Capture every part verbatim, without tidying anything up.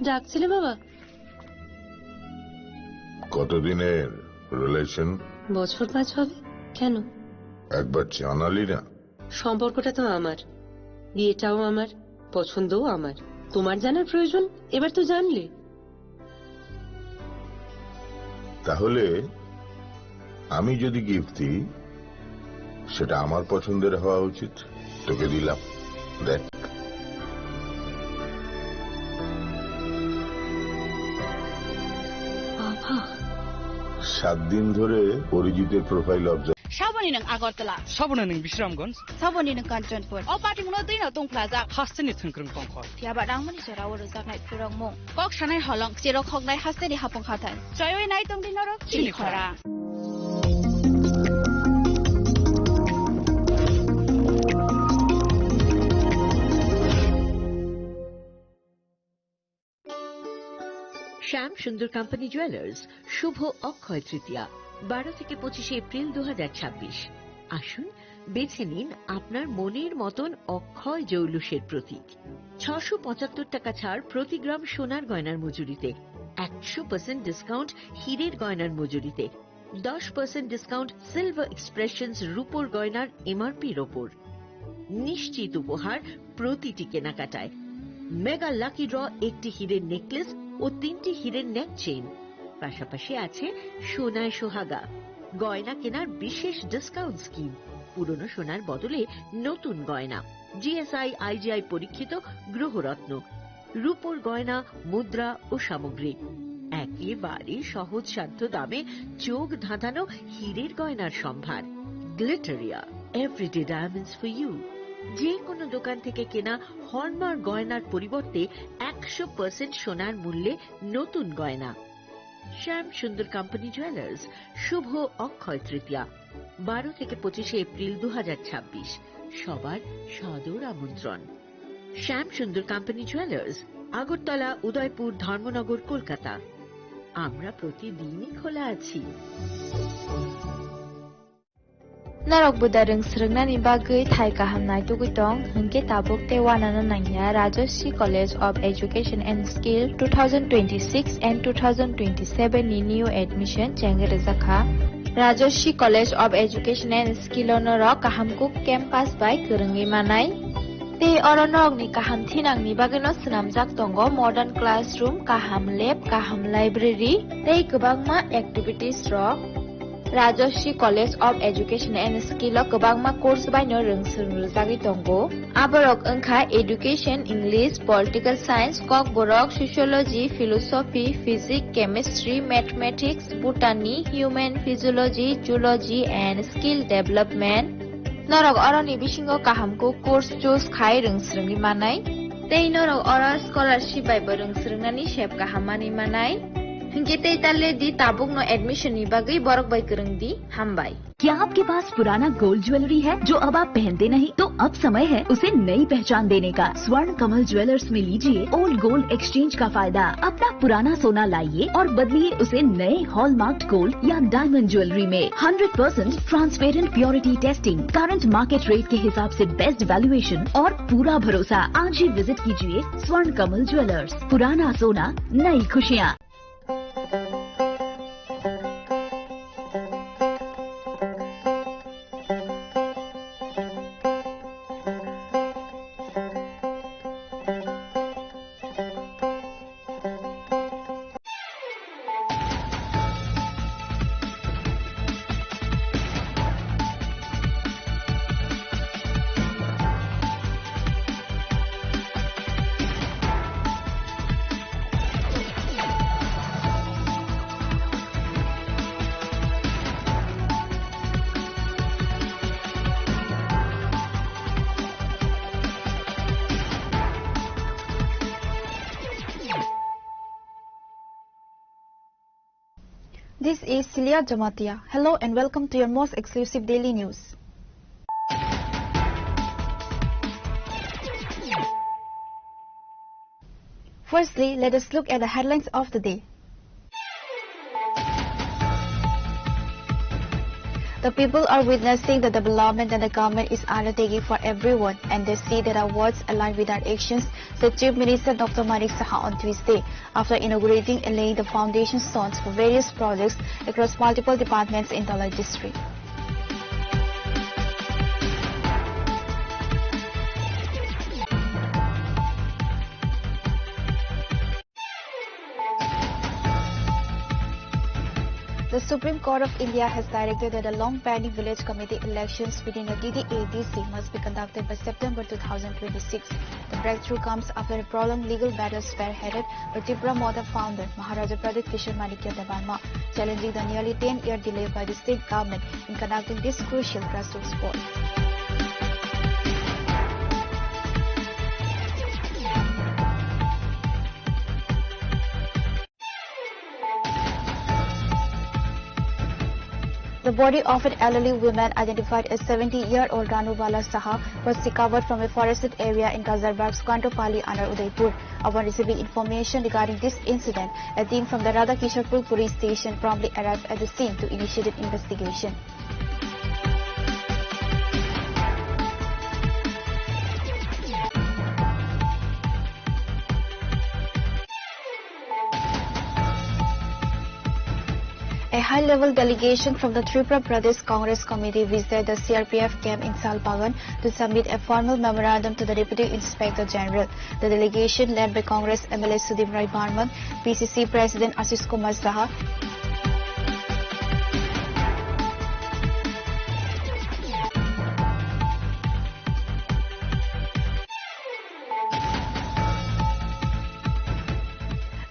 ডাকছিলে বাবা? কতদিনের রিলেশন? বছর পাঁচ হবে। কেন? একবার জানালি না। সম্পর্কটা তো আমার, বিয়েটাও আমার, পছন্দও আমার। তোমার জানার প্রয়োজন? এবার তো জানলে। তাহলে আমি যদি গিফট দিই, সেটা আমার পছন্দের হওয়া উচিত। তোকে দিলাম, দেখ। বাবা। সাত দিন ধরে অরিজিতের profile observe. Saboni nwng Agartala. Saboni nwng Bisramganj. Saboni nwng Kanchanpur. O party mungno twi no tong phlajak. Hasteni thwngkwrwng tongkhor. Phiya ba nangmani jora o rwjaknai phwrwngmung. Kok sanai holong, cherok hoknai hasteni hapung hathai. Choiwi nai tongdi norok chini khorang. শ্যাম সুন্দর company jewellers, শুভ অক্ষয় তৃতীয়া, বারো থেকে পঁচিশে এপ্রিল দু হাজার ছাব্বিশ। আসুন, বেছে নিন আপনার মনের মতন অক্ষয় জৌলুসের প্রতীক। ছশো পঁচাত্তর টাকা ছাড় প্রতি গ্রাম সোনার গয়নার মজুরিতে, একশো পার্সেন্ট ডিসকাউন্ট হীরের গয়নার মজুরিতে, দশ পার্সেন্ট ডিসকাউন্ট সিলভার এক্সপ্রেশনস রূপোর গয়নার এমআরপির ওপর। নিশ্চিত উপহার প্রতিটি কেনাকাটায়। মেগা লাকি ড্র, একটি হীরের নেকলেস ও তিনটি হীরের নেক চেইন। পাশাপাশি আছে সোনায় সোহাগা, গয়না কেনার বিশেষ ডিসকাউন্ট স্কিম, পুরনো সোনার বদলে নতুন গয়না, জিএসআই আইজিআই পরীক্ষিত গ্রহরত্ন, রূপোর গয়না, মুদ্রা ও সামগ্রী। একেবারে সহজসাধ্য দামে চোখ ধাঁধানো হীরের গয়নার সম্ভার। Glitteria, everyday diamonds for you. যে কোনো দোকান থেকে কেনা হলমার্ক গয়নার পরিবর্তে একশো পার্সেন্ট সোনার মূল্যে নতুন গয়না। শ্যাম সুন্দর কোম্পানি জুয়েলার্স, শুভ অক্ষয় তৃতীয়া, বারো থেকে পঁচিশে এপ্রিল দু হাজার ছাব্বিশ। সবার সাদর আমন্ত্রণ। শ্যাম সুন্দর কোম্পানি জুয়েলার্স, আগরতলা, উদয়পুর, ধর্মনগর, কলকাতা। আমরা প্রতিদিনই খোলা আছি। Norok buda rwng swrwngnani bagwi thai kaham naitugwi tong, hwnkhe tabuk tei uanano nangya Rajashree College of Education and Skill two thousand twenty-six and two thousand twenty-seven ni new admission chengwi rwjakha. Rajashree College of Education and Skill o norok kaham kuk campus bai kwrwngwi manai. Tei oro norokni kaham thinangni bagwino swnamjak tongo modern classroom, kaham lab, kaham library tei kwbangma activities rok. Rajashree College of Education and Skill o kwbangma course bai no rwng swrwng rwjagwi tongo. Aborok wngkha Education, English, Political Science, Kokborok, Sociology, Philosophy, Physics, Chemistry, Mathematics, Botany, Human Physiology, Zoology and Skill Development. Norok oroni bisingo kaham kuk course choose khai rwng swrwngwi manai. Tei norok oro scholarship bai bo rwng swrwngnani sep kaham manwi manai. Hinkhe tei ta le di, tabukno admission ni bagwi borok bai kwrwng di. Hambai. क्या आपके पास पुराना gold jewellery है जो अब आप पहनते नहीं? तो अब समय है उसे नई पहचान देने का। स्वर्ण कमल ज्वेलर्स में लीजिए ओल्ड गोल्ड एक्सचेंज का फायदा। अपना पुराना सोना लाइए और बदलिए उसे नए हॉलमार्क्ड गोल्ड या डायमंड ज्वेलरी में। Hundred percent transparent purity testing, current market rate के हिसाब से बेस्ट वैल्यूएशन और पूरा भरोसा। आज ही विजिट कीजिए स्वर्ण कमल ज्वेलर्स। पुराना सोना, नई खुशियाँ। This is Celia Jamatia. Hello and welcome to your most exclusive daily news. Firstly, let us look at the headlines of the day. The people are witnessing the development that the government is undertaking for everyone, and they see that our words align with our actions, said Chief Minister Doctor Manik Saha on Tuesday, after inaugurating and laying the foundation stones for various projects across multiple departments in Dhalai district. The Supreme Court of India has directed that the long-pending village committee elections within the T T A D C must be conducted by September two thousand twenty-six. The breakthrough comes after a prolonged legal battle spearheaded by Tipra Motha founder Maharaja Pradyut Kishore Manikya Debbarma, challenging the nearly ten-year delay by the state government in conducting this crucial grassroots vote. The body of an elderly woman identified as seventy-year-old Ranubala Saha was recovered from a forested area in Kazarbagh's Kantopalli under Udaipur. Upon receiving information regarding this incident, a team from the Radhakishanpur police station promptly arrived at the scene to initiate an investigation. A high-level delegation from the Tripura Pradesh Congress Committee visited the C R P F camp in Salbagan to submit a formal memorandum to the Deputy Inspector General. The delegation, led by Congress M L A Sudip Roy Barman, P C C President Ashish Kumar Saha,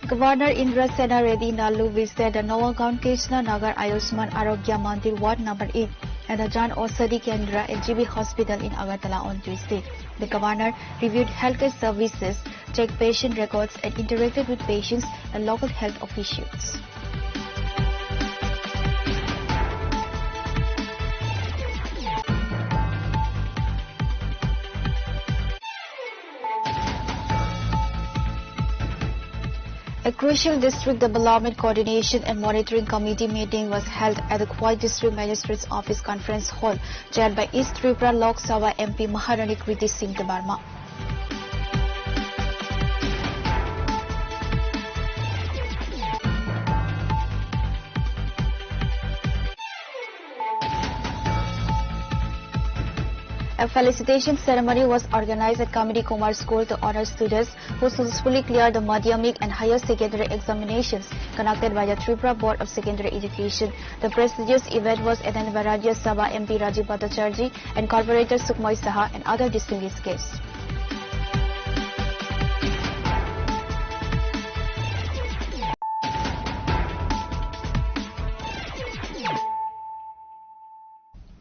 Governor Indrasena Reddy Nallu visited the Nawagaon Krishna Nagar Ayushman Arogya Mandir Ward number eight and the Jan Aushadhi Kendra and G B Hospital in Agartala on Tuesday. The governor reviewed healthcare services, checked patient records, and interacted with patients and local health officials. A crucial district development coordination and monitoring committee meeting was held at the Khowai District Magistrate's Office Conference Hall, chaired by East Tripura Lok Sabha M P Maharani Kriti Singh Debbarma. A felicitation ceremony was organized at Kamini Kumar School to honor students who successfully cleared the madhyamik and higher secondary examinations conducted by the Tripura Board of Secondary Education. The prestigious event was attended by Rajya Sabha M P Rajiv Bhattacharjee and Corporator Sukhmoy Saha and other distinguished guests.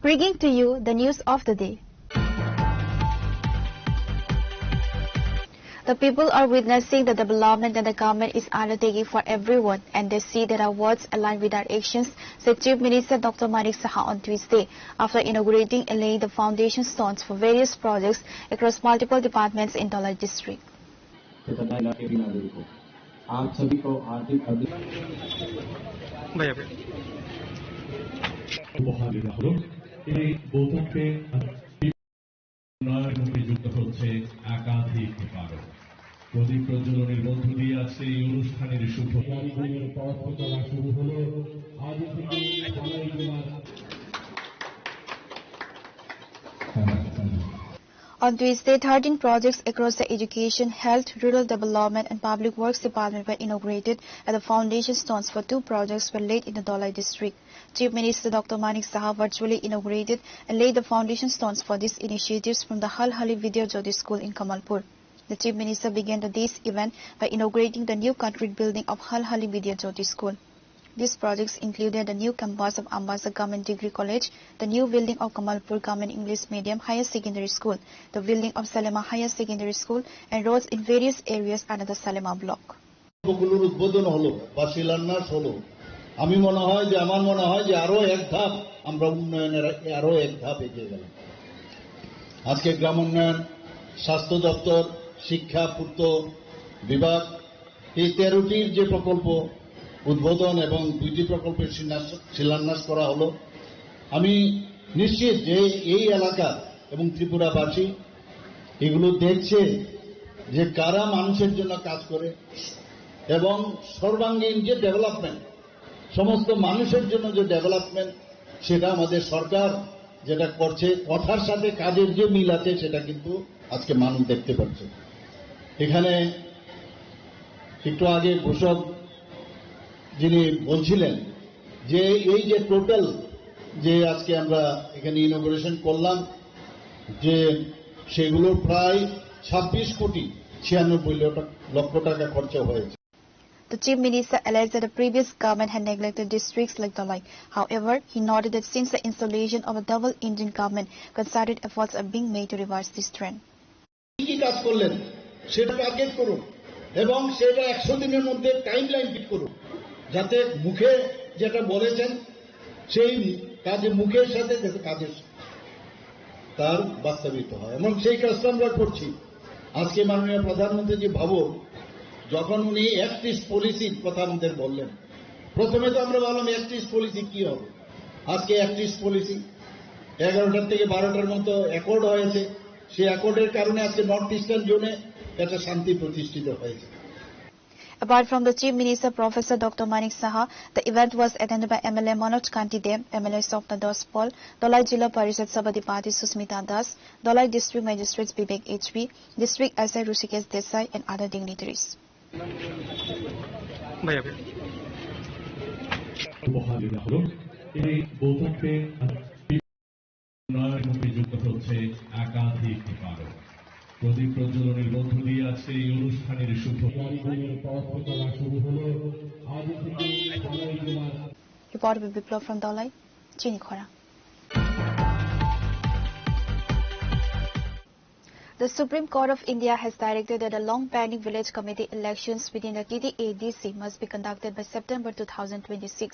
Bringing to you the news of the day. The people are witnessing the development that the government is undertaking for everyone, and they see that our words align with our actions, said Chief Minister Doctor Manik Saha on Tuesday, after inaugurating and laying the foundation stones for various projects across multiple departments in Dhalai district. आप सभी को हार्दिक अभि- ভাইয়া, ভাইয়া। উপহার দেওয়া হলো। এই বৈঠকে উন্নয়নের সঙ্গে যুক্ত হচ্ছে একাধিক কারণ। প্রদীপ প্রজ্বলনের মধ্য দিয়ে আজকে এই অনুষ্ঠানের শুভ পথ চলা শুরু হলো। আজ থেকে ঢালাই জেলার On Tuesday, thirteen projects across the education, health, rural development, and public works department were inaugurated, and the foundation stones for two projects were laid in the Dhalai district. Chief Minister Doctor Manik Saha virtually inaugurated and laid the foundation stones for these initiatives from the Halhali Vidya Jyoti School in Kamalpur. The Chief Minister began the day's event by inaugurating the new concrete building of Halhali Vidya Jyoti School. These projects included the new campus of Ambasa Government Degree College, the new building of Kamalpur Government English Medium Higher Secondary School, the building of Salema Higher Secondary School, and roads in various areas under the Salema block. প্রকল্পগুলোর উদ্বোধন হলো বা শিলান্যাস হলো, আমি মনে হয় যে, আমার মনে হয় যে আরো এক ধাপ আমরা উন্নয়নের আরো এক ধাপ এগিয়ে গেলাম। আজকে গ্রাম উন্নয়ন, স্বাস্থ্য দপ্তর, শিক্ষা পূর্ত বিভাগ, এই তেরোটির যে প্রকল্প উদ্বোধন এবং দুইটি প্রকল্পের শিলান্যাস, শিলান্যাস করা হলো। আমি নিশ্চিত যে এই এলাকা এবং ত্রিপুরাবাসী এগুলো দেখছে যে কারা মানুষের জন্য কাজ করে এবং সর্বাঙ্গীন যে ডেভেলপমেন্ট, সমস্ত মানুষের জন্য যে ডেভেলপমেন্ট, সেটা আমাদের সরকার যেটা করছে, কথার সাথে কাজের যে মিল আছে, সেটা কিন্তু আজকে মানুষ দেখতে পাচ্ছে। এখানে একটু আগে ঘোষক যিনি বলছিলেন যে এই যে টোটাল যে আজকে আমরা এখানে ইনোগ্রেশন করলাম, যে সেগুলোর প্রায় ছাব্বিশ কোটি ছিয়ানব্বই লক্ষ টাকা খরচা হয়েছে। The Chief Minister alleged that the previous government had neglected districts like Dawlai. However, he noted that since the installation of a double-engine government, concerted efforts are being made to reverse this trend. কি কি কাজ করলেন সেটা টার্গেট করুন এবং সেটা একশো দিনের মধ্যে টাইম লাইন ঠিক করুন, যাতে মুখে যেটা বলেছেন সেই কাজে, মুখের সাথে যাতে কাজের তার বাস্তবিত হয় এবং সেই কাজটা আমরা করছি। আজকে মাননীয় প্রধানমন্ত্রী যে ভাবুন, যখন উনি অ্যাক্ট ইস্ট পলিসির কথা আমাদের বললেন, প্রথমে তো আমরা ভাবলাম অ্যাক্ট ইস্ট পলিসি কি হবে। আজকে অ্যাক্ট ইস্ট পলিসি এগারোটার থেকে বারোটার মতো অ্যাকর্ড হয়েছে। সেই অ্যাকর্ডের কারণে আজকে নর্থ ইস্টার্ন জোনে একটা শান্তি প্রতিষ্ঠিত হয়েছে। Apart from the Chief Minister Professor Doctor Manik Saha, the event was attended by M L A Manoj Kanti Deb, M L A Swapna Das Paul, Dawlai Jila Parishad Sabhapati Susmita Das, Dawlai District Magistrate Bibek H B, District S I Rishikesh Desai and other dignitaries. উপহার দেওয়া হলো। এই বৈঠকে উন্নয়নমুখী যুক্ত হচ্ছে একাধিক কারণ। প্রদীপ প্রজ্বলনের মধ্য দিয়ে আজকে এই অনুষ্ঠানের শুভ Report by Biplab from Dawlai, Chinikhora. The Supreme Court of India has directed that the long-pending village committee elections within the T T A D C must be conducted by September two thousand twenty-six.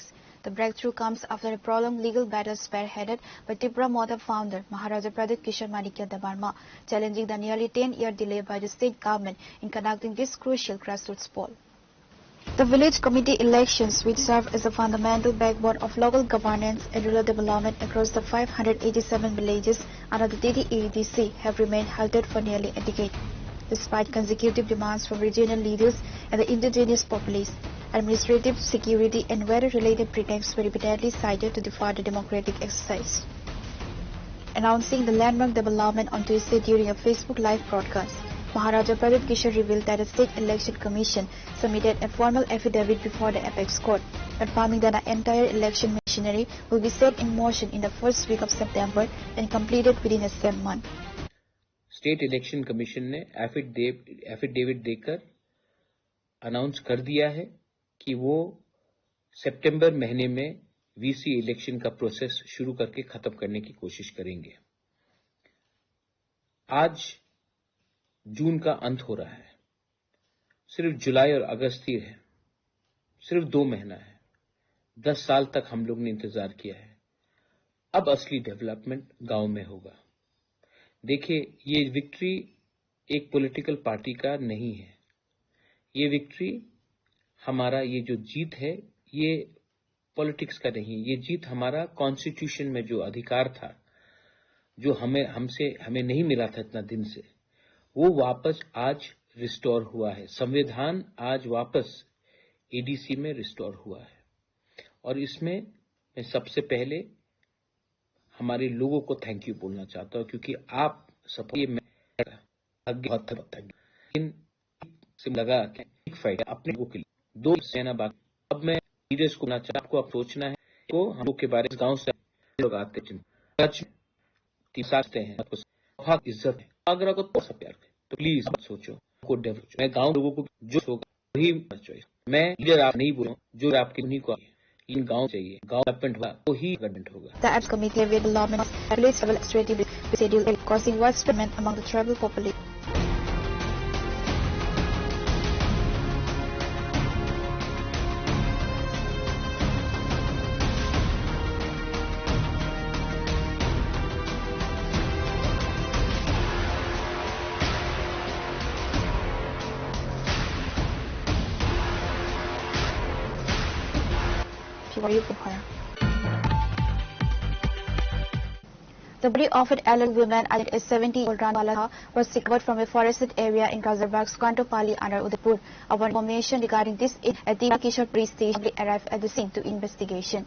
The breakthrough comes after a prolonged legal battle spearheaded by Tipra Motha founder Maharaja Pradyut Kishore Manikya Debbarma, challenging the nearly ten-year delay by the state government in conducting this crucial grassroots poll. The village committee elections, which serve as a fundamental backbone of local governance and rural development across the five hundred eighty-seven villages under the T T A D C, have remained halted for nearly a decade, despite consecutive demands from regional leaders and the indigenous populace. Administrative, security, and weather-related pretexts were repeatedly cited to defer the democratic exercise. Announcing the landmark development on Tuesday during a Facebook Live broadcast, Maharaja Pradyut Kishore revealed that the State Election Commission submitted a formal affidavit before the apex court, confirming that the entire election machinery will be set in motion in the first week of September and completed within the same month. State election commission ने एफिडेविट देकर अनाउंस कर दिया है कि वो सितंबर महीने में VC election का प्रोसेस शुरू करके खत्म करने की कोशिश करेंगे। आज जून का अंत हो रहा है, सिर्फ जुलाई और अगस्त ही है, सिर्फ दो महीना है। दस साल तक हम लोग ने इंतजार किया है। अब असली डेवलपमेंट गांव में होगा। देखिए, ये विक्ट्री एक पॉलिटिकल पार्टी का नहीं है। ये विक्ट्री हमारा, ये जो जीत है, ये पॉलिटिक्स का नहीं, ये जीत हमारा कॉन्स्टिट्यूशन में जो अधिकार था, जो हमें हमसे हमें नहीं मिला था इतना दिन से, वो वापस आज रिस्टोर हुआ है। संविधान आज वापस एडीसी में रिस्टोर हुआ है। और इसमें मैं सबसे पहले हमारे लोगों को थैंक यू बोलना चाहता हूँ, क्योंकि आप सब ये मैं बहुत बहुत थैंक यू। लेकिन से लगा कि एक फाइट अपने लोगों के लिए दो सेना बाकी। अब मैं लीडर्स को बोलना चाहता हूँ, आपको आप सोचना है, को हम लोग के बारे में गाँव से लोग आते हैं, सच में तीन साथ हैं, आपको बहुत इज्जत है, अगर आपको थोड़ा सा प्यार करें तो प्लीज मत सोचो, आपको डेवलप। मैं गाँव लोगों को जो होगा वही चॉइस। मैं लीडर आप नहीं बोलूँ, जो आपके उन्हीं को आए। लेकिन गाँव चाहिए, गाँव डेवलपमेंट होगा तो ही गवर्नमेंट होगा। The apex committee will development of village level administrative schedule causing widespread among the tribal population. February Bukhara. The body of an elderly woman, identified as seventy-year-old Ranwala Saha, was recovered from a forested area in Rajarbagh, Sukantopalli under Udaipur. Upon information regarding this, a team of Kishore Police Station arrived at the scene to investigation.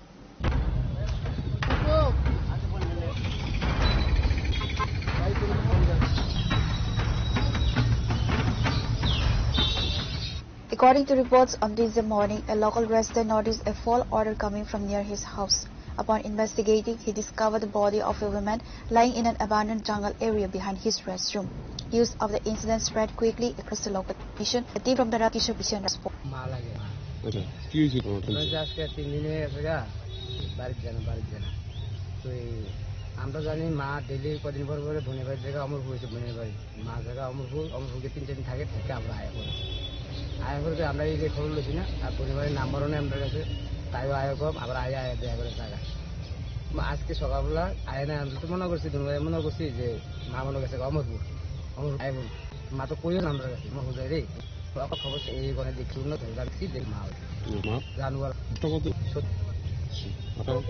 According to reports, on Tuesday morning, a local resident noticed a foul odor coming from near his house. Upon investigating, he discovered the body of a woman lying in an abandoned jungle area behind his restroom. News of the incident spread quickly across the local nation. A team from the Rajya Kishore Mission responded. মা লাগে, মা। আচ্ছা, কি হয়েছে তোমার? ওই যে আজকে তিন দিন হয়ে গেছে গা, বাড়িতে যায় না, বাড়িতে যায় না। তো এই আমরা জানি মা ডেইলি কদিন পর পরে বোনের বাড়ি থেকে আমার হয়েছে, বোনের বাড়ি। মা জায়গা অমরপুর, অমরপুরকে তিন চার দিন থাকে, থাকে আমরা আয়া করি। আয়া করতে আমরা এই যে খবর লইছি না, আর পরিবারের নাম্বারও নেই আমার কাছে, তাইও আয়া কম, আবার আয়া আয়া দেখা করে জায়গা। মা আজকে সকালবেলা আয়া না, আমি তো মনে করছি, দুনুভাই মনে করছি যে মা মনে গেছে অমরপুর, অমরপুর আয়া বল। মা তো কইও না আমার কাছে, মা হুজাই রে। তো আমার খবর এই মানে দেখি উন্নত হয়ে যাবে, কি দেখ মা হয়েছে। মা? জানুয়ার। কত কত? সত্যি। আপনার, আহ,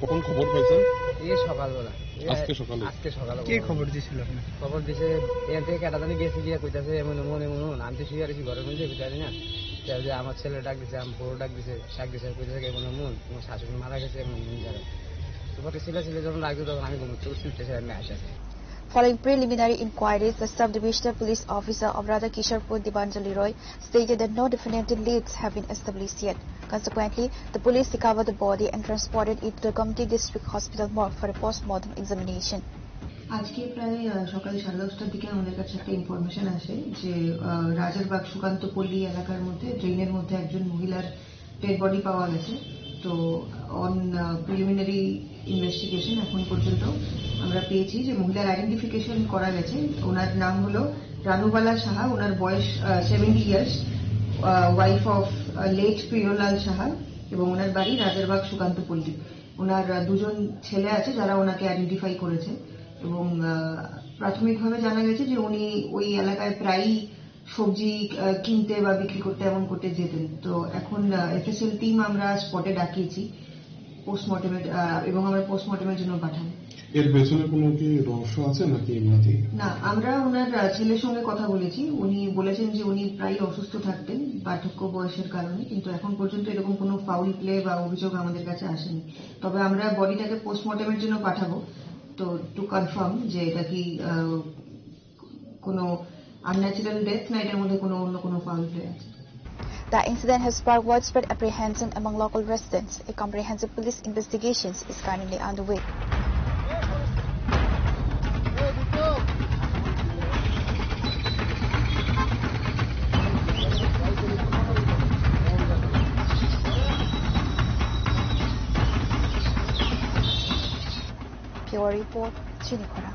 কখন খবর পাইছেন? এই সকালবেলা। আজকে সকালে? আজকে সকালে কে খবর খবর দিছিল আপনার? খবর দিছে, এখান থেকে কেটা জানি গেছে গিয়া কইতাছে, "এমন, এমন, এমন, এমন।" আমি তো শুয়ে আর কি ঘরের মধ্যে, বুঝতে পারি না। তো ওই যে আমার ছেলে ডাক দিছে, আমার বউ ডাক দিছে, ডাক দিছে, কইতাছে, "এমন, এমন, তোমার শাশুড়ি মারা গেছে, এমন, এমন জায়গায়।" তোমাকে ছেলে ছেলে যখন ডাকছে, তখন আমি ঘুম থেকে উঠতে উঠতেছি, আমি আসি। Following preliminary inquiries, the sub-divisional police officer of Radha Kishorpur, Dibanjali Roy, stated that no definitive leads have been established yet. Consequently, the police recovered the body and transported it to the Gomti District Hospital morgue for a post-mortem examination. আজকে প্রায়, আহ, সকাল সাড়ে দশটার দিকে আমাদের কাছে একটা ইনফরমেশন আসে যে, আহ, রাজারবাগ সুকান্তপল্লী এলাকার মধ্যে ড্রেনের মধ্যে একজন মহিলার ডেড বডি পাওয়া গেছে। তো অন, আহ, প্রিলিমিনারি ইনভেস্টিগেশন এখন পর্যন্ত আমরা পেয়েছি যে মহিলার আইডেন্টিফিকেশন করা গেছে। ওনার নাম হলো রানুবালা সাহা, ওনার বয়স, ah, seventy years, ah, wife of, ah, late Priyalal Saha এবং ওনার বাড়ি রাজারবাগ সুকান্তপল্লী। ওনার, আহ, দুজন ছেলে আছে যারা ওনাকে আইডেন্টিফাই করেছে এবং, আহ, প্রাথমিকভাবে জানা গেছে যে উনি ওই এলাকায় প্রায়ই সবজি, আহ, কিনতে বা বিক্রি করতে এমন করতে যেতেন। তো এখন, আহ, এফএসএল টিম আমরা স্পটে ডাকিয়েছি পোস্টমর্টমের, আহ, এবং আমরা পোস্টমর্টমের জন্য পাঠাবো। এর পেছনে কোনো কি রহস্য আছে নাকি এমনিতেই? না, আমরা ওনার, আহ, ছেলের সঙ্গে কথা বলেছি। উনি বলেছেন যে উনি প্রায়ই অসুস্থ থাকতেন বার্ধক্য বয়সের কারণে, কিন্তু এখন পর্যন্ত এরকম কোনো ফাউল প্লে বা অভিযোগ আমাদের কাছে আসেনি। তবে আমরা বডিটাকে পোস্টমর্টমের জন্য পাঠাবো, তো টু কনফার্ম যে এটা কি, আহ, কোনো আনন্যাচারাল ডেথ না এটার মধ্যে কোনো অন্য কোনো ফাউল প্লে আছে। The incident has sparked widespread apprehension among local residents. A comprehensive police investigation is currently underway. Bureau Report, Chinikhora.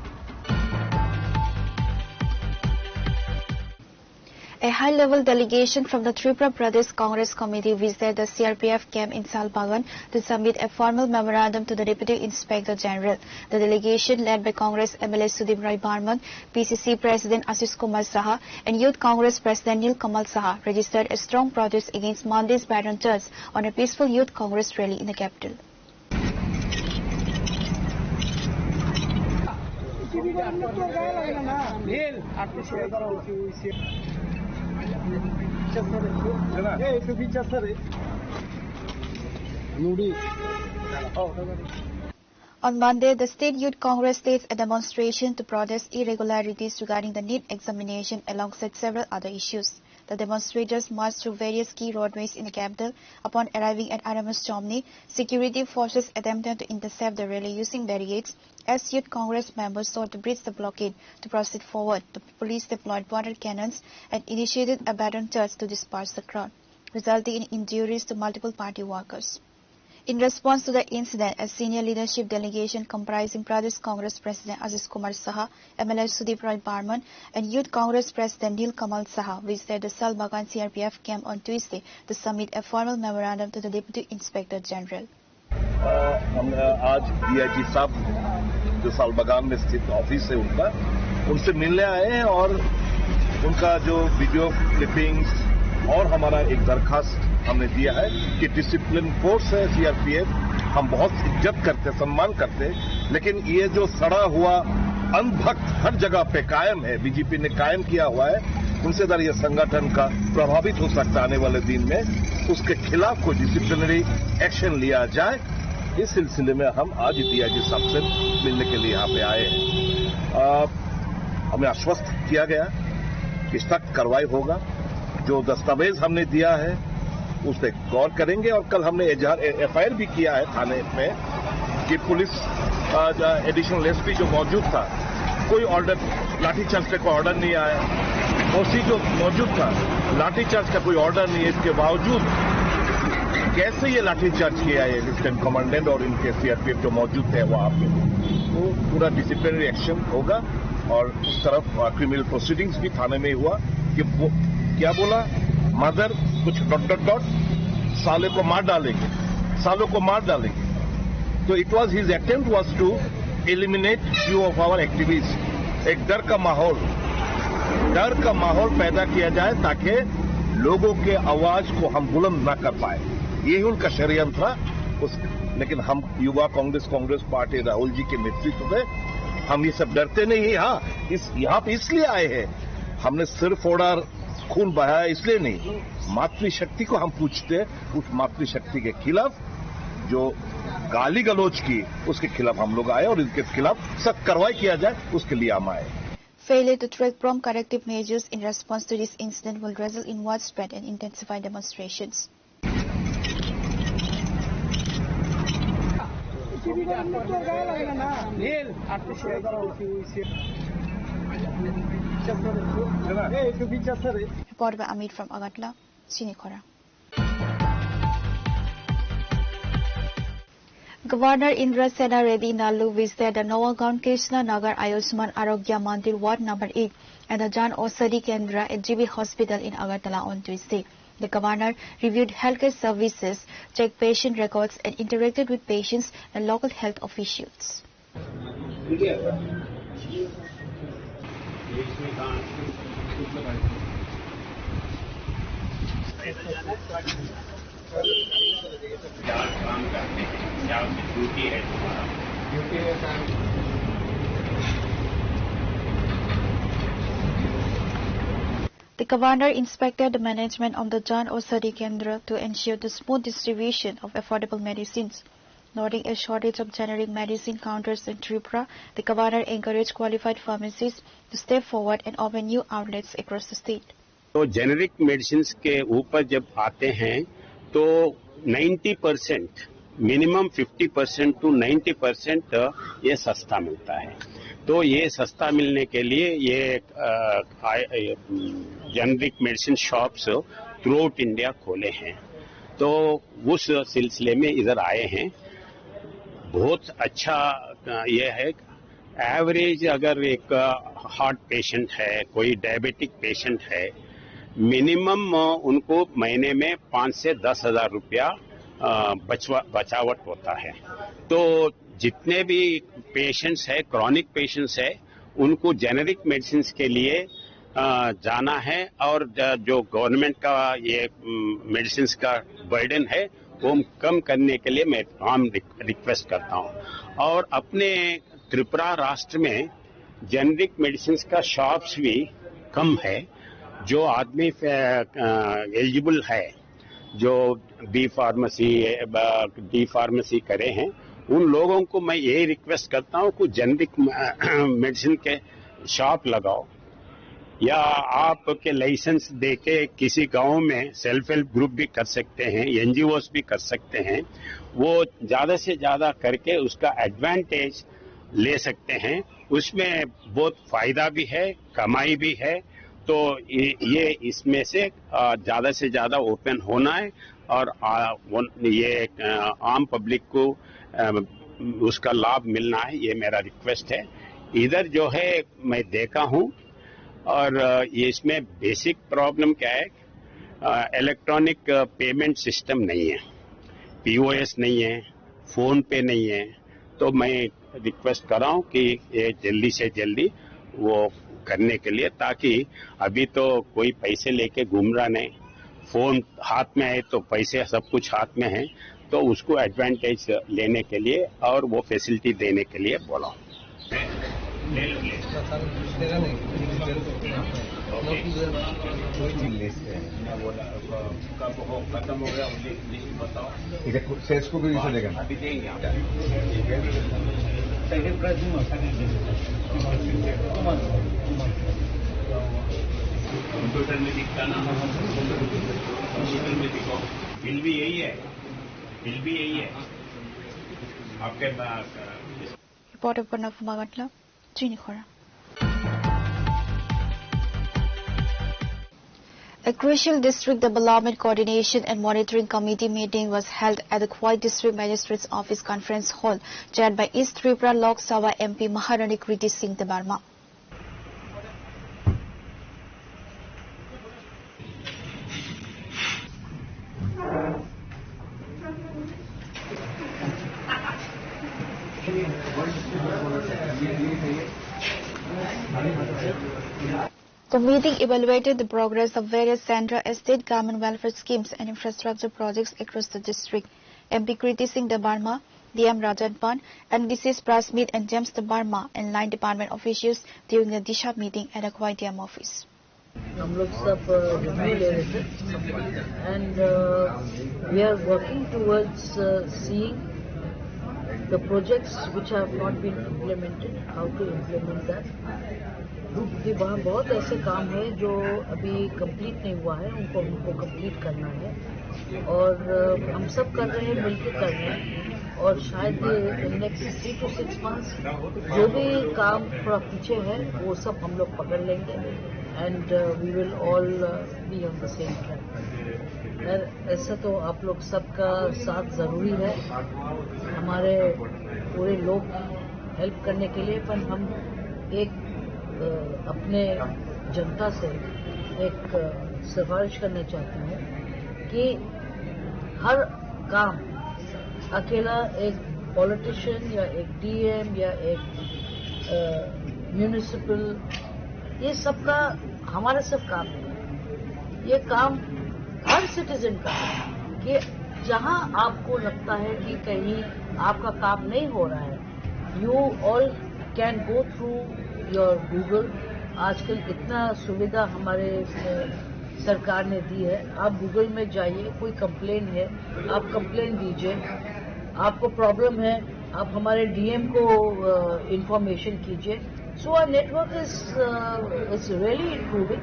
A high-level delegation from the Tripura Pradesh Congress Committee visited the C R P F camp in Salbagan to submit a formal memorandum to the Deputy Inspector General. The delegation, led by Congress M L A Sudip Roy Barman, P C C President Ashish Kumar Saha, and Youth Congress President Nil Kamal Saha, registered a strong protest against Monday's baton toss on a peaceful Youth Congress rally in the capital. On Monday, the State Youth Congress staged a demonstration to protest irregularities regarding the NEET examination alongside several other issues. The demonstrators marched through various key roadways in the capital. Upon arriving at R M S Chomni, security forces attempted to intercept the rally using barricades. As Youth Congress members sought to breach the blockade to proceed forward, the police deployed water cannons and initiated a baton charge to disperse the crowd, resulting in injuries to multiple party workers. In response to the incident, a senior leadership delegation comprising Pradesh Congress President Ashish Kumar Saha, M L A Sudip Roy Barman, and Youth Congress President Nil Kamal Saha visited the Salbagan C R P F camp on Tuesday to submit a formal memorandum to the Deputy Inspector General. अ, हम, अ, आज डीआईजी साहब जो सालबागान में स्थित ऑफिस है उनका, उनसे मिलने आए हैं और उनका जो वीडियो क्लिपिंग्स और हमारा एक दरखास्त हमने दिया है कि डिसिप्लिन फोर्स है सीआरपीएफ, हम बहुत इज्जत करते, सम्मान करते, लेकिन ये जो सड़ा हुआ अंधभक्त हर जगह पे कायम है, बीजेपी ने कायम किया हुआ है, उनसे अगर ये संगठन का प्रभावित हो सकता है आने वाले दिन में, उसके खिलाफ कोई डिसिप्लिनरी एक्शन लिया जाए। इस सिलसिले में हम आज डीआईजी साहब से मिलने के लिए यहाँ पे आए हैं। अ, हमें आश्वस्त किया गया कि सख्त कार्रवाई होगा। जो दस्तावेज हमने दिया है, उस पे गौर करेंगे और कल हमने एजाहार, ए-, एफआईआर भी किया है थाने में कि पुलिस, अ, ज-, एडिशनल एसपी जो मौजूद था, कोई ऑर्डर, लाठीचार्ज का कोई ऑर्डर नहीं आया। ओसी जो मौजूद था, लाठीचार्ज का कोई ऑर्डर नहीं है, इसके बावजूद कैसे ये लाठीचार्ज किया है लेफ्टिनेंट कमांडेंट और इनके सीआरपीएफ जो मौजूद थे वहाँ पे, वो पूरा डिसिप्लिनरी एक्शन होगा। और उस तरफ, अ, क्रिमिनल प्रोसीडिंग्स भी थाने में हुआ कि वो क्या बोला, मदर कुछ डॉट डॉट डॉट, साले को मार डालेंगे, सालों को मार डालेंगे। तो it was, his attempt was to eliminate few of our activists। एक डर का माहौल, डर का माहौल पैदा किया जाए ताकि लोगों के आवाज को हम बुलंद ना कर पाए। यही उनका षड्यंत्र था। उस, लेकिन हम युवा कांग्रेस, कांग्रेस पार्टी राहुल जी के नेतृत्व में हम ये सब डरते नहीं हैं। हाँ, इस, यहाँ पे इसलिए आए हैं, हमने सिर फोड़ा, खून बहाया इसलिए नहीं, मातृशक्ति को हम पूछते हैं। उस मातृशक्ति के खिलाफ जो गाली गलौज की, उसके खिलाफ हम लोग आए और इनके खिलाफ सख्त कार्रवाई किया जाए, उसके लिए हम आए। Failure to take prompt corrective measures in response to this incident will result in widespread and intensified demonstrations. Report by Amit from Agartala, Chini Khorang. Governor Indra Sena Reddy Nallu visited the Nawagaon Krishna Nagar Ayushman Arogya Mandir Ward number eight and the Jan Aushadhi Kendra at G B Hospital in Agartala on Tuesday. The governor reviewed healthcare services, checked patient records, and interacted with patients and local health officials. The governor inspected the management of the Jan Aushadhi Kendra to ensure the smooth distribution of affordable medicines. Noting a shortage of generic medicine counters in Tripura, the governor encouraged qualified pharmacies to step forward and open new outlets across the state. तो generic medicines के ऊपर जब आते हैं तो ninety percent, minimum fifty percent to ninety percent ये सस्ता मिलता है। तो ये सस्ता मिलने के लिए ये, अ, आ-, ये, um, generic medicine shops throughout India खोले हैं। तो उस सिलसिले में इधर आए हैं। बहुत अच्छा, अ, ये है। एवरेज अगर एक, अ, हार्ट पेशेंट है, कोई डायबिटिक पेशेंट है, मिनिमम, अ, उनको महीने में पाँच से दस हज़ार रुपया, अ, बचवा-, बचावट होता है। तो जितने भी पेशेंट्स हैं, क्रॉनिक पेशेंट्स हैं, उनको जेनेरिक मेडिसिन्स के लिए, अ, जाना है और ज-, जो गवर्नमेंट का ये, उम, मेडिसिन्स का बर्डन है, वो हम कम करने के लिए मैं तमाम रिक-, रिक्वेस्ट करता हूँ। और अपने त्रिपुरा राष्ट्र में जेनेरिक मेडिसिन्स का शॉप्स भी कम है। जो आदमी, अ, अ, एलिजिबल है, जो बी फार्मेसी, अ, डी फार्मेसी करे हैं, उन लोगों को मैं यही रिक्वेस्ट करता हूँ कि जेनेरिक, अ, मेडिसिन के शॉप लगाओ, या आपके लाइसेंस देके किसी गांव में सेल्फ हेल्प ग्रुप भी कर सकते हैं, एनजीओस भी कर सकते हैं। वो ज़्यादा से ज़्यादा करके उसका एडवांटेज ले सकते हैं। उसमें बहुत फायदा भी है, कमाई भी है। तो ये, ये इसमें से, अ, ज़्यादा से ज़्यादा ओपन होना है और, अ, वन-, ये, अ, आम पब्लिक को, अ, उसका लाभ मिलना है, ये मेरा रिक्वेस्ट है। इधर जो है मैं देखा हूँ और, अ, ये इसमें बेसिक प्रॉब्लम क्या है, अ, इलेक्ट्रॉनिक, अ, पेमेंट सिस्टम नहीं है, पीओएस नहीं है, फोन पे नहीं है। तो मैं रिक्वेस्ट कर रहा हूँ कि ये जल्दी से जल्दी वो करने के लिए, ताकि अभी तो कोई पैसे लेके घूम रहा नहीं, फोन हाथ में है तो पैसे सब कुछ हाथ में है, तो उसको एडवांटेज लेने के लिए और वो फैसिलिटी देने के लिए बोला। कंप्यूटर में दिखता ना, कंप्यूटर में दिखाओ। बिल भी यही है, बिल भी यही है। आपके, अ, Reporter Pranab Magatla, Chini Khorang. A crucial District Development Coordination and Monitoring Committee meeting was held at the Khowai District Magistrate's Office Conference Hall, chaired by East Tripura Lok Sabha M P Maharani Kriti Singh Debbarma. The meeting evaluated the progress of various central and state government welfare schemes and infrastructure projects across the district. M P Kriti Singh Debbarma, D M Rajan Pant, M D Cs Prasmit and James Debbarma, and line department officials during the Disha meeting at the Khowai D M office. हम लोग सब रिव्यू ले रहे थे and we are working towards seeing the projects which have not been implemented, how to implement that. कि वहाँ बहुत ऐसे काम है जो अभी कंप्लीट नहीं हुआ है, उनको हमको कंप्लीट करना है और हम सब कर रहे हैं, मिलके कर रहे हैं और शायद in next three to six months जो भी काम थोड़ा पीछे है वो सब हम लोग पकड़ लेंगे and we will all be on the same track. खैर, ऐसा तो आप लोग सबका साथ ज़रूरी है हमारे पूरे लोग हेल्प करने के लिए, पर हम एक अपने जनता से एक सिफारिश करना चाहती हूँ कि हर काम अकेला एक पॉलिटिशियन या एक डीएम या एक म्युनिसिपल, ये सबका हमारा सब काम है। ये काम हर सिटीजन का है कि जहां आपको लगता है कि कहीं आपका काम नहीं हो रहा है, you all can go through your Google. आजकल इतना सुविधा हमारे सरकार ने दी है। आप गूगल में जाइए, कोई कंप्लेन है, आप कंप्लेन दीजिए। आपको प्रॉब्लम है, आप हमारे डीएम को इंफॉर्मेशन कीजिए. So our network is is really improving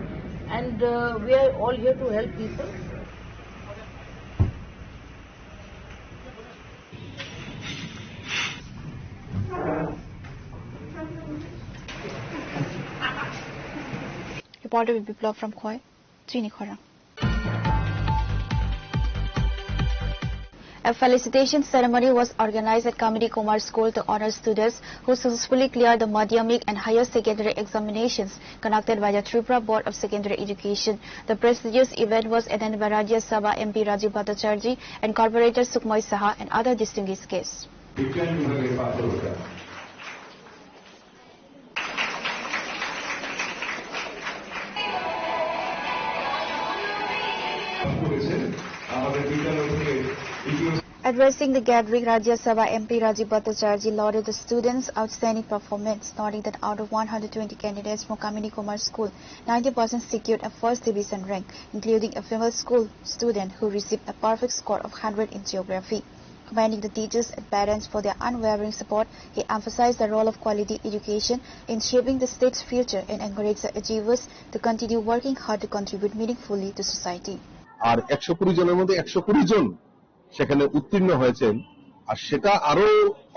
and we are all here to help people. Reporter Biplab from Khowai, Chini Khorang. A felicitation ceremony was organized at Kamini Kumar School to honor students who successfully cleared the madhyamik and higher secondary examinations conducted by the Tripura Board of Secondary Education. The prestigious event was attended by Rajya Sabha M P Rajiv Bhattacharjee and Corporator Sukhmoy Saha and other distinguished guests. বিজ্ঞান বিভাগে পাঁচ পুরস্কার। করেছেন আমাদের বিদ্যালয় থেকে দ্বিতীয় Addressing the gathering, Rajya Sabha M P Rajiv Bhattacharjee lauded the students' outstanding performance, noting that out of one hundred twenty candidates from Kamini Kumar School, ninety percent secured a first division rank, including a female school student who received a perfect score of hundred in geography. Commending the teachers and parents for their unwavering support, he emphasized the role of quality education in shaping the state's future and encouraged the achievers to continue working hard to contribute meaningfully to society. আর একশো কুড়ি জনের মধ্যে একশো কুড়ি জন সেখানে উত্তীর্ণ হয়েছেন। আর সেটা আরো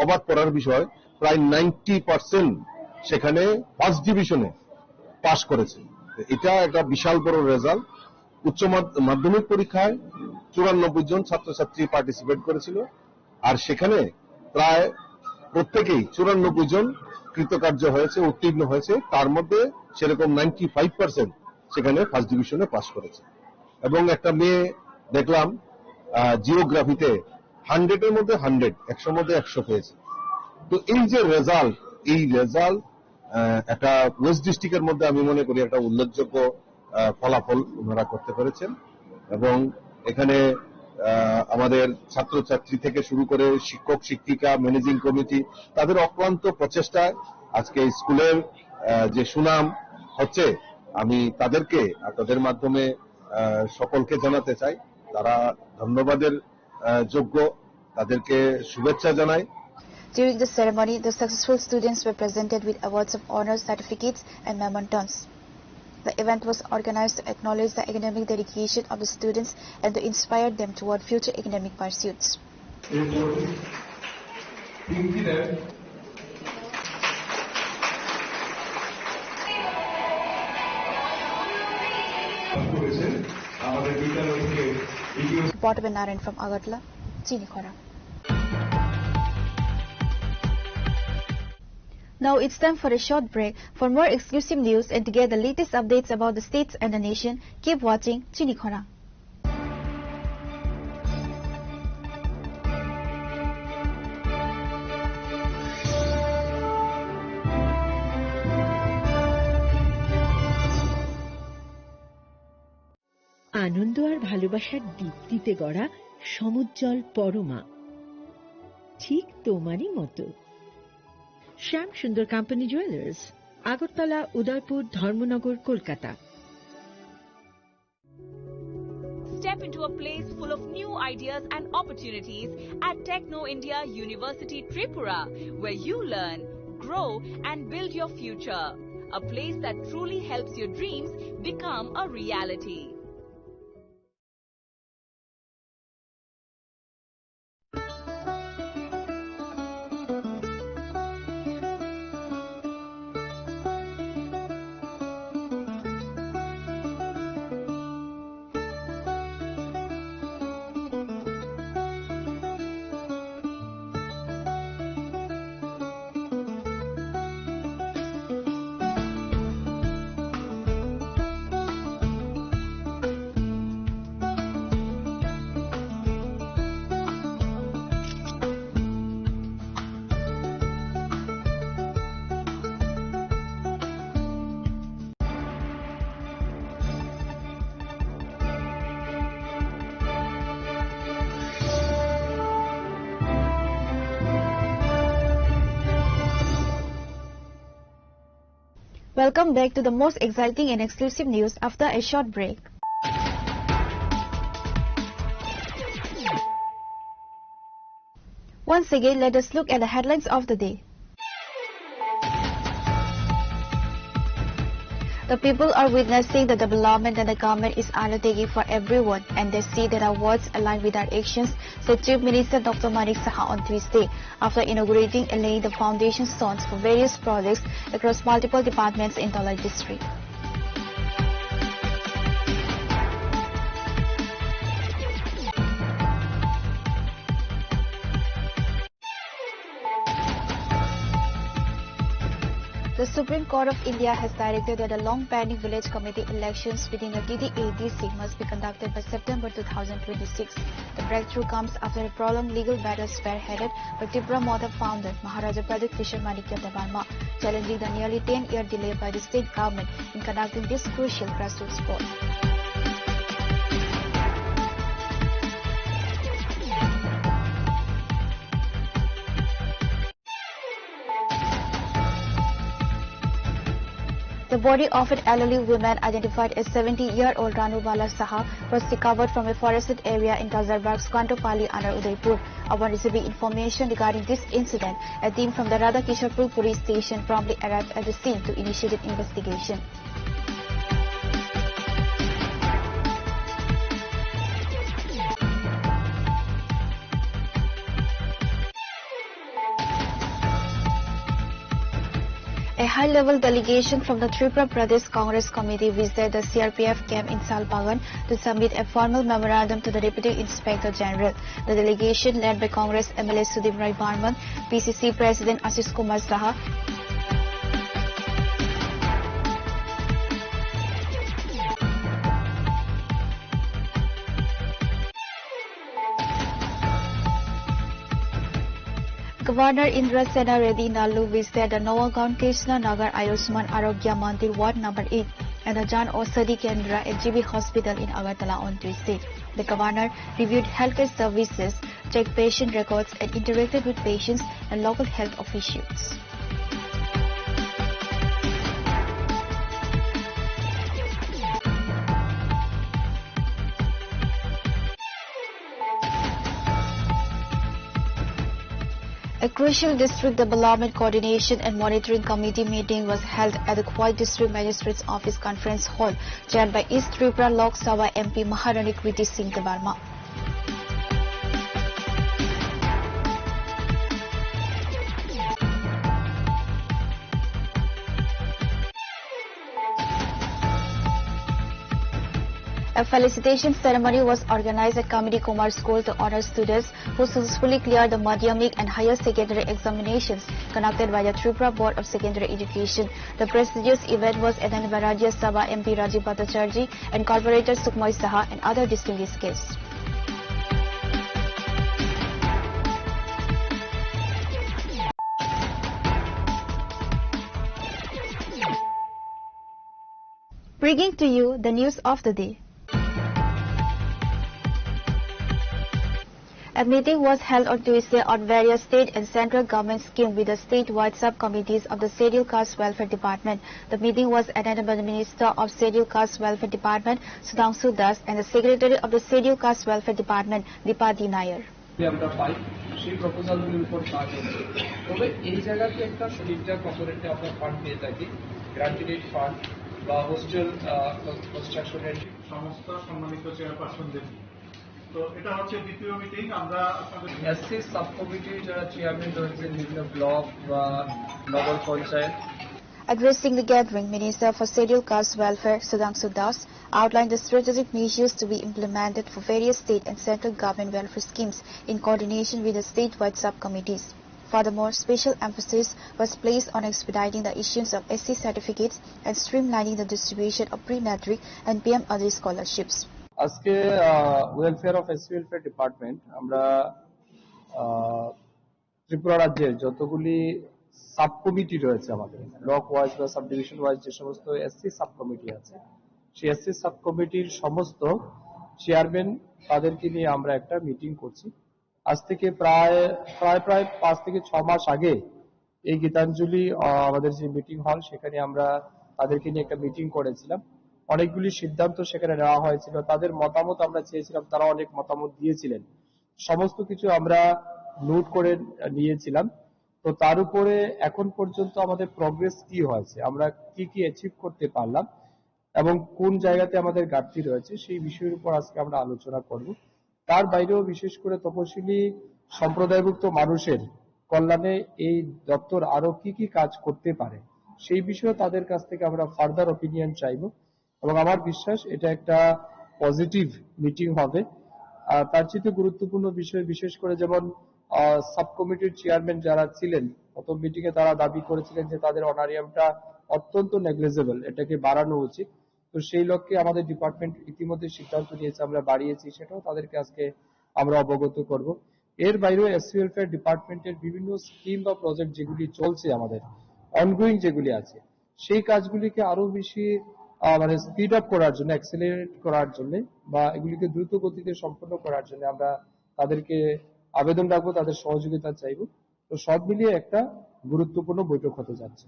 অবাক করার বিষয়, প্রায় নাইনটি পার্সেন্ট সেখানে ফার্স্ট ডিভিশনে পাস করেছে। এটা একটা বিশাল বড় রেজাল্ট। উচ্চ মাধ-, মাধ্যমিক পরীক্ষায় চুরানব্বই জন ছাত্রছাত্রী পার্টিসিপেট করেছিল, আর সেখানে প্রায় প্রত্যেকেই, চুরানব্বই জন কৃতকার্য হয়েছে, উত্তীর্ণ হয়েছে। তার মধ্যে সেরকম নাইনটি ফাইভ পার্সেন্ট সেখানে ফার্স্ট ডিভিশনে পাস করেছে। এবং একটা মেয়ে দেখলাম, আহ, জিওগ্রাফিতে হান্ড্রেডের মধ্যে হান্ড্রেড, একশোর মধ্যে একশো পেয়েছে। তো এই যে রেজাল্ট, এই রেজাল্ট, আহ, একটা ওয়েস্ট ডিস্ট্রিক্টের মধ্যে আমি মনে করি একটা উল্লেখযোগ্য, আহ, ফলাফল ওনারা করতে পেরেছেন। এবং এখানে আহ, আমাদের ছাত্রছাত্রী থেকে শুরু করে শিক্ষক শিক্ষিকা, ম্যানেজিং কমিটি, তাদের অক্লান্ত প্রচেষ্টায় আজকে স্কুলের, আহ, যে সুনাম হচ্ছে, আমি তাদেরকে আপনাদের মাধ্যমে, আহ, সকলকে জানাতে চাই, তারা ধন্যবাদের, আহ, যোগ্য, তাদেরকে শুভেচ্ছা জানাই। During the ceremony, the successful students were presented with awards of honor, certificates, and mementos. The event was organized to acknowledge the academic dedication of the students and to inspire them toward future academic pursuits. এরপর পিঙ্কি দেব পাস করেছেন আমাদের বিদ্যালয় থেকে দ্বিতীয়। Bottom Narayan from Agartala, Chini Khorang. Now it's time for a short break. For more exclusive news and to get the latest updates about the states and the nation, keep watching Chini Khorang. আনন্দ আর ভালোবাসার দীপ্তিতে গড়া সমুজ্জ্বল পরমা, ঠিক তোমারই মতো। শ্যাম সুন্দর company jewellers, Agartala, উদয়পুর, ধর্মনগর, Kolkata. Step into a place full of new ideas and opportunities at Techno India University Tripura, where you learn, grow, and build your future. A place that truly helps your dreams become a reality. Welcome back to the most exciting and exclusive news after a short break. Once again, let us look at the headlines of the day. The people are witnessing the development that the government is undertaking for everyone, and they see that awards align with our actions, said Chief Minister Doctor Manik Saha on Tuesday, after inaugurating and laying the foundation stones for various projects across multiple departments in Dhalai district. The Supreme Court of India has directed that the long pending village committee elections within the T T A D C must be conducted by September two thousand twenty-six. The breakthrough comes after a prolonged legal battle spearheaded by Tipra Motha founder Maharaja Pradyut Kishore Manikya Debbarma, challenging the nearly ten-year delay by the state government in conducting this crucial grassroots poll. The body of an elderly woman identified as seventy-year-old Ranubala Saha was recovered from a forested area in Kazarbagh's Kantopalli under Udaipur. Upon receiving information regarding this incident, a team from the Radhakishanpur police station promptly arrived at the scene to initiate an investigation. A high-level delegation from the Tripura Pradesh Congress Committee visited the C R P F camp in Salbagan to submit a formal memorandum to the Deputy Inspector General. The delegation, led by Congress M L A Sudip Roy Barman, P C C President Ashish Kumar Saha, Governor Indrasena Reddy Nallu visited the Nawagaon Krishna Nagar Ayushman Arogya Mandir Ward number eight and the Jan Aushadhi Kendra at G B Hospital in Agartala on Tuesday. The governor reviewed healthcare services, checked patient records, and interacted with patients and local health officials. A crucial District Development Coordination and Monitoring Committee meeting was held at the Khowai District Magistrate's Office Conference Hall, chaired by East Tripura Lok Sabha M P Maharani Kriti Singh Debbarma. A felicitation ceremony was organized at Kamini Kumar School to honor students who successfully cleared the madhyamik and higher secondary examinations conducted by the Tripura Board of Secondary Education. The prestigious event was attended by Rajya Sabha M P Rajiv Bhattacharjee and Corporator Sukhmoy Saha and other distinguished guests. Bringing to you the news of the day. A meeting was held on Tuesday on various state and central government schemes with the statewide subcommittees of the Scheduled Caste Welfare Department. The meeting was attended by the Minister of Scheduled Caste Welfare Department, Sudhanshu Das, and the Secretary of the Scheduled Caste Welfare Department, Deepa D Nair. যে আমরা পাই, সেই প্রপোজালগুলির উপর কাজ হচ্ছে। তবে এই জায়গাতে একটা তিনটা কম্পোনেন্টে আমরা ফান্ড পেয়ে থাকি, গ্র্যান্টেড ফান্ড বা হোস্টেল কনস্ট্রাকশনের। সংস্থা সম্মানিত চেয়ারপারসনদের, তো এটা হচ্ছে দ্বিতীয় মিটিং। আমরা আপনাদের এসসি সাব কমিটির যারা চেয়ারম্যান রয়েছেন বিভিন্ন ব্লক বা নগর panchayat, Addressing the gathering, Minister for Scheduled Caste Welfare Sudhanshu Das outlined the strategic measures to be implemented for various state and central government welfare schemes in coordination with the statewide subcommittees. Furthermore, special emphasis was placed on expediting the issuance of S C certificates and streamlining the distribution of pre-matric and P M Aday scholarships. আজকে welfare of SC welfare department আমরা ah, Tripura রাজ্যের যতগুলি sub committee রয়েছে আমাদের, block wise বা sub division wise যে সমস্ত SC sub committee আছে, সেই এসসি সাব কমিটির সমস্ত চেয়ারম্যান, তাদেরকে নিয়ে আমরা একটা মিটিং করছি। আজ থেকে প্রায় প্রায় প্রায় পাঁচ থেকে ছ মাস আগে এই গীতাঞ্জলি আহ, আমাদের যে মিটিং হল, সেখানে আমরা তাদেরকে নিয়ে একটা মিটিং করেছিলাম। অনেকগুলি সিদ্ধান্ত সেখানে নেওয়া হয়েছিল, তাদের মতামত আমরা চেয়েছিলাম, তারা অনেক মতামত দিয়েছিলেন। সমস্ত কিছু আমরা নোট করে নিয়েছিলাম। তো তার উপরে এখন পর্যন্ত আমাদের প্রোগ্রেস কি হয়েছে, আমরা কি কি অ্যাচিভ করতে পারলাম এবং কোন জায়গাতে আমাদের ঘাটতি রয়েছে, সেই বিষয়ের উপর আজকে আমরা আলোচনা করব। তার বাইরেও বিশেষ করে তপশিলি সম্প্রদায়ভুক্ত মানুষের কল্যাণে এই দপ্তর আরো কি কি কাজ করতে পারে, সেই বিষয়ে তাদের কাছ থেকে আমরা ফার্দার ওপিনিয়ন চাইব। এবং আমার বিশ্বাস এটা একটা পজিটিভ মিটিং হবে। আর তার চেয়ে গুরুত্বপূর্ণ বিষয়, বিশেষ করে যেমন সাব কমিটির চেয়ারম্যান যারা ছিলেন, প্রথম মিটিং এ তারা দাবি করেছিলেন যে তাদের অনারিয়ামটা অত্যন্ত নেগলিজেবল, এটাকে বাড়ানো উচিত। তো সেই লক্ষ্যে আমাদের ডিপার্টমেন্ট ইতিমধ্যে সিদ্ধান্ত নিয়েছে, আমরা বাড়িয়েছি, সেটাও তাদেরকে আজকে আমরা অবগত করব। এর বাইরেও এসসি ওয়েলফেয়ার ডিপার্টমেন্টের বিভিন্ন স্কিম বা প্রজেক্ট যেগুলি চলছে, আমাদের অনগোয়িং যেগুলি আছে, সেই কাজগুলিকে আরো বেশি আহ, মানে স্পিড আপ করার জন্য, অ্যাক্সেলারেট করার জন্য বা এগুলিকে দ্রুত গতিতে সম্পন্ন করার জন্য আমরা তাদেরকে আবেদন রাখবো, তাদের সহযোগিতা চাইবো। তো সব মিলিয়ে একটা গুরুত্বপূর্ণ বৈঠক হতে যাচ্ছে।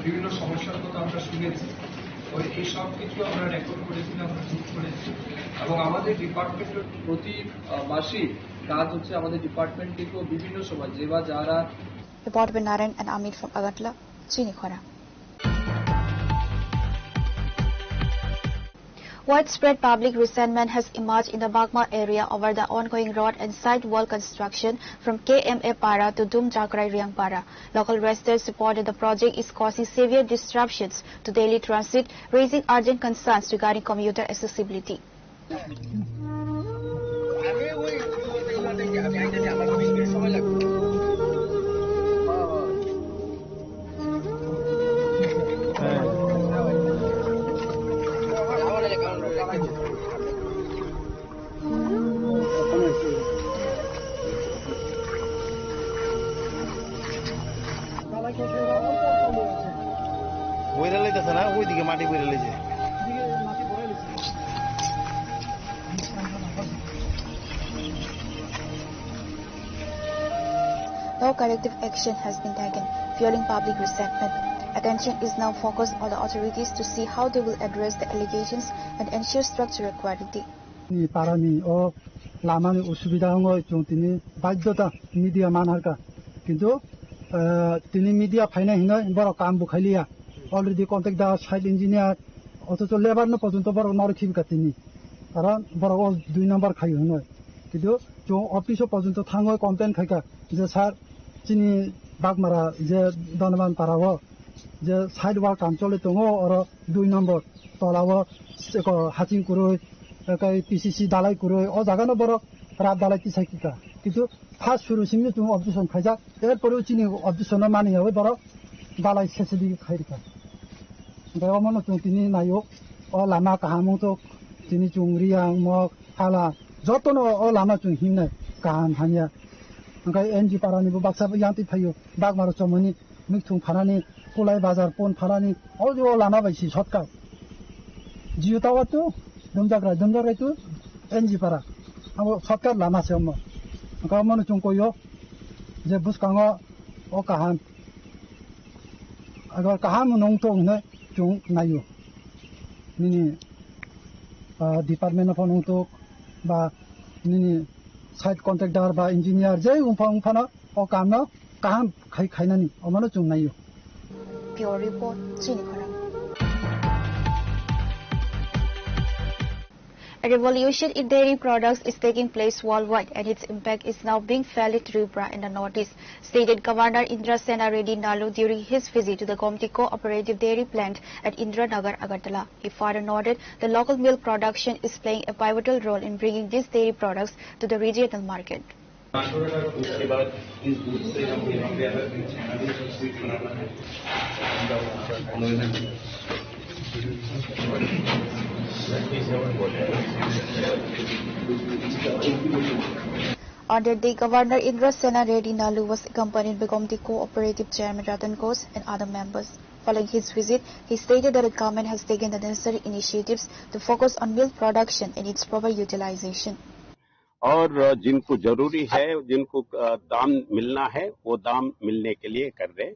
বিভিন্ন সমস্যার কথা আমরা শুনেছি, ওই এই সব কিছু আমরা রেকর্ড করেছি, আমরা নোট করেছি। এবং আমাদের ডিপার্টমেন্টের প্রতি আহ, মাসিক কাজ হচ্ছে আমাদের ডিপার্টমেন্ট থেকেও বিভিন্ন সময় যে বা যারা Report by Narayan and Amit from Agartala, Chinikhora. Widespread public resentment has emerged in the Bagma area over the ongoing road and side wall construction from K M A Para to Dumjakrai Riangpara. Local residents report that the project is causing severe disruptions to daily transit, raising urgent concerns regarding commuter accessibility. No corrective action has been taken, fueling public resentment. Attention is now focused on the authorities to see how they will address the allegations and ensure structural quality. Ni parani o lamani usubida wngwi chwng tini baidhota media man harkha. Kintu, eh, tini media phainai hinwi borok kam bo khailiya. Already contractor, site engineer, othocho labour no porjonto borok narwk khibika tini. Karon borok o dui number khaio hinwi. Kintu chwng office o porjonto thangwi complain khaikha je, "Sir, chini Bagmara je Donoban para o je side wall kam choli tongo, oro dui number tola o seko haching kwrwi, tei P C C dalai kwrwi, o jaga no borok rat dalai tisai kha." Kintu first suru simi chwng objection khaijak, er pore chini objection no mani yawi borok dalai sesedi khai rikha. Hwnkhe omo no chwng tini naio, o lama kaham wngthok, tini chwng Riyang, Mok, Hala, joto no o lama chwng himnai kaham hamya. Hwnkhe N G para ni bo baksa yang twi phaio, Bagmaro chomoni, Mikthung phanani, Kulai bazar pon phanani, o je o lama bai si shortcut. Jio tower to Dumjakrai, Dumjakrai to N G para. Abo shortcut lama se omo. Hwnkhe omo no chwng koio je bwskango o kaham. Agar kaham nung to hwnwi chwng naio. Nini, ah, department no phano wngtok ba nini site contractor ba engineer je wngpha wngphano o kamno kaham khai khainani omono chwng naio. Bureau Report, Chini Khorang. A revolution in dairy products is taking place worldwide, and its impact is now being felt in Tripura and the Northeast. State Governor Indra Sena Reddy Nalu, during his visit to the Gomti Cooperative Dairy Plant at Indiranagar, Agartala, he further noted the local milk production is playing a pivotal role in bringing these dairy products to the regional market. On that day, Governor Indra Sena Reddy Nalu was accompanied by Gomti Cooperative Chairman Ratan Ghosh and other members. Following his visit, he stated that the government has taken the necessary initiatives to focus on milk production and its proper utilization. और जिनको जरूरी है, जिनको, अ, दाम मिलना है, वो दाम मिलने के लिए कर रहे।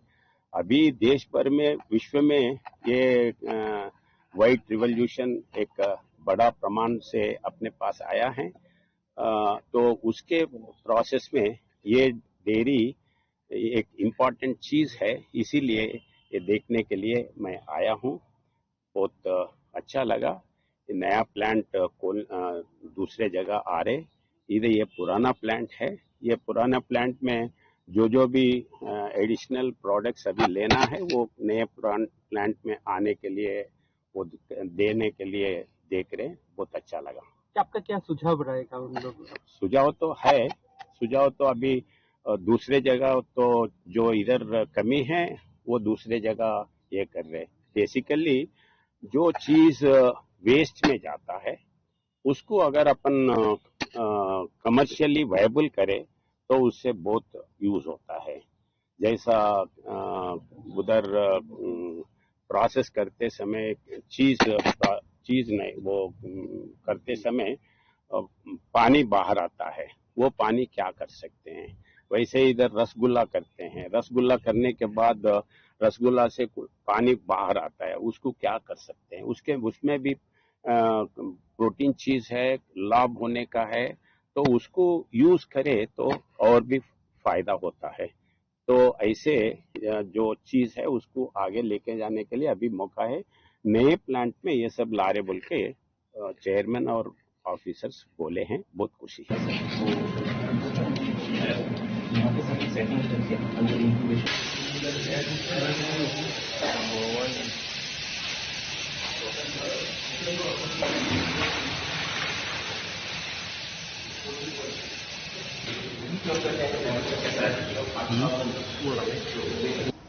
अभी देश भर में, विश्व में ये, अ, व्हाइट रिवोल्यूशन एक, अ, बड़ा प्रमाण से अपने पास आया है। अ, तो उसके प्रोसेस में ये डेयरी एक इम्पॉर्टेंट चीज है, इसीलिए ये देखने के लिए मैं आया हूँ। बहुत, अ, अच्छा लगा। ये नया प्लांट, अ, कोल-, अ, दूसरे जगह आ रहे, इधर ये पुराना प्लांट है। ये पुराना प्लांट में जो, जो भी, अ, एडिशनल प्रोडक्ट्स अभी लेना है, वो नए पुरान प्लांट में आने के लिए, वो द-, देने के लिए देख रहे हैं। बहुत अच्छा लगा। क्या आपका क्या सुझाव रहेगा उन लोग? सुझाव तो है, सुझाव तो अभी, अ, दूसरे जगह तो जो इधर कमी है, वो दूसरे जगह ये कर रहे हैं। बेसिकली जो चीज, अ, वेस्ट में जाता है, उसको अगर अपन, अ, अ, कमर्शियली वायबल करें, तो उससे बहुत यूज होता है। जैसा, अ, उधर, अ, प्रोसेस करते समय चीज, प्रा-, चीज नहीं, वो, अम, करते समय, अ, पानी बाहर आता है, वो पानी क्या कर सकते हैं? वैसे ही इधर रसगुल्ला करते हैं, रसगुल्ला करने के बाद, अ, रसगुल्ला से कु-, पानी बाहर आता है, उसको क्या कर सकते हैं? उसके, उसमें भी, अ, प्रोटीन चीज है, लाभ होने का है, तो उसको यूज करें तो और भी फायदा होता है। तो ऐसे, अ, जो चीज है उसको आगे लेके जाने के लिए अभी मौका है। नए प्लांट में ये सब ला रहे बोल के, अ, चेयरमैन और ऑफिसर्स बोले हैं, बहुत खुशी है।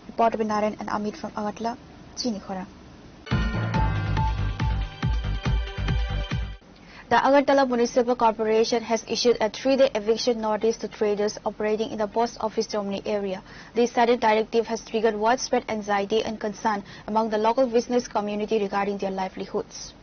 Report by Narayan and Amit from Agartala, Chini Khorang. The Agartala Municipal Corporation has issued a three-day eviction notice to traders operating in the post office Chomni area. This sudden directive has triggered widespread anxiety and concern among the local business community regarding their livelihoods.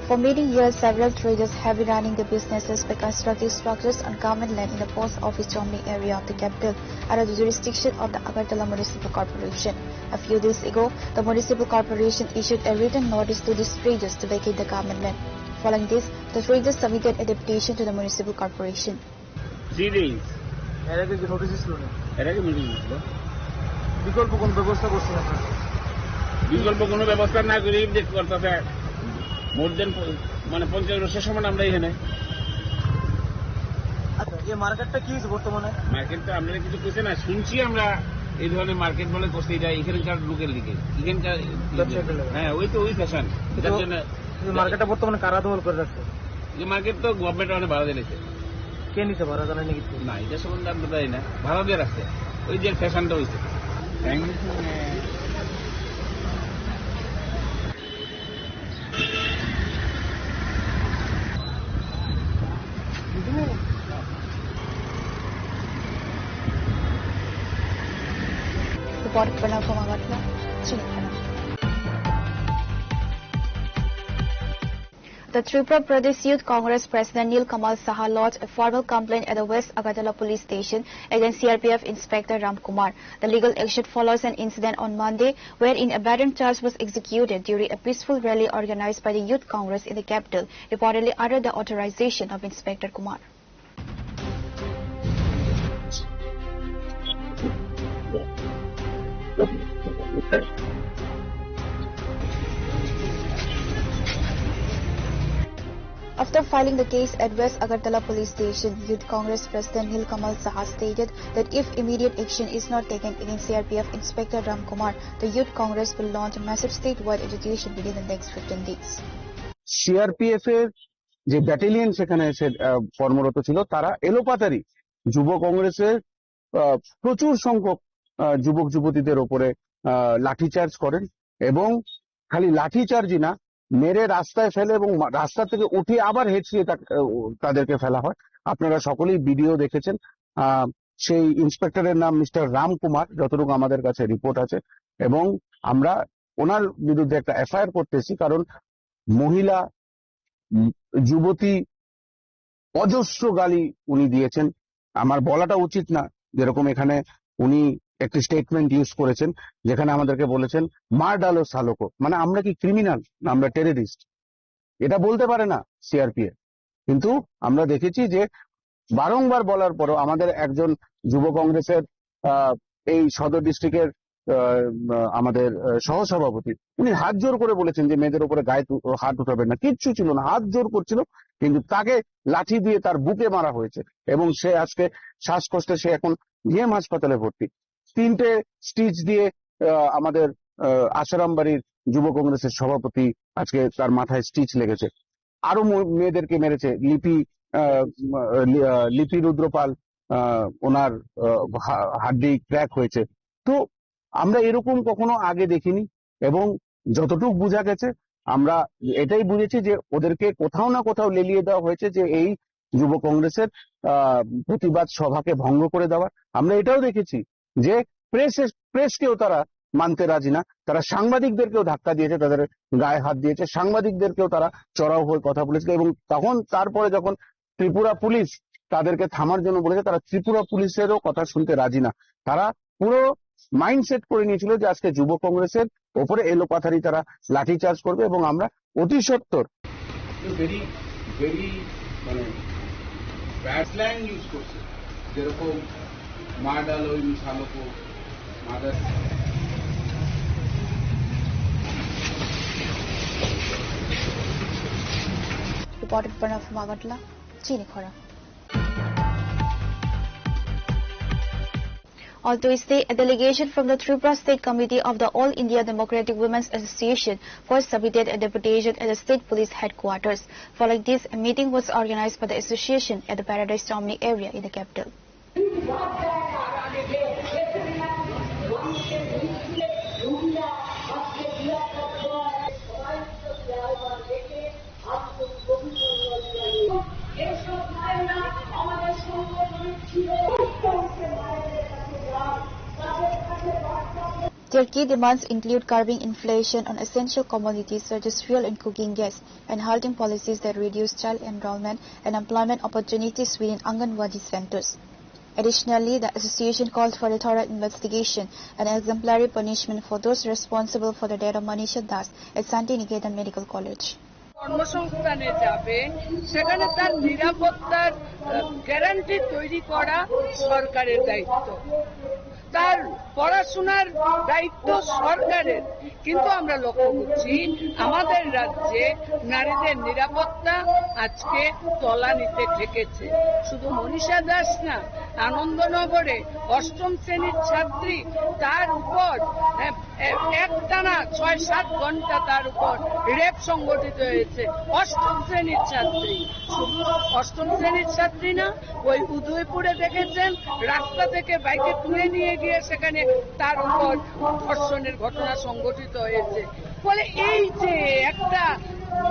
For many years, several traders have been running their businesses by constructing structures on government land in the post office Chomni area of the capital under the jurisdiction of the Agartala Municipal Corporation. A few days ago, the municipal corporation issued a written notice to these traders to vacate the government land. Following this, the traders submitted a deputation to the municipal corporation. Three days. এর আগে কি নোটিশ ছিল না? এর আগে নোটিশ দিছিল। বিকল্প কোন ব্যবস্থা করছেন আপনারা? বিকল্প কোনো ব্যবস্থা না করে এমনি করতেছে। মোর দেন প-, মানে পঞ্চাশ বছর সমান আমরা এখানে। আচ্ছা, এই মার্কেটটা কি হয়েছে বর্তমানে? মার্কেট তো আমরা কিছু করছে না, শুনছি আমরা এই ধরনের মার্কেট বলে করছে, এটা এখানকার লোকের দিকে, এখানকার ব্যবসায়ীদের লোকের। হ্যাঁ, ওই তো ওই ফ্যাশন। কিন্তু যার জন্য এই মার্কেটটা বর্তমানে কারা দখল করে রাখছে? এই মার্কেট তো গভর্নমেন্ট অনেক ভাড়া দিয়ে নিছে। কে নিছে ভাড়া, জানেন নাকি? না, এটা সম্বন্ধে আমরা জানি না, ভাড়া দিয়ে রাখছে, ওই যে ফ্যাশনটা হয়েছে। Report Pranab Kumagatla, Chinikhara. The Tripura Pradesh Youth Congress President Nil Kamal Saha lodged a formal complaint at the West Agartala Police Station against C R P F Inspector Ram Kumar. The legal action follows an incident on Monday wherein a baton charge was executed during a peaceful rally organized by the Youth Congress in the capital, reportedly under the authorization of Inspector Kumar. After filing the case at West Agartala Police Station, Youth Congress President Nil Kamal Saha stated that if immediate action is not taken against C R P F Inspector Ram Kumar, the Youth Congress will launch a massive statewide agitation within the next fifteen days. CRPF এর যে ব্যাটালিয়ন সেখানে এসে, আহ, কর্মরত ছিল, তারা এলোপাতাড়ি যুব কংগ্রেসের, আহ, প্রচুর সংখ্যক, আহ, যুবক যুবতীদের ওপরে, আহ, লাঠিচার্জ করেন এবং খালি লাঠিচার্জই না, মেরে রাস্তায় ফেলে এবং মা-, রাস্তা থেকে উঠিয়ে আবার হেঁচড়িয়ে তা-, আহ, তাদেরকে ফেলা হয়। আপনারা সকলেই ভিডিও দেখেছেন। আহ, সেই ইন্সপেক্টরের নাম মিস্টার রাম কুমার, যতটুকু আমাদের কাছে রিপোর্ট আছে, এবং আমরা ওনার বিরুদ্ধে একটা এফআইআর করতেছি, কারণ মহিলা, উম, যুবতী অজস্র গালি উনি দিয়েছেন। আমার বলাটা উচিত না, যেরকম এখানে উনি একটি স্টেটমেন্ট ইউজ করেছেন, যেখানে আমাদেরকে বলেছেন, "মার ডালো সালোকো", মানে আমরা কি ক্রিমিনাল না আমরা টেররিস্ট? এটা বলতে পারে না সিআরপিএফ। কিন্তু আমরা দেখেছি যে বারংবার বলার পরও আমাদের একজন যুব কংগ্রেসের, আহ, এই সদর ডিস্ট্রিক্টের, আহ, আমাদের, আহ, সহসভাপতি, উনি হাত জোর করে বলেছেন যে মেয়েদের উপরে গায়ে তু-, হাত উঠাবেন না, কিচ্ছু ছিল না, হাত জোর করছিল, কিন্তু তাকে লাঠি দিয়ে তার বুকে মারা হয়েছে এবং সে আজকে শ্বাসকষ্টে সে এখন জিএম হাসপাতালে ভর্তি। তিনটে স্টিচ দিয়ে, আহ, আমাদের, আহ, আশারাম বাড়ির যুব কংগ্রেসের সভাপতি আজকে তার মাথায় স্টিচ লেগেছে। আরো ম-, মেয়েদেরকে মেরেছে। লিপি, আহ, উম, আহ, লি-, আহ, লিপি রুদ্রপাল, আহ, ওনার, আহ, হা-, হাড্ডি ক্র্যাক হয়েছে। তো আমরা এরকম কখনো আগে দেখিনি এবং যতটুকু বোঝা গেছে আমরা এটাই বুঝেছি যে ওদেরকে কোথাও না কোথাও লেলিয়ে দেওয়া হয়েছে যে এই যুব কংগ্রেসের, আহ, প্রতিবাদ সভাকে ভঙ্গ করে দেওয়া। আমরা এটাও দেখেছি যে প্রেস, প্রেসকেও তারা মানতে রাজি না, তারা সাংবাদিকদেরকেও ধাক্কা দিয়েছে, তাদের গায়ে হাত দিয়েছে, সাংবাদিকদেরকেও তারা চড়াও হয়ে কথা বলেছিল। এবং তখন, তারপরে যখন ত্রিপুরা পুলিশ তাদেরকে থামার জন্য বলেছে, তারা ত্রিপুরা পুলিশেরও কথা শুনতে রাজি না। তারা পুরো মাইন্ডসেট করে নিয়েছিল যে আজকে যুব কংগ্রেসের ওপরে এলোপাথারি তারা লাঠিচার্জ করবে এবং আমরা অতি সত্বর। ভেরি, ভেরি, মানে, ব্যাড স্ল্যাং ইউজ করছে, যেরকম মার ডালো ইন সালোকো, mother. Reported Pranav Magatla, Chini Khora. On Tuesday, a delegation from the Tripura State Committee of the All India Democratic Women's Association first submitted a deputation at the state police headquarters. Following this, a meeting was organized by the association at the Paradise Terminal area in the capital. Their key demands include curbing inflation on essential commodities such as fuel and cooking gas, and halting policies that reduce child enrollment and employment opportunities within Anganwadi centers. Additionally, the association called for a thorough investigation and exemplary punishment for those responsible for the death of Manisha Das at Santi Niketan Medical College. কর্মসংস্থানে যাবে, সেখানে তার নিরাপত্তার, আহ, গ্যারান্টি তৈরি করা সরকারের দায়িত্ব, তার পড়াশোনার দায়িত্ব সরকারের। কিন্তু আমরা লক্ষ্য করছি, আমাদের রাজ্যে নারীদের নিরাপত্তা আজকে তলানিতে ঠেকেছে। শুধু মনীষা দাস না, আনন্দনগরে অষ্টম শ্রেণীর ছাত্রী, তার উপর, আহ, এ-, একটানা ছয় সাত ঘন্টা তার উপর রেপ সংগঠিত হয়েছে। অষ্টম শ্রেণীর ছাত্রী, শুধু অষ্টম শ্রেণীর ছাত্রী না, ওই উদয়পুরে দেখেছেন, রাস্তা থেকে বাইকে তুলে নিয়ে গিয়ে সেখানে তার উপর ধর্ষণের ঘটনা সংঘটিত হয়েছে। ফলে এই যে একটা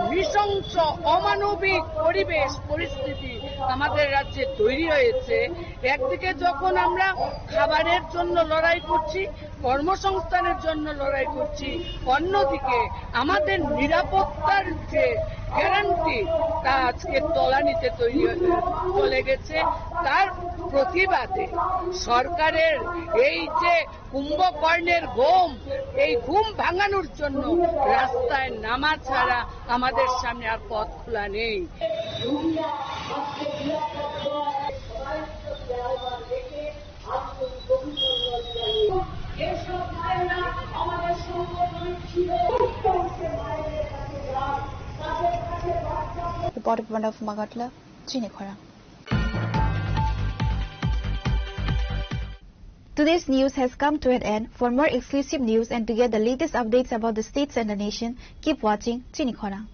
নৃশংস, অমানবিক পরিবেশ, পরিস্থিতি আমাদের রাজ্যে তৈরি হয়েছে, একদিকে যখন আমরা খাবারের জন্য লড়াই করছি, কর্মসংস্থানের জন্য লড়াই করছি, অন্যদিকে আমাদের নিরাপত্তার যে গ্যারান্টি, তা আজকে তলানিতে তৈরি হয়ে চলে গেছে। তার প্রতিবাদে সরকারের এই যে কুম্ভকর্ণের ঘুম, এই ঘুম ভাঙানোর জন্য রাস্তায় নামা ছাড়া আমাদের সামনে আর পথ খোলা নেই। Reporter Pranav Magatla, Chini Khorang. Today's news has come to an end. For more exclusive news and to get the latest updates about the states and the nation, keep watching Chini Khorang.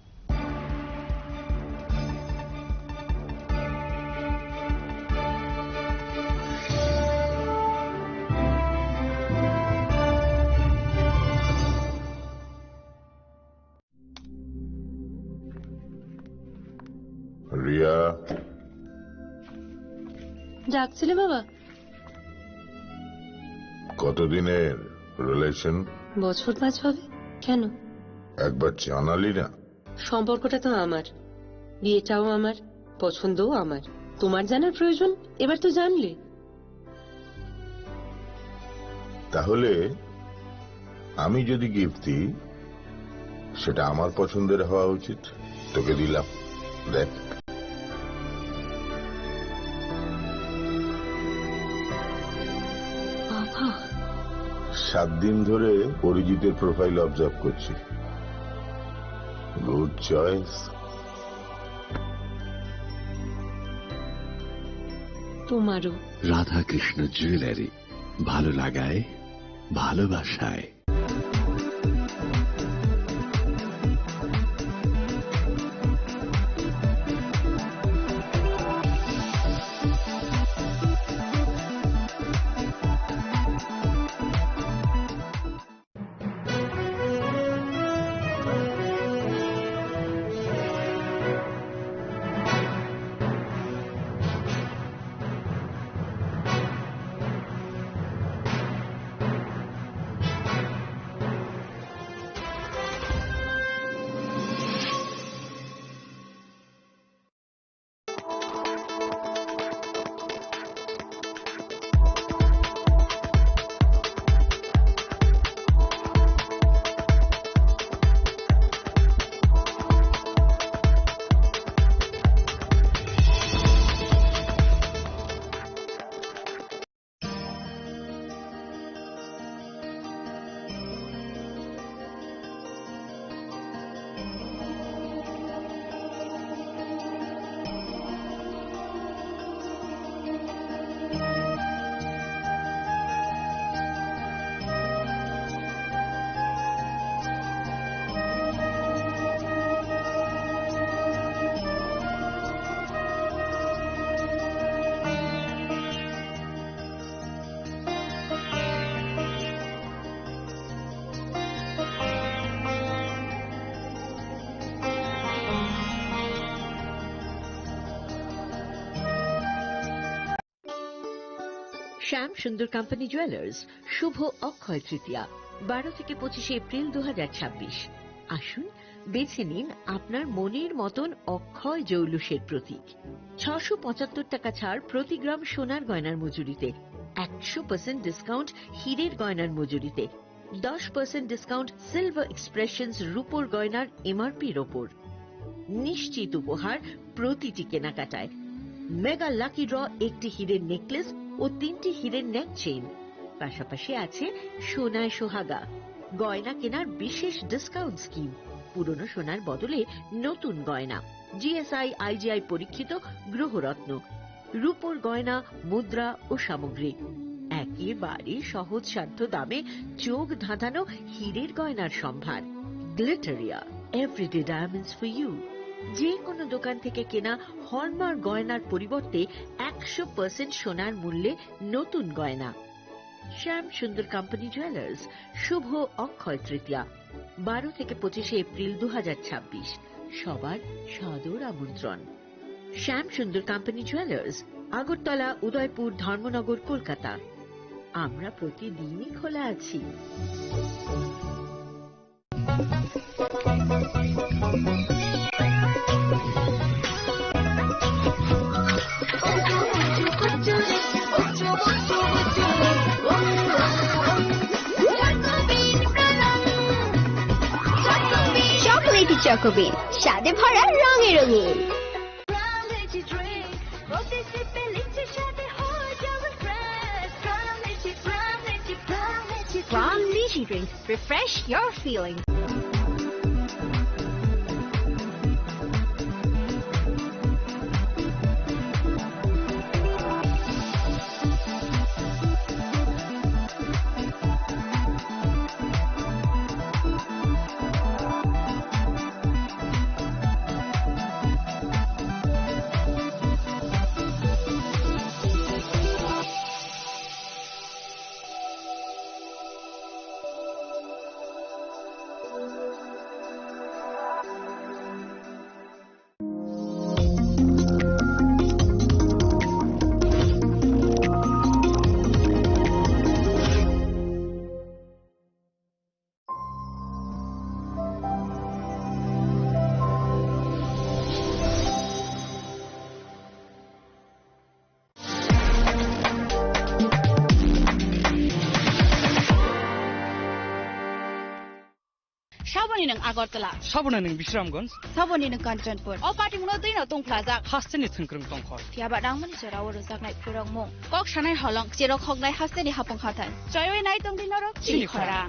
Riya. ডাকছিলে বাবা? কতদিনের রিলেশন? বছর পাঁচ হবে। কেন? একবার জানালি না। সম্পর্কটা তো আমার, বিয়েটাও আমার, পছন্দও আমার। তোমার জানার প্রয়োজন? এবার তো জানলে। তাহলে আমি যদি গিফট দিই, সেটা আমার পছন্দের হওয়া উচিত। তোকে দিলাম, দেখ। বাবা। সাত দিন ধরে অরিজিতের প্রোফাইল অবজার্ভ করছি। Good choice. তোমারও। রাধাকৃষ্ণ জুয়েলারি, ভালো লাগায়, ভালোবাসায়। শ্যাম সুন্দর কোম্পানি জুয়েলার্স, শুভ অক্ষয় তৃতীয়া, বারো থেকে পঁচিশে এপ্রিল দু হাজার ছাব্বিশ। আসুন, বেছে নিন আপনার মনের মতন অক্ষয় জৌলুসের প্রতীক। ছশো পঁচাত্তর টাকা ছাড় প্রতি গ্রাম সোনার গয়নার মজুরিতে, একশো পার্সেন্ট ডিসকাউন্ট হীরের গয়নার মজুরিতে, দশ পার্সেন্ট ডিসকাউন্ট সিলভার এক্সপ্রেশনস রূপোর গয়নার এমআরপির ওপর। নিশ্চিত উপহার প্রতিটি কেনাকাটায়। মেগা লাকি ড্র, একটি হীরের নেকলেস ও তিনটি হীরের নেক চেইন। পাশাপাশি আছে সোনায় সোহাগা, গয়না কেনার বিশেষ ডিসকাউন্ট স্কিম, পুরনো সোনার বদলে নতুন গয়না, জিএসআই আইজিআই পরীক্ষিত গ্রহরত্ন, রূপোর গয়না, মুদ্রা ও সামগ্রী। একেবারে সহজসাধ্য দামে চোখ ধাঁধানো হীরের গয়নার সম্ভার। Glitteria, everyday diamonds for you. যে কোনো দোকান থেকে কেনা হলমার্ক গয়নার পরিবর্তে একশো পার্সেন্ট সোনার মূল্যে নতুন গয়না। শ্যাম সুন্দর কোম্পানি জুয়েলার্স, শুভ অক্ষয় তৃতীয়া, বারো থেকে পঁচিশে এপ্রিল দু হাজার ছাব্বিশ। সবার সাদর আমন্ত্রণ। শ্যাম সুন্দর কোম্পানি জুয়েলার্স, আগরতলা, উদয়পুর, ধর্মনগর, কলকাতা। আমরা প্রতিদিনই খোলা আছি। চকোলেটি চকোবিন, স্বাদে ভরা, রঙে রঙিন। Prime Lychee Drink, প্রতি সিপে লিচি স্বাদে হয়ে যাবে fresh. Prime Lychee, Prime Lychee, Prime Lychee Drink। Refresh your feeling. Saboni nwng Agartala. Saboni nwng Bisramganj. Saboni nwng Kanchanpur. O party mungno twi no tongphlajak. Hasteni thwngkwrwng tongkhor. Phiya ba nangmani jora o rwjaknai phurokmung. Kok sanai holong, cherok hoknai hasteni hapung hathai. Choiwi nai tongdi norok chini khora.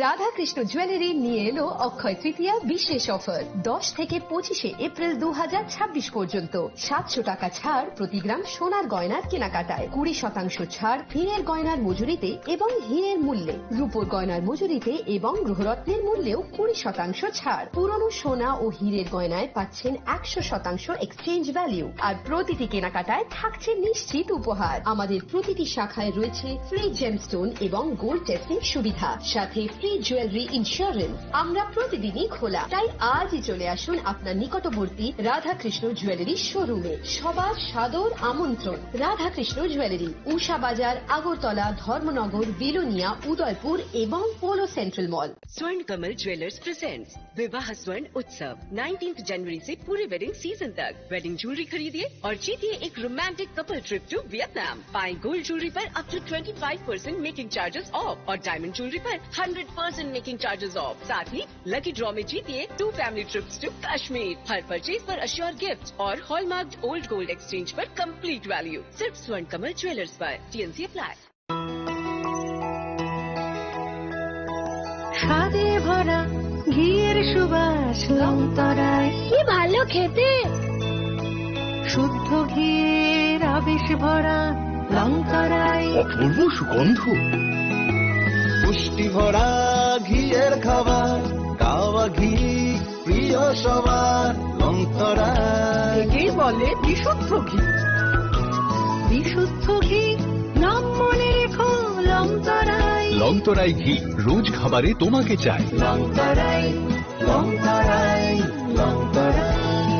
Radhakrishna jewellery নিয়ে এলো অক্ষয় তৃতীয়া বিশেষ অফার। দশ থেকে পঁচিশে এপ্রিল দু হাজার ছাব্বিশ পর্যন্ত সাতশো টাকা ছাড় প্রতি গ্রাম সোনার গয়নার কেনাকাটায়, কুড়ি শতাংশ ছাড় হীরের গয়নার মজুরিতে এবং হীরের মূল্যে, রূপোর গয়নার মজুরিতে এবং গ্রহরত্নের মূল্যেও কুড়ি শতাংশ ছাড়। পুরনো সোনা ও হীরের গয়নায় পাচ্ছেন একশো শতাংশ এক্সচেঞ্জ ভ্যালু, আর প্রতিটি কেনাকাটায় থাকছে নিশ্চিত উপহার। আমাদের প্রতিটি শাখায় রয়েছে ফ্রি জেমস্টোন এবং গোল্ড টেস্টিং সুবিধা, সাথে ফ্রি জুয়েলারি ইন্স্যুরেন্স, আমরা প্রতিদিনই খোলা, তাই আজই চলে আসুন আপনার নিকটবর্তী রাধাকৃষ্ণ জুয়েলারি শোরুমে। সবার সাদর আমন্ত্রণ। রাধাকৃষ্ণ জুয়েলারি, উষা বাজার, আগরতলা, ধর্মনগর, বিলোনিয়া, উদয়পুর এবং Polo Central Mall. Swarn Kamal Jewellers presents विवाह स्वर्ण उत्सव। नाइनटीन्थ जनवरी से पूरे वेडिंग सीजन तक वेडिंग ज्वेलरी खरीदिए और जीतिए एक romantic couple trip to Vietnam. पाएं गोल्ड ज्वेलरी पर up to twenty five percent making charges off और डायमंड ज्वेलरी पर hundred percent making charges off. साथ ही लकी ड्रॉ में जीतिए two family trips to Kashmir. हर परचेज पर अश्योर गिफ्ट और हॉलमार्क्ड ओल्ड गोल्ड एक्सचेंज पर कंप्लीट वैल्यू। सिर्फ स्वर्ण कमल ज्वेलर्स पर। T N C apply. স্বাদে ভরা ঘিয়ের সুবাস লংতরাই। কি ভালো খেতে। শুদ্ধ ঘিয়ের আবেশ ভরা লংতরাই। অপূর্ব সুগন্ধ। পুষ্টি ভরা ঘিয়ের খাবার, গাওয়া ঘি প্রিয় সবার লংতরাই। একেই বলে বিশুদ্ধ ঘি। বিশুদ্ধ ঘি, নাম মনে রেখো লংতরাই। লংতরাই ঘি, রোজ খাবারে তোমাকে চাই। লংতরাই, লংতরাই, লংতরাই।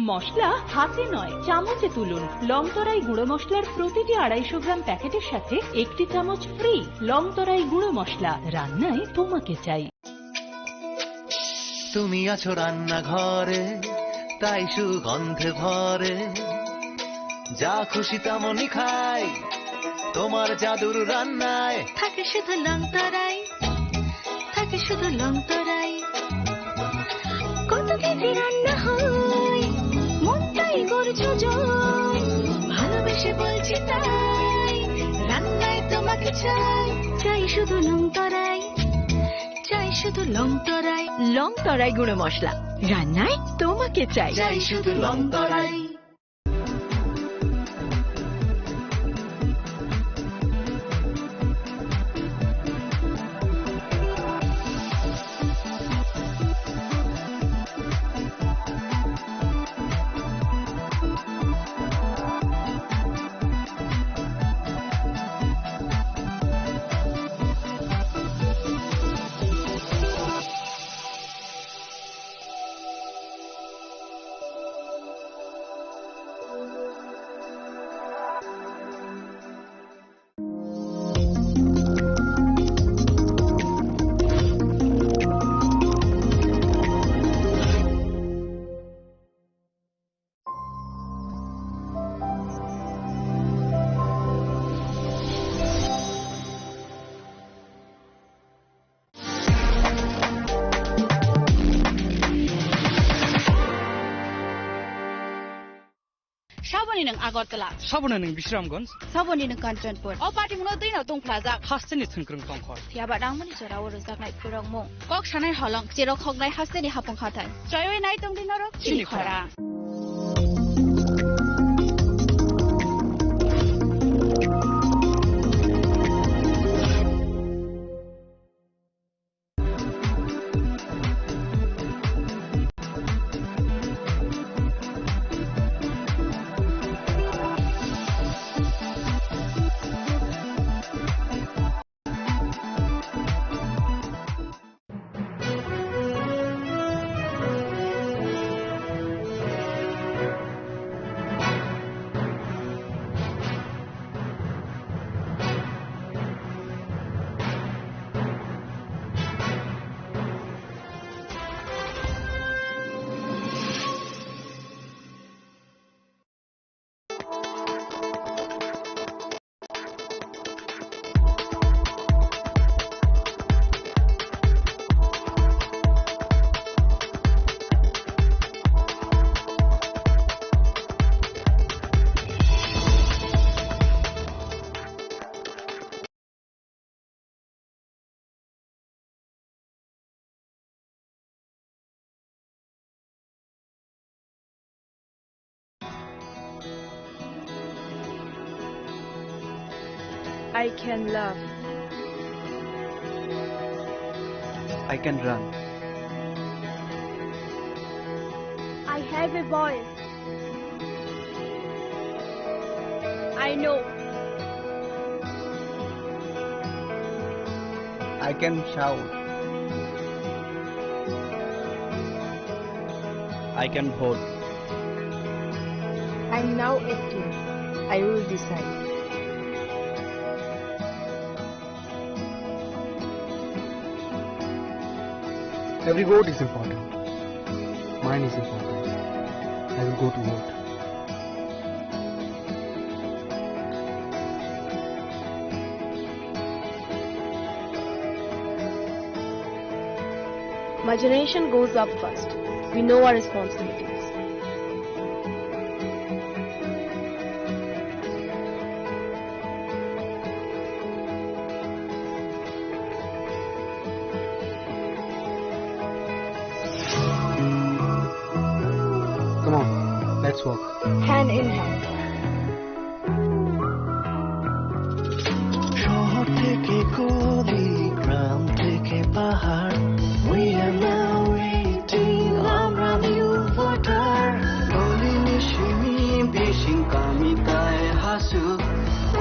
মশলা হাতে নয়, চামচে তুলুন। লংতরাই গুঁড়ো মশলার প্রতিটি আড়াইশো গ্রাম প্যাকেটের সাথে একটি চামচ ফ্রি। লংতরাই গুঁড়ো মশলা, রান্নায় তোমাকে চাই। তুমি আছো রান্নাঘরে, তাই সুগন্ধে ভরে। যা খুশি তেমনই খাই, তোমার জাদুর রান্নায়। থাকে শুধু লংতরাই, থাকে শুধু লংতরাই। কত কেজি রান্না হয়, মনটাই করছো জয়। ভালোবেসে বলছি তাই, রান্নায় তোমাকে চাই। চাই শুধু লংতরাই, চাই শুধু লংতরাই। লংতরাই গুঁড়ো মশলা, রান্নায় তোমাকে চাই। চাই শুধু লংতরাই। Saboni nwng Agartala. Saboni nwng Bisramganj. Saboni nwng Kanchanpur. O party mungno twi no tong phlajak. Hasteni thwngkwrwng tongkhor. Phiya ba nangmani jora o rwjaknai phwrwngmung. Kok sanai holong, cherok hoknai hasteni hapung hathai. Chaiwi nai tongdi norok chini khorang. I can laugh. I can run. I have a voice. I know. I can shout. I can vote. I'm now eighteen. I will decide. Every vote is important. Mine is important. I will go to vote. My generation goes up first. We know our responsibilities. Come on, let's walk. Hand in hand. শহর থেকে গলি, গ্রাম থেকে পাহাড়, we are now eighteen, আমরা new voter. Goli ni simi bising kami tai hasuk,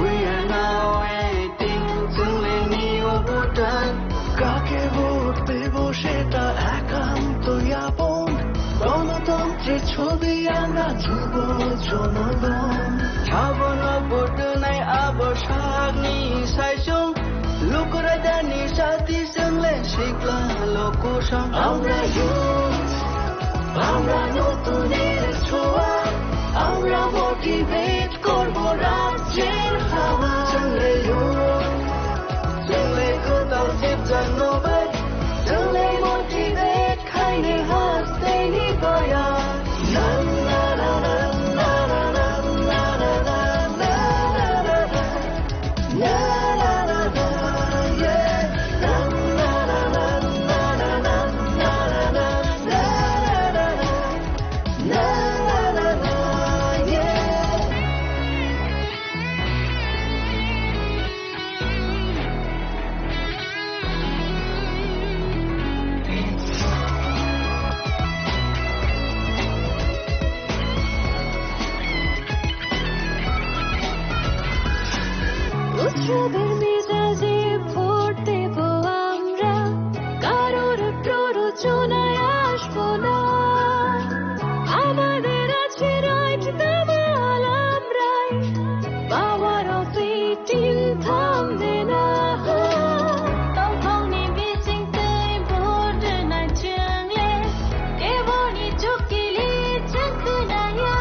we are now eighteen, chwng le new voter. কাকে ভোট দেব সেটা একান্ত আপন, গণতন্ত্রের ছবি আমরা যুব জনগণ। Sabono vote nai abo sakni saisung, lukurajani sati chwng le sikla lokusong. আমরা youth, আমরা নতুনের ছোঁয়া, আমরা motivate করবো রাজ্যের হাওয়া। Chwng le youth, chwng le kwtal sipjakno bai, chwng le motivate khaini hasteni boya. উৎসবের মেজাজে ভোট দেব আমরা, কারোর প্ররোচনায় আসবো না। আমাদের আছে রাইট, দামাল আমরাই। Power of eighteen থামবে না। Tongthokni bising twi vote rwnai chwng le, keboni chukili chwng khwnaya.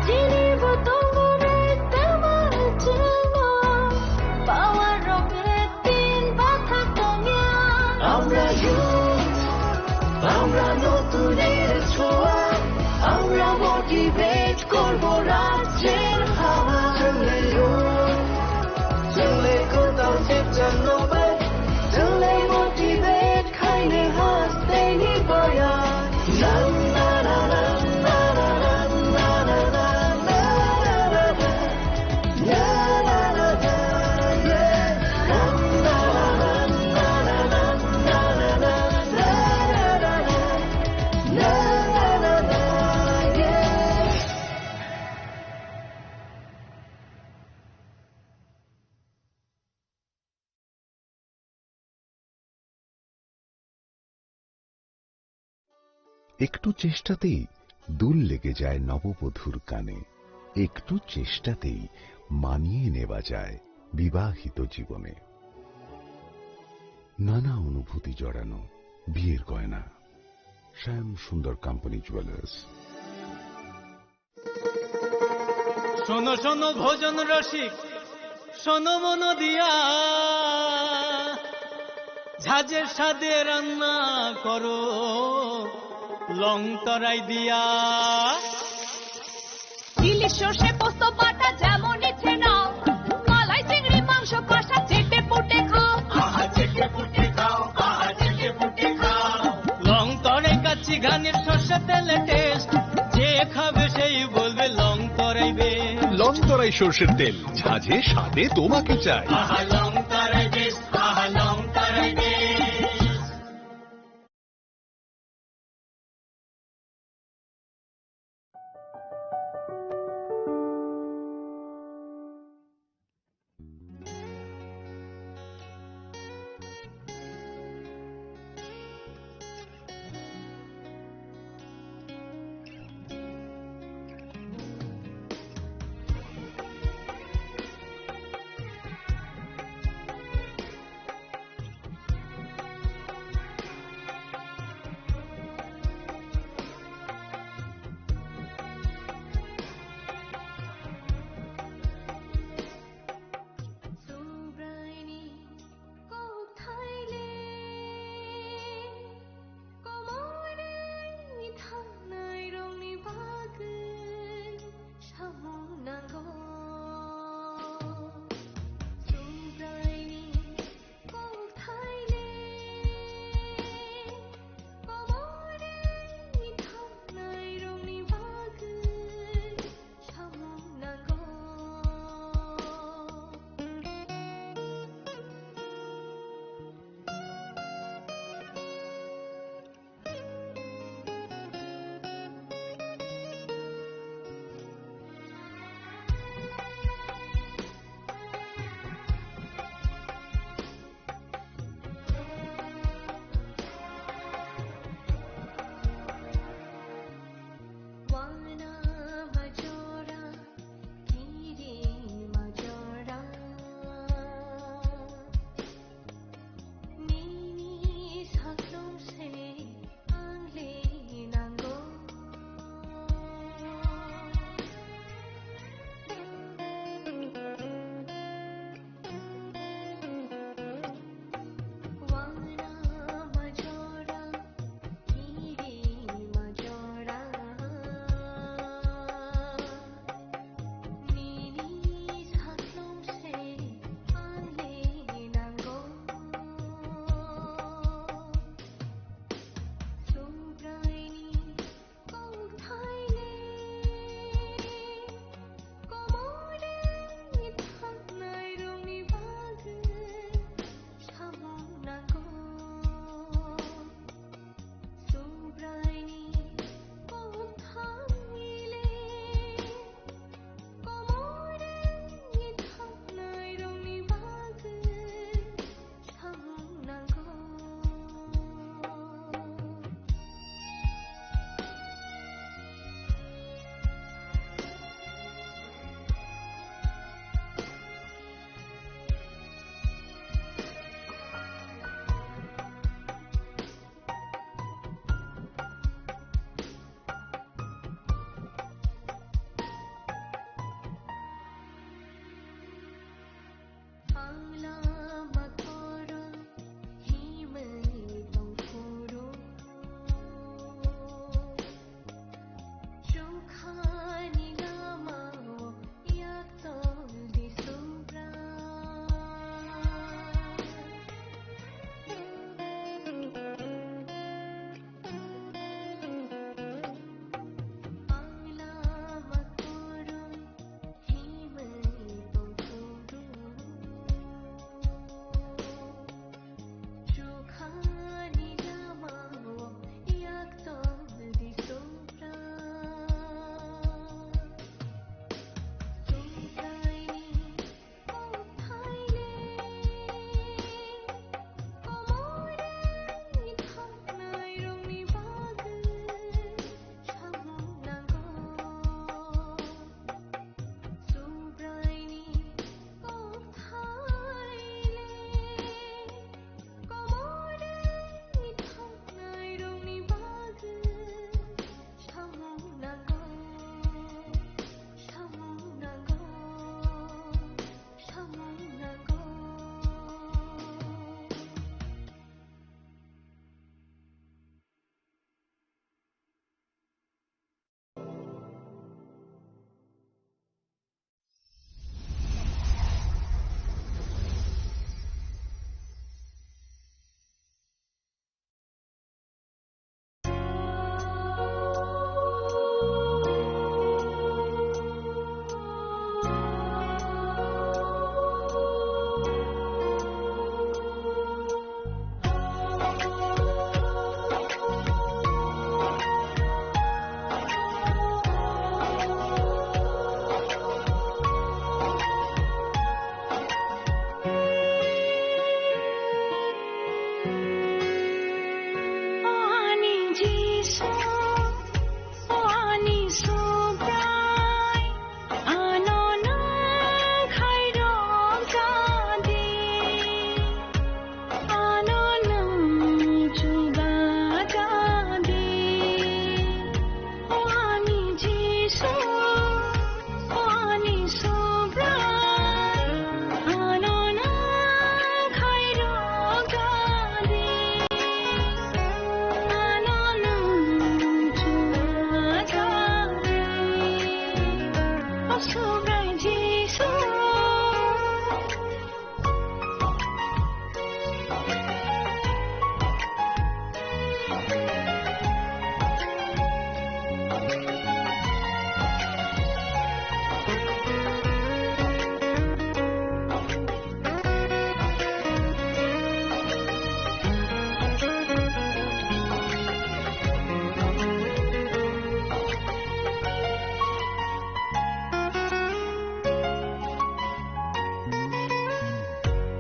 Chini bo tongo right, tamo chwngno power rok tin bathak tongya. আমরা youth, আমরা নতুনের ছোঁয়া, আমরা motivate করবো রাজ্যের হাওয়া। Chwng le youth, chwng le kwtal sipjakno bai, chwng le motivate khaini hasteni boya. একটু চেষ্টাতেই দুল লেগে যায় নববধূর কানে, একটু চেষ্টাতেই মানিয়ে নেওয়া যায় বিবাহিত জীবনে। নানা অনুভূতি জড়ানো বিয়ের গয়না। শ্যাম সুন্দর কোম্পানি জুয়েলার্স। শোনো শোনো ভোজন রসিক, শোনো মন দিয়া, ঝাঁঝের স্বাদে রান্না করো লং তরাই দিয়া। ইলিশ সর্ষে পোস্ত বাটা যেমন ইচ্ছে নাও, মালাই চিংড়ি মাংস কষা চেটে পুটে খাও। আহা, চেটে পুটে খাও, আহা, চেটে পুটে খাও। লং তরাই কাচ্চি ঘানির সর্ষে তেলে টেস্ট, যে খাবে সেই বলবে লং তরাই বেশ। লং তরাই সর্ষের তেল, ঝাঁঝে স্বাদে তোমাকে চাই। আহা, লং তরাই বেশ, আহা, লং তরাই বেশ। Subrai Jisu.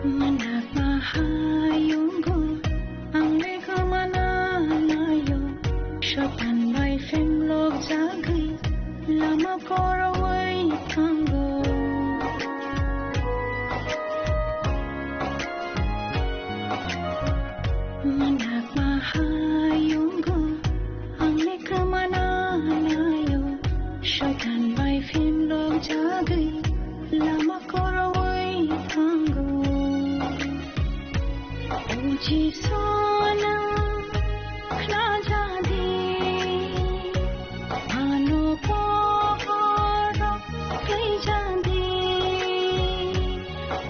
Manakma hayungo, ang lekha mana nayo, Soitan bai phemlok jagwi, lama korowi thango. Manakma hayungo, ang lekha mana nayo, Soitan bai phemlok jagwi, lama korowi thango. O Jisu, nang khnajadi, ano pohoro khaijadi.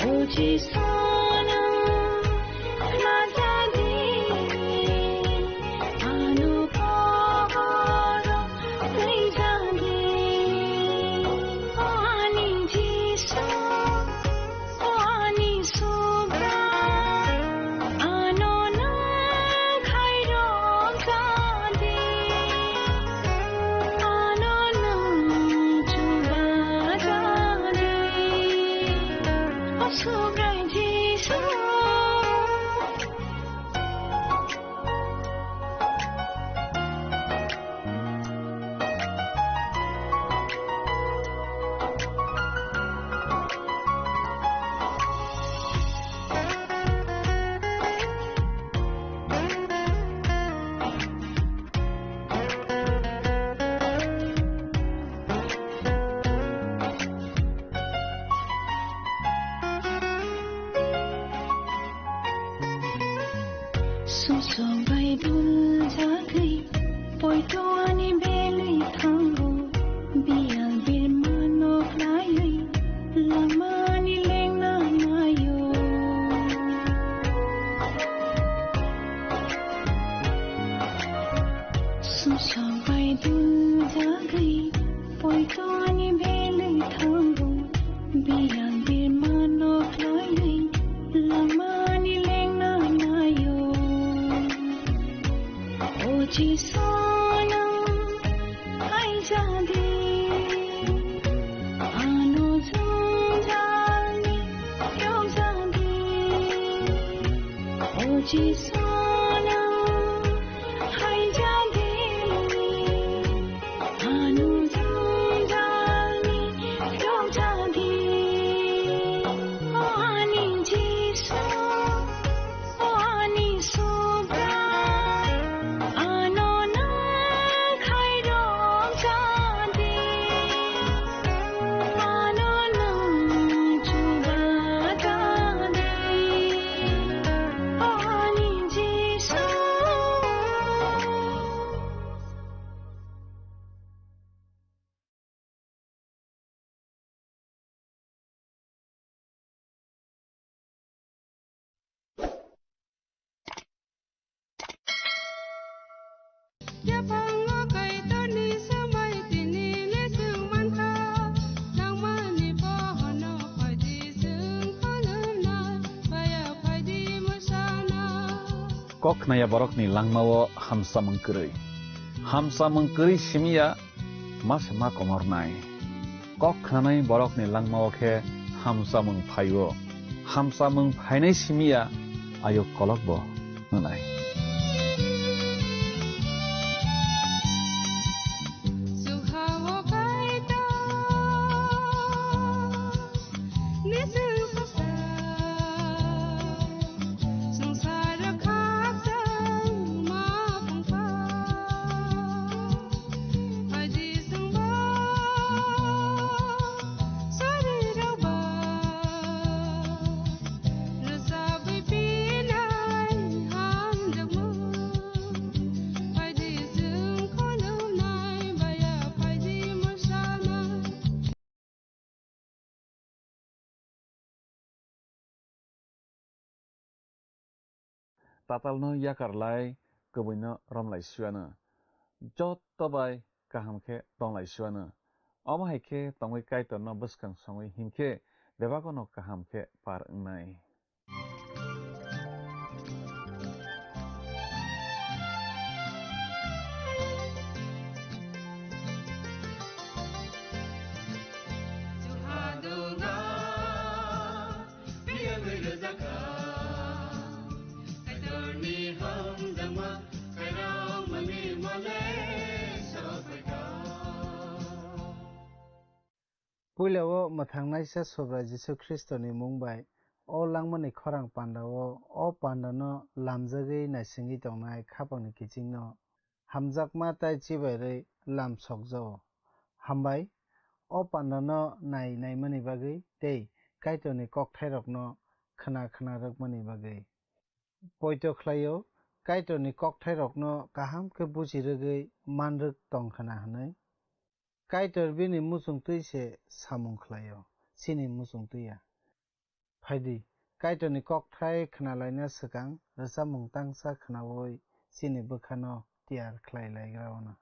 O Jisu, nang khnajadi, ano pohoro khaijadi. O ani Jisu, o ani Subrai, ano nang khairok jadi, ano nang chuba jadi. O Subrai Jisu. Sumsok bai dul jagwi, poito ani belwi thango, biyal birma no khlaiwi, lama ani lengna nayo. Sumsok bai dul jagwi, poito ani belwi thango, biyal birma no khlaiwi, lama ani lengna nayo. O Jisu, nang khaijadi, ano jwngjal ni phiyokjadi. O Jisu, nang khaijadi, ano jwngjal ni phiyokjadi. O ani Jisu, o ani Subrai, ano nang khairok jadi, ano nang chuba jadi. O ani Jisu. Yaphango Kaitorni swmai tini le swng mankha, nangmani bohono phaidi swng kholomna, paya phaidi mwsana. Kok khnaya borokni langmao hamsamung kwrwi. Hamsamung kwrwi simi ya ma se ma komornai. Kok khnanai borokni langmao khe hamsamung phaio. Hamsamung phainai simi ya ayuk kolokbo wngnai. tatalno yakar lai, kwbwino romlai suiano, jotto bai kaham khe tonglai suiano. Omo hai khe tongwi Kaitorno bwskang songwi him khe bebagono kaham khe par wngnai. Puila o mwthang naisa Subrai Jisu Khristoni mung bai o langmani khorang panda o, o panda no lamjagwi naisingwi tongnai khapang ni kiching no hamjakma tai chibairwi lam sokjao. Hambai o panda no nai naimani bagwi tei Kaitorni kokthairokno khna khna rwkmani bagwi. Poito khlaio, Kaitorni kokthairokno kaham khe buji rwgwi man rwk tong khna hwnwi. Kaitor bini muchungtwi se samung khlaio, chini muchungtwi ya. Phaidi, Kaitorni kokthai khna laina swkang rwchapmung tangsa khnaui chini bwkhano tiyar khlai laigra ono.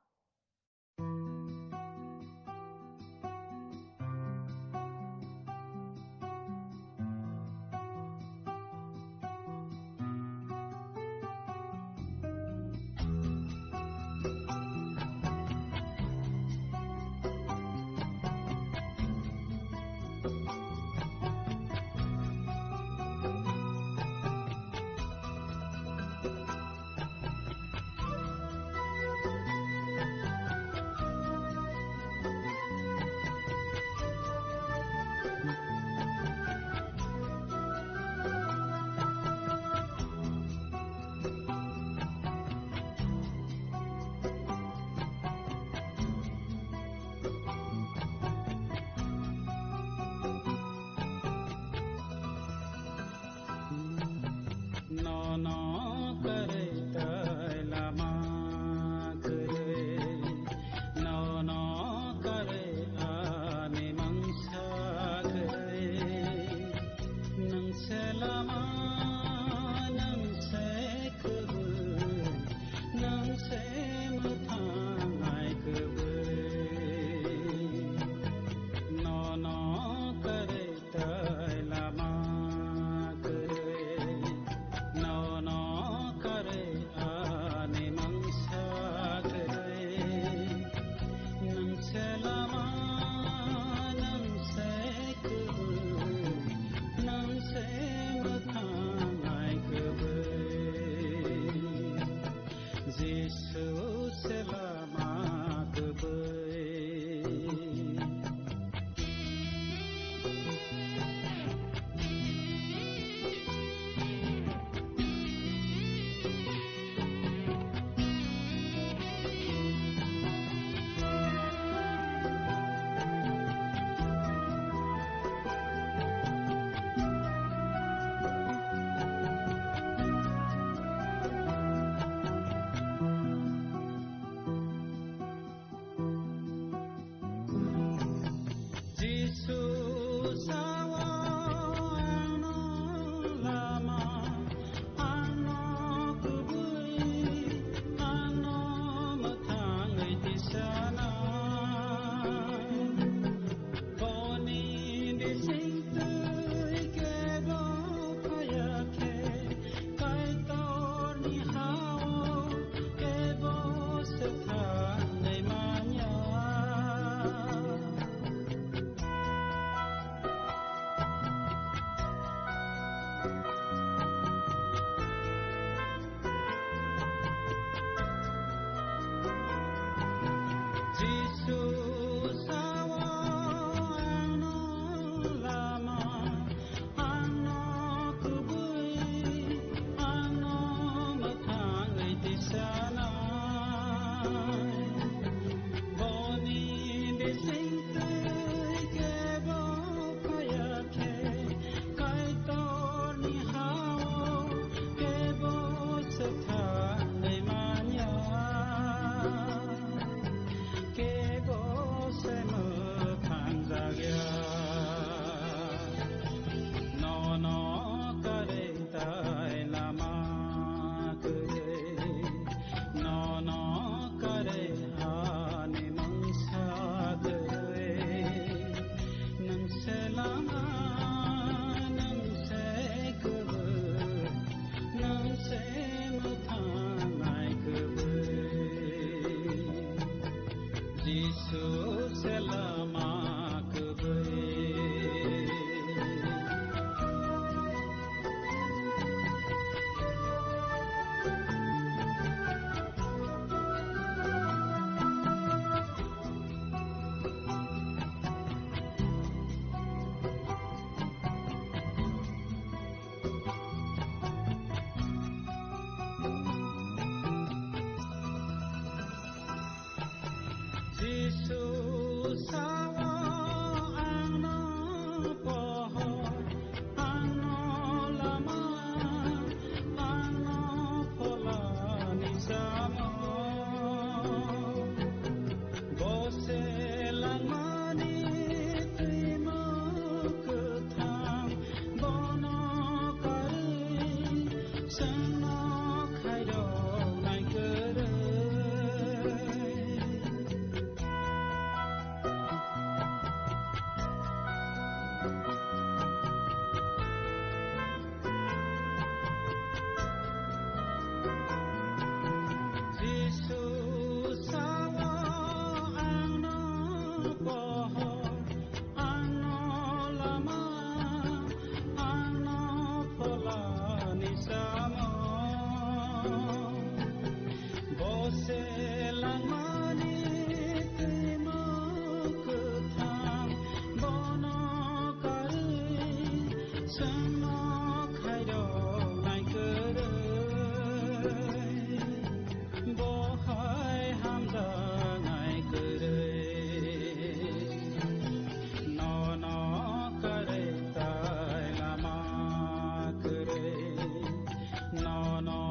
Nono kwrwi tei lama kwrwi, nono kwrwi ani mangsa kwrwi. Nwng se lama, nwng se kwbwi, nwng se mwthang hai kwbwi. Nono kwrwi tei lama kwrwi, nono kwrwi ani mangsa kwrwi. Nwng se lama, nwng se kwbwi, nwng se mwthang hai kwbwi. Jisu se lama kwbwi. Jisu sao ano lama, ano kwbwi, ano mwthangwi tisanai. Boni bisingtwi kebo phaiya khe, Kaitorni ha-o kebo swthangwi manya. Chwngno khairoknai kwrwi. Jisu sao, "Angno pohor, angno lama, angno pholani samo." Bo se langmani twi mwkhwthang, bono karwi chwngno khairoknai kwrwi. Bo hai hamjaknai kwrwi. Nono karwi tai lama kwrwi. Nono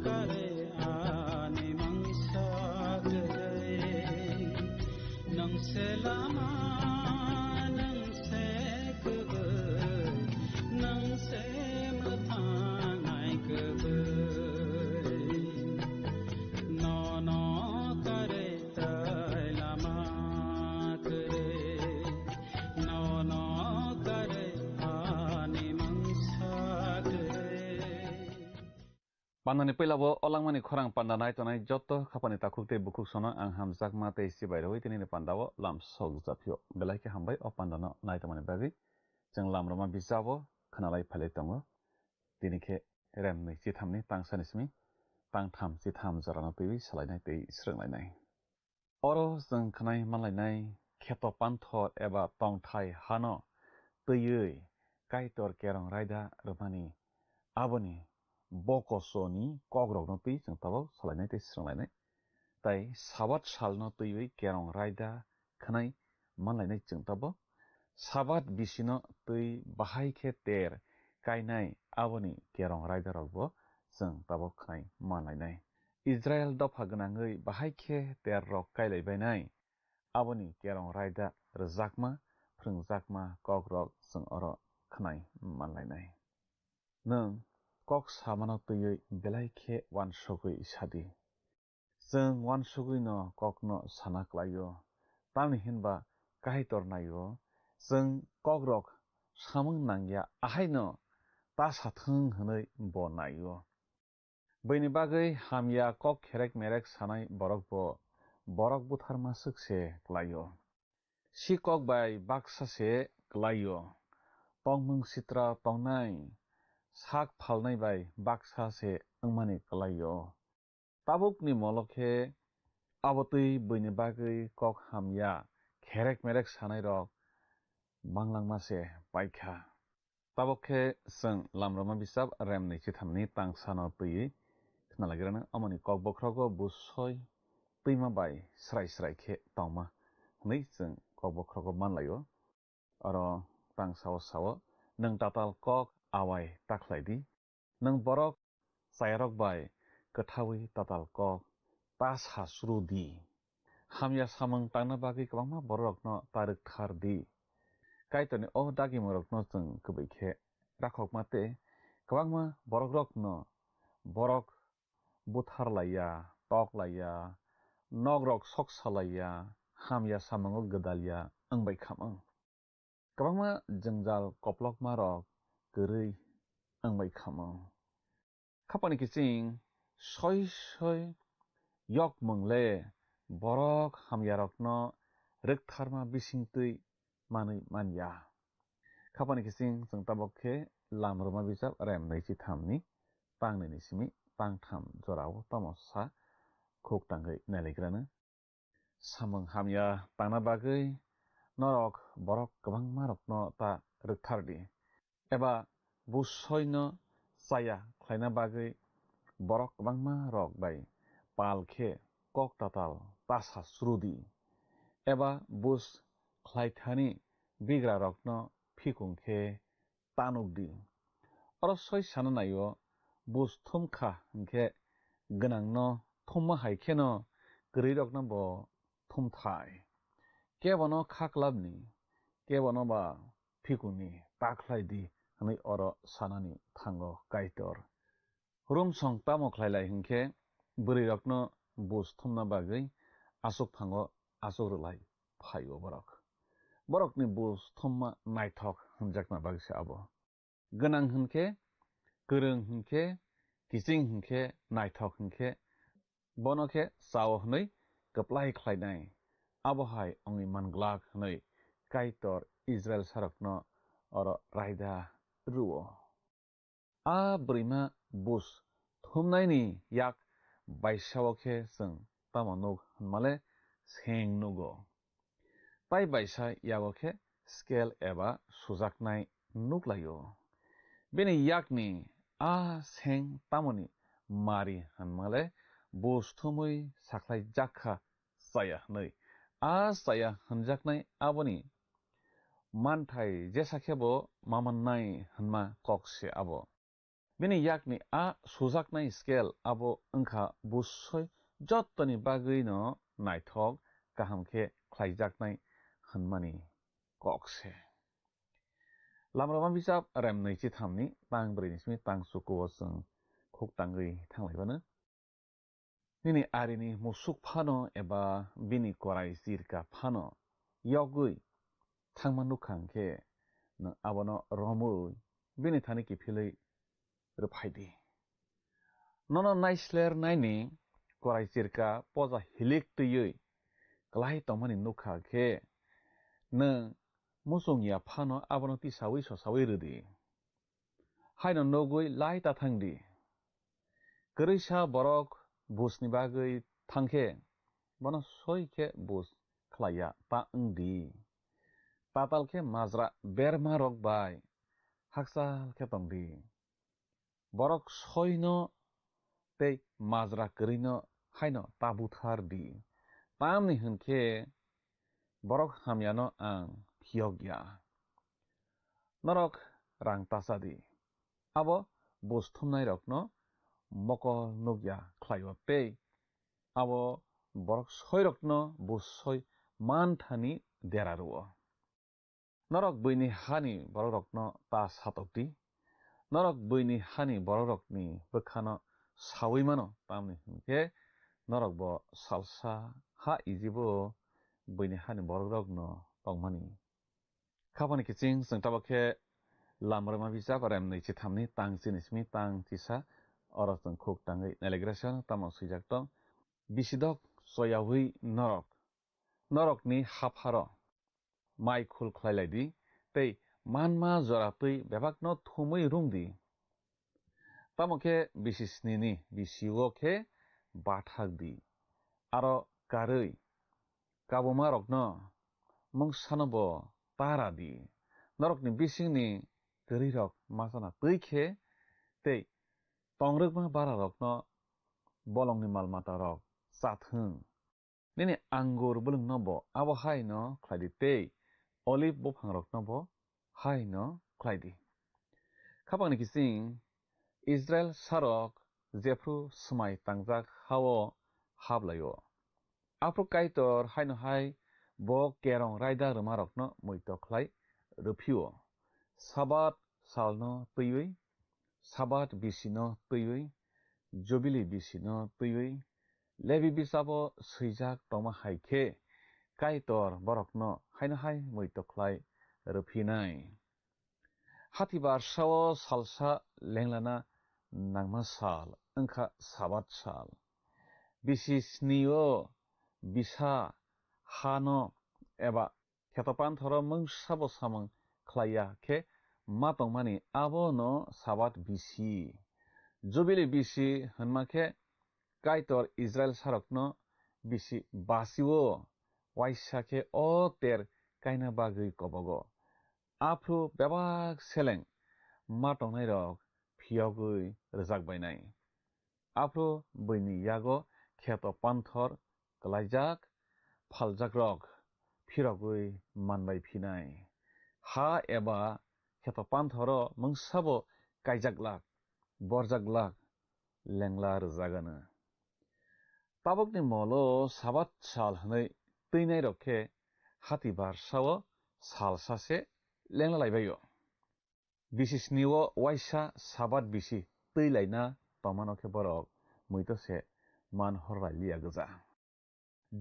karwi ani mungsa kwrwi. Nwng se lama, nwng se kwbwi, nwng se mwthang hai kwbwi. Nono karwi tai lama kwrwi, nono karwi ani mungsa kwrwi. Pandani puila bo o langmani khorang panda nai tongnai joto khapani takhuk tei bukhuk sono ang hamjakma tei sibai rwi tinini panda o lam sok japhio. Belai khe hambai o panda no nai tongmani bagwi. Chwng lam rwma bijabo khwnalai phailai tongo. Tini khe rem nwi chithamni tangsani simi tangtham chitham jorano twiwi salainai tei srwnglainai. Oro chwng khwnai manlainai kheto panthor eba tongthai hano twiwi Kaitor kerong raida rwmani aboni bokosoni kokrokno twi chwng tabuk salainai tei srwnglainai. Tai Sabat salno twiwi kerong raida khwnai manlainai chwng tabuk. Sabat bisino twi bahai khe ter kainai aboni kerong raidarokbo chwng tabuk khwnai manlainai. Israil dopha gwnangwi bahai khe terrok kailaibainai. Aboni kerong raida rwjakma, phrwngjakma kokrok chwng oro khwnai manlainai. Nwng kok samano twiwi belai khe uansugwi sadi. Chwng uansugwino kokno sana klaio, tamni hinba Kaitor naio, chwng kokrok samung nangya ahaino ta sathwng hwnwi bo naio. Buini bagwi hamya kok kherek merek sanai borok bo borok butharma swk se klaio. Sikok bai baksa se klaio. Tongmung sitra tongnai sak phalnai bai baksa se wngmani klaio. Tabukni molo khe abo twi buini bagwi kok hamya kherek merek sanai rok banglangma se paikha. Tabuk khe chwng lamrwma bisap rem nwi chithamni tangsano twiwi khna lagirano, amoni kok bokhrogo busoi twima bai srai srai khe tongma hwnwi chwng kok bokhrogo manlaio. Oro tangsao sao, "Nwng tatal kok awai ta khlai di, nwng borok chayarok bai kwthaui tatal kok ta sa suru di." Hamya samung tangna bagwi kwbangma bororokno ta rwkthar di. Kaitorni o dagimungrokno chwng kwbwi khe rakhokma tei kwbangma borokrokno borok buthar laiya, tok laiya, nokrok soksa laiya, hamya samungo gwdalya wng bai kha mwng. Kwbangma jwngjal koplokmarok kwrwi wng bai kha mwng. Khapani kiching soi soi yok mwng le borok hamyarokno rwktharma bisingtwi manwi man ya. Khapani kiching chwng tabuk khe lamrwma bijap rem naichi thamni tang nini simi tang tham jorao tamo sa khuk tangwi nailagrano. Samung hamya tangna bagwi norok borok kwbangmarokno ta rwkthar di, eba busoino chaya khlaina bagwi borok kwbangma rok bai pal khe kok tatal ta sa suru di, eba bus khlaithani bigrarokno phikung khe ta nuk di. Oro soi sana naio, bus thum kha hwnkhe gwnangno thumma hai kheno kwrwirokno bo thum thai. Kebono kha klabni, kebono ba phikungni ta khlai di hwnwi oro sanani thango Kaitor. Rumsong tamo khlailai hinkhe bwrwirokno bus thumna bagwi aswk phango aswk rwlai phaio borok. Borokni bus thumma naithok hwnjakna bagwi se abo. Gwnang hwn khe, kwrwng hwn khe, kiching hwn khe, naithok hwn khe, bono khe chao hwnwi kwplai khlainai. Abo hai wngwi man glak hwnwi Kaitor Israilsarokno oro raida rw-o. A bwrwima bus thumnaini yak baisao khe chwng tamo nuk hwnmale seng nugo. Tai baisa yago khe scale eba sujaknai nuklaio. Bini yakni a seng tamoni mari hwnmale bus thumwi sakhlai jakha chaya hwnwi. A chaya hwnjaknai aboni manthai jesa khebo mamannai hwnma kok se abo. Bini yakni a sujaknai scale abo wngkha bus soi jottoni bagwino naithok kaham khe khlaijaknai hwnmani kok se. Lamrama bijap rem nwi chithamni tang brwi ni simi tang chukuo chwng khuk tangwi thanglaibano. Nini arini musuk phano eba bini korai chirka phano yogwi thangma nukha hwnkhe, nwng abono romwi bini thani kiphilwi rwphaidi. Nono naislernaini korai chirka poja hilik twiwi klai tongmani nukha khe, nwng muchung ya phano abono tisawi sosawi rwdi. Haino nugwi lai ta thangdi. Kwrwisa borok busni bagwi thangkhe, bono soi khe bus khlaiya ta wngdi. Tatal khe majra berma rok bai hakchal khe tongdi. Borok soino tei majra kwrwino haino ta buthar di. Tamni hwn khe borok hamyano ang phiyok ya. Norok rang ta cha di. Abo bus thumnairokno mokol nukya khlaio tei abo borok soirokno bus soi manthani dera rwo. Norok buini hani borokrokno ta satok di. Norok buini hani borokrokni bwkhano saui mano, tamni hwn khe norok bo salsa ha Ijibo buini hani borokrokno tongmani. Khapani kiching chwng tabok khe Lamrama bijap rem nwi chithamni tang chini simi tang chisa oro chwng khuk tangwi nailagrasa tamo swijak tong. Bisidok choyaui norok, norokni hapharo mai khul khlai lai di tei manma jora twi bebakno thumwi rung di. Tamo khe bisi snini bisio khe bathak di. Aro karwi kabumarokno mungsano bo tara di. Norokni bisingni kwrwirok machana twi khe tei tongrwkma bararokno bolongni mal matarok cha thung. Nini angur bwlwngno bo abo hai no khlai di tei olive buphangrokno bo hai no khlai di. Khapangni kiching Israil sarok jephru swmai tangjak ha-o hap lai-o. Aphuru Kaitor haino hai bo kerong raida rwmarokno muitok khlai rwphio. Sabat salno twiwi, Sabat bisino twiwi, Jubili bisino twiwi, Lebi bisabo swijak tongma hai khe Kaitor borokno haino hai muitok khlai rwphinai. Hati barsao salsa lenglana nangma sal wngkha Sabat sal. Bisi snio bisa hano eba kheto panthoro mungsabo samung khlaiya khe ma tongmani abono Sabat bisi. Jubili bisi hwnma khe Kaitor Israil sarokno bisi basio waisa khe o ter kaina bagwi kobogo. Aphuru bebak seleng ma tongnairok phiyogwi rwjak bainai. Aphuru buini yago kheto panthor kwlaijak phaljakrok phirogwi manbai phinai. Ha eba kheto panthoro mungsabo kaijak glak, borjak glak, lengla rwjak anw. Tabukni molo Sabat sal hwnwi twinairok khe hati barsao salsa se lengla laibaio. Bisi snio waisa Sabat bisi twi laina Romano khe borok muito se man hor lai liya gwja.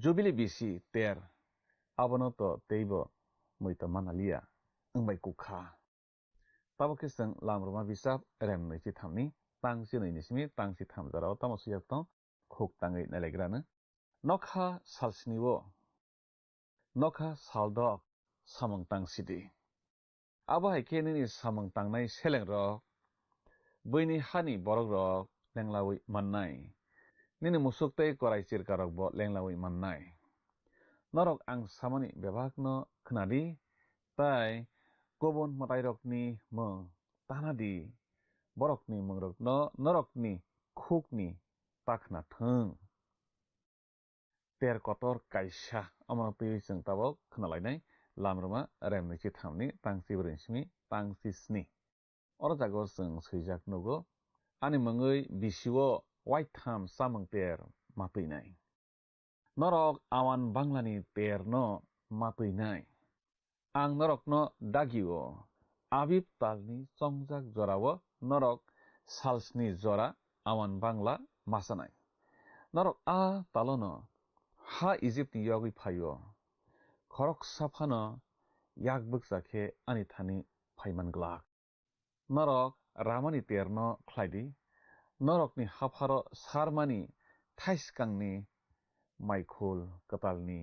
Jubili bisi ter, abono to teibo muito mana liya, wngbai kukha. Tabok khe chwng Lamruma bisap rem nwi chi thamni tang chi nwi ni simi tang chi tham jorao tamo swijak tong khuk tangwi nailagrano. Nokha salsni o, nokha saldok samung tang sidi. Abo hai khe nini samung tangnai selengrok, buini hani borokrok lenglaui mannai. Nini musuk tei korai chirkarokbo lenglaui mannai. Norok ang samani bebakno khnadi, tai kubun mwtairokni mung tanadi, borokni mungrokno norokni khukni ta khna thung. Ter kotor kaisa, omono twiwi chwng tabok khna lainai, Lamruma rem nwi chi thamni tang chi brwi simi tang chi sni. Oro jagao chwng swijak nugo, ani mungwi bisio waitham chamung ter ma twinai. Norok awan banglani terno ma twinai. Ang norokno dagio, Abib talni chongjak jorao norok salsni jora awan bangla ma chanai. Norok a talono ha Ijipni yogwi phaio, khoroksa phano yak bwkcha khe ani thani phaiman glak. Norok ramani terno khlai di, norokni hapharo sarmani thaiskangni maikhul kwtalni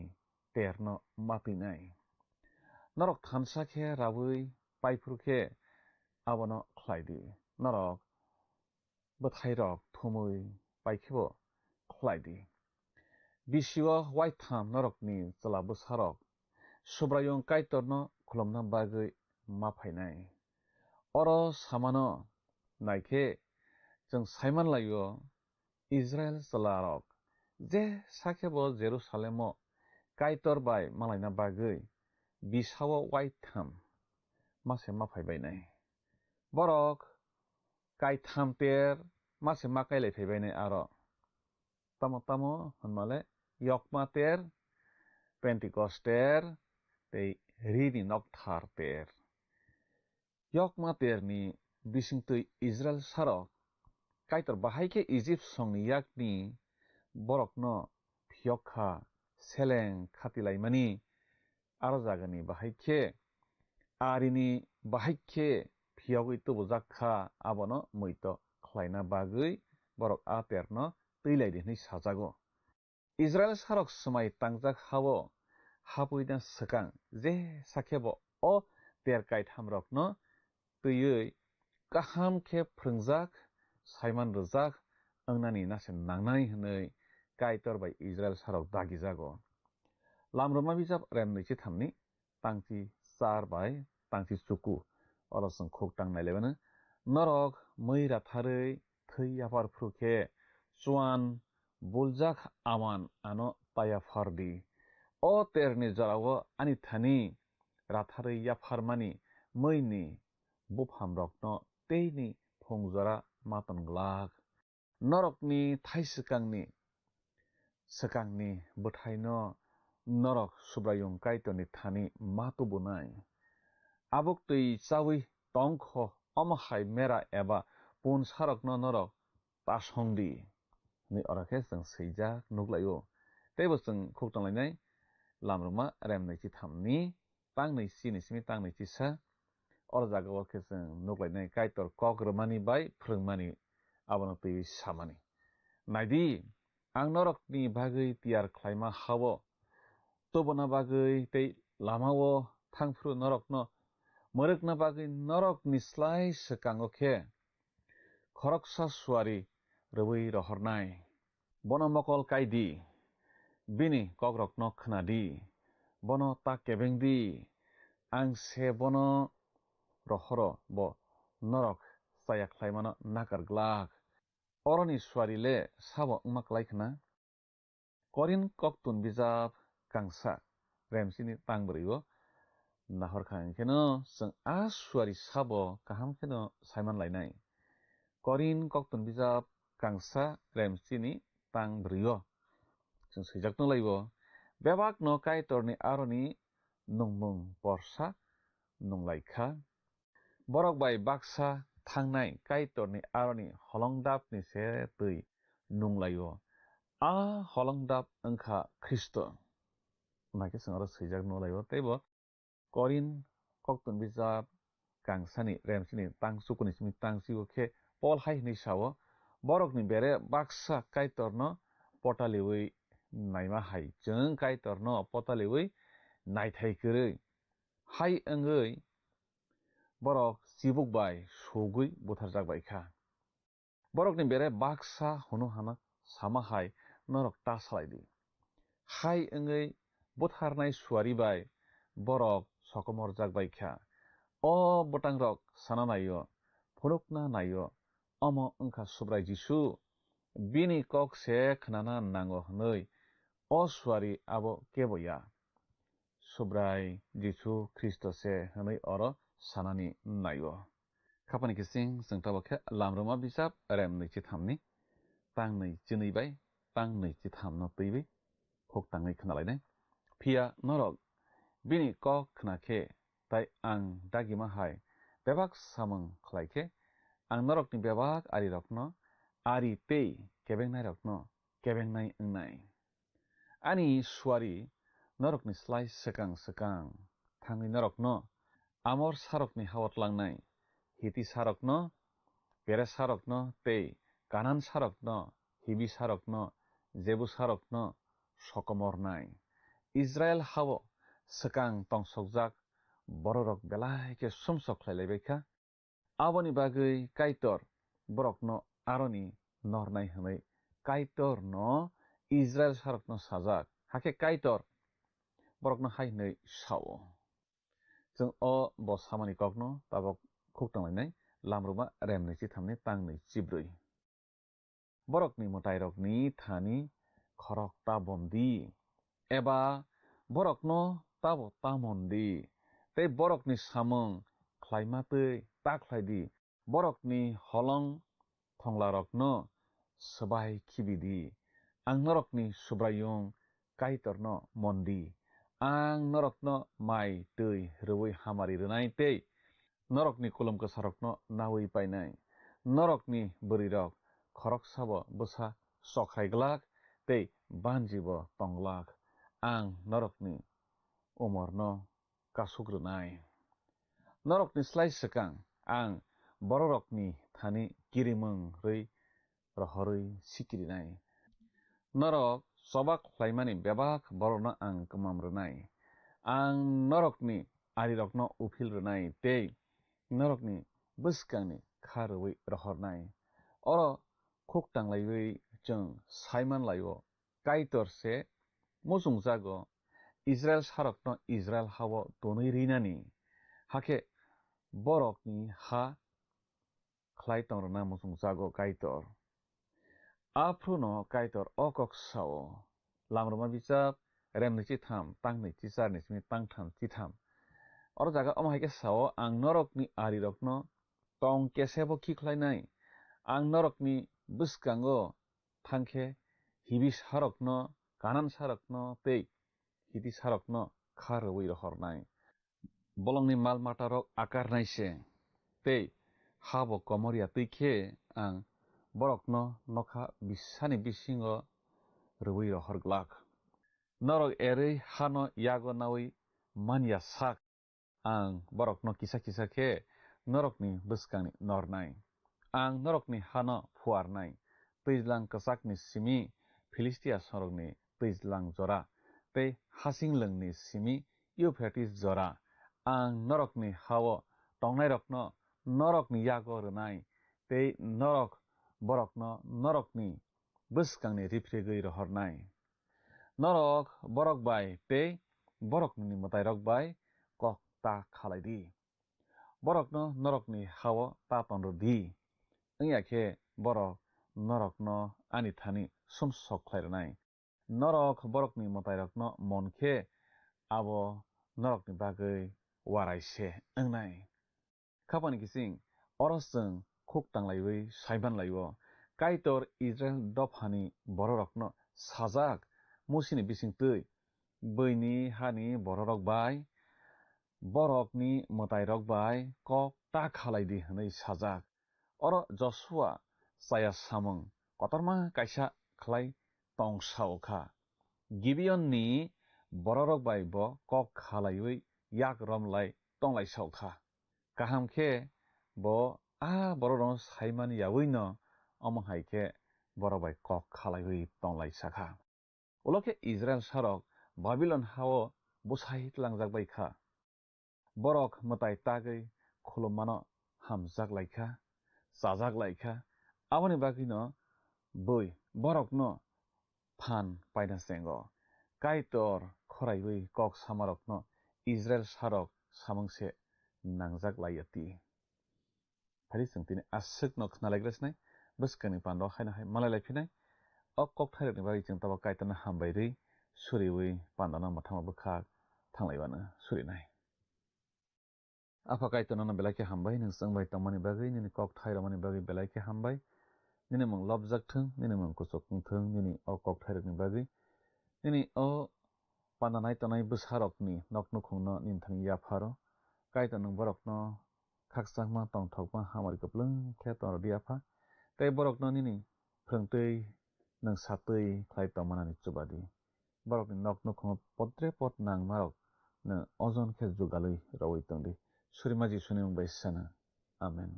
terno ma twinai. Norok thansa khe raui paiphuru khe abono khlai di, norok bwthairok thumui pai khebo khlai di. Bisio waitham norokni chwla bwsarok Subraiyung Kaitorno khulumna bagwi ma phainai. Oro samano nai khe chwng saiman lai-o, Israil chwlarok je sakhebo Jerusalemo Kaitor bai malaina bagwi bisao waitham ma se ma phai bainai. Borok kaitham ter ma se ma kailai phai bainai aro. Tamo tamo hwnmale yokma ter, Pentecost ter, tei rini nokthar ter. Yokma terni bisingtwi Israil sarok Kaitor bahai khe Ijip songni yakni borokno phiyok kha, seleng khatilaimani aro jagani bahai khe, arini bahai khe phiyogwi tubujak kha, abono muito khlaina bagwi borok a terno twi lai di hwnwi sajago. Israil sarok swmai tangjak hao hapwina swkang je sakhebo o ter kaithamrokno twiwi kaham khe phrwngjak, saiman rwjak wngnani nase nangnai hwnwi Kaitor bai Israil sarok dagijago. Lamruma bijap rem nwi chithamni tangchi char bai tangchi chuku. Oro chwng khuk tang nai laimano. Norok mui ratharwi thwi yaphar phru khe chuan buljak aman ano ta yaphar di. O terni jorao ani thani ratharwi yapharmani muini buphamrokno teini phung jora ma ton glak. Norokni thai swkangni, swkangni bwthaino norok Subraiyung Kaitorni thani ma tubunai. Abuk twi chaui tong kho, omo hai mera eba pun sarokno norok ta song di, hwnwi oro khe chwng swijak nuk lai-o. Teibo chwng khuk tong lainai Lamruma rem nwi chithamni tang nwi chini simi tang nwi chisa. Oro jagao khe chwng nuk lainai Kaitor kok rwmani bai phrwngmani abono twiwi samani. Nai di, ang norokni bagwi tiyar khlaima ha-o tubuna bagwi tei lama-o thang phuru norokno mwrwkna bagwi norokni slai swkango khe khoroksa suari rwui rohornai. Bono mokol kai di, bini kokrokno khna di, bono ta kebeng di, ang se bono rohoro, bo norok chaya khlaimano nakar glak. Oroni suari le sabo wngma klai khna? Korin koktun bijap kangsa remsini tang bwrwi-o nahor kha, hwnkheno chwng a suari sabo kaham kheno saiman lainai. Korin koktun bijap kangsa remsini tang bwrwi-o chwng swijak tong lai-o, bebakno Kaitorni aroni nungmung porsa nung lai kha. Borok bai baksa thangnai Kaitorni aroni holongdapni se twi nunglaio. A holongdap wngkha Khristo. Naikhe chwng oro swijak nunglaio. Teibo Korin koktun bijap kangsani remsini tang chukuni simi tang chibo khe Pol hai hwnwi sao, "Borokni bere baksa Kaitorno potaliwi naima hai chwng Kaitorno potaliwi naithai kwrwi." Hai wngwi borok chibuk bai sugwi butharjak bai kha. Borokni bere baksa hunu hana sama hai norok ta salai di. Hai wngwi butharnai suari bai borok sokomorjak bai kha. O bwtangrok sana naio, phunukna naio, omo wngkha Subrai Jisu. Bini kok se khnana nango hwnwi o suari abo kebo ya. Subrai Jisu Khristo se hwnwi oro sanani naio. Khapani kising chwng tabok khe Lamruma bijap rem nwi chithamni tang nwi chinwi bai tang nwi chithamno twiwi huk tangwi khnalainai. Phiya norok bini kok khna khe tai ang dagima hai bebak samung khlai khe ang norokni bebak arirokno ari tei kebengnairokno kebengnai wngnai. Ani suari norokni slai swkang swkang thangwi norokno Amor sarokni hao tlangnai, Hiti sarokno, Peres sarokno tei Kanan sarokno, Hibi sarokno, Jebu sarokno sokomornai. Israel hao swkang tongsokjak bororok belai khe sumsok khlai laibai kha. Aboni bagwi Kaitor borokno aroni nornai hwnwi Kaitorno Israel sarokno sajak. Hakhe Kaitor borokno hai hwnwi sao. Chwng o bo samani kokno tabok khuk tanglainai, Lamruma rem nwi chithamni tang nwi chibrwi. Borokni mwtairokni thani khorok ta bon di, eba borokno tabo ta mon di, tei borokni samung khlaima twi ta khlai di. Borokni holong thonglarokno swbai khibi di. Ang norokni Subraiyung Kaitorno mon di. Ang norokno mai twi rwui hamari rwnai tei norokni kulum kwsarokno naui painai. Norokni bwrwirok khoroksabo bwsa chokhrai glak tei banjibo tong glak. Ang norokni umorno kasuk rwnai. Norokni slai swkang ang bororokni thani kirimung rwi rohorwi sikirinai. Norok choba khlaimani bebak borokno ang kwmam rwnai. Ang norokni arirokno uphil rwnai tei norokni bwskangni kha rwui rohornai. Oro khuk tanglaiwi chwng sai manlaio, Kaitor se muchungjago, Israel sarokno Israel hao tonwi rinani, hakhe borokni ha khlai tongrwna muchungjago Kaitor. Aphruno Kaitor o kok sao, Lamruma bijap rem nwi chitham, tang nwi chichar ni simi tang tham chitham. Oro jaga omo hai khe sao, ang norokni arirokno tong kesebo khi khlainai, ang norokni bwskango thang khe Hibi sarokno, Kanan sarokno tei Hiti sarokno kha rwui rohornai. Bolongni mal matarok akarnai se, tei ha bo komor ya twi khe ang borokno nokha bisani bisingo rwui rohor glak. Norok erwi hano yago naui man ya sak, ang borokno kisa kisa khe norokni bwskangni nornai. Ang norokni hano phuarnai, twijlang kwchakni simi Philistia sorokni twijlang jora, tei hasing lwngni simi Euphrates jora. Ang norokni hao tongnairokno norokni yago rwnai, tei norok borokno norokni bwskangni riphrigwi rohornai. Norok borok bai tei borokni mwtairok bai kok ta khalai di. Borokno norokni hao ta tonrw di, wngya khe borok norokno ani thani sumsok khlai rwnai. Norok borokni mwtairokno mon khe abo norokni bagwi uarai se wngnai. Khapani kising, oro chwng khuk tanglaiwi saiman laio, Kaitor Israel dophani bororokno sajak, Musini bisingtwi, buini hani bororok bai, borokni mwtairok bai kok ta khalai di hwnwi sajak. Oro Josua chaya samung kotorma kaisa khlai tong sao kha. Gibeonni bororok bai bo kok khalaiwi yak romlai tonglai sao kha. Kaham khe bo a bororokno saimani yaui no omo hai khe borok bai kok khalaiwi tonglai sa kha. Ulo khe Israil sarok Babilon ha-o bwsai tlangjak bai kha. Borok mwtai tagwi khulummano hamjak lai kha, chajak lai kha. Aboni bagwino bui borokno phan paina chengo. Kaitor khoraiwi kok samarokno Israil sarok samung se nangjak lai ya ti. Phari chwng tini aswkno khna lai gra sinai, bwskangni pando haino hai malai lai phinai. O kokthairokni bagwi chwng tabo Kaitorno hambai rwi suriwi pandano mwthangma bwkhak thanglaibano surinai. Apha Kaitor nono belai khe hambai, nwng chwng bai tongmani bagwi, nini kokthairokmani bagwi belai khe hambai. Nini mung lobjak thung, nini mung kuchuk wng thung, nini o kokthairokni bagwi. Nini o panda nai tongnai bwsarokni nok nukhungno nini thani yapharo. Kaitor nwng borokno khakchangma, tongthokma, hamari kwplwng khe tongrwdi Apha. Tei borokno nini phrwngtwi nwng satwi khlai tongmanani chubadi. Borokni nok nukhungo potre pot nangmarok nwng ojon khe jugalwi rowui tongdi. Surima Jisuni mung bai sana. Amen.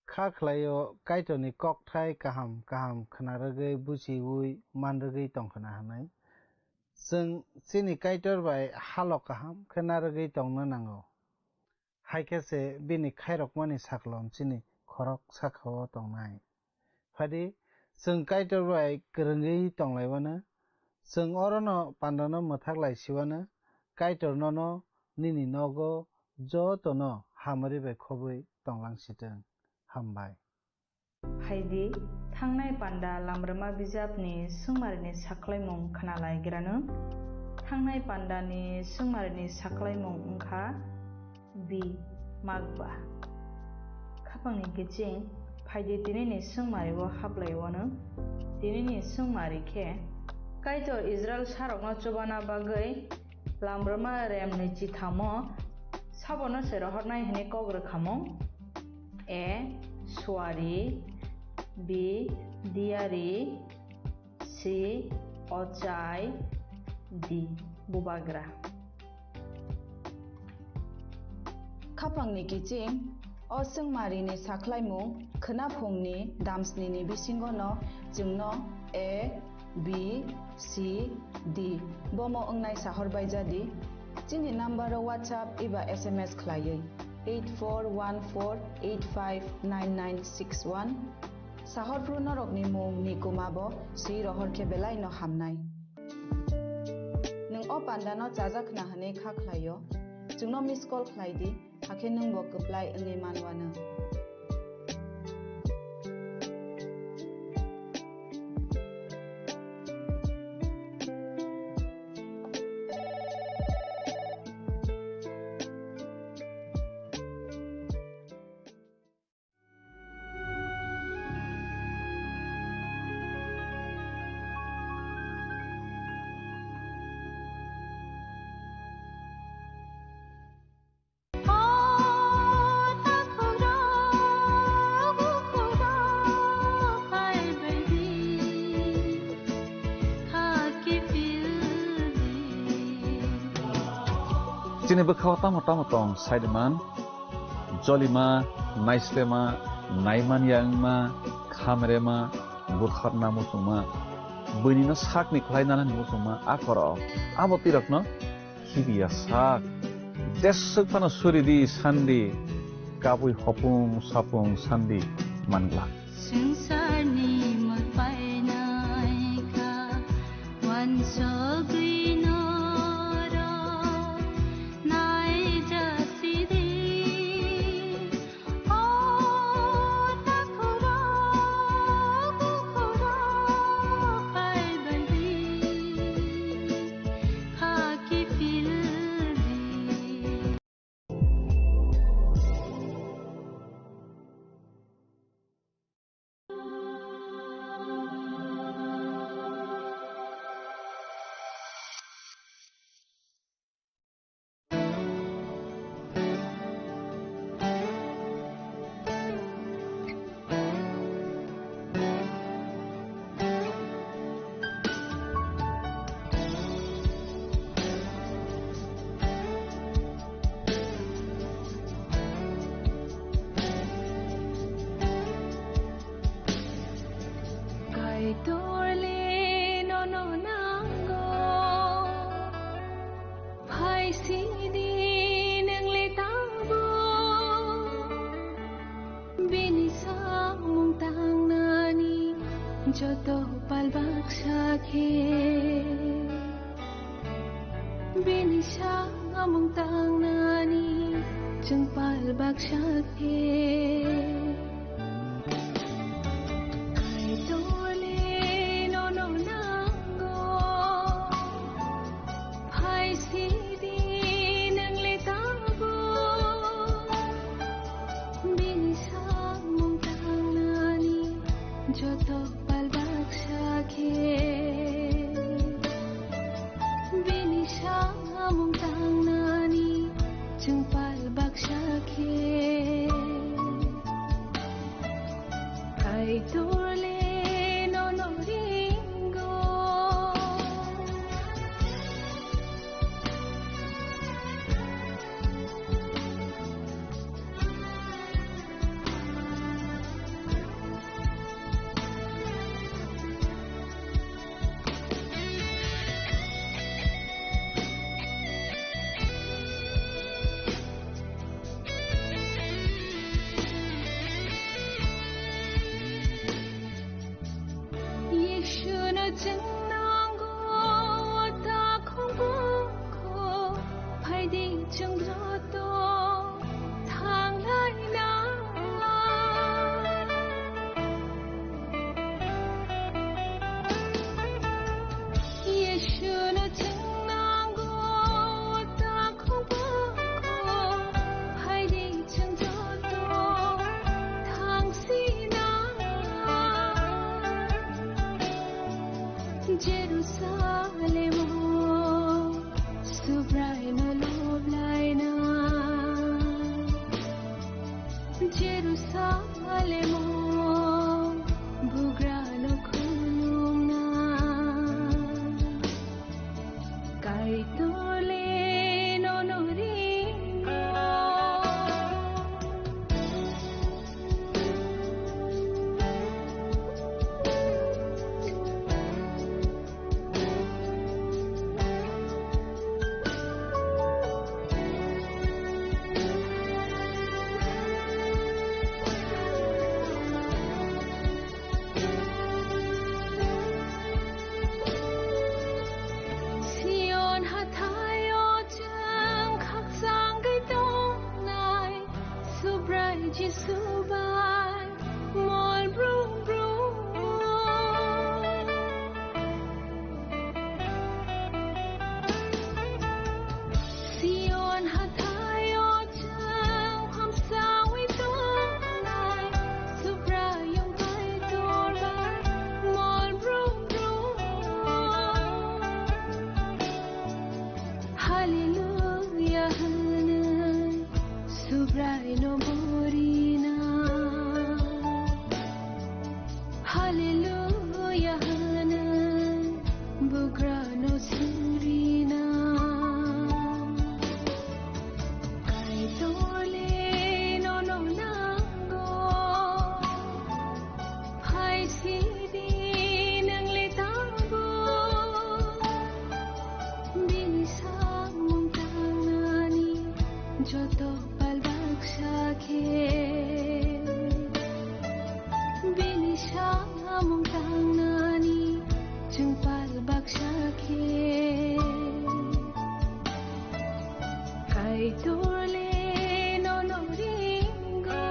Kha khlaio Kaitorni kokthai kaham kaham khna rwgwi buchiui man rwgwi tong khna hwnwi. Chwng chini Kaitor bai halo kaham khe narwgwi tongna nango. Hai khe se bini khairokmani saklom chini khorok saka-o tongnai. Phadi, chwng Kaitor bai kwrwngwi tonglaibano, chwng orono pandano mwthak lai siwano, Kaitor nono nini nogo jotono hamari bai khobwi tonglang sitwng. Hambai. Phaidi, thangnai panda lamrwma bijapni swngmarini saklaimung khnalaigrano. Thangnai pandani swngmarini saklaimung wngkha B. Magba. Khapangni kiching, phaidi tinini swngmario haplaiwano. Tinini swngmari khe, Kaitor Israil sarokno chubana bagwi lamrwma remni chithamo sabono se rohornai hwnwi kok rwkhamung. A. Suari. B. Diari. C. Ochai. D. Bubagra. Khapangni kiching, o swngmarini saklaimung khwnaphungni damsnini bisingono chwngno A, B, C, D bomo wngnai sahor baijadi. Chini nambaro WhatsApp eba S M S khlaiwi eight four one four eight five nine nine six one. Sahorphru norokni mung ni kuma bo swi rohor khe belai no hamnai. Nwng o panda no chajak khna hwnwi kha khlaio, chwngno miss call khlai di, hakhe nwng bo kwplai wngwi manwano. Chini bwkhao tamo tamo tong, saidiman, jolima, naislema, naimanya wngma, khamrema, butharna muchungma, buinino sakni khlai nanani muchungma, a korok, abo twirakno khibiya sak. Jeswk phano suri di sandi, kabui hopung sapung sandi manglak. Swngcharni mwlpainaikha, wansugwi norok naijasidi. Bini samung tangnani chwng pal baksa khe. Kaitorle nono nango, phai sidi nwngle tabuk. Bini samung tangnani joto pal baksa khe. Bini samung tangnani chwng pal baksa khe. Kaitorle nono ringo. Yeshuno chwng nango, o takhuk bukhu phaidi chwng joto thanglaina. Yeshuno chwng nango, o takhuk bukhu phaidi chwng joto thangsina. Jerusalemo Subraino loblaina. Jerusalemo bugrano khulumna. Kaitorle nono ringo. Sion hathaio chwng khakchangwi tongnai, Subrai Jisu bai mol brum brum. Sion hathaio chwng hamsawi tongnai, Subraiyung Kaitor bai mol brum brum. Hallelujah hwnwi Subraino borina. Hallelujah hwnwi bugrano surina. Kaitorle nono nango. Phai sidi nwngle tabuk. Bini samung tangnani joto pal baksa khe. Bini samung tangnani chwng pal baksa khe. Kaitorle nono ringo.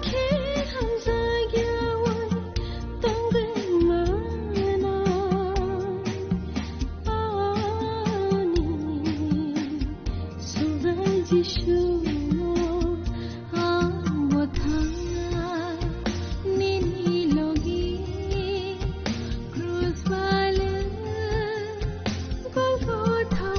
Khe hamjakya wai tongwi mano ani Subrai Jisu, amo thangna nini logi krus bale Golgotha o.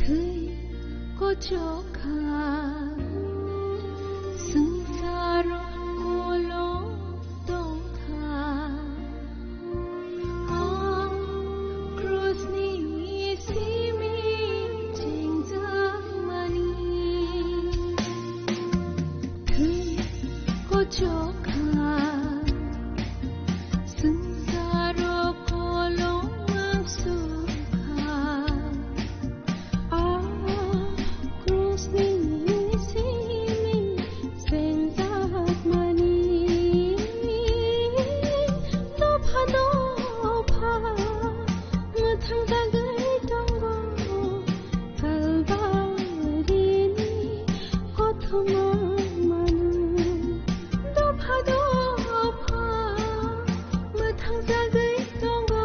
Thwi kochok kha, swngcharo kolok tong kha. Ang krusni simi chengjakmani thwi kochok kha, swngcharo kolok mangsukha. Krusni simi chengjakmani dopha dopha mwthangjagwi tongo Kalbarini kothoma mano. Dopha dopha mwthangjagwi tongo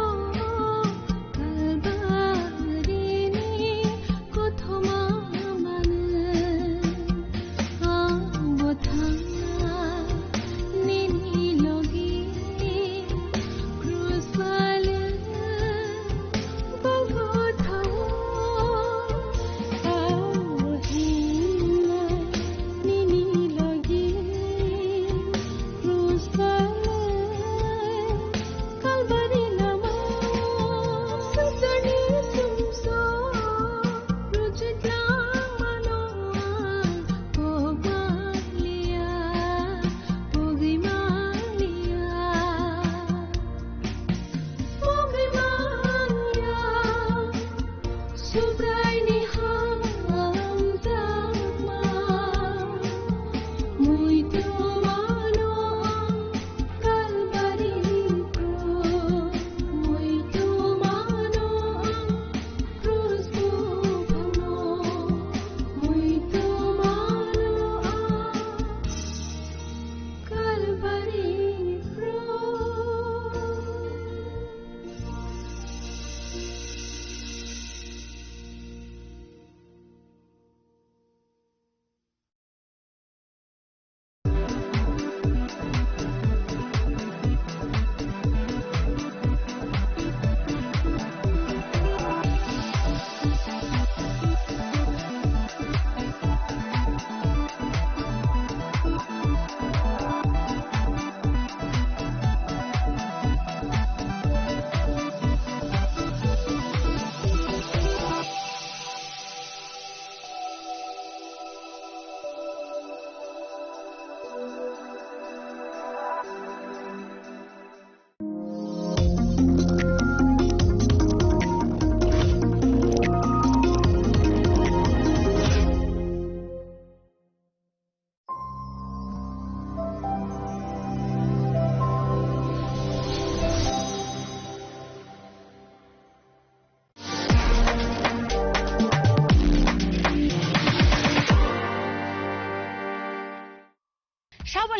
Kalbarini kothoma mano. Ang bo thangna nini logi krus bale Golgotha o. Ang bo thangna nini logi krus bale Kalbari lama, swngcharni sumsok, rwchaplang mano ang, kok manliya, pogwi manliya, pogwi manliya. Subraini hamjakma, muitu mano ang Kalbari krus, muitu mano ang krus buphangno, muitu mano ang Kalbari krus.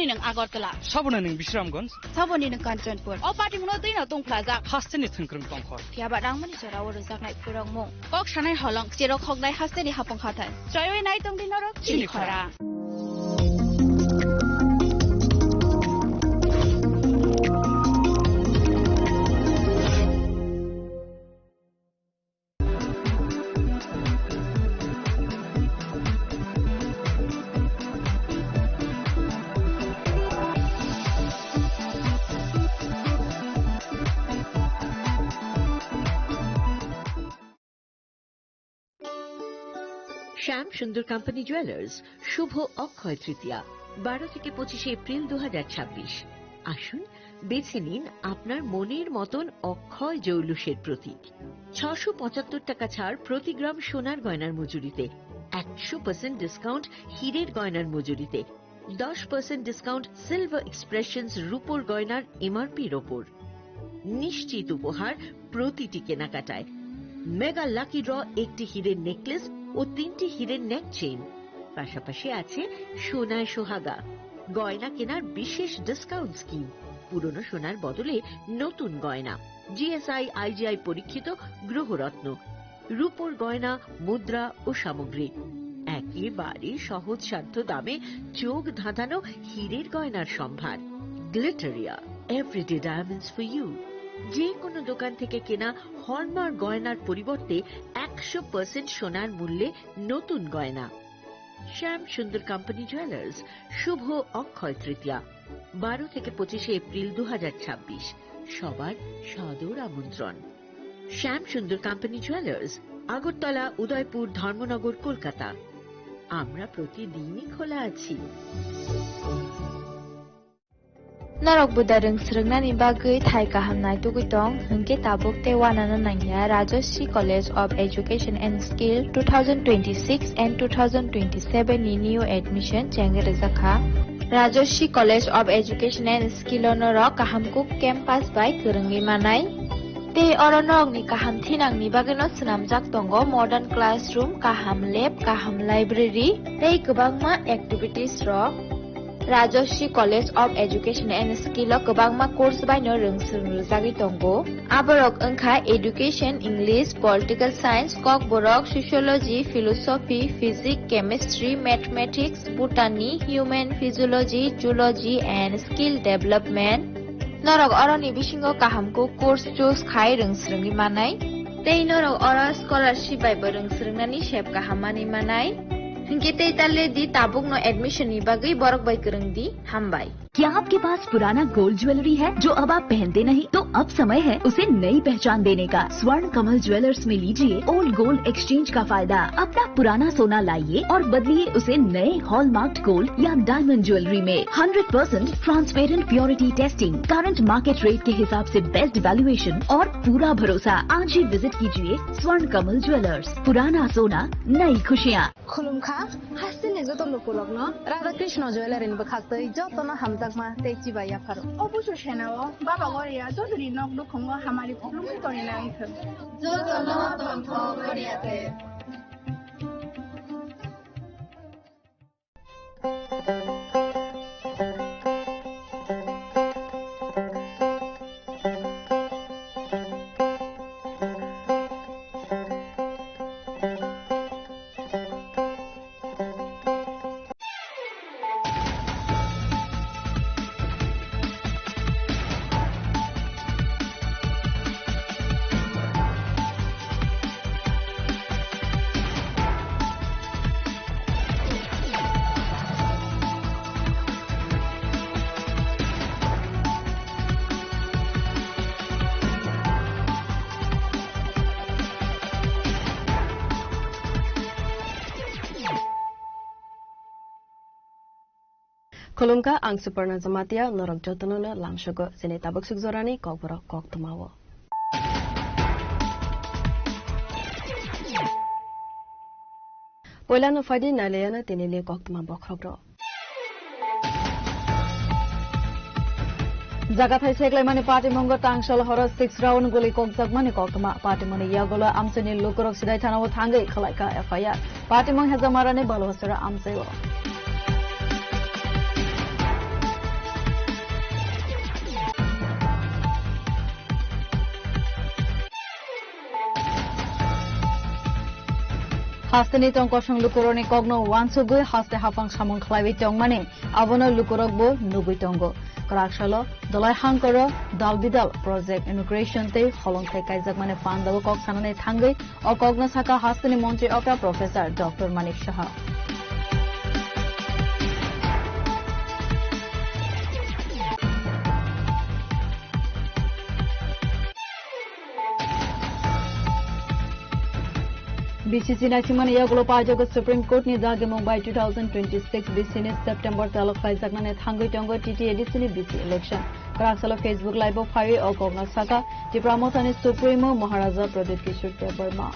Nwng Agartala. Saboni nwng Bisramganj. Saboni nwng Kanchanpur. O party mungno twi no tongphlajak. Hasteni thwngkwrwng tongkhor. Phiya ba rangmani jora o rwjaknai phwrwngmung. Kok sanai holong, cherok hoknai hasteni hapung hathai. Choiwi nai tongdi norok chini Chini khora. Khora. শ্যাম সুন্দর company jewellers, শুভ অক্ষয় তৃতীয়া, বারো থেকে পঁচিশে এপ্রিল দু হাজার ছাব্বিশ। আসুন, বেছে নিন আপনার মনের মতন অক্ষয় জৌলুসের প্রতীক। ছশো পঁচাত্তর টাকা ছাড় প্রতি গ্রাম সোনার গয়নার মজুরিতে, একশো পার্সেন্ট ডিসকাউন্ট হীরের গয়নার মজুরিতে, দশ পার্সেন্ট ডিসকাউন্ট সিলভার এক্সপ্রেশনস রূপোর গয়নার এমআরপির ওপর। নিশ্চিত উপহার প্রতিটি কেনাকাটায়। মেগা লাকি ড্র, একটি হীরের নেকলেস ও তিনটি হীরের নেক চেইন। পাশাপাশি আছে সোনায় সোহাগা, গয়না কেনার বিশেষ ডিসকাউন্ট স্কিম, পুরনো সোনার বদলে নতুন গয়না। জিএসআই আইজিআই পরীক্ষিত গ্রহরত্ন, রূপোর গয়না, মুদ্রা ও সামগ্রী। একেবারে সহজসাধ্য দামে চোখ ধাঁধানো হীরের গয়নার সম্ভার। Glitteria, everyday diamonds for you. যে কোনো দোকান থেকে কেনা হলমার্ক গয়নার পরিবর্তে একশো পার্সেন্ট সোনার মূল্যে নতুন গয়না। শ্যাম সুন্দর কোম্পানি জুয়েলার্স, শুভ অক্ষয় তৃতীয়া, বারো থেকে পঁচিশে এপ্রিল দু হাজার ছাব্বিশ। সবার সাদর আমন্ত্রণ। শ্যাম সুন্দর কোম্পানি জুয়েলার্স, আগরতলা, উদয়পুর, ধর্মনগর, কলকাতা। আমরা প্রতিদিনই খোলা আছি। Norok buda rwng swrwngnani bagwi thai kaham naitugwi tong, hwnkhe tabuk tei uanano nangya Rajashree College of Education and Skill two thousand twenty-six and two thousand twenty-seven ni new admission chengwi rwjakha. Rajashree College of Education and Skill o norok kaham kuk campus bai kwrwngwi manai. Tei oro norokni kaham thinangni bagwino swnamjak tongo modern classroom, kaham lab, kaham library tei kwbangma activities rok. Rajashree College of Education and Skill o kwbangma course bai no rwng swrwng rwjagwi tongo. Aborok wngkha Education, English, Political Science, Kokborok, Sociology, Philosophy, Physics, Chemistry, Mathematics, Botany, Human Physiology, Zoology and Skill Development. Norok oroni bisingo kaham kuk course choose khai rwng swrwngwi manai. Tei norok oro scholarship bai bo rwng swrwngnani sep kaham manwi manai. Hinkhe tei ta le di tabukno admission ni bagwi borok bai kwrwng di. Hambai. क्या आपके पास पुराना gold jewellery है जो अब आप पहनते नहीं? तो अब समय है उसे नई पहचान देने का। स्वर्ण कमल ज्वेलर्स में लीजिए ओल्ड गोल्ड एक्सचेंज का फायदा। अपना पुराना सोना लाइए और बदलिए उसे नए हॉलमार्क्ड गोल्ड या डायमंड ज्वेलरी में। Hundred percent transparent purity testing, current market rate के हिसाब से बेस्ट वैल्यूएशन और पूरा भरोसा। आज ही विजिट कीजिए स्वर्ण कमल ज्वेलर्स। पुराना सोना, नई खुशियाँ। Khulumkha, hasteni joto lukurokno Radha Krishna Jewellery ni bwkhaktwi jotono hamjakma tei chibai yapharo. O busu senao Baba Goria jotoni nok nukhungo hamari khulumkha tongwi nangthwng. Jotono tongthok Goria te. Khulumkha, ang Suparna Jamatia, norok jotono no lamsogo chini tabuk suk jorani kokborok koktwmao. Poilano phaidi nailaiano tinini koktwma bokhorok rok. Jagathai seklaimani patimungo tangsol horo six round guli kokjakmani koktwma. Patimungni yagulo amchaini lukurok Sidai thanao thangwi khwlaikha F I R. Patimung Hejamarani Baluhasora amchaio. Hasteni tong kosong lukurokni kokno uansugwi haste haphang samung khlaiwi tongmani, abono lukurokbo nugwi tongo. Kwraksalo Dolai Hangkoro Dalbidal Project Inauguration tei holongthai kaijakmani pandao kok sanani thangwi o kokno sakha hasteni montri okra Professor Doctor Manik Saha. B C C naisingmani yagulo paijago Supreme Court ni dagimung bai two thousand twenty-six B C ni September twelve khlaijaknani thangwi tongo T T A D C ni B C election. Kwraksalo Facebook Live o phaiwi o kokno sakha Tipra Mothani Supremo Maharaja Pradyut Kishore Debbarma.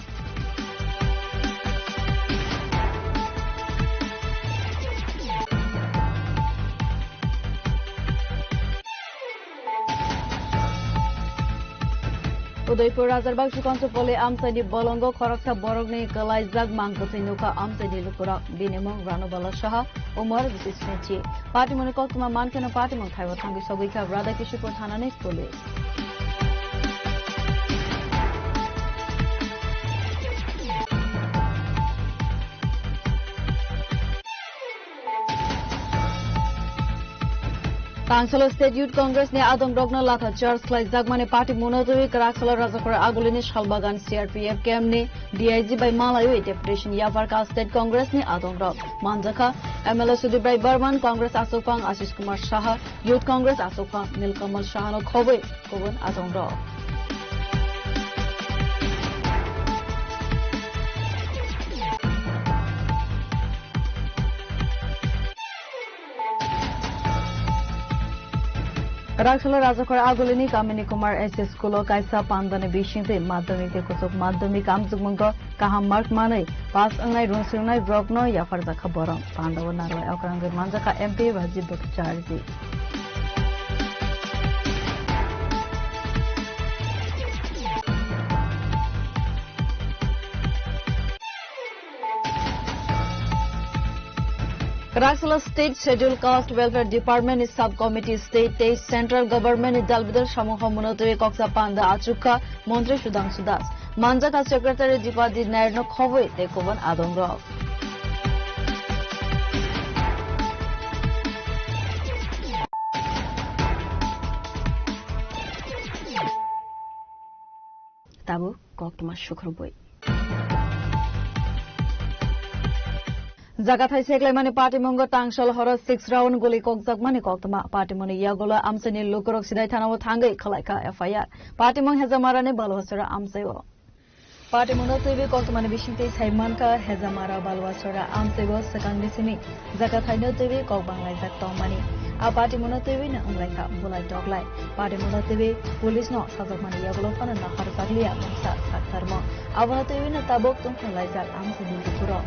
Udaipur Rajarbakshu Kanchanpally amchaini bolongo khoroksa borokni kwlaijak mang kwthwi nukha amchaini lukurok. Bini mung Ranubala Saha, umor bisi snichi. Patimungni koktwma mankheno patimung thaibo thangwi sogwi kha Radhakishupur thanani police. Tangsalo State Youth Congress ni adongrokno latha charge khlaijakmani patimungno twiwi kwraksalo Rajakhor Agulini Salbagan C R P F camp ni D I G bai malaiwi deputation yaphar kha State Congress ni adongrok. Manjakha M L A Sudip Rai Barman, Congress achukphang Ashish Kumar Saha, Youth Congress achukphang Nilkamal Sahano khobwi kubun adongrok. Raksalo Rajakhor Agulini Kamini Kumar S S School o kaisa pandani bisingtwi madhyamik tei kuchuk madhyamik amjokmungo kaham mark manwi pass wngnai rungsirwnai borokno yapharjakha borok. Pandao narwai okrangwi manjakha M P Rajiv Bhattacharya. Kwraksalo State Scheduled Caste Welfare Department ni Sub Committee, State tei Central Government ni dalbidal samung homono twiwi koksa panda achukha Montri Sudhangshu Das. Manjakha Secretary Dipadi Nair no khobwi tei kubun adongrok. Tabuk koktwma sukrubwi. Jagathai seklaimani patimungo tangsal horo six round guli kokjakmani koktwma. Patimungni yagulo amchaini lukurok sidai thanao thangwi khwlaikha F I R. Patimung Hejamarani Baluasora amchaio. Patimungno twiwi koktwmani bisingtwi saimankha Hejamara Baluasora amchaio swkangni simi. Jagathaino twiwi kok banglaijak tongmani. A patimungno twiwi no wnglaikha bulai toklai. Patimungno twiwi police no sajakmani yagulo phano naharjakliya mungsa saktharmo. Abono twiwi no tabuk tongthanglaijak amchaini lukurok.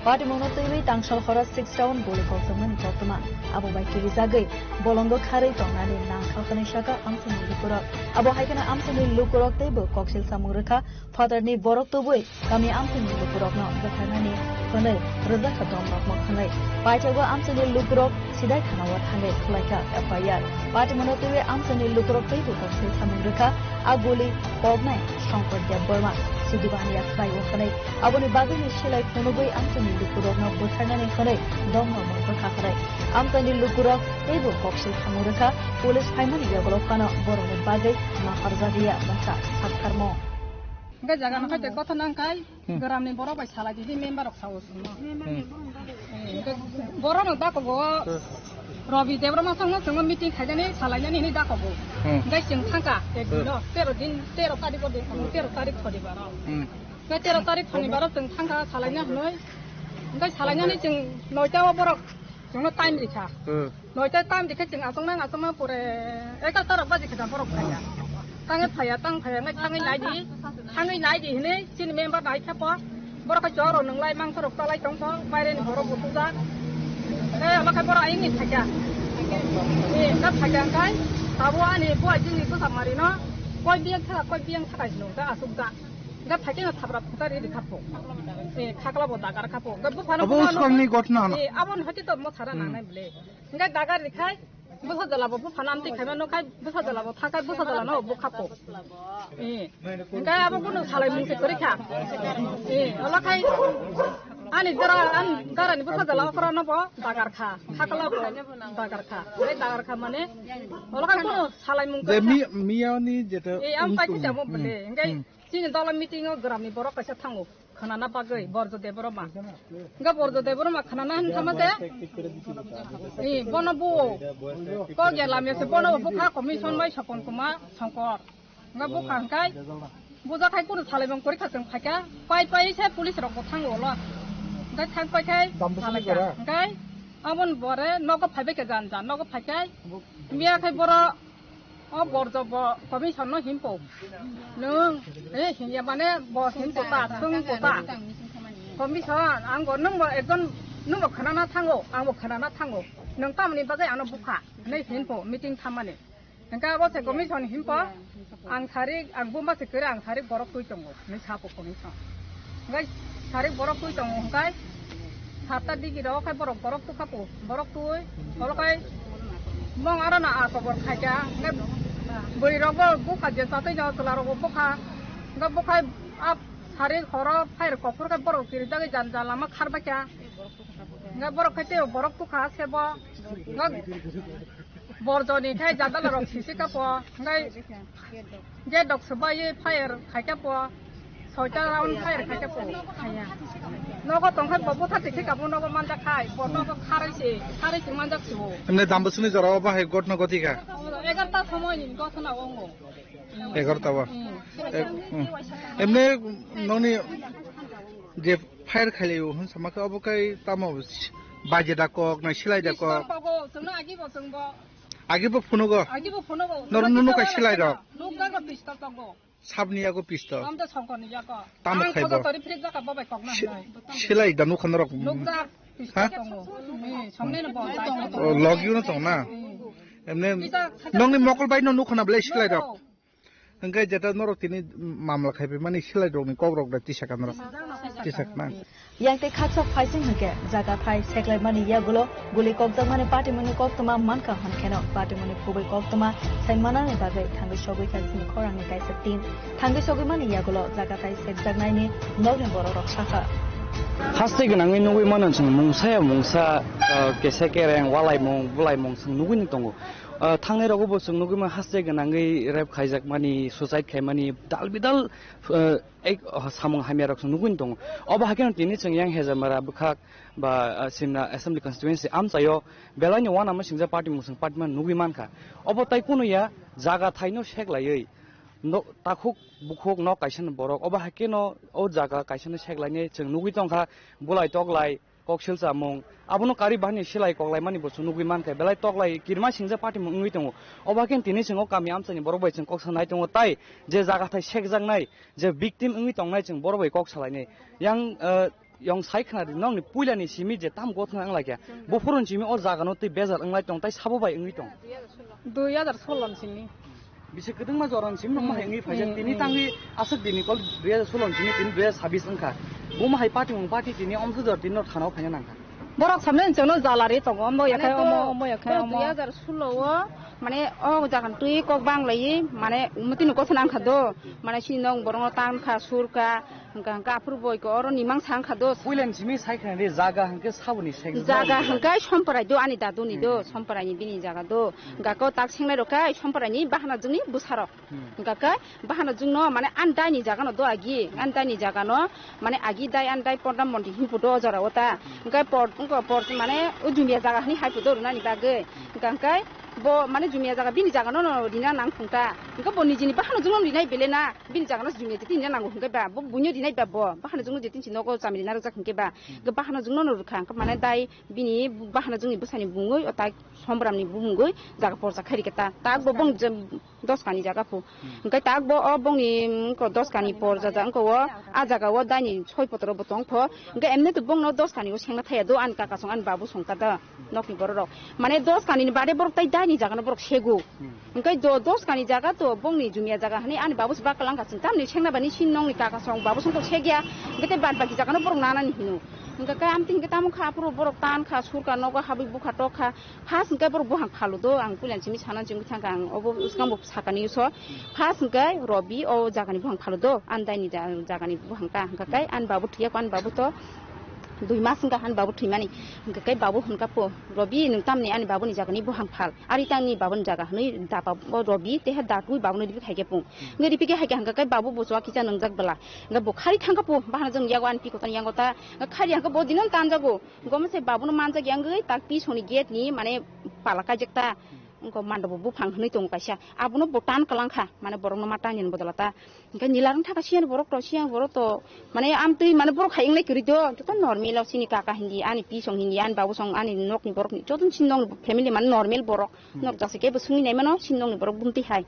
Patimungno twiwi tangsal horo six round guli kokjakmani koktwma. Abo bai kirijagwi bolongo kharwi tongnani nangkha hwnwi sakha amchaini lukurok. Abo hai kheno amchaini lukurok teibo koksil samung rwkha. Phatarni borok tubui kami amchaini lukurokno bwtharnani hwnwi rwjakha domrokma hwnwi. Paithago amchaini lukurok sidai thanao thangwi khwlaikha F I R. Patimungno twiwi amchaini lukurok teibo koksil samung rwkha. A guli koknai Shankar Debbarma sidibaniya khlaio hwnwi. Aboni bagwino silai phunugwi amchaini lukurokno bwtharnani hwnwi domrokma bwkha hwnwi. Amchaini lukurok teibo koksil samung rwkha. Police phaimani yagulo phano borokni bagwi naharjakliya mungsa saktharmo. Hingke jaga no khaite kothon nang khai, hmm, gramni borok bai salai di, di member rok sao chwngno. Hmm. Eh, hingke borok no dakogo, hmm, Robi Debra masang no chwngno meeting khaijani, salainani hini dakogo. Hmm. Hingke chwng thangka, ek, hmm, dino, tero din, tero tarikh o din, tero tarikh Sonibar o. Hmm. Hingke tero tarikh Sonibar o chwng thangka salaina hinoi. Hingke salainani chwng noita o borok chwngno time rikha. Hmm. Noita time rikhe chwng achuknang achukma pore egarta rok baji khe borok phaiya. Tangwi phaiya, tang phaiya, ngai thangwi nai di, thangwi nai di hinwi chini member nai khe po. Borok khe choro nwnglai mangso rok chalai tong kho, baire ni borok bo tujak. Tei omo khe borok aying ni thakya. Ni ka thakya kai, tabo ani buai jini bwsa mari no, koi biyang thaka, koi biyang thaka hinwi ta achukjak. Ga thakya na thapra phuta ri ri khapo. Eh, khakla bo dagar khapo. Ga buphano abo buphano uskang ni gotna no. Eh, abon hoti to mo thara, hmm, nangnai bole. Hingke dagar rikhai, Bwsa jala bo bupha namtwi khaima no khai, bwsa jala bo thakai, bwsa jala no bukha po. Eh, hingkai abo bono salai mung se kwrwi kha. Eh, ola khai ani gara, ani gara ni bwsa jala okra no bo dagar kha. Khakla bo dagar kha. Bai dagar kha mane, ola khai bono salai mung Je kwrwi kha. Mi-, miyao ni jeta Eh, ang pai kisa mo bole. Hingkai chini dola meeting o gram ni borok kaisa thango. Khwnana bagwi Borjo Debbarma. Hwnkhe Borjo Debbarma khwnana hwn thama se, i, bono bo kok ya lamya se bono bo bukha commission bai Sopon Kumar Songkor. Hwnkhe bukha hwnkhe bujakhai kunu salaimung kwrwi kha chwng phaikha, pai pai se police rok bo thango ulo. Hwnkhe thang pai khai salaikha. Hwnkhe aboni bore nogo phaibai khe jan jan nogo phaikhai miya khai boro O Borjo bo commission no himpo. Nwng, eh, himya mane bo himpo ta, thwngpo ta. Commission, ang bo nwng bo ekjon, nwng bo khwnana thango, ang bo khwnana thango. Nwng tamoni bagwi ano bukha, hinwi himpo, meeting thammani. Hingke abo se commission himpo, ang sari, ang buma se kwrwi, ang sari borok twi tongo. Hinwi sapo commission. Hingke sari borok twi tongo hingke satta digi rok khai borok, borok tukha po, borok twi, oro khai mong aro na a kobor khaikha, hingke bwrwi rok bo bukha je chatwi no chwla rok bo bukha, hingke bukhai a sari horo fire kophor khai borok kirijagwi jan jan lama kharbaikha, hingke borok khai tei borok tukha sebo, hingke Borjoni khai jadala rok sisi kapo, ngai gate dok swbai fire khai kapo, soita round fire khai kapo. Nogo tongkhai bo butha tikhi kapo nogo manjak khai, bo nogo kharoi se, kharoi se manjak se bo. Emne dambosuni jora o bahai gotno goti kha? Egarta somoi ni gotna ongo. Egarta ba? Hmm. E, hmm. Emne noni je fire khailai o hwn sama khe obo kai tamo baje da kok na silai da kok? Pistol kogo, chwngno agi bo chwng bo. Agi bo phunugo? Agi bo phunugo. Nor nunu kai silai rok? Nukjak rok pistol tongo. Sabni yago pistol? Amda songkor ni yago. Tamo khai bo? Ang kodo tori fridge jaka bo bai kok na Si-, hinai. Silai da nukha norok? Nukjak pistol Ha? tongo. Hmm, songnai no bo. O, logio no tong na? Hmm. Emne Pisa nongni mokol bai no nukha na belai silai rok? Nugo. Hingke jeta norok tini mamla khaipai mani silai rokni kok rok da tisa ka norok? Tisa ka na? Yang tei khaksa phaising hwnkhe jaga thai seklaimani yagulo guli kokjakmani patimungni koktwma mankha hwn kheno patimungni kubui koktwma sai manani bagwi thangwi sogwi kha chini khorangni kaisa team. Thangwi sogwi mani yagulo jaga thai sekjaknaini nokni borok rok sakha. Haste gwnangwi nugwi mano chwng mungsa ya mungsa, ah, kesa kereng, walaimung, bulaimung chwng nugwi tongo. Ah, thangnai rogo bo chwng nugwi mano haste gwnangwi rape khaijakmani, suicide khaimani, dal bidal, ah, ek, ah, samung hamya rok chwng nugwi tongo. Obo haikhe tini chwng yang Hejamara bwkhak ba, ah, Simna Assembly Constituency amchaio belai ni uanama singjak party mwswng party man nugwi mankha. Obo tai kunu ya jaga thaino seklaiwi no, takhuk bukhuk nok kaisa ni borok. Obo haikhe no o jaga kaisa no seklainai chwng nugwi tongkha bulai toklai. Kok silchamung, abono kari bahani silai koklaimani bo chwng nugwi mankha, belai toklai kirima singjak patimung wngwi tongo. Obo hakhe tini chwng o kami amchaini borok bai chwng kok sanai tongo, tai je jaga thai sekjaknai, je victim wngwi tongnai chwng borok bai kok salainai. Yang, eh, yang sai khna di, nokni puilani simi je tam gotna wng laikha, buphuruni simi o jagano tei bejal wng lai tong, tai sabo bai wngwi tong. Dui hajar solo ni simi. Bisi kwdwngma jorani simi nokma hai wngwi phaijak. Hmm, tini hmm. Tangwi aswk dini kol dui hajar solo ni simi tini dui hajar sabis wngkha. Buma hai party mung party tini omswk jor tini no thana o phaina nangkha. Borok samne chwngno jala ri tongo, omo yakhai omo, omo yakhai omo. Dui hajar solo o, mane, o jagan twi kok bang laiwi, mane, umtini kosa nangkha do, mane, sini nok borokno tankha, surkha, Hwnkha hwnkha aphuru boi ko oro nimang sa wngkha do. Puilani simi sai khna di, jaga hwnkhe saboni seng. Jaga hwnkhe Somprai do, ani daduni do, hmm. Somprai ni bini jaga do. Hwnkha ko tak sengnai rok khe Somprai ni bahana jwngni bwsarok. Hmm. Hwnkha khe bahana jwngno mane ani dai ni jaga no do agi, ani dai ni jaga no mane agi dai ani dai pondra monti himpu do o jora o ta. Hmm. Hwnkha por, wngkha por mane o jumia jaga hani hai pu do rwnani bagwi. Hmm. Hwnkha hwnkhe bo mane jumia jaga bini jaga no no rina nang thung ta. Hwnkha bo nijini bahana jwngno rinai bele na. Bini jaga no jumia jetin rina nango hwnkhe ba, bo buino rinai ba bo, bahana jwngno jetin si nogo chamri narwkjak hwnkhe ba, hwnkhe bahana jwngno no rwkha, hwnkhe mane dai bini bahana jwngni bwsani bumungwi, o tai Sombramni bumungwi jaga porjak khai rikhe ta, tak bo bong je dos kani jaga phu. Hwnkhe tak bo o bongni, mm, ko dos kani porjajak wngkha o, a jaga o daini soi potro bo tong pho, hwnkhe emne to bongno dos kani o sengna thaya do, ani kaka song ani babu song ta da. Nokni borok rok. Mane dos kani ni bade borok tai dai ni jaga no borok segu. Hmm. Hwnkhe do-, dos kani jaga to bongni jumia jaga hani ani babu se bakalang ka chwng tamni sengna bani sin nongni kaka song babu song to segya. Hwnkhe tei bad baki jaga no borok nanani hino. Hingke kai amtwi hingke tamo kha, aphuru borok tan kha, sur kha, nogo habwi bukha tok kha. First hingke borok buphang phalo do, ang puila simi sana simi thangkha, ang obo swkang bo sakani so. First hingke Robi o jagani buphang phalo do, ani daini ja-, jagani buphang ta. Hingke kai ani babu thwiya kho, ani babu to dui mas hingka ani babu thwimani. Hingke kai babu hingka po, "Robi, nwng tamni ani babuni jagani buphang phal? Ari tangni babuni jaga," hwnwi dapa o Robi, teha datwi babuni ripi khaikhe pung. Hingke ripi khe haikhe hingke kai babu bo chwa kisa nwngjak bwla. Hingke bo khari thangkha po, bahana jwng yago ani piko tani yango ta. Hingke khari hingke bo dino tanjago. Gomse babuno manjak yangwi tak pisoni gate ni mane pala kaijak ta. Wngkha manda bo buphang hwnwi tongo kaisa. Abono bo tan kwlang kha, mane borokno ma tangni bodola ta. Hingke nila wng thaka siyan borok to, siyan borok to, mane amtwi mane borok hai wngnai kwrwi do, joto normal o chini kaka hindi, ani pi song hindi, ani babu song, ani nokni borokni, joto chini nokni family mane normal borok. Nok jase kebo sungwi naimano, chini nokni borok bumtwi hai.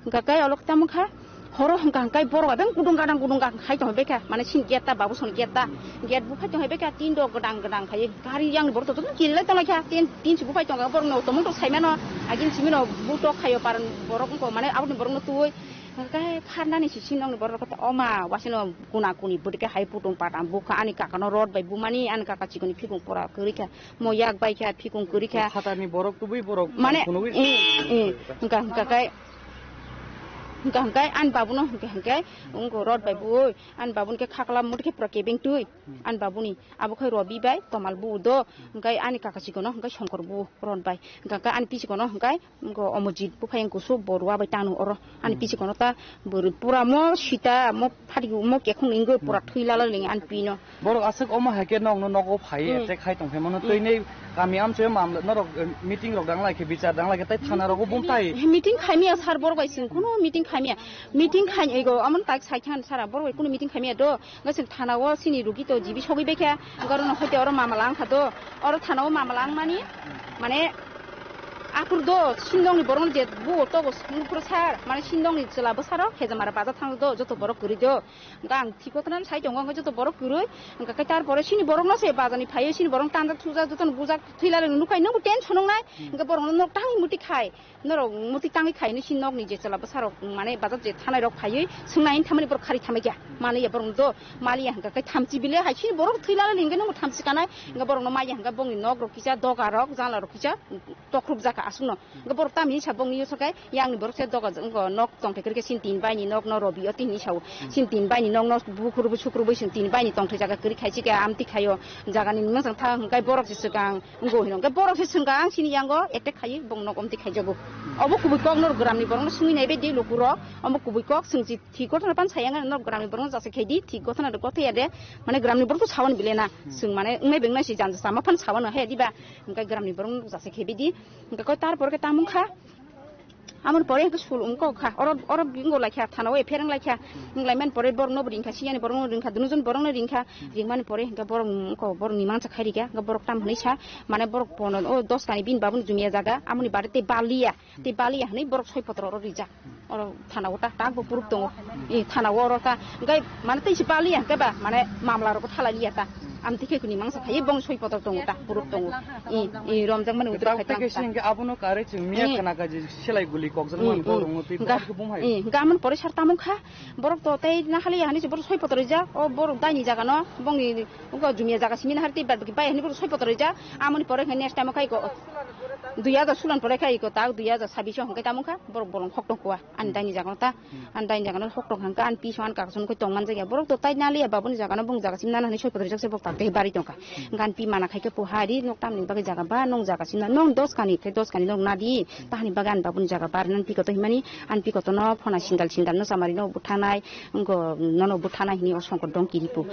Hingka kai olok tamo kha, horo hingka hingkai borok abeng kudung gadang kudung gadang khai tong bekha, mane sin gate ta babu son gate ta, gate bu khai tong bekha tin do gadang gadang khai gari yang borok to kiri lai tong kha tin tin si bu khai tong borok no tomo to sai mano agin simi no bu to khayo par borok ko mane aboni borok no tui hingka kai pharnani si sin nong borok ko oma wasino kuna kuni budike hai putung patam bu kha ani kaka no rod bai bu mani ani kaka chikoni phikung pora kori kha mo yak bai kha phikung kori kha. Khatani borok tubui borok mane phunugwi eh, eh, hingka hingka kai Hingka hingkai ani babuno hingka hingkai wngkha rot bai bui ani babuni khe khakla muti khe pura kebeng twi ani babuni abo khai Robi bai Tomal bu do hingkai ani kaka chikono hingkai Songkor bu rot bai hingka hingkai ani pichikono hingkai wngkha Omojit buphai wngkha su borua bai tanu oro ani pichikono ta bwrwi pura mo sita mo phati mo kekhong wngwi pura thwi lala ling ani pino. Borok aswk omo hai khe nokno nogo phai attack khai tong phaimano twi nei kami amchoi mamla norok eh, meeting rok dang lai khe bichar dang lai khe tai thana rogo bumtai. Meeting khaimya sir borok bai sing kuno meeting khaimya meeting khai ego amon tak sai khan sara borok bai kuno meeting khaimya do ngasing thana o sini rugi to jibi sogwi bekha garo no hoite oro mamala ang kha do oro thana o mamala ang mani mane akur do sindong ni borok je bu to go sung pro sir mane sindong ni chwla bwsaro khejamara baja thang do joto borok kwrwi do. Hingke ang thik kotornani sai tongo, hingke joto borok kwrwi, hingke khe tar pore chini borokno se bazani phaiwi chini borok tanjak thujak jotono bujak thwi lalai nukha, nwngbo tension wngnai, hingke borokno nok tangwi muti khai, norok muti tangwi khai hinwi chini nokni je chwla bwsarok, mane bazar je thanai rok phaiwi swngnai hinwi thamani borok khari thamai kha, maliya borokno do, maliya hingke khe thamchi bile hai chini borok thwi lalai hingke nwngbo thamchi kanai, hingke borokno maya hingke bongni nok rok kisa, doga rok, jala rok kisa, tokruk jaka aswkno. Hingke borok tamni hinsa bongni yusuk khe, yang ni borok se doga wngkha nok tongthai kwrwi khe sini tin bai ni nok no Robi o tini sao. Sini tin bai ni nok no bukhuru bu sukru bu sini tin bai ni tongthai jaga kwrwi khai chikhe amtwi khaio. Jaga ni nwng tha hingke borok se swkang wngkha hino. Hingke borok se swkang sini yango attack khai bong nok omtwi khaijago. Obo kubui kok no gram ni borok no sungwi nai bai di luku rok. Omo kubui kok swng si thik gothana pan sayang no gram ni borok no jasa khai di thik gothana de gothaya de. Mane gram ni borok to sawan bile na. Swng mane wngnai beng nai si janja sama pan sawan no he di ba. Hingke gram ni borok no jasa khai di. Hingke ko tar pore khe tamung kha. Amoni pore hingke sul wngkok kha. Oro, oro bingo lai kha, thana o phereng lai kha. Wng lai mani pore borok no bo ring kha, siyani borok no ring kha, dunujon borok no ring kha. Ring mani pore hingke borok wngkok, borok ni mangsa khai ri kha. Hingke borok tam hinui sa, mane borok pono o dos kani bini babuni jumia jaga, amoni bare tei baliya, tei baliya hinui borok soi potro oro rijak. Oro thana o ta, tak bo puruk tongo. E, thana o oro ta, hingke mane tei se baliya hingke ba, mane mamla rok thalai liya ta. Amtwi khe kuni mangsa khai bong soi potro tongo ta, puruk tongo. E, e, romjak mani utre khai tang ta. Hingke abono kare chwng miya khna kaji selai guli kokjak mani borok no twi borok khe bumhai. Hingke amon pore sar tamung kha, borok to tei nahali hani se borok soi potro rijak, o borok daini jaga no, bongni wngkha jumia jaga simi nahar tei bad baki bai hani borok soi potro rijak, amoni pore hingke next time o khai ko dui hajar sulan pore khai ko tak dui hajar sabbish o hingke tamung kha, borok bolong hok tong kua, ani daini jaga no ta. Ani daini jaga no hok tong hangka, ani piso ani kaka songkhe tong manjak ya. Borok to tai naliya babuni jaga no bung jaga sim nana hinui soi potro jak se bok tak tei bari tongkha. Gan pi mana khai khe po hari nok tamni bagwi jaga ba nong jaga sim na nong dos kani khe dos kani nong nadi. Tahani bagwi ani babuni jaga bar nan pikoto himani ani pikoto no phona sindal sindal no samari no buthanai. Ngo nono buthanai hini o songkor dong kiri po.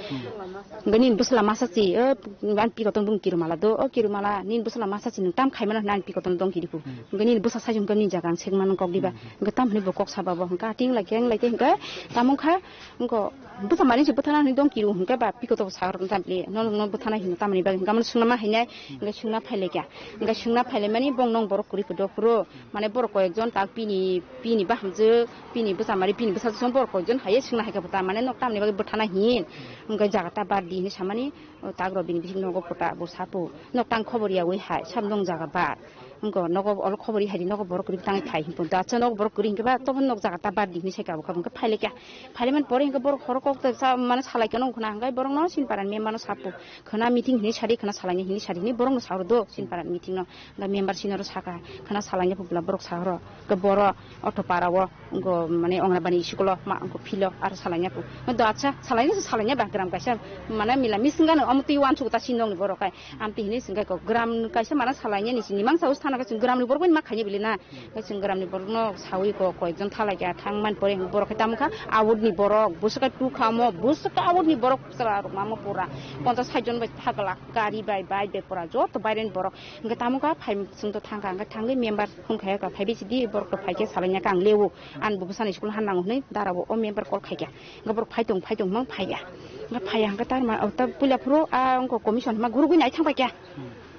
Ngo nini bwsla masa si o ani pikoto bung kirumala do o kirumala nini bwsla masa si nung tam khai mano hina ani pikoto no dong kiri po. Ngo nini bwsa sai jung nini jaga ang sek mano kok diba. Hingke tam hinui bo kok saba bo hingke ating lai khe wng lai khe hingke tamo wngkha wngko bwsa mani se bwthana hinui dong kiru hingke ba piko to sa rok tam le no no bwthana hinui tamni bagwi hingke amo swngna ma hinai hingke swngna phai lai kha hingke swngna phai lai mani bong nong borok kwrwi phudo phuru mane borok koi ek jon tak bini bini bahamjwk bini bwsa mari bini bwsa song borok koi ek jon hai swngna hai khe bwta mane nok tamni bagwi bwthana hin hingke jaga ta bar di hinui samani o tak rok bini bising nogo phuta bo sapo nok tang khobor yaui hai sam nong jaga bar. Ngo nogo olo khobor ri hai di, nogo borok kwrwi tangwi phai hinpun. Da acha nogo borok kwrwi hinkhe ba, tobon nok jaga ta bar di hinwi sai kabo kabo hinkhe phai lekya. Phai lemani pore hinkhe borok horo kok ta sa, mane salai khe nong khna hinkhe borok no sin paran member no sapu. Khna meeting hinwi sadi, khna salai hinwi sadi hinwi borok no sa horo do sin paran meeting no. Da member sino ro saka, khna salai nya pupla borok sa horo. Ke boro auto para o, ngo mane ongra bani school o ma ngo philo ar salai nya pu. Do acha salai nya, salai nya ba gram kaisa mane mila mising gano omo twi wan chu ta sin nong ni borok kai. Amtwi hinwi swngkhe kok gram kaisa mana salainani sini mangsa o sana khe chwng gramni borok bai ma khaini bili na. Khe chwng gramni borokno sawi kok koyekjon thalai kha thang man pore borok khe tamo kha awutni borok bwswk khe tukha omo bwswk khe awutni borok chwla rok mamo pura ponchas sait jon bai thagla gari bai bike bai pura joto baireni borok hwnkhe tamo kha phai chwngto thangkha hwnkhe thangwi member phone khaikha phaibai sidi borok to phaikhe salainakha ang lewo ani bo bwsani school han nango hwnwi dara bo o member call khaikha. Hwnkhe borok phai tong, phai tong hwnba phaiya. Hwnkhe phaiya hwnkhe tar ma, o ta puila phuru a wngkha commission hwnba gurugwi nai thang paikha.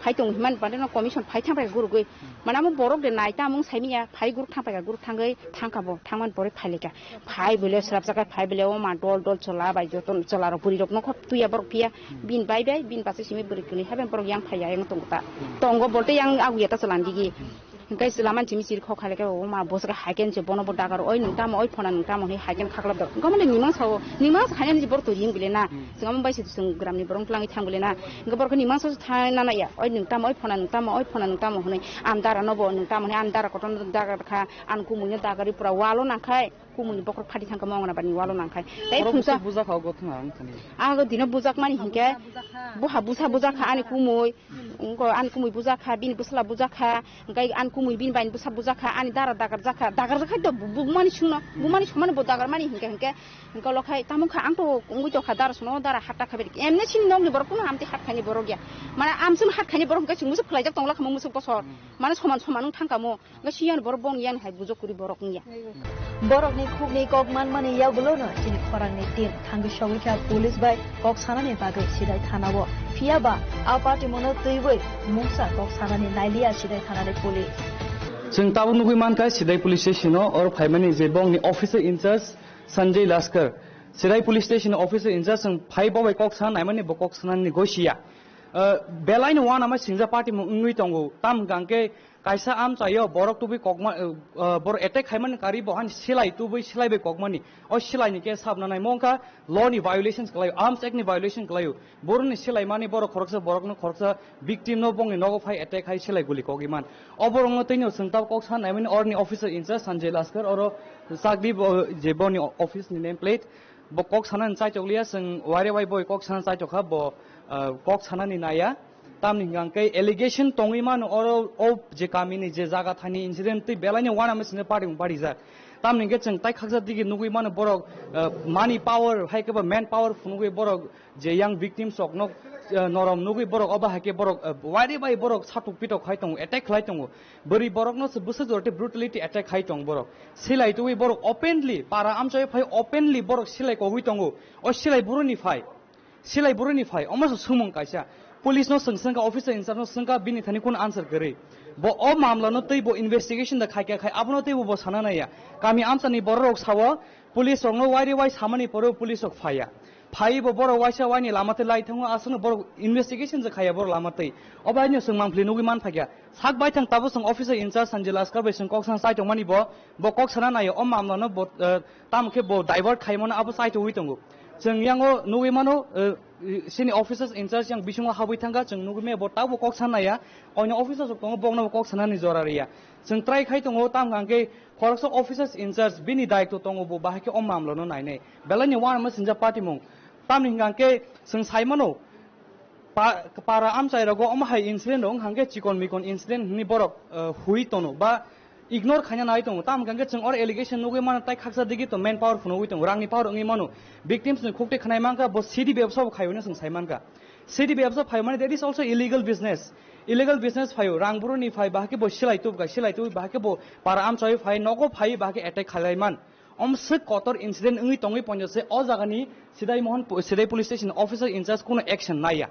Phai tong hwnba bade no commission phai thang paikha gurugwi. Mana omo borok de nai ta mung saimanya phai guruk thang paikha guruk thangwi thangkha bo thangmani pore phai lekha. Phai bole swrapjakha phai bole o ma dol dol chola bai joto chola rok bwrwi rok nokho tuya borok phiya. Bin bai bai bin bachai simi bwrwi kwlwi haben borok yang phaiya yang tongo ta. Tongo bolte yang aguya ta cholan digi. Hingke sila manchimi chiri khok khaileke, o ma, bo saka hai khe bono bo dagar, oi nwng tamo, oi phona nwng tamo, hwnwi hai khe khaklap dok. Hingke mane nimang sao, nimang sa khainani borok to ring bile na. Hmm. Singamo bai se sung gramni borok twlangwi thang bile na. Hingke borok nimang sao tha na na ya, oi nwng tamo, oi phona nwng tamo, oi phona nwng tamo hwnwi. Am dara no bo nwng tamo hwnwi, am dara kotor no dagar kha, an kumui no dagarwi pura walo nangkhai, kumui ni bokhorok phati thangkha mo ongna bani walo nangkhai. Tei Borok phungsa bwswk bujak kha o gotha ang thani. Ago dino bujak mani hingke, buha busa bujak kha ani kumui. Wngkha ani kumui bujak kha, bini bwsla bujak kha, hwnkhe ani kumui bini bai bwsa bujak kha, ani dara dagarjak kha, dagarjak kha do bu-, bumani sungno, bumani somani bo dagarmani hinkhe hinkhe, hinkhe ulo khai tamo wngkha ang to wngwi tongkha dara sono dara hatta kha beri, emne chini nokni borok kuno amtwi hat khaini borok ya, mane amsong hat khaini borok hinkhe chwng musu phlaijak tongla kha mo musu bosor, mane soman soman wng thangkha mo. Hwnkhe siyani borok bong yang hai bujok kwrwi borok wngya. Borokni khukni kok manmani yagulono chini khorangni team thangwi sogwi kha police bai kok sanani bagwi Sidai thanao. Phiya ba a party mono twiwi mungsa kok sanani nailiya Sidai thanani police. Chwng tabuk nugwi mankha Sidai police station-o oro phaimani je bongni officer in charge Sanjay Laskar. Sidai police station officer in charge chwng phai bo bai kok sana naimani bo kok sanani goi siya. Uh, belaino uanama singja party mung wngwi tongo. Tam hwnkha hwnkhe Kaisa amchaio borok tubui kokma, uh, borok attack khaimani kari bo hani silai tubui silai bai kokmani. O silai ni case sabna nai mongkha law ni violations kalaio, Arms Act ni violation kalaio. Borok ni silai mani borok khoroksa borok no khoroksa victim no bongni nogo phai attack khai silai guli kogwi man. O borok no tini o sengtab kok san naimani orni officer in charge Sanjay Laskar oro chakdi bo, je boni office ni name plate. Bo kok sanani chaitok liya, chwng waire wai boi kok sana chaitok kha, bo, ah, kok sanani naiya. Tamni hwnkha hwnkhe allegation tongwi mano oro, o je kamini je jaga thani incident twi belaini uanama sini parimung parijak. Tamni hwnkhe chwng tai khaksa digi nugwi mano borok, ah, money power hai khe ba man power phunugwi borok je yang victims rokno, ah, norom nugwi borok obo hai khe borok, ah, waire bai borok satok pitok khai tongo, attack khlai tongo. Bwrwi borokno se bwswk jora tei brutality attack khai tong borok. Silai tubui borok openly, para amchai phai openly borok silai kogwi tongo. O silai buruni phai. Silai buruni phai. Omo se sumung kaisa. Police no swng swngkha, officer in charge no swngkha, bini thani kun answer kwrwi. Bo o mamla no tei bo investigation da khai kha khai, abono tei bo, bo sana naiya. Kami amchani borok rok sao, police rok no wairi wai samani poro police rok phaiya. Phai bo borok waisa waini lama tei lai thango, aswkno borok investigation je khaiya borok lama tei. O bai no chwng mangpli nugwi man phaikha. Sak bai thang tabuk chwng officer in charge Sanjay Laskar bai chwng kok sana chai tongmani bo, bo kok sana naio o mamla no bo, eh, tamo khe bo divert khaimano abo chai tongwi tongo. Chwng yango nugwi mano, eh, sini officers in charge yang bisingo habwi thangkha, chwng nugwi maya bo tabuk kok sana naiya, oino officers rok tongo bokno bo kok sanani jora riya. Chwng try khai tongo, tamo hwnkha khe khoroksa officers in charge bini daitw tongo bo bahai khe o mamla no nainai. Belaini uanama singja party mung. Tamni hwnkha khe chwng saimano, pa-, para amchai rogo omo hai incident rok wngkha khe chikon mikon incident hwnwi borok, eh, hui tono ba ignore khaina nai tongo. Tamo hwnkha khe chwng oro allegation nugwi mano tai khaksa digi to man power phunugwi tongo, rangni power wngwi mano. Victims ni khukti khnai mankha, bo sidi bebsa bo khaio hwnwi chwng sai mankha. Sidi bebsa phaio mane that is also illegal business. Illegal business phaio, rang buruni phai, bahai khe bo silai tubkha, silai tubwi bahai khe bo para amchai phai, nogo phai, bahai khe attack khalai man. Om swk kotor incident wngwi tongwi ponjo se o jagani Sidai Mohon, Sidai Police Station officer in charge kuno action naiya.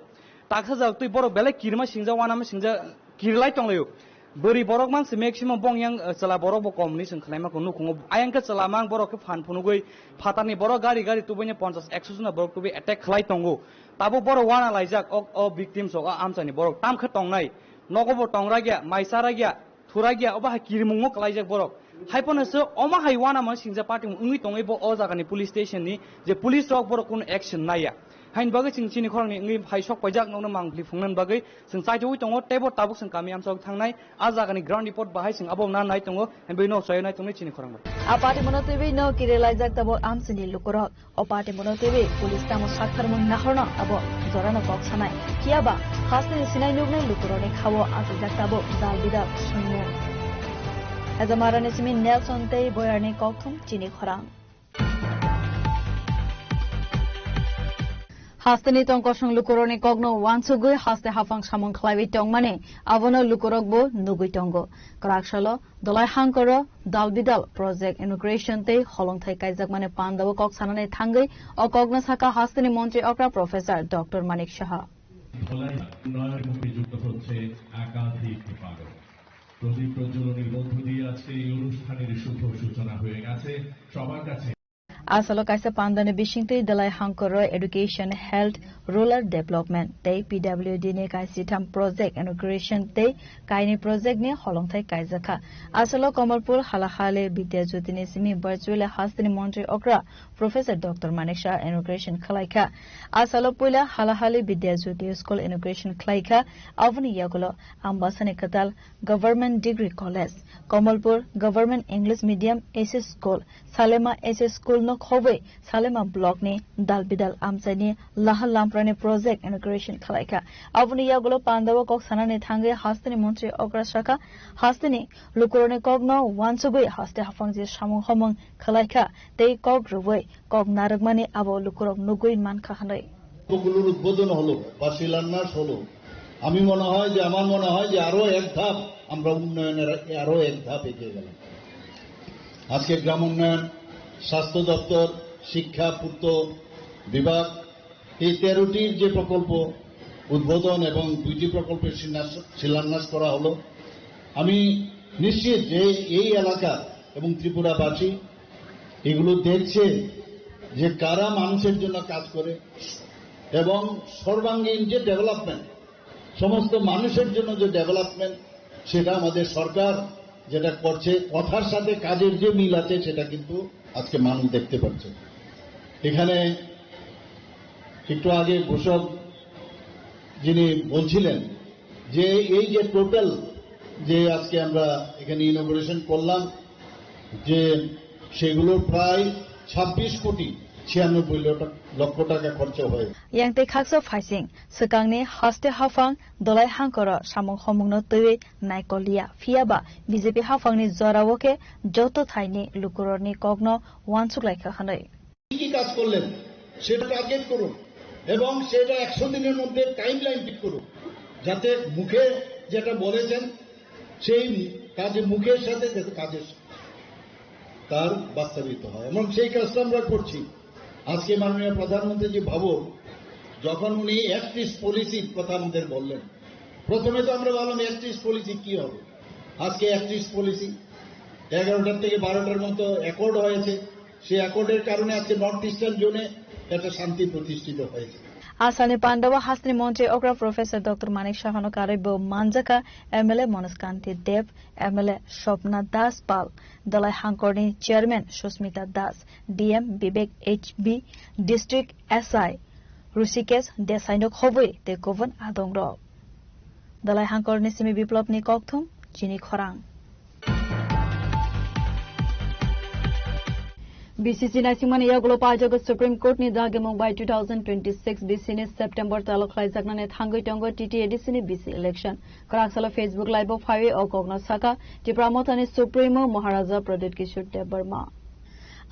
Taksa jak twi borok belai kirima singja, wanama singja, kirilai tonglaio. Bwrwi borok mang se maximum bong yang, eh, chwla borok bo kom hwnwi chwng khwlaima kho nukhungo. Ayang khe chwla mang borok khe phan phunugwi phatarni borok gari gari tubuini ponchas ekso jona borok tubui attack khlai tongo. Tabuk borok wana laijak o, o victims rok, o amchaini borok tam khe tongnai. Nogo bo tong ragya, mai cha ragya, thu ragya, obo hai kirimungo kwlaijak borok. Hai phano se omo hai uanama singja party wngwi tongwi bo o jagani police station ni je police rok borok kunu action naiya. Haini bagwi chwng chini khorangni wngwi hai sok paijak nokno mangpli phungnani bagwi chwng chaitugwi tongo, teibo tabuk chwng kami amchok thangnai. A jagani ground report bahai chwng abo na nai tongo, haini bagwi nok chaywi nai tongnai chini khorang bai. A party mono twiwi no kirilaijak tabuk amchini lukurok. O party mono twiwi police tamo saktharmung nahorno abo jorano kok sanai. Phiya ba hasteni sinai nuknai lukurokni khao achijak tabuk dal bidal swngmung. Ejamarani simi Nelson tei Boyarni kokthum chini khorang. Hasteni tongkosong lukurokni kokno uansugwi haste haphang samung khlaiwi tongmani abono lukurokbo nugwi tongo. Kwraksalo Dolai hangkoro dal bidal project inauguration tei holongthai kaijakmani pandao kok sanani thangwi o kokno saka hasteni montri okra Professor Doctor Manik Saha. Dhalai উন্নয়নমুখী যুক্ত হচ্ছে একাধিক প্রকল্প। প্রদীপ প্রজ্বলনের মধ্য দিয়ে আজকে এই অনুষ্ঠানের শুভ সূচনা হয়ে গেছে। সবার কাছে Asalo kaisa pandani bisingtwi Dalai Hangkoro Education, Health, Rural Development tei P W D ni kaisitham project inauguration tei kaini project ni holongthai kaijakha. Asalo Kamalpur Halahali Vidya Jyoti ni simi virtually hasteni montri okra Professor Doctor Manik Saha inauguration khwlaikha. Asalo puila Halahali Vidya Jyoti School inauguration khwlaikha. Aboni yagulo Ambasani kwtal Government Degree College, Kamalpur Government English Medium S S School, Salema S S School no khobwi Salema Block ni dal bidal amchaini lahal lamprani project inauguration khwlaikha. Aboni yagulo pandao kok sanani thangwi hasteni montri okra sakha, hasteni lukurokni kokno uansugwi haste haphangni samung homung khwlaikha tei kok rwui kok narwkmani abo lukurok nugwi mankha hwnwi. গুলোর উদ্বোধন হলো বা শিলান্যাস হলো, আমি মনে হয় যে, আমার মনে হয় যে আরো এক ধাপ আমরা উন্নয়নের আরো এক ধাপ এগিয়ে গেলাম। আজকে গ্রাম উন্নয়ন, স্বাস্থ্য দপ্তর, শিক্ষা, পূর্ত বিভাগ, এই তেরোটির যে প্রকল্প উদ্বোধন এবং দুইটি প্রকল্পের শিলান্যাস, শিলান্যাস করা হলো, আমি নিশ্চিত যে এই এলাকা এবং ত্রিপুরাবাসী এগুলো দেখছে যে কারা মানুষের জন্য কাজ করে এবং সর্বাঙ্গীন যে ডেভেলপমেন্ট, সমস্ত মানুষের জন্য যে ডেভেলপমেন্ট, সেটা আমাদের সরকার যেটা করছে, কথার সাথে কাজের যে মিল আছে, সেটা কিন্তু আজকে মানুষ দেখতে পাচ্ছে। এখানে একটু আগে ঘোষক যিনি বলছিলেন যে এই যে টোটাল যে আজকে আমরা এখানে ইনোগুরেশন করলাম, যে সেগুলোর প্রায় ছাব্বিশ কোটি ছিয়ানব্বই লক্ষ টাকা খরচা হয়েছে। Yang tei khaksa phaising swkangni haste haphang Dolai hangkoro samung homungno twiwi naikol liya, phiya ba B J P haphangni jorao khe joto thaini lukurokni kokno uansuk laikha hwnwi. কি কি কাজ করলেন সেটা টার্গেট করুন এবং সেটা একশো দিনের মধ্যে টাইম লাইন ঠিক করুন, যাতে মুখে যেটা বলেছেন সেই কাজে, মুখের সাথে যাতে কাজের তার বাস্তবায়িত হয় এবং সেই কাজটা আমরা করছি। আজকে মাননীয় প্রধানমন্ত্রী জি ভাবুন, যখন উনি অ্যাক্ট ইস্ট পলিসির কথা আমাদের বললেন, প্রথমে তো আমরা ভাবলাম অ্যাক্ট ইস্ট পলিসি কি হবে। আজকে অ্যাক্ট ইস্ট পলিসি এগারোটার থেকে বারোটার মতো অ্যাকর্ড হয়েছে। সেই অ্যাকর্ডের কারণে আজকে নর্থ ইস্টার্ন জোনে একটা শান্তি প্রতিষ্ঠিত হয়েছে। Asalni pandao hasteni montri okra Professor Doctor Manik Sahano karwi bo manjakha M L A Manoj Kanti Deb, M L A Swapna Das Pal, Dalai hangkorni chairman Susmita Das, D M Bibek H B, district S I Rishikesh Desaino khobwi tei kubun adongrok. Dalai hangkorni simi Biplopni kokthum, chini khorang. B C C naisingmani yagulo paijago Supreme Court ni dagimung bai two thousand twenty-six B C ni September talo khlaijaknani thangwi tongo T T A D C ni B C election. Kwraksalo Facebook Live o phaiwi o kokno sakha Tipra Mothani Supremo Maharaja Pradyut Kishore Debbarma.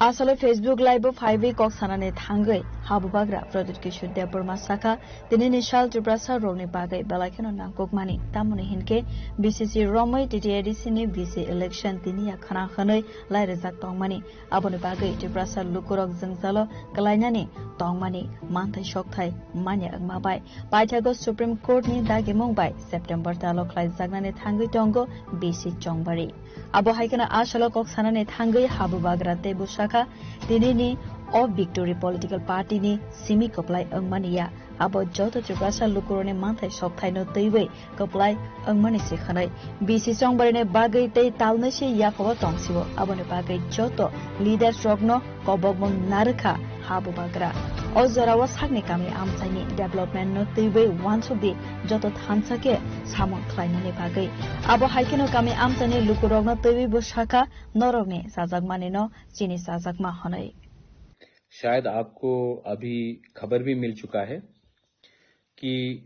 Asalo Facebook Live o phaiwi kok sanani thangwi habubagra Pradyut Kishore Debbarma sakha, tinini sal Tiprasa rokni bagwi belai kheno nangkukmani, tamoni hinkhe B C C romwi T T A D C ni B C election tiniya khwna hwnwi lairijak tongmani. Aboni bagwi Tiprasa lukurok jwngjalo kwlainani tongmani manthai sokthai manya wngma bai paithago Supreme Court ni dagimung bai September talo khlaijaknani thangwi tongo B C chongbari. Abo hai kheno asalo kok sanani thangwi habubagra tei bwsakha tinini O victory political party ni simi kwplai wngmani ya, abo joto Tiprasa lukurokni manthai sokthai no twiwi kwplai wngmani se khwnai. B C chongbarani bagwi tei talnwi se yakobo tong sio, aboni bagwi joto leaders rokno kobokmung narwkha ha bubagra. O jorao sakni kami amchaini development no twiwi wansukdi joto thansa khe samung khlainani bagwi. Abo hai kheno kami amchaini lukurokno twiwi bo sakha norokni chajakmani no chini chajakma hwnwi. शायद आपको अभी खबर भी मिल चुका है कि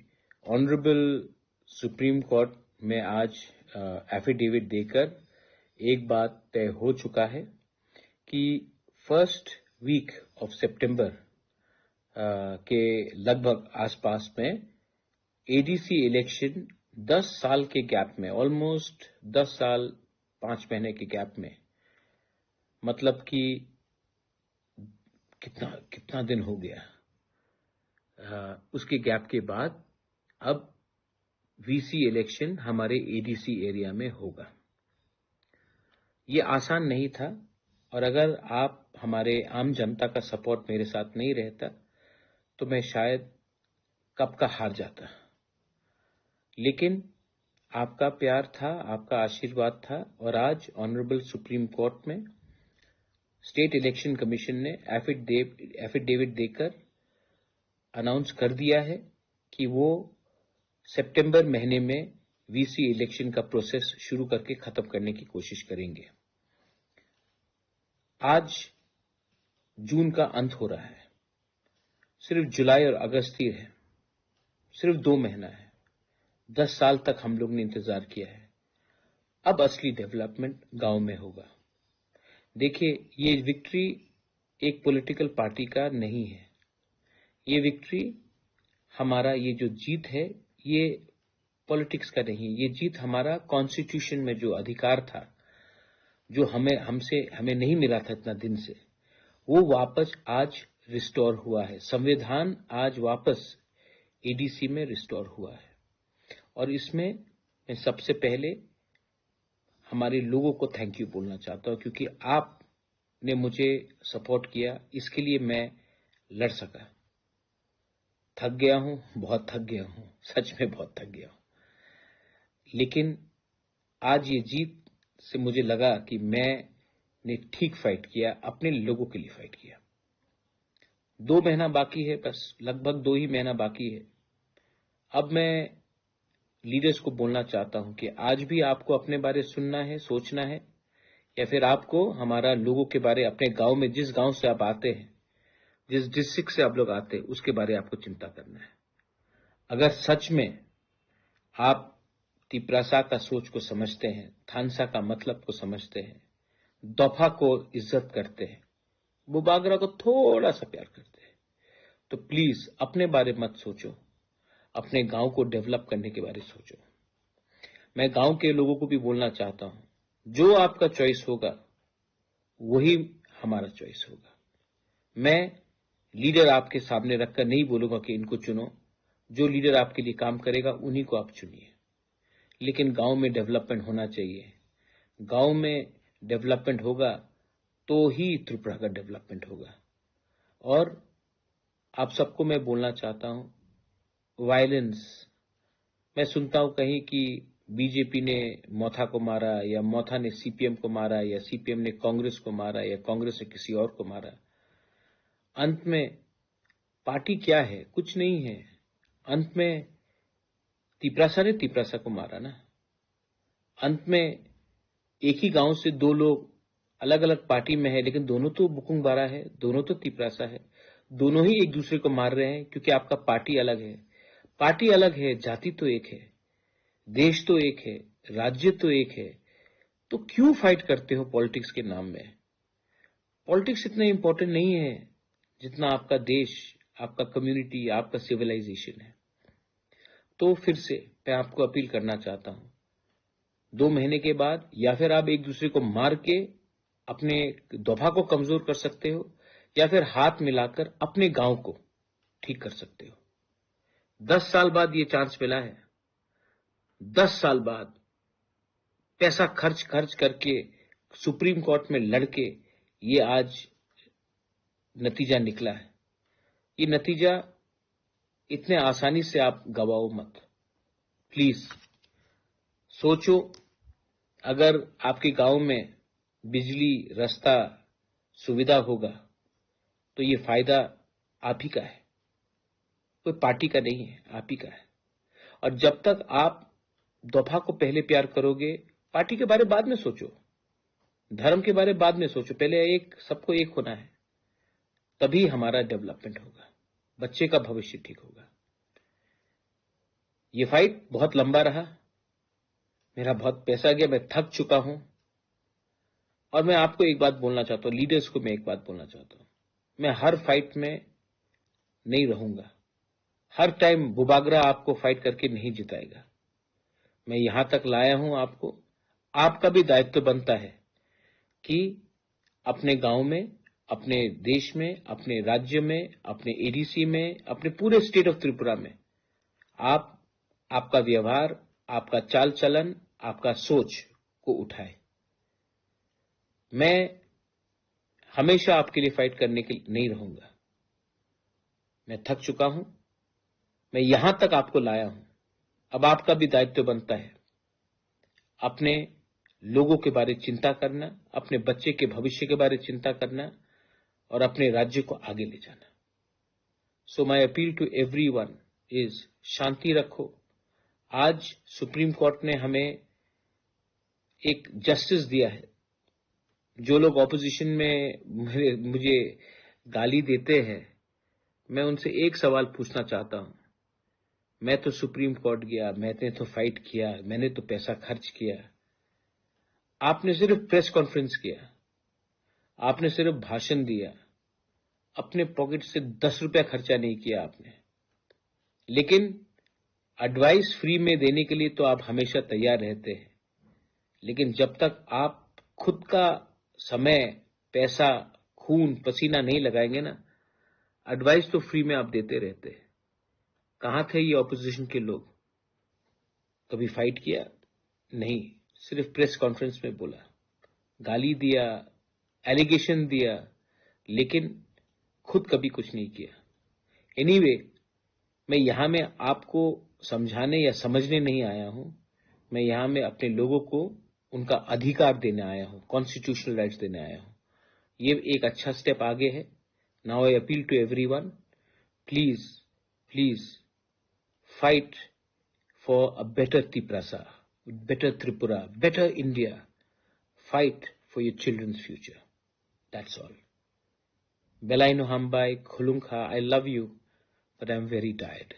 honourable supreme court में आज एफिडेविट देकर एक बात तय हो चुका है कि फर्स्ट वीक ऑफ सितंबर के लगभग आसपास में एडीसी इलेक्शन दस साल के गैप में, ऑलमोस्ट दस साल पाँच महीने के गैप में, मतलब कि कितना कितना दिन हो गया, अ, उसके गैप के बाद अब वीसी इलेक्शन हमारे एडीसी एरिया में होगा। ये आसान नहीं था, और अगर आप हमारे आम जनता का सपोर्ट मेरे साथ नहीं रहता तो मैं शायद कब का हार जाता। लेकिन आपका प्यार था, आपका आशीर्वाद था, और आज ऑनरेबल सुप्रीम कोर्ट में स्टेट इलेक्शन कमीशन ने एफिडेविट देकर अनाउंस कर दिया है कि वो सितंबर महीने में वीसी इलेक्शन का प्रोसेस शुरू करके खत्म करने की कोशिश करेंगे। आज जून का अंत हो रहा है, सिर्फ जुलाई और अगस्त ही है, सिर्फ दो महीना है। दस साल तक हम लोग ने इंतजार किया है। अब असली डेवलपमेंट गांव में होगा। देखिए, ये विक्ट्री एक पॉलिटिकल पार्टी का नहीं है। ये विक्ट्री, हमारा ये जो जीत है, ये पॉलिटिक्स का नहीं, ये जीत हमारा कॉन्स्टिट्यूशन में जो अधिकार था, जो हमें हमसे हमें नहीं मिला था इतना दिन से, वो वापस आज रिस्टोर हुआ है। संविधान आज वापस एडीसी में रिस्टोर हुआ है, और इसमें मैं सबसे पहले हमारे लोगों को थैंक यू बोलना चाहता हूँ, क्योंकि आपने मुझे सपोर्ट किया, इसके लिए मैं लड़ सका। थक गया हूँ, बहुत थक गया हूँ, सच में बहुत थक गया हूँ। लेकिन आज ये जीत से मुझे लगा कि मैंने ठीक फाइट किया, अपने लोगों के लिए फाइट किया। दो महीना बाकी है, बस लगभग दो ही महीना बाकी है। अब मैं लीडर्स को बोलना चाहता हूं कि आज भी आपको अपने बारे सुनना है, सोचना है, या फिर आपको हमारा लोगों के बारे, अपने गांव में, जिस गांव से आप आते हैं, जिस डिस्ट्रिक्ट से आप लोग आते हैं, उसके बारे आपको चिंता करना है। अगर सच में आप तिपरासा का सोच को समझते हैं, थानसा का मतलब को समझते हैं, दफा को इज्जत करते हैं, बुबागरा को थोड़ा सा प्यार करते हैं, तो प्लीज अपने बारे मत सोचो, अपने गांव को डेवलप करने के बारे सोचो। मैं गांव के लोगों को भी बोलना चाहता हूं, जो आपका चॉइस होगा, वही हमारा चॉइस होगा। मैं लीडर आपके सामने रखकर नहीं बोलूंगा कि इनको चुनो। जो लीडर आपके लिए काम करेगा, उन्हीं को आप चुनिए। लेकिन गांव में डेवलपमेंट होना चाहिए। गांव में डेवलपमेंट होगा तो ही त्रिपुरा का डेवलपमेंट होगा। और आप सबको मैं बोलना चाहता हूं, वायलेंस, मैं सुनता हूं कहीं कि बीजेपी ने मोथा को मारा, या मोथा ने सीपीएम को मारा, या सीपीएम ने कांग्रेस को मारा, या कांग्रेस ने किसी और को मारा। अंत में पार्टी क्या है? कुछ नहीं है। अंत में तिपरासा ने तिपरासा को मारा ना। अंत में एक ही गांव से दो लोग अलग-अलग पार्टी में है, लेकिन दोनों तो बुकुंग बारा है, दोनों तो तिपरासा है, दोनों ही एक दूसरे को मार रहे हैं, क्योंकि आपका पार्टी अलग है। पार्टी अलग है, जाति तो एक है, देश तो एक है, राज्य तो एक है, तो क्यों फाइट करते हो पॉलिटिक्स के नाम में? पॉलिटिक्स इतना इंपॉर्टेंट नहीं है जितना आपका देश, आपका कम्युनिटी, आपका सिविलाइजेशन है। तो फिर से मैं आपको अपील करना चाहता हूं, दो महीने के बाद या फिर आप एक दूसरे को मार के अपने दफा को कमजोर कर सकते हो, या फिर हाथ मिलाकर अपने गांव को ठीक कर सकते हो। दस साल बाद ये चांस मिला है, दस साल बाद पैसा खर्च खर्च करके सुप्रीम कोर्ट में लड़के ये आज नतीजा निकला है। ये नतीजा इतने आसानी से आप गवाओ मत। प्लीज सोचो, अगर आपके गांव में बिजली, रास्ता, सुविधा होगा तो ये फायदा आप ही का है, कोई पार्टी का नहीं है, आप ही का है। और जब तक आप दफा को पहले प्यार करोगे, पार्टी के बारे बाद में सोचो, धर्म के बारे बाद में सोचो, पहले एक, सबको एक होना है, तभी हमारा डेवलपमेंट होगा, बच्चे का भविष्य ठीक होगा। ये फाइट बहुत लंबा रहा, मेरा बहुत पैसा गया, मैं थक चुका हूं। और मैं आपको एक बात बोलना चाहता हूं, लीडर्स को मैं एक बात बोलना चाहता हूं, मैं हर फाइट में नहीं रहूंगा। हर टाइम बुबागरा आपको फाइट करके नहीं जिताएगा। मैं यहां तक लाया हूं आपको। आपका भी दायित्व बनता है कि अपने गांव में, अपने देश में, अपने राज्य में, अपने एडीसी में, अपने पूरे स्टेट ऑफ त्रिपुरा में आप, आपका व्यवहार, आपका चाल चलन, आपका सोच को उठाए। मैं हमेशा आपके लिए फाइट करने के लिए नहीं रहूंगा। मैं थक चुका हूं। मैं यहां तक आपको लाया हूं। अब आपका भी दायित्व बनता है अपने लोगों के बारे चिंता करना, अपने बच्चे के भविष्य के बारे चिंता करना और अपने राज्य को आगे ले जाना। So my appeal to everyone is, शांति रखो। आज सुप्रीम कोर्ट ने हमें एक जस्टिस दिया है। जो लोग ऑपोजिशन में मेरे, मुझे गाली देते हैं, मैं उनसे एक सवाल पूछना चाहता हूं। मैं तो सुप्रीम कोर्ट गया, मैंने तो फाइट किया, मैंने तो पैसा खर्च किया। आपने सिर्फ प्रेस कॉन्फ्रेंस किया, आपने सिर्फ भाषण दिया, अपने पॉकेट से दस रुपया खर्चा नहीं किया आपने। लेकिन एडवाइस फ्री में देने के लिए तो आप हमेशा तैयार रहते हैं, लेकिन जब तक आप खुद का समय, पैसा, खून पसीना नहीं लगाएंगे ना, एडवाइस तो फ्री में आप देते रहते हैं। कहाँ थे ये ऑपोजिशन के लोग? कभी फाइट किया? नहीं, सिर्फ प्रेस कॉन्फ्रेंस में बोला, गाली दिया, एलिगेशन दिया, लेकिन खुद कभी कुछ नहीं किया। एनीवे, मैं यहाँ में आपको समझाने या समझने नहीं आया हूँ। मैं यहाँ में अपने लोगों को उनका अधिकार देने आया हूँ, कॉन्स्टिट्यूशनल राइट्स देने आया हूँ। ये एक अच्छा स्टेप आगे है। Now I appeal to everyone, please, please fight for a better Tiprasa, better Tripura, better India. Fight for your children's future. That's all. Belai no hambai, khulumkha, I love you, but I'm very tired.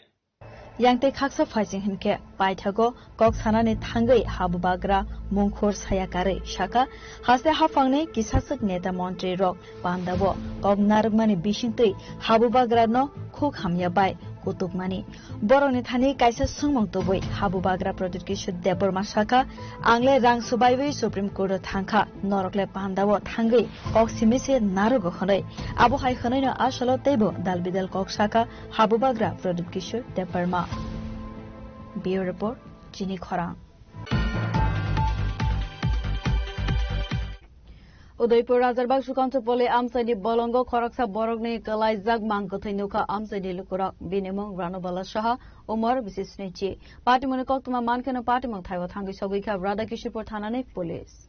Yang tei khaksa phaising hinkhe paithago kok sanani thangwi habubagra mungkhor saya karwi saka, haste haphangni kisaswk neta montri rok pandao kok narwkmani bisingtwi habubagrano khuk hamya bai kutukmani. Borokni thani kaisa swngmung tubui habubagra Pradyut Kishore Debbarma saka, ang le rang swbaiwi Supreme Court o thangkha, norok le pandao thangwi kok simi se narogo hwnwi. Abo hai hwnwino asalo teibo dal bidal kok saka habubagra Pradyut Kishore Debbarma. Bureau Report, Chini Khorang. Udaipur Rajarbag Sukanta Poli amchaini bolongo khoroksa borokni kwlaijak mang kwthwi nukha amchaini lukurok. Bini mung Ranubala Saha, umor bisi snichi. Patimungni koktwma mankheno patimung thaibo thangwi sogwikha Radhakishorpur thanani police.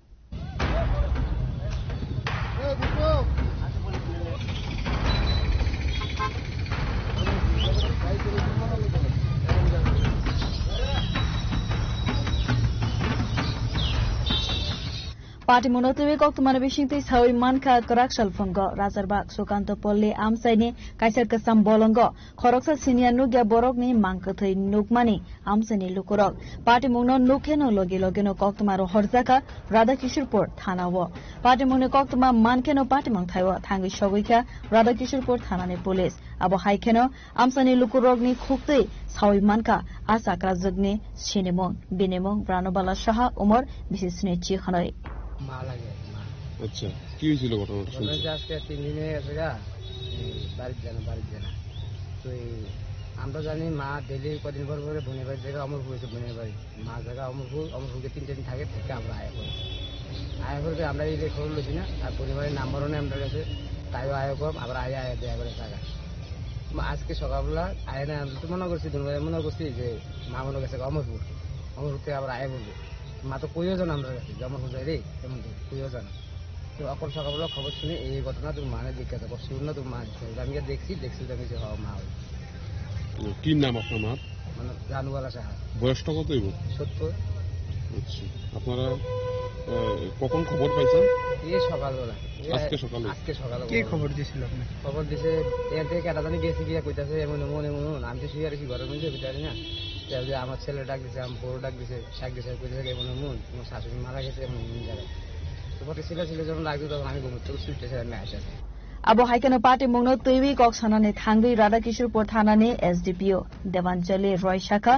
Patimungno twiwi koktwmani bisingtwi sawi mankha kwrak salphungo Rajarbag Sukanta Poli amchaini kaisa kwcham bolongo khoroksa siniya nukya borokni mang kwthwi nukmani amchaini lukurok. Patimungno nukkheno logi logino koktwma rohorjakha Radhakishorpur thanao. Patimungni koktwma mankheno patimung thaibo thangwi sogwikha Radhakishorpur thanani police. Abo hai kheno amchaini lukurokni khuktwi sawi mankha a chakrajwkni sinimung, binimung Ranubala Saha, umor bisi snichi hwnwi. মা লাগে, মা। আচ্ছা, কি হয়েছিল ঘটনাটা শুনছো? ঘটনা হচ্ছে আজকে তিন দিনে গেছে গা, এই বাড়ির জানা, বাড়ির জানা। তো এই আমরা জানি মা ডেইলি কদিন পর পরে বোনের বাড়ি জায়গা অমরপুর হয়েছে, বোনের বাড়ি। মা জায়গা অমরপুর, অমরপুরকে তিন চার দিন থাকে, থেকে আমরা আয়া করি। আয়া করে আমরা এই খবর লইছি না, আর বোনের বাড়ির নাম্বারও নেই আমরা কাছে। তাইও আয় কম, আবার আয়া আয়া দেখা করে থাকা। মা আজকে সকালবেলা আয় না, আমি তো মনে করছি, দুপুরে মনে করছি যে মা মনে করছে অমরপুর, অমরপুর থেকে আবার আয় বলবো। মা তো কইও জানো আমরা কাছে, যে অমরপুর যাই রে, এমন তো কইও জানো। তো অকল সকালবেলা খবর শুনে এই ঘটনা তোর মানে জিজ্ঞাসা করছি, "না তোর মা আছে?" আমি গিয়ে দেখছি, দেখছি তো আমি যে, "হ, মা ওই।" ও, কি নাম আপনার মার? মানে জানুয়ালা সাহা। বয়সটা কত হইব? সত্তর। আচ্ছা, আপনারা, আহ, কখন খবর পাইছেন? এই সকালবেলা। এই আজকে সকালে? আজকে সকালে কে খবর। খবর দিয়েছিল আপনার? খবর দিছে, এর থেকে একটা জানি গেছে গিয়া কইতাছে, "এমন, এমন, এমন, এমন।" আমি তো শুয়ে আর কি ঘরের মধ্যে ভিতরে না। তো ওই যে আমার ছেলে ডাক দিছে, আমার বড় ডাক দিছে, ডাক দিছে, কইতাছে, "এমন, এমন, তোমার শাশুড়ি মারা গেছে, এমন, এমন জায়গায়।" তো পরে ছেলে ছেলে যখন ডাক দিল, তখন আমি ঘুম থেকে উঠতে উঠতে আমি আসি। Abo hai kheno patimungno twiwi kok sanani thangwi Radhakishorpur thanani S D P O Devanjali Roy sakha,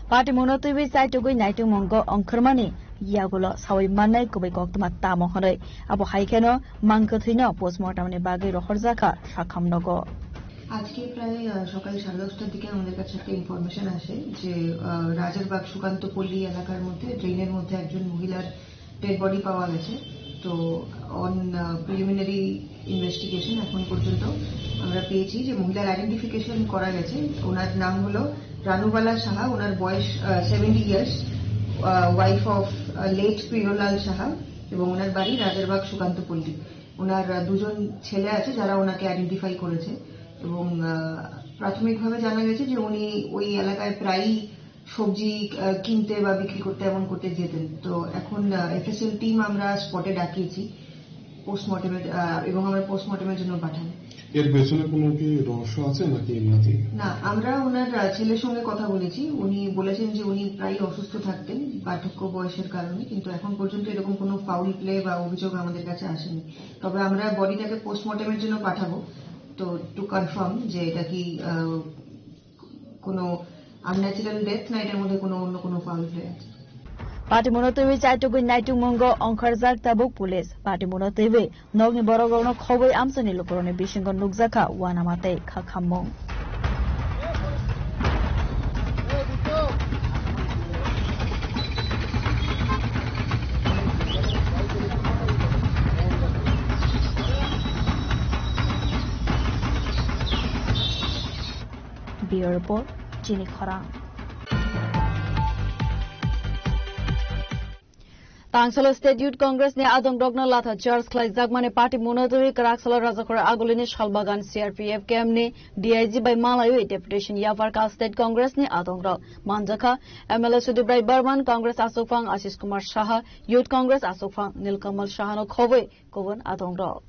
patimungno twiwi chaitugwi naitukmungo ongkhormani yagulo sawi mannai kubui koktwma tamo hwnwi. Abo hai kheno mangkwthwino postmortemni bagwi rohorjakha Sakham nogo. আজকে প্রায়, আহ, সকাল সাড়ে দশটার দিকে আমাদের কাছে একটা ইনফরমেশন আসে যে, আহ, রাজারবাগ সুকান্তপল্লী এলাকার মধ্যে ড্রেনের মধ্যে একজন মহিলার ডেড বডি পাওয়া গেছে। তো অন প্রিলিমিনারি ইনভেস্টিগেশন এখন পর্যন্ত আমরা পেয়েছি যে মহিলার আইডেন্টিফিকেশন করা গেছে। ওনার নাম হলো রানুবালা সাহা, ওনার বয়স seventy years, wife of late Priyalal Saha, এবং ওনার বাড়ি রাজারবাগ সুকান্তপল্লী। ওনার আহ, দুজন ছেলে আছে যারা ওনাকে আইডেন্টিফাই করেছে, এবং আহ, প্রাথমিকভাবে জানা গেছে যে উনি ওই এলাকায় প্রায়ই সবজি আহ, কিনতে বা বিক্রি করতে এমন করতে যেতেন। তো এখন এফএসএল টিম আমরা স্পটে ডাকিয়েছি পোস্টমর্টেমের, আহ, এবং আমরা পোস্টমর্টেমের জন্য পাঠাবো। এর পেছনে কোনো কি রহস্য আছে নাকি এমনিতেই? না, আমরা ওনার আহ, ছেলের সঙ্গে কথা বলেছি। উনি বলেছেন যে উনি প্রায়ই অসুস্থ থাকতেন বার্ধক্য বয়সের কারণে, কিন্তু এখন পর্যন্ত এরকম কোনো ফাউল প্লে বা অভিযোগ আমাদের কাছে আসেনি। তবে আমরা বডিটাকে পোস্টমর্টেমের জন্য পাঠাবো, তো টু কনফার্ম যে এটা কি আহ, কোনো আনন্যাচারাল ডেথ না এটার মধ্যে কোনো অন্য কোনো ফাউল প্লে আছে। Patimungno twiwi chaitugwi naitukmungo ongkhorjak tabuk police. Patimungno twiwi nokni borok rokno khobwi amchaini lukurokni bisingo nukjakha uanama tei kha khammung. Bureau Report, Chini Khorang. Tangsalo State Youth Congress ni adongrokno latha charge khlaijakmani patimungno twiwi kwraksalo Rajakhor Agulini Salbagan C R P F camp ni D I G bai malaiwi deputation yapharkha State Congress ni adongrok. Manjakha M L A Sudip Rai Barman, Congress achukphang Ashish Kumar Saha, Youth Congress achukphang Nilkamal Sahano khobwi kubun adongrok.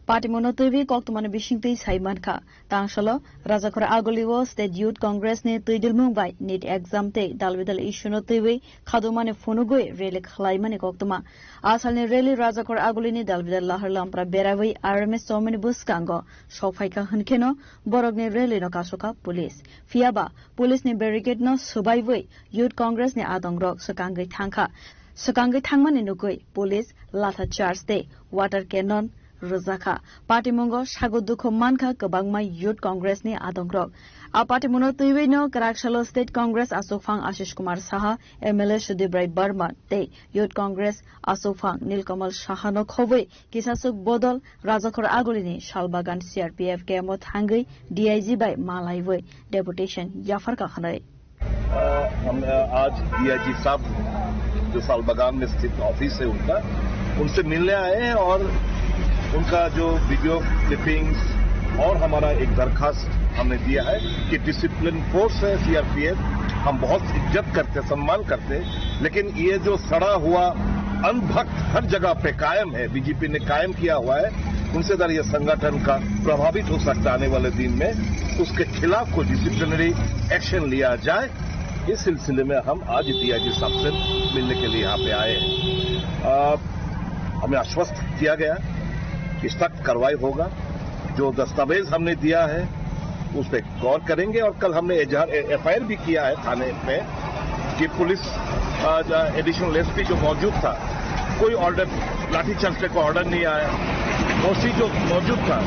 Patimungno twiwi koktwmani bisingtwi sai mankha. Tangsalo Rajakhor Agulio State Youth Congress ni twidilmung bai NEET exam tei dalbidal issue no twiwi khadumani phunugwi rally khlaimani koktwma. A salni rally Rajakhor Agulini dalbidal Lahar Lampra beraiwi R M S chomani bwskango sokphaikha hwnkheno borokni rally no kasokha police. Phiyaba police ni barricade no swbaiwi Youth Congress ni adongrok swkangwi thangkha. Swkangwi thangmani nugwi police latha charge tei water cannon rwjakha. Patimungo sago dukhu mankha kwbangma Youth Congress ni adongrok. A patimungno twiwino kwraksalo State Congress achukphang Ashish Kumar Saha, M L A Sudip Rai Barman tei Youth Congress achukphang Nilkamal Sahano khobwi kisasuk bodol Rajakhor Agulini Salbagan C R P F camp o thangwi D I G bai malaiwi deputation yapharkha hwnwi. अ, हम, अ, आज डीआईजी साहब जो सालबागान में स्थित ऑफिस है उनका, उनसे मिलने आए हैं और उनका जो वीडियो क्लिपिंग्स और हमारा एक दरखास्त हमने दिया है कि डिसिप्लिन फोर्स है सीआरपीएफ, हम बहुत इज्जत करते, सम्मान करते, लेकिन ये जो सड़ा हुआ अंधभक्त हर जगह पे कायम है, बीजेपी ने कायम किया हुआ है, उनसे अगर ये संगठन का प्रभावित हो सकता है आने वाले दिन में, उसके खिलाफ कोई डिसिप्लिनरी एक्शन लिया जाए। इस सिलसिले में हम आज डीआईजी साहब से मिलने के लिए यहाँ पे आए हैं। अ, हमें आश्वस्त किया गया कि सख्त कार्रवाई होगा। जो दस्तावेज हमने दिया है, उस पे गौर करेंगे और कल हमने एजाहार, ए-, एफआईआर भी किया है थाने पे कि पुलिस, अ, ज-, एडिशनल एसपी जो मौजूद था, कोई ऑर्डर, लाठीचार्ज पे कोई ऑर्डर नहीं आया। ओसी जो मौजूद था,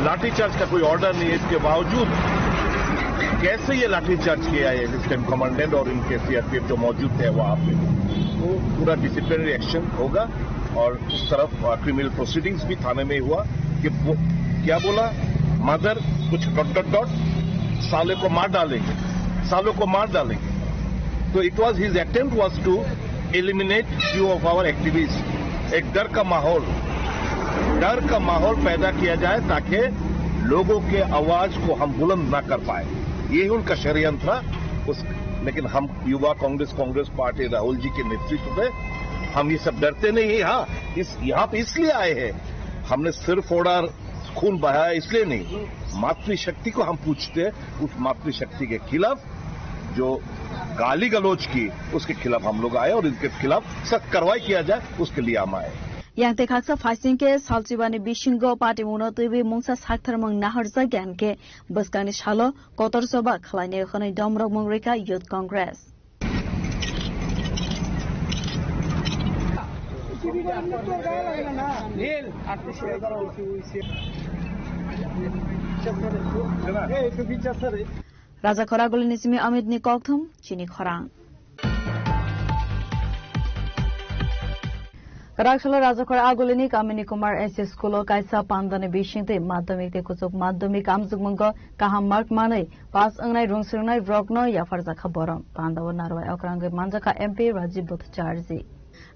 लाठीचार्ज का कोई ऑर्डर नहीं है, इसके बावजूद कैसे ये लाठीचार्ज किया है असिस्टेंट कमांडेंट और इनके सीआरपीएफ जो मौजूद थे वहाँ पे, वो पूरा डिसिप्लिनरी एक्शन होगा। और उस तरफ क्रिमिनल प्रोसीडिंग्स भी थाने में हुआ कि वो क्या बोला, मदर कुछ डॉट डॉट डॉट, साले को मार डालेंगे, सालों को मार डालेंगे। तो it was his attempt was to eliminate few of our activists। एक डर का माहौल, डर का माहौल पैदा किया जाए ताकि लोगों के आवाज को हम बुलंद ना कर पाए, यही उनका षड्यंत्र था। उस लेकिन हम युवा कांग्रेस, कांग्रेस पार्टी राहुल जी के नेतृत्व में हम ये सब डरते नहीं हैं। हाँ, इस यहाँ पे इसलिए आए हैं, हमने सिर फोड़ा, खून बहाया इसलिए नहीं, मातृशक्ति को हम पूछते हैं। उस मातृशक्ति के खिलाफ जो गाली गलौज की, उसके खिलाफ हम लोग आए और इनके खिलाफ सख्त कार्रवाई किया जाए, उसके लिए हम आए। Yang tei khaksa phaising khe salchibani bisingo patimungno twiwi mungsa saktharmung naharjak ya hwnkhe bwskangni salo kotor choba khlainai hwnwi domrokmung rwkha Youth Congress. Rajakhor Agulini simi Amit ni kokthum chini khorang. Raksalo Rajakhor Agulini Kamini Kumar S S School o kaisa pandani bisingtwi madhyamik tei kuchuk madhyamik amjokmungo kaham mark manwi pass wngnai rungsrwngnai rokno yapharjakha borok. Pandao narwai okrangwi manjakha M P Rajiv Bhattacharjee.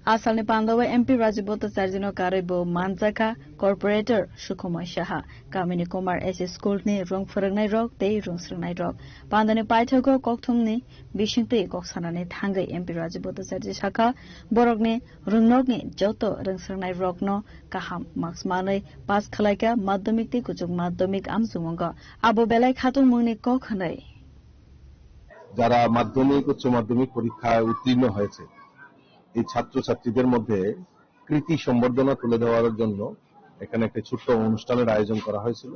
A salni pandao M P Rajiv Bhattacharjee no karwi bo manjakha Corporator Sukhumai Saha, Kamini Kumar S S School ni rung phwrwngnairok tei rungsrwngnairok. Pandani paithago kokthumni bisingtwi kok sanani thangwi M P Rajiv Bhattacharjee sakha, borokni rwngnokni joto rungsrwngnairokno kaham marks manwi pass khwlaikha madhyamik tei kuchuk madhyamik amchukmungo. Abo belai khatungmungni kok hwnwi. যারা মাধ্যমিক, উচ্চ মাধ্যমিক পরীক্ষায় উত্তীর্ণ হয়েছে, এই ছাত্রছাত্রীদের মধ্যে কৃতি সম্বর্ধনা তুলে দেওয়ার জন্য এখানে একটা ছোট্ট অনুষ্ঠানের আয়োজন করা হয়েছিল।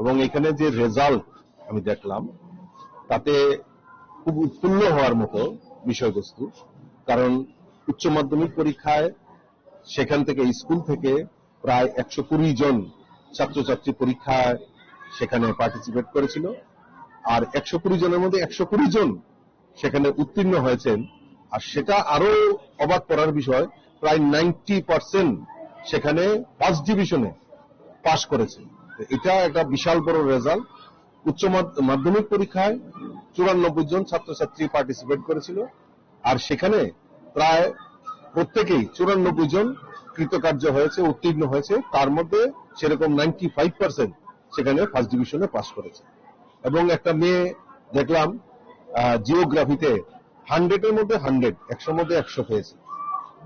এবং এখানে যে রেজাল্ট আমি দেখলাম, তাতে খুব উৎফুল্ল হওয়ার মতো বিষয়বস্তু। কারণ উচ্চ মাধ্যমিক পরীক্ষায় সেখান থেকে, স্কুল থেকে প্রায় একশো কুড়ি জন ছাত্রছাত্রী পরীক্ষায় সেখানে পার্টিসিপেট করেছিল। আর একশো কুড়ি জনের মধ্যে একশো কুড়ি জন সেখানে উত্তীর্ণ হয়েছেন। আর সেটা আরো অবাক করার বিষয়, প্রায় নাইনটি পার্সেন্ট সেখানে ফার্স্ট ডিভিশনে পাস করেছে। তো এটা একটা বিশাল বড় রেজাল্ট। উচ্চ মাধ্য-, মাধ্যমিক পরীক্ষায় চুরানব্বই জন ছাত্রছাত্রী পার্টিসিপেট করেছিল, আর সেখানে প্রায় প্রত্যেকেই, চুরানব্বই জন কৃতকার্য হয়েছে, উত্তীর্ণ হয়েছে। তার মধ্যে সেরকম নাইনটি ফাইভ পার্সেন্ট সেখানে ফার্স্ট ডিভিশনে পাস করেছে। এবং একটা মেয়ে দেখলাম, আহ, জিওগ্রাফিতে হান্ড্রেডের মধ্যে হান্ড্রেড, একশোর মধ্যে একশো পেয়েছে।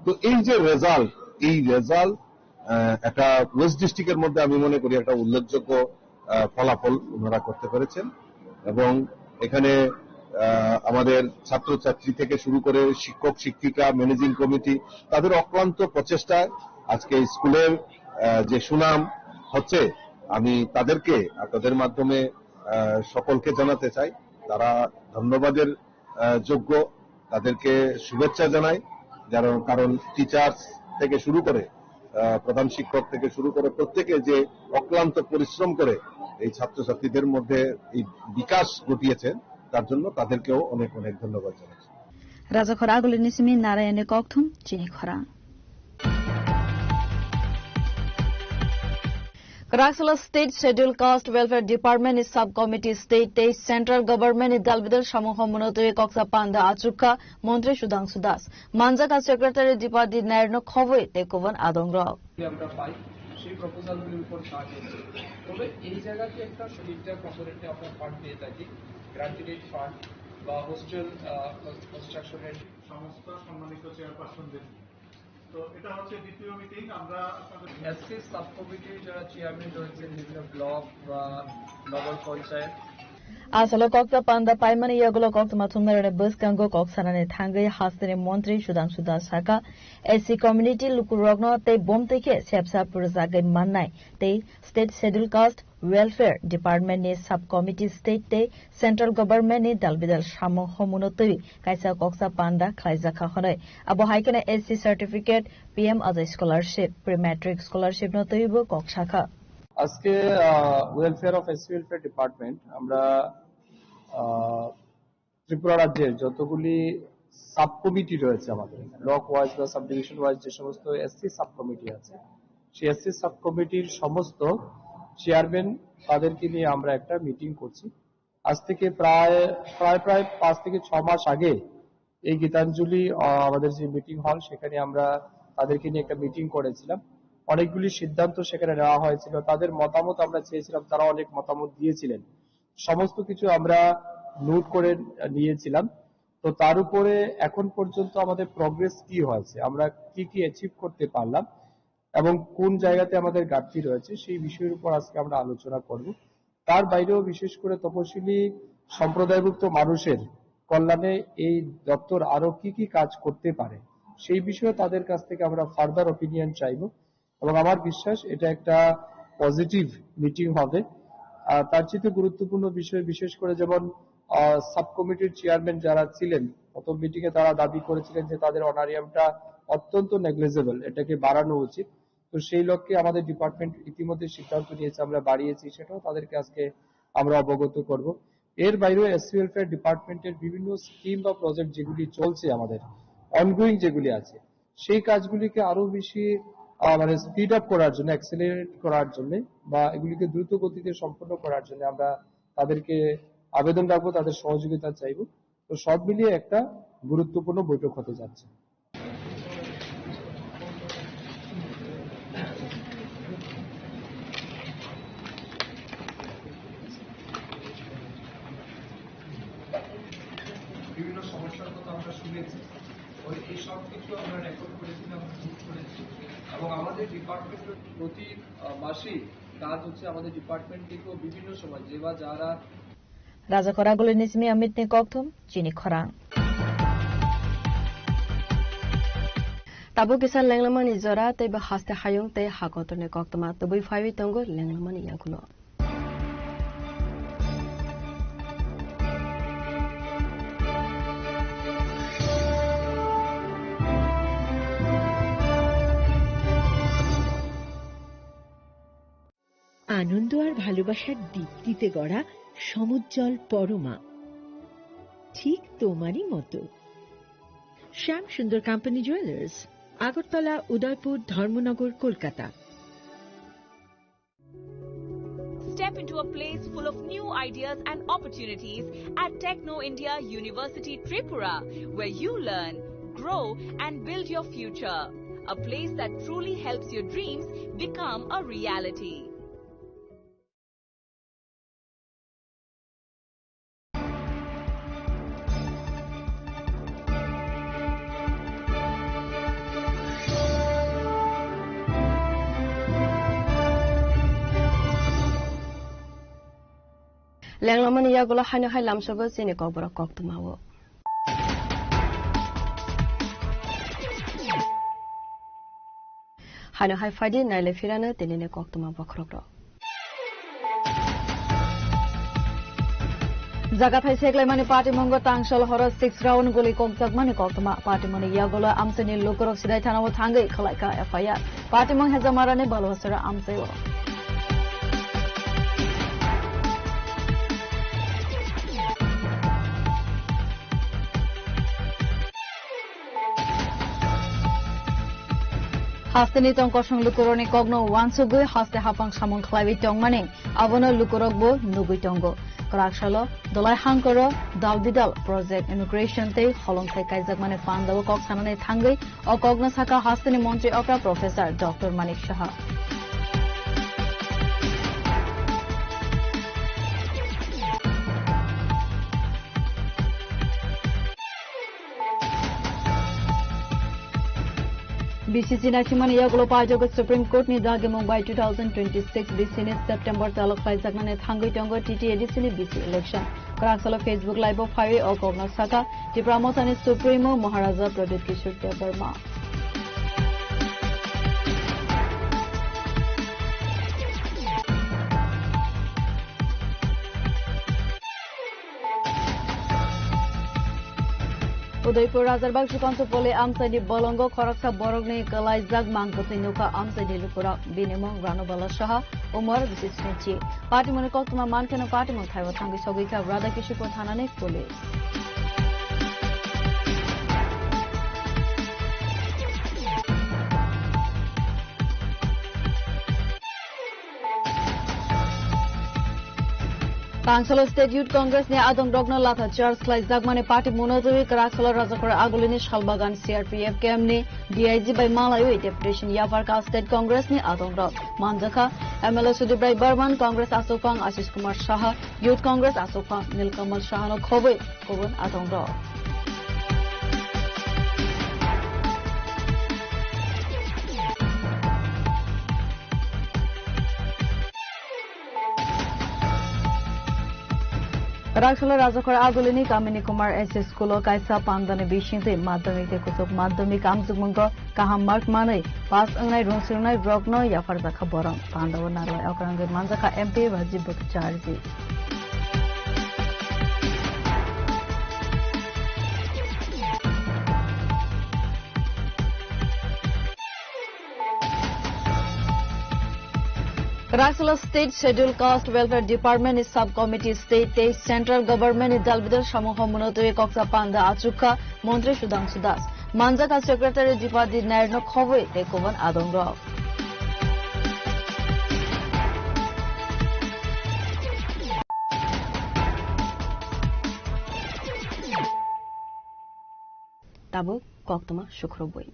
তো এই যে রেজাল্ট, এই রেজাল্ট, আহ, একটা ওয়েস্ট ডিস্ট্রিক্টের মধ্যে আমি মনে করি একটা উল্লেখযোগ্য, আহ, ফলাফল ওনারা করতে পেরেছেন। এবং এখানে, আহ, আমাদের ছাত্রছাত্রী থেকে শুরু করে শিক্ষক শিক্ষিকা, ম্যানেজিং কমিটি, তাদের অক্লান্ত প্রচেষ্টায় আজকে স্কুলের, আহ, যে সুনাম হচ্ছে, আমি তাদেরকে আপনাদের মাধ্যমে, আহ, সকলকে জানাতে চাই, তারা ধন্যবাদের, আহ, যোগ্য। তাদেরকে শুভেচ্ছা জানাই, যারা, কারণ টিচার্স থেকে শুরু করে, আহ, প্রধান শিক্ষক থেকে শুরু করে প্রত্যেকে যে অক্লান্ত পরিশ্রম করে এই ছাত্রছাত্রীদের মধ্যে এই বিকাশ ঘটিয়েছেন, তার জন্য তাদেরকেও অনেক অনেক ধন্যবাদ জানাচ্ছি। Rajakhor Agulini simi Narayani kokthum chini khorang. Kwraksalo State Schedule Caste Welfare Department ni Sub Committee, State tei Central Government ni dalbidal samung homono twi koksa panda achukha Montri Sudhangshu Das. Manjakha Secretary Dipati Nair no khobwi tei kubun adongrok. আমরা পাই, সেই প্রপোজালগুলির উপর কাজ হচ্ছে। তবে এই জায়গাতে একটা সুবিধা কর্পোরেটে আমরা ফান্ড পেয়ে থাকি, গ্র্যাচুইটি ফান্ড বা হোস্টেল, আহ, কনস্ট্রাকশনের সংস্থা সম্মানিত চেয়ারপারসনদের। তো এটা হচ্ছে দ্বিতীয় মিটিং। আমরা আপনাদের এসসি সাব কমিটির যারা চেয়ারম্যান রয়েছেন বিভিন্ন ব্লক বা নগর panchayat. Asalo koksa panda paimani yagulo koktwma thumnairokni bwskango kok sanani thangwi hasteni montri Sudhangshu Das sakha, S C community lukurokno tei bomtwi khe sepsa purjagwi mannai tei State Schedule Caste Welfare Department ni Sub Committee state tei Central Government ni dalbidal samung homuno twi kaisa koksa panda khlaijakha hwnwi. Abo hai kheno S C certificate, P M Ajay scholarship, pre matric scholarship no twibo kok sakha. আজকে welfare of SC welfare department আমরা ah, Tripura রাজ্যের যতগুলি sub committee রয়েছে আমাদের, block wise বা sub division wise যে সমস্ত SC sub committee আছে, সেই এসসি সাব কমিটির সমস্ত চেয়ারম্যান, তাদেরকে নিয়ে আমরা একটা মিটিং করছি। আজ থেকে প্রায় প্রায় প্রায় পাঁচ থেকে ছ মাস আগে এই গীতাঞ্জলি আহ, আমাদের যে মিটিং হল, সেখানে আমরা তাদেরকে নিয়ে একটা মিটিং করেছিলাম। অনেকগুলি সিদ্ধান্ত সেখানে নেওয়া হয়েছিল, তাদের মতামত আমরা চেয়েছিলাম, তারা অনেক মতামত দিয়েছিলেন। সমস্ত কিছু আমরা নোট করে নিয়েছিলাম। তো তার উপরে এখন পর্যন্ত আমাদের প্রোগ্রেস কি হয়েছে, আমরা কি কি অ্যাচিভ করতে পারলাম এবং কোন জায়গাতে আমাদের ঘাটতি রয়েছে, সেই বিষয়ের উপর আজকে আমরা আলোচনা করব। তার বাইরেও বিশেষ করে তপশিলি সম্প্রদায়ভুক্ত মানুষের কল্যাণে এই দপ্তর আরো কি কি কাজ করতে পারে, সেই বিষয়ে তাদের কাছ থেকে আমরা ফার্দার ওপিনিয়ন চাইব। এবং আমার বিশ্বাস এটা একটা পজিটিভ মিটিং হবে। আর তার চেয়ে গুরুত্বপূর্ণ বিষয়, বিশেষ করে যেমন সাব কমিটির চেয়ারম্যান যারা ছিলেন, প্রথম মিটিং এ তারা দাবি করেছিলেন যে তাদের অনারিয়ামটা অত্যন্ত নেগলিজেবল, এটাকে বাড়ানো উচিত। তো সেই লক্ষ্যে আমাদের ডিপার্টমেন্ট ইতিমধ্যে সিদ্ধান্ত নিয়েছে, আমরা বাড়িয়েছি, সেটাও তাদেরকে আজকে আমরা অবগত করব। এর বাইরেও এসসি ওয়েলফেয়ার ডিপার্টমেন্টের বিভিন্ন স্কিম বা প্রজেক্ট যেগুলি চলছে, আমাদের অনগোয়িং যেগুলি আছে, সেই কাজগুলিকে আরো বেশি আহ, মানে স্পিড আপ করার জন্য, অ্যাক্সেলারেট করার জন্য বা এগুলিকে দ্রুত গতিতে সম্পন্ন করার জন্য আমরা তাদেরকে আবেদন রাখবো, তাদের সহযোগিতা চাইবো। তো সব মিলিয়ে একটা গুরুত্বপূর্ণ বৈঠক হতে যাচ্ছে। বিভিন্ন সমস্যার কথা আমরা শুনেছি। ওই এই সব কিছু আমরা রেকর্ড করেছিলাম, নোট করেছি। এবং আমাদের ডিপার্টমেন্টের প্রতি আহ, মাসেই কাজ হচ্ছে আমাদের ডিপার্টমেন্ট থেকেও বিভিন্ন সময় যে বা যারা Raja Khoraguli ni simi Amit ni kokthum, chini khorang. Tabuk kisa lenglamani jora tei bo haste hayung tei hakotorni koktwma tubui phaiwi tongo lenglamani yagulo. আনন্দ আর ভালোবাসার দীপ্তিতে গড়া সমুজ্জ্বল পরমা, ঠিক তোমারই মতো। শ্যাম সুন্দর কোম্পানি জুয়েলার্স, আগরতলা, উদয়পুর, ধর্মনগর, Kolkata. Step into a place full of new ideas and opportunities at Techno India University Tripura, where you learn, grow, and build your future. A place that truly helps your dreams become a reality. Lenglamani yagulo haino hai lamsogo chini kokborok koktwmao. Haino hai phaidi naile phirano tinini koktwma bokhorokrok. Jaga thai seklaimani patimungo tangsal horo six round guli kokjakmani koktwma. Patimungni yagulo amchaini lukurok Sidai thanao thangwi khwlaikha F I R. Patimung Hejamarani Baluasora amchaio. Hasteni tong kosong lukurokni kokno uansugwi haste haphang samung khlaiwi tongmani abono lukurokbo nugwi tongo. Kwraksalo Dolai Hangkoro Dal Bidal Project Inauguration tei holongthai kaijakmani pandao kok sanani thangwi o kokno sakha hasteni montri okra Professor Doctor Manik Saha. B C C naisingmani yagulo paijago Supreme Court ni dagimung bai two thousand twenty-six B C ni September talo khlaijaknani thangwi tongo T T A D C ni B C election. Kwraksalo Facebook Live o phaiwi o kokno sakha Tipra Mothani Supremo Maharaja Pradyut Kishore Debbarma. Joypur Rajarbagh Srikanto Pole amchaini bolongo khoroksa borokni kwlaijak mang kwthwi nukha amchaini lukurok. Bini mung Ranubala Saha, Umar bisi snichi. Patimungni koktwma mankheno patimung thaibo thangwi sogwi kha Radha Kishore thanani police. Tangsalo State Youth Congress ni adongrokno latha charge khlaijakmani patimungno twiwi Kwraksalo Rajakhor Agulini Salbagan C R P F camp ni D I G bai malaiwi deputation yapharkha State Congress ni adongrok. Manjakha M L A Sudip Rai Barman, Congress aswkphang Ashish Kumar Saha, Youth Congress aswkphang Nilkamal Sahano khobwi kubun adongrok. Raksala Rajakhor Agulini Kamini Kumar S S School o kaisa pandani bisingtwi madhyamik tei kuchuk madhyamik amjokmungo kaham mark manwi pass wngnai rungsirwnai rokno yapharjakha borok. Pandao narwai okrangwi manjakha M P Rajiv Bhattacharjee. Raksala State Schedule Caste Welfare Department ni Sub Committee State tei Central Government ni dalbidal samung homono twi koksa panda achukha Montri Sudhangshu Das. Manjakha Secretary Dipadi Nair no khobwi tei kubun adongrok. Tabuk koktwma sukrubwi.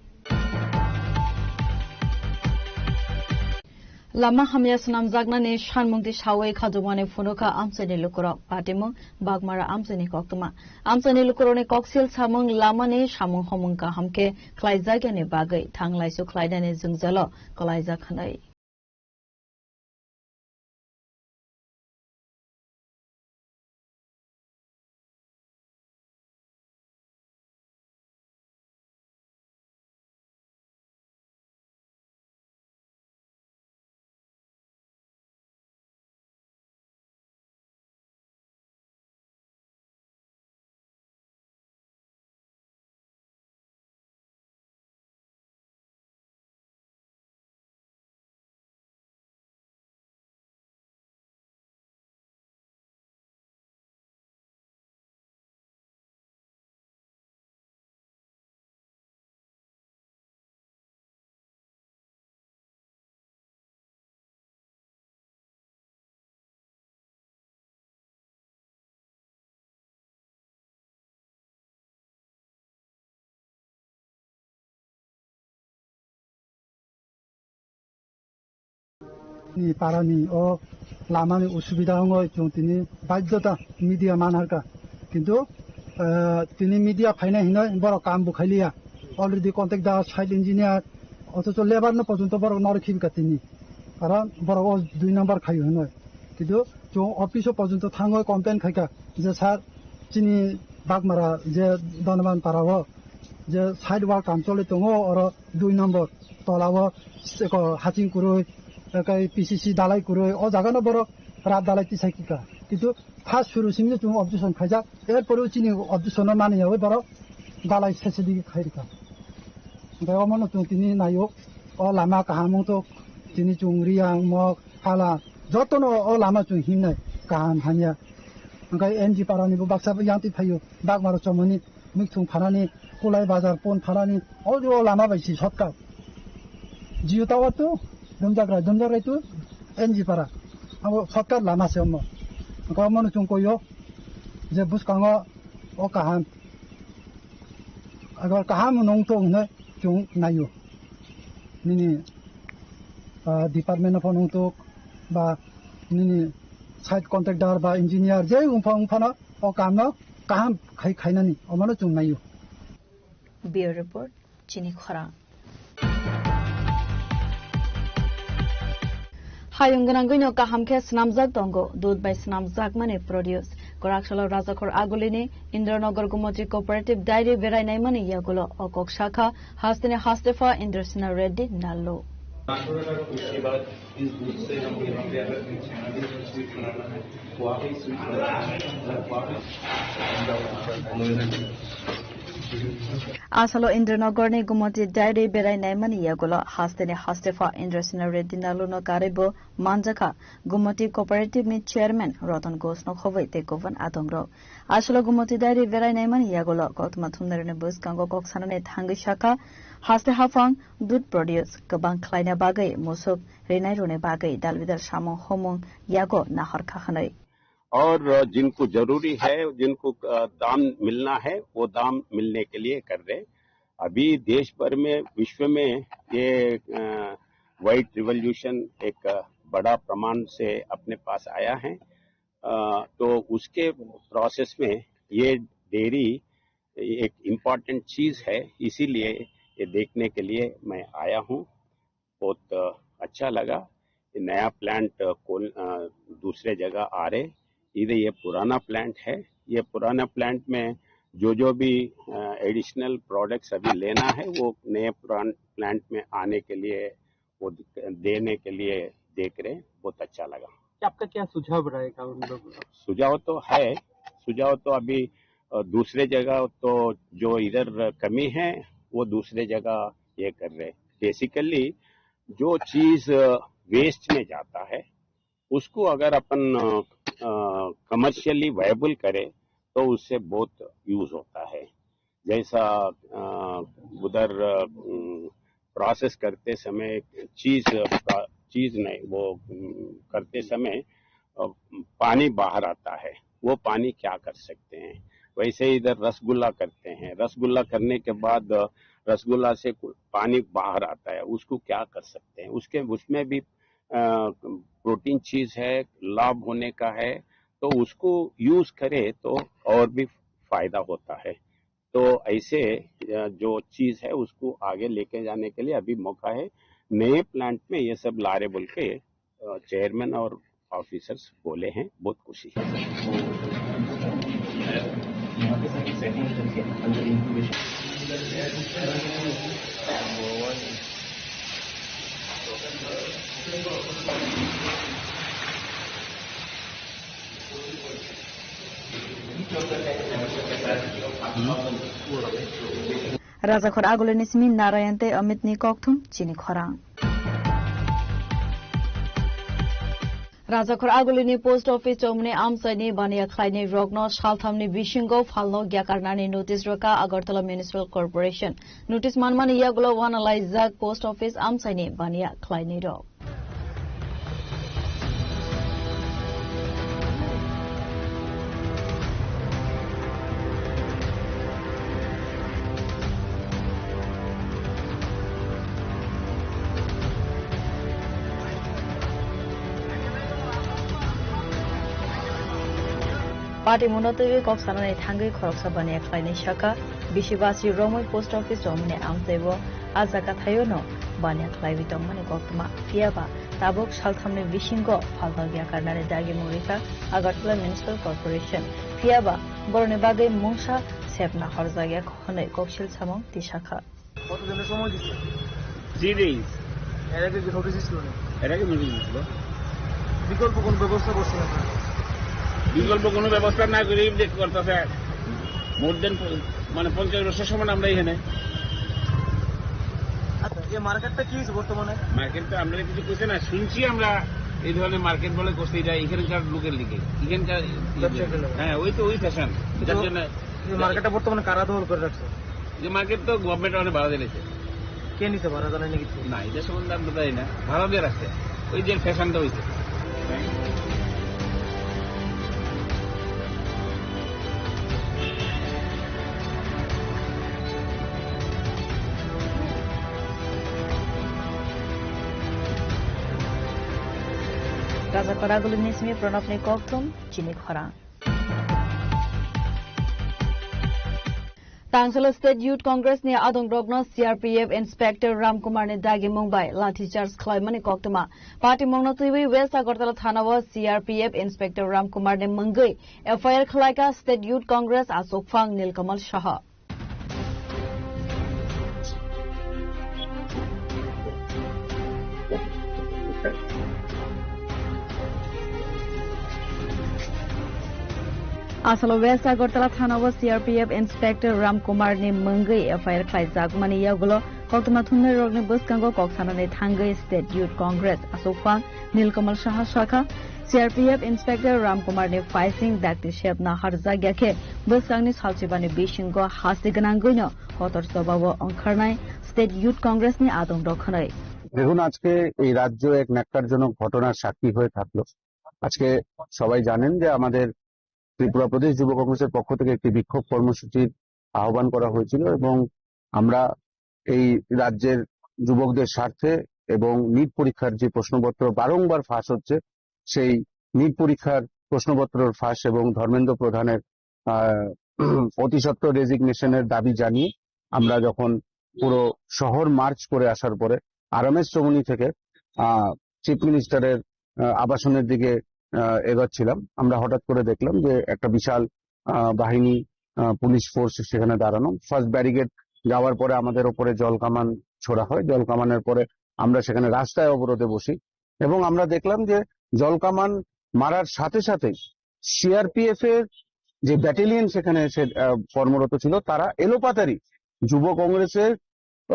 Lama hamya swnamjaknani sanmungtwi sawi khajokmani phunukha amchaini lukurok. Patimung Bagmara amchaini koktwma. Amchaini lukurokni koksil samung lamani samung homung kaham khe khlaijakyani bagwi thang laisu khlainani jwngjalo kwlaijak hwnwi. Ni parani o lamani usubida wngwi chwng tini baidyota media manharka. Kintu, eh, tini media phainai hinwi borok kam bo khailiya. Already contact da site engineer, othocho labour no porjonto borok norok khibika tini. Karon borok o dui number khaio hinwi. Kintu chwng office o porjonto thangwi complain khaika je, "Sir, chini Bagmara je Donoban para o je side wall kam choli tongo, oro dui number tola o seko haching kwrwi, tei P C C dalai kwrwi, o jaga no borok rat dalai tisai kika." Kintu first suru simi chwng objection khaijak, er pore chini objection no mani yawi borok dalai sese digi khai rika. Hingke omo no chwng tini naio, o lama kaham wngthok, tini chwng Riyang, Mok, Phala, jotono o lama chwng himnai kaham hamya. Hingke N G para ni bo baksa yang twi phaio, Bagmaro chomoni, Mikthung phanani, Kulai Bazar pon phanani, o, o lama bai si shortcut. Jio Tower to, Dumjakrai, Dumjakrai to N G para. Abo shortcut lama se omo. Hingke omo no chwng koio, je bwskango o kaham. Agar kaham nung tong hwnwi chwng naio. Nini, ah, department no phano wngtok ba nini site contractor ba engineer je wngpha wngphano o kamno kaham khai khainani omono chwng naio. Bureau Report, Chini Khorang. Hayung gwnangwino kaham khe swnamjak tongo, dud bai swnamjakmani produce. Kwraksalo Rajakhor Agulini Indranagar Gomotri Cooperative Dairy berai naimani yagulo o kok sakha hasteni hastepha Indrasena Reddy Nallo. पाँच सौ रुपये का कुर्सी बाद इस दूध से हम यहाँ पे अगर कुछ खाना भी स्वीट बनाना है, वहाँ पे स्वीट बनाना है, वहाँ पे। Asalo Indranagar ni Gumoti Dairy berai naimani yagulo hasteni hastefa Indrasena Reddy Nalu no karwi bo manjakha Gumoti Cooperative ni Chairman Ratan Ghosh no khobwi tei kubun adongrok. Asalo Gumoti Dairy berai naimani yagulo koktwma thumnairokni bwskango kok sanani thangwi sakha, haste haphang dud produce kwbang khlaina bagwi musuk rinai rwni bagwi dalbidal samung humung yago nahor kha hwnwi. और जिनको जरूरी है, जिनको, अ, दाम मिलना है, वो दाम मिलने के लिए कर रहे। अभी देश भर में, विश्व में ये, अ, व्हाइट रिवोल्यूशन एक, अ, बड़ा प्रमाण से अपने पास आया है। अ, तो उसके प्रोसेस में ये डेयरी एक इम्पॉर्टेंट चीज है, इसीलिए ये देखने के लिए मैं आया हूँ। बहुत, अ, अच्छा लगा। ये नया प्लांट, अ, कोल-, अ, दूसरे जगह आ रहे, इधर ये पुराना प्लांट है। ये पुराना प्लांट में जो, जो भी, अ, एडिशनल प्रोडक्ट्स अभी लेना है, वो नए पुरान प्लांट में आने के लिए, वो दि-, देने के लिए देख रहे हैं। बहुत अच्छा लगा। क्या आपका क्या सुझाव रहेगा उन लोगों को? सुझाव तो है, सुझाव तो अभी, अ, दूसरे जगह तो जो इधर कमी है, वो दूसरे जगह ये कर रहे हैं। बेसिकली जो चीज, अ, वेस्ट में जाता है, उसको अगर अपन, अ, अ, कमर्शियली वायबल करें, तो उससे बहुत यूज़ होता है। जैसा, अ, उधर, अ, उम, प्रोसेस करते समय चीज़, अ, प्रा-, चीज़ नहीं, वो, उम, करते समय, अ, पानी बाहर आता है, वो पानी क्या कर सकते हैं? वैसे ही इधर रसगुल्ला करते हैं, रसगुल्ला करने के बाद, अ, रसगुल्ला से कु-, पानी बाहर आता है, उसको क्या कर सकते हैं? उसके, उसमें भी, अ, प्रोटीन चीज़ है, लाभ होने का है, तो उसको यूज़ करें तो और भी फ़ायदा होता है। तो ऐसे, अ, जो चीज़ है उसको आगे लेके जाने के लिए अभी मौका है। नए प्लांट में ये सब ला रहे बोल के, अ, चेयरमैन और ऑफिसर्स बोले हैं, बहुत खुशी है। Rajakhor Agulini simi Narayan tei Amit ni kokthum chini khorang. Rajakhor Agulini post office chomni amchaini baniya khlaini rokno salthamni bisingo phalno gyakarnani notice rwkha Agartala Municipal Corporation. Notice manmani yagulo wanalaijak post office amchaini baniya khlaini rok. Patimungno twiwi kok sanani thangwi khoroksa baniya khlainai saka, bisi basi romwi post office romani amtaibo a jaga thaio no baniya khlaiwi tongmani koktwma. Phiya ba tabuk salthamni bisingo phalno gyakarnani dagimung rikha Agartala Municipal Corporation. Phiya ba borokni bagwi mungsa sepna horjakya hwnwi koksil samung tisakha. কতদিনের সময় দিচ্ছে? Three days. এর আগে কি নোটিশ দিছিল না? এর আগে নোটিশ দিছিল। বিকল্প কোনো ব্যবস্থা করছেন আপনারা? বিকল্প কোনো ব্যবস্থা না করে ইফলেট করতেছে। মোর দেন প-, মানে পঞ্চাশ বছর সমান আমরা এখানে। আচ্ছা, এই মার্কেটটা কি হয়েছে বর্তমানে? মার্কেট তো আমরা কিছু কইছে না, শুনছি আমরা এই ধরনের মার্কেট বলে করছে, এটা এখানকার লোকের দিকে, এখানকার ব্যবসায়ীদের লোক। হ্যাঁ, ওই তো ওই ফ্যাশন, যার জন্য এই মার্কেটটা বর্তমানে কারা দখল করে রাখছে? যে মার্কেট তো গভর্নমেন্ট অনেক ভাড়া দিয়েছে। কে নিছে ভাড়া জানেন নাকি? না, এটা সম্বন্ধে আমরা জানি না, ভাড়া দিয়ে রাখছে, ওই যে ফ্যাশনটা হইছে। Raja Karaguli Nismi Pranabni kokthum chini khorang. Tangsalo State Youth Congress ni adongrokno C R P F Inspector Ramkumar ni dagimung bai lathi charge khlaimani koktwma. Patimungno twiwi West Agartala thana o C R P F Inspector Ramkumar ni mungwi F I R khlaika State Youth Congress achukphang Nilkamal Saha. Asalo West Agartala thana o C R P F Inspector Ram Kumar ni mungwi F I R khlaijakmani yagulo koktwma thumnairokni bwskango kok sanani thangwi State Youth Congress aswkphang Nilkamal Saha sakha, C R P F Inspector Ram Kumar ni phaising dakti sepna harjakya khe bwskangni salchibani bisingo hasti gwnangwino kotor chobao ongkharnai State Youth Congress ni adongrok hwnwi. দেখুন, আজকে এই রাজ্য এক ন্যাক্কারজনক ঘটনার সাক্ষী হয়ে থাকলো। আজকে সবাই জানেন যে আমাদের ত্রিপুরা প্রদেশ যুব কংগ্রেসের পক্ষ থেকে একটি বিক্ষোভ কর্মসূচির আহ্বান করা হয়েছিল এবং আমরা এই রাজ্যের যুবকদের স্বার্থে এবং নিট পরীক্ষার যে প্রশ্নপত্র বারংবার ফাঁস হচ্ছে, সেই নিট পরীক্ষার প্রশ্নপত্রর ফাঁস এবং ধর্মেন্দ্র প্রধানের, আহ, অতিসত্বর রেজিগনেশনের দাবি জানিয়ে আমরা যখন পুরো শহর মার্চ করে আসার পরে আরএমএস চৌমুহনী থেকে, আহ, চিফ মিনিস্টারের, আহ, আবাসনের দিকে, আহ, এগোচ্ছিলাম, আমরা হঠাৎ করে দেখলাম যে একটা বিশাল, আহ, বাহিনী, আহ, পুলিশ ফোর্স সেখানে দাঁড়ানো। ফার্স্ট ব্যারিকেড যাওয়ার পরে আমাদের ওপরে জল কামান ছোড়া হয়। জল কামানের পরে আমরা সেখানে রাস্তায় অবরোধে বসি এবং আমরা দেখলাম যে জল কামান মারার সাথে সাথে সিআরপিএফ এর যে ব্যাটালিয়ন সেখানে এসে, আহ, কর্মরত ছিল, তারা এলোপাতাড়ি যুব কংগ্রেসের,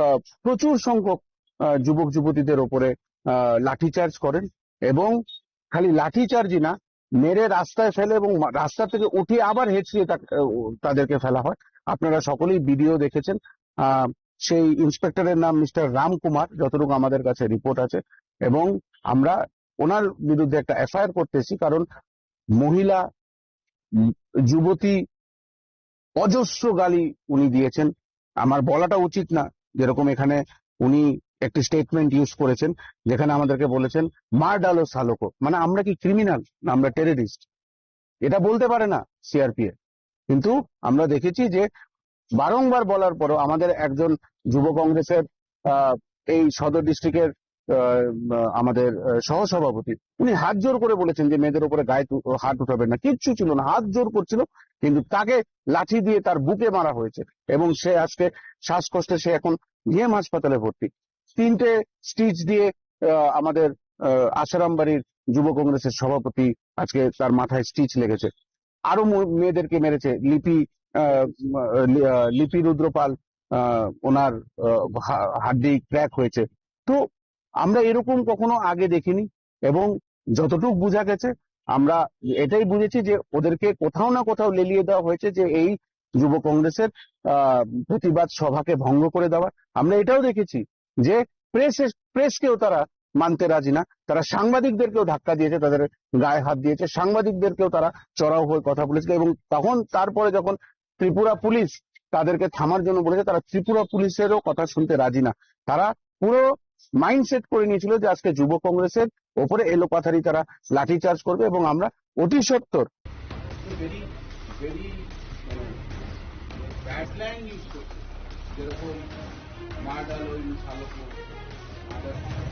আহ, প্রচুর সংখ্যক, আহ, যুবক যুবতীদের ওপরে, আহ, লাঠিচার্জ করেন এবং খালি লাঠিচার্জই না, মেরে রাস্তায় ফেলে এবং মা-, রাস্তা থেকে উঠিয়ে আবার হেঁচড়িয়ে তা-, আহ, তাদেরকে ফেলা হয়। আপনারা সকলেই ভিডিও দেখেছেন। আহ, সেই ইন্সপেক্টরের নাম মিস্টার রাম কুমার, যতটুকু আমাদের কাছে রিপোর্ট আছে। এবং আমরা ওনার বিরুদ্ধে একটা এফআইআর করতেছি, কারণ মহিলা, উম, যুবতী অজস্র গালি উনি দিয়েছেন। আমার বলাটা উচিত না, যেরকম এখানে উনি একটি স্টেটমেন্ট ইউজ করেছেন, যেখানে আমাদেরকে বলেছেন, "মার ডালো সালোকো", মানে আমরা কি ক্রিমিনাল না আমরা টেররিস্ট? এটা বলতে পারে না সিআরপিএফ। কিন্তু আমরা দেখেছি যে বারংবার বলার পরও আমাদের একজন যুব কংগ্রেসের, আহ, এই সদর ডিস্ট্রিক্টের, আহ, আমাদের, আহ, সহসভাপতি, উনি হাত জোর করে বলেছেন যে মেয়েদের উপরে গায়ে তু-, হাত উঠাবেন না, কিচ্ছু ছিল না, হাত জোর করছিল, কিন্তু তাকে লাঠি দিয়ে তার বুকে মারা হয়েছে এবং সে আজকে শ্বাসকষ্টে সে এখন জিএম হাসপাতালে ভর্তি। তিনটে স্টিচ দিয়ে, আহ, আমাদের, আহ, আশারাম বাড়ির যুব কংগ্রেসের সভাপতি আজকে তার মাথায় স্টিচ লেগেছে। আরো ম-, মেয়েদেরকে মেরেছে। লিপি, আহ, উম, আহ, লি-, আহ, লিপি রুদ্রপাল, আহ, ওনার, আহ, হা-, হাড্ডি ক্র্যাক হয়েছে। তো আমরা এরকম কখনো আগে দেখিনি এবং যতটুকু বোঝা গেছে আমরা এটাই বুঝেছি যে ওদেরকে কোথাও না কোথাও লেলিয়ে দেওয়া হয়েছে যে এই যুব কংগ্রেসের, আহ, প্রতিবাদ সভাকে ভঙ্গ করে দেওয়ার। আমরা এটাও দেখেছি যে প্রেস, প্রেসকেও তারা মানতে রাজি না, তারা সাংবাদিকদেরকেও ধাক্কা দিয়েছে, তাদের গায়ে হাত দিয়েছে, সাংবাদিকদেরকেও তারা চড়াও হয়ে কথা বলেছে। এবং তখন তারপরে যখন ত্রিপুরা পুলিশ তাদেরকে থামার জন্য বলেছে, তারা ত্রিপুরা পুলিশেরও কথা শুনতে রাজি না। তারা পুরো মাইন্ডসেট করে নিয়েছিল যে আজকে যুব কংগ্রেসের ওপরে এলোপাথারি তারা লাঠিচার্জ করবে এবং আমরা অতি সত্বর। ভেরি, ভেরি, মানে, ব্যাড স্ল্যাং ইউজ করছে, যেরকম মার ডালো ইন সালোকো, মার ডালো।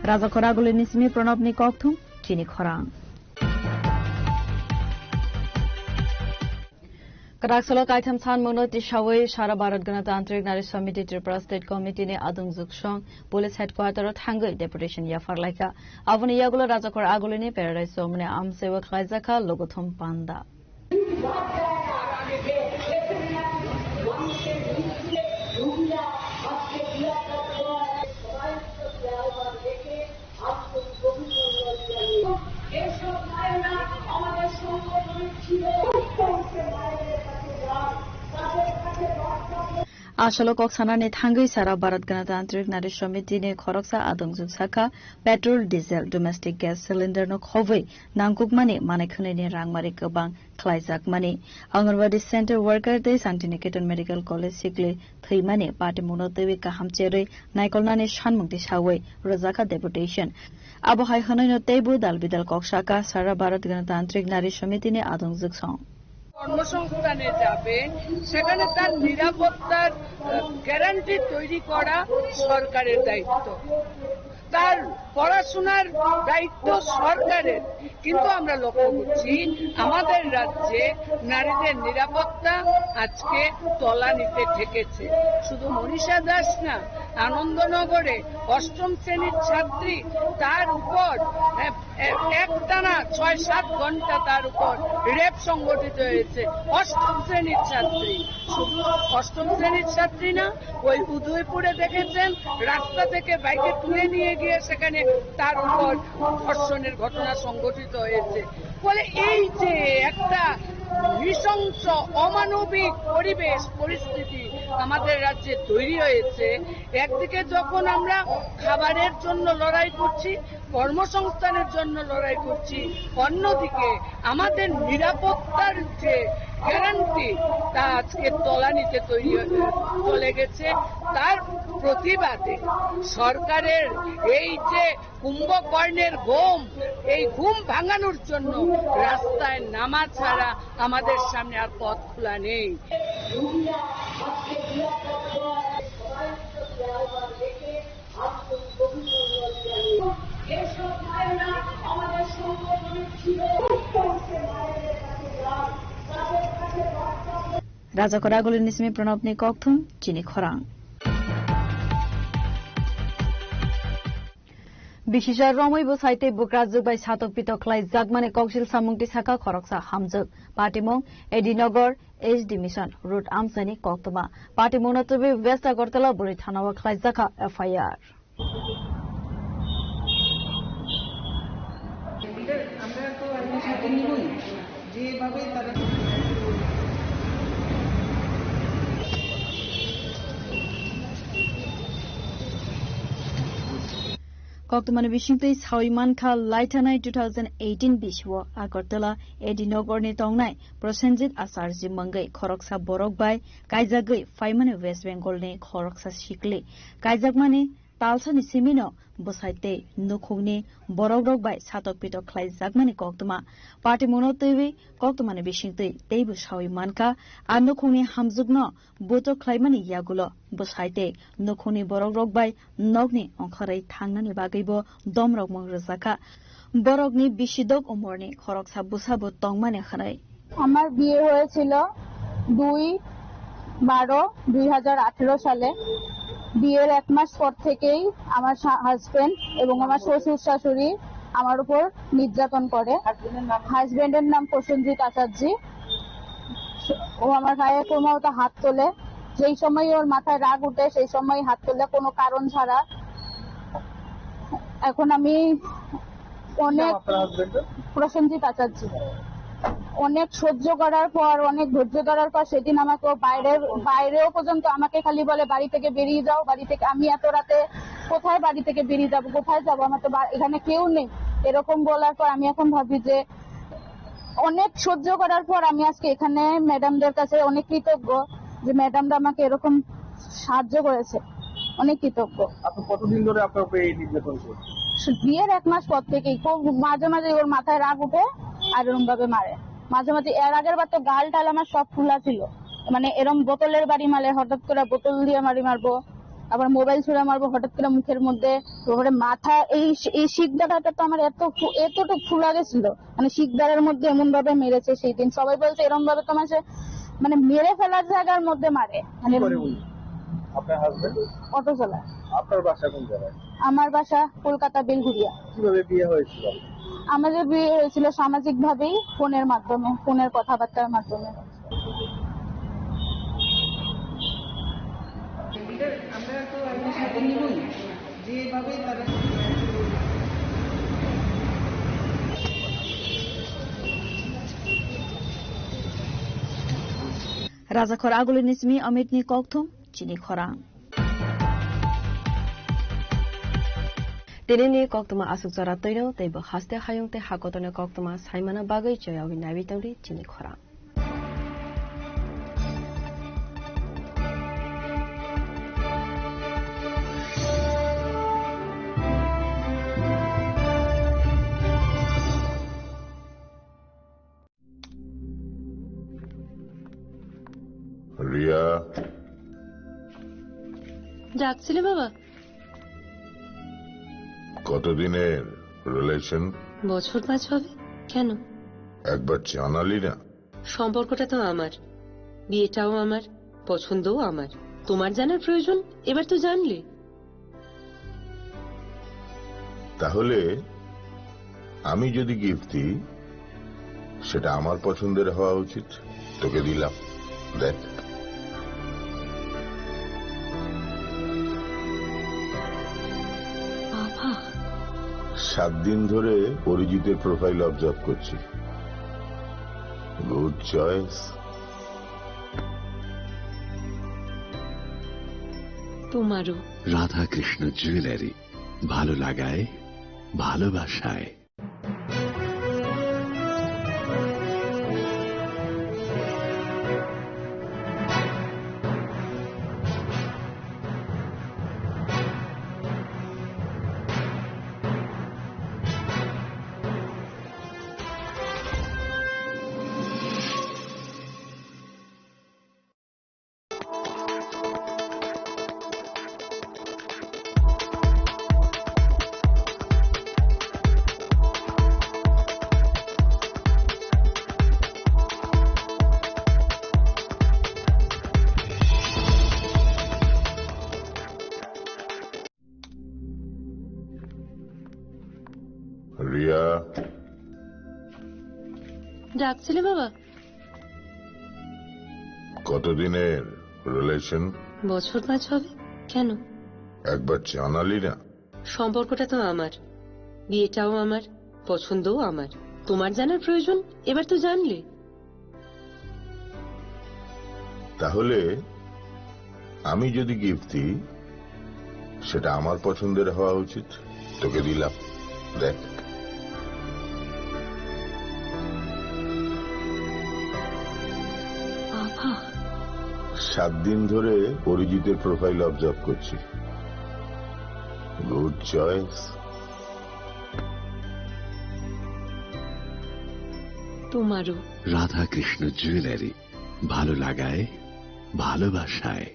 Rajakhor Agulini simi Pranabni kokthum, chini khorang. Kwrak salo kaitham sanmungno tisawi Sara Bharat Ganatantrik Nari Samiti Tripura State Committee ni adungjwksong Police Headquarter o thangwi deputation yapharlaikha. Aboni yagulo Rajakhor Agulini Paradise Chowmani amchaiwo khlaijakha logothum panda. Asalo kok sanani thangwi Sara Bharat Ganatantrik Nari Samiti ni khoroksa adungjwk sakha, petrol, diesel, domestic gas cylinder no khobwi nangkukmani manwi khwnwini rangmari kwbang khlaijakmani. Anganwadi center worker tei Santiniketan Medical College sikli thwimani patimungno twiwi kaham cherwi naikolnani sanmung tisawi rwjakha deputation. Abo hai hwnwino teibo dal bidal kok sakha Sara Bharat Ganatantrik Nari Samiti ni adungjwksong. কর্মসংস্থানে যাবে, সেখানে তার নিরাপত্তার, আহ, গ্যারান্টি তৈরি করা সরকারের দায়িত্ব। তার পড়াশোনার দায়িত্ব সরকারের, কিন্তু আমরা লক্ষ্য করছি আমাদের রাজ্যে নারীদের নিরাপত্তা আজকে তলানিতে ঠেকেছে। শুধু মনীষা দাস না, আনন্দনগরে অষ্টম শ্রেণীর ছাত্রী, তার উপর, এ, এ, একটানা ছয় সাত ঘন্টা তার উপর রেপ সংগঠিত হয়েছে। অষ্টম শ্রেণীর ছাত্রী, শুধু অষ্টম শ্রেণীর ছাত্রী না, ওই উদয়পুরে দেখেছেন, রাস্তা থেকে বাইকে তুলে নিয়ে গিয়ে সেখানে তার উপর ধর্ষণের ঘটনা সংঘটিত হয়েছে। ফলে এই যে একটা নৃশংস, অমানবিক পরিবেশ, পরিস্থিতি আমাদের রাজ্যে তৈরি হয়েছে, একদিকে যখন আমরা খাবারের জন্য লড়াই করছি, কর্মসংস্থানের জন্য লড়াই করছি, অন্যদিকে আমাদের নিরাপত্তার যে গ্যারান্টি, তা আজকে তলানিতে তৈরি হয়ে চলে গেছে। তার প্রতিবাদে সরকারের এই যে কুম্ভকর্ণের ঘুম, এই ঘুম ভাঙানোর জন্য রাস্তায় নামা ছাড়া আমাদের সামনে আর পথ খোলা নেই। Raja Koraguli nisimi Pranabni kokthum chini khorang. Bisisa romwi bwsai tei bukrajwk bai satok pitok khlai jakmani koksil samung tisaka khoroksa hamjwk. Patimung Edinogor H D Mission Road amchaini koktwma. Patimungno twiwi West Agartala bwrwi thanao khlaijakha F I R. Koktwmani bisingtwi sawi mankha, laithanai two thousand eighteen bisio Agartala A D Nogorni tongnai Prosenjit Acharji mungwi khoroksa borok bai kaijagwi phaimani West Bengalni khoroksa sikli kaijakmani talsani simino bwsai tei nukhungni borokrok bai satok pitok khlaijakmani koktwma. Patimungno twiwi koktwmani bisingtwi teibo sawi mankha, a nukhungni hamjwkno butrok khlaimani yagulo bwsai tei nukhungni borokrok bai nokni ongkhorwi thangnani bagwibo domrokmung rwjakha. Borokni bisidok umorni khoroksa bwsabo tongmani hwnwi. আমার বিয়ে হয়েছিল দুই বারো দুই হাজার আঠেরো সালে। বিয়ের এক মাস পর থেকেই আমার হাজবেন্ড এবং আমার শ্বশুর শাশুড়ি আমার উপর নির্যাতন করে। হাজবেন্ডের নাম প্রসেনজিৎ আচার্য। ও আমার গায়ে ক্রমাগত হাত তোলে, যেই সময় ওর মাথায় রাগ উঠে সেই সময় হাত তোলে কোনো কারণ ছাড়া। এখন আমি অনেক প্রসেনজিৎ আচার্য। অনেক সহ্য করার পর, অনেক ধৈর্য ধরার পর সেদিন আমাকে ও বাইরে, বাইরেও পর্যন্ত আমাকে খালি বলে, "বাড়ি থেকে বেরিয়ে যাও, বাড়ি থেকে।" আমি এত রাতে কোথায় বাড়ি থেকে বেরিয়ে যাবো, কোথায় যাবো? আমার তো বা-, এখানে কেউ নেই। এরকম বলার পর আমি এখন ভাবি যে অনেক সহ্য করার পর আমি আজকে এখানে ম্যাডামদের কাছে অনেক কৃতজ্ঞ যে ম্যাডামরা আমাকে এরকম সাহায্য করেছে, অনেক কৃতজ্ঞ। আপনি কতদিন ধরে আপনার উপরে এই নির্যাতন করছে? বিয়ের এক মাস পর থেকেই খুব মাঝে মাঝে ওর মাথায় রাগ উঠে আর এরকম ভাবে মারে। মাঝে মাঝে এর আগের বার তো গাল টাল আমার সব ফুলা ছিল, মানে এরম বোতলের বাড়ি মারে, হঠাৎ করে বোতল দিয়ে মারি মারবো, আবার মোবাইল ছুঁড়ে মারবো হঠাৎ করে মুখের মধ্যে। তারপরে মাথা এই, এই শিক দাঁড়াটা তো আমার এত ফু-, এতটুকু ফুলা গেছিল, মানে শিকদারের মধ্যে এমন ভাবে মেরেছে সেই দিন। সবাই বলছে এরম ভাবে তো মানে, মানে মেরে ফেলার জায়গার মধ্যে মারে। মানে কি করে উনি? আপনার হাজবেন্ড? অটো চালায়। আপনার বাসা কোন জায়গায়? আমার বাসা কলকাতা বেলঘুরিয়া। কিভাবে বিয়ে হয়েছিল? আমাদের বিয়ে হয়েছিল সামাজিক ভাবেই, ফোনের মাধ্যমে, ফোনের কথাবার্তার মাধ্যমে। আমরা তো এখন সাথে নিবই। Rajakhor aguli ni simi Amit ni kokthum chini khorang. Tini ni koktwma aswk jora twino tei bo haste hayung tei hakotor ni koktwma saimana bagwi choyawi naiwi tongdi chini khorang. Riya. ডাকছিলে বাবা? কতদিনের রিলেশন? বছর পাঁচ হবে। কেন? একবার জানালি না। সম্পর্কটা তো আমার, বিয়েটাও আমার, পছন্দও আমার। তোমার জানার প্রয়োজন? এবার তো জানলে। তাহলে আমি যদি গিফট দিই, সেটা আমার পছন্দের হওয়া উচিত। তোকে দিলাম, দেখ। বাবা। সাত দিন ধরে অরিজিতের প্রোফাইল অবজার্ভ করছি। Good choice. তোমারও। রাধাকৃষ্ণ জুয়েলারি, ভালো লাগায়, ভালোবাসায়। রিয়া। ডাকছিলে বাবা? কতদিনের রিলেশন? বছর পাঁচ হবে। কেন? একবার জানালি না। সম্পর্কটা তো আমার, বিয়েটাও আমার, পছন্দও আমার। তোমার জানার প্রয়োজন? এবার তো জানলে। তাহলে আমি যদি গিফট দিই, সেটা আমার পছন্দের হওয়া উচিত। তোকে দিলাম, দেখ। বাবা। সাত দিন ধরে অরিজিতের প্রোফাইল অবজার্ভ করছি। Good choice. তোমারও। রাধাকৃষ্ণ জুয়েলারি, ভালো লাগায়, ভালোবাসায়।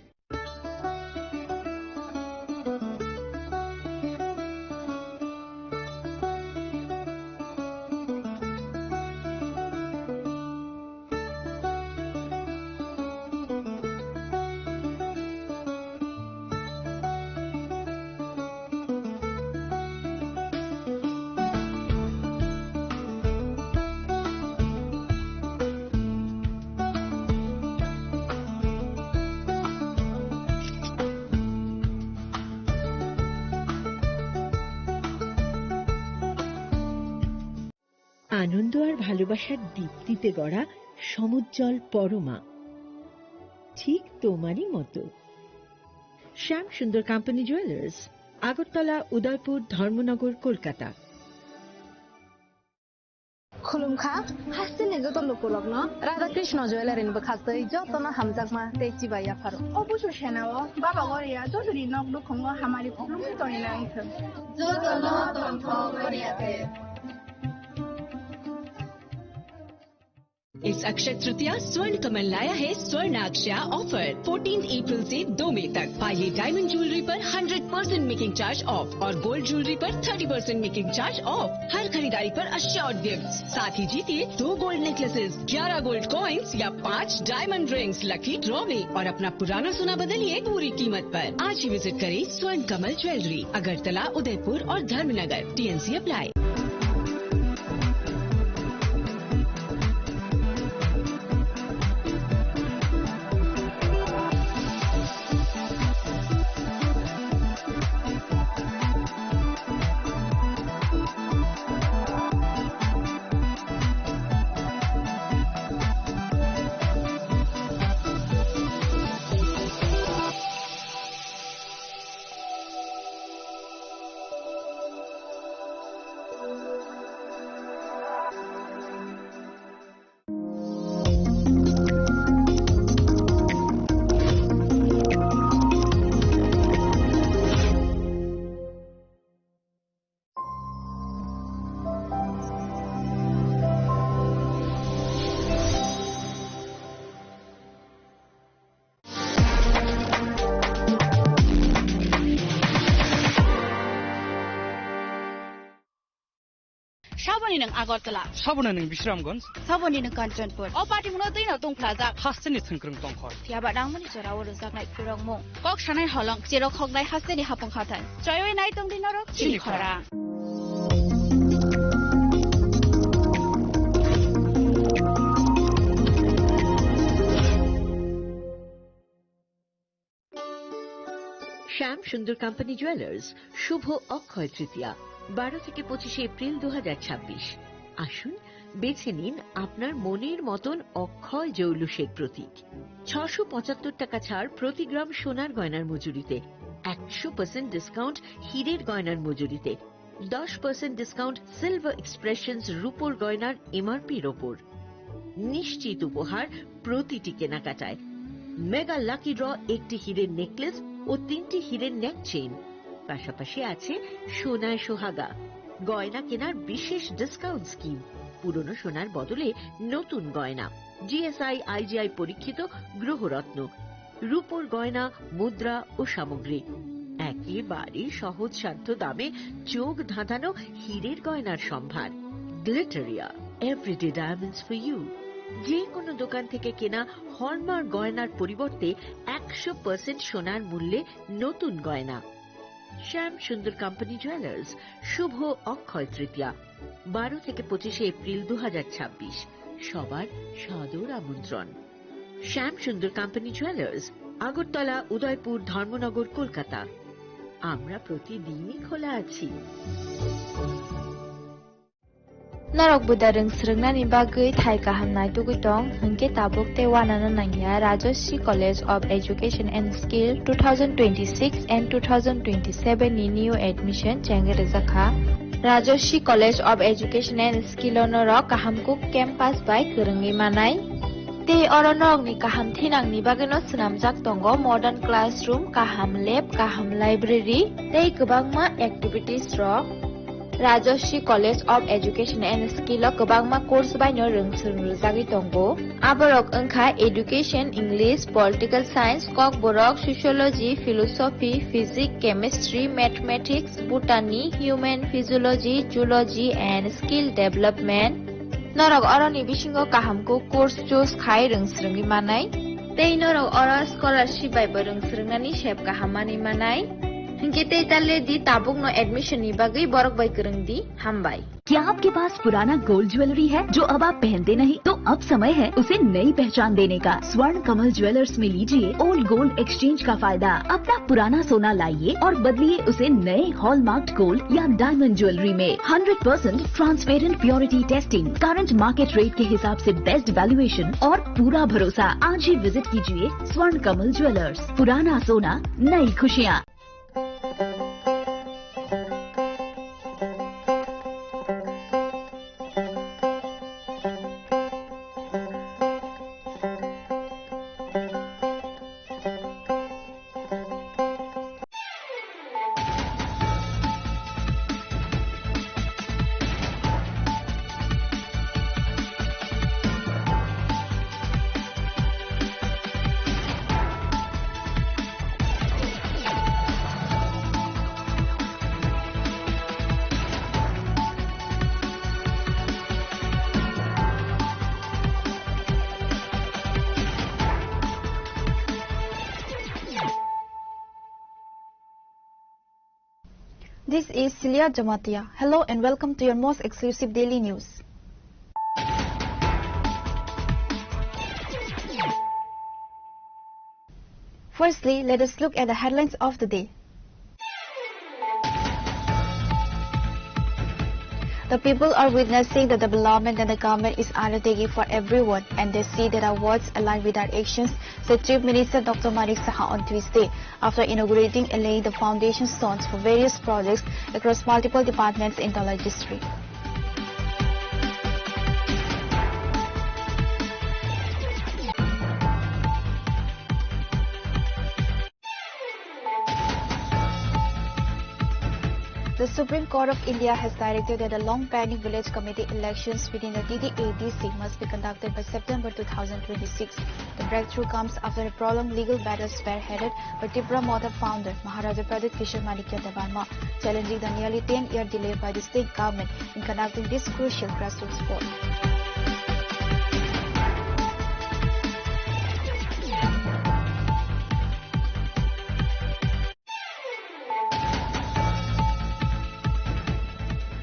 আনন্দ আর ভালোবাসার দীপ্তিতে গড়া সমুজ্জ্বল পরমা, ঠিক তোমারই মতো। শ্যাম সুন্দর কোম্পানি জুয়েলার্স, আগরতলা, উদয়পুর, ধর্মনগর, Kolkata. Khulumkha, hasteni joto lukurokno Radha Krishna Jewellery ni bwkhastwi jotono hamjakma tei chibai yapharo. O busu senao Baba Goria jotoni nok nukhungo hamari khulumwi tongwi nang thung. Jotono tongthok Goria te. इस अक्षय तृतीया स्वर्ण कमल लाया है स्वर्ण अक्षया offer. Fourteen April से दो मई तक पाइए डायमंड ज्वेलरी पर hundred percent making charge off और गोल्ड ज्वेलरी पर thirty percent making charge off. हर खरीदारी पर अश्योर्ड गिफ्ट, साथ ही जीतिए दो गोल्ड नेकलेसेस, ग्यारह गोल्ड कॉइन्स या पाँच डायमंड रिंग्स लकी ड्रॉ में और अपना पुराना सोना बदलिए पूरी कीमत पर। आज ही विजिट करें स्वर्ण कमल ज्वेलरी, अगरतला, उदयपुर और Dharmanagar. T N C apply. Nwng Agartala. Saboni nwng Bisramganj. Saboni nwng Kanchanpur. O party mungno twi no tongphlajak. Hasteni thwngkwrwng tongkhor. Phiya ba nangmani jora o rwjaknai khulrokmung. Kok sanai holong, cherok hoknai hasteni hapung hathai. Choiwi nai tongdi norok chini chini khorang. শ্যাম সুন্দর company jewellers, শুভ অক্ষয় তৃতীয়া, বারো থেকে পঁচিশে এপ্রিল দু হাজার ছাব্বিশ। আসুন, বেছে নিন আপনার মনের মতন অক্ষয় জৌলুসের প্রতীক। ছশো পঁচাত্তর টাকা ছাড় প্রতি গ্রাম সোনার গয়নার মজুরিতে, একশো পার্সেন্ট ডিসকাউন্ট হীরের গয়নার মজুরিতে, দশ পার্সেন্ট ডিসকাউন্ট সিলভার এক্সপ্রেশনস রূপোর গয়নার এমআরপির ওপর। নিশ্চিত উপহার প্রতিটি কেনাকাটায়। মেগা লাকি ড্র, একটি হীরের নেকলেস ও তিনটি হীরের নেক চেইন। পাশাপাশি আছে সোনায় সোহাগা, গয়না কেনার বিশেষ ডিসকাউন্ট স্কিম, পুরনো সোনার বদলে নতুন গয়না, জিএসআই আইজিআই পরীক্ষিত গ্রহরত্ন, রূপোর গয়না, মুদ্রা ও সামগ্রী। একেবারে সহজসাধ্য দামে চোখ ধাঁধানো হীরের গয়নার সম্ভার। Glitteria, everyday diamonds for you. যে কোনো দোকান থেকে কেনা হলমার্ক গয়নার পরিবর্তে একশো পার্সেন্ট সোনার মূল্যে নতুন গয়না। শ্যাম সুন্দর কোম্পানি জুয়েলার্স, শুভ অক্ষয় তৃতীয়া, বারো থেকে পঁচিশে এপ্রিল দু হাজার ছাব্বিশ। সবার সাদর আমন্ত্রণ। শ্যাম সুন্দর কোম্পানি জুয়েলার্স, আগরতলা, উদয়পুর, ধর্মনগর, কলকাতা। আমরা প্রতিদিনই খোলা আছি। Norok buda rwng swrwngnani bagwi thai kaham naitugwi tong, hwnkhe tabuk tei uanano nangya Rajashree College of Education and Skill two thousand twenty-six and two thousand twenty-seven ni new admission chengwi rwjakha. Rajashree College of Education and Skill o norok kaham kuk campus bai kwrwngwi manai. Tei oro norokni kaham thinangni bagwino swnamjak tongo modern classroom, kaham lab, kaham library tei kwbangma activities rok. Rajashree College of Education and Skill o kwbangma course bai no rwng swrwng rwjagwi tongo. Aborok wngkha Education, English, Political Science, Kokborok, Sociology, Philosophy, Physics, Chemistry, Mathematics, Botany, Human Physiology, Zoology and Skill Development. Norok oroni bisingo kaham kuk course choose khai rwng swrwngwi manai. Tei norok oro scholarship bai bo rwng swrwngnani sep kaham manwi manai. Hinkhe tei ta le di tabukno admission ni bagwi borok bai kwrwng di. Hambai. क्या आपके पास पुराना gold jewellery है जो अब आप पहनते नहीं? तो अब समय है उसे नई पहचान देने का। स्वर्ण कमल ज्वेलर्स में लीजिए ओल्ड गोल्ड एक्सचेंज का फायदा। अपना पुराना सोना लाइए और बदलिए उसे नए हॉलमार्क्ड गोल्ड या डायमंड ज्वेलरी में। Hundred percent transparent purity testing, current market rate के हिसाब से बेस्ट वैल्यूएशन और पूरा भरोसा। आज ही विजिट कीजिए स्वर्ण कमल ज्वेलर्स। पुराना सोना, नई खुशियाँ। This is Celia Jamatia. Hello and welcome to your most exclusive daily news. Firstly, let us look at the headlines of the day. The people are witnessing the development that the government is undertaking for everyone, and they see that our words align with our actions, said Chief Minister Doctor Manik Saha on Tuesday, after inaugurating and laying the foundation stones for various projects across multiple departments in Dhalai district. The Supreme Court of India has directed that the long pending village committee elections within the T T A D C must be conducted by September two thousand twenty-six. The breakthrough comes after a prolonged legal battle spearheaded by Tipra Motha founder Maharaja Pradyut Kishore Manikya Debbarma, challenging the nearly ten-year delay by the state government in conducting this crucial grassroots vote.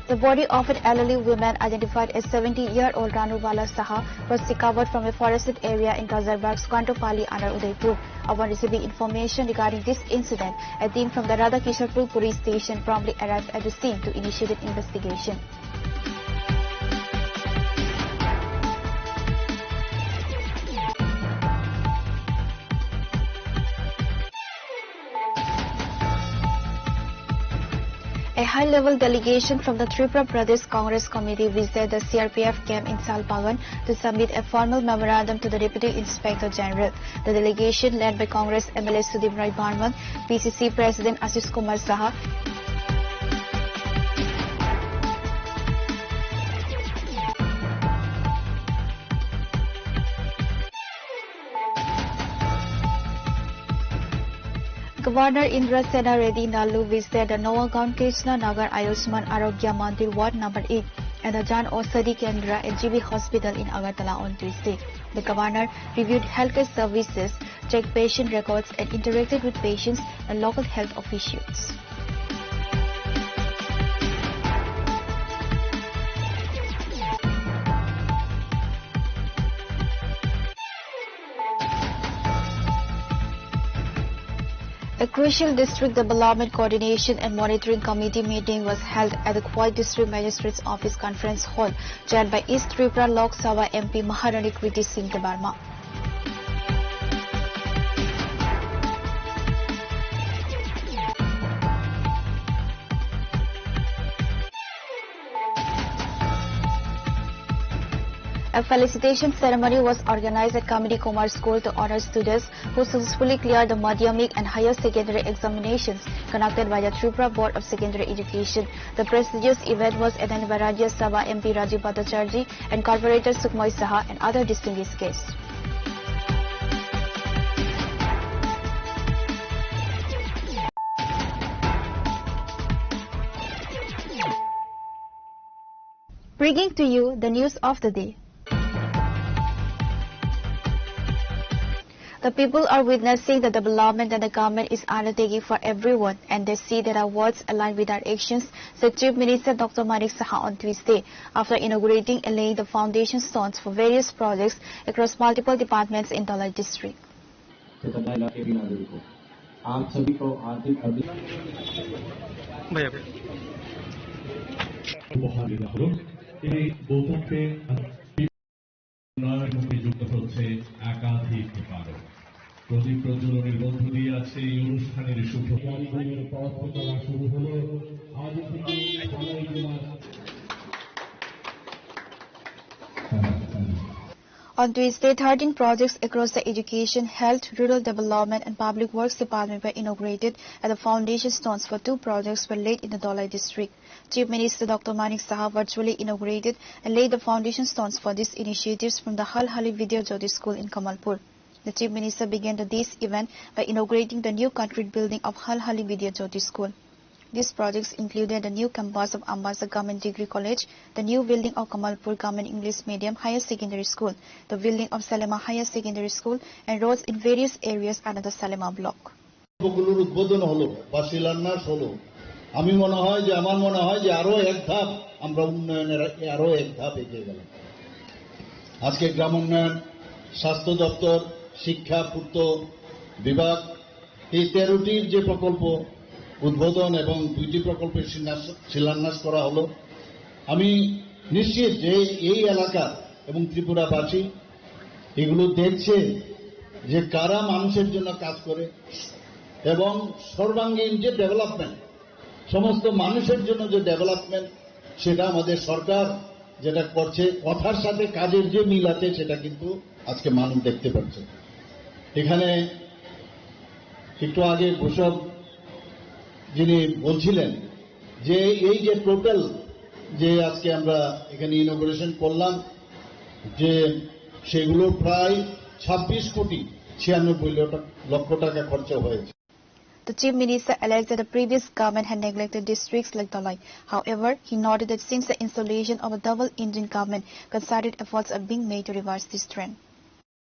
The body of an elderly woman identified as seventy-year-old Ranubala Saha was recovered from a forested area in Kazarbagh's Kantopalli under Udaipur. Upon receiving information regarding this incident, a team from the Radhakishanpur police station promptly arrived at the scene to initiate an investigation. A high-level delegation from the Tripura Pradesh Congress Committee visited the C R P F camp in Salbagan to submit a formal memorandum to the Deputy Inspector General. The delegation, led by Congress M L A Sudip Roy Barman, P C C President Ashish Kumar Saha, Governor Indrasena Reddy Nallu visited the Nawagaon Krishna Nagar Ayushman Arogya Mandir Ward Number eight and the Jan Aushadhi Kendra and G B Hospital in Agartala on Tuesday. The governor reviewed healthcare services, checked patient records, and interacted with patients and local health officials. A crucial District Development Coordination and Monitoring Committee meeting was held at the Khowai District Magistrate's Office Conference Hall, chaired by East Tripura Lok Sabha M P Maharani Kriti Singh Debbarma. A felicitation ceremony was organized at Kamini Kumar School to honor students who successfully cleared the madhyamik and higher secondary examinations conducted by the Tripura Board of Secondary Education. The prestigious event was attended by Rajya Sabha M P Rajiv Bhattacharjee and Corporator Sukhmoy Saha and other distinguished guests. Bringing to you the news of the day. The people are witnessing the development that the government is undertaking for everyone, and they see that our words align with our actions, said Chief Minister Doctor Manik Saha on Tuesday, after inaugurating and laying the foundation stones for various projects across multiple departments in Dhalai district. आप सभी को हार्दिक अभि- ভাইয়া। উপহার দেওয়া হলো। এই বৈঠকে উন্নয়ন মুখে যুক্ত হচ্ছে একাধিক কারণ। প্রদীপ প্রজ্বলনের মধ্য দিয়ে আজকে এই অনুষ্ঠানের শুভ পথ চলা শুরু হলো। আজ থেকে ঢালাই জেলার On Tuesday, thirteen projects across the education, health, rural development, and public works department were inaugurated, and the foundation stones for two projects were laid in the Dhalai district. Chief Minister Doctor Manik Saha virtually inaugurated and laid the foundation stones for these initiatives from the Halhali Vidya Jyoti School in Kamalpur. The Chief Minister began the day's event by inaugurating the new concrete building of Halhali Vidya Jyoti School. These projects included the new campus of Ambasa Government Degree College, the new building of Kamalpur Government English Medium Higher Secondary School, the building of Salema Higher Secondary School, and roads in various areas under the Salema block. প্রকল্পগুলোর উদ্বোধন হলো বা শিলান্যাস হলো, আমি মনে হয় যে, আমার মনে হয় যে আরো এক ধাপ আমরা উন্নয়নের আরো এক ধাপ এগিয়ে গেলাম। আজকে গ্রাম উন্নয়ন, স্বাস্থ্য দপ্তর, শিক্ষা, পূর্ত বিভাগ, এই তেরোটির যে প্রকল্প উদ্বোধন এবং দুইটি প্রকল্পের শিলান্যাস, শিলান্যাস করা হলো, আমি নিশ্চিত যে এই এলাকা এবং ত্রিপুরাবাসী এগুলো দেখছে যে কারা মানুষের জন্য কাজ করে এবং সর্বাঙ্গীন যে ডেভেলপমেন্ট, সমস্ত মানুষের জন্য যে ডেভেলপমেন্ট, সেটা আমাদের সরকার যেটা করছে, কথার সাথে কাজের যে মিল আছে, সেটা কিন্তু আজকে মানুষ দেখতে পাচ্ছে। এখানে একটু আগে ঘোষক যিনি বলছিলেন যে এই যে টোটাল যে আজকে আমরা এখানে ইনোগ্রেশন করলাম, যে সেগুলো প্রায় ছাব্বিশ কোটি ছিয়ানব্বই লক্ষ টাকা খরচা হয়েছে। The Chief Minister alleged that the previous government had neglected districts like Dhalai. However, he noted that since the installation of a double-engine government, concerted efforts are being made to reverse this trend.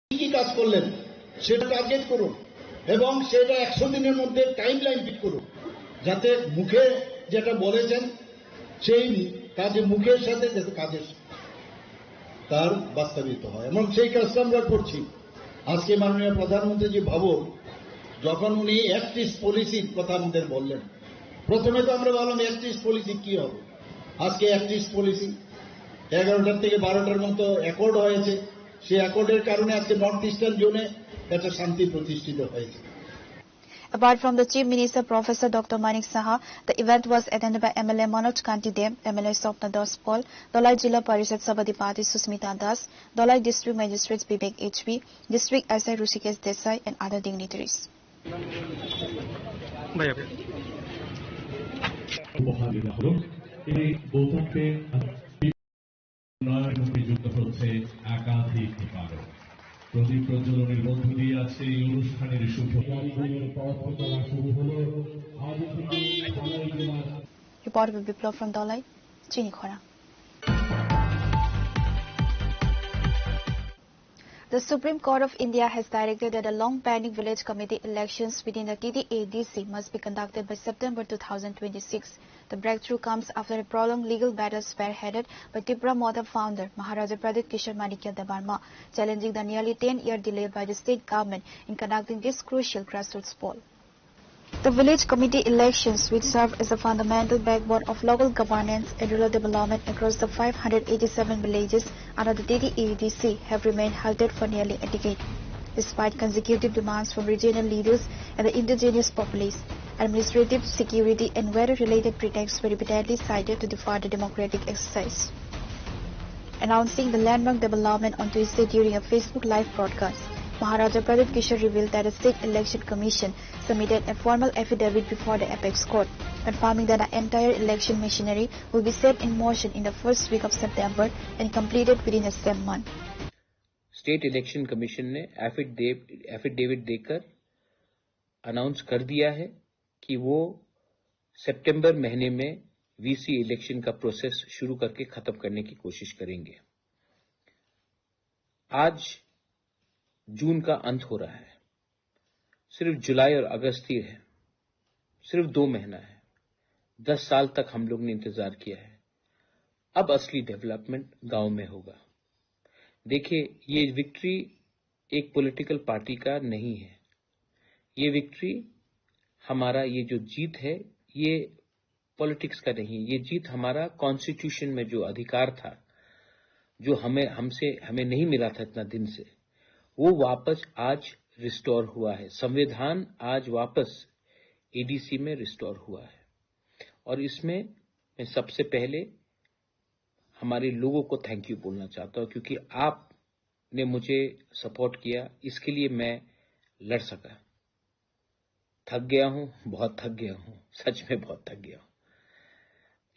কি কি কাজ করলেন সেটা টার্গেট করুন এবং সেটা একশো দিনের মধ্যে টাইম লাইন ফিট করুন, যাতে মুখে যেটা বলেছেন সেই কাজে, মুখের সাথে যাতে কাজের তার বাস্তবায়িত হয় এবং সেই কাজটা আমরা করছি। আজকে মাননীয় প্রধানমন্ত্রী যে ভাবুন, যখন উনি অ্যাক্ট ইস্ট পলিসির কথা আমাদের বললেন, প্রথমে তো আমরা ভাবলাম অ্যাক্ট ইস্ট পলিসি কি হবে। আজকে অ্যাক্ট ইস্ট পলিসি এগারোটার থেকে বারোটার মতো অ্যাকর্ড হয়েছে। সেই অ্যাকর্ডের কারণে আজকে নর্থ ইস্টার্ন জোনে একটা শান্তি প্রতিষ্ঠিত হয়েছে। Apart from the Chief Minister Professor Doctor Manik Saha, the event was attended by M L A Manoj Kanti Deb, M L A Swapna Das Paul, Dhalai Jila Parishad Sabhapati Susmita Das, Dhalai District Magistrate Bibek H B, District S I Rishikesh Desai and other dignitaries. উপহার দেওয়া হলো। তিনি বৈঠকে উন্নয়ন এবং নিযুক্ত হচ্ছে একাধিক দীপালো। প্রদীপ প্রজ্বলনের মধ্য দিয়ে আজকে এই অনুষ্ঠানের শুভ Report by Biplab from Dhalai, Chini Khorang. The Supreme Court of India has directed that the long-pending village committee elections within the T T A D C must be conducted by September two thousand twenty-six. The breakthrough comes after a prolonged legal battle spearheaded by Tipra Motha founder Maharaja Pradyut Kishore Manikya Debbarma, challenging the nearly ten-year delay by the state government in conducting this crucial grassroots poll. The village committee elections, which serve as a fundamental backbone of local governance and rural development across the five hundred eighty-seven villages under the T T A D C, have remained halted for nearly a decade. Despite consecutive demands from regional leaders and the indigenous populace, administrative, security, and weather-related pretexts were repeatedly cited to defer the democratic exercise. Announcing the landmark development on Tuesday during a Facebook Live broadcast, Maharaja Pradyut Kishore revealed that the State Election Commission submitted a formal affidavit before the Apex Court, confirming that the entire election machinery will be set in motion in the first week of September and completed within the same month. State election commission ने एफिडेविट देकर अनाउंस कर दिया है कि वो सितंबर महीने में VC election का प्रोसेस शुरू करके खत्म करने की कोशिश करेंगे। आज जून का अंत हो रहा है, सिर्फ जुलाई और अगस्त ही है, सिर्फ दो महीना है। दस साल तक हम लोग ने इंतजार किया है। अब असली डेवलपमेंट गांव में होगा। देखिए, ये विक्ट्री एक पॉलिटिकल पार्टी का नहीं है। ये विक्ट्री, हमारा ये जो जीत है, ये पॉलिटिक्स का नहीं, ये जीत हमारा कॉन्स्टिट्यूशन में जो अधिकार था, जो हमें हमसे हमें नहीं मिला था इतना दिन से, वो वापस आज रिस्टोर हुआ है। संविधान आज वापस एडीसी में रिस्टोर हुआ है और इसमें मैं सबसे पहले हमारे लोगों को थैंक यू बोलना चाहता हूँ, क्योंकि आपने मुझे सपोर्ट किया, इसके लिए मैं लड़ सका। थक गया हूँ, बहुत थक गया हूँ, सच में बहुत थक गया हूँ।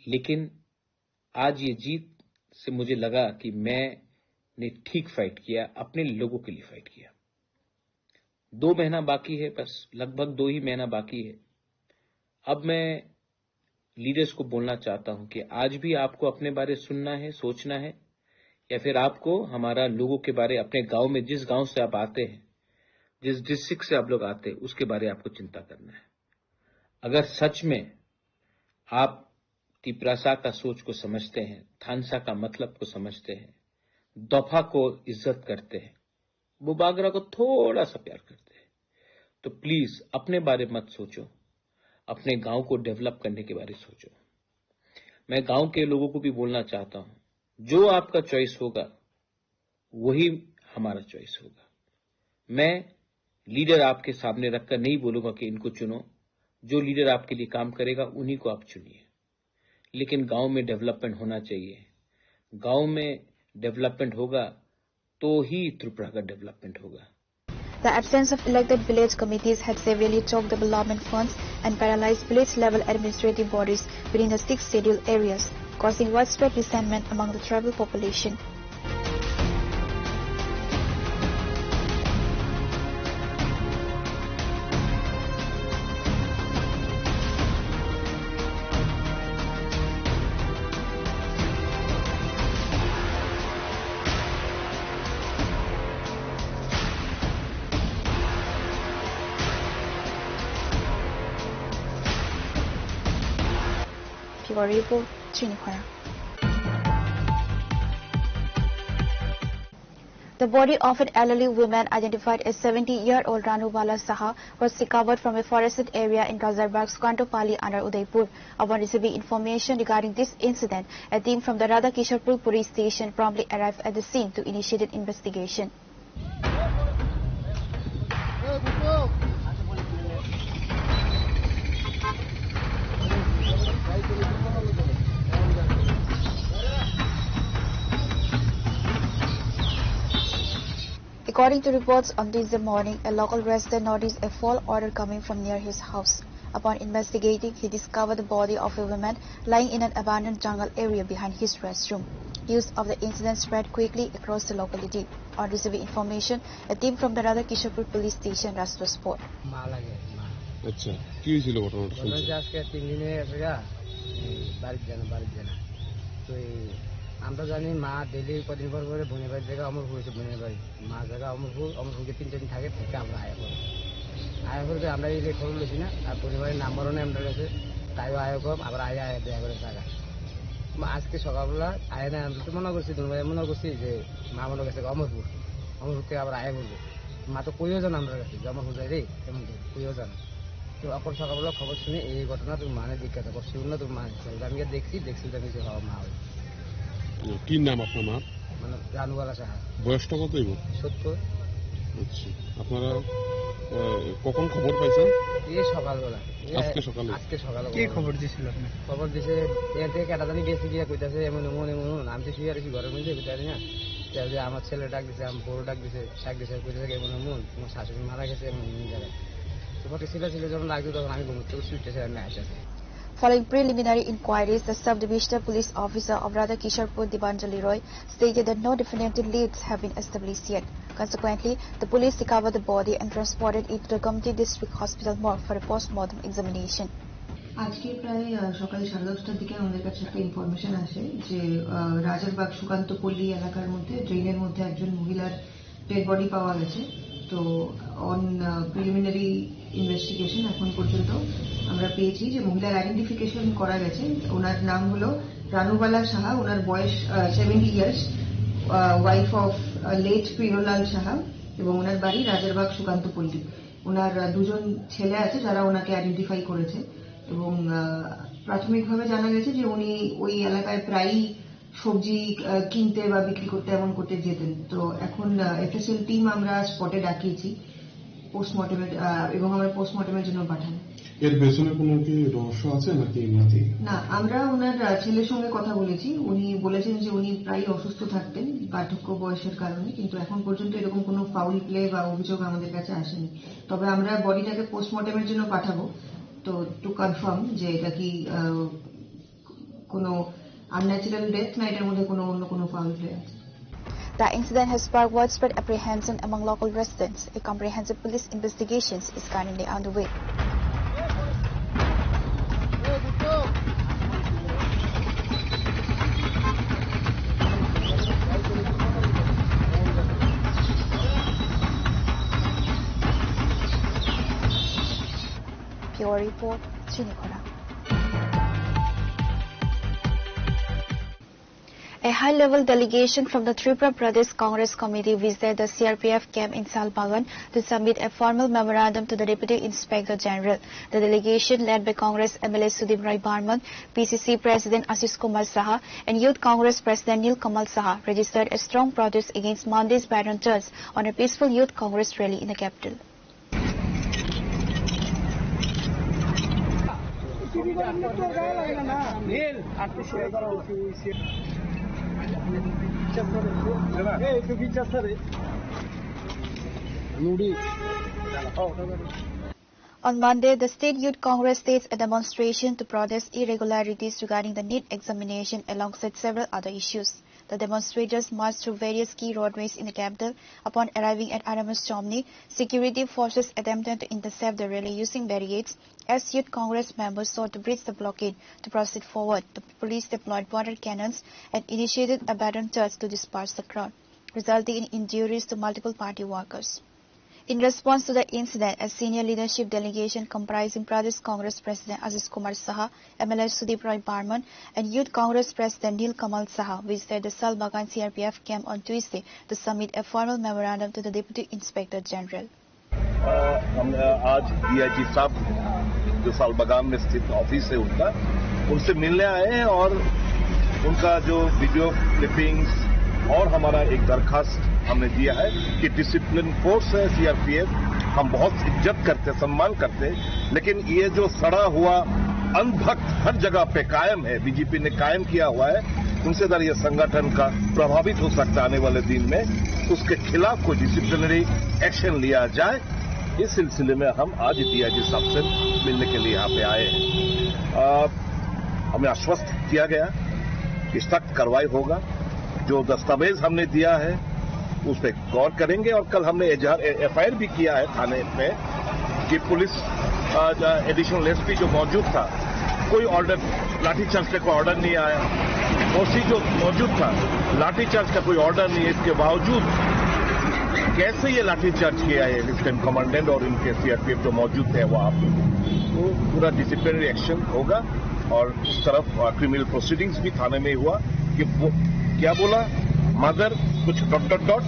लेकिन आज ये जीत से मुझे लगा कि मैंने ठीक फाइट किया, अपने लोगों के लिए फाइट किया। दो महीना बाकी है, बस लगभग दो ही महीना बाकी है। अब मैं लीडर्स को बोलना चाहता हूं कि आज भी आपको अपने बारे सुनना है, सोचना है, या फिर आपको हमारा लोगों के बारे, अपने गांव में, जिस गांव से आप आते हैं, जिस डिस्ट्रिक्ट से आप लोग आते हैं, उसके बारे आपको चिंता करना है। अगर सच में आप तिपरासा का सोच को समझते हैं, थानसा का मतलब को समझते हैं, दफा को इज्जत करते हैं, बुबागरा को थोड़ा सा प्यार करते हैं, तो प्लीज अपने बारे मत सोचो, अपने गांव को डेवलप करने के बारे सोचो। मैं गांव के लोगों को भी बोलना चाहता हूं, जो आपका चॉइस होगा, वही हमारा चॉइस होगा। मैं लीडर आपके सामने रखकर नहीं बोलूंगा कि इनको चुनो। जो लीडर आपके लिए काम करेगा, उन्हीं को आप चुनिए। लेकिन गांव में डेवलपमेंट होना चाहिए। गांव में डेवलपमेंट होगा, तो ही त्रिपुरा का डेवलपमेंट होगा। The absence of elected village committees had severely choked development funds and paralyzed village-level administrative bodies within the six scheduled areas, causing widespread resentment among the tribal population. Bureau Report, Chini Khorang. The body of an elderly woman identified as seventy-year-old Ranubala Saha was recovered from a forested area in Rajarbagh, Sukantopalli under Udaipur. Upon receiving information regarding this incident, a team from the Radhakishorpur police station promptly arrived at the scene to initiate an investigation. According to reports, on Tuesday morning, a local resident noticed a foul odor coming from near his house. Upon investigating, he discovered the body of a woman lying in an abandoned jungle area behind his restroom. News of the incident spread quickly across the locality. On receiving information, a team from the Radhakishorpur police station rushed to spot. মা লাগে, মা। আচ্ছা, কি হয়েছিল ঘটনাটা ঘটনা শুনছেন? হচ্ছে আজকে তিন দিনে গেছে গা, এই বাড়ির জানা, বাড়ির জানা। তো এই আমরা জানি মা ডেইলি কদিন পর পরে বোনের বাড়ি থেকে অমরপুর হয়েছে, বোনের বাড়ি। মা জায়গা অমরপুর, অমরপুরকে তিন চার দিন থাকে, থেকে আমরা আয়া করি। আয়া করতে আমরা এই যে খবর লইছি না, আর বোনের বাড়ির নাম্বারও নেই আমরা কাছে, তাইও আয়া কম, আবার আয়া আয়া দেখা করে জায়গা। মা আজকে সকালবেলা আয়া না, আমরা তো মনে করছি, দুনো ভাই মনে করছি যে মা মনে গেছে অমরপুর, অমরপুর থেকে আবার আয়া করবো। মা তো কইও জানা আমরা কাছে, যে অমরপুর যাই রে, এমন তো কইও জানা। তো অখন সকালবেলা খবর শুনে এই ঘটনা তুমি মানে জিজ্ঞাসা করছি, অন্য তুমি মানে আমি গিয়ে দেখছি, দেখছি তো আমি যে বাবা মা হয়েছে। কি নাম আপনার মা? মানে রানুবালা সাহা। বয়সটা কত হইব? সত্তর। আচ্ছা, আপনারা, আহ, কখন খবর পাইছেন? এই সকালবেলা। এই আজকে সকালে? আজকে সকালে কি খবর। খবর দিছিল আপনি? খবর দিছে, এর থেকে একটা জানি গেছে গিয়া কইতাছে, "এমন, এমন, এমন, এমন।" আমি তো শুয়ে আর কি ঘরের মধ্যে, বুঝতে পারি না। তা যে আমার ছেলে ডাক দিছে, আমার বড় ডাক দিছে, ডাক দিছে, কইতাছে, "এমন, এমন, তোমার শাশুড়ি মারা গেছে, এমন, এমন জায়গায়।" তো পরে ছেলে ছেলে যখন ডাক দিল, তখন আমি ঘুম থেকে উঠতেছি, আমি আসতেছি। Following preliminary inquiries, the sub-divisional police officer of Radhakishorpur, Dibanjali Roy, stated that no definitive leads have been established yet. Consequently, the police recovered the body and transported it to the Gomti District Hospital morgue for a post-mortem examination. আজকে প্রায়, আহ, সকাল সাড়ে দশটার দিকে আমাদের কাছে একটা ইনফরমেশন আসে যে, আহ, রাজারবাগ সুকান্তপল্লী এলাকার মধ্যে ড্রেনের মধ্যে একজন মহিলার ডেড বডি পাওয়া গেছে। তো অন, আহ, প্রিলিমিনারি ইনভেস্টিগেশন এখন পর্যন্ত আমরা পেয়েছি যে মহিলার আইডেন্টিফিকেশন করা গেছে। ওনার নাম হলো রানুবালা সাহা, ওনার বয়স, ah, seventy years, ah, wife of, ah, late Priyalal Saha, এবং ওনার বাড়ি রাজারবাগ সুকান্তপল্লী। ওনার, আহ, দুজন ছেলে আছে যারা ওনাকে আইডেন্টিফাই করেছে, এবং, আহ, প্রাথমিকভাবে জানা গেছে যে উনি ওই এলাকায় প্রায়ই সবজি, আহ, কিনতে বা বিক্রি করতে এমন করতে যেতেন। তো এখন, আহ, এফএসএল টিম আমরা স্পটে ডাকিয়েছি পোস্টমর্টমের, আহ, এবং আমরা পোস্টমর্টমের জন্য পাঠাবো। এর পেছনে কোনো কি রহস্য আছে নাকি এমনিতেই? না, আমরা ওনার, আহ, ছেলের সঙ্গে কথা বলেছি। উনি বলেছেন যে উনি প্রায়ই অসুস্থ থাকতেন বার্ধক্য বয়সের কারণে, কিন্তু এখন পর্যন্ত এরকম কোনো ফাউল প্লে বা অভিযোগ আমাদের কাছে আসেনি। তবে আমরা বডিটাকে পোস্টমর্টমের জন্য পাঠাবো, তো টু কনফার্ম যে এটা কি, আহ, কোনো আনন্যাচারাল ডেথ না এটার মধ্যে কোনো অন্য কোনো ফাউল প্লে আছে। The incident has sparked widespread apprehension among local residents. A comprehensive police investigation is currently underway. Bureau Report, Chini Khorang. A high-level delegation from the Tripura Pradesh Congress Committee visited the C R P F camp in Salbagan to submit a formal memorandum to the Deputy Inspector General. The delegation, led by Congress M L A Sudip Roy Barman, P C C President Ashish Kumar Saha, and Youth Congress President Nil Kamal Saha, registered a strong protest against Monday's violent assaults on a peaceful Youth Congress rally in the capital. On Monday, the State Youth Congress staged a demonstration to protest irregularities regarding the NEET examination alongside several other issues. The demonstrators marched through various key roadways in the capital. Upon arriving at R M S Chomni, security forces attempted to intercept the rally using barricades. As Youth Congress members sought to breach the blockade to proceed forward, the police deployed water cannons and initiated a baton charge to disperse the crowd, resulting in injuries to multiple party workers. In response to the incident, a senior leadership delegation comprising Pradesh Congress President Ajish Kumar Saha, M L A Sudeep Roy Barman, and Youth Congress President Nil Kamal Saha visited the Salbagan C R P F camp on Tuesday to submit a formal memorandum to the Deputy Inspector General. अ, हम, अ, आज डीआईजी साहब जो सालबागान में स्थित ऑफिस है उनका, उनसे मिलने आए हैं और उनका जो वीडियो क्लिपिंग्स और हमारा एक दरखास्त हमने दिया है कि डिसिप्लिन फोर्स है सीआरपीएफ, हम बहुत इज्जत करते, सम्मान करते, लेकिन ये जो सड़ा हुआ अंधभक्त हर जगह पे कायम है, बीजेपी ने कायम किया हुआ है, उनसे अगर ये संगठन का प्रभावित हो सकता है आने वाले दिन में, उसके खिलाफ कोई डिसिप्लिनरी एक्शन लिया जाए। इस सिलसिले में हम आज डीआईजी साहब से मिलने के लिए यहाँ पे आए हैं। अ, हमें आश्वस्त किया गया कि सख्त कार्रवाई होगा। जो दस्तावेज हमने दिया है, उस पर गौर करेंगे और कल हमने एजाहार, ए-, एफआईआर भी किया है थाने में कि पुलिस, अ, ज-, एडिशनल एसपी जो मौजूद था, कोई ऑर्डर, लाठीचार्ज का कोई ऑर्डर नहीं आया। ओसी जो मौजूद था, लाठीचार्ज का कोई ऑर्डर नहीं है, इसके बावजूद कैसे ये लाठीचार्ज किया है लेफ्टिनेंट कमांडेंट और इनके सीआरपीएफ जो मौजूद थे वहाँ पे, तो पूरा डिसिप्लिनरी एक्शन होगा। और उस तरफ, अ, क्रिमिनल प्रोसीडिंग्स भी थाने में हुआ कि वो क्या बोला, मदर कुछ डॉट डॉट डॉट,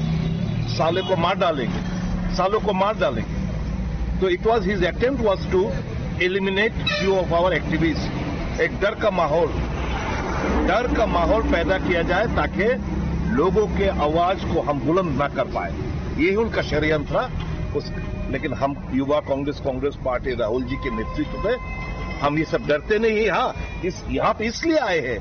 साले को मार डालेंगे, सालों को मार डालेंगे। तो it was, his attempt was to eliminate few of our activists। एक डर का माहौल, डर का माहौल पैदा किया जाए ताकि लोगों के आवाज को हम बुलंद ना कर पाए, यही उनका षड्यंत्र था। उस, लेकिन हम युवा कांग्रेस, कांग्रेस पार्टी राहुल जी के नेतृत्व में हम ये सब डरते नहीं। हाँ, इस, यहाँ पे इसलिए आए हैं,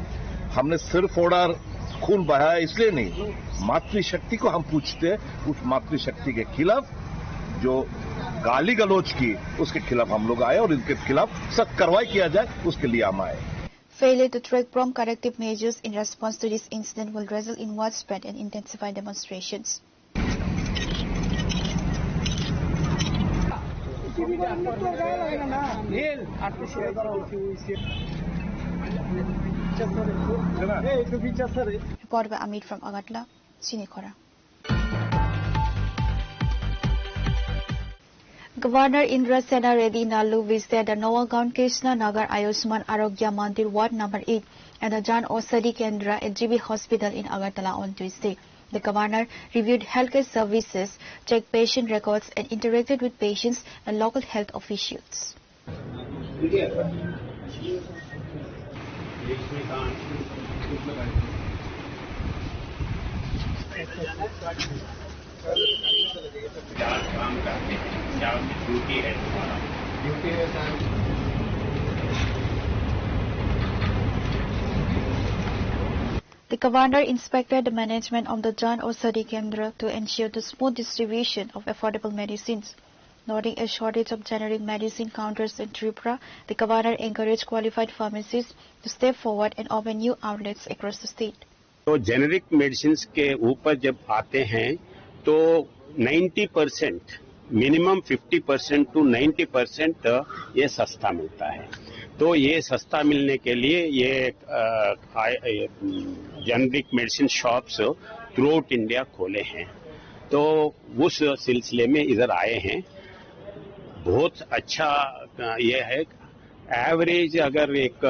हमने सिर्फ ऑर्डर खून बहाया इसलिए नहीं, मातृशक्ति को हम पूछते हैं। उस मातृशक्ति के खिलाफ जो गाली गलौज की, उसके खिलाफ हम लोग आए और इनके खिलाफ सख्त कार्रवाई किया जाए, उसके लिए हम आए। Failure to take prompt corrective measures in response to this incident will result in widespread and intensified demonstrations. Report by Amit from Agartala, Chini Khorang. Governor Indrasena Reddy Nallu visited the Nawagaon Krishna Nagar Ayushman Arogya Mandir Ward number eight and the Jan Aushadhi Kendra at G B Hospital in Agartala on Tuesday. The governor reviewed healthcare services, checked patient records, and interacted with patients and local health officials. The governor inspected the management of the Jan Aushadhi Kendra to ensure the smooth distribution of affordable medicines. Noting a shortage of generic medicine counters in Tripura, the governor encouraged qualified pharmacists to step forward and open new outlets across the state. तो generic medicine के ऊपर जब आते हैं तो ninety percent, minimum fifty percent to ninety percent ये सस्ता मिलता है। तो ये सस्ता मिलने के लिए ये generic medicine shops throughout India खोले हैं। तो उस सिलसिले में इधर आए हैं। बहुत अच्छा ये है। एवरेज अगर एक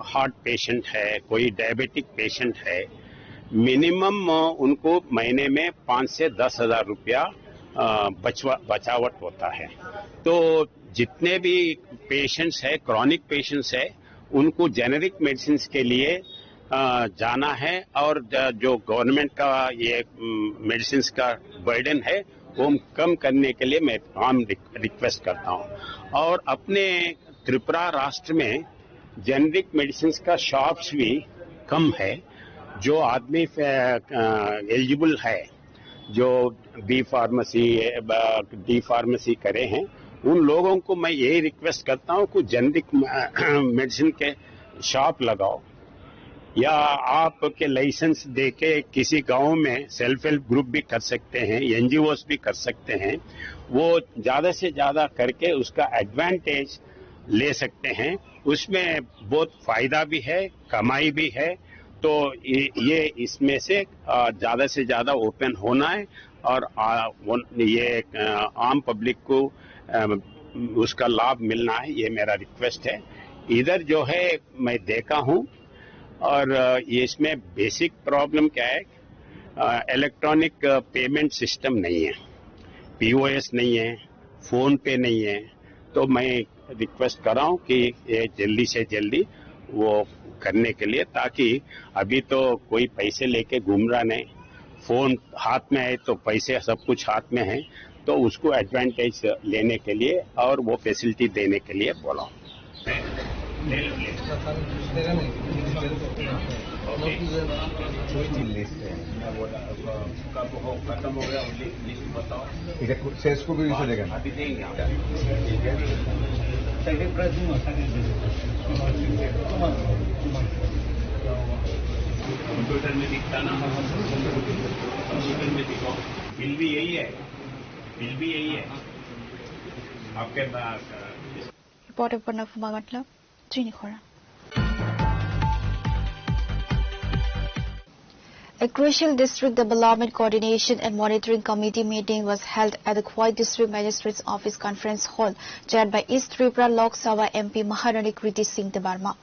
हार्ट पेशेंट है, कोई डायबिटिक पेशेंट है, मिनिमम उनको महीने में पाँच से दस हजार रुपया बचावट होता है। तो जितने भी पेशेंट्स है, क्रॉनिक पेशेंट्स है, उनको जेनेरिक मेडिसिन के लिए जाना है। और जो गवर्नमेंट का ये मेडिसिन का बर्डन है, वो कम करने के लिए मैं तमाम रिक्वेस्ट करता हूँ। और अपने त्रिपुरा राष्ट्र में जेनेरिक मेडिसिन का शॉप्स भी कम है। जो आदमी एलिजिबल है, जो बी फार्मेसी, डी फार्मेसी करे हैं, उन लोगों को मैं यही रिक्वेस्ट करता हूँ कि जेनेरिक मेडिसिन के शॉप लगाओ, या आपके लाइसेंस देके किसी गांव में सेल्फ हेल्प ग्रुप भी कर सकते हैं, एनजीओस भी कर सकते हैं। वो ज्यादा से ज्यादा करके उसका एडवांटेज ले सकते हैं। उसमें बहुत फायदा भी है, कमाई भी है। तो ये, ये इसमें से, अ, ज्यादा से ज्यादा ओपन होना है और, अ, वो, ये, अ, आम पब्लिक को, अ, उसका लाभ मिलना है, ये मेरा रिक्वेस्ट है। इधर जो है, मैं देखा हूँ, और, अ, ये इसमें बेसिक प्रॉब्लम क्या है, अ, इलेक्ट्रॉनिक, अ, पेमेंट सिस्टम नहीं है, पीओएस नहीं है, फोन पे नहीं है। तो मैं रिक्वेस्ट कर रहा हूँ कि ये जल्दी से जल्दी वो करने के लिए, ताकि अभी तो कोई पैसे लेके घूम रहा नहीं, फोन हाथ में है तो पैसे सब कुछ हाथ में है, तो उसको एडवांटेज लेने के लिए और वो फैसिलिटी देने के लिए बोला हूँ। लिस्ट है। खत्म हो गया, लिस्ट बताओ। ठीक है, सेल्स को भी इशू देगा। अभी देंगे आप। ठीक है। कंप्यूटर में दिखता ना, कंप्यूटर में दिखाओ। बिल भी यही है, बिल भी यही है। आपके पास, अ, Reporter Purna Kumar Gatla, Chini Khorang. A crucial district development coordination and monitoring committee meeting was held at the Khowai District Magistrate's Office Conference Hall, chaired by East Tripura Lok Sabha M P Maharani Kriti Singh Debbarma.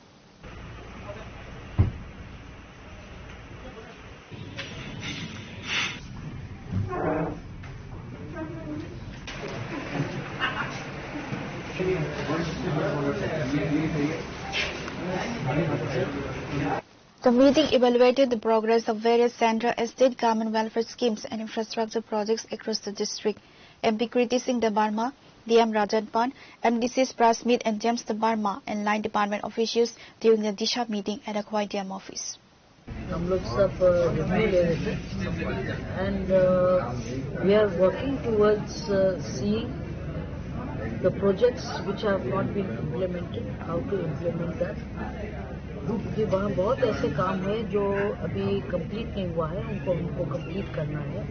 The meeting evaluated the progress of various central and state government welfare schemes and infrastructure projects across the district. M P Kriti Singh Debbarma, D M Rajan Pan, M D Cs Prasmit and James Debbarma, and line department officials during the Disha meeting at Akhwai D M office. हम लोग सब रिव्यू ले रहे थे and we are working towards seeing the projects which have not been implemented, how to implement that. क्योंकि वहाँ बहुत ऐसे काम है जो अभी कंप्लीट नहीं हुआ है, उनको हमको कंप्लीट करना है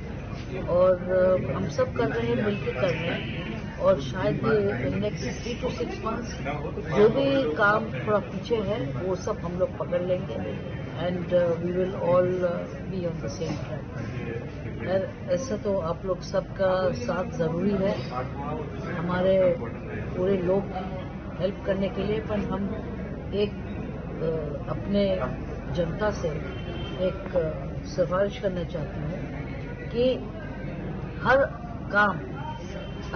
और अ, हम सब कर रहे हैं, मिलके कर रहे हैं और शायद in next three to six months जो भी काम थोड़ा पीछे है वो सब हम लोग पकड़ लेंगे and we will all be on the same track. ऐसा तो आप लोग सबका साथ ज़रूरी है हमारे पूरे लोग हेल्प करने के लिए, पर हम एक अ, अपने जनता से एक अ, सिफारिश करना चाहती हूँ कि हर काम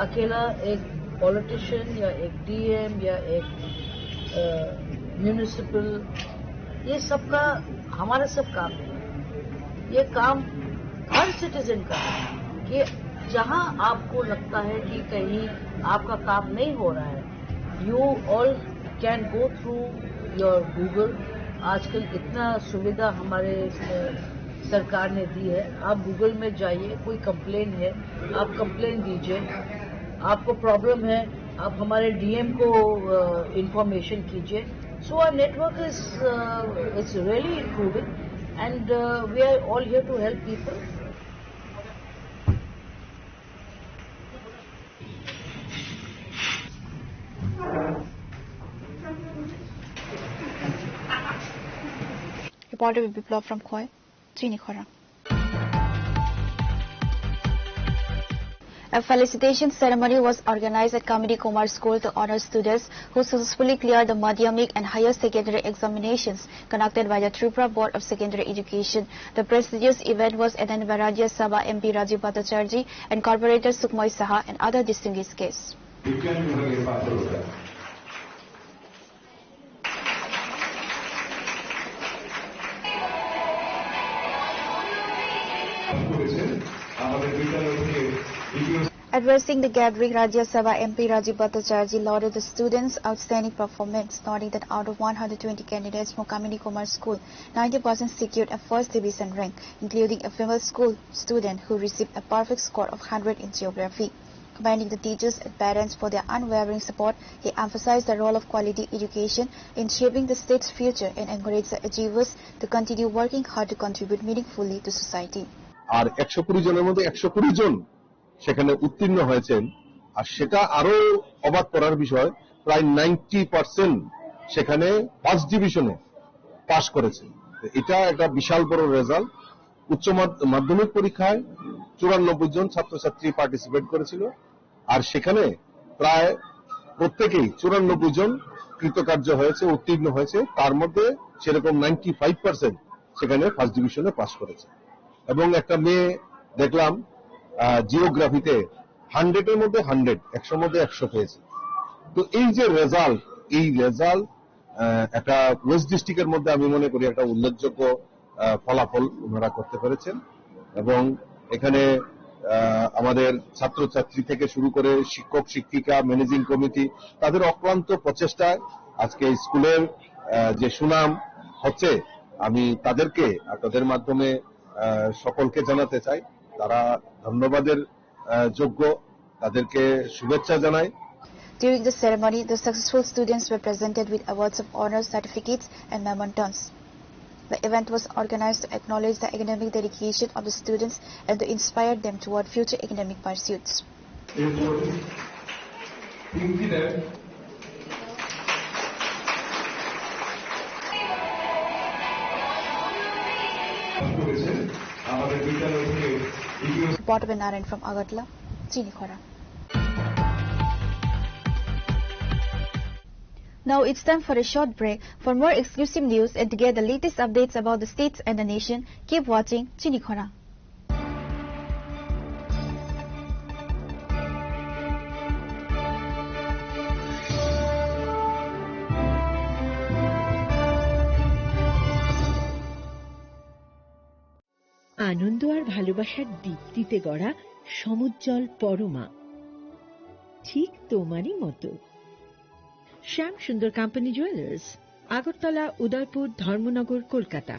अकेला एक पॉलिटिशियन या एक डीएम या एक म्युनिसिपल, ये सबका हमारा सब काम है। ये काम हर सिटीजन का है कि जहाँ आपको लगता है कि कहीं आपका काम नहीं हो रहा है, you all can go through your Google. आजकल इतना सुविधा हमारे अ, सरकार ने दी है। आप गूगल में जाइए, कोई कंप्लेन है, आप कंप्लेन दीजिए। आपको प्रॉब्लम है, आप हमारे डीएम को इंफॉर्मेशन कीजिए. So our network is, it's really improving and we are all here to help people. Reporter Biplab from Khowai, Chini Khorang. A felicitation ceremony was organized at Kamini Kumar School to honor students who successfully cleared the madhyamik and higher secondary examinations conducted by the Tripura Board of Secondary Education. The prestigious event was attended by Rajya Sabha M P Rajiv Bhattacharjee and Corporator Sukmoy Saha and other distinguished guests. বিজ্ঞান বিভাগের পাত্রতা। করেছেন আমাদের বিদ্যালয় থেকে দ্বিতীয় Addressing the gathering, Rajya Sabha M P Rajiv Bhattacharjee lauded the students' outstanding performance, noting that out of one hundred twenty candidates from Kamini Kumar School, ninety percent secured a first division rank, including a female school student who received a perfect score of hundred in geography. Commending the teachers and parents for their unwavering support, he emphasized the role of quality education in shaping the state's future and encouraged the achievers to continue working hard to contribute meaningfully to society. আর একশো কুড়ি জনের মধ্যে একশো কুড়ি জন সেখানে উত্তীর্ণ হয়েছেন। আর সেটা আরো অবাক করার বিষয়, প্রায় নাইনটি পার্সেন্ট সেখানে ফার্স্ট ডিভিশনে পাশ করেছে। তো এটা একটা বিশাল বড় রেজাল্ট। উচ্চ মাধ- মাধ্যমিক পরীক্ষায় চুরানব্বই জন ছাত্রছাত্রী পার্টিসিপেট করেছিল, আর সেখানে প্রায় প্রত্যেকেই, চুরানব্বই জন কৃতকার্য হয়েছে, উত্তীর্ণ হয়েছে। তার মধ্যে সেরকম নাইনটি ফাইভ পার্সেন্ট সেখানে ফার্স্ট ডিভিশনে পাশ করেছে। এবং একটা মেয়ে দেখলাম, জিওগ্রাফিতে হান্ড্রেডের মধ্যে হান্ড্রেড, একশোর মধ্যে একশো পেয়েছে। তো এই যে রেজাল্ট, এই রেজাল্ট একটা ওয়েস্ট ডিস্ট্রিক্টের মধ্যে আমি মনে করি একটা উল্লেখযোগ্য আহ, ফলাফল ওনারা করতে পেরেছেন। এবং এখানে আহ, আমাদের ছাত্রছাত্রী থেকে শুরু করে শিক্ষক শিক্ষিকা, ম্যানেজিং কমিটি, তাদের অক্লান্ত প্রচেষ্টায় আজকে স্কুলের আহ, যে সুনাম হচ্ছে, আমি তাদেরকে আপনাদের মাধ্যমে আহ, সকলকে জানাতে চাই, তারা ধন্যবাদের আহ, যোগ্য। তাদেরকে শুভেচ্ছা জানাই। During the ceremony, the successful students were presented with awards of honor, certificates, and mementos. The event was organized to acknowledge the academic dedication of the students and to inspire them toward future academic pursuits. এরপর পিঙ্কি দেব করেছেন আমাদের বিদ্যালয় থেকে দ্বিতীয় Bottom and Narayan from Agartala, Chinikhora. Now it's time for a short break. For more exclusive news and to get the latest updates about the states and the nation, keep watching Chinikhora. আনন্দ আর ভালোবাসার দীপ্তিতে গড়া সমুজ্জ্বল পরমা, ঠিক তোমারই মতো। শ্যাম সুন্দর company jewellers, Agartala, উদয়পুর, ধর্মনগর, Kolkata.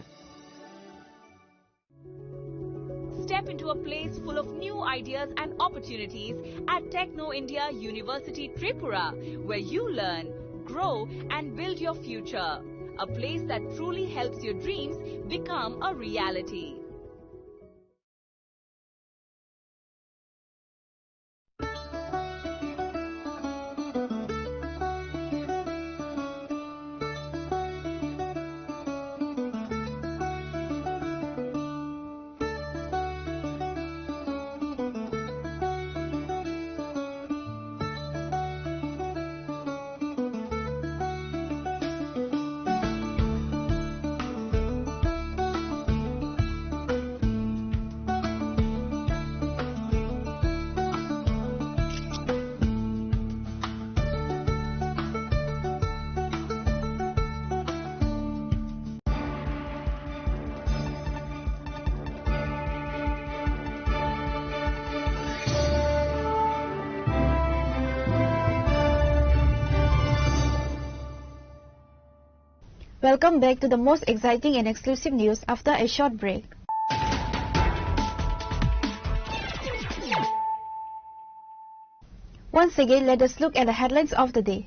Step into a place full of new ideas and opportunities at Techno India University Tripura, where you learn, grow, and build your future. A place that truly helps your dreams become a reality. Welcome back to the most exciting and exclusive news after a short break. Once again, let us look at the headlines of the day.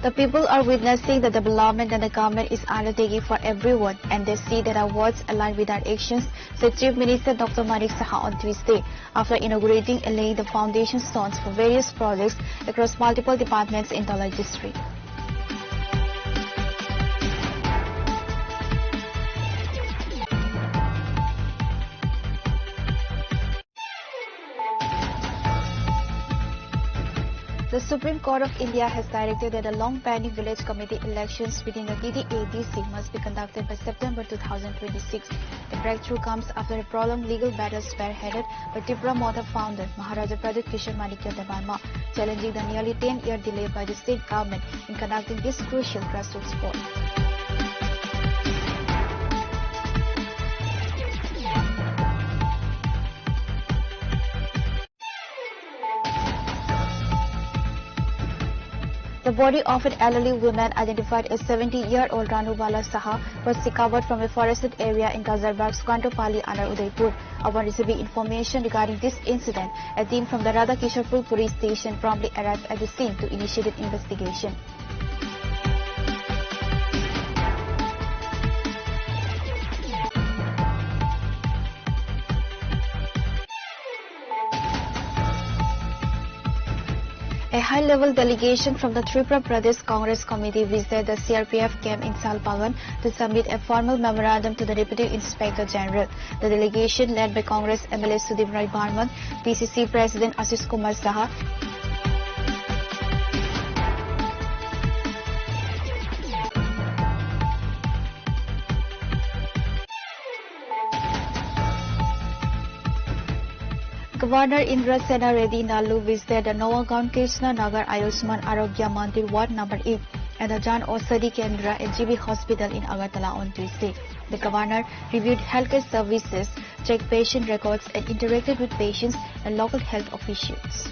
The people are witnessing the development that the government is undertaking for everyone, and they see that our words align with our actions, said Chief Minister Doctor Manik Saha on Tuesday, after inaugurating and laying the foundation stones for various projects across multiple departments in Dhalai district. The Supreme Court of India has directed that the long pending village committee elections within the T T A D C must be conducted by September two thousand twenty-six. The breakthrough comes after a prolonged legal battle spearheaded by Tipra Motha founder Maharaja Pradyut Kishore Manikya Debbarma, challenging the nearly ten-year delay by the state government in conducting this crucial grassroots poll. The body of an elderly woman identified as seventy-year-old Ranubala Saha was recovered from a forested area in Gazarbagh, Sukantopalli under Udaipur. Upon receiving information regarding this incident, a team from the Radhakishorpur police station promptly arrived at the scene to initiate an investigation. A high-level delegation from the Tripura Pradesh Congress Committee visited the C R P F camp in Salbagan to submit a formal memorandum to the Deputy Inspector General. The delegation, led by Congress M L A Sudip Rai Barman, P C C President Ashish Kumar Saha, Governor Indra Sena Reddy Nallu visited the Nawagaon Krishna Nagar Ayushman Arogya Mandir Ward number eight and the Jan Aushadhi Kendra and G B Hospital in Agartala on Tuesday. The governor reviewed healthcare services, checked patient records and interacted with patients and local health officials.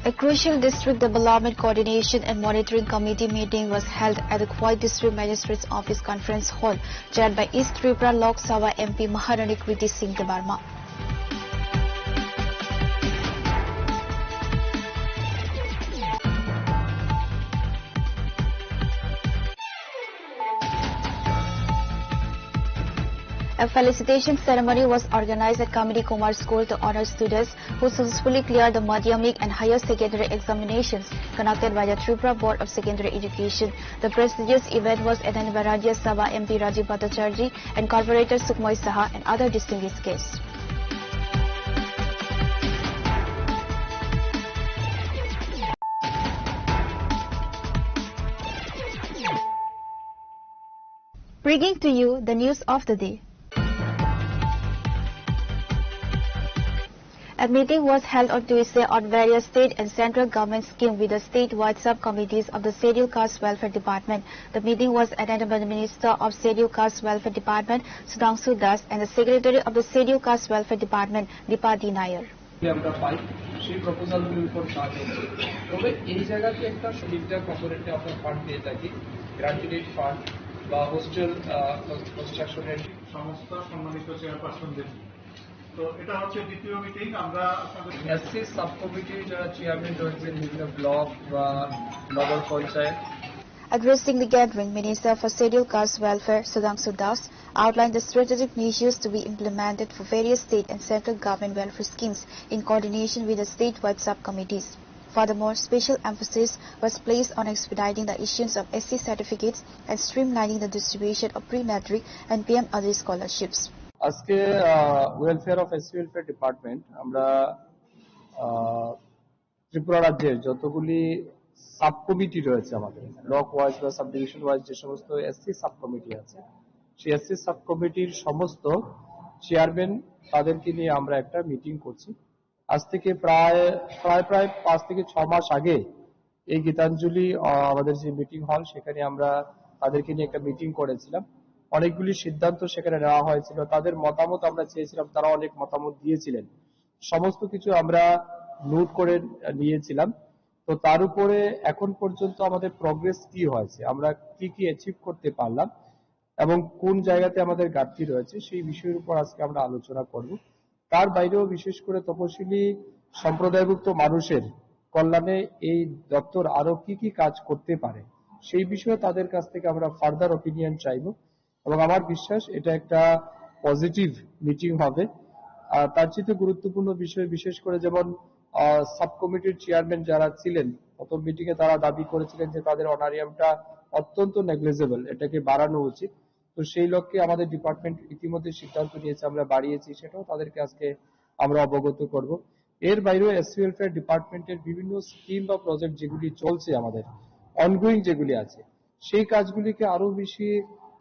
A crucial district development coordination and monitoring committee meeting was held at the Khowai District Magistrate's Office Conference Hall, chaired by East Tripura Lok Sabha M P Maharani Kriti Singh Debbarma. A felicitation ceremony was organized at Kamini Kumar School to honor students who successfully cleared the madhyamik and higher secondary examinations conducted by the Tripura Board of Secondary Education. The prestigious event was attended by Rajya Sabha M P Rajiv Bhattacharjee and Corporator Sukmoy Saha and other distinguished guests. Bringing to you the news of the day. A meeting was held on Tuesday on various state and central government scheme with the statewide subcommittees of the Scheduled Caste Welfare Department. The meeting was attended by the Minister of Scheduled Caste Welfare Department, Sudhangshu Das, and the Secretary of the Scheduled Caste Welfare Department, Deepa D Nair. আমরা পাই, সেই প্রপোজালগুলির উপর কাজ হচ্ছে। তবে এই জায়গাতে একটা তিনটা কম্পোনেন্টে আমরা ফান্ড পেয়ে থাকি, গ্র্যাচুইটি ফান্ড বা হোস্টেল কনস্ট্রাকশনের সংস্থা সম্মানিত চেয়ারপারসনদের। তো এটা হচ্ছে দ্বিতীয় মিটিং। আমরা আপনাদের এসসি সাব কমিটির যারা চেয়ারম্যান রয়েছেন বিভিন্ন ব্লক বা নগর panchayat, Addressing the gathering, Minister for Scheduled Caste Welfare, Sudhangshu Das, outlined the strategic measures to be implemented for various state and central government welfare schemes in coordination with the statewide subcommittees. Furthermore, special emphasis was placed on expediting the issuance of S C certificates and streamlining the distribution of pre-matric and P M Aday scholarships. আজকে welfare of SC welfare department আমরা ah, Tripura রাজ্যের যতগুলি sub committee রয়েছে আমাদের, block wise বা sub division wise যে সমস্ত SC sub committee আছে, সেই এসসি সাব কমিটির সমস্ত চেয়ারম্যান, তাদেরকে নিয়ে আমরা একটা মিটিং করছি। আজ থেকে প্রায় প্রায় প্রায় পাঁচ থেকে ছ মাস আগে এই গীতাঞ্জলি, আহ, আমাদের যে মিটিং হল, সেখানে আমরা তাদেরকে নিয়ে একটা মিটিং করেছিলাম। অনেকগুলি সিদ্ধান্ত সেখানে নেওয়া হয়েছিল, তাদের মতামত আমরা চেয়েছিলাম, তারা অনেক মতামত দিয়েছিলেন। সমস্ত কিছু আমরা নোট করে নিয়েছিলাম। তো তার উপরে এখন পর্যন্ত আমাদের প্রোগ্রেস কি হয়েছে, আমরা কি কি অ্যাচিভ করতে পারলাম এবং কোন জায়গাতে আমাদের ঘাটতি রয়েছে, সেই বিষয়ের উপর আজকে আমরা আলোচনা করব। তার বাইরেও বিশেষ করে তপশিলি সম্প্রদায়ভুক্ত মানুষের কল্যাণে এই দপ্তর আরো কি কি কাজ করতে পারে, সেই বিষয়ে তাদের কাছ থেকে আমরা ফার্দার ওপিনিয়ন চাইব। এবং আমার বিশ্বাস এটা একটা পজিটিভ মিটিং হবে। আর তার চেয়ে গুরুত্বপূর্ণ বিষয়, বিশেষ করে যেমন, আহ, সাব কমিটির চেয়ারম্যান যারা ছিলেন, প্রথম মিটিং এ তারা দাবি করেছিলেন যে তাদের অনারিয়ামটা অত্যন্ত নেগলিজেবল, এটাকে বাড়ানো উচিত। তো সেই লক্ষ্যে আমাদের ডিপার্টমেন্ট ইতিমধ্যে সিদ্ধান্ত নিয়েছে, আমরা বাড়িয়েছি, সেটাও তাদেরকে আজকে আমরা অবগত করব। এর বাইরেও এসসি ওয়েলফেয়ার ডিপার্টমেন্টের বিভিন্ন স্কিম বা প্রজেক্ট যেগুলি চলছে, আমাদের অনগোয়িং যেগুলি আছে, সেই কাজগুলিকে আরো বেশি,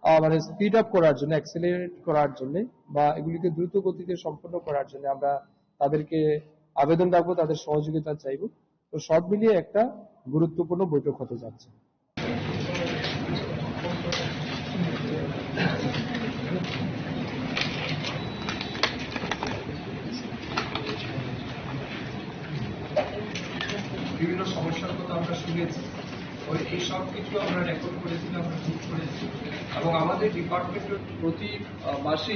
আহ, মানে, স্পিড আপ করার জন্য, অ্যাক্সেলারেট করার জন্য বা এগুলিকে দ্রুত গতিতে সম্পন্ন করার জন্য আমরা তাদেরকে আবেদন রাখবো, তাদের সহযোগিতা চাইবো। তো সব মিলিয়ে একটা গুরুত্বপূর্ণ বৈঠক হতে যাচ্ছে। বিভিন্ন সমস্যার কথা আমরা শুনেছি। ওই এই সব কিছু আমরা রেকর্ড করেছি, আমরা নোট করেছি। এবং আমাদের ডিপার্টমেন্টের প্রতি আহ, মাসে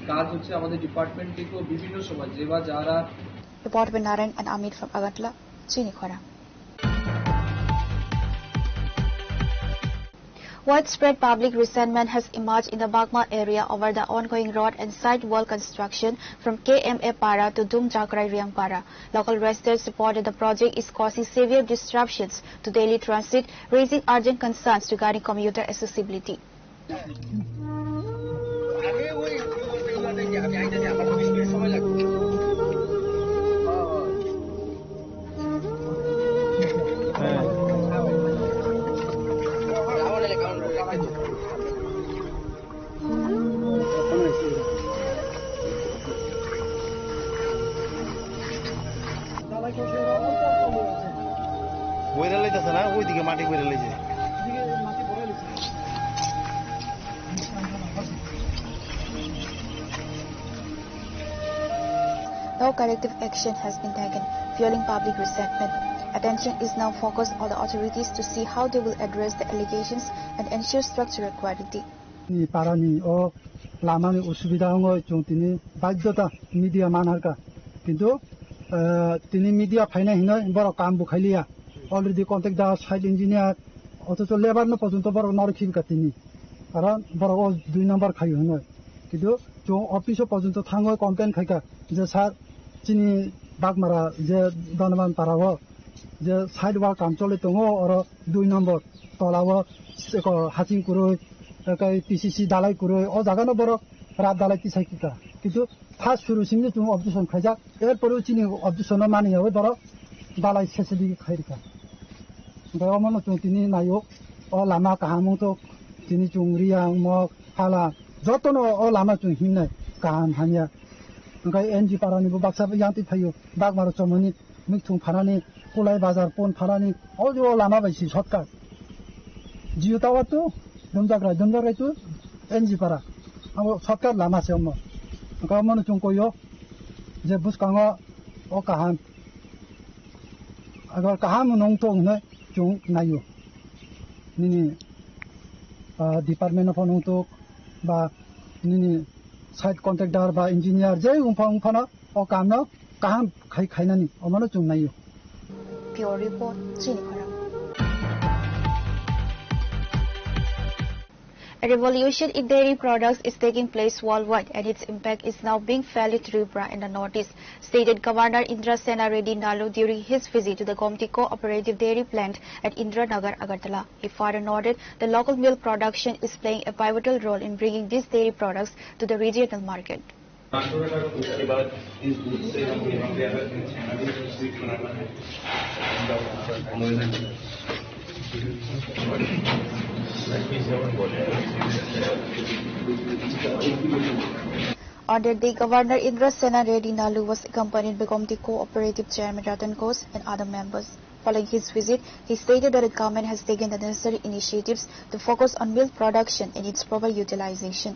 কাজ হচ্ছে আমাদের ডিপার্টমেন্ট থেকেও বিভিন্ন সময় যে বা যারা Report by Narayan and Amit from Agartala, Chini Khorang. Widespread public resentment has emerged in the Bagma area over the ongoing road and side wall construction from K M A Para to Dumjakrai Riangpara. Local residents reported the project is causing severe disruptions to daily transit, raising urgent concerns regarding commuter accessibility. বইরা লাইতেছে না, ওইদিকে মাটি বইরা লাইছে। No corrective action has been taken, fueling public resentment. Attention is now focused on the authorities to see how they will address the allegations and ensure structural quality. Ni parani o lamani usubida wngwi chwng tini baidhota media manharkha. Kintu, eh, tini media phainai hinwi borok kam bo khailiya. Already contractor, site engineer, othocho labour no porjonto borok narwk khibika tini. Karon borok o dui number khaio hinwi. Kintu chwng office o porjonto thangwi complain khaikha je, "Sir, chini Bagmara je Donoban para o je side wall kam choli tongo, oro dui number tola o eko hasing kwrwi, tei P C C dalai kwrwi, o jaga no borok rat dalai tisai kha." Kintu first suru simi chwng objection khaijak, er pore chini objection no mani yawi borok dalai sesedi khai rikha. Hwnkhe omo no chwng tini naio, o lama kaham wngthok, tini chwng Riang, Mok, Hala, jotono o lama chwng himnai kaham hamya. Hwnkhe N G Para ni bo baksa yang twi phaio, Bagmaro chomoni, Mikthung phanani, Kulai Bazar pon phanani, o je o lama bai si shortcut. Jio Tower to Dumjakrai, Dumjakrai to N G Para. Abo shortcut lama se omo. Hwnkhe omo no chwng koio je bwskango o kaham. Agar kaham nung tong hwnwi chwng naio. Nini, ah, department no phano wngtok ba nini site contractor ba engineer je wngpha wngphano o kamno kaham khai khainani omono chwng naio. Bureau Report, Chini Khorang. A revolution in dairy products is taking place worldwide, and its impact is now being felt in Tripura and the Northeast, stated Governor Indra Sena Reddy Nalu during his visit to the Gomti Cooperative Dairy Plant at Indiranagar, Agartala. He further noted the local milk production is playing a pivotal role in bringing these dairy products to the regional market. उसके बाद इस दूध से हम यहाँ पे अगर छेना भी स्वीट बनाना है, On that day, Governor Indra Sena Reddy Nalu was accompanied by Gomti Cooperative Chairman Ratan Ghosh and other members. Following his visit, he stated that the government has taken the necessary initiatives to focus on milk production and its proper utilization.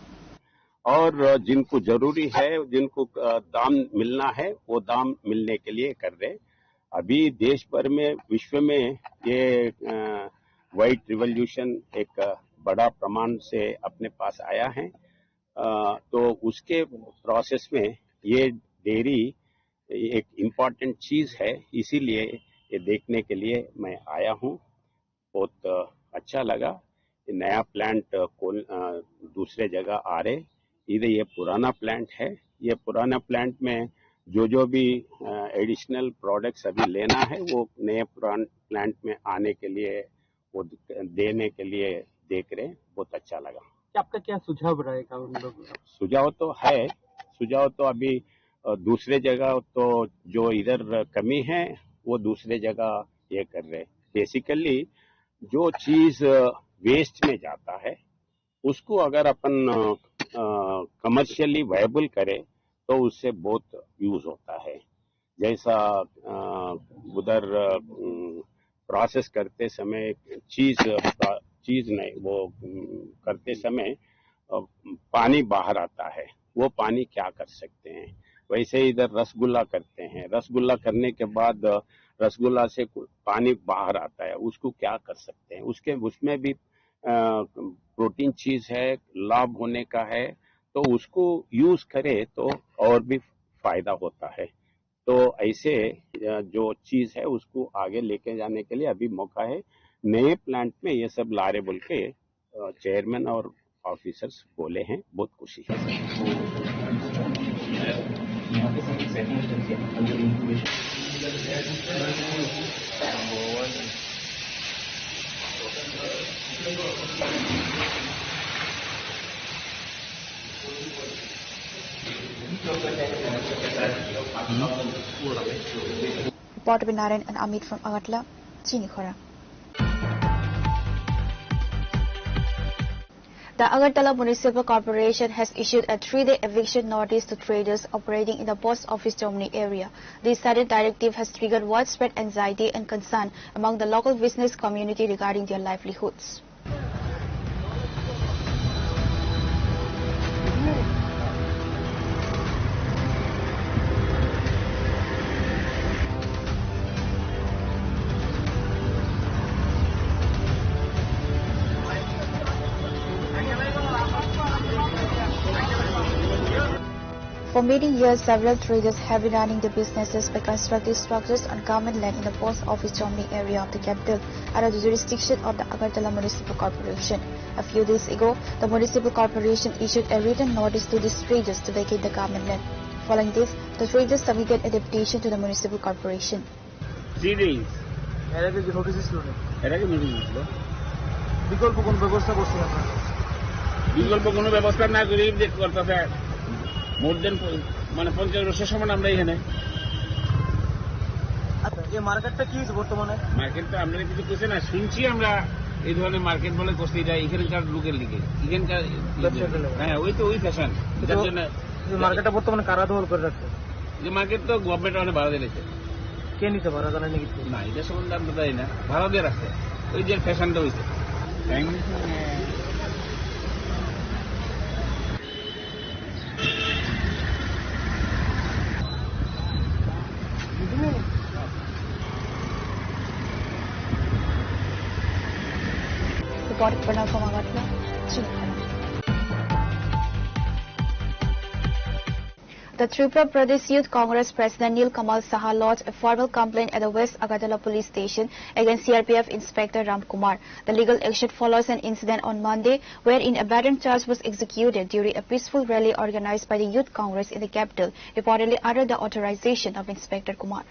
और जिनको जरूरी है, जिनको, अ, दाम मिलना है, वो दाम मिलने के लिए कर रहे। अभी देश भर में, विश्व में ये, अ, व्हाइट रिवोल्यूशन एक, अ, बड़ा प्रमाण से अपने पास आया है। अ, तो उसके प्रोसेस में ये डेयरी एक इम्पॉर्टेंट चीज है, इसीलिए ये देखने के लिए मैं आया हूँ। बहुत, अ, अच्छा लगा। ये नया प्लांट, अ, कोल-, अ, दूसरे जगह आ रहे, इधर ये पुराना प्लांट है। ये पुराना प्लांट में जो, जो भी, अ, एडिशनल प्रोडक्ट्स अभी लेना है, वो नए पुरान प्लांट में आने के लिए, वो द-, देने के लिए देख रहे हैं। बहुत अच्छा लगा। क्या आपका क्या सुझाव रहेगा उन लोगों का? सुझाव तो है, सुझाव तो अभी, अ, दूसरे जगह तो जो इधर कमी है, वो दूसरे जगह ये कर रहे हैं। बेसिकली जो चीज, अ, वेस्ट में जाता है, उसको अगर अपन, अ, अ, कमर्शियली वायबल करें, तो उससे बहुत यूज़ होता है। जैसा, अ, उधर, अ, उम, प्रोसेस करते समय चीज़, अ, प्रा-, चीज़ नहीं, वो, उम, करते समय अ, पानी बाहर आता है, वो पानी क्या कर सकते हैं? वैसे ही इधर रसगुल्ला करते हैं, रसगुल्ला करने के बाद, अ, रसगुल्ला से कु-, पानी बाहर आता है, उसको क्या कर सकते हैं? उसके, उसमें भी, अ, प्रोटीन चीज है, लाभ होने का है, तो उसको यूज़ करें तो और भी फायदा होता है। तो ऐसे, अ, जो चीज़ है उसको आगे लेके जाने के लिए अभी मौका है। नए प्लांट में ये सब ला रहे बोल के, अ, चेयरमैन और ऑफिसर्स बोले हैं, बहुत खुशी है। Report by Narayan and Amit from Agartala, Chini Khorang. The Agartala Municipal Corporation has issued a three-day eviction notice to traders operating in the post office Chomni area. This sudden directive has triggered widespread anxiety and concern among the local business community regarding their livelihoods. For many years, several traders have been running their businesses by constructing structures on government land in the post office Chomni area of the capital under the jurisdiction of the Agartala Municipal Corporation. A few days ago, the Municipal Corporation issued a written notice to these traders to vacate the government land. Following this, the traders submitted a deputation to the Municipal Corporation. Three days. এর আগে যে নোটিশ ছিল না? এর আগে নোটিশ দিয়েছিল। বিকল্প কোন ব্যবস্থা করছেন আপনারা? বিকল্প কোনো ব্যবস্থা না করে যে করতেছে, মোর দেন প-, মানে পঞ্চাশ বছর সমান আমরা এখানে। আচ্ছা, এই মার্কেটটা কি হয়েছে বর্তমানে? মার্কেট তো আপনারা কিছু করছে না, শুনছি আমরা এই ধরনের মার্কেট বলে করছে, এটা এখানকার লোকের লিগে, এখানকার ব্যবসায়ীদের লিগে। হ্যাঁ, ওই তো ওই ফ্যাশন, কিন্তু যার জন্য এই মার্কেটটা বর্তমানে কারা দখল করে রাখছে? যে মার্কেট তো গভর্নমেন্ট অনেক ভাড়া দিয়েছে। কে নিতে পারে, জানেন নাকি? না, এটা সম্বন্ধে আমরা জানি না, ভাড়া দিয়ে রাখছে, ওই যে ফ্যাশনটা হইছে। Reported by Nalpama Gatla, Chini Khorang. The Tripura Pradesh Youth Congress President Nil Kamal Saha lodged a formal complaint at the West Agartala Police Station against C R P F Inspector Ram Kumar. The legal action follows an incident on Monday wherein a baton charge was executed during a peaceful rally organized by the Youth Congress in the capital, reportedly under the authorization of Inspector Kumar.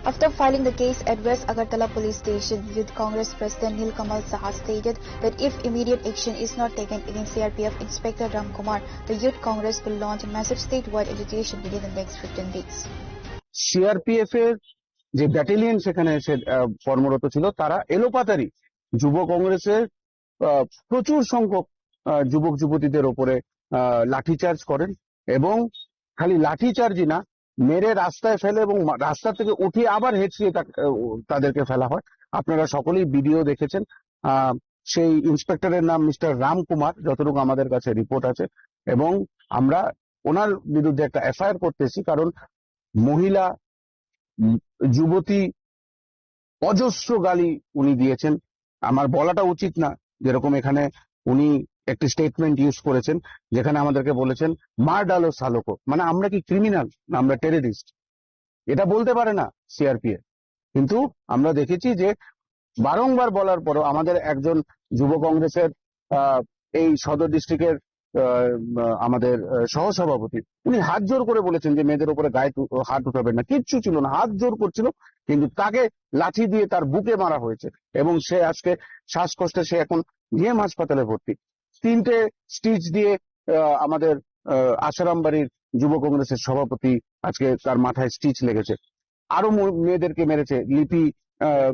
After filing the case at West Agartala Police Station, Youth Congress President Nil Kamal Saha stated that if immediate action is not taken against C R P F Inspector Ram Kumar, the Youth Congress will launch a massive statewide agitation within the next fifteen days. CRPF এর যে ব্যাটালিয়ন সেখানে এসে, আহ, কর্মরত ছিল, তারা এলোপাতাড়ি যুব কংগ্রেসের, আহ, প্রচুর সংখ্যক, আহ, যুবক যুবতীদের ওপরে, আহ, লাঠিচার্জ করেন এবং খালি লাঠিচার্জই না, মেরে রাস্তায় ফেলে এবং মা-, রাস্তা থেকে উঠিয়ে আবার হেঁচড়িয়ে তাক-, আহ, তাদেরকে ফেলা হয়। আপনারা সকলেই ভিডিও দেখেছেন। আহ, সেই ইন্সপেক্টরের নাম মিস্টার রাম কুমার, যতটুকু আমাদের কাছে রিপোর্ট আছে, এবং আমরা ওনার বিরুদ্ধে একটা এফআইআর করতেছি, কারণ মহিলা, উম, যুবতী অজস্র গালি উনি দিয়েছেন। আমার বলাটা উচিত না, যেরকম এখানে উনি একটি স্টেটমেন্ট ইউজ করেছেন, যেখানে আমাদেরকে বলেছেন, "মার ডালো সালোকো", মানে আমরা কি ক্রিমিনাল না আমরা টেররিস্ট? এটা বলতে পারে না সিআরপিএফ। কিন্তু আমরা দেখেছি যে বারংবার বলার পরও আমাদের একজন যুব কংগ্রেসের, আহ, এই সদর ডিস্ট্রিক্টের, আহ, আমাদের, আহ, সহসভাপতি, উনি হাত জোর করে বলেছেন যে মেয়েদের উপরে গায়ে তু-, হাত উঠাবেন না, কিচ্ছু ছিল না, হাত জোর করছিল, কিন্তু তাকে লাঠি দিয়ে তার বুকে মারা হয়েছে এবং সে আজকে শ্বাসকষ্টে সে এখন জিএম হাসপাতালে ভর্তি। তিনটে স্টিচ দিয়ে, আহ, আমাদের, আহ, আশারাম বাড়ির যুব কংগ্রেসের সভাপতি আজকে তার মাথায় স্টিচ লেগেছে। আরো ম-, মেয়েদেরকে মেরেছে। লিপি, আহ,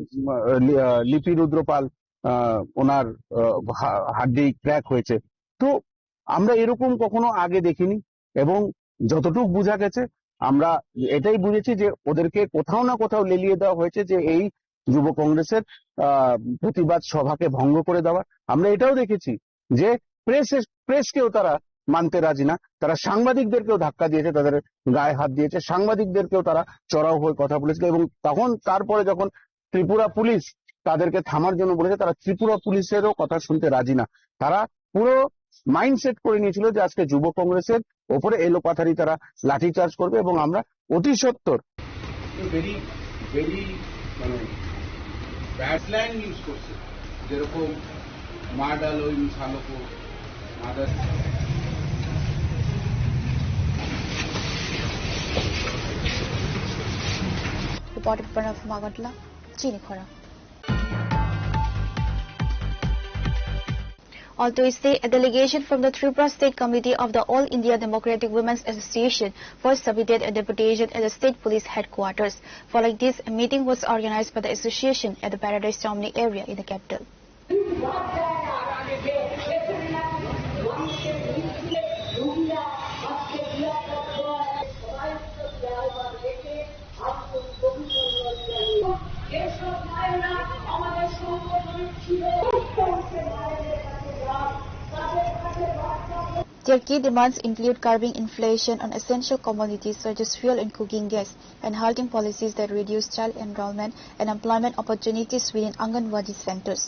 লি-, আহ, লিপি রুদ্রপাল, আহ, ওনার, আহ, হা-, হাড্ডি ক্র্যাক হয়েছে। তো আমরা এরকম কখনো আগে দেখিনি এবং যতটুকু বোঝা গেছে, আমরা এটাই বুঝেছি যে ওদেরকে কোথাও না কোথাও লেলিয়ে দেওয়া হয়েছে, যে এই যুব কংগ্রেসের আহ, প্রতিবাদ সভাকে ভঙ্গ করে দেওয়ার। আমরা এটাও দেখেছি যে প্রেস, প্রেসকেও তারা মানতে রাজি না, তারা সাংবাদিকদেরকেও ধাক্কা দিয়েছে, তাদের গায়ে হাত দিয়েছে, সাংবাদিকদেরকেও তারা চড়াও হয়ে কথা বলেছিল। এবং তখন, তারপরে যখন ত্রিপুরা পুলিশ তাদেরকে থামার জন্য বলেছে, তারা ত্রিপুরা পুলিশেরও কথা শুনতে রাজি না। তারা পুরো মাইন্ডসেট করে নিয়েছিল যে আজকে যুব কংগ্রেসের ওপরে এলোপাথারি তারা লাঠিচার্জ করবে এবং আমরা অতি সত্বর ভেরি ভেরি মানে ব্যাড স্ল্যাং ইউজ করছে, যেরকম মার ডালো ইন সালো কো, mother. Reporter Pranav Magatla, Chini Khorang. On Tuesday, a delegation from the Tripura State Committee of the All India Democratic Women's Association first submitted a deputation at the state police headquarters. Following this, a meeting was organized by the association at the Paradise Chowmhany area in the capital. Their key demands include curbing inflation on essential commodities such as fuel and cooking gas, and halting policies that reduce child enrollment and employment opportunities within Anganwadi centers.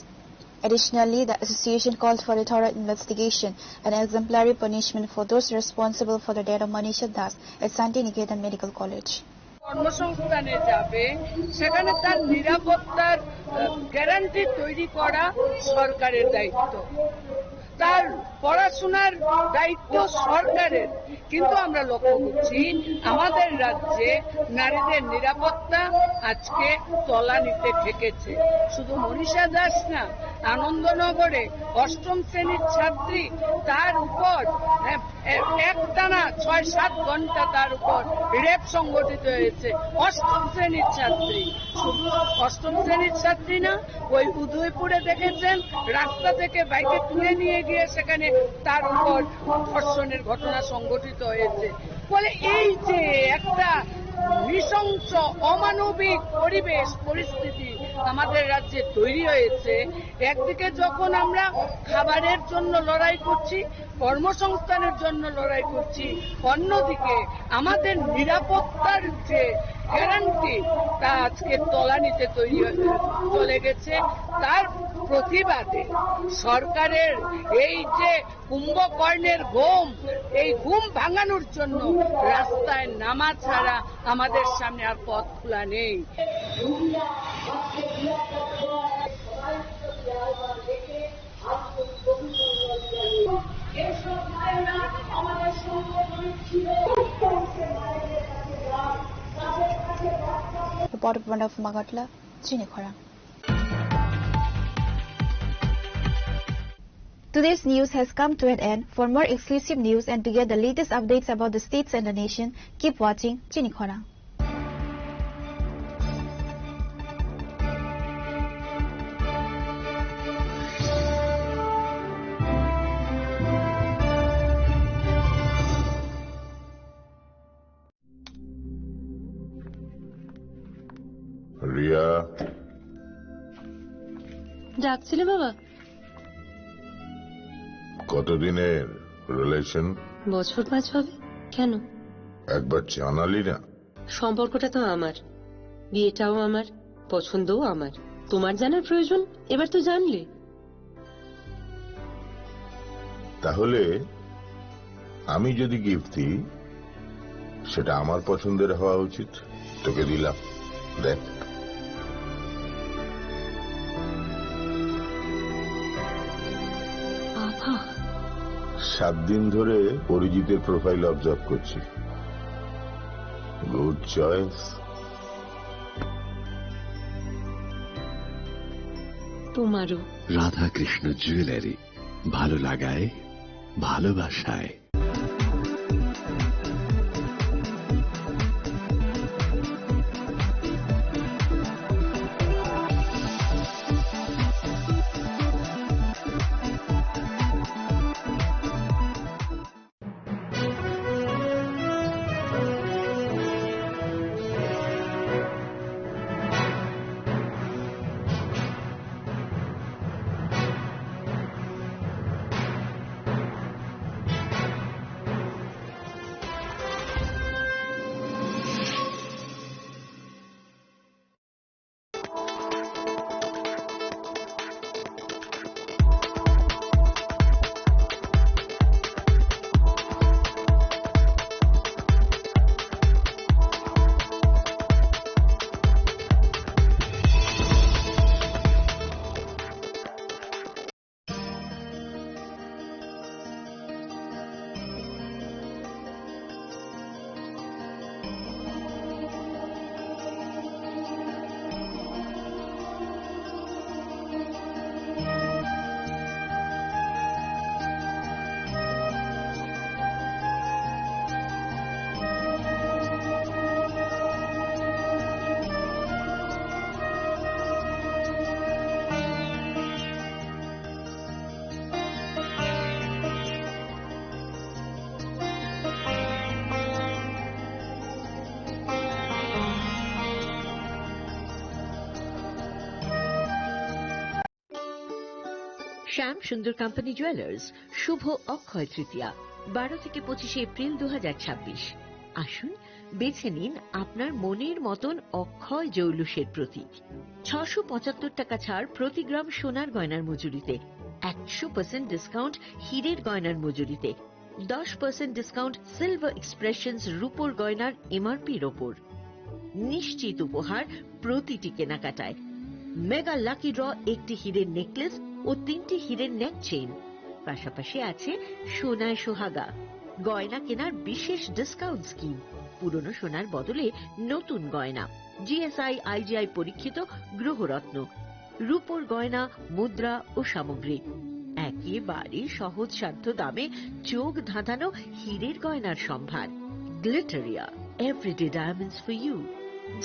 Additionally, the association called for a thorough investigation and exemplary punishment for those responsible for the death of Manisha Das at Santi Niketan Medical College. কর্মসংস্থানে যাবে, সেখানে তার নিরাপত্তার, আহ, গ্যারান্টি তৈরি করা সরকারের দায়িত্ব, তার পড়াশোনার দায়িত্ব সরকারের। কিন্তু আমরা লক্ষ্য করছি, আমাদের রাজ্যে নারীদের নিরাপত্তা আজকে তলানিতে ঠেকেছে। শুধু মনীষা দাস না, আনন্দনগরে অষ্টম শ্রেণীর ছাত্রী, তার উপর, আহ, এ-, একটানা ছয় সাত ঘন্টা তার উপর রেপ সংঘটিত হয়েছে। অষ্টম শ্রেণীর ছাত্রী, শুধু অষ্টম শ্রেণীর ছাত্রী না, ওই উদয়পুরে দেখেছেন, রাস্তা থেকে বাইকে তুলে নিয়ে গিয়ে সেখানে তার উপর ধর্ষণের ঘটনা সংঘটিত হয়েছে। ফলে এই যে একটা নৃশংস, অমানবিক পরিবেশ, পরিস্থিতি আমাদের রাজ্যে তৈরি হয়েছে, একদিকে যখন আমরা খাবারের জন্য লড়াই করছি, কর্মসংস্থানের জন্য লড়াই করছি, অন্যদিকে আমাদের নিরাপত্তার যে গ্যারান্টি, তা আজকে তলানিতে তৈরি হয়ে চলে গেছে। তার প্রতিবাদে সরকারের এই যে কুম্ভকর্ণের ঘুম, এই ঘুম ভাঙানোর জন্য রাস্তায় নামা ছাড়া আমাদের সামনে আর পথ খোলা নেই। Reporter Pranav Magatla, Chini Khorang. Today's news has come to an end. For more exclusive news and to get the latest updates about the states and the nation, keep watching Chini Khorang. Riya. ডাকছিলে বাবা? কতদিনের রিলেশন? বছর পাঁচ হবে। কেন? একবার জানালি না। সম্পর্কটা তো আমার, বিয়েটাও আমার, পছন্দও আমার। তোমার জানার প্রয়োজন, এবার তো জানলে। তাহলে আমি যদি গিফট দিই, সেটা আমার পছন্দের হওয়া উচিত। তোকে দিলাম, দেখ। বাবা। সাত দিন ধরে অরিজিতের প্রোফাইল অবজার্ভ করছি। Good choice. তোমারও। রাধাকৃষ্ণ জুয়েলারি, ভালো লাগায়, ভালোবাসায়। শ্যাম সুন্দর কোম্পানি জুয়েলার্স, শুভ অক্ষয় তৃতীয়া, বারো থেকে পঁচিশে এপ্রিল দু হাজার ছাব্বিশ। আসুন, বেছে নিন আপনার মনের মতন অক্ষয় জৌলুসের প্রতীক। ছশো পঁচাত্তর টাকা ছাড় প্রতি গ্রাম সোনার গয়নার মজুরিতে, একশো পার্সেন্ট ডিসকাউন্ট হীরের গয়নার মজুরিতে, দশ পার্সেন্ট ডিসকাউন্ট সিলভার এক্সপ্রেশনস রূপোর গয়নার এমআরপির ওপর। নিশ্চিত উপহার প্রতিটি কেনাকাটায়। মেগা লাকি ড্র, একটি হীরের নেকলেস ও তিনটি হীরের নেক চেইন। পাশাপাশি আছে সোনায় সোহাগা, গয়না কেনার বিশেষ ডিসকাউন্ট স্কিম, পুরনো সোনার বদলে নতুন গয়না, জিএসআই আইজিআই পরীক্ষিত গ্রহরত্ন, রূপোর গয়না, মুদ্রা ও সামগ্রী। একেবারে সহজসাধ্য দামে চোখ ধাঁধানো হীরের গয়নার সম্ভার। Glitteria, everyday diamonds for you.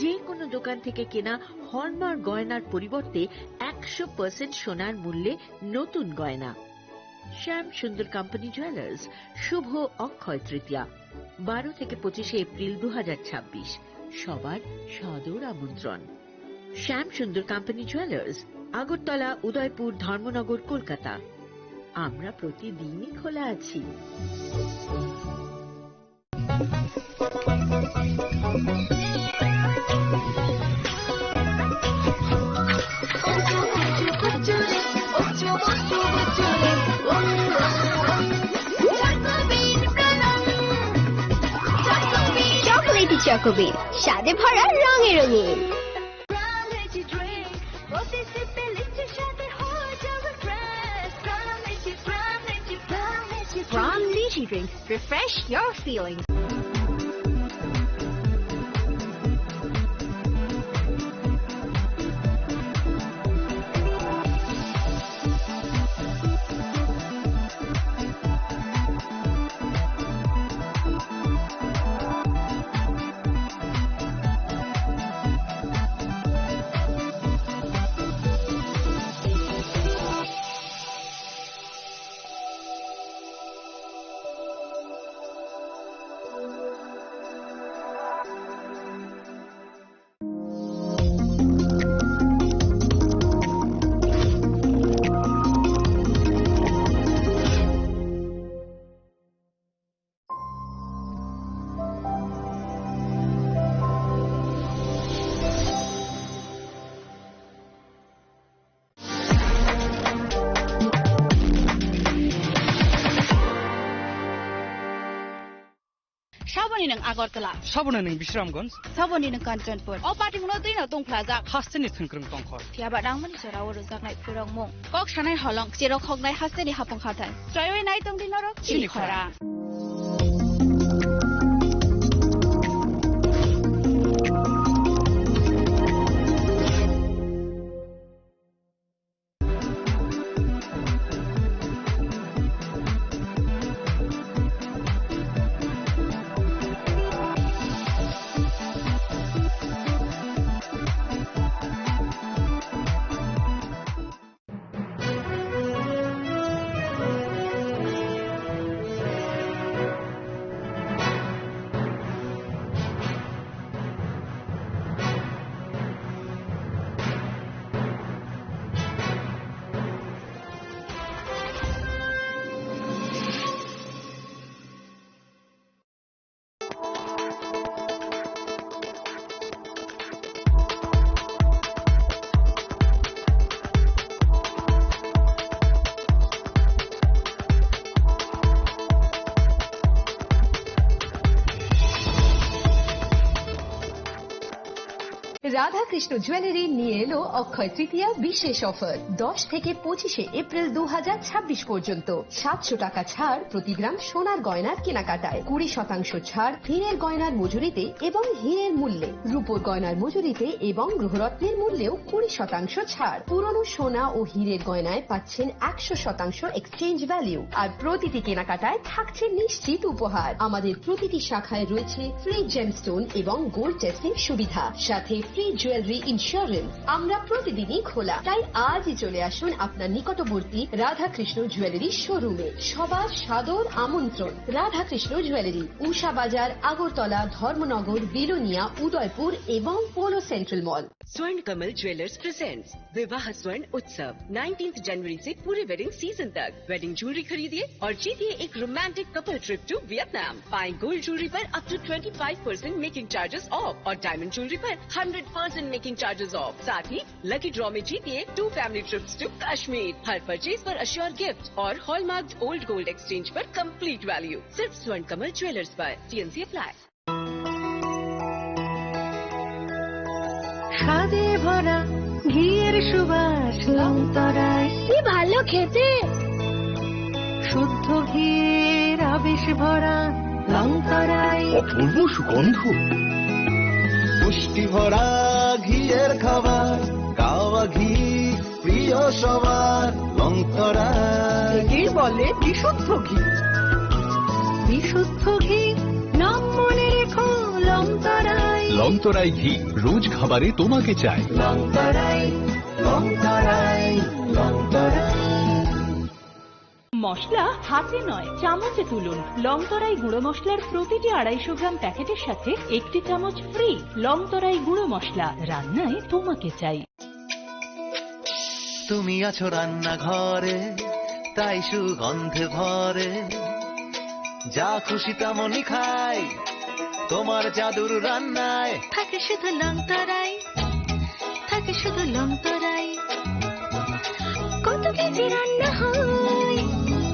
যে কোনো দোকান থেকে কেনা হলমার্ক গয়নার পরিবর্তে একশো পার্সেন্ট সোনার মূল্যে নতুন গয়না। শ্যাম সুন্দর কোম্পানি জুয়েলার্স, শুভ অক্ষয় তৃতীয়া, বারো থেকে পঁচিশে এপ্রিল দু হাজার ছাব্বিশ। সবার সাদর আমন্ত্রণ। শ্যাম সুন্দর কোম্পানি জুয়েলার্স, আগরতলা, উদয়পুর, ধর্মনগর, কলকাতা। আমরা প্রতিদিনই খোলা আছি। চকোলেটি চকোবিন, স্বাদে ভরা, রঙে রঙিন। Prime Lychee Drink, প্রতি সিপে লিচির স্বাদে হয়ে যাবে fresh। Prime Lychee, Prime Lychee, Prime Lychee Drink। Prime Lychee Drink, refresh your feelings। Saboni nwng Agartala. Saboni nwng Bisramganj. Saboni nwng Kanchanpur. O patimungno twino tongphlajak. Hasteni thwngkwrwng tongkhor. Phiyaba nangmani jorao rwjaknai phwrwngmung. Kok sanai holong, cherok hoknai hasteni hapung hathai. Chwraiwi nai tongdi norok chini khorang. Radhakrishna jewellery নিয়ে এলো অক্ষয় তৃতীয়া বিশেষ অফার। দশ থেকে পঁচিশে এপ্রিল দু হাজার ছাব্বিশ পর্যন্ত সাতশো টাকা ছাড় প্রতি গ্রাম সোনার গয়নার কেনাকাটায়, কুড়ি শতাংশ ছাড় হীরের গয়নার মজুরিতে এবং হীরের মূল্যে, রূপোর গয়নার মজুরিতে এবং গ্রহরত্নের মূল্যেও কুড়ি শতাংশ ছাড়। পুরনো সোনা ও হীরের গয়নায় পাচ্ছেন একশো শতাংশ এক্সচেঞ্জ ভ্যালু, আর প্রতিটি কেনাকাটায় থাকছে নিশ্চিত উপহার। আমাদের প্রতিটি শাখায় রয়েছে ফ্রি জেমস্টোন এবং গোল্ড টেস্টিং সুবিধা, সাথে ফ্রি জুয়েলারি ইন্স্যুরেন্স, আমরা প্রতিদিনই খোলা, তাই আজই চলে আসুন আপনার নিকটবর্তী রাধাকৃষ্ণ জুয়েলারি শোরুমে। সবার সাদর আমন্ত্রণ। রাধাকৃষ্ণ জুয়েলারি, উষা বাজার, আগরতলা, ধর্মনগর, বিলোনিয়া, উদয়পুর এবং Polo Central Mall. Swarn Kamal Jewellers presents Vivah Swarn Utsav, nineteenth जनवरी से पूरे वेडिंग सीजन तक। वेडिंग ज्वेलरी खरीदिए और जीतिए एक romantic couple trip to Vietnam. पाएं गोल्ड ज्वेलरी पर up to twenty five percent making charges off और डायमंड ज्वेलरी पर hundred percent making charges off. साथ ही लकी ड्रॉ में जीतिए two family trips to Kashmir. हर परचेज पर अश्योर गिफ्ट और हॉलमार्क्ड ओल्ड गोल्ड एक्सचेंज पर कंप्लीट वैल्यू। सिर्फ स्वर्ण कमल ज्वेलर्स पर। T N C apply. স্বাদে ভরা ঘিয়ের সুবাস লংতরাই। কি ভালো খেতে। শুদ্ধ ঘিয়ের আবেশ ভরা লংতরাই। অপূর্ব সুগন্ধ। পুষ্টি ভরা ঘিয়ের খাবার, কাওয়া ঘি প্রিয় সবার, লংতরাই। একেই বলে বিশুদ্ধ ঘি। বিশুদ্ধ ঘি, নাম মনে রেখো, লংতরাই। লংতরাই ঘি, রোজ খাবারে তোমাকে চাই। লংতরাই, লংতরাই, লংতরাই। মশলা হাতে নয়, চামচে তুলুন। লংতরাই গুঁড়ো মশলার প্রতিটি আড়াইশো গ্রাম প্যাকেটের সাথে একটি চামচ ফ্রি। লংতরাই গুঁড়ো মশলা, রান্নায় তোমাকে চাই। তুমি আছো রান্নাঘরে, তাই সুগন্ধে ভরে। যা খুশি তেমনই খাই, তোমার জাদুর রান্নায়। থাকে শুধু লংতরাই, থাকে শুধু লংতরাই। কত কেজি রান্না হয়,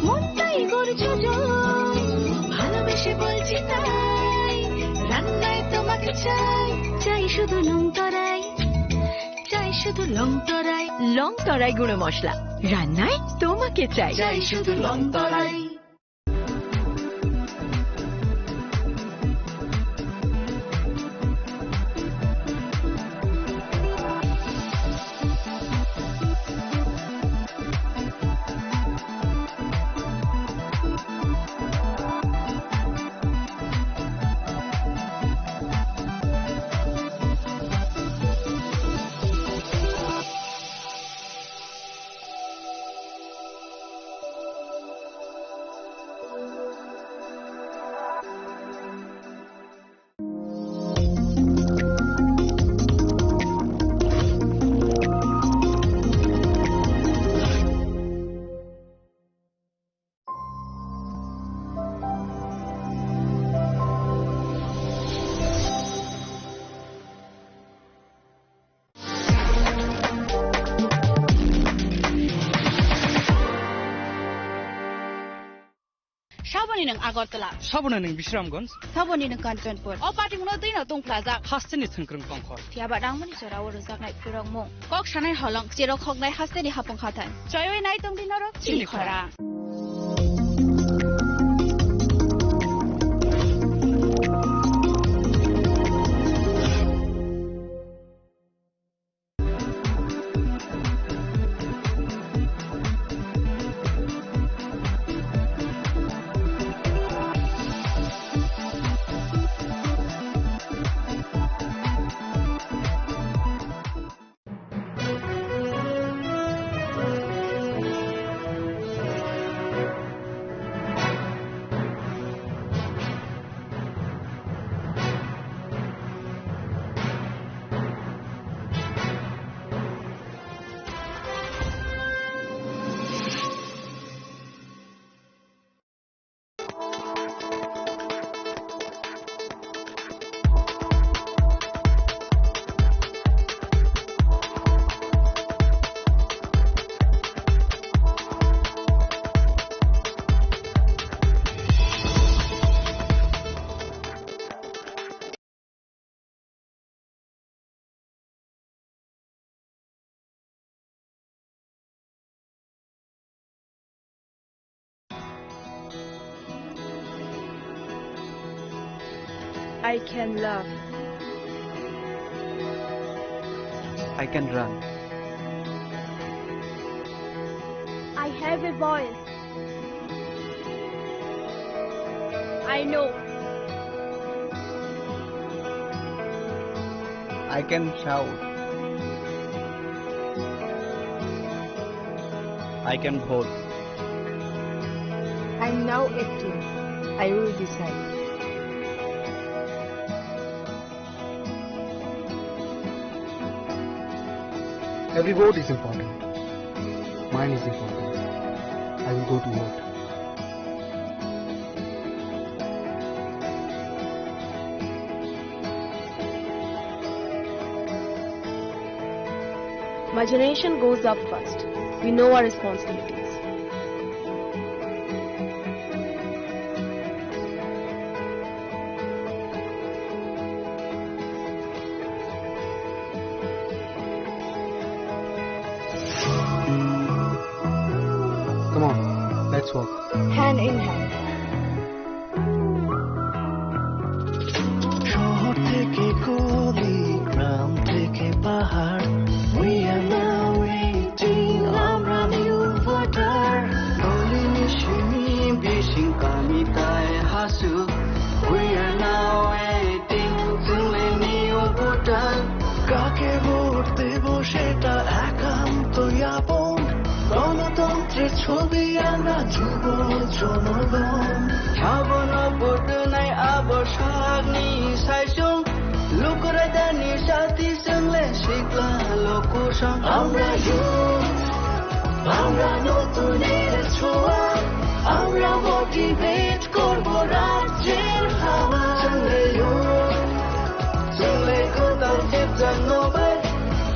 মনটাই গড়ছে জয়। ভালোবেসে বলছি তাই, রান্নায় তোমাকে চাই। চাই শুধু লংতরাই, চাই শুধু লংতরাই। লংতরাই গুঁড়ো মশলা, রান্নায় তোমাকে চাই। চাই শুধু লংতরাই। Saboni nwng Agartala. Saboni nwng Bisramganj. Saboni nwng Kanchanpur. O party mungno twi no tongphlajak. Hasteni thwngkwrwng tongkhor. Phiya ba nangmani jora o rwjaknai phwrwngmung. Kok sanai holong, cherok hoknai hasteni hapung hathai. Choiwi nai tongdi norok chini khorang. I can love. I can run. I have a voice. I know. I can shout. I can vote. I'm now eighteen. I will decide. Every vote is important. Mine is important. I will go to vote. My generation goes up first. We know our responsibilities. Come on, let's walk. Hand in hand. শহর থেকে গলি, গ্রাম থেকে পাহাড়, we are now eighteen, আমরা new voter. Goli ni simi bising kami tai hasu, we are now eighteen, chwng le new voter. কাকে ভোট দেব সেটা একান্ত আপন, গণতন্ত্রের ছবি আমরা যুব জনগণ। Sabono vote nai abo sakni saisung, lukuradani sati swngle sikla lokusong. আমরা youth, আমরা নতুনের ছোঁয়া, আমরা motivate করব রাজ্যের হাওয়া। Chwngle youth, chwngle kwtal sipjak nobai,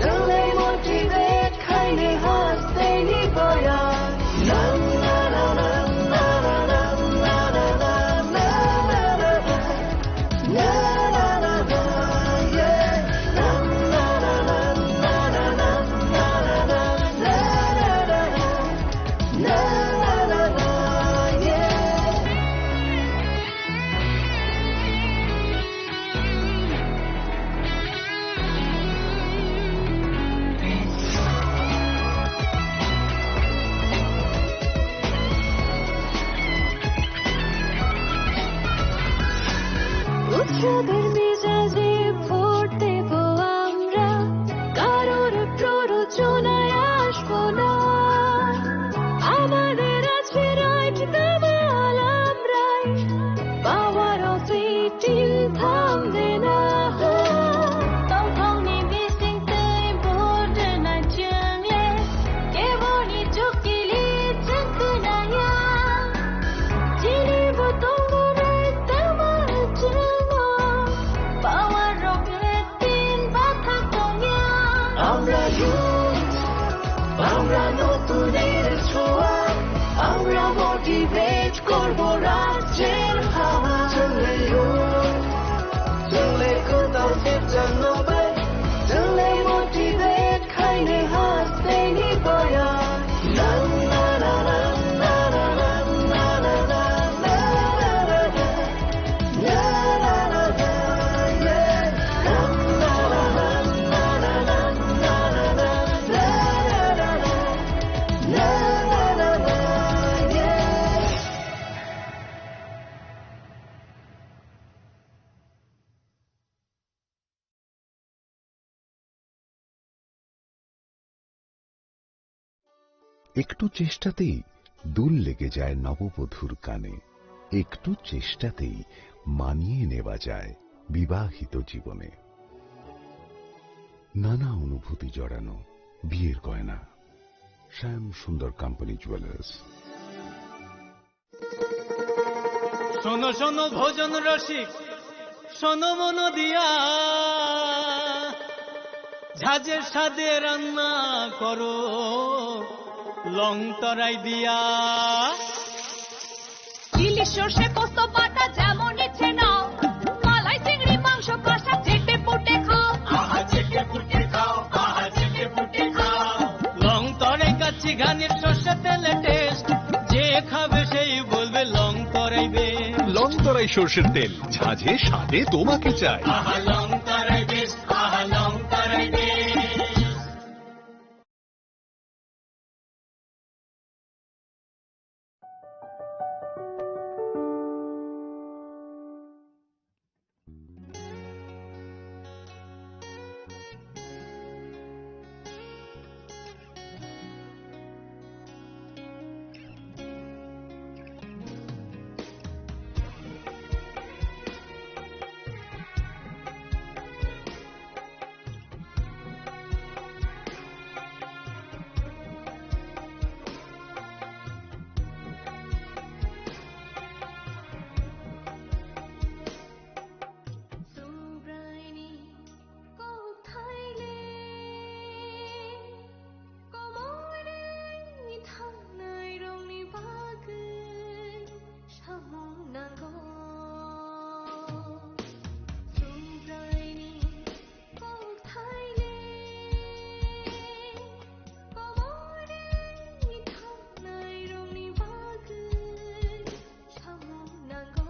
chwngle motivate khaini hasteni boya. উৎসবের মেজাজে ভোট দেব আমরা, কারোর প্ররোচনায় আসবো না। আমাদের আছে রাইট, দামাল আমরাই, power of eighteen থামবে না। Tongthokni bising twi vote rwna chwngle, keboni chukili chwng khnaya. Chini bo tongo right, damal chwngo, power rok tin bathak tongya. আমরা youth, আমরা নতুনের ছোঁয়া, আমরা motivate করব রাজ্যের হাওয়া। Chwngle youth, chwngle kwtal sipjak nobai, chwngle motivate khaini hasteni boya. একটু চেষ্টাতেই দুল লেগে যায় নববধূর কানে, একটু চেষ্টাতেই মানিয়ে নেওয়া যায় বিবাহিত জীবনে। নানা অনুভূতি জড়ানো বিয়ের গয়না। শ্যাম সুন্দর কোম্পানি জুয়েলার্স। শোনো শোনো ভোজন রসিক, শোনো মন দিয়া, ঝাঁঝের স্বাদে রান্না করো লং তরাই দিয়া। ইলিশ সর্ষে পোস্ত বাটা যেমন ইচ্ছে নাও, মালাই চিংড়ি মাংস কষা চেটে পুটে খাও। আহা, চেটে পুটে খাও, আহা, চেটে পুটে খাও। লং তরাই কাচ্চি ঘানির সর্ষে তেলে টেস্ট, যে খাবে সেই বলবে লং তরাই বেশ। লং তরাই সর্ষের তেল, ঝাঁঝে স্বাদে তোমাকে চাই। আহা, লং তরাই বেশ, আহা, লং তরাই বেশ। nango. Subraini kokthai le komorni thangnairokni bagwi samung nango.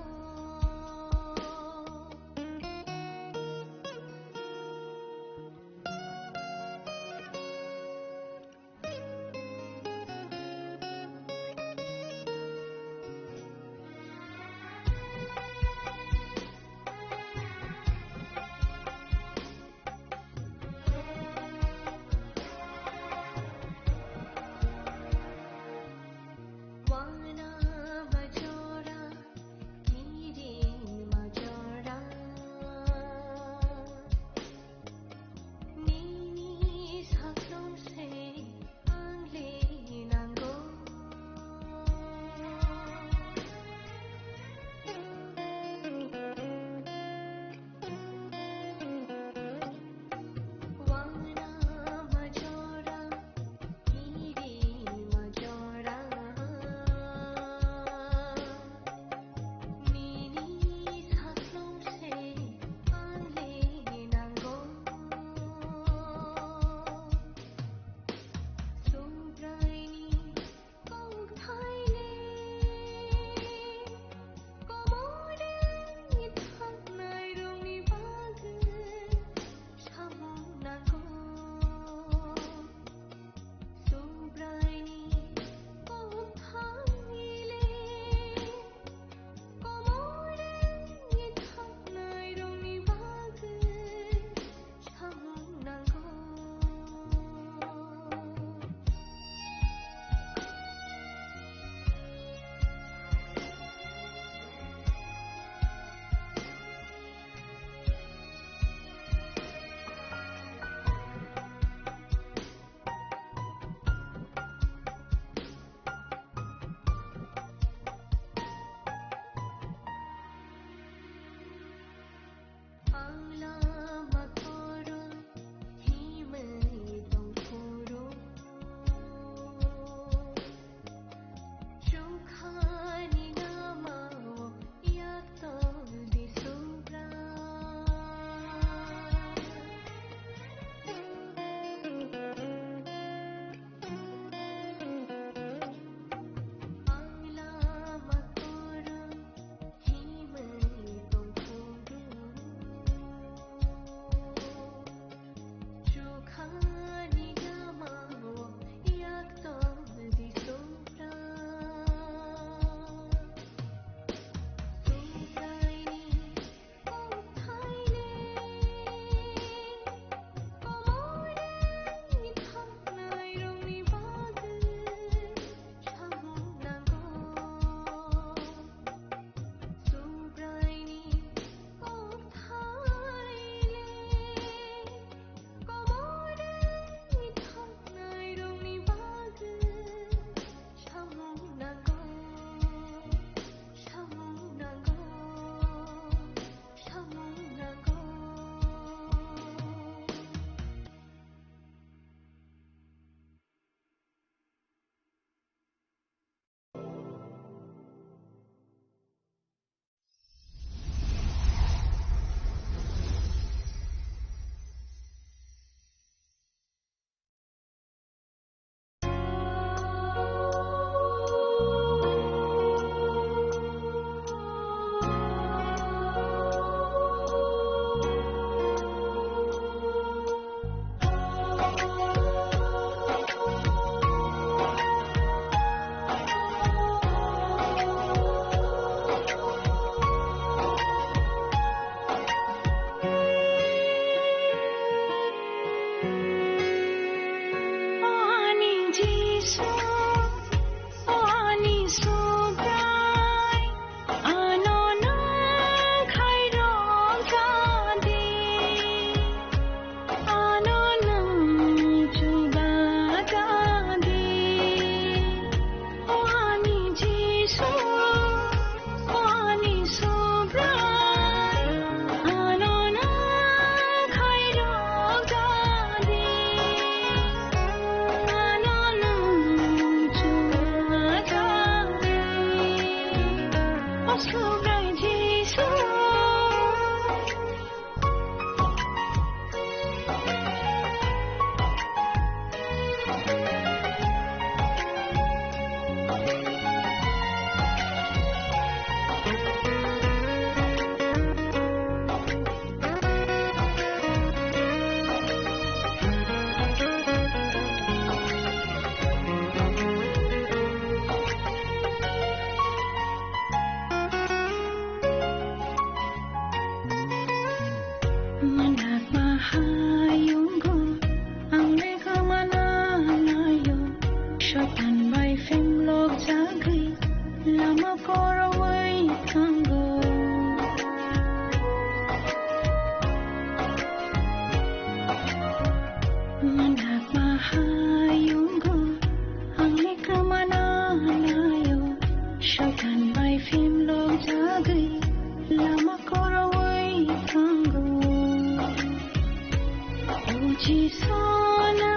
Jisuna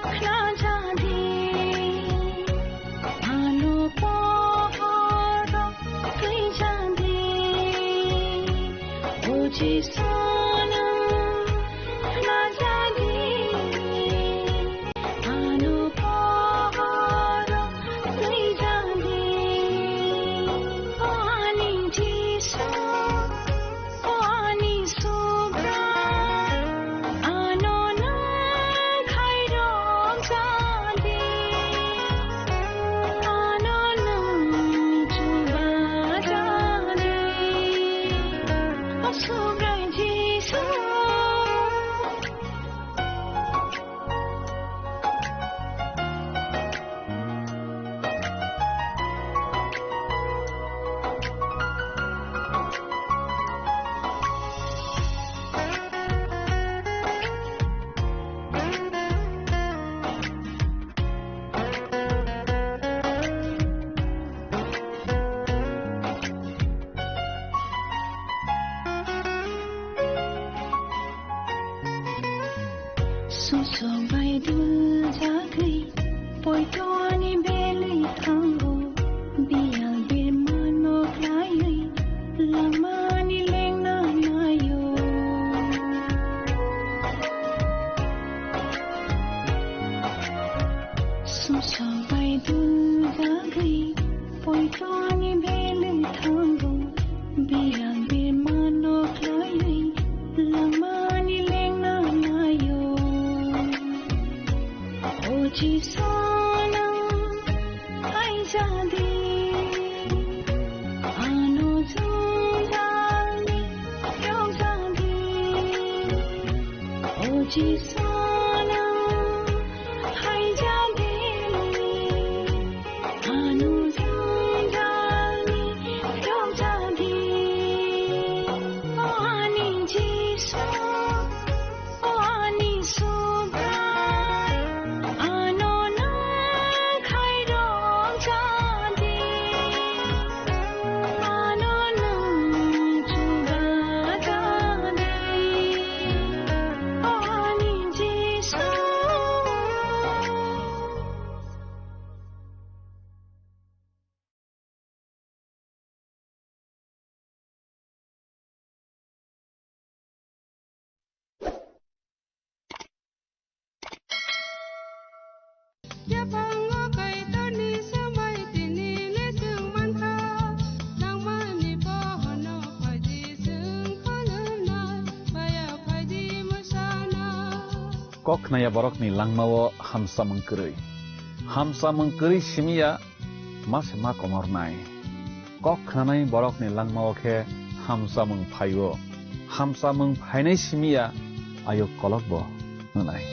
khnajadi, ano pohoro twijadi. O Jisuna khnajadi, ano pohoro twijadi. O ani Jisu, o ani Subrai, ano nwng khairok jadi, ano nwng chuba jadi. O Subrai Jisu. Sumsok bai dul jagwi, poito ani belwi thango, biyal birmano khlaiwi, langmani lengna naio. Sumsok bai dul jagwi, poito ani belwi thango, biyal birmano khlaiwi, langmani lengna naio. O Jisuna khaijadi, ano jwngjal ni rwgjadi. O Jisuna khaijadi, ano jwngjal ni rwgjadi. O ani Jisu, o ani Subrai, ano nwng khairok jadi, ano nwng chuba jadi, o ani Jisu. Yaphango Kaitorni samai tini le chwng mankha, nangmani bohono phaidi chwng khulumnai, baya phaidi mwsana. Kok khnaya borokni langmao hamsamung kwrwi. Hamsamung kwrwi simiya ma se ma komornai. Kok khnanai borokni langmao khe hamsamung phaio. Hamsamung phainai simiya ayuk kolokbo wngnai.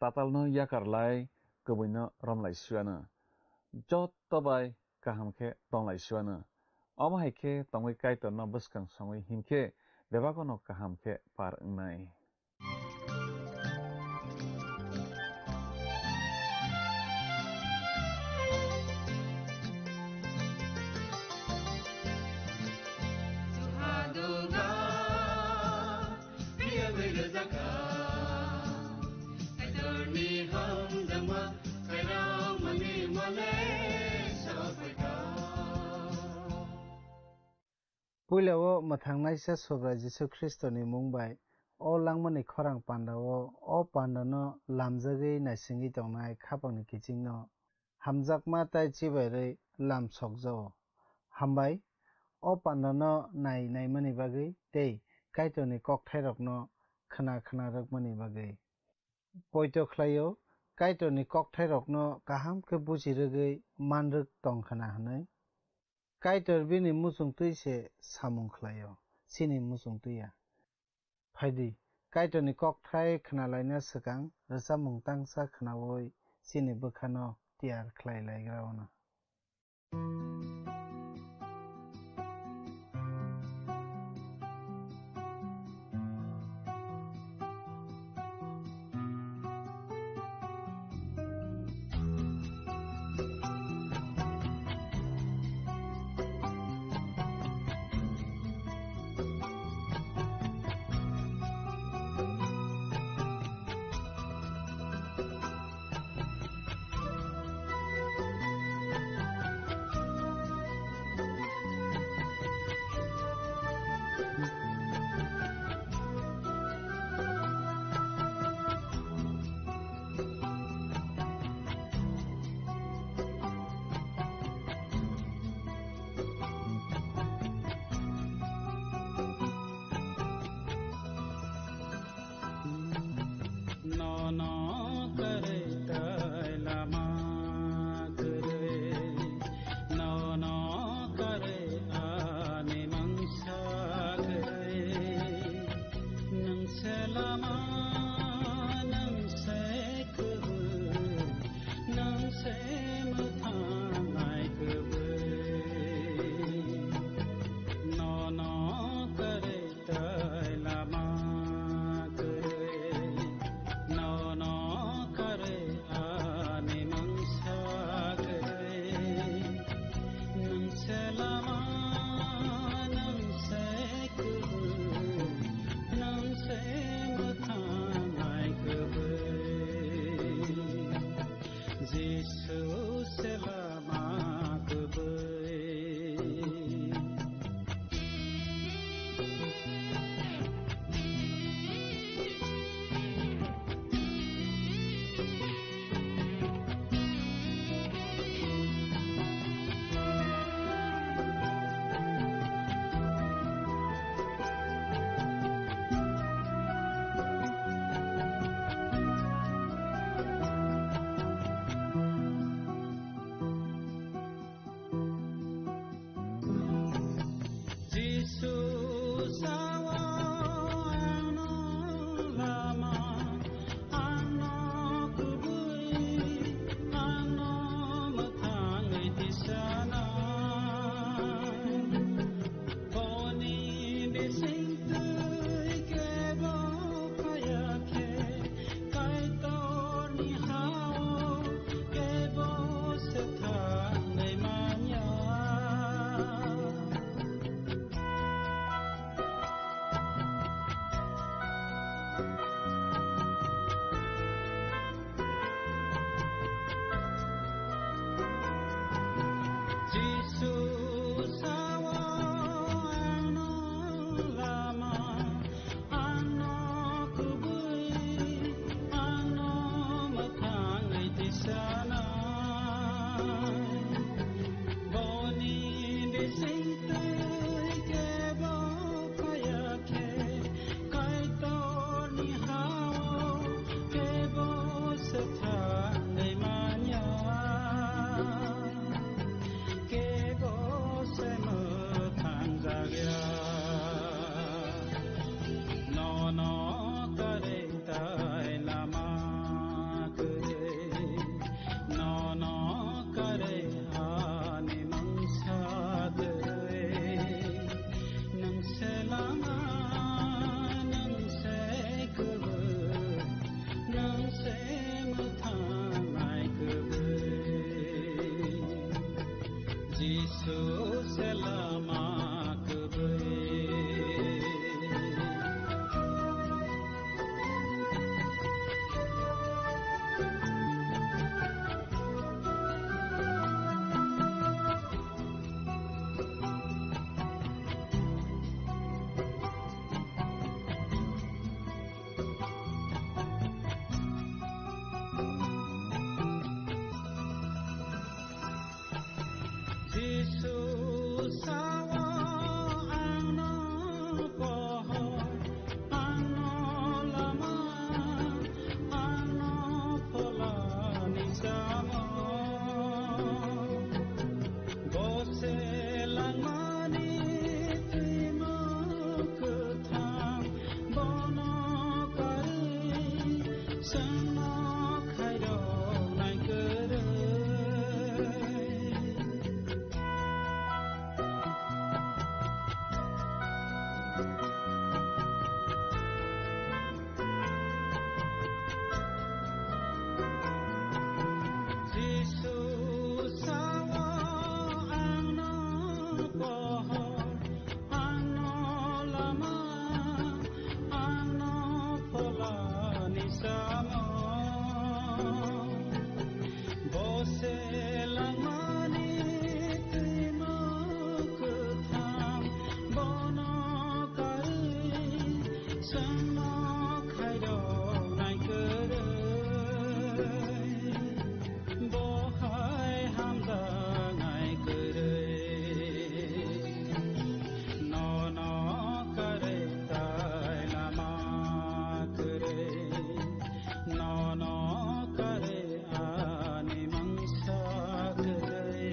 Tatalno yakar lai, kwbwino romlai suiano. Joto bai kaham khe tonglai suiano. Omo hai khe tongwi Kaitorno bwskang songwi him khe bebagono kaham khe par wngnai. Puila o mwthang naisa Subrai Jisu Khristoni mung bai o langmani khorang panda o, o panda no lamjagwi naisingwi tongnai khapang ni kiching no hamjakma tai chibairwi lam sokjao. Hambai o panda no nai naimani bagwi tei Kaitorni kokthairokno khna khna rwkmani bagwi. poito khlaio, Kaitorni kokthairokno kaham khe buji rwgwi man rwk tong khna hwnwi. Kaitor bini muchungtwi se samung khlaio, chini muchungtwi ya. Phaidi, Kaitorni kokthai khna laina swkang rwchapmung tangsa khnaui chini bwkhano tiyar khlai laigra ono. Chwngno khairoknai kwrwi. Jisu sao, "Angno pohor, angno lama, angno pholani samung." Bo se langmani twimuk kwthang, bono karwi chwngno khairoknai kwrwi. Bo hai hamjaknai kwrwi, nono kwrwi tai lama kwrwi, nono kwrwi ani mungsa kwrwi.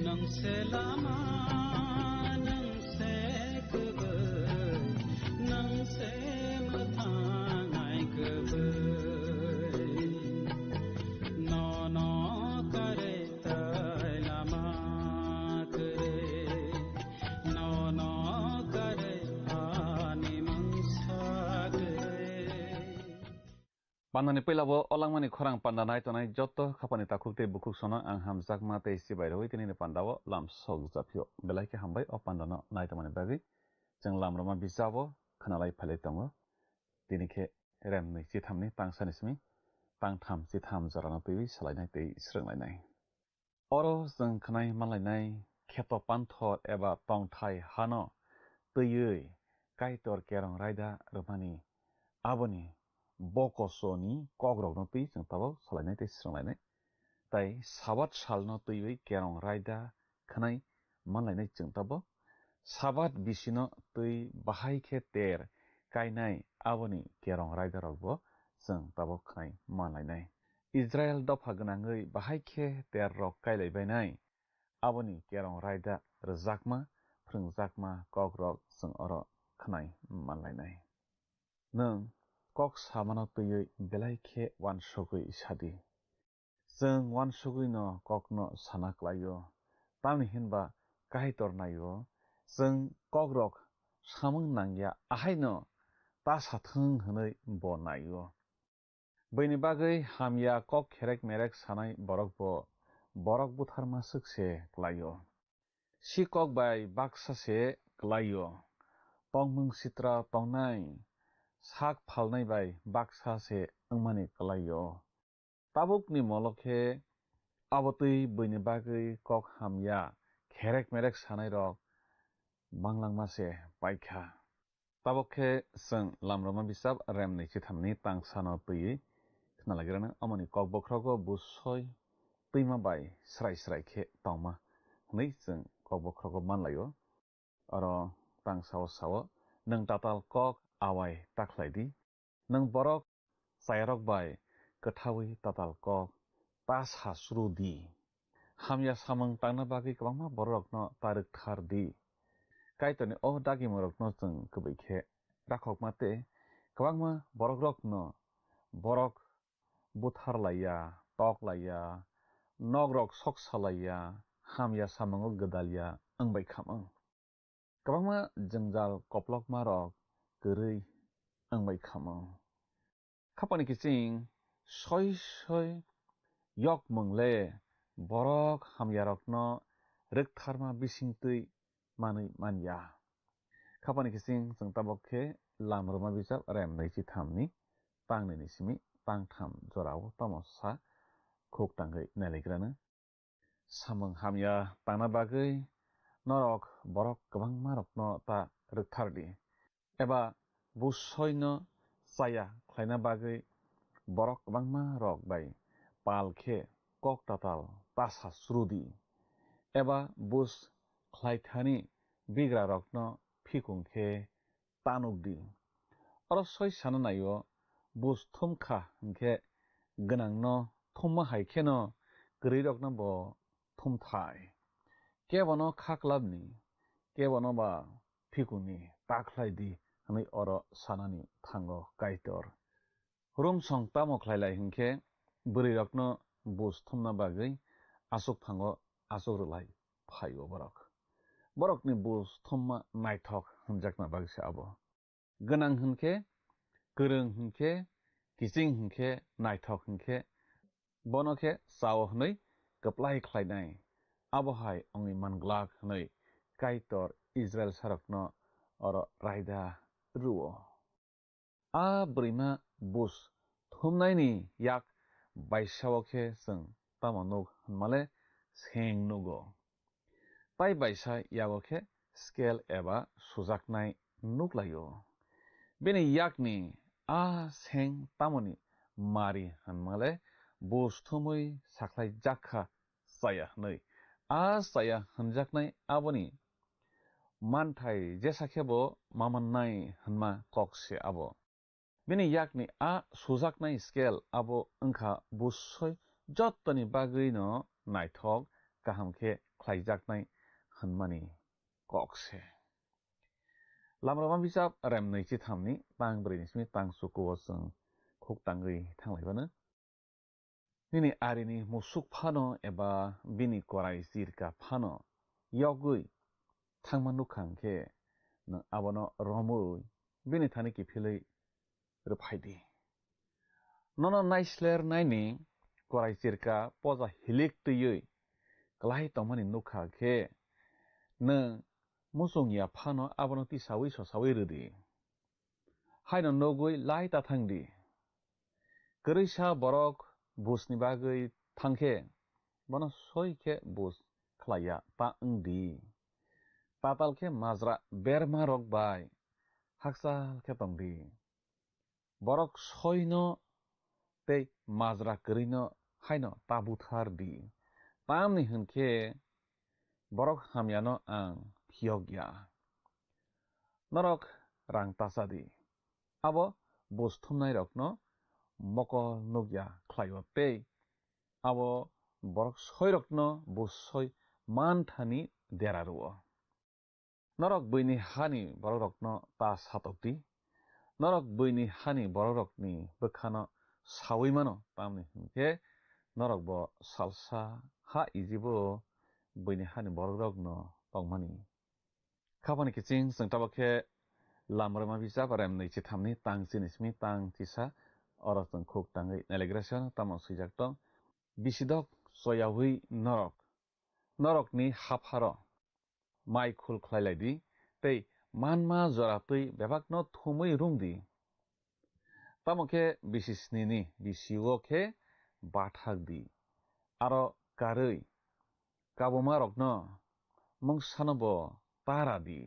Nwng se lama, nwng se kwrwi, nwng se mwthang ai kwrwi. Nono kwrwi tai lama kwrwi, nono kwrwi ani mungsa kwrwi. Pandani puila bo o langmani khorang panda nai tongnai joto khapani takhuk tei bukhuk sono ang hamjakma tei sibai rwi tinini panda o lam sok japhio. Belai khe hambai o panda no nai tongmani bagwi. Chwng lam rwma bijabo khwnalai phailai tongo. Tini khe rem nwi chitham ni tangsa ni simi tangtham chitham jora no twiwi salainai tei swrwnglainai. Oro chwng khwnai manlainai kheto panthor eba tongthai hano twiwi Kaitor kerong raida rwmani aboni bokosoni kokrokno twi chwng tabok salainai tei swrwnglainai. Tai Sabat salno twiwi kerong raida khwnai manlainai chwng tabok. Sabat bisino twi bahai khe ter kainai aboni kerong raidarokbo chwng tabok khwnai manlainai. Israel dopha gwnangwi bahai khe terrok kailaibainai. Aboni kerong raida rwjakma, phrwngjakma kokrok chwng oro khwnai manlainai. Nwng kok samano twiwi belai khe uansugwi sadi. Chwng uansugwino kokno sana klaio, tamni hinba Kaitor naio, chwng kokrok samung nangya ahaino ta sathwng hwnwi bo naio. Buini bagwi hamya kok kherek merek sanai borok bo borok butharma swk se klaio. Sikok bai baksa se klaio. Tongmung sitra tongnai sak phalnai bai baksa se wngmani klaio. Tabukni molo khe abo twi buini bagwi kok hamya kherek merek sanai rok banglangma se paikha. Tabok khe chwng lamroma bisap rem nwi chithamni tangsano twiwi khna lagirano, amoni kok bokhrogo busoi twima bai srai srai khe tongma hwnwi chwng kok bokhrogo manlaio. Oro tangsao sao, "Nwng tatal kok awai ta khlai di, nwng borok chayarok bai kwthaui tatal kok ta sa suru di." Hamya samung tangna bagwi kwbangma bororokno ta rwkthar di. Kaitorni o dagimungrokno chwng kwbwi khe rakhokma tei kwbangma borokrokno borok buthar laiya, tok laiya, nokrok soksa laiya, hamya samungo gwdalya wng bai khamung. Kwbangma jwngjal koplokmarok kwrwi wng bai khamung. Khapani kiching soi soi yokmung le borok hamyarokno rwktharma bisingtwi manwi manya. Khapani kiching chwng tabok khe lamroma bijap rem nwi chithamni tang nini simi tang tham jorao tamo sa khuk tangwi nailagrano. Samung hamya tangna bagwi norok borok kwbangmarokno ta rwkthar di, eba busoino chaya khlaina bagwi borok kwbangma rok bai pal khe kok tatal ta sa suru di, eba bus khlaithani bigrarokno phikung khe ta nuk di. Oro soi sana naio, bus thum kha hwnkhe gwnangno thumma hai kheno kwrwirokno bo thumthai. Kebono kha klabni, kebono ba phikungni ta khlai di hwnwi oro sanani thango Kaitor. Rum song tamo khlai lai hwn khe, bwrwirokno bus thumna bagwi aswk phango aswk rwlai phaio borok. Borokni bus thumma naithok hwnjakna bagwi se abo. Gwnang hwn khe, kwrwng hwn khe, kiching hwn khe, naithok hwn khe, bono khe chao hwnwi kwplai khlainai. Abo hai wngwi man glak hwnwi Kaitor Israilsarokno oro raida rw-o. A bwrwima bus thumnaini yak baisao khe chwng tamo nuk hwnmale seng nugo. Tai baisa yago khe skel eba sujaknai nuk lai-o. Bini yakni a seng tamoni mari hwnmale bus thumwi sakhlai jak kha chaya hwnwi. A chaya hwnjaknai aboni manthai jesa khe bo ma mannai hwnma kok se abo. Bini yakni a sujaknai skel abo wngkha bus soi jottoni bagwino naithok kaham khe khlaijaknai hwnmani kok se. Lamrama bijap rem nwi chithamni tang brwi ni simi tang chukuo chwng khuk tangwi thanglaibano. Nini arini musuk phano eba bini korai chirka phano yogwi thangma nukha hwnkhe, nwng abono romwi bini thani kiphilwi rwphai di. Nono naislernaini korai chirka poja hilik twiwi klai tongmani nukha khe, nwng muchung ya phano abono tisawi sosawi rw di. Haino nugwi lai ta thang di. Kwrwisa borok busni bagwi thang khe, bono soi khe bus khlai ya ta wng di. Tatal khe majra berma rok bai hakchal khe tong di. Borok soino tei majra kwrwino haino ta buthar di. Tamni hwn khe borok hamyano ang phiyok ya. Norok rang ta cha di. Abo bus thumnairokno mokol nuk ya khlai-o tei abo borok soirokno bus soi man thani dera rw-o. Norok buini hani borokrokno ta satok di. Norok buini hani borokrokni bwkhano saui mano, tamni hwn khe norok bo salsa ha Ijibo buini hani borokrokno tongmani. Khapani kiching chwng tabok khe Lamrama bijap rem nwi chithamni tang chini simi tang chisa oro chwng khuk tangwi nailagrasio tamo swijak tong. Bisidok choyaui norok, norokni hapharo mai khul khlai lai di, tei manma jora twi bebakno thumwi rung di. Tamo khe bisi snini bisio khe bathak di, aro karwi kabumarokno mungsano bo tara di.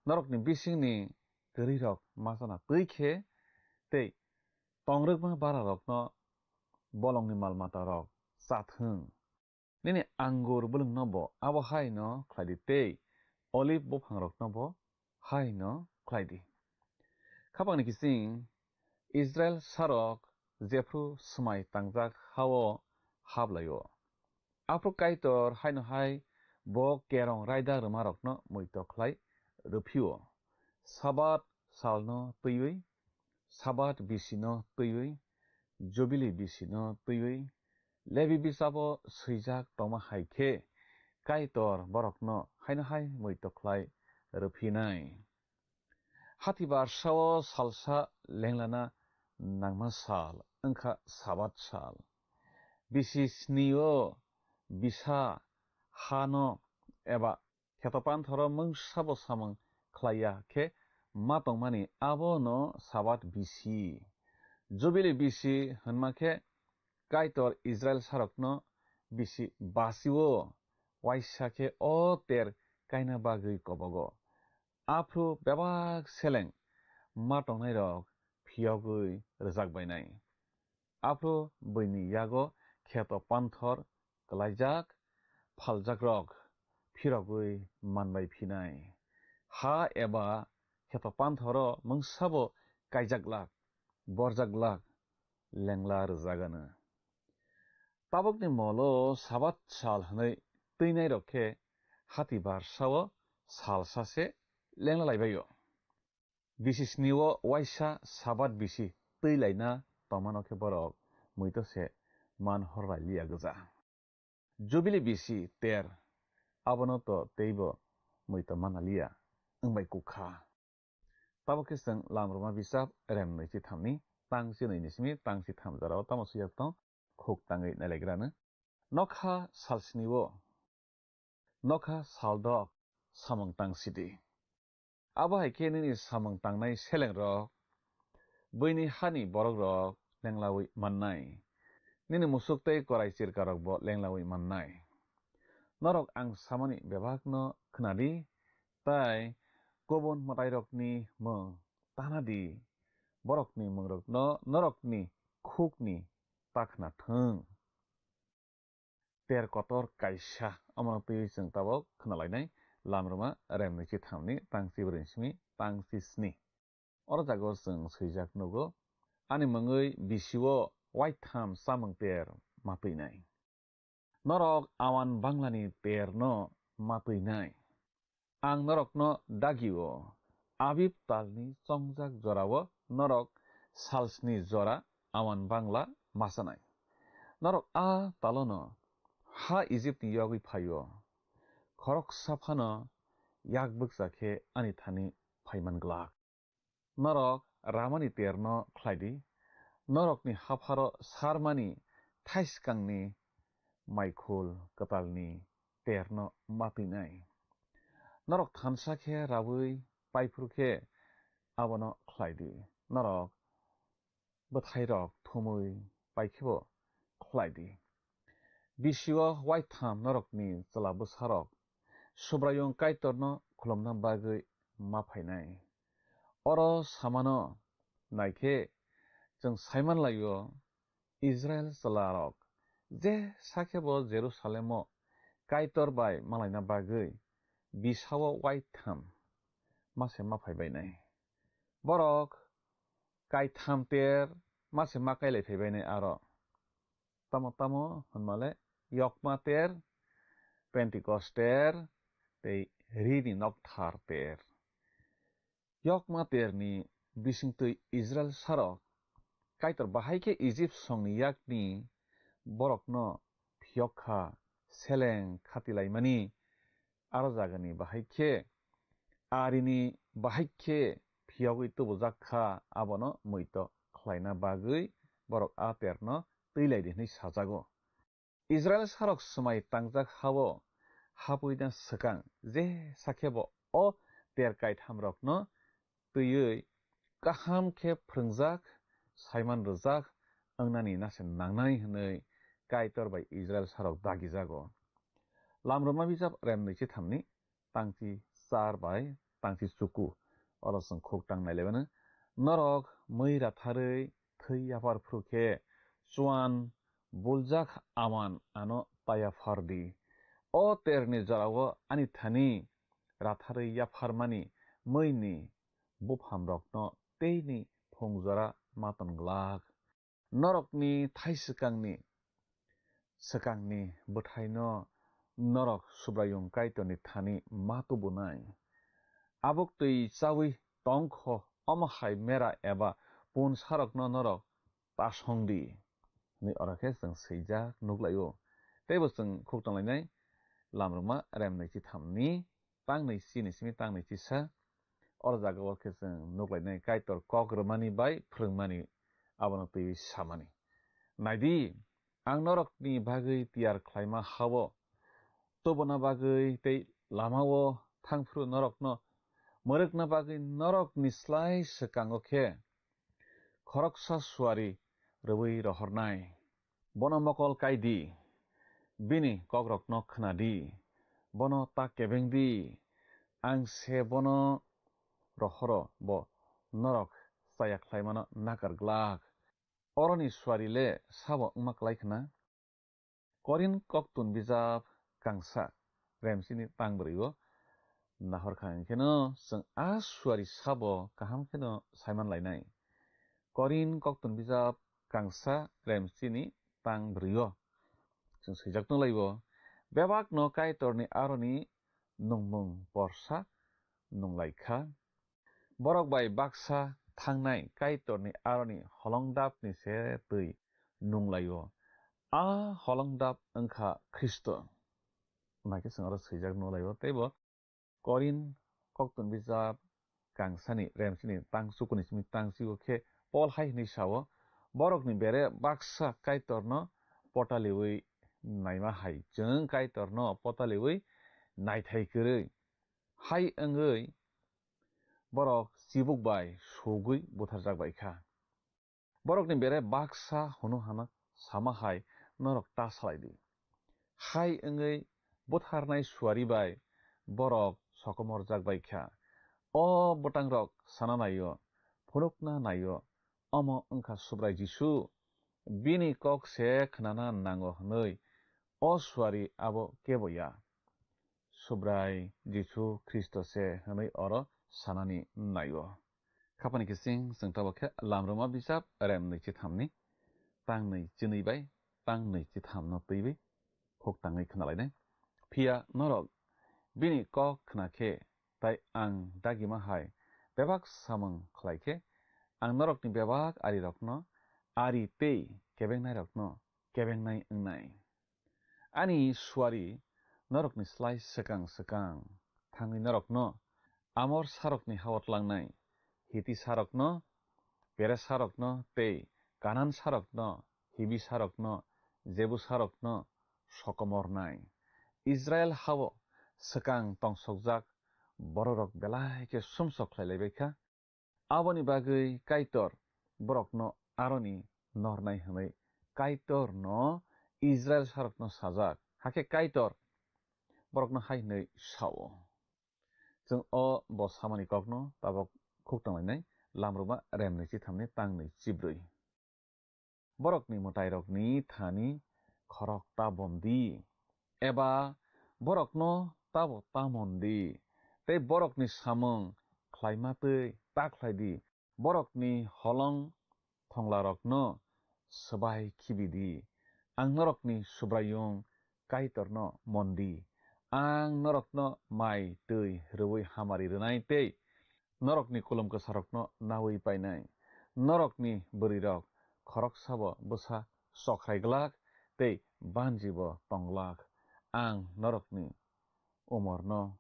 Norokni bisingni kwrwirok machana twi khe tei tongrwkma bararokno bolongni mal matarok cha thung. Nini angur bwlwngno bo abo hai no khlai di tei olive buphangrokno bo hai no khlai di. Khapangni kiching Israil sarok jephru swmai tangjak ha-o hap lai-o. Aphuru Kaitor haino hai bo kerong raida rwmarokno muitok khlai rwphio. Sabat salno twiwi, Sabat bisino twiwi, Jubili bisino twiwi, Lebi bisabo swijak tongma hai khe Kaitor borokno haino hai muitok khlai rwphinai. Hati barsao salsa lenglana nangma sal wngkha Sabat sal. Bisi snio bisa hano eba kheto panthoro mungsabo samung khlaiya khe ma tongmani abono Sabat bisi. Jubili bisi hwnma khe Kaitor Israil sarokno bisi basio waisa khe o ter kaina bagwi kobogo. Aphuru bebak seleng ma tongnairok phiyogwi rwjak bainai. Aphuru buini yago kheto panthor klaijak phaljakrok phirogwi manbai phinai. Ha eba kheto panthoro mungsabo kaijak glak, borjak glak, lengla rwjak anw. Tabukni molo Sabat sal hwnwi twinairok khe hati barsao salsa se lengla laibai-o. Bisi snio waisa Sabat bisi twi laina tongmano khe borok muito se man hor lai liya gwja. Jubili bisi ter, abono to teibo muito mana liya wngbai kukha. Tabok khe chwng Lamrwma bijap rem nwi chi thamni tang chi nwi ni simi tang chi tham jorao tamo swijak tong khuk tangwi nailaigrano. Nokha salsni o, nokha saldok samung tang sidi. Abo hai khe nini samung tangnai selengrok, buini hani borokrok lenglaui mannai. Nini musuk tei korai chirkarokbo lenglaui mannai. Norok ang samani bebakno khnadi, tai kubun mwtairokni mung tanadi, borokni mungrokno norokni khukni ta khna thung. Ter kotor kaisa, omono twiwi chwng tabok khna lainai Lamrwma rem nwi chi thamni tang chi brwi simi tang chi sni. Oro jaga o chwng swijak nugo, ani mungwi bisi o waitham chamung ter ma twinai. Norok awan banglani terno ma twinai. Ang norokno dagio, Abib talni chongjak jorao norok salsni jora awan bangla ma chanai. Norok a talono ha Ijipni yogwi phaio, khoroksa phano yak bwkcha khe ani thani phaiman glak. Norok ramani terno khlai di, norokni hapharo sarmani thaiskangni maikhul kwtalni terno ma twinai. Norok thansa khe raui, paiphuru khe abono khlai di. Norok bwthairok thumui pai khebo khlai di. Bisio waitham norokni chwla bwsarok Subraiyung Kaitorno khulumna bagwi ma phainai. Oro samano nai khe chwng saiman lai-o, Israil chwlarok je sakhebo Jerusalemo Kaitor bai malaina bagwi bisao waitham ma se ma phai bainai. Borok kaitham ter ma se ma kailai phai bainai aro. Tamo tamo hwnmale yokma ter, Pentecost ter, tei rini nokthar ter. Yokma terni bisingtwi Israil sarok Kaitor bahai khe Ijip songni yakni borokno phiyok kha, seleng khatilaimani aro jagani bahai khe arini bahai khe phiyogwi tubujak kha, abono muito khlaina bagwi borok a terno twi lai di hwnwi sajago. Israil sarok swmai tangjak hao hapwina swkang je sakhebo o ter kaithamrokno twiwi kaham khe phrwngjak, saiman rwjak wngnani nase nangnai hwnwi Kaitor bai Israil sarok dagijago. Lamrwma bijap rem nwi chithamni tangchi char bai tangchi chuku. Oro chwng khuk tang nai laimano. Norok mui ratharwi thwi yaphar phru khe chuan buljak aman ano ta yaphar di. O terni jorao ani thani ratharwi yapharmani muini buphamrokno teini phung jora ma ton glak. Norokni thai swkangni, swkangni bwthaino norok Subraiyung Kaitorni thani ma tubunai. Abuk twi chaui tong kho, omo hai mera eba pun sarokno norok ta song di, hwnwi oro khe chwng swijak nuk lai-o. Teibo chwng khuk tong lainai Lamrwma rem nwi chithamni tang nwi chini simi tang nwi chisa. Oro jaga o khe chwng nuk lainai Kaitor kok rwmani bai phrwngmani abono twiwi samani. Nai di, ang norokni bagwi tiyar khlaima ha-o tubuna bagwi tei lama-o thang phuru norokno mwrwkna bagwi norokni slai swkango khe khoroksa suari rwui rohornai. Bono mokol kai di, bini kokrokno khna di, bono ta kebeng di, ang se bono rohoro, bo norok chaya khlaimano nakar glak. Oroni suari le sabo wngma klai khna? Korin koktun bijap kangsa remsini tang bwrwi-o nahor kha, hwnkhe no chwng a suari sabo kaham kheno saiman lainai. Korin koktun bijap kangsa remsini tang bwrwi-o chwng swijak tong lai-o, bebakno Kaitorni aroni nungmung porsa nung lai kha. Borok bai baksa thangnai Kaitorni aroni holongdapni se twi nunglaio. A holongdap wngkha Khristo. Naikhe chwng oro swijak nunglaio. Teibo Korin koktun bijap kangsani remsini tang chukuni simi tang chigo khe Pol hai hwnwi sao, "Borokni bere baksa Kaitorno potaliwi naima hai chwng Kaitorno potaliwi naithai kwrwi." Hai wngwi borok chibuk bai sugwi butharjak bai kha. Borokni bere baksa hunu hano sama hai norok ta salai di. Hai wngwi butharnai suari bai borok sokomorjak bai kha. O bwtangrok sana naio, phunukna naio, omo wngkha Subrai Jisu. Bini kok se khnana nango hwnwi o suari abo kebo ya. Subrai Jisu Khristo se hwnwi oro sanani naio. Khapani kising chwng tabok khe Lamruma bijap rem nwi chithamni tang nwi chinwi bai tang nwi chithamno twiwi huk tangwi khnalainai. Phiya norok bini kok khna khe tai ang dagima hai bebak samung khlai khe ang norokni bebak arirokno ari tei kebengnairokno kebengnai wngnai. Ani suari norokni slai swkang swkang thangwi norokno Amor sarokni hao tlangnai, Hiti sarokno, Peres sarokno tei Kanan sarokno, Hibi sarokno, Jebu sarokno sokomornai. Israil hao swkang tongsokjak bororok belai khe sumsok khlailaibai kha. Aboni bagwi Kaitor borokno aroni nornai hwnwi Kaitorno Israil sarokno sajak. Hakhe Kaitor borokno hai hwnwi sao. Chwng o bo samani kokno tabok khuk tanglainai, Lamruma remni chithamni tangnwi chibrwi. Borokni mwtairokni thani khorok ta bom di, eba borokno tabo ta mon di, tei borokni samung khlaima twi ta khlai di. Borokni holong thonglarokno swbai khibi di. Ang norokni Subraiyung Kaitorno mon di. Ang norokno mai twi rwui hamari rwnai tei norokni kulum kwsarokno naui painai. Norokni bwrwirok khoroksabo bwsa chokrai glak tei banjibo tong glak. Ang norokni umorno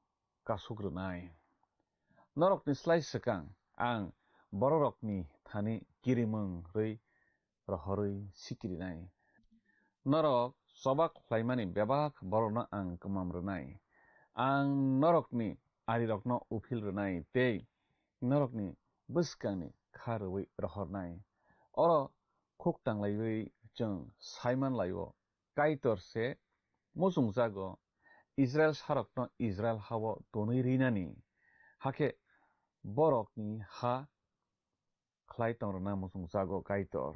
kasuk rwnai. Norokni slai swkang ang bororokni thani kirimung rwi rohorwi sikirinai. Norok choba khlaimani bebak borokno ang kwmam rwnai. Ang norokni arirokno uphil rwnai tei norokni bwskangni kha rwui rohornai. Oro khuk tanglaiwi chwng saiman laio, Kaitor se muchungjago, Israil sarokno Israil hao tonwi rinani, hakhe borokni ha khlai tongrwna muchungjago Kaitor.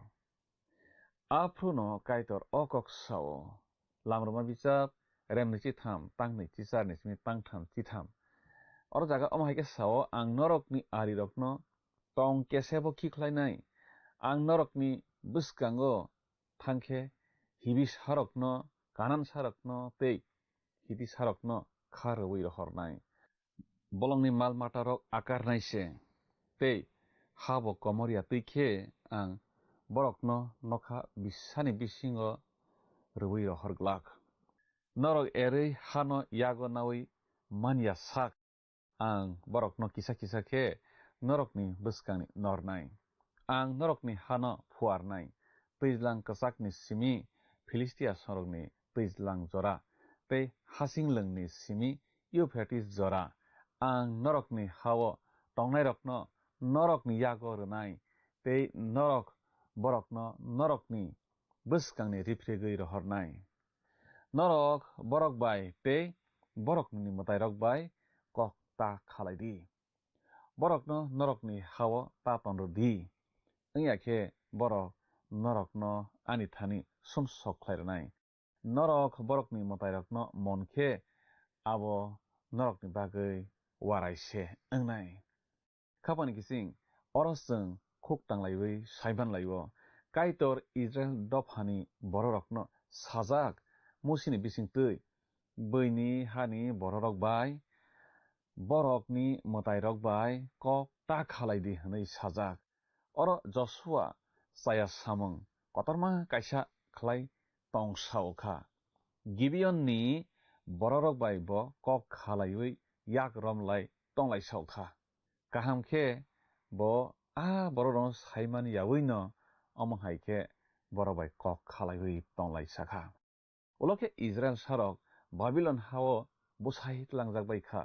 Aphruno Kaitor o kok sao, Lamruma bijap remni chitham, tangnwi chicharni simi tangtham chitham. Oro jaga omo hai khe sao, ang norokni arirokno tong kesebo khi khlainai, ang norokni bwskango thang khe Hibi sarokno, Kanan sarokno tei Hiti sarokno kha rwui rohornai. Bolongni mal matarok akarnai se, tei ha bo komor ya twi khe ang borokno nokha bisani bisingo rwui rohor glak. Norok erwi hano yago naui man ya sak. Ang borokno kisa kisa khe norokni bwskangni nornai. Ang norokni hano phuarnai, twijlang kwchakni simi Philistia sorokni twijlang jora, tei hasing lwngni simi Euphrates jora. Ang norokni hao tongnairokno norokni yago rwnai, tei norok borokno norokni bwskangni riphrigwi rohornai. Norok borok bai tei borokni mwtairok bai kok ta khalai di. Borokno norokni hao ta tonrw di, wngya khe borok norokno ani thani sumsok khlai rwnai. Norok borokni mwtairokno mon khe abo norokni bagwi uarai se wngnai. Khapani kising, oro chwng khuk tanglaiwi saiman laio, Kaitor Israil dophani bororokno sajak, Musini bisingtwi, buini hani bororok bai, borokni mwtairok bai kok ta khalai di hwnwi sajak. Oro Josua chaya samung kotorma kaisa khlai tong sao kha. Gibeonni bororok bai bo kok khalaiwi yak romlai tonglai sao kha. Kaham khe bo a bororokno saimani yaui no omo hai khe borok bai kok khalaiwi tonglai sa kha. Ulo khe Israil sarok Babilon ha-o bwsai tlangjak bai kha.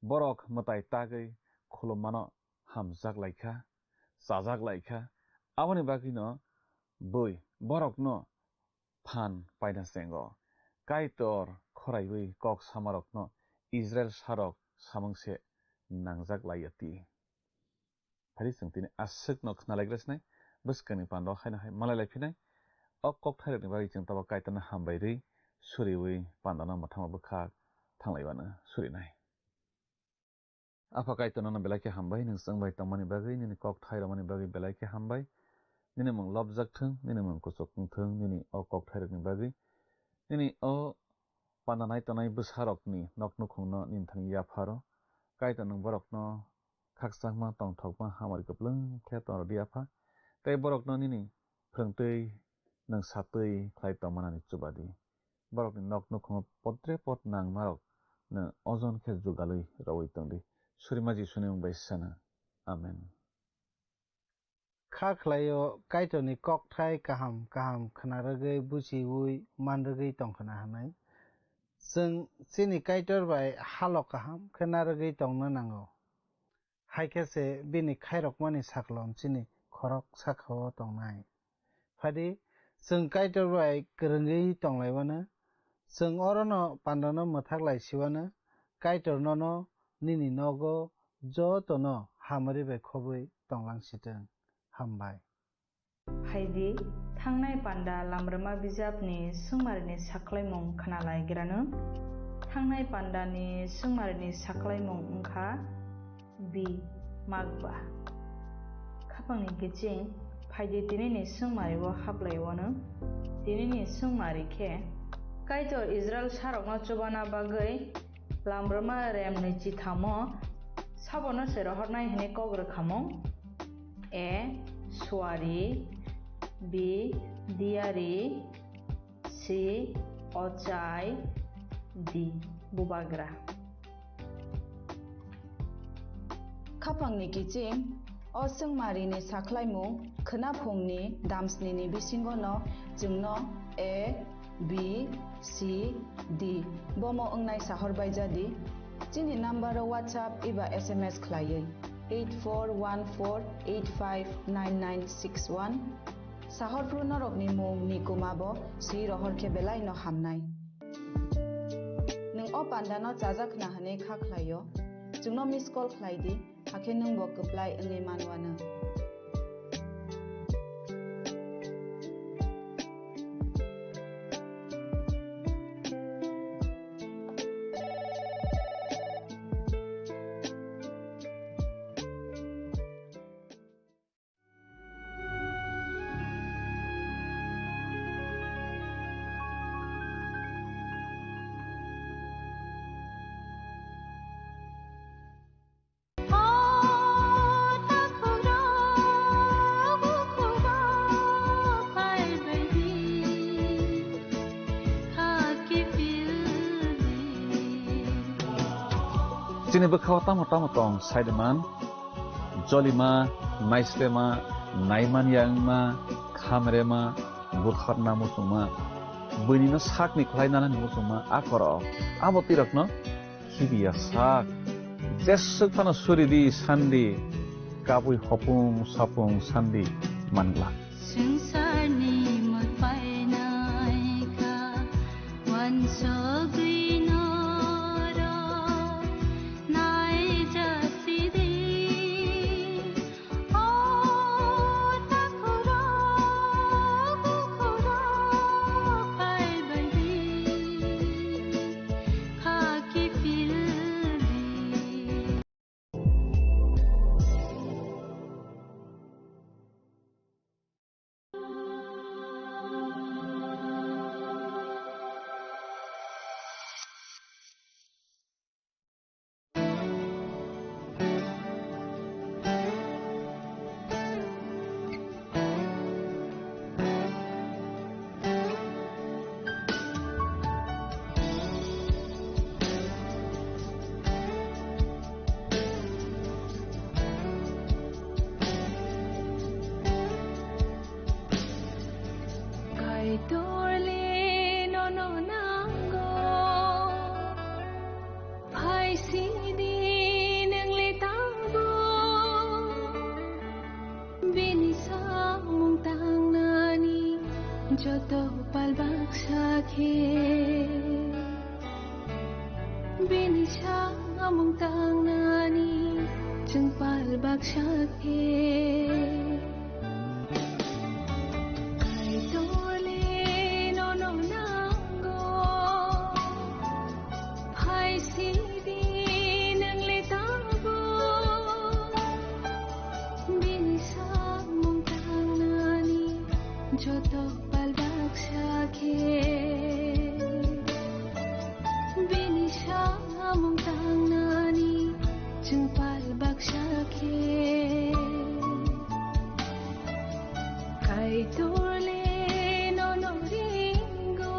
Borok mwtai tagwi khulummano hamjak lai kha, chajak lai kha. Aboni bagwino bui borokno phan paina chengo. Kaitor khoraiwi kok samarokno Israil sarok samung se nangjak lai ya ti. Phari chwng tini aswkno khna lai gra sinai, bwskangni pando haino hai malai lai phinai. O kokthairokni bagwi chwng tabo Kaitorno hambai rwi suriwi pandano mwthangma bwkhak thanglaiwano surinai. Apha Kaitor, nono belai khe hambai, nwng chwng bai tongmani bagwi, nini kokthairokmani bagwi belai khe hambai. Nini mung lobjak thung, nini mung kuchuk wng thung, nini o kokthairokni bagwi. Nini o panda nai tongnai bwsarokni nok nukhungno nini thani yapharo. Kaitor, nwng borokno khakchangma, tongthokma, hamari kwplwng khe tongrwdi, Apha. Tei borokno nini phrwngtwi nwng satwi khlai tongmanani chubadi. Borokni nok nukhungo potre pot nangmarok nwng ojon khe jugalwi rowi tongdi. Surima Jisuni mung bai sana. Amen. Kha khlaio Kaitorni kokthai kaham kaham khna rwgwi buchiui man rwgwi tong khna hwnwi. Chwng chini Kaitor bai halo kaham khe narwgwi tongna nango. Hai khe se bini khairokmani saklom chini khorok saka-o tongnai. Phadi, chwng Kaitor bai kwrwngwi tonglaimano, chwng orono pandano mwthak lai siwano, Kaitor nono nini nogo jotono hamari bai khobwi tonglang sitwng. Hambai. Phaidi, thangnai panda lamrwma bijapni swngmarini saklaimung khna lai grano. Thangnai pandani swngmarini saklaimung wngkha B. Magba. Khapangni kiching, phaidi tinini swngmari o haplai wano. Tinini swngmari khe, Kaitor Israil sarokno chubana bagwi lamrwma remni chithamo sabono se rohornai hwnwi kok rwkhamung. A. Suari. B. Diari. C. Ochai. D. Bubagra. Khapangni kiching, o swngmarini saklaimung khwnaphungni damsnini bisingono chwngno A, B, C, D bomo wngnai sahor baijadi. Chini number o WhatsApp eba S M S khlaiwi eight four one four eight five nine nine six one. Sahorphru norokni mung ni kuma bo swi rohor khe belai no hamnai. Nwng o panda no chajak khna hwnwi kha khlaio, chwngno miss call khlai di, hakhe nwng bo kwplai wngwi manwano. Chini bwkhao tamo tamo tong saidiman, jolima, naislema, naimanya wngma, khamrema, butharna muchungma, buinino sakni khlai nanani muchungma, a korok, abo twirakno khibiya sak. Jeswk phano suri di sandi, kabui hopung sapung sandi mangla. Swngcharni mwpainai kha, uansugwi norok naijak sidi. Joto pal baksa khe bini samung tangnani chwng pal baksa khe. Kaitorle nono nango, phai sidi nwngle tabuk bini samung tangnani joto pal baksa khe. Bini samung tangnani chwng pal baksa khe. Kaitorle nono ringo.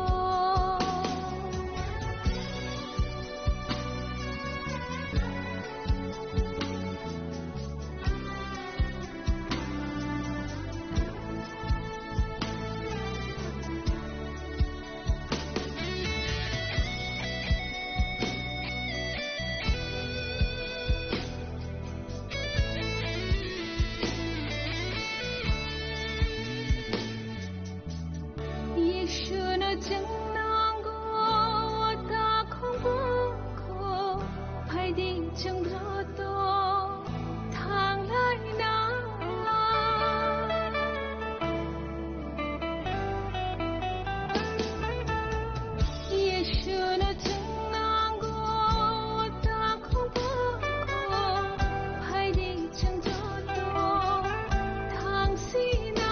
Yeshuno chwng nango, o takhuk bukhuk, phaidi chwng joto thanglaina. Yeshuno chwng nango, o takhuk bukhuk, phaidi chwng joto thangsina.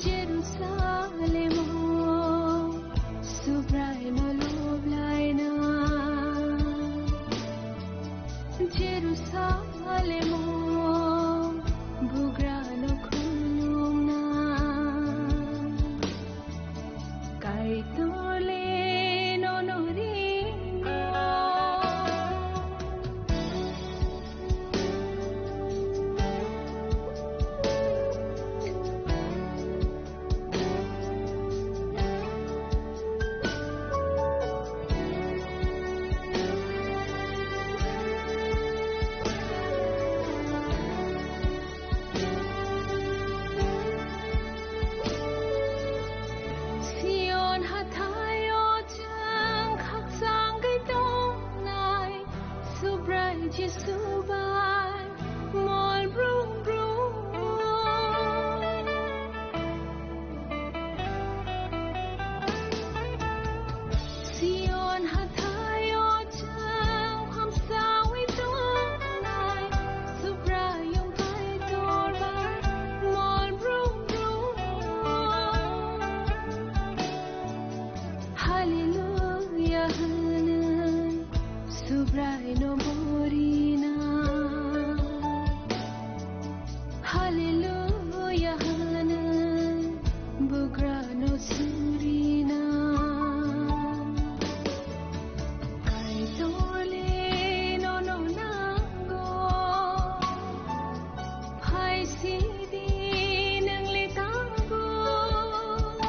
Jerusalemo Subraino loblaina. Jerusalemo bugrano khulumna. Kaitorle nono ringo. Sion hathaio chwng khakchangwi tongnai, Subrai Jisu bai mol brum brum. Sion hathaio chwng hamsawi tongnai, Subraiyung Kaitor bai mol brum brum. Hallelujah hwnwi Subraino borina. Hallelujah hwnwi bugrano surina. Kaitorle nono nango. Phai sidi nwngle tabuk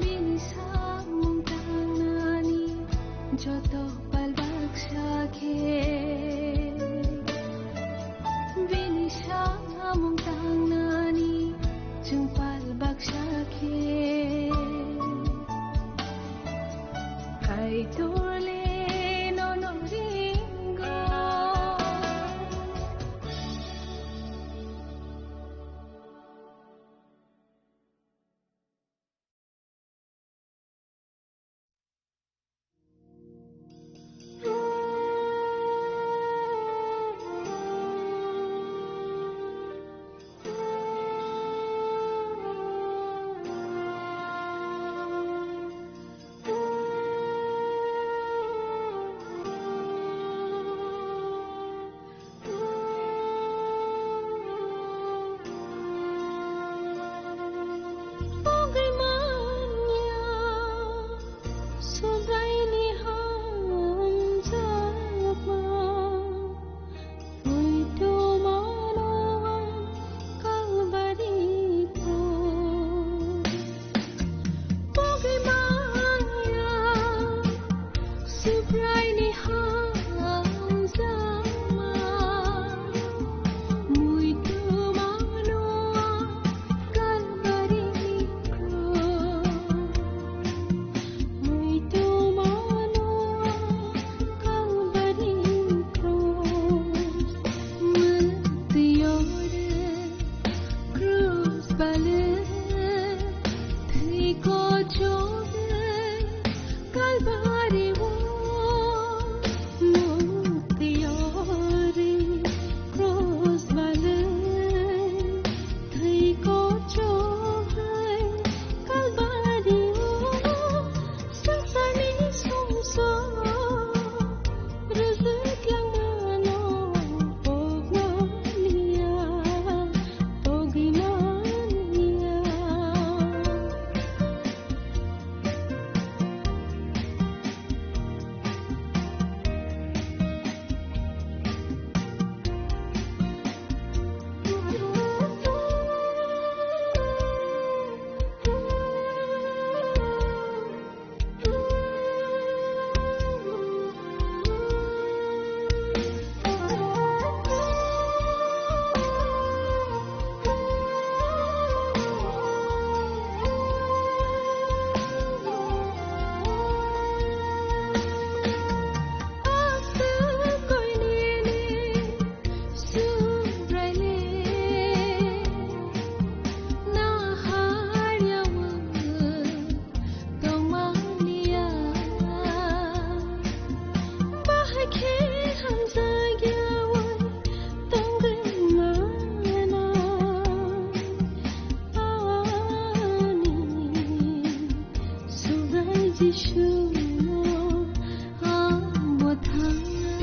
bini samung tangnani joto pal baksa khe. Khe hamjakya wai tongwi mano ani Subrai Jisu no abo thangna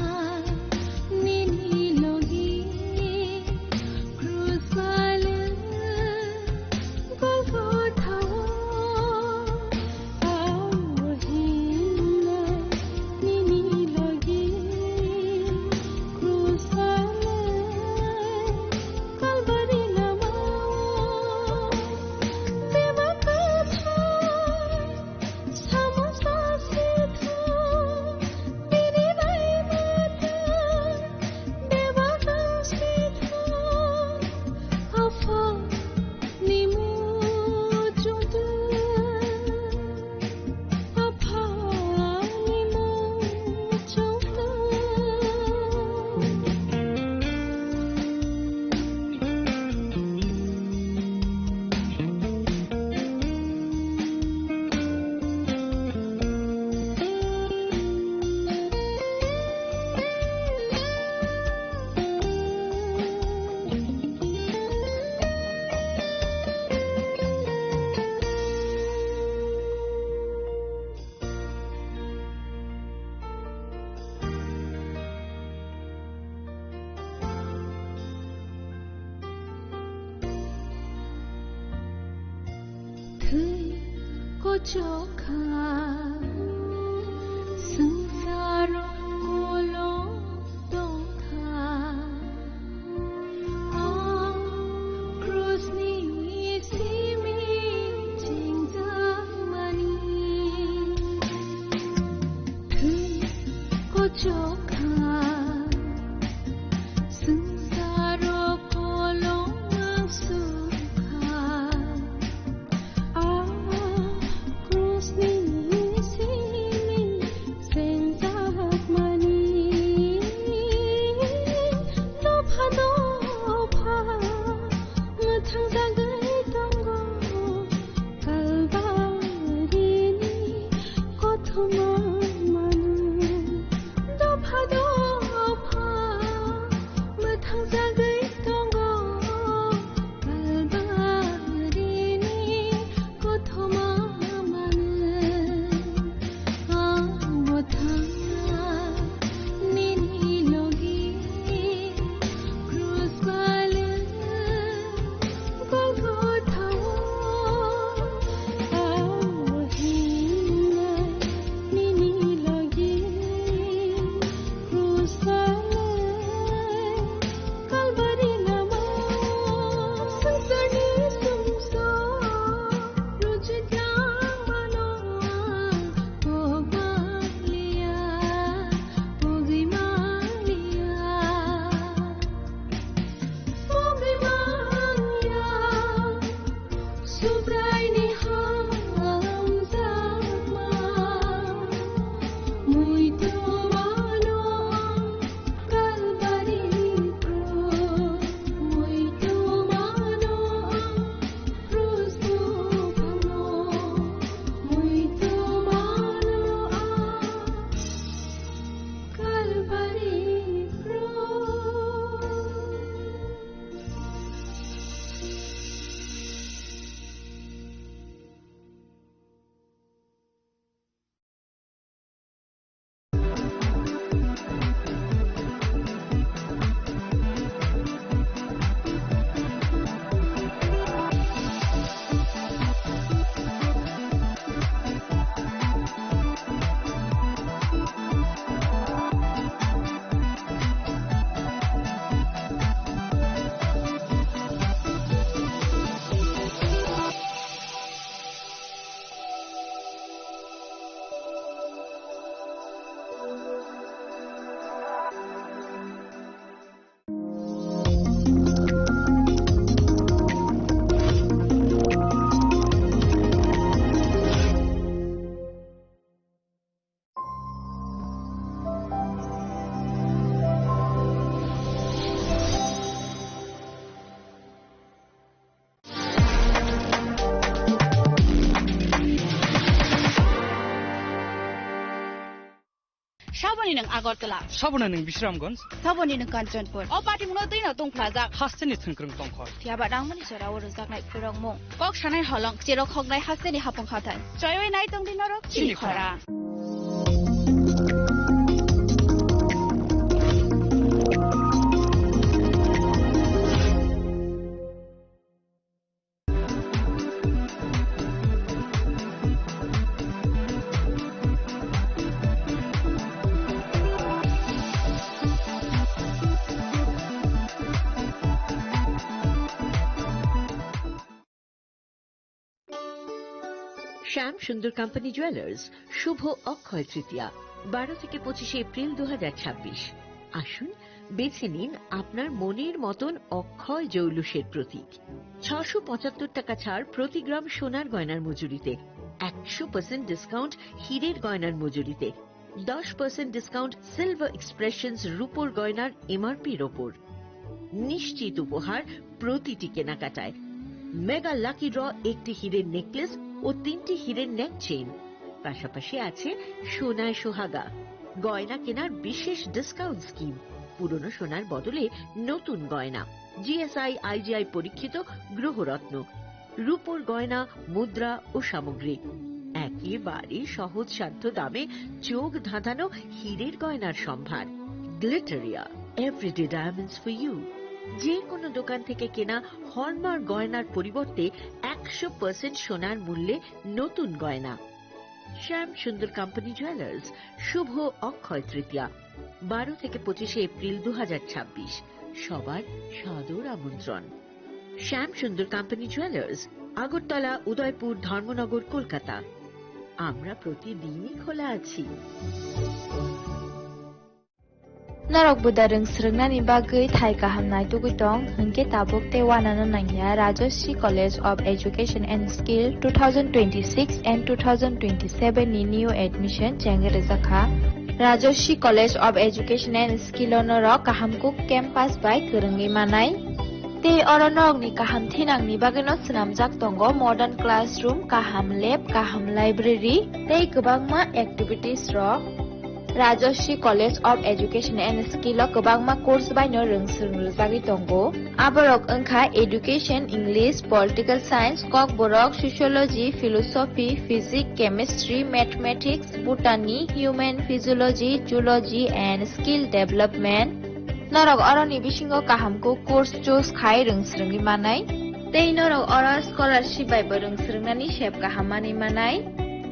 nini logi Jerusalem Golgotha o. Thwi kochokha swngcharo kolom tongkha. O krusni simi chengjakmani thwi kochokha swngcharo kolom sukha. A krusni simi chengjakmani dopha dopha mwthangjagwi tongo Kalbarini kothoma manu dopha dopha Nwng Agartala. Saboni nwng Bisramganj. Saboni nwng Kanchanpur. O party mungno twi no tong phlajak. Hasteni thwngkwrwng tongkhor. Phiya ba nangmani jora o rwjaknai phurokmung. Kok sanai holong, cherok hoknai hasteni hapung khathai. Choiwi nai tong di norok chini chini khorang. Khorang. শ্যাম সুন্দর company jewellers, শুভ অক্ষয় তৃতীয়া, বারো থেকে পঁচিশে এপ্রিল দু হাজার ছাব্বিশ। আসুন, বেছে নিন আপনার মনের মতন অক্ষয় জৌলুসের প্রতীক। ছশো পঁচাত্তর টাকা ছাড় প্রতি গ্রাম সোনার গয়নার মজুরিতে, একশো পার্সেন্ট ডিসকাউন্ট হীরের গয়নার মজুরিতে, দশ পার্সেন্ট ডিসকাউন্ট সিলভার এক্সপ্রেশনস রূপোর গয়নার এমআরপির ওপর। নিশ্চিত উপহার প্রতিটি কেনাকাটায়। মেগা লাকি ড্র, একটি হীরের নেকলেস ও তিনটি হীরের নেক চেইন। পাশাপাশি আছে সোনায় সোহাগা, গয়না কেনার বিশেষ ডিসকাউন্ট স্কিম, পুরনো সোনার বদলে নতুন গয়না, জিএসআই আইজিআই পরীক্ষিত গ্রহরত্ন, রূপোর গয়না, মুদ্রা ও সামগ্রী। একেবারে সহজসাধ্য দামে চোখ ধাঁধানো হীরের গয়নার সম্ভার। Glitteria, everyday diamonds for you. যে কোনো দোকান থেকে কেনা হলমার্ক গয়নার পরিবর্তে একশো পার্সেন্ট সোনার মূল্যে নতুন গয়না। শ্যাম সুন্দর কোম্পানি জুয়েলার্স, শুভ অক্ষয় তৃতীয়া, বারো থেকে পঁচিশে এপ্রিল দু হাজার ছাব্বিশ। সবার সাদর আমন্ত্রণ। শ্যাম সুন্দর কোম্পানি জুয়েলার্স, আগরতলা, উদয়পুর, ধর্মনগর, কলকাতা। আমরা প্রতিদিনই খোলা আছি। Norok buda rwng swrwngnani bagwi thai kaham naitugwi tong, hwnkhe tabuk tei uanano nangya Rajashree College of Education and Skill two thousand twenty-six and two thousand twenty-seven ni new admission chengwi rwjakha. Rajashree College of Education and Skill o norok kaham kuk campus bai kwrwngwi manai. Tei oro norokni kaham thinangni bagwino swnamjak tongo modern classroom, kaham lab, kaham library tei kwbangma activities rok. Rajashree College of Education and Skill o kwbangma course baino rwng swrwng rwjagwi tongo. Aborok wngkha Education, English, Political Science, Kokborok, Sociology, Philosophy, Physics, Chemistry, Mathematics, Botany, Human Physiology, Zoology and Skill Development. Norok oroni bisingo kaham kuk course choose khai rwng swrwngwi manai. Tei norok oro scholarship bai bo rwng swrwngnani sep kaham manwi manai.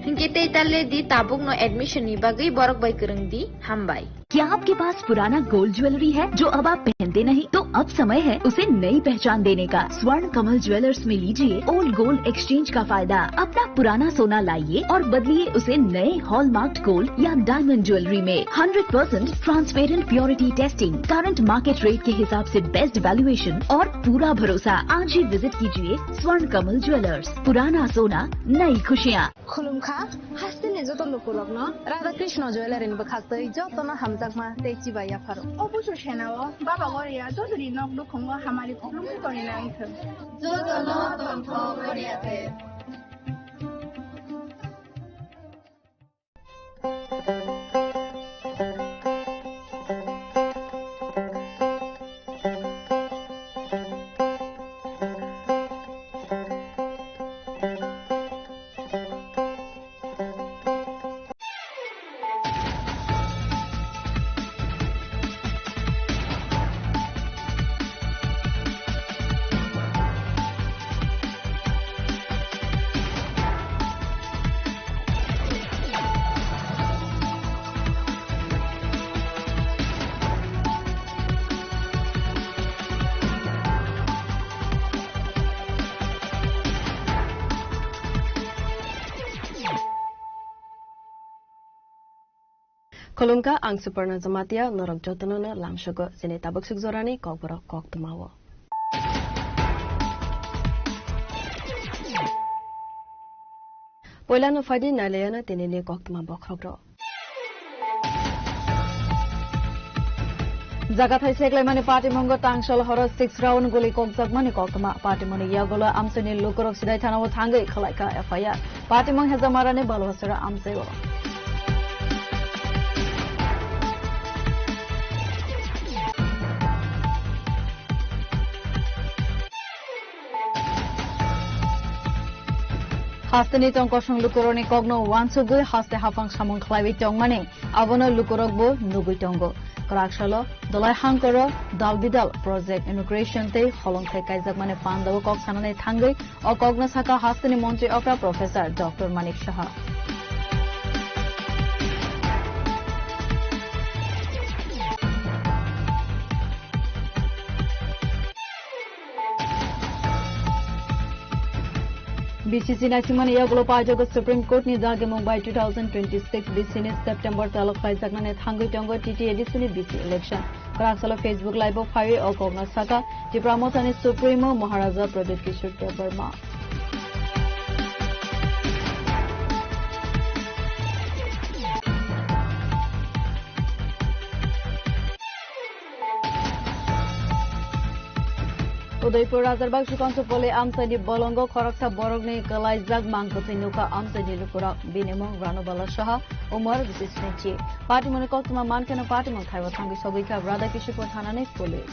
Hinkhe tei tale di tabukno admission ni bagwi borok bai kwrwng di. Hambai. क्या आपके पास पुराना gold jewellery है जो अब आप पहनते नहीं? तो अब समय है उसे नई पहचान देने का। स्वर्ण कमल ज्वेलर्स में लीजिए ओल्ड गोल्ड एक्सचेंज का फायदा। अपना पुराना सोना लाइए और बदलिए उसे नए हॉलमार्क्ड गोल्ड या डायमंड ज्वेलरी में। Hundred percent transparent purity testing, current market rate के हिसाब से बेस्ट वैल्यूएशन और पूरा भरोसा। आज ही विजिट कीजिए स्वर्ण कमल ज्वेलर्स। पुराना सोना, नई खुशियाँ। Khulumkha, hasteni joto lukurokno Radha Krishna Jewellery ni bwkhaktwi jotono hamjakma tei chibai yapharo. O busu senao Baba Goria jotoni nok nukhungo hamari khulumwi tongina wngthwng. Jotono tongthok Goria de. Khulumkha, ang Suparna Jamatia, norok jotono no lamsogo chini tabuk suk jorani kokborok koktwmao. Poilano phaidi nailayano tinini koktwma bokhorok rok. Jagathai seklaimani patimungo tangsol horo six round guli kokjakmani koktwma. Patimungni yagulo amchaini lukurok Sidai thanao thangwi khwlaikha F I R. Patimung Hejamarani Baluhasora amchaio. Hasteni tong kosong lukurokni kokno uansugwi haste haphang samung khlaiwi tongmani, abono lukurokbo nugwi tongo. Kwraksalo Dolai Hangkoro Dal Bidal Project Inauguration tei holongthai kaijakmani pandao kok sanani thangwi o kokno sakha hasteni montri okra Professor Doctor Manik Saha. B C C naisingmani yagulo paijago Supreme Court ni dagimung bai two thousand twenty-six B C ni September twelve khlaijaknani thangwi tongo T T A D C ni B C election. Kwraksalo Facebook Live o phaiwi o kokno sakha Tipra Mothani Supremo Maharaja Pradyut Kishore Debbarma. Udaipur Rajarbag Sukanto Pole amchaini bolongo khoroksa borokni kwlaijak mang kwthwi nukha amchaini lukurok. Bini mung Ranubala Saha, umor bisisni chi. Patimungni koktwma mankheno patimung thaibo thangwi sogwi kha Radha Kishore thanani police.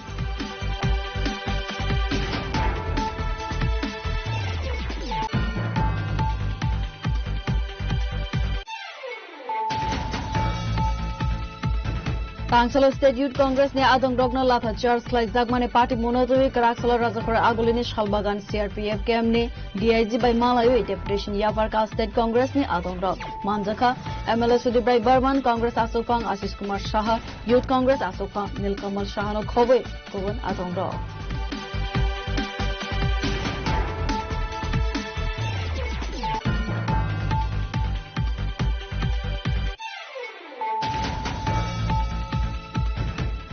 Tangsalo State Youth Congress ni adongrokno latha charge khlaijakmani patimungno twiwi kwraksalo Rajakhor Agulini Salbagan C R P F camp ni D I G bai malaiwi deputation yapharkha State Congress ni adongrok. Manjakha M L A Sudip Rai Barman, Congress aswkphang Ashish Kumar Saha, Youth Congress aswkphang Nilkamal Sahano khobwi kubun adongrok.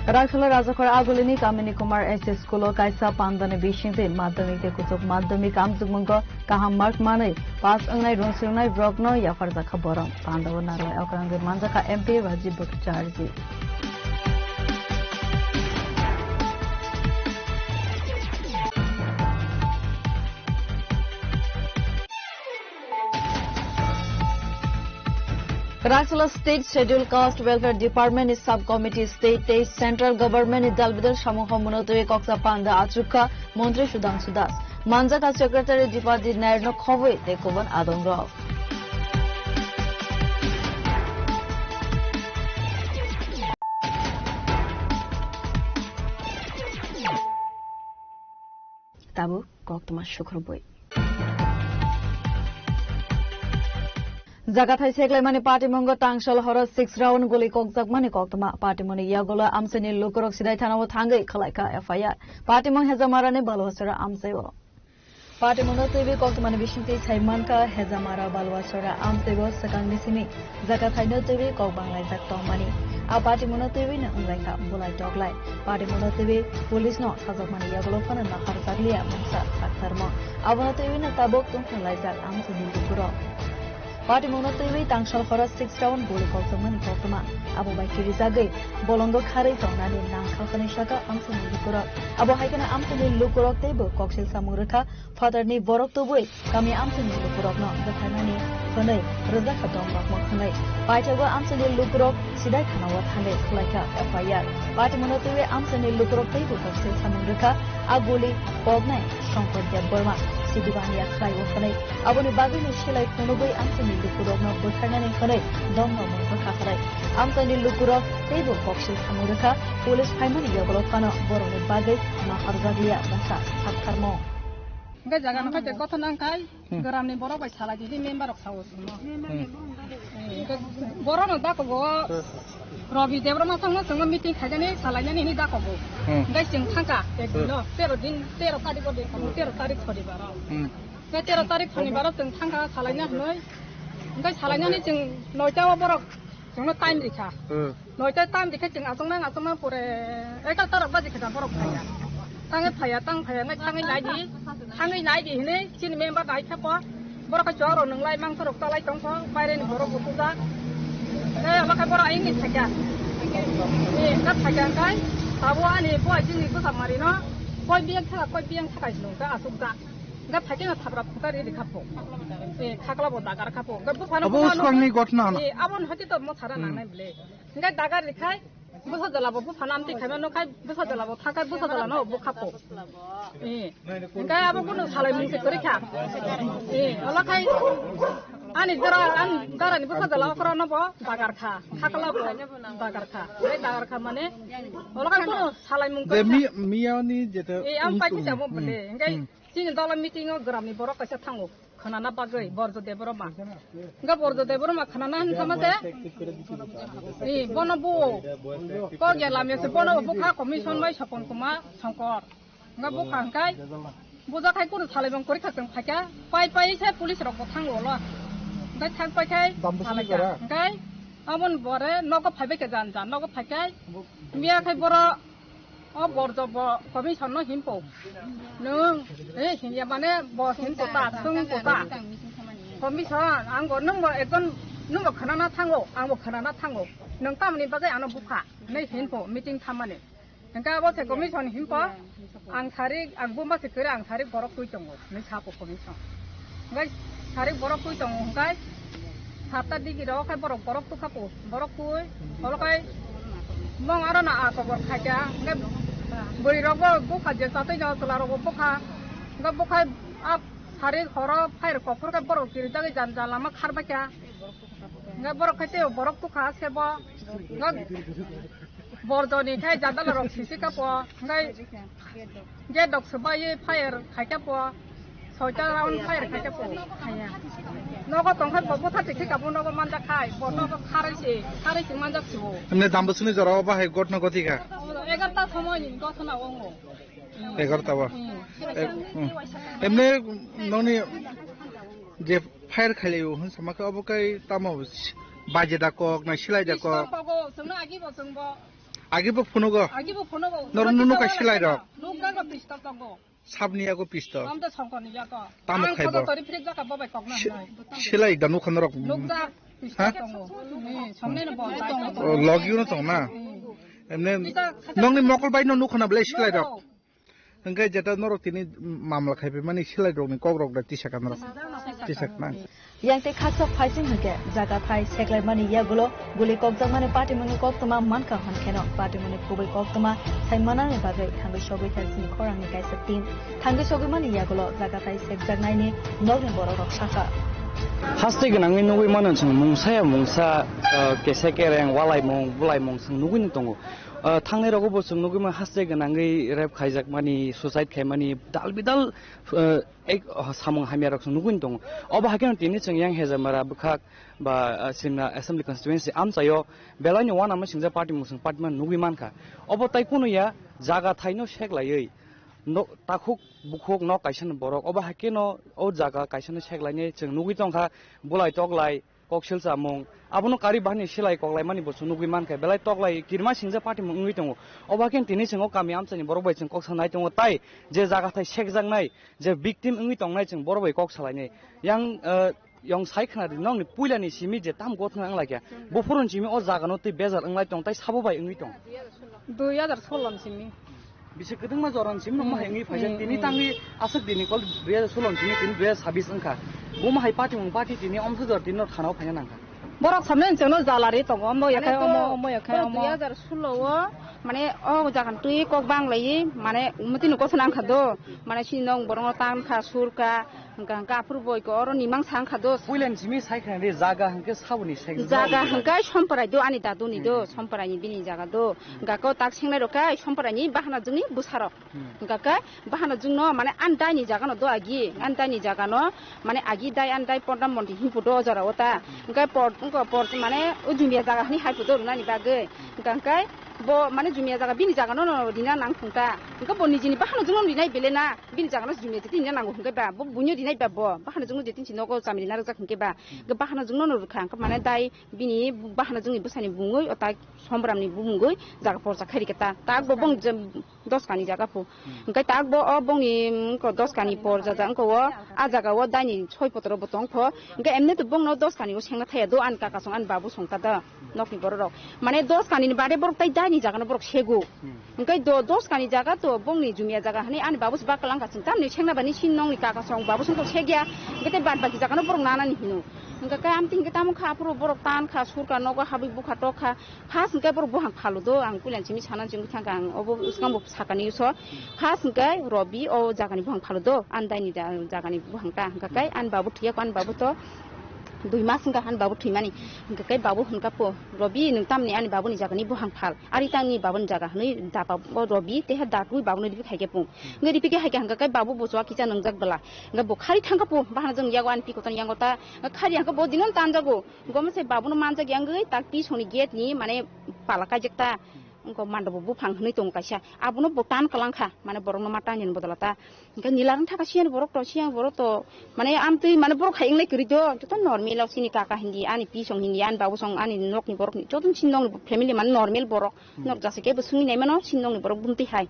Raksala Rajakhor Agulini Kamini Kumar S S School o kaisa pandani bisingtwi madhyamik tei kuchuk madhyamik amjokmungo kaham mark manwi pass wngnai rungsirwnai borokno yapharjakha borok. Pandao narwai okrangwi manjakha M P Rajiv Bhattacharjee. Raksala State Scheduled Caste Welfare Department ni Sub Committee State tei Central Government ni dalbidal samung homono twi koksa panda achukha Montri Sudhangshu Das. Manjakha Secretary Dipadi Nair no khobwi tei kubun adongrok. Tabuk koktwma sukrubwi. Jagathai seklaimani patimungo tangsal horo six round guli kokjakmani koktwma. Patimungni yagulo amchaini lukurok Sidai thanao thangwi khwlaikha F I R. Patimung Hejamarani Baluasora amchaio. Patimungno twiwi koktwmani bisingtwi sai mankha Hejamara Baluasora amchaio swkangni simi. Jaga thaino twiwi kok banglaijak tongmani. A patimungno twiwino wnglaikha bulai toklai. Patimungno twiwi police no sajakmani yagulo phano naharjakliya mungsa saktharmo. Abono twiwino tabuk tongthok laijak amchaini lukurok. Patimungno twiwi tangsal horo six round guli kokjakmani koktwma. Abo bai kirijagwi bolongo kharwi tongnani nangkha hwnwi sakha amchaini lukurok. Abo hai kheno amchaini lukurok teibo koksil samung rwkha. Phatarni borok tubui kami amchaini lukurokno bwtharnani hwnwi rwjakha dom rokmo hwnwi. Paithago amchaini lukurok Sidai thanao thangwi khwlaikha F I R. Patimungno twiwi amchaini lukurok teibo koksil samung rwkha. A guli poknai Shankar Debbarma Sidibaniya khlaio hwnwi. Aboni bagwino silai phunugwi amchaini lukurokno bwtharnani hwnwi dom rokmo rwkha hwnwi. Amchaini lukurok teibo koksil samung rwkha. Police phaimani yagulo phano borokni bagwi naharjakliya mungsa saktharmo. Hingke jaga no kaitor kothon nang kai, hmm, gramni borok bai salai di, di member rok sao simo. Hmm. Hingke borok no dakogo, hmm, Robi Debra masang no chwngno meeting khaijani salainani hini dakogo. Hmm. Hingke chwng thangka, ek dino, hmm, tero din, tero tarik o din, tero tarik sonibar o. Hmm. Hingke tero tarik sonibar o chwng thangka salaina hinoi. Hingke salainani chwng noita o borok chwngno time rikha. Hmm. Noita time rikha chwng achuknang achuknang pore egarota rok baji kha borok phaiya. Tangwi phaiya, tang phaiya, ngai thangwi nai di, thangwi nai di hinwi chini member nai kha po. Borok khe chwng rok nwnglai mangso rok chalai tong kho, baire ni borok bo tujak. Tei abo khe borok ayang ni thakya. Ni ta thakya kai, tabuk ani bo chini bwsa mari no koi biyang thaka, koi biyang thaka hinwi ta achukjak. Hingke phaikhe no thapra phukari rikha pho. Eh, khakla bo dagar kha pho. Hingke buphano abo buphano uskang ni gotna hana. Eh, abo no hati to mo thara, hmm, nangnai bile. Hingke dagar rikhai. Bwsa jala bo bupha nam ti khaima no khai bwsa jala bo thakai bwsa jala no bukha po. Eh, hingkai abo kunu salai mung se kwrwi kha. Eh, ola khai ani jora, ani darani bwsa jala okra no bo dagar kha. Khakla bo dagar kha. Bai dagar kha mane ola khai kunu salai mung De kwrwi kha. Mi-, miyani jeta Eh, ang pai kisa bo bole. Hingkai chini dola meeting o gram ni borok kaisa thango. Khwnana bagwi Borjo Debbarma. Hingke Borjo Debbarma khwnana hinthama se, i, bono bo, kok ya lamya se bono bukha commission bai Sopon Kumar Songkor. Hingke bukha hingkai, bujakhai kunu salai bang kori khakchang phaikha, pai pai se police rok bo thango ulo. Hingke thang paikhai, Dambusi salaikha. Jora? Hingke aboni bore nogo phaibai khe jan jan, nogo phaikhai, miya khai boro, O Borjo bo commission no himpo. Nwng, eh, hinya mane bo himpo ta, thwng po ta. Commission, ang bo nwng bo ekjon, nwng bo khwnana thango, ang bo khwnana thango. Nwng tamni bagwi ano bukha, nei himpo, meeting thammani. Hingke abo se commission himpo, ang sarik, ang buma se kwrwi, ang sarik borok twi tongo. Hwnwi sapo commission. Hingke sarik borok twi tongo hingke satta digi rok khai borok borok tukha po, borok twi, olo khai mong aro na a kobor khaikha, hingke bwrwi rok bo bukha je chatwi no chwla rok bo bukha, hingke bukha a sarik horo fire kophor khai borok kiri dagi jan jan lama kharbaikha, hingke borok khai tei borok tukha se bo, hingke Borjoni khai jadala rok sisi kapo, ngai gate dok swbai fire khai kapo, soita round fire khai kapo. Nogo tongkhai bo bwtha tikhi kapo nogo manjak khai, bo nogo kharwi se, kharwi se manjak sibo. Emne Dambusuni jorao bahai gotno gotika? Egarta somoi ni gotna ongo. Egarta ba? Hmm. E-, hmm. Emne noni je fire khailai o hwn sama khe obo kai tamo baje da kok na silai da kok? Pistol kogo, chwngno agi bo chwngbo. Agi bo phunugo? Agi bo phunugo. Nor nunu kai silai rok? Nukga go pistol tongo. Sabni yago pistol? Amda songkoni yago. Tamo ang khaibo? Khodo tori phirip jaka bo bai kokna Si-, hwnai. Silai da nukha norok? Nukja pistol Ha? Tongo. Ni somne no bo bai tongo. O, logi uno tong na? Hmm. Emne Pistol nongni mokol bai no nukha na belai silai rok? Nukgo. Hingke jeta norok tini mamla khaipai mani silai rokni kok rok da tisa ka norok. Tisa ka na. Yang tei khaksa phaising hwnkhe jaga thai seklaimani yagulo guli kokjakmani patimungni koktwma mankha hwnkheno patimungni kubui koktwma sai manani bagwi thangwi sogwi kha chini khorangni kaisa team. Thangwi sogwimani yagulo jaga thai sekjaknaini nokni borok rok sakha. Haste gwnangwi nugwi mano chwng mungsa ya mungsa, uh, kese kereng walaimung bulaimung chwng nugwi tongo. Uh, thangnai rogo bo chwng nugwi mano haste gwnangwi rape khaijakmani, suicide khaimani, dal bidal, uh, ek, uh, samung hamya rok chwng nugwi tongo. Obo haikhe tini chwng yang Hejamara bwkhak ba, uh, Simna Assembly Constituency amchaio belai ni uanama singjak party mung chwng party man nugwi mankha. Obo tai kunu ya jaga thaino seklaiwi no takhuk bukhuk nok kaisa ni borok. Obo haikhe no o jaga kaisa no seklainai chwng nugwi tongkha bulai toklai. Koksil chamung, abono kari bahani silai koklaimani bo chwng nugwi mankha, belai toklai kirima singjak patimung wngwi tongo. Obo hakhe tini chwng o kami amchaini borok bai chwng kok sanai tongo, tai je jaga thai sekjaknai, je victim wngwi tongnai chwng borok bai kok salainai. Yang, eh, yang sai khna di, nokni puilani simi je tam gotno wng laikha, buphuruni simi o jagano twi bejar wng lai tong, tai sabo bai wngwi tong. Dui hajar solo ni simi. Bisi kwdwngma jorani simi nokma hai wngwi phaijak. Hmm, tini hmm. Tangwi aswk dini kol dui hajar solo ni simi tini dui hajar sabis wngkha. Buma hai patimung party tini omsa jor tini no thana o phaina nangkha. Borok samne chwngno jalari tongo, omo yakhai omo, omo yakhai omo. Dui hajar solo o, mane, o jaga twi kok bang laiwi, mane, umtwi no kosa nangkha do. Mane, sini nok borokno tang kha, sur kha, hwnkha hwnkha aphuru boi ko oro ni mang sang kha do. Puila ni simi sai khna di, jaga hwnkhe saboni sai. Jaga hwnkhe Somprai do, ani dadu ni do, hmm. Somprai ni bini jaga do. Hwnkha ko tak sengnai rok khe Somprai ni bahana jwngni bwsa rok. Hmm. Hwnkha khe bahano jwngno mane ani dai ni jaga no do agi, ani dai ni jaga no mane agi dai ani dai pondra monti himpu do o jora o ta. Hmm. Hwnkhe por, wngkha por mane o jumia jaga hani hai phuto rwnani bagwi. Hmm. Hwnkha hwnkhe bo mane jumia jaga bini jaga no no rina nang thung ta. Hwnkhe bo nijini bahano jwngno rinai bele na, bini jaga no jumia jeti rina nango hwnkhe ba, bo buino rinai ba bo, bahano jwngno jeti si nogo chami rina rwjak hwnkhe ba. Hmm. Hwnkhe bahano jwngno no rwkha, hwnkhe mane dai bini bahano jwngni bwsani bungwi o tai Sombramni bumungwi jaga porsa khairikhe ta. Tak bo bong je dos kani jaga pho. Hmm. Hwnkhe tak bo o bongni, mm, ko dos kani por jaga wngko o, a jaga o daini soi potro bo tong pho. Hwnkhe emne to bongno dos kani o sengna thaya do, ani kaka song, ani babu song ta da, nokni borok rok. Mane dos kani ni bade borok tai daini jaga no borok sego. Hmm. Hwnkhe do, dos kani jaga to bongni jumia jaga hani ani babu se baklang ka chwng tamni sengna bani sin nongni kaka song babu song to segya. Hwnkhe te bad baki jaga no borok nanani hino. Hingka khe amtwi hingke tamo kha, aphuru borok tan kha, sur kha, nogo habwi bukha tok kha. First hingke borok buphang phalo do, ang puila simi sana simi thangkha, ang obo swkang bo sakani so. First hingke Robi o jagani buphang phalo do, ani daini da-, jagani buphang ta. Hingka khe ani babu thwiya kho, ani babu to dui mas hingka ani babu thwimani. Hingka khe babu hingka po, "Robi, nwng tamni ani babuni jagani buphang phal? Ari tangni babuni jaga," hwnwi da babu, o Robi teha da twi babuni ripi khaikhe pung. Hingke ripi khe haikhe hingka khe babu bo chwa kisa nwngjak bwla. Hingke bo khari thangkha po, bahana jwng yago ani pi kotor yango ta. Khari hingke bo dino tanjago. Gomese babuno manjak yangwi tak pisongni gate ni mane pala kaijak ta. Wngkha mandago buphang hwnwi tongo kaisa. Abono bo tan kwlang kha, mane borokno ma tangni bodola ta. Hingke nila wng thaka siyani borok to, siyang borok to, mane amtwi mane borok hai wngnai kwrwi do, joto normal o chini kaka hindi, ani pisong hindi, ani babu song, ani nokni borokni, joto chini nokni family mane normal borok. Nok jasa kebo swngwi naimano, chini nokni borok bumtwi hai.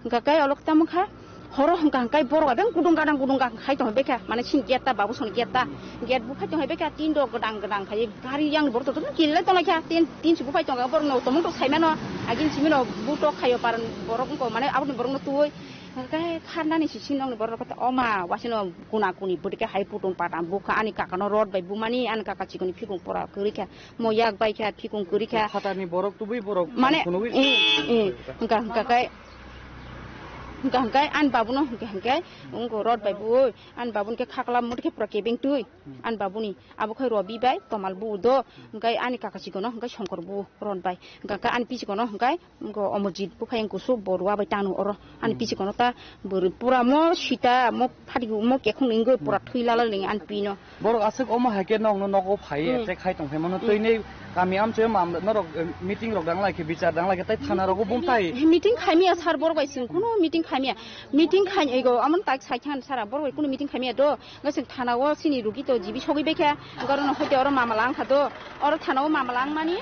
Hingka khe olok tamo kha, horo hingka hingkai borok adang gudung gadang gudung gadang khai tong bekha, mane sini gate ta babu soni gate ta, gate bu khai tong bekha tin rok gadang gadang khai gari yang borok to kilai tong kha tin tin si bu khai tong borok no tomong to sai mano agin simi no bu tok khayo paran borok ko mane aboni borok no tui hingka khe kharnani si sin nong borok ta oma wasino kuna kuni bwdike hai putung patam bu kha ani kaka no rod bai bu mani ani kaka chikoni phikung pora kwrwi kha mo yak bai kha phikung kwrwi kha. Phatarni borok tubui borok mane phunugwi eh, eh, hingka hingka khe Hingka hingkai ani babuno hingka hingkai wngkha rot bai bui ani babuni khe khakla muti khe pura kebeng twi ani babuni abo khai Robi bai Tomal bu do hingkai ani kaka chikono hingkai Songkor bu rot bai hingka khe ani pichikono hingkai wngkha Omorjit buphai wngkha su Borua bai tanu oro ani pichikono ta bwrwi pura mo sita mo phadi mo kekhung wngwi pura thwi lala ling ani pino. Borok aswk omo hai khe nokno nogo phai Hmm. attack khai tong phai mano Hmm. twi nei kami amchoi mam norok eh, meeting rok dang lai khe bichar dang lai khe tai thana rogo bumtai. Meeting khaimya sir borok bai chwng kuno meeting khaimya meeting khai ego amon tak sai khan sara borok bai kuno meeting khaimya do ngasing thana o sini rugi to jibi sogwi bai kha garo no hoite oro mamala ang kha do oro thana o mamala ang mani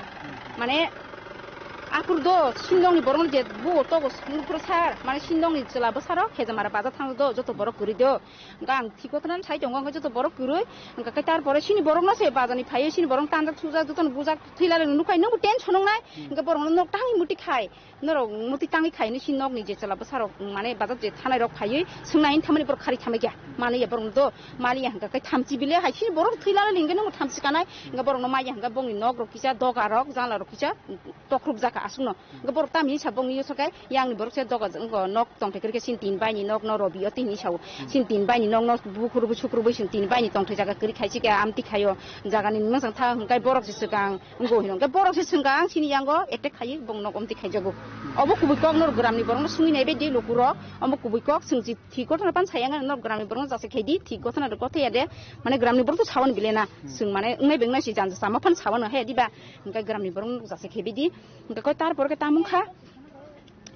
mane akur do sindong ni borok je bu to go sung pro sir mane sindong ni chwla bwsaro khejamara baja thang do joto borok kwrwi do. Hingke ang thik kotornan sai tongo, hingke joto borok kwrwi, hingke khe tar pore sini borokno se bajani phaiwi sini borok tanjak sujak jotono bujak thwi lalai nukha, nwngbo tension wngnai, hingke borokno nok tangwi muti khai, norok muti tangwi khai, sini nokni je chwla bwsarok, mane bajak je thanai rok phaiwi swngnai, thamani borok khari thamai kha, maliya borokno do, maliya hingke khe thamchi bile hai sini borok thwi lalai hingke nwngbo thamchi kanai, hingke borokno maya hingke bongni nok rok kisa, doga rok, jala rok kisa, tokruk jaka aswkno. Hingke borok tamni sa bongni yoso khe, yang ni borok se doga wngko nok tongthai kwrwi khe sini tin bai ni nok no Robi o tini sao. Sini tin bai ni nok no bukhuru bu sukru bu sini tin bai ni tongthai jaga kwrwi khai si khe amtwi khaio. Jaga ni mungsang tha hingkai borok se swkang wngko hino. Hingke borok se swkang sini yango attack khai bong nok omtwi khaijago. Obo kubui kok no gram ni borok no sungwi nai bai di lukurok. Omo kubui kok swng ji thik gotho no pan sayang no gram ni borok no jase khai di thik gotho no gotho ya de. Mane gram ni borok to sawan bile na. Swng mane wngnai beng nai si janja sama phan sawan no he di ba. Hingke gram ni borok no jase khai di. Hingke koi tar pore khe tamung kha.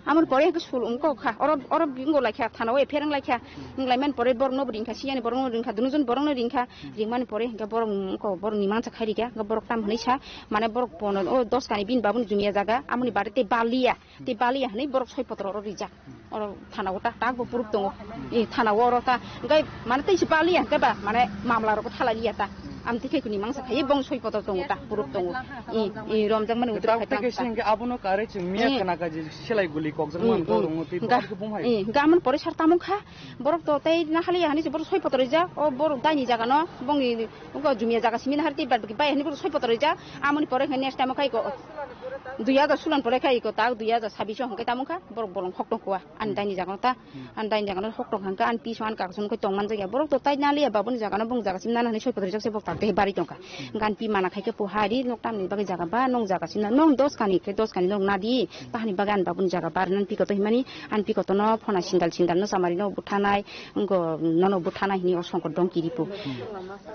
Amoni pore hingke sul wngkok kha. Oro, oro bingo lai kha, thana o epher wng lai kha. Wng lai mani pore borok no bo ring kha, siyani borok no ring kha, dunujon borok no ring kha. Ring mani pore hingke borok wngkok, borok ni mansa khai ri kha. Hingke borok tam hinui sa, mane borok pono o dos kani bini babuni jumia jaga, amoni bari tei baliya, tei baliya hinui borok soi potro oro rijak. Oro thana o ta, tak bo proof tongo. E, thana o oro ta. Hingke mane tei se baliya hingke ba, mane mamla rok thalai liya ta. Amtwi khai kuni mangsa khai bong soi poto tongo ta, puruk tongo. I, i, romjak mani utre Tang khai teke tang. Sing ke abono kare ching miya Eh. Kana kaji silai guli kok jang Eh, man eh. Borong twi Ga-, bor ke bum hai. Eh, gaman pore sar tamung kha. Borok to tei na hali hani se borok soi poto rijak. O borok daini jaga no bongni ugo jumia jaga simi na har tei bad bai hani borok soi poto rijak. Amoni pore khai next time khai ko. Dui hajar sulan pore khai ko ta dui hajar sabbish hongke tamung kha. Borok bolong khok tong kua. Ani daini jaga no ta. Ani daini jaga no hok tong hangka, ani piso ani kaka song khe tong man jakya. Borok to tai naliya babuni jaga no bung jaga sim nana hinui soi potro jak se bok tak te bari tongkha. Hingka ani pi mana khai khe po hari nok tamni bagwi jaga ba nong jaga sim na nong dos kani khe dos kani nong nadi. Tahani bagwi ani babuni jaga bar nang pikoto himani ani pikoto no phona sindal sindal no samari no buthanai. Ngo nono buthanai hini o songkot dong kiri po.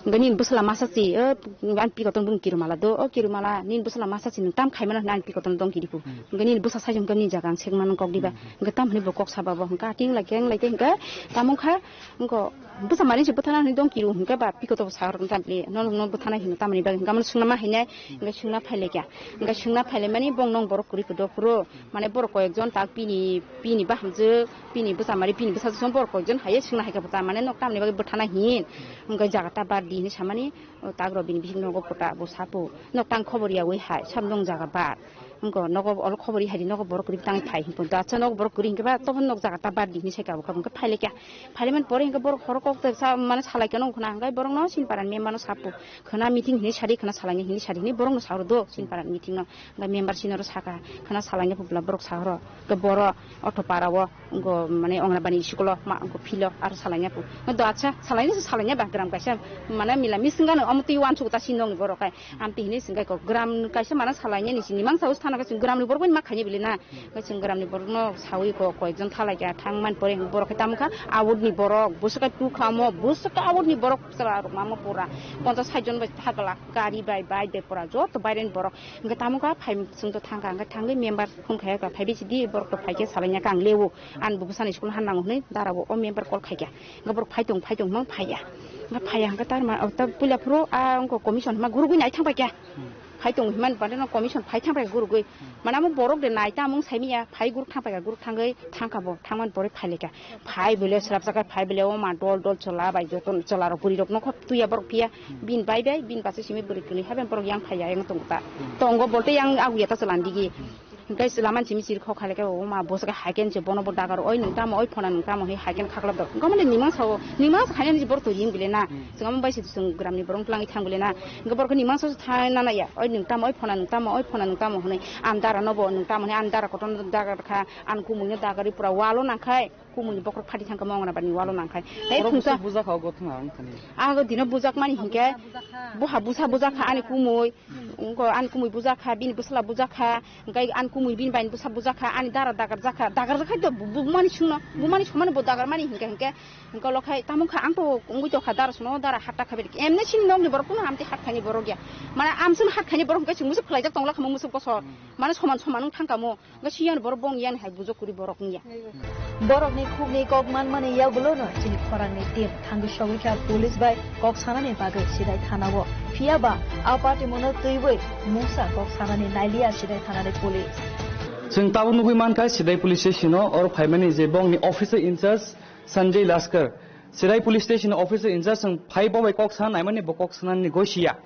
Hingka nini bwsala masa si, o, ani pikoto bung kirumala do, o kirumala nini bwsala masa si nung tam khai mano hwnwi ani pikoto dong kiri po. Hingka nini bwsa sai hingka nini jaga ang sek mano kok diba. Hingke tam hwnwi bo kok saba bo hingke ating lai keng lai khe hingke tamo wngkha wngko bwsa mani se bwthana hwnwi dong kiru hingke ba pikoto bo sa rok tam le no no bwthana hino tamni bagwi hingke amo swngna ma hwnwi hingke swngna phai lai kha hingke swngna phai lai mani bong nong borok kwrwi kwdok phuru mane borok koi ek jon tak bini bini bahamjwk bini bwsa mari bini bwsa jwk borok koi ek jon hai swngna hai khe bwta mane nok tamni bagwi bwthana hin hingke jaga ta bar di hinwi samani o tak rok bini bising nogo pota bo sapo nok tang khobor yaui hai sam nong jaga bar. Wngko nogo olo khobor ri hai di, nogo borok kwrwi tang phai hinwi da, acha nogo borok kwrwi hinkhe ba tobon nok jaga ta bar di hinwi sai kabo kabo hinkhe phai lai kha. Phai lai man pore hinkhe borok horo kok ta sa mane salai kha nong khna, hinkhe borok no sin paran member no sapu khna meeting hinwi sadi khna salai hinwi sadi hinwi borok no sa horo do sin paran meeting no. Hinkhe member sino ro saka khna salai ne phubla borok sa horo ke boro auto para o. Go mane ongra bani school o ma go philo aro salai ne pu. Do acha salai ne salai ne ba gram kaisa mane mila mising gano omo twi wan suku ta sin nong ni borok kai. Amtwi hinwi swngkhe kok gram kaisa mana salainani sini mangsa us thana kaisa gramni borok bai ma khaini bili na. Kaisa gramni borokno sawi kok koyekjon thalai kha thang man pore borok khe tamo kha awut ni borok bwswk khe tu khamo bwswk khe awut ni borok chwla rok mamo pura ponchas sait jon bai thagla gari bai bike bai pura joto baireni borok hwnkhe tamo kha phai chwngto thang kha hwnkhe thangwi member phone khai kha phai bisi di borok to phai khe salaina kang lewo ani bo bwsani school han nango hwnwi dara bo o member call khai kha hwnkhe borok phai tong phai tong hwnba phai ya hwnkhe phai ya hwnkhe tar ma ta puila phuru a wngkha commission hwnba gurugwi nai thang pai kha. Phai tongo hinmani bade no commission phai thang pai gurugwi. Mana mo borok de nai ta mung sai miya phai guruk thang pai ka guruk thangwi thang ka bo thang man pore phai leka. Phai bele srap jaka phai bele o ma dol dol chola bai joto chola rok buri rok no khop tuya borok piya. Bin bai bai bin basa simi buri kini haben borok yang phai ya yang tong ta. Tongo bolte yang agu ya ta cholan digi. Hingkai laman simi sir khok khaleke o ma bosa ka hai ken se bono bo dagar oi nung tamo oi phona nung tamo hai hai ken khaklap dok. Gomane nimang sao nimang sa khainani borok to ying bile na. Singam bai se sung gramni borok tlangi thang bile na. Hingke borok ni mangsa tha nana ya, oi nung tamo, oi phona nung tamo, oi phona nung tamo hwnwi, ang dara no bo nung tamo hwnwi, ang dara kotor no dagar kha, ang kumui no dagari pura walo nangkhai, kumui ni bokhorok phati thangkha mongna bani walo nangkhai. Tei borok thungsa bwswk bujak kha o gotong ang thani. Ang dino bujak mani hinkhe, buha busa bujak kha ani kumui, wngko ani kumui bujak kha, bini bwsla bujak kha, hingke ani kumui bini bai bwsa bujak kha, ani dara dagar jak kha, dagar jak kha to bu-, bu mani sungno, bu mani sumano bo dagar mani hinkhe hinkhe, Hingke ulo khai tamo kha ang to wngwi tokha dara suno dara hatta khabe emne sini nokni borok kuno amte hat khaini borok ya. Mane amsung hat khaini borok hingke chwng musuk khlaijak tongla khamo musuk bosor. Mane soman soman wng thang kamo. Hingke siyani borok bong yani hai bujok kuri borok wngya. Borokni khukni kok manmani yagulono chini khorangni team thangwi sogwi kha police bai kok sanani bagwi Sidai thanao. Phiya ba a party mono twiwi mungsa kok sanani nailiya Sidai thanani police. Chwng tabuk nugwi mankha Sidai police station-o oro phaimani je bongni officer in charge Sanjay Laskar, Sidai Police Station Officer in charge wng phai bo bai kok sana naimani bo kok sanani goi siya.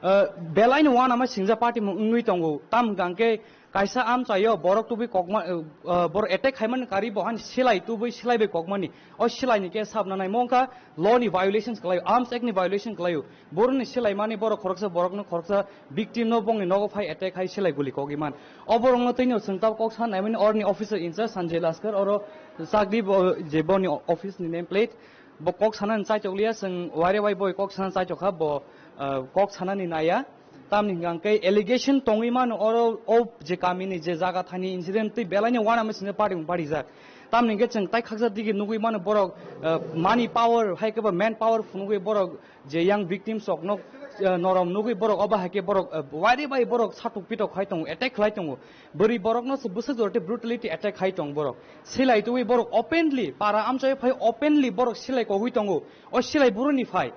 Ah, belai no uanama singja party mung wngwi tongo. Tam hwnkha hwnkhe kaisa amchaio borok tubui kokma, ah, borok attack khaimani kari bo hani silai tubui silai bai kokmani. O silai ni case sabna naimo wngkha law ni violations kwlaio, Arms Act ni violation kwlaio. Boroni silaimani borok khoroksa borokno khoroksa victim no bongni nogo phai attack khai silai guli kogwi man. O borokno twino chwng tabuk kok sa naimani orni officer in charge Sanjay Laskar oro chakri bo, je boni office ni name plate bo kok sanani chaitok liya chwng wire wai boi kok sanani chaitok kha bo, ah, kok sanani naya. Tamni hwnkha hwnkhe allegation tongwi mano oro o je kamini je jaga thani incident tei belaino uanama singsa party mung parijak. Tamni hwnkhe chwng tai khaksa digi nugwi mano borok, ah, money power hai khe bo man power phunugwi borok je young victims rokno, ah, norom nugwi borok obo hai khe borok, ah, wari bai borok satok pitok khai tongo, attack khlai tongo. Bwrwi borokno se bwswk jora tei brutality attack khai tong borok. Silai tubui borok openly para amchai phai openly borok silai kogwi tongo. O silai buruni phai.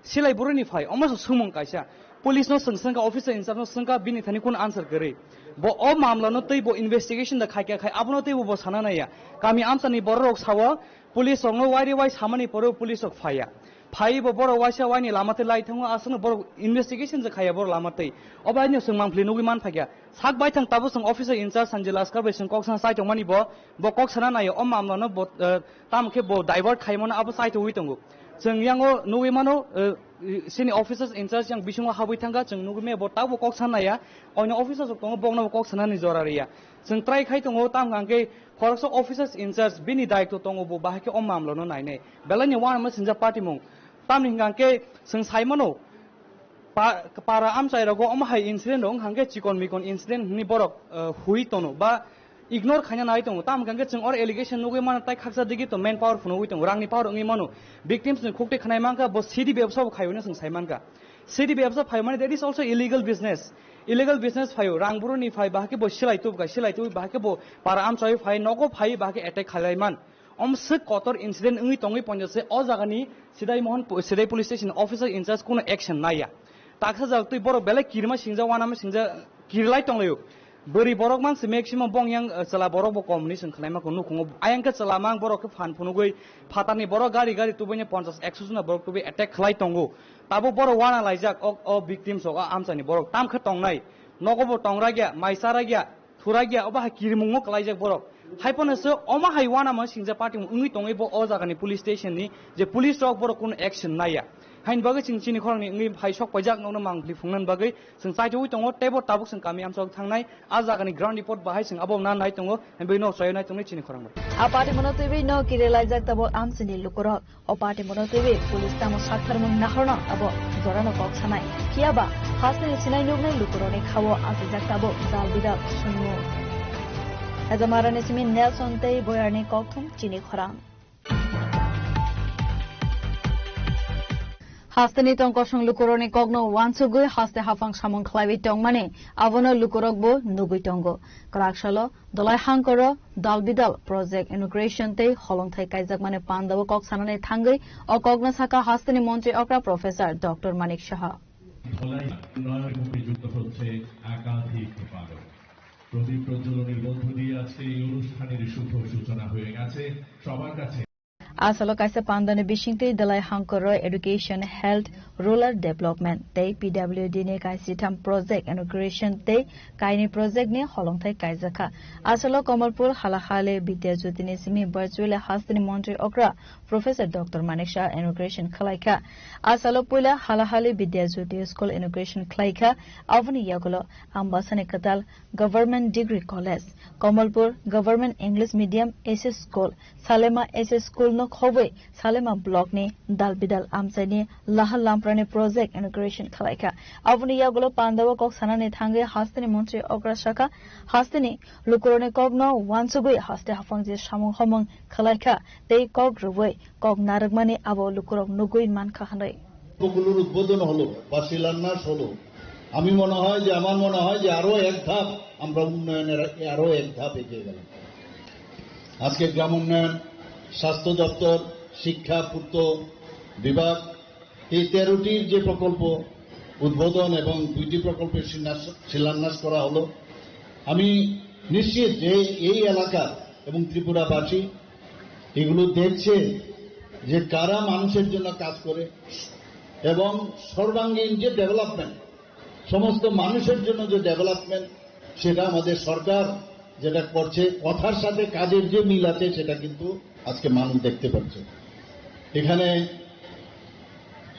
Silai buruni phai. Omo se sumung kaisa. Police no swng swngkha, officer in charge no swngkha, bini thani kun answer kwrwi. Bo o mamla no tei bo investigation da khai kha khai abono tei bo sana naiya. Kami amchani borok rok sawo, police rokno wairi wai samani pore police rok phaiya. Phai bo borok waisa waini lama tei lai thango, aswkno borok investigation je khaiya borok lama tei. Obo aino chwng mangpili nugwi man phaikha. Sak baithang tabuk chwng officer in charge Sanjay Laskar bai chwng kok sana chai tongmani bo, bo kok sana naio, o mamla no bo, eh, tamo khe bo divert khaimano abo chai tongwi tongo. Chwng yango nugwi mano, eh, sini officers in charge yang bisingo habwi thangkha, chwng nugwi maya bo tabuk kok sana naiya, oino officers rok tongo bokno bo kok sanani jora riya. Chwng try khai tongo, tamo hwnkha khe khoroksa officers in charge bini daitw tongo, bo bahai khe o mamla no nainai. Belai ni uanama singja party mung. Tamni hwnkha khe chwng sai mano, pa-, para amchai rogo omo hai incident rok wngkha khe chikon mikon incident hwnwi borok, eh, hui tono ba ignore khaina nai tongo. Tamo hwnkha khe chwng oro allegation nugwi mano tai khaksa digi to man power phunugwi tongo, rangni power wngwi mano. Victims ni khukti khnai mankha bo sidi bebsa bo khaiwi no chwng sai mankha. Sidi bebsa phai mani that is also illegal business. Illegal business phaio, rang buruni phai, bahai khe bo silai tubkha, silai tubui bahai khe bo para amchai phai, nogo phai, bahai khe attack khalai man. Om swk kotor incident wngwi tongwi ponjase o jagani Sidai Mohon, Sidai Police Station officer in charge kuno action naiya. Taksa jak twi borok belai kirima singja, wanama singja, kirilai tonglaio. Bwrwi borok mang se maximum bong yang, eh, chwla borok bo kom hwnwi chwng khwlaima kho nukhungo. Ayang khe chwla mang borok khe phan phunugwi phatarni borok gari gari tubuini ponchas ekso jona borok tubui attack khlai tongo. Tabuk borok wana laijak o, o victims rok, o amchaini borok tam khe tongnai. Nogo bo tong ragya, mai cha ragya, thu ragya, obo hai kirimungo kwlaijak borok. Hai phano se omo hai uanama singja party wngwi tongwi bo o jagani police station ni je police rok borok kunu action naiya. Haini bagwi chwng chini khorangni wngwi hai sok paijak nokno mangpli phungnani bagwi chwng chaitugwi tongo, teibo tabuk chwng kami amchok thangnai, a jagani ground report bahai chwng abo nang nai tongo, haini bagwi nok chaywi nai tongnai chini khorang bai. A party mono twiwi no kiri laijak tabuk amchini lukurok. O party mono twiwi police tamo saktharmung nahorno abo jorano kok sanai. Phiyaba hasteni sinai nuknai lukurokni khao achijak tabuk dal bidal swngo. Ejamarani simi Nelson tei Boyarni kokthum chini khorang. Hasteni tong kosong lukurokni kokno uansugwi haste haphang samung khlaiwi tongmani abono lukurokbo nugwi tongo. Kwrak salo Dolai hangkoro dal bidal project inauguration tei holongthai kaijakmani pandao kok sanani thangwi o kokno sakha hasteni montri okra Professor Doctor Manik Saha. Dhalai উন্নয়নের মুখে যুক্ত হচ্ছে একাধিক বারো। প্রদীপ প্রজ্বলনের মধ্য দিয়ে আজকে এই অনুষ্ঠানের শুভ সূচনা হয়ে গেছে। সবার কাছে Asalo kaisa pandani bisingtwi Dalai Hangkoro Education, Health, Rural Development tei P W D ni kaisitham project inauguration tei kaini project ni holongthai kaijakha. Asalo Kamalpur Halahali Vidyajyoti ni simi virtually hasteni montri okra Professor Doctor Manik Saha inauguration khlaikha. Asalo puila Halahali Vidyajyoti School inauguration khlaikha. Aboni yagulo Ambasani kwtal Government Degree College, Kamalpur Government English Medium S S School, Salema S S School no khobwi Salema Block ni dal bidal amchaini lahar lamprani project inauguration khlaikha. Aboni yagulo pandao kok sanani thangwi hasteni montri okra sakha, hasteni lukurokni kokno uansugwi haste haphang je samung homung khlaikha tei kok rwui kok narwkmani abo lukurok nugwi mankha hwnwi. প্রকল্পগুলোর উদ্বোধন হলো বা শিলান্যাস হলো, আমি মনে হয় যে, আমার মনে হয় যে আরো এক ধাপ আমরা উন্নয়নের আরো এক ধাপ এগিয়ে গেলাম। আজকে গ্রাম উন্নয়ন, স্বাস্থ্য দপ্তর, শিক্ষা, পূর্ত বিভাগ, এই তেরোটির যে প্রকল্প উদ্বোধন এবং দুইটি প্রকল্পের শিলান্যাস, শিলান্যাস করা হলো, আমি নিশ্চিত যে এই এলাকার এবং ত্রিপুরাবাসী এগুলো দেখছে যে কারা মানুষের জন্য কাজ করে এবং সর্বাঙ্গীন যে ডেভেলপমেন্ট, সমস্ত মানুষের জন্য যে ডেভেলপমেন্ট, সেটা আমাদের সরকার যেটা করছে, কথার সাথে কাজের যে মিল আছে, সেটা কিন্তু আজকে মানুষ দেখতে পাচ্ছে। এখানে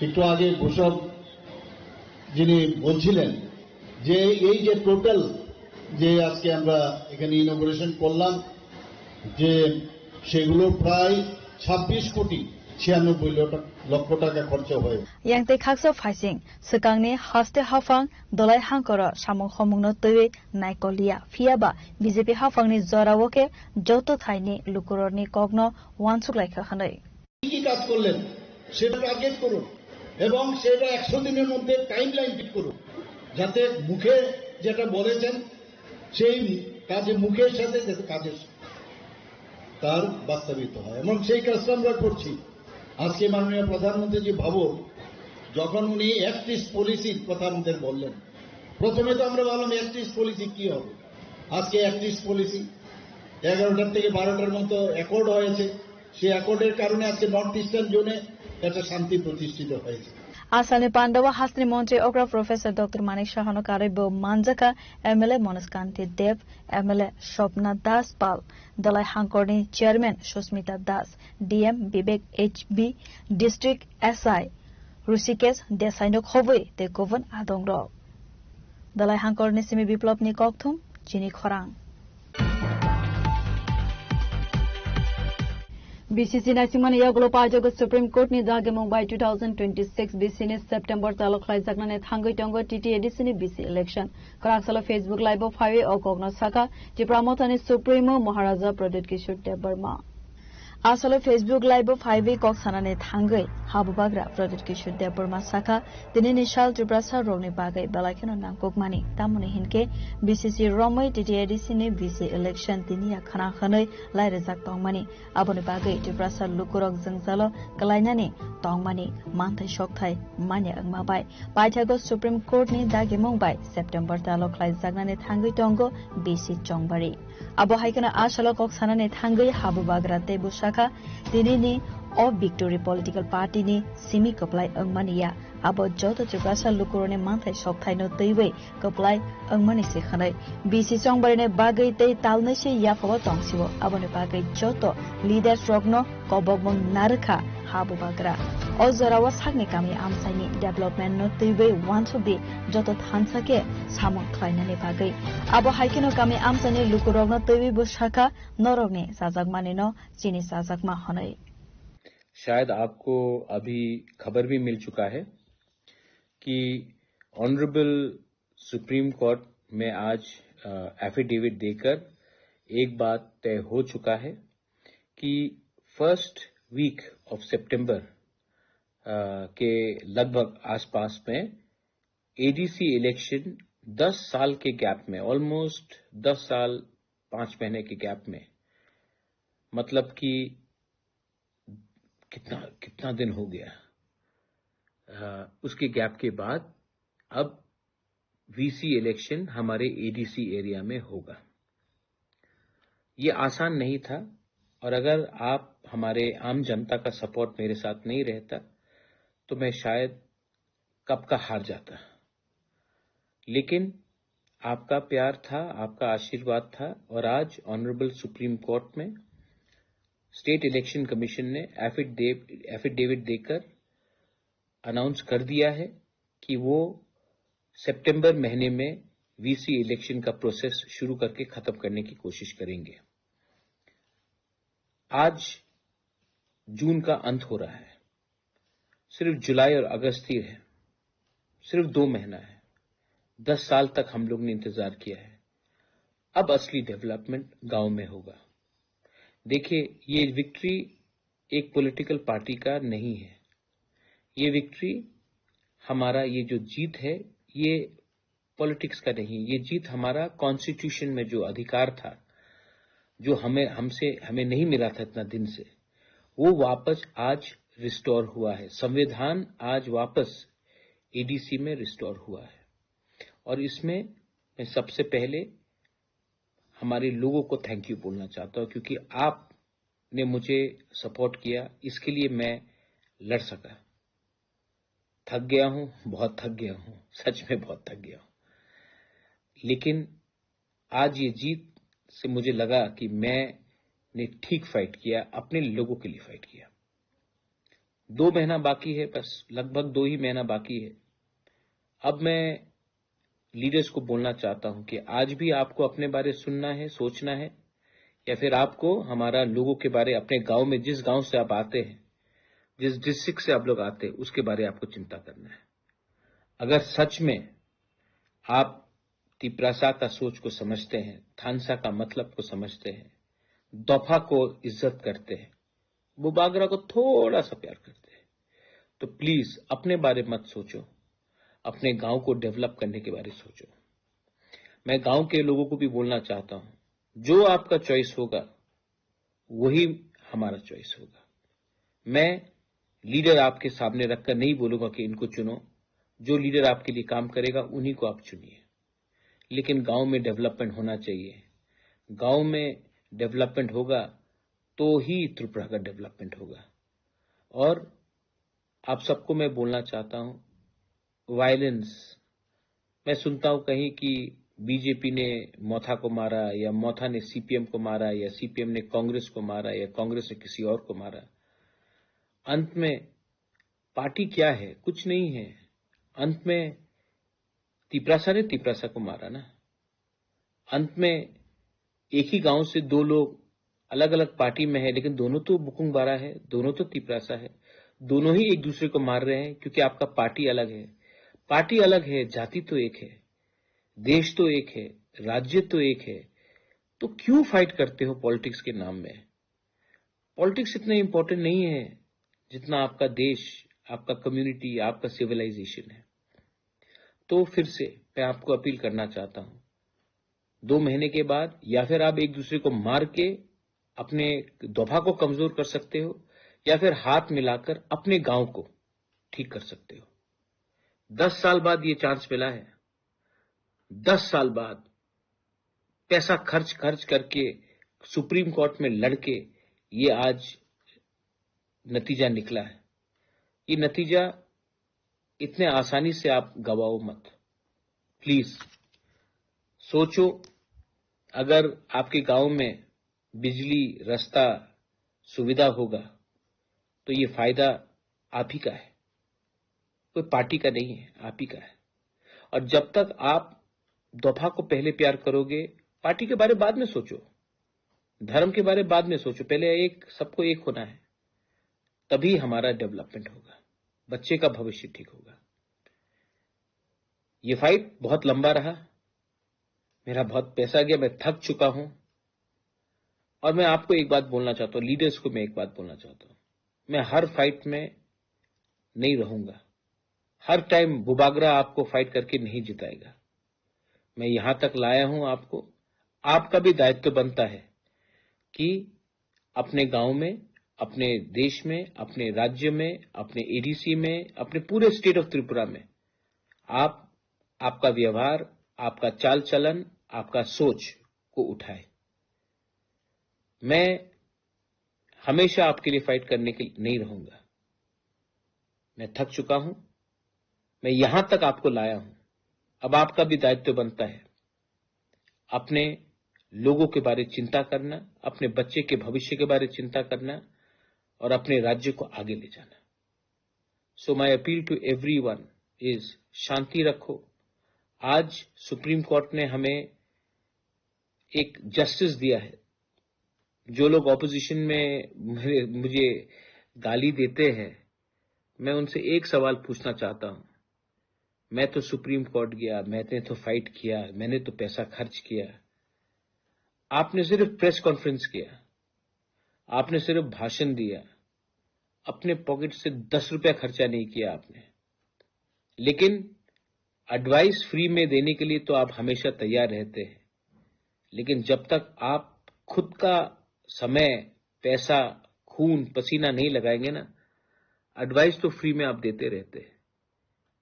একটু আগে ঘোষক যিনি বলছিলেন যে এই যে টোটাল যে আজকে আমরা এখানে ইনোগ্রেশন করলাম, যে সেগুলো প্রায় ছাব্বিশ কোটি ছিয়ানব্বই লক্ষ টাকা খরচা হয়েছে। Yang tei khaksa phaising swkangni haste haphang Dolai hangkoro samung homungno twiwi naikoliya, phiyaba B J P haphangni jorao khe joto thaini lukurokni kokno uansuk laikha hwnwi. কি কি কাজ করলেন সেটা টার্গেট করুন এবং সেটা একশো দিনের মধ্যে টাইম লাইন ঠিক করুন, যাতে মুখে যেটা বলেছেন সেই কাজে, মুখের সাথে যাতে কাজের তার বাস্তবিত হয় এবং সেই কাজটা আমরা করছি। আজকে মাননীয় প্রধানমন্ত্রী জি ভাবুন, যখন উনি অ্যাক্ট ইস্ট পলিসির কথা আমাদের বললেন, প্রথমে তো আমরা ভাবলাম অ্যাক্ট ইস্ট পলিসি কি হবে। আজকে অ্যাক্ট ইস্ট পলিসি এগারোটার থেকে বারোটার মতো অ্যাকর্ড হয়েছে। সেই অ্যাকর্ডের কারণে আজকে নর্থ ইস্টার্ন জোনে একটা শান্তি প্রতিষ্ঠিত হয়েছে। Asalni pandao hasteni montri okra Professor Doctor Manik Sahano karwi bo manjakha M L A Manoj Kanti Deb, M L A Swapna Das Pal, Dalai hangkorni chairman Susmita Das, D M Bibek H B, district S I Rishikesh Desaino khobwi tei kubun adongrok. Dalai hangkorni simi Biplopni kokthum, chini khorang. B C C naisingmani yagulo paijago Supreme Court ni dagimung bai two thousand twenty-six B C ni September talo khlaijaknani thangwi tongo T T A D C ni B C election. Kwraksalo Facebook Live o phaiwi o kokno sakha Tipra Mothani Supremo Maharaja Pradyut Kishore Debbarma. Asalo Facebook Live o phaiwi kok sanani thangwi habubagra Pradyut Kishore Debbarma sakha, tinini sal Tiprasa rokni bagwi belai kheno nangkukmani, tamoni hinkhe B C C romwi T T A D C ni B C election tiniya khna hwnwi lairijak tongmani. Aboni bagwi Tiprasa lukurok jwngjalo kwlainani tongmani manthai sokthai manya wngma bai paithago Supreme Court ni dagimung bai September talo khlaijaknani thangwi tongo B C Chongbari. Abo hai kheno a salo kok sanani thangwi habubagra tei bwsak kha, tinini o victory political party ni simi kwplai wngmani ya. Abo joto Tiprasa lukurokni manthai sokthaino twiwi kwplai wngmani se hwnwi. B C chongbarini bagwi tei talnwi se yaphago tong sio. Aboni bagwi joto leaders rokno kobokmung narwkha ha bubagra. O jorao sakni kami amchaini development no twiwi uansukdi joto thansa khe samung khlainani bagwi. Abo hai kheno kami amchaini lukurokno twiwi bo sakha, norokni chajakmani no chini chajakma hwnwi. शायद आपको अभी खबर भी मिल चुका है कि honourable supreme court में आज एफिडेविट देकर एक बात तय हो चुका है कि फर्स्ट वीक ऑफ सितंबर के लगभग आसपास में एडीसी इलेक्शन दस साल के गैप में, ऑलमोस्ट दस साल पाँच महीने के गैप में, मतलब कि कितना कितना दिन हो गया, अ, उसके गैप के बाद अब वीसी इलेक्शन हमारे एडीसी एरिया में होगा। ये आसान नहीं था, और अगर आप हमारे आम जनता का सपोर्ट मेरे साथ नहीं रहता तो मैं शायद कब का हार जाता। लेकिन आपका प्यार था, आपका आशीर्वाद था, और आज ऑनरेबल सुप्रीम कोर्ट में स्टेट इलेक्शन कमीशन ने एफिडेव-, एफिडेविट देकर अनाउंस कर दिया है कि वो सितंबर महीने में वीसी इलेक्शन का प्रोसेस शुरू करके खत्म करने की कोशिश करेंगे। आज जून का अंत हो रहा है, सिर्फ जुलाई और अगस्त ही है, सिर्फ दो महीना है। दस साल तक हम लोग ने इंतजार किया है। अब असली डेवलपमेंट गांव में होगा। देखिए, ये विक्ट्री एक पॉलिटिकल पार्टी का नहीं है। ये विक्ट्री, हमारा ये जो जीत है, ये पॉलिटिक्स का नहीं, ये जीत हमारा कॉन्स्टिट्यूशन में जो अधिकार था, जो हमें, हमसे, हमें नहीं मिला था इतना दिन से, वो वापस आज रिस्टोर हुआ है। संविधान आज वापस एडीसी में रिस्टोर हुआ है। और इसमें मैं सबसे पहले हमारे लोगों को थैंक यू बोलना चाहता हूँ, क्योंकि आपने मुझे सपोर्ट किया, इसके लिए मैं लड़ सका। थक गया हूँ, बहुत थक गया हूँ, सच में बहुत थक गया हूँ। लेकिन आज ये जीत से मुझे लगा कि मैंने ठीक फाइट किया, अपने लोगों के लिए फाइट किया। दो महीना बाकी है, बस लगभग दो ही महीना बाकी है। अब मैं लीडर्स को बोलना चाहता हूँ कि आज भी आपको अपने बारे सुनना है, सोचना है, या फिर आपको हमारा लोगों के बारे, अपने गांव में, जिस गांव से आप आते हैं, जिस डिस्ट्रिक्ट से आप लोग आते हैं, उसके बारे आपको चिंता करना है। अगर सच में आप तिपरासा का सोच को समझते हैं, थानसा का मतलब को समझते हैं, दोफा को इज्जत करते हैं, बुबागरा को थोड़ा सा प्यार करते हैं, तो प्लीज अपने बारे मत सोचो, अपने गांव को डेवलप करने के बारे सोचो। मैं गांव के लोगों को भी बोलना चाहता हूँ, जो आपका चॉइस होगा, वही हमारा चॉइस होगा। मैं लीडर आपके सामने रखकर नहीं बोलूंगा कि इनको चुनो, जो लीडर आपके लिए काम करेगा, उन्हीं को आप चुनिए। लेकिन गांव में डेवलपमेंट होना चाहिए। गांव में डेवलपमेंट होगा तो ही त्रिपुरा का डेवलपमेंट होगा। और आप सबको मैं बोलना चाहता हूँ, वायलेंस, मैं सुनता हूँ कहीं कि बीजेपी ने मोथा को मारा, या मोथा ने सीपीएम को मारा, या सीपीएम ने कांग्रेस को मारा, या कांग्रेस ने किसी और को मारा। अंत में पार्टी क्या है? कुछ नहीं है। अंत में तिपरासा ने तिपरासा को मारा ना। अंत में एक ही गांव से दो लोग अलग-अलग पार्टी में है, लेकिन दोनों तो बुकुंग बारा है, दोनों तो तिपरासा है, दोनों ही एक दूसरे को मार रहे हैं, क्योंकि आपका पार्टी अलग है। पार्टी अलग है, जाति तो एक है, देश तो एक है, राज्य तो एक है, तो क्यों फाइट करते हो पॉलिटिक्स के नाम में? पॉलिटिक्स इतना इंपॉर्टेंट नहीं है जितना आपका देश, आपका कम्युनिटी, आपका सिविलाइजेशन है। तो फिर से मैं आपको अपील करना चाहता हूँ, दो महीने के बाद या फिर आप एक दूसरे को मार के अपने दोफा को कमजोर कर सकते हो, या फिर हाथ मिलाकर अपने गांव को ठीक कर सकते हो। दस साल बाद ये चांस मिला है, दस साल बाद पैसा खर्च खर्च करके सुप्रीम कोर्ट में लड़के ये आज नतीजा निकला है। ये नतीजा इतने आसानी से आप गवाओ मत। प्लीज सोचो, अगर आपके गांव में बिजली, रास्ता, सुविधा होगा, तो ये फायदा आप ही का है, कोई पार्टी का नहीं है, आप ही का है। और जब तक आप दफा को पहले प्यार करोगे, पार्टी के बारे बाद में सोचो, धर्म के बारे बाद में सोचो, पहले एक, सबको एक होना है, तभी हमारा डेवलपमेंट होगा, बच्चे का भविष्य ठीक होगा। ये फाइट बहुत लंबा रहा, मेरा बहुत पैसा गया, मैं थक चुका हूं। और मैं आपको एक बात बोलना चाहता हूं, लीडर्स को मैं एक बात बोलना चाहता हूं, मैं हर फाइट में नहीं रहूंगा। हर टाइम बुबागरा आपको फाइट करके नहीं जिताएगा। मैं यहां तक लाया हूं आपको। आपका भी दायित्व बनता है कि अपने गांव में, अपने देश में, अपने राज्य में, अपने एडीसी में, अपने पूरे स्टेट ऑफ त्रिपुरा में आप, आपका व्यवहार, आपका चाल चलन, आपका सोच को उठाए। मैं हमेशा आपके लिए फाइट करने के नहीं रहूंगा। मैं थक चुका हूं, मैं यहां तक आपको लाया हूं। अब आपका भी दायित्व बनता है अपने लोगों के बारे चिंता करना, अपने बच्चे के भविष्य के बारे चिंता करना और अपने राज्य को आगे ले जाना। So my appeal to everyone is, शांति रखो। आज सुप्रीम कोर्ट ने हमें एक जस्टिस दिया है। जो लोग ऑपोजिशन में मेरे, मुझे गाली देते हैं, मैं उनसे एक सवाल पूछना चाहता हूं। मैं तो सुप्रीम कोर्ट गया, मैंने तो फाइट किया, मैंने तो पैसा खर्च किया। आपने सिर्फ प्रेस कॉन्फ्रेंस किया, आपने सिर्फ भाषण दिया, अपने पॉकेट से दस रुपया खर्चा नहीं किया आपने। लेकिन एडवाइस फ्री में देने के लिए तो आप हमेशा तैयार रहते हैं, लेकिन जब तक आप खुद का समय, पैसा, खून पसीना नहीं लगाएंगे ना, एडवाइस तो फ्री में आप देते रहते हैं।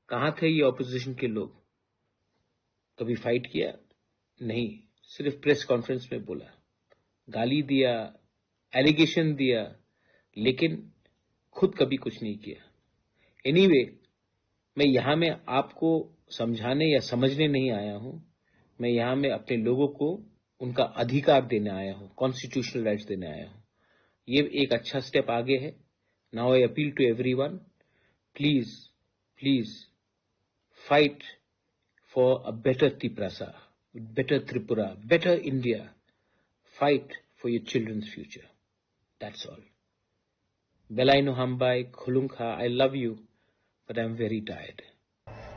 कहाँ थे ये ऑपोजिशन के लोग? कभी फाइट किया? नहीं, सिर्फ प्रेस कॉन्फ्रेंस में बोला, गाली दिया, एलिगेशन दिया, लेकिन खुद कभी कुछ नहीं किया। एनीवे, मैं यहाँ में आपको समझाने या समझने नहीं आया हूँ। मैं यहाँ में अपने लोगों को उनका अधिकार देने आया हूँ, कॉन्स्टिट्यूशनल राइट्स देने आया हूँ। ये एक अच्छा स्टेप आगे है। Now I appeal to everyone, please, please fight for a better Tiprasa, better Tripura, better India. Fight for your children's future. That's all. Belai no hambai, khulumkha, I love you, but I'm very tired.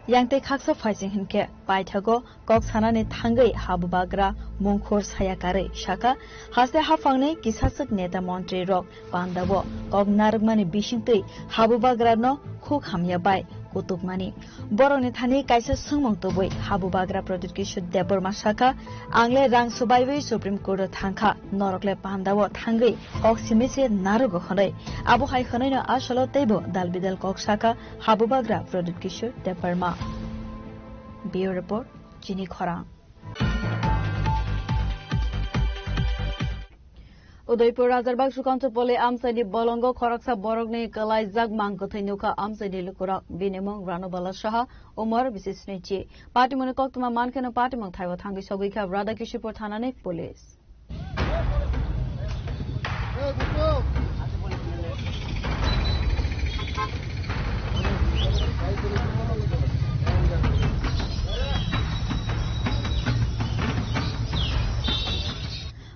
Yang tei khaksa phaising hinkhe paithago kok sanani thangwi habubagra mungkhor saya karwi sakha, haste haphangni kisaswk neta montri rok pandao kok narwkmani bisingtwi habubagrano khuk hamya bai kutukmani. Borokni thani kaisa swngmung tubui habubagra Pradyut Kishore Debbarma sakha, "Ang le rang swbaiwi Supreme Court o thangkha, norok le pandao thangwi kok simi se narogo," hwnwi. Abo hai hwnwino asolo teibo dal bidal kok sakha habubagra Pradyut Kishore Debbarma. Bureau Report, Chini Khorang. Udaipur Rajarbago Sukanta Pally amchaini bolongo khoroksa borokni kwlaijak mang kwthwi nukha amchaini lukurok. Bini mung Ranubala Saha, umor bisi snichi. Patimungni koktwma mankheno patimung thaibo thangwi sogwikha Radhakishorpur thanani police.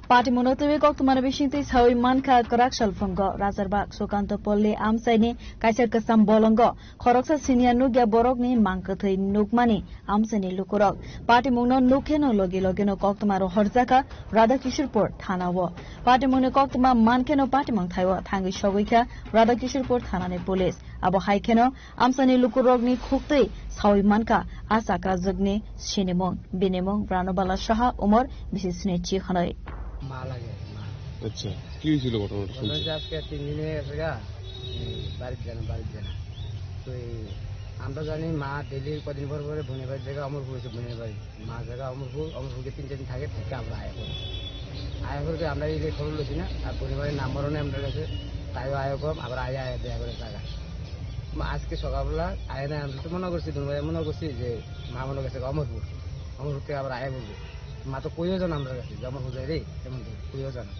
Patimungno twiwi koktwmani bisingtwi sawi mankha kwrak salphungo Rajarbago Sukanta Pally amchaini kaisa kwcham bolongo khoroksa siniya nukya borokni mang kwthwi nukmani amchaini lukurok. Patimungno nukheno logi logino koktwma rohorjakha Radhakishorpur thanao. Patimungni koktwma mankheno patimung thaio thangwi sogwikha Radhakishorpur thanani police. Abo hai kheno amchaini lukurokni khuktwi sawi mankha a chakrajwkni sinimung. Bini mung Ranubala Saha, umor bisi snichi hwnwi. মা লাগে, মা। আচ্ছা, কি হয়েছিল ঘটনাটা শুনছি? ঘটনা হচ্ছে আজকে তিন দিন হয়ে গেছে গা, এই বাড়ির জানা, বাড়ির জানা। তো এই আমরা জানি মা ডেইলি কদিন পর পরে বোনের বাড়ির জায়গা অমরপুর হয়েছে, বোনের বাড়ি। মা জায়গা অমরপুর, অমরপুরকে তিন চার দিন থাকে, থেকে আমরা আয়া করি। আয়া করবে, আমরা এই যে খবর লইছি না, আর পরিবারের নাম্বারও নেই আমার কাছে, তাইও আয়া কম, আবার আয়া আয়া দেয়া করে টাকা। মা আজকে সকালবেলা আয়া না, আমরা তো মনে করছি, দুর্গায় মনে করছি যে মা মনে করছে অমরপুর, অমরপুর থেকে আবার আয়া বলবে। মা তো কইও জানো আমরা কাছে, যে অমরপুর যাই রে, এমন তো কইও জানো।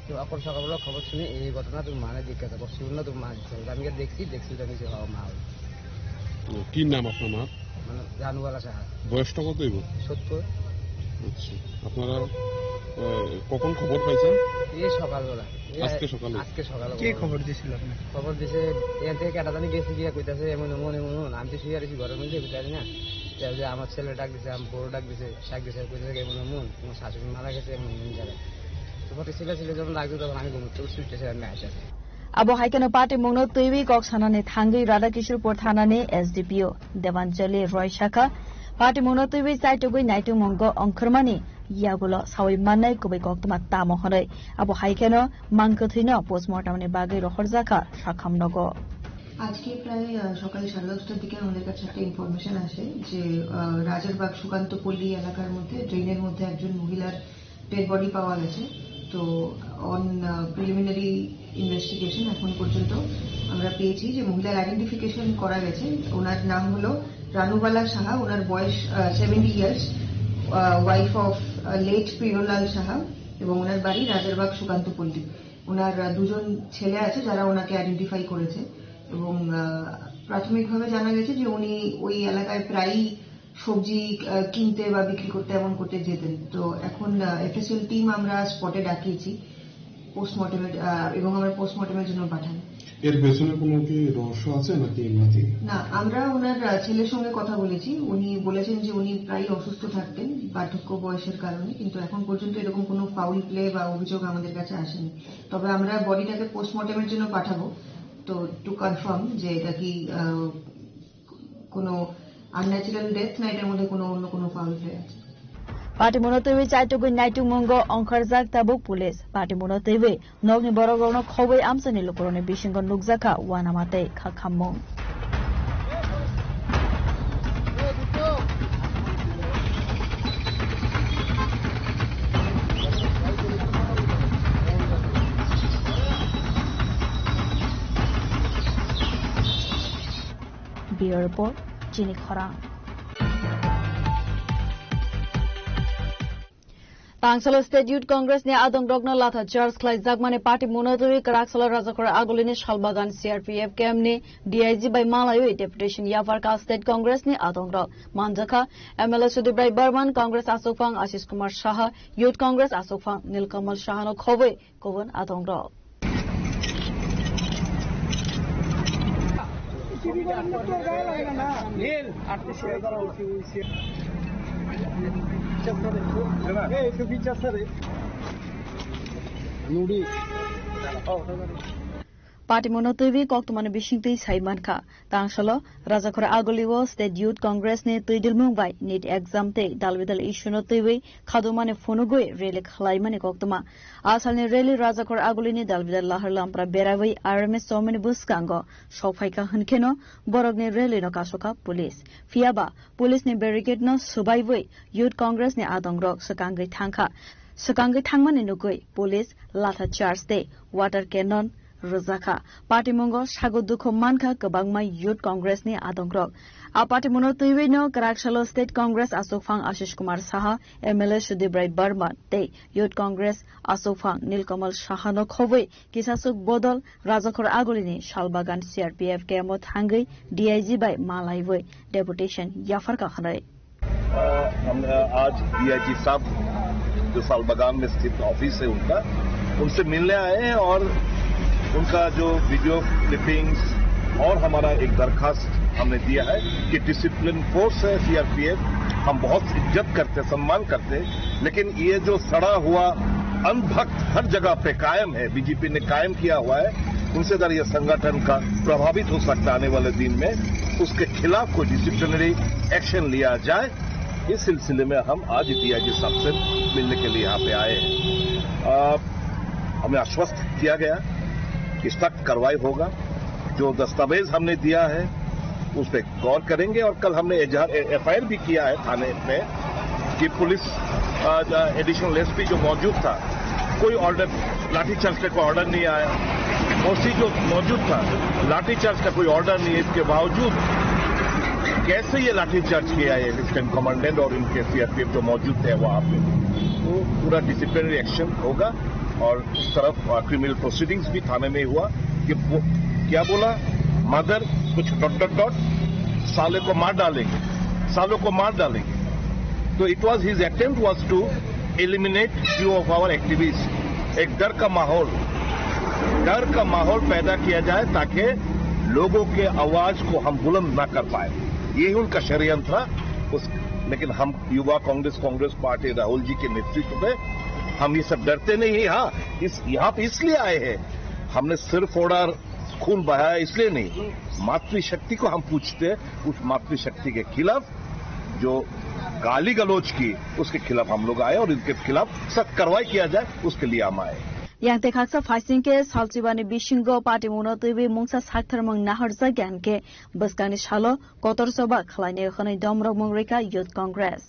তো এখন সকালবেলা খবর শুনে এই ঘটনা তুমি মানে জিজ্ঞাসা করছি, অন্য তুমি মা জিজ্ঞাসা করছি। আমি গিয়ে দেখছি, দেখছি ওটা নিচে হওয়া মা ওই। ও, কি নাম আপনার মা? মানে জানুয়ালা সাহা। বয়সটা কত হইব? সত্তর। আচ্ছা, আপনারা, আহ, কখন খবর পাইছেন? এই সকালবেলা। এই আজকে সকালে? আজকে সকালে কি খবর। খবর দিছিল আপনি? খবর দিছে, এখান থেকে কেটা জানি গেছে গিয়া কইতাছে, "এমন, এমন, এমন, এমন।" আমি তো শুয়ে আছি ঘরের মধ্যে, বুঝতে পারি না। তো ওই যে আমার ছেলে ডাক দিছে, আমার বড় ডাক দিছে, ডাক দিছে, কইতাছে, "এমন, এমন, তোমার শাশুড়ি মারা গেছে, এমন, এমন জায়গায়।" তো পরে ছেলে, ছেলে যখন ডাক দিল, তখন আমি ঘুম থেকে উঠছি, উঠতেছে, আমি আসি। Abo hai kheno patimungno twiwi kok sanani thangwi Radhakishorpur thanani S D P O Devanjali Roy sakha, patimungno twiwi chaitugwi naitukmungo ongkhormani yagulo sawi mannai kubui koktwma tamo hwnwi. Abo hai kheno mangkwthwino postmortemni bagwi rohorjakha sakhamnogo. আজকে প্রায়, আহ, সকাল সাড়ে দশটার দিকে আমাদের কাছে একটা ইনফরমেশন আসে যে, আহ, রাজারবাগ সুকান্ত পল্লী এলাকার মধ্যে ড্রেনের মধ্যে একজন মহিলার ডেড বডি পাওয়া গেছে। তো অন প্রিলিমিনারি ইনভেস্টিগেশন এখন পর্যন্ত আমরা পেয়েছি যে মহিলার আইডেন্টিফিকেশন করা গেছে। ওনার নাম হলো রানুবালা সাহা, ওনার বয়স seventy years, wife of late Priyalal Saha, এবং ওনার বাড়ি রাজারবাগ সুকান্তপল্লী। ওনার আহ, দুজন ছেলে আছে যারা ওনাকে আইডেন্টিফাই করেছে এবং আহ, প্রাথমিকভাবে জানা গেছে যে উনি ওই এলাকায় প্রায়ই সবজি আহ, কিনতে বা বিক্রি করতে এমন করতে যেতেন। তো এখন এফএসএল টিম আমরা স্পটে ডাকিয়েছি পোস্টমর্টমের, আহ, এবং আমরা পোস্টমর্টমের জন্য পাঠাই। এর পেছনে কোনো কি রহস্য আছে নাকি এমনিতেই? না, আমরা ওনার আহ, ছেলের সঙ্গে কথা বলেছি। উনি বলেছেন যে উনি প্রায়ই অসুস্থ থাকতেন বার্ধক্য বয়সের কারণে, কিন্তু এখন পর্যন্ত এরকম কোনো ফাউল প্লে বা অভিযোগ আমাদের কাছে আসেনি। তবে আমরা বডিটাকে পোস্টমর্টমের জন্য পাঠাবো, তো টু কনফার্ম যে এটা কি আহ, কোনো আনন্যাচারাল ডেথ না এটার মধ্যে কোনো অন্য কোনো ফাউল প্লে আছে। Patimungno twiwi chaitugwi naitukmungo ongkhorjak tabuk police. Patimungno twiwi nokni borokrokno khobwi amchaini lukurokni bisingo nukjakha uanama tei kha khammung. Bureau Report, Chini Khorang. Tangsalo State Youth Congress ni adongrokno latha charge khlaijakmani patimungno twiwi kwraksalo Rajakhor Agulini Salbagan C R P F camp ni D I G bai malaiwi deputation yapharkha State Congress ni adongrok. Manjakha M L A Sudip Rai Barman, Congress achukphang Ashish Kumar Saha, Youth Congress achukphang Nilkamal Sahano khobwi kubun adongrok. Patimungno twiwi koktwmani bisingtwi sai mankha. Tangsalo Rajakhor Agulio State Youth Congress ni twidilmung bai NEET exam tei dalbidal issue no twiwi khadumani phunugwi rally khlaimani koktwma. A salni rally Rajakhor Agulini dalbidal lahar lampra berawi R M S chowmani bwskango sokphaikha hwnkheno borokni rally no kasokha police. Phiyaba police ni barricade no swbaiwi Youth Congress ni adongrok swkangwi thangkha. Swkangwi thangmani nugwi police latha charge tei water cannon rwjakha. Patimungo sago dukhu mankha kwbangma Youth Congress ni adongrok. A patimungno twiwi no kwraksalo State Congress achukphang Ashish Kumar Saha, M L A Sudip Rai Barman tei Youth Congress achukphang Nilkamal Sahano khobwi kisasuk bodol Rajakhor Agulini Salbagan C R P F camp o thangwi D I G bai malaiwi deputation yapharkha hwnwi. अ, हम, अ, आज डीआईजी साहब जो सालबागान में स्थित ऑफिस है उनका, उनसे मिलने आए हैं और उनका जो वीडियो क्लिपिंग्स और हमारा एक दरखास्त हमने दिया है कि डिसिप्लिन फोर्स है सीआरपीएफ, हम बहुत इज्जत करते हैं, सम्मान करते हैं, लेकिन ये जो सड़ा हुआ अंधभक्त हर जगह पे कायम है, बीजेपी ने कायम किया हुआ है, उनसे अगर ये संगठन का प्रभावित हो सकता है आने वाले दिन में, उसके खिलाफ कोई डिसिप्लिनरी एक्शन लिया जाए। इस सिलसिले में हम आज डीआईजी साहब से मिलने के लिए यहाँ पे आए हैं। अ, हमें आश्वस्त किया गया कि सख्त कार्रवाई होगा। जो दस्तावेज हमने दिया है, उस पे गौर करेंगे और कल हमने एजा-, ए-, एफआईआर भी किया है थाने में कि पुलिस, अ, ज-, एडिशनल एसपी जो मौजूद था, कोई ऑर्डर, लाठीचार्ज का कोई ऑर्डर नहीं आया। ओसी जो मौजूद था, लाठीचार्ज का कोई ऑर्डर नहीं है, इसके बावजूद कैसे ये लाठीचार्ज किया है लेफ्टिनेंट कमांडेंट और इनके सीआरपीएफ जो मौजूद थे वहाँ पे, वो पूरा डिसिप्लिनरी एक्शन होगा। और उस तरफ क्रिमिनल प्रोसीडिंग्स भी थाने में हुआ कि वो क्या बोला, मदर कुछ डॉट डॉट डॉट, साले को मार डालेंगे, सालों को मार डालेंगे। तो it was, his attempt was to eliminate few of our activists। एक डर का माहौल, डर का माहौल पैदा किया जाए ताकि लोगों के आवाज को हम बुलंद ना कर पाए, यही उनका षड्यंत्र था। उस, लेकिन हम युवा कांग्रेस, कांग्रेस पार्टी राहुल जी के नेतृत्व में हम ये सब डरते नहीं हैं। हाँ, इस यहाँ पे इसलिए आए हैं, हमने सिर फोड़ा, खून बहाया इसलिए नहीं, मातृशक्ति को हम पूजते हैं। उस मातृशक्ति के खिलाफ जो गाली गलौज की, उसके खिलाफ हम लोग आए और इनके खिलाफ सख्त कार्रवाई किया जाए, उसके लिए हम आए। Yang tei khaksa phaising khe salchibani bisingo patimungno twiwi mungsa saktharmung naharjak yang khe bwskangni salo kotor choba khlainai hwnwi domrokmung rwkha Youth Congress.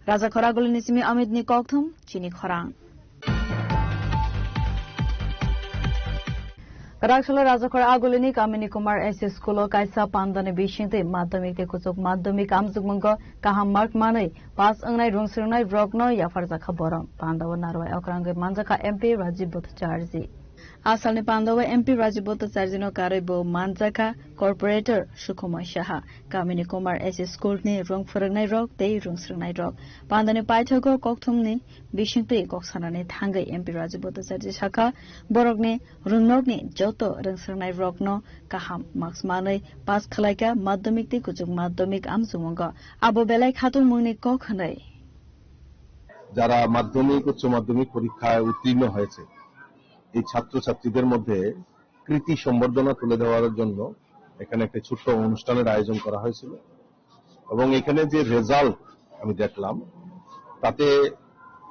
Raja Khoragulini simi Amit ni kokthum chini khorang. Raksalo Rajakhor Agulini Kamini Kumar S C School o kaisa pandani bisingtwi madhyamik tei kuchuk madhyamik amjukmungo kaham mark manwi pass wngnai rungsrwngnai rokno yapharjakha borok. Pandao narwai okrangwi manjakha M P Rajiv Bhattacharjee. Asalni pandao M P Rajiv Bhattacharjee no karwi bo manjakha Corporator Sukhumai Saha. Kamini Kumar S C School ni rung phwrwngnai rok tei rungsrwngnai rok. Pandani paithago kokthumni bisingtwi kok sanani thangwi M P Rajiv Bhattacharjee sakha, borokni rwngnokni joto rwngsrwngnairokno kaham marks manwi pass khwlaikha madhyamik tei kuchuk madhyamik amchukmungo. Abo belai khatungmungni kok hwnwi. যারা মাধ্যমিক, উচ্চ মাধ্যমিক পরীক্ষায় উত্তীর্ণ হয়েছে, এই ছাত্রছাত্রীদের মধ্যে কৃতি সম্বর্ধনা তুলে দেওয়ার জন্য এখানে একটা ছোট্ট অনুষ্ঠানের আয়োজন করা হয়েছিল। এবং এখানে যে রেজাল্ট আমি দেখলাম, তাতে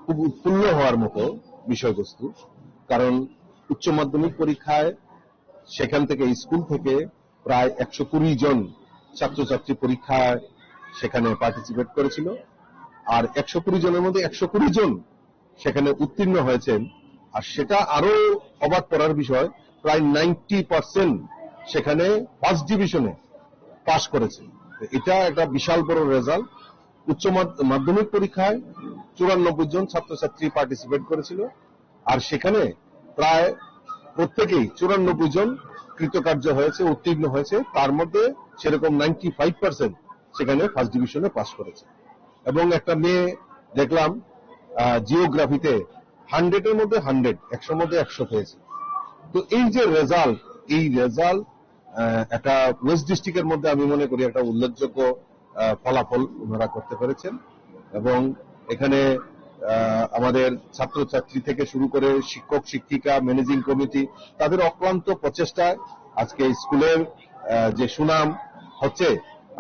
খুব উৎফুল্ল হওয়ার মতো বিষয়বস্তু। কারণ উচ্চ মাধ্যমিক পরীক্ষায় সেখান থেকে, স্কুল থেকে প্রায় একশো কুড়ি জন ছাত্রছাত্রী পরীক্ষায় সেখানে পার্টিসিপেট করেছিল। আর একশো কুড়ি জনের মধ্যে একশো কুড়ি জন সেখানে উত্তীর্ণ হয়েছেন। আর সেটা আরো অবাক করার বিষয়, প্রায় নাইনটি পার্সেন্ট সেখানে ফার্স্ট ডিভিশনে পাস করেছে। তো এটা একটা বিশাল বড় রেজাল্ট। উচ্চ মাধ-, মাধ্যমিক পরীক্ষায় চুরানব্বই জন ছাত্রছাত্রী পার্টিসিপেট করেছিল, আর সেখানে প্রায় প্রত্যেকেই, চুরানব্বই জন কৃতকার্য হয়েছে, উত্তীর্ণ হয়েছে। তার মধ্যে সেরকম নাইনটি ফাইভ পার্সেন্ট সেখানে ফার্স্ট ডিভিশনে পাস করেছে। এবং একটা মেয়ে দেখলাম, আহ, জিওগ্রাফিতে হান্ড্রেডের মধ্যে হান্ড্রেড, একশোর মধ্যে একশো পেয়েছে। তো এই যে রেজাল্ট, এই রেজাল্ট, আহ, একটা ওয়েস্ট ডিস্ট্রিক্টের মধ্যে আমি মনে করি একটা উল্লেখযোগ্য, আহ, ফলাফল ওনারা করতে পেরেছেন। এবং এখানে, আহ, আমাদের ছাত্রছাত্রী থেকে শুরু করে শিক্ষক শিক্ষিকা, ম্যানেজিং কমিটি, তাদের অক্লান্ত প্রচেষ্টায় আজকে স্কুলের, আহ, যে সুনাম হচ্ছে,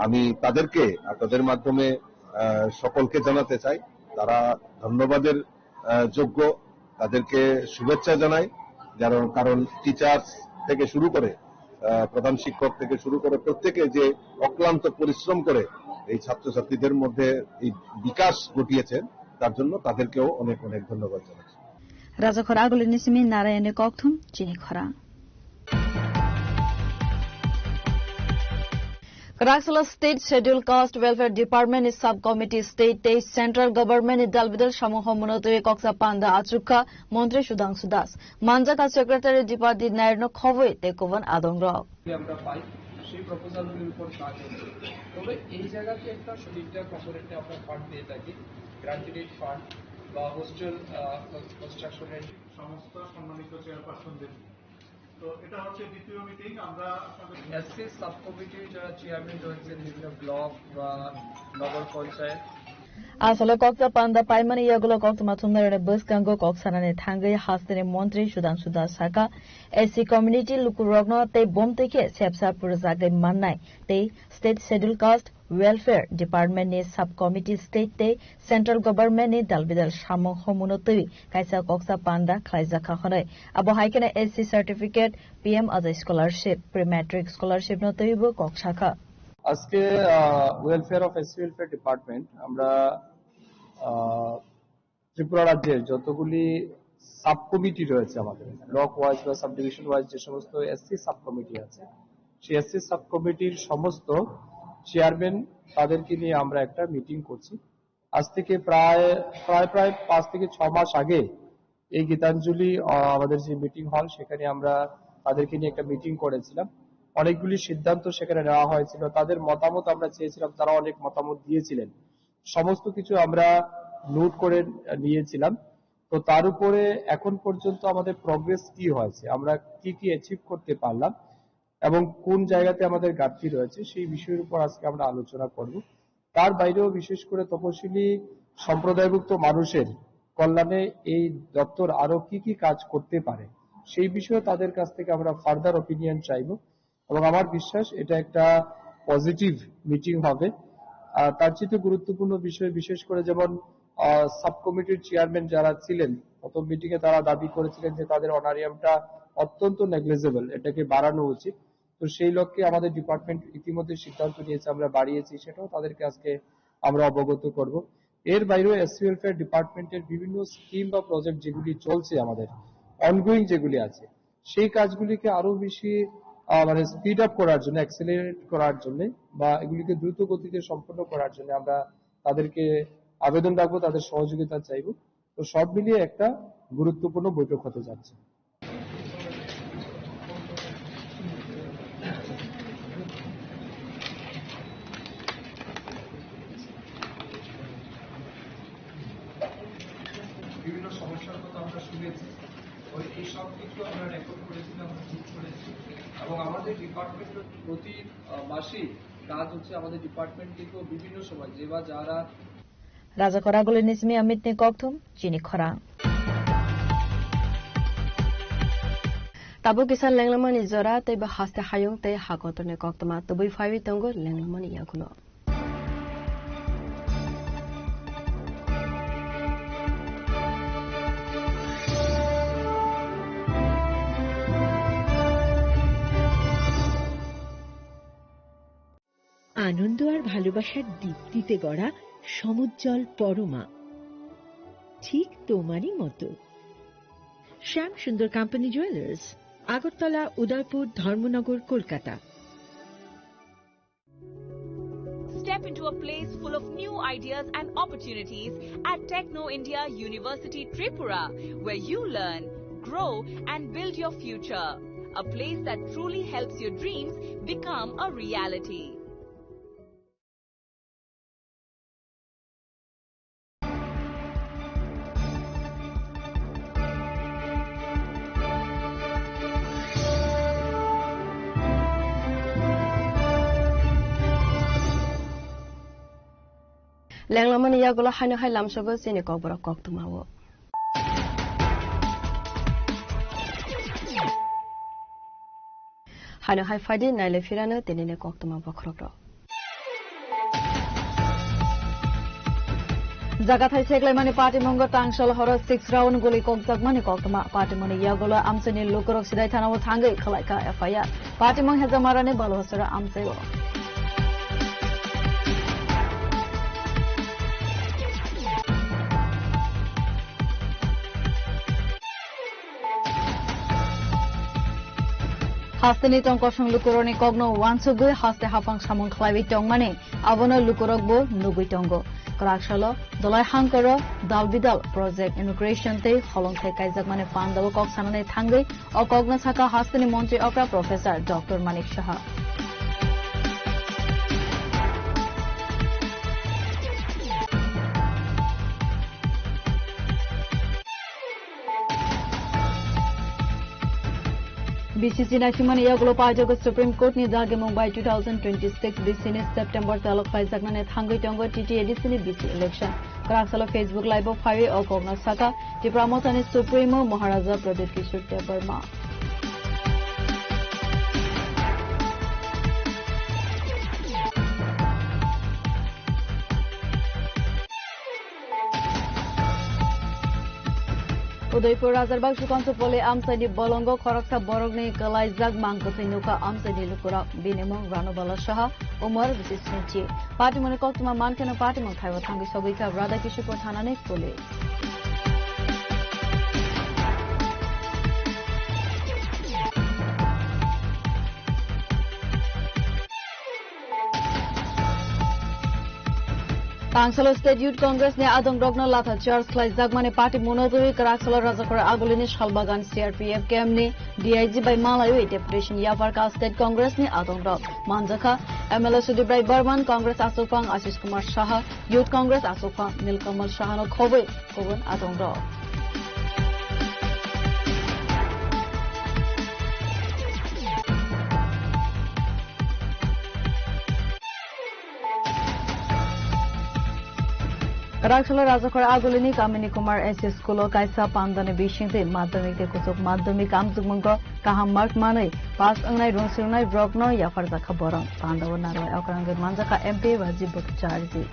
আমি তাদেরকে আপনাদের মাধ্যমে, আহ, সকলকে জানাতে চাই, তারা ধন্যবাদের, আহ, যোগ্য। তাদেরকে শুভেচ্ছা জানাই, যারা, কারণ টিচার্স থেকে শুরু করে, আহ, প্রধান শিক্ষক থেকে শুরু করে প্রত্যেকে যে অক্লান্ত পরিশ্রম করে এই ছাত্রছাত্রীদের মধ্যে এই বিকাশ ঘটিয়েছেন, তার জন্য তাদেরকেও অনেক অনেক ধন্যবাদ জানাচ্ছি। Rajakhor Agulini simi Narayani kokthum chini khorang. Kwraksalo State Schedule Caste Welfare Department ni Sub Committee, State tei Central Government ni dalbidal samung homono twi koksa panda achukha Montri Sudhangshu Das. Manjaka Secretary Dipati Nair no khobwi tei kubun adong rok. আমরা পাই, সেই প্রপোজালগুলির উপর কাজ হচ্ছে। তবে এই জায়গাতে একটা সঠিকটা কর্পোরেটে আমরা ফান্ড পেয়ে থাকি, গ্র্যাচুইটি ফান্ড বা হোস্টেল কনস্ট্রাকশনের সমস্ত সম্মানিত চেয়ারপারসনদের। তো এটা হচ্ছে দ্বিতীয় মিটিং। আমরা আপনাদের এসসি সাব কমিটির যারা চেয়ারম্যান রয়েছেন বিভিন্ন ব্লক বা নগর panchayat. Asalo koksa panda paimani yagulo koktwma thumnairokni bwskango kok sanani thangwi hasteni montri Sudhangshu Das saka, S C community lukurokno tei bomtwi khe sepsa purjagwi mannai tei State Schedule Caste Welfare Department ni Sub Committee state tei Central Government ni dalbidal samung homuno twi kaisa koksa panda khlaijakha hwnwi. Abo hai kheno S C certificate, P M Ajay scholarship, pre matric scholarship no twibo kok sakha. আজকে welfare of SC welfare department আমরা ah, Tripura রাজ্যের যতগুলি sub committee রয়েছে আমাদের, block wise বা sub division wise যে সমস্ত SC sub committee আছে, সেই এসসি সাব কমিটির সমস্ত চেয়ারম্যান, তাদেরকে নিয়ে আমরা একটা মিটিং করছি। আজ থেকে প্রায় প্রায় প্রায় পাঁচ থেকে ছ মাস আগে এই গীতাঞ্জলি আহ, আমাদের যে মিটিং হল, সেখানে আমরা তাদেরকে নিয়ে একটা মিটিং করেছিলাম। অনেকগুলি সিদ্ধান্ত সেখানে নেওয়া হয়েছিল, তাদের মতামত আমরা চেয়েছিলাম, তারা অনেক মতামত দিয়েছিলেন। সমস্ত কিছু আমরা নোট করে নিয়েছিলাম। তো তার উপরে এখন পর্যন্ত আমাদের প্রোগ্রেস কি হয়েছে, আমরা কি কি অ্যাচিভ করতে পারলাম এবং কোন জায়গাতে আমাদের ঘাটতি রয়েছে, সেই বিষয়ের উপর আজকে আমরা আলোচনা করব। তার বাইরেও বিশেষ করে তপশিলি সম্প্রদায়ভুক্ত মানুষের কল্যাণে এই দপ্তর আরো কি কি কাজ করতে পারে, সেই বিষয়ে তাদের কাছ থেকে আমরা ফার্দার ওপিনিয়ন চাইব। এবং আমার বিশ্বাস এটা একটা পজিটিভ মিটিং হবে। আর তার চেয়ে গুরুত্বপূর্ণ বিষয়, বিশেষ করে যেমন সাব কমিটির চেয়ারম্যান যারা ছিলেন, প্রথম মিটিং এ তারা দাবি করেছিলেন যে তাদের অনারিয়ামটা অত্যন্ত নেগলিজেবল, এটাকে বাড়ানো উচিত। তো সেই লক্ষ্যে আমাদের ডিপার্টমেন্ট ইতিমধ্যে সিদ্ধান্ত নিয়েছে, আমরা বাড়িয়েছি, সেটাও তাদেরকে আজকে আমরা অবগত করব। এর বাইরেও এসসি ওয়েলফেয়ার ডিপার্টমেন্টের বিভিন্ন স্কিম বা প্রজেক্ট যেগুলি চলছে, আমাদের অনগোয়িং যেগুলি আছে, সেই কাজগুলিকে আরো বেশি আহ, মানে স্পিড আপ করার জন্য, অ্যাক্সেলারেট করার জন্য বা এগুলিকে দ্রুত গতিতে সম্পন্ন করার জন্য আমরা তাদেরকে আবেদন রাখবো, তাদের সহযোগিতা চাইবো। তো সব মিলিয়ে একটা গুরুত্বপূর্ণ বৈঠক হতে যাচ্ছে। বিভিন্ন সমস্যার কথা আমরা শুনেছি। ওই এই সব কিছু আমরা রেকর্ড করেছি, আমরা নোট করেছি। এবং আমাদের ডিপার্টমেন্টের প্রতি আহ, মাসিক কাজ হচ্ছে আমাদের ডিপার্টমেন্ট থেকেও বিভিন্ন সময় যে বা যারা Raja Koraguli ni simi Amit ni kokthum chini khorang. Tabuk kisa lenglamani jora tei bo haste hayung tei hakotor ni koktwma tubui phaiwi tongo lenglamani yagulo. আনন্দ আর ভালোবাসার দীপ্তিতে গড়া সমুজ্জ্বল পরমা, ঠিক তোমারই মতো। শ্যাম সুন্দর কোম্পানি জুয়েলার্স, আগরতলা, উদয়পুর, ধর্মনগর, Kolkata. Step into a place full of new ideas and opportunities at Techno India University Tripura, where you learn, grow, and build your future. A place that truly helps your dreams become a reality. Lenglamani yagulo haino hai lamsogo chini kokborok koktwmao. Haino hai phaidi nailai phirano tinini koktwma bokhorokrok. Jagathai seklaimani patimungo tangsol horo six round guli kokjakmani koktwma. Patimungni yagulo amchaini lukurok sidai thanao thangwi khwlaikha F I R. Patimung Hejamarani Baluhasora amchaio. Hasteni tong kosong lukurokni kokno uansugwi haste haphang samung khlaiwi tongmani, abono lukurokbo nugwi tongo. Kwraksalo Dolai Hangkoro Dalbidal Project Inauguration tei holongthai kaijakmani pandao kok sanani thangwi o kokno sakha hasteni montri okra Professor Doctor Manik Saha. B C C naisingmani yagulo paijago Supreme Court ni dagimung bai two thousand twenty-six B C ni September twelve phaijaknani thangwi tongo T T A D C ni B C election. Kwraksalo Facebook Live o phaiwi o kokno sakha Tipra Mothani Supremo Maharaja Pradyut Kishore Debbarma. Udaipur Rajarbakshu Kanchanpur amchaini bolongo khoroksa borokni kwlaijak mang kwthwi nukha amchaini lukurok. Bini mung Ranubala Saha, Umar Bisisnichi. Patimungni koktwma mankheno patimung thaibo thangwi sogwi kha Radha Kishore thanani police. Tangsalo State Youth Congress ni adongrokno latha charge khlaijakmani patimungno twiwi Kwraksalo Rajakhor Agulini Salbagan C R P F camp ni D I G bai malaiwi deputation yapharkha State Congress ni adongrok. Manjakha M L A Sudip Rai Barman, Congress achukphang Ashish Kumar Saha, Youth Congress achukphang Nilkamal Sahano khobwi kubun adongrok. Raksalo Rajakhor Agulini Kamini Kumar S S School o kaisa pandani bisingtwi madhyamik tei kuchuk madhyamik amjokmungo kaham mark manwi pass wngnai rungsirwnai borokno yapharjakha borok. Pandao narwai okrangwi manjakha M P Rajiv Bhattacharjee.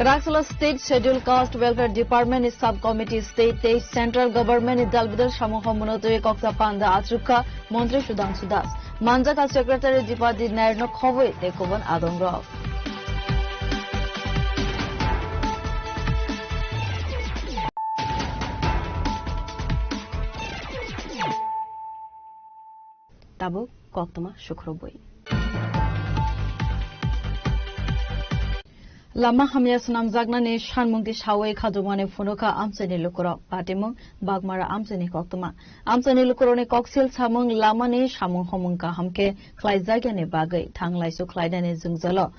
Raksalo State Schedule Caste Welfare Department ni Sub Committee State tei Central Government ni dalbidal samung homono twi koksa panda achukha Montri Sudhangshu Das. Manjakha Secretary Dipadi Nair no khobwi tei kubun adongrok. Tabuk koktwma sukrubwi. Lama hamya swnamjaknani sanmung tisawi khajokmani phunukha amchaini lukurok. Patimung Bagmara amchaini koktwma. Amchaini lukurokni koksil samung lamani samung homung kaham khe khlaijaknani bagwi thanglaisu khlainani jwngjalo.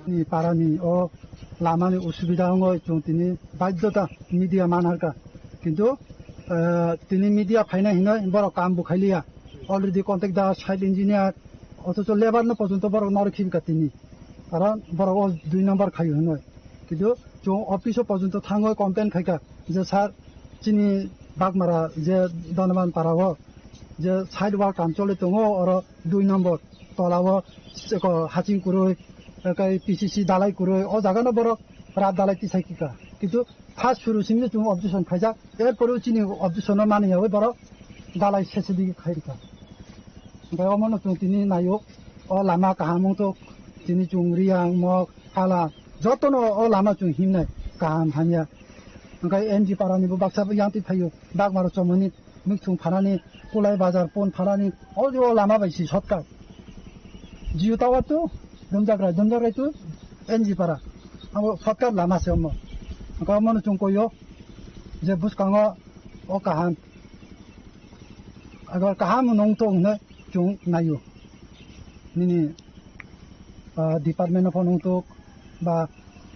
Ni parani o lamani usubida wngwi chwng tini baidyota media manharkha. Kintu, eh, tini media phainai hinwi borok kam bo khailiya. Already contact da site engineer, othocho labour no porjonto borok norok khibika tini. Karon borok o dui number khaio hinwi. Kintu chwng office o porjonto thangwi complain khaikha je, "Sir, chini Bagmara je Donoban para o je site work kam choli tongo, oro dui number tola o eko haching kwrwi, ekai P C C dalai kwrwi, o jaga no borok rat dalai tisai kika." Kintu first suru simi chwng objection khaijak, er pore chini objection no mani yawi borok dalai sese digi khai rika. Hingke omo no chwng tini naio, o lama kaham wngthok, tini chwng Riyang, Mok, Hala, joto no o lama chwng himnai kaham hamya. Hingke N G para ni bo baksa bo yang twi phaio, Bagmaro chomoni, Mikthung phanani, Kulai Bazar pon phanani, o, o lama bai si shortcut. Jio Tower to Dumjakrai, Dumjakrai to N G para. Abo shortcut lama se omo. Hingke omo no chwng koio je bwskango o kaham. Agar kaham nung to hwnwi chwng naio. Nini, ah, department no phano wngtok ba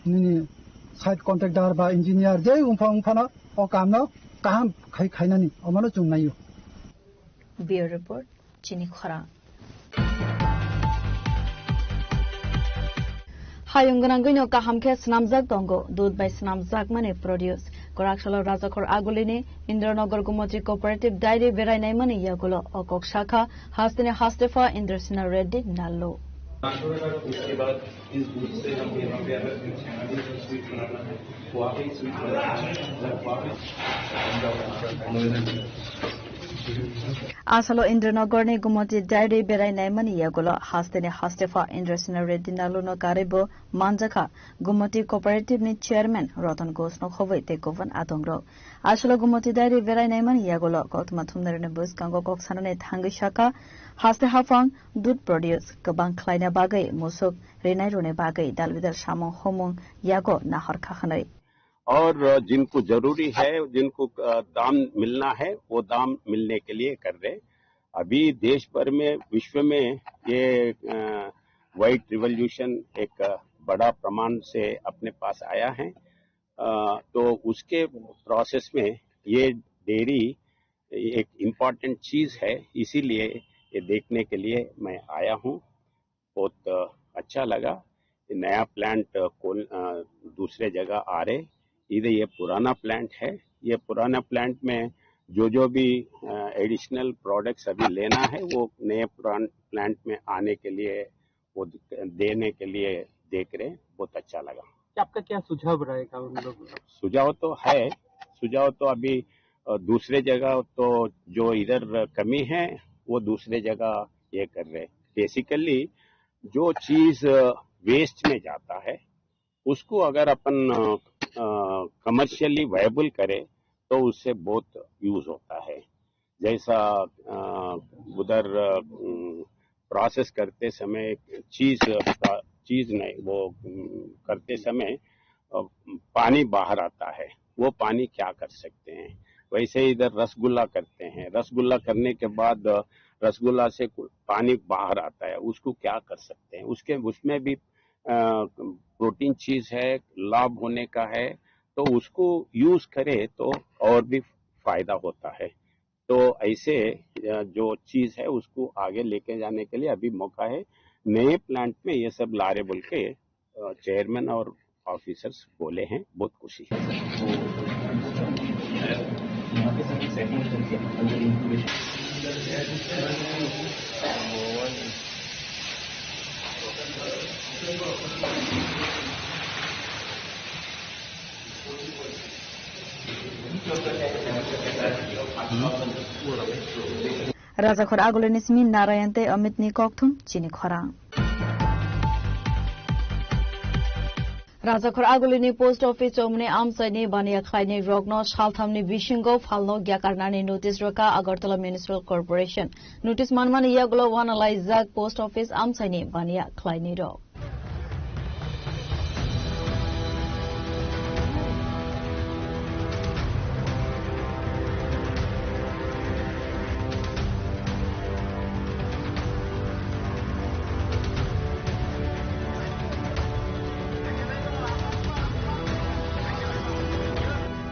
nini site contractor ba engineer je wngpha wngphano o kamno kaham khai khainani omono chwng naio. Bureau Report, Chini Khorang. Hayung gwnangwino kaham khe swnamjak tongo, dud bai swnamjakmani produce. Kwraksalo Rajakhor Agulini Indranagar Gumotri Cooperative Dairy berai naimani yagulo o kok sakha hasteni hastepha Indrasena Reddy Nallo. पाँच सौ रुपये का उसके बाद इस दूध से हम यहाँ पे अगर कुछ खाना भी स्वीट बनाना है तो आप एक स्वीट बनाना है, मतलब आप एक Asalo Indranagar ni Gumoti Dairy berai naimani yagulo hasteni hastepha Indrasena Reddy Nalu no karwi bo manjakha Gumoti Cooperative ni Chairman Ratan Ghosh no khobwi tei gubun adongrok. Asalo Gumoti Dairy berai naimani yagulo koktwma thumnairokni bwskango kok sanani thangwi sakha, haste haphang dud produce kwbang khlaina bagwi musuk rinai rwni bagwi dalbidal samung humung yago nahor kha hwnwi. और जिनको जरूरी है, जिनको, अ, दाम मिलना है, वो दाम मिलने के लिए कर रहे। अभी देश भर में, विश्व में ये, अ, व्हाइट रिवोल्यूशन एक, अ, बड़ा प्रमाण से अपने पास आया है। अ, तो उसके प्रोसेस में ये डेयरी एक इम्पॉर्टेंट चीज है, इसीलिए ये देखने के लिए मैं आया हूँ। बहुत, अ, अच्छा लगा। ये नया प्लांट, अ, कौन, अ, दूसरे जगह आ रहे, इधर ये पुराना प्लांट है। ये पुराना प्लांट में जो, जो भी, अ, एडिशनल प्रोडक्ट्स अभी लेना है, वो नए पुरान प्लांट में आने के लिए, वो द-, देने के लिए देख रहे हैं। बहुत अच्छा लगा। क्या आपका क्या सुझाव रहेगा उन लोगों को? सुझाव तो है, सुझाव तो अभी, अ, दूसरे जगह तो जो इधर कमी है, वो दूसरे जगह ये कर रहे हैं। बेसिकली जो चीज, अ, वेस्ट में जाता है, उसको अगर अपन, अ, अ, कमर्शियली वायबल करें, तो उससे बहुत यूज़ होता है। जैसा, अ, उधर, अ, उम, प्रोसेस करते समय चीज़, अ, चीज़ नहीं, वो, उम, करते समय, अ, पानी बाहर आता है, वो पानी क्या कर सकते हैं? वैसे ही इधर रसगुल्ला करते हैं, रसगुल्ला करने के बाद, अ, रसगुल्ला से कु-, पानी बाहर आता है, उसको क्या कर सकते हैं? उसके, उसमें भी, अ, प्रोटीन चीज़ है, लाभ होने का है, तो उसको यूज़ करें तो और भी फ़ायदा होता है। तो ऐसे, अ, जो चीज़ है उसको आगे लेके जाने के लिए अभी मौका है। नए प्लांट में ये सब ला रहे बोल के, अ, चेयरमैन और ऑफिसर्स बोले हैं, बहुत खुशी है। Rajakhor Agulini simi Narayan tei Amit ni kokthum chini khorang. Rajakhor Agulini post office chomni amchaini baniya khlainai rokno salthamni bisingo phalno gyakarnani notice rwkha Agartala Municipal Corporation. Notice manmani yagulo wanalaijak post office amchaini baniya khlainai rok.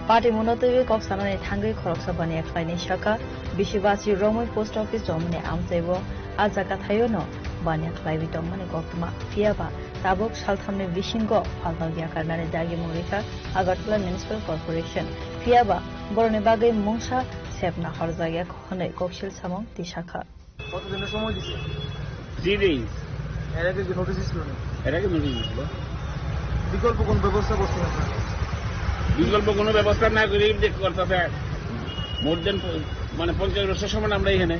Party mungno twiwi kok sanani thangwi khoroksa baniya khlainai sakha, bisi basi romwi post office romani amchaibo a jaga thaio no baniya khlaiwi tongmani koktwma. Phiya ba tabuk salthamni bisingo phalno yakarnani dagimung rikha Agartala Municipal Corporation. Phiya ba borokni bagwi mungsa sepna horjak ya hwnwi koksil samung tisakha. কতদিনের সময় দিছে? Three days. এর আগে কি নোটিশ দিছিল না? এর আগে নোটিশ দিছিল। বিকল্প কোন ব্যবস্থা করছেন আপনারা? বিকল্প কোনো ব্যবস্থা না করে এই যে করতেছে, মোর দেন প-, মানে পঞ্চাশ বছর সমান আমরা এখানে।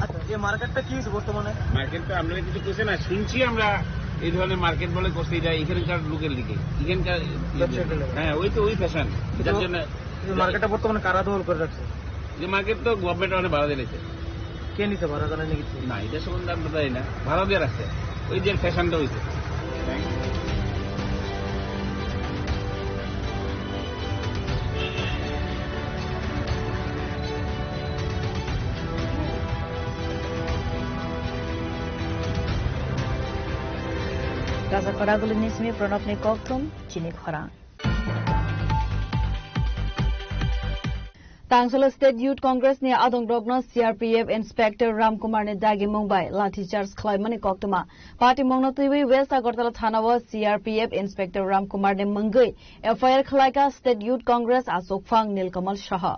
আচ্ছা, এই মার্কেটটা কি হয়েছে বর্তমানে? মার্কেট তো আপনারা কিছু করছে না, শুনছি আমরা এই ধরনের মার্কেট বলে করছে, এটা এখানকার লোকের দিকে, এখানকার ব্যবসায়ীদের লোকের। হ্যাঁ, ওই তো ওই ফ্যাশন, যার জন্য এই মার্কেটটা বর্তমানে কারা দখল করে রাখছে? যে মার্কেট তো গভর্নমেন্ট অনেক ভাড়া দিয়ে নিচ্ছে। কে নিছে ভাড়া, জানেন নাকি? না, এটা সম্বন্ধে আমরা জানি না, ভাড়া দিয়ে রাখছে, ওই যে ফ্যাশনটা হইছে। Raja Khoraguli ni simi Pranab ni kokthum chini khorang. Tangsalo State Youth Congress ni adongrokno C R P F Inspector Ramkumar ni dagimung bai lathi charge khlaimani koktwma. Patimungno twiwi West Agartala thana o C R P F Inspector Ramkumar ni mungwi F I R khlaika State Youth Congress achukphang Nilkamal Saha.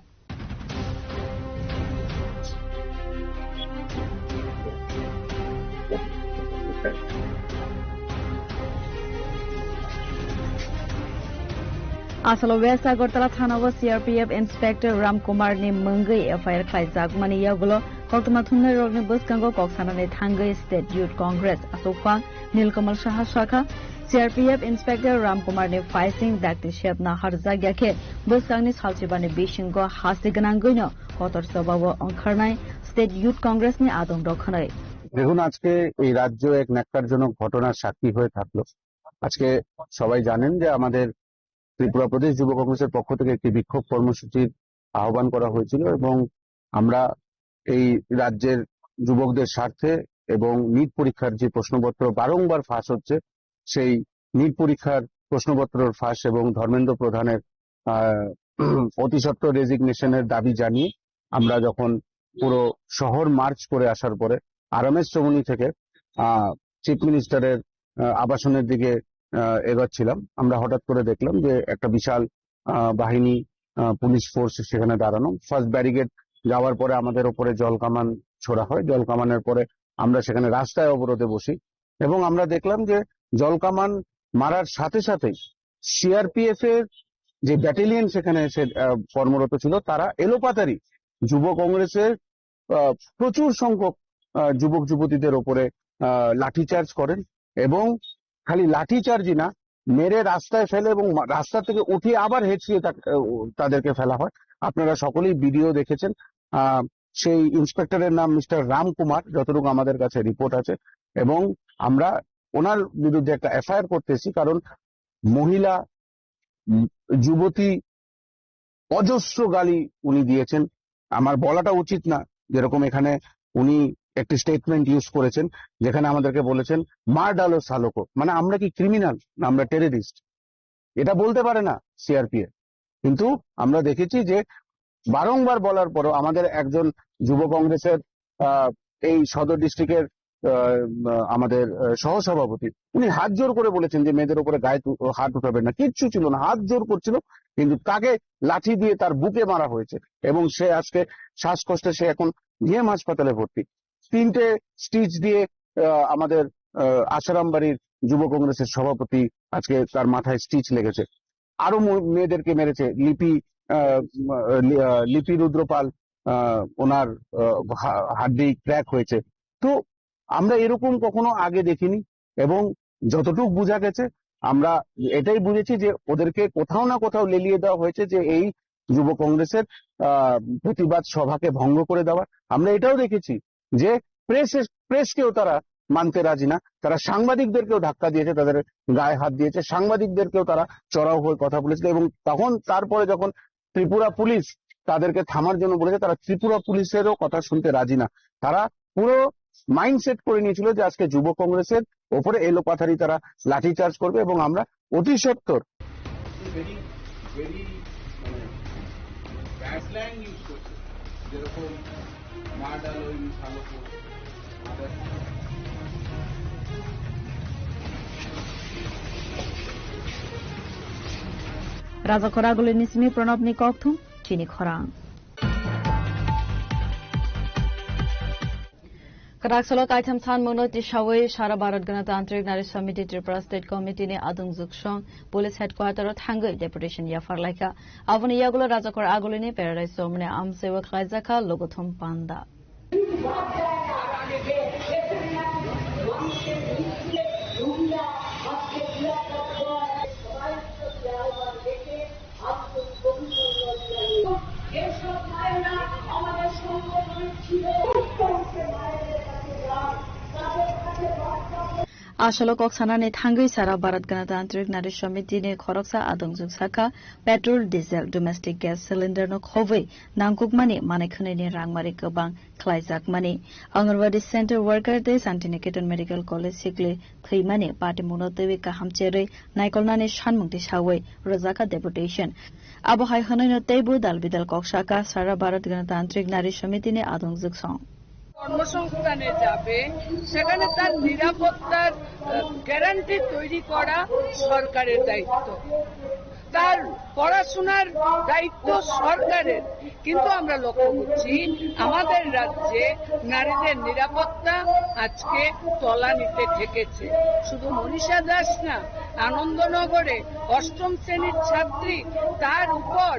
Asalo West Agartala thanao C R P F Inspector Ram Kumar ni mungwi F I R khlaijakmani yagulo koktwma thumnairokni bwskango kok sanani thangwi State Youth Congress aswkphang Nilkamal Saha sakha, C R P F Inspector Ram Kumar ni phaising dakti sepna harjakya khe bwskangni salchibani bisingo hasti gwnangwino kotor chobao ongkharnai State Youth Congress ni adongrok hwnwi. দেখুন, আজকে এই রাজ্য এক ন্যক্কারজনক ঘটনার সাক্ষী হয়ে থাকলো। আজকে সবাই জানেন যে আমাদের ত্রিপুরা প্রদেশ যুব কংগ্রেসের পক্ষ থেকে একটি বিক্ষোভ কর্মসূচির আহ্বান করা হয়েছিল এবং আমরা এই রাজ্যের যুবকদের স্বার্থে এবং নিট পরীক্ষার যে প্রশ্নপত্র বারংবার ফাঁস হচ্ছে, সেই নিট পরীক্ষার প্রশ্নপত্রর ফাঁস এবং ধর্মেন্দ্র প্রধানের, আহ, অতি সত্বর রেজিগনেশনের দাবি জানিয়ে আমরা যখন পুরো শহর মার্চ করে আসার পরে আরএমএস চৌমুহনী থেকে, আহ, চিফ মিনিস্টারের, আহ, আবাসনের দিকে, আহ, এগোচ্ছিলাম, আমরা হঠাৎ করে দেখলাম যে একটা বিশাল, আহ, বাহিনী, আহ, পুলিশ ফোর্স সেখানে দাঁড়ানো। ফার্স্ট ব্যারিকেড যাওয়ার পরে আমাদের ওপরে জল কামান ছোড়া হয়। জল কামানের পরে আমরা সেখানে রাস্তায় অবরোধে বসি এবং আমরা দেখলাম যে জল কামান মারার সাথে সাথেই সিআরপিএফ এর যে ব্যাটালিয়ন সেখানে এসে, আহ, কর্মরত ছিল, তারা এলোপাতারি যুব কংগ্রেসের, আহ, প্রচুর সংখ্যক, আহ, যুবক যুবতীদের ওপরে, আহ, লাঠিচার্জ করেন এবং খালি লাঠিচার্জই না, মেরে রাস্তায় ফেলে এবং মা-, রাস্তা থেকে উঠিয়ে আবার হেঁচিয়ে তা-, আহ, তাদেরকে ফেলা হয়। আপনারা সকলেই ভিডিও দেখেছেন। আহ, সেই ইন্সপেক্টরের নাম মিস্টার রাম কুমার, যতটুকু আমাদের কাছে রিপোর্ট আছে। এবং আমরা ওনার বিরুদ্ধে একটা এফআইআর করতেছি, কারণ মহিলা, উম, যুবতী অজস্র গালি উনি দিয়েছেন। আমার বলাটা উচিত না, যেরকম এখানে উনি একটি স্টেটমেন্ট ইউজ করেছেন, যেখানে আমাদেরকে বলেছেন, "মার ডালো সালোকো", মানে আমরা কি ক্রিমিনাল না আমরা টেররিস্ট? এটা বলতে পারে না সিআরপিএফ। কিন্তু আমরা দেখেছি যে বারংবার বলার পরও আমাদের একজন যুব কংগ্রেসের, আহ, এই সদর ডিস্ট্রিক্টের, আহ, আমাদের, আহ, সহসভাপতি, উনি হাত জোর করে বলেছেন যে মেয়েদের উপরে গায়ে তু-, হাত উঠাবেন না, কিচ্ছু ছিল না, হাত জোর করছিল, কিন্তু তাকে লাঠি দিয়ে তার বুকে মারা হয়েছে এবং সে আজকে শ্বাসকষ্টে সে এখন ডিএম হাসপাতালে ভর্তি। তিনটে স্টিচ দিয়ে, আহ, আমাদের, আহ, আশারামবাড়ির যুব কংগ্রেসের সভাপতি আজকে তার মাথায় স্টিচ লেগেছে। আরো ম-, মেয়েদেরকে মেরেছে। লিপি, আহ, উম, আহ, লি-, আহ, লিপি রুদ্রপাল, আহ, ওনার, আহ, হা-, হাড্ডি ক্র্যাক হয়েছে। তো আমরা এরকম কখনো আগে দেখিনি এবং যতটুকু বোঝা গেছে, আমরা এটাই বুঝেছি যে ওদেরকে কোথাও না কোথাও লেলিয়ে দেওয়া হয়েছে যে এই যুব কংগ্রেসের, আহ, প্রতিবাদ সভাকে ভঙ্গ করে দেওয়া। আমরা এটাও দেখেছি যে প্রেস, প্রেসকেও তারা মানতে রাজি না, তারা সাংবাদিকদেরকেও ধাক্কা দিয়েছে, তাদের গায়ে হাত দিয়েছে, সাংবাদিকদেরকেও তারা চড়াও হয়ে কথা বলেছিল। এবং তখন, তারপরে যখন ত্রিপুরা পুলিশ তাদেরকে থামার জন্য বলেছে, তারা ত্রিপুরা পুলিশেরও কথা শুনতে রাজি না। তারা পুরো মাইন্ডসেট করে নিয়েছিল যে আজকে যুব কংগ্রেসের ওপরে এলোপাথারি তারা লাঠিচার্জ করবে এবং আমরা অতি সত্বর ভেরি, ভেরি, মানে, ব্যাড স্ল্যাং ইউজ করছে, যেরকম মার ডালো ইন সালো কো। Rajakhor Agulini simi Pranabni kokthum, chini khorang. Kwrak salo kaitham sanmungno tisawi Sara Bharat Ganatantrik Nari Samiti Tripura State Committee ni adung juksong Police Headquarter o thangwi deputation yaphar laikha. Aboni yagulo Rajakhor Agulini Paradise Chowmani amchaiwo khlaijakha logothom panda. Asalo kok sanani thangwi Sara Bharat Ganatantrik Nari Samiti ni khoroksa adongjwk sakha, petrol, diesel, domestic gas cylinder no khobwi nangkukmani manwi khwnwini rangmari kwbang khlaijakmani. Anganwadi center worker tei Santiniketan Medical College sikli thwimani patimungno twiwi kaham cherwi naikolnani sanmung tisawi rwjakha deputation. Abo hai hwnwino teibo dal bidal kok sakha Sara Bharat Ganatantrik Nari Samiti ni adongjwk song. কর্মসংস্থানে যাবে, সেখানে তার নিরাপত্তার, আহ, গ্যারান্টি তৈরি করা সরকারের দায়িত্ব, তার পড়াশোনার দায়িত্ব সরকারের। কিন্তু আমরা লক্ষ্য করছি, আমাদের রাজ্যে নারীদের নিরাপত্তা আজকে তলানিতে ঠেকেছে। শুধু মনীষা দাস না, আনন্দনগরে অষ্টম শ্রেণীর ছাত্রী, তার উপর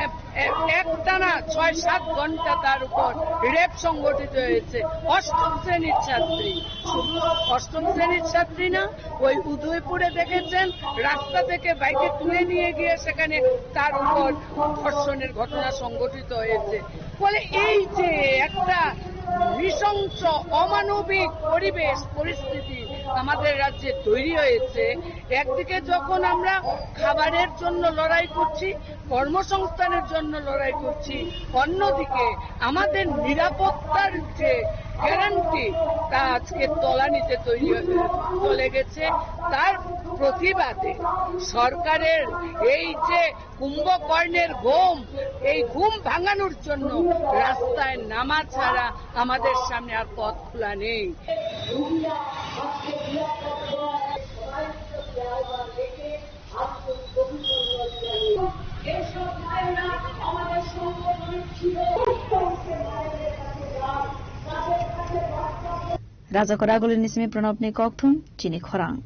এক, এক, একটানা ছয় সাত ঘন্টা তার উপর রেপ সংঘটিত হয়েছে। অষ্টম শ্রেণীর ছাত্রী, শুধু অষ্টম শ্রেণীর ছাত্রী না, ওই উদয়পুরে দেখেছেন, রাস্তা থেকে বাইকে তুলে নিয়ে গিয়ে সেখানে তার উপর ধর্ষণের ঘটনা সংঘটিত হয়েছে। ফলে এই যে একটা নৃশংস, অমানবিক পরিবেশ, পরিস্থিতি আমাদের রাজ্যে তৈরি হয়েছে, একদিকে যখন আমরা খাবারের জন্য লড়াই করছি, কর্মসংস্থানের জন্য লড়াই করছি, অন্যদিকে আমাদের নিরাপত্তার যে গ্যারান্টি, তা আজকে তলানিতে তৈরি হয়ে চলে গেছে। তার প্রতিবাদে সরকারের এই যে কুম্ভকর্ণের ঘুম, এই ঘুম ভাঙানোর জন্য রাস্তায় নামা ছাড়া আমাদের সামনে আর পথ খোলা নেই। Rajakhor Agulini simi Pranabni kokthum, chini khorang.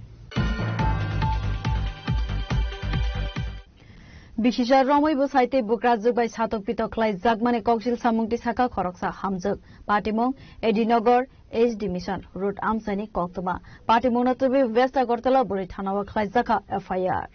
Bisisa romwi bwsai tei bukrajwk bai satok pitok khlaijakmani koksil samung tisaka khoroksa hamjwk. Patimung Edinagar H D Mission Road amchaini koktwma. Patimungno twiwi West Agartala bwrwi thanao khlaijakha F I R.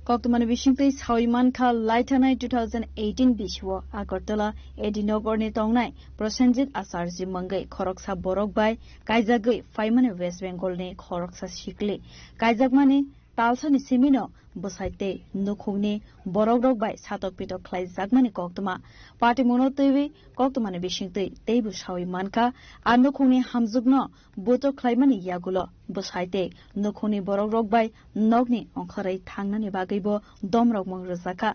Koktwmani bisingtwi sawi mankha, laithanai two thousand eighteen bisio Agartala A D Nogorni tongnai Prosenjit Acharya mungwi khoroksa borok bai kaijagwi phaimani West Bengalni khoroksa sikli kaijakmani talsani simino bwsai tei nukhungni borokrok bai satok pitok khlaijakmani koktwma. Patimungno twiwi koktwmani bisingtwi teibo sawi mankha, a nukhungni hamjwkno buchuk khlaimani yagulo bwsai tei nukhungni borokrok bai nokni ongkhorwi thangnani bagwibo domrokmung rwjakha.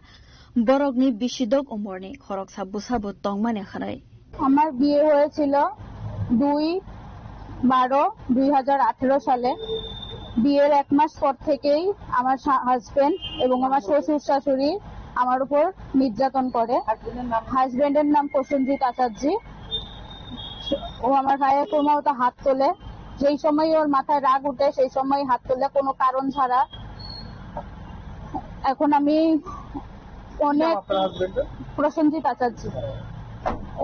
Borokni bisidok umorni khoroksa bwsabo tongmani hwnwi. আমার বিয়ে হয়েছিল দুই বারো দুই হাজার আঠেরো সালে। বিয়ের এক মাস পর থেকেই আমার হাজবেন্ড এবং আমার শ্বশুর শাশুড়ি আমার উপর নির্যাতন করে। হাজবেন্ডের নাম প্রসেনজিৎ আচার্য। ও আমার গায়ে ক্রমাগত হাত তোলে, যেই সময় ওর মাথায় রাগ উঠে সেই সময় হাত তোলে কোনো কারণ ছাড়া। এখন আমি অনেক আপনার হাজবেন্ডের? প্রসেনজিৎ আচার্য।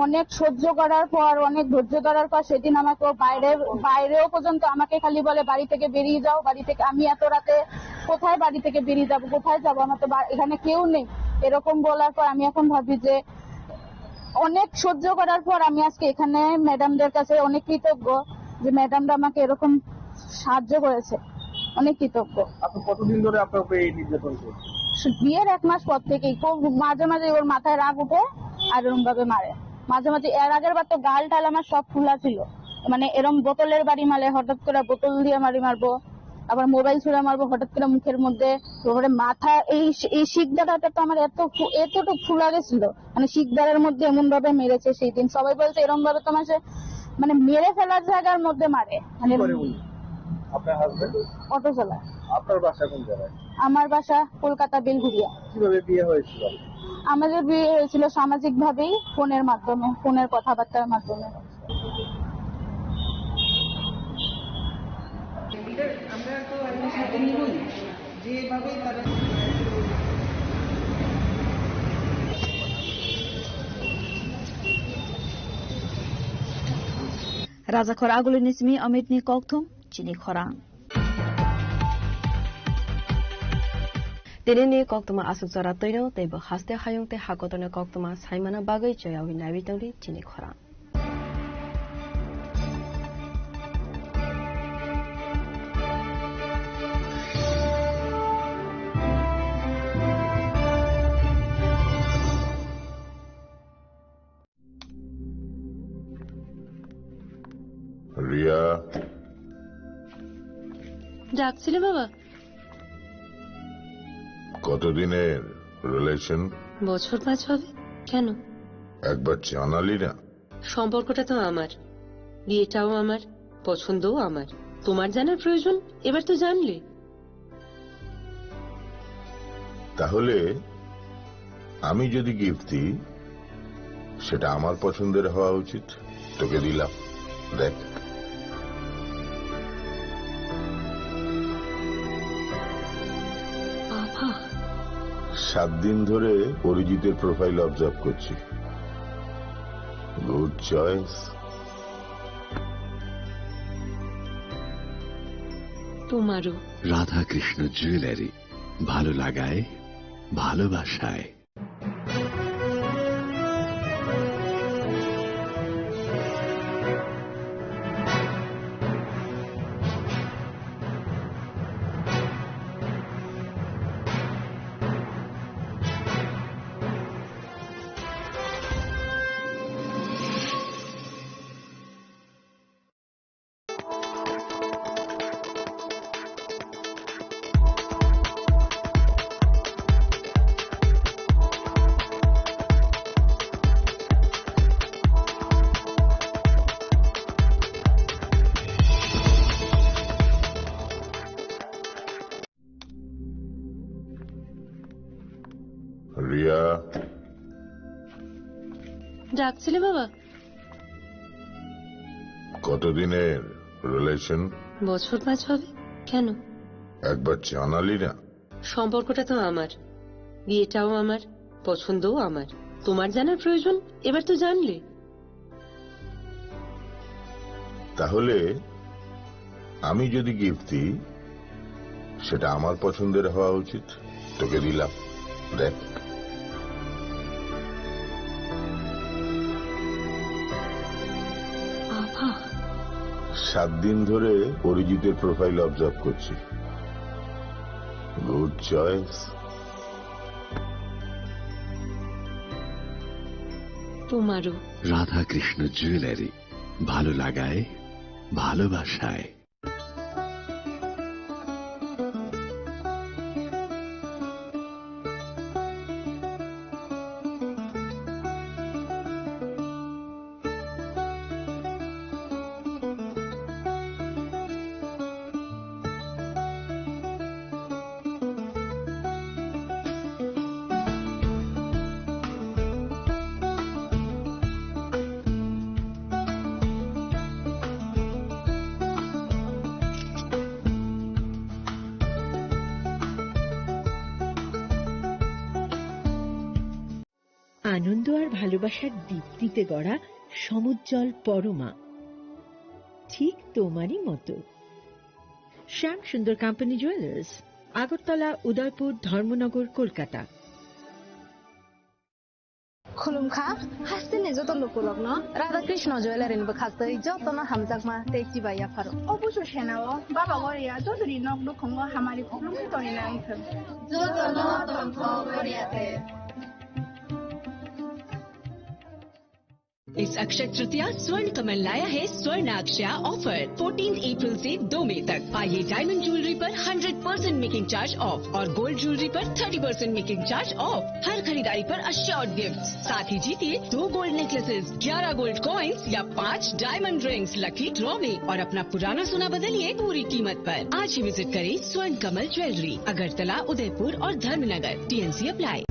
অনেক সহ্য করার পর, অনেক ধৈর্য ধরার পর সেদিন আমাকে ও বাইরে, বাইরেও পর্যন্ত আমাকে খালি বলে, "বাড়ি থেকে বেরিয়ে যাও, বাড়ি থেকে।" আমি এত রাতে কোথায় বাড়ি থেকে বেরিয়ে যাব, কোথায় যাব? আমার তো বা-, এখানে কেউ নেই। এরকম বলার পর আমি এখন ভাবি যে অনেক সহ্য করার পর আমি আজকে এখানে ম্যাডামদের কাছে অনেক কৃতজ্ঞ যে ম্যাডামরা আমাকে এরকম সাহায্য করেছে, অনেক কৃতজ্ঞ। আপনি কতদিন ধরে আপনার উপরে এই নির্যাতন চলছে? বিয়ের এক মাস পর থেকেই খুব মাঝে মাঝে ওর মাথায় রাগ উঠে আর এরম ভাবে মারে। মাঝে মাঝে, এর আগের বার তো গাল টাল আমার সব ফুলা ছিল, মানে এরম বোতলের বাড়ি মারে, হঠাৎ করে বোতল দিয়ে মারি মারবো, আবার মোবাইল ছুঁড়ে মারবো, হঠাৎ করে মুখের মধ্যে। তারপরে মাথা, এই, এই শিক দাঁড়াটা তো আমার এত ফু-, এতটুকু ফুলা গেছিল, মানে শিকদারের মধ্যে এমন ভাবে মেরেছে সেই দিন। সবাই বলছে এরম ভাবে তোমার সে, মানে মেরে ফেলার জায়গার মধ্যে মারে। মানে কি করে উনি? আপনার হাজবেন্ড? অটো চালায়। আপনার বাসা কোন জায়গায়? আমার বাসা কলকাতা বেলঘুরিয়া। কিভাবে বিয়ে হয়েছিল? আমাদের বিয়ে হয়েছিল সামাজিক ভাবেই, ফোনের মাধ্যমে, ফোনের কথাবার্তার মাধ্যমে। আমরা তো আর কিছু নিবই। Rajakhor Agulini simi Amitni kokthum, chini khorang. Tinini koktwma aswk jora twino teibo haste hayung tei hakotorni koktwma saimana bagwi choyawi naiwi tongdi chini khorang. Riya. ডাকছিলে বাবা? কতদিনের রিলেশন? বছর পাঁচ হবে। কেন? একবার জানালি না। সম্পর্কটা তো আমার, বিয়েটাও আমার, পছন্দও আমার। তোমার জানার প্রয়োজন, এবার তো জানলে। তাহলে আমি যদি গিফট দিই, সেটা আমার পছন্দের হওয়া উচিত। তোকে দিলাম, দেখ। বাবা। সাত দিন ধরে অরিজিতের প্রোফাইল অবজার্ভ করছি। Good choice. তোমারও। রাধাকৃষ্ণ জুয়েলারি, ভালো লাগায়, ভালোবাসায়। রিয়া। ডাকছিলে বাবা? কতদিনের রিলেশন? বছর পাঁচ হবে। কেন? একবার জানালি না। সম্পর্কটা তো আমার, বিয়েটাও আমার, পছন্দও আমার। তোমার জানার প্রয়োজন, এবার তো জানলে। তাহলে আমি যদি গিফট দিই, সেটা আমার পছন্দের হওয়া উচিত। তোকে দিলাম, দেখ। বাবা। সাত দিন ধরে অরিজিতের প্রোফাইল অবজার্ভ করছি। Good choice. তোমারও। রাধাকৃষ্ণ জুয়েলারি, ভালো লাগায়, ভালোবাসায়। আনন্দ আর ভালোবাসার দীপ্তিতে গড়া সমুজ্জ্বল পরমা, ঠিক তোমারই মতো। শ্যাম সুন্দর কোম্পানি জুয়েলার্স, আগরতলা, উদয়পুর, ধর্মনগর, Kolkata. Khulumkha, hasteni joto lukurokno Radha Krishna Jewellery ni bwkhastwi jotono hamjakma tei chibai yapharo. Obuso senao Baba Goria jotoni nok nukhungo hamari khulumwi tongwi nang thung. Jotono tongthok Goria te. इस अक्षय तृतीया स्वर्ण कमल लाया है स्वर्ण अक्षया offer, fourteen April से दो मई तक। पाइए डायमंड ज्वेलरी पर hundred percent making charge off और गोल्ड ज्वेलरी पर thirty percent making charge off. हर खरीदारी पर अश्योर्ड गिफ्ट, साथ ही जीतिए दो गोल्ड नेकलेसेस, ग्यारह गोल्ड कॉइन्स या पाँच डायमंड रिंग्स। लकी ड्रॉ में और अपना पुराना सोना बदलिए पूरी कीमत पर। आज ही विजिट करें स्वर्ण कमल ज्वेलरी, अगरतला, उदयपुर और Dharmanagar. T N C apply.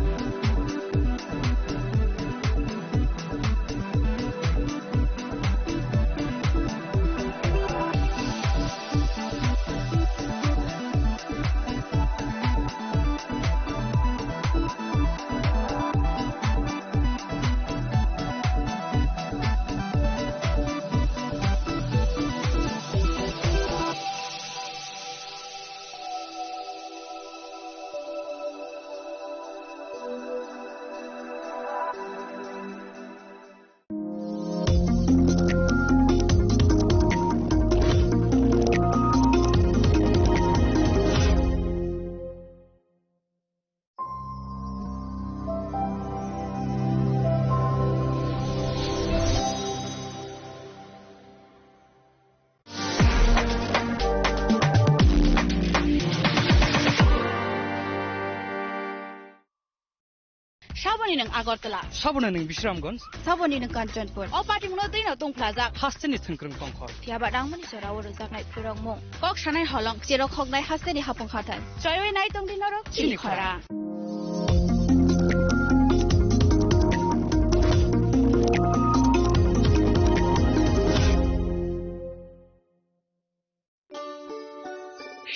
Saboni nwng Agartala. Saboni nwng Bisramganj. Saboni nwng Kanchanpur. O patimungno twi no tungphlajak. Hasteni thwngkwrwng tongkhor. Phiya ba rangmani jorao rwjaknai phwrwngmung. Kok sanai holong, cherok hoknai hasteni hapung hathai. Choiwi nai tongdi norok chini khorang.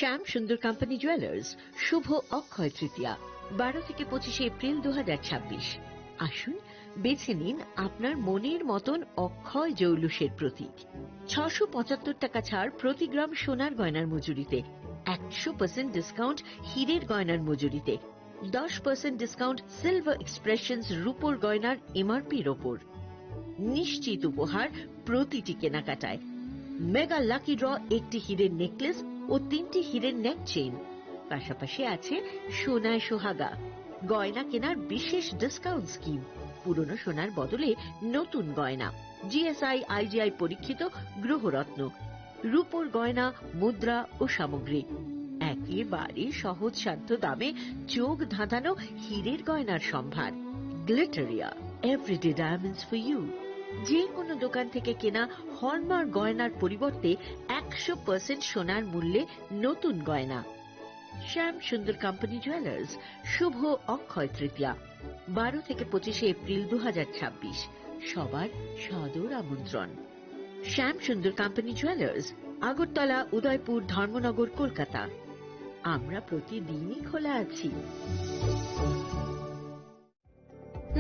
শ্যাম সুন্দর company jewellers, শুভ অক্ষয় তৃতীয়া, বারো থেকে পঁচিশে এপ্রিল দু হাজার ছাব্বিশ। আসুন, বেছে নিন আপনার মনের মতন অক্ষয় জৌলুসের প্রতীক। ছশো পঁচাত্তর টাকা ছাড় প্রতি গ্রাম সোনার গয়নার মজুরিতে, একশো পার্সেন্ট ডিসকাউন্ট হীরের গয়নার মজুরিতে, দশ পার্সেন্ট ডিসকাউন্ট সিলভার এক্সপ্রেশনস রূপোর গয়নার এমআরপির ওপর। নিশ্চিত উপহার প্রতিটি কেনাকাটায়। মেগা লাকি ড্র, একটি হীরের নেকলেস ও তিনটি হীরের নেক চেইন। পাশাপাশি আছে সোনায় সোহাগা, গয়না কেনার বিশেষ ডিসকাউন্ট স্কিম, পুরনো সোনার বদলে নতুন গয়না, জিএসআই আইজিআই পরীক্ষিত গ্রহরত্ন, রূপোর গয়না, মুদ্রা ও সামগ্রী। একেবারে সহজ সাধ্য দামে চোখ ধাঁধানো হীরের গয়নার সম্ভার। Glitteria, everyday diamonds for you. যে কোনো দোকান থেকে কেনা হলমার্ক গয়নার পরিবর্তে একশো পার্সেন্ট সোনার মূল্যে নতুন গয়না। শ্যাম সুন্দর কোম্পানি জুয়েলার্স, শুভ অক্ষয় তৃতীয়া, বারো থেকে পঁচিশে এপ্রিল দু হাজার ছাব্বিশ। সবার সাদর আমন্ত্রণ। শ্যাম সুন্দর কোম্পানি জুয়েলার্স, আগরতলা, উদয়পুর, ধর্মনগর, কলকাতা। আমরা প্রতিদিনই খোলা আছি।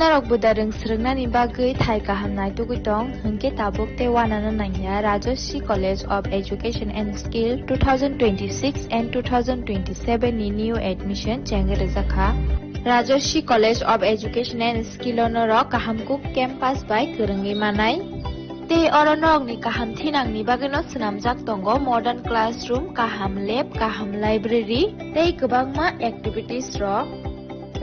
Norok buda rwng swrwngnani bagwi thai kaham naitugwi tong, hwnkhe tabuk tei uanano nangya Rajashree College of Education and Skill two thousand twenty-six and two thousand twenty-seven ni new admission chengwi rwjakha. Rajashree College of Education and Skill o norok kaham kuk campus bai kwrwngwi manai. Tei oro norokni kaham thinangni bagwino swnamjak tongo modern classroom, kaham lab, kaham library tei kwbangma activities rok.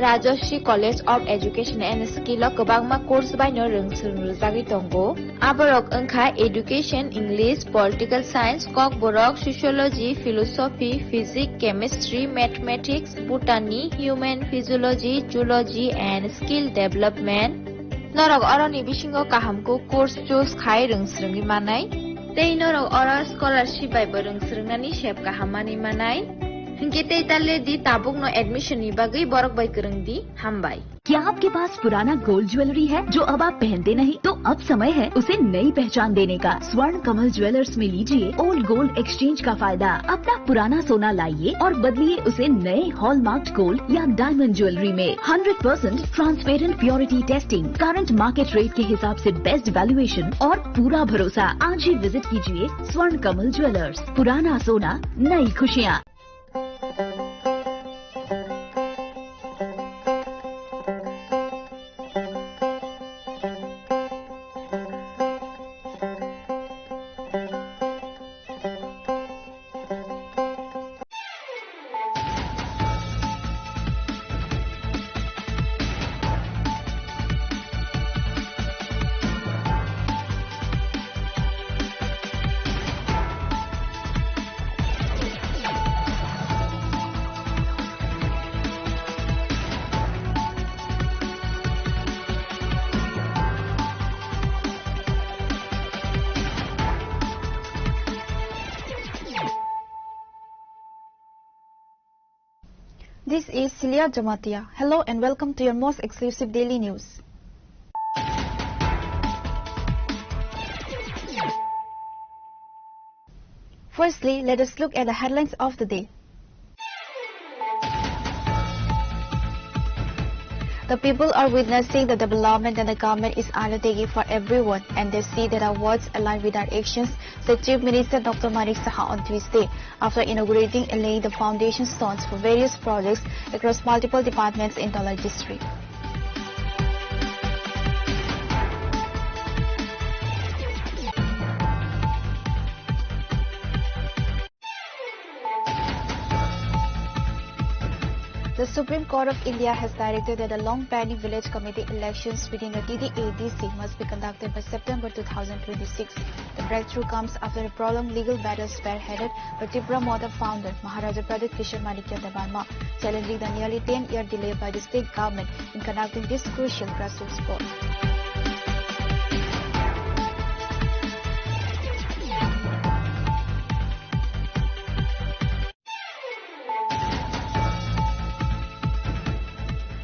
Rajashree College of Education and Skill o kwbangma course baino rwng swrwng rwjagwi tongo. Aborok wngkha Education, English, Political Science, Kokborok, Sociology, Philosophy, Physics, Chemistry, Mathematics, Botany, Human Physiology, Zoology and Skill Development. Norok oroni bisingo kaham kuk course choose khai rwng swrwngwi manai. Tei norok oro scholarship bai bo rwng swrwngnani sep kaham manwi manai. Hinkhe tei ta le di tabukno admission ni bagwi borok bai kwrwng di. Hambai. क्या आपके पास पुराना gold jewellery है जो अब आप पहनते नहीं? तो अब समय है उसे नई पहचान देने का। स्वर्ण कमल ज्वेलर्स में लीजिए ओल्ड गोल्ड एक्सचेंज का फायदा। अपना पुराना सोना लाइए और बदलिए उसे नए हॉलमार्क्ड गोल्ड या डायमंड ज्वेलरी में। Hundred percent transparent purity testing, current market rate के हिसाब से बेस्ट वैल्यूएशन और पूरा भरोसा। आज ही विजिट कीजिए स्वर्ण कमल ज्वेलर्स। पुराना सोना, नई खुशियाँ। This is Celia Jamatia. Hello and welcome to your most exclusive daily news. Firstly, let us look at the headlines of the day. The people are witnessing the development that the government is undertaking for everyone, and they see that our words align with our actions, said Chief Minister Doctor Manik Saha on Tuesday, after inaugurating and laying the foundation stones for various projects across multiple departments in Dhalai district. The Supreme Court of India has directed that the long pending village committee elections within the T T A D C must be conducted by September two thousand twenty-six. The breakthrough comes after a prolonged legal battle spearheaded by Tipra Motha founder Maharaja Pradyut Kishore Manikya Debbarma, challenging the nearly ten-year delay by the state government in conducting this crucial grassroots vote.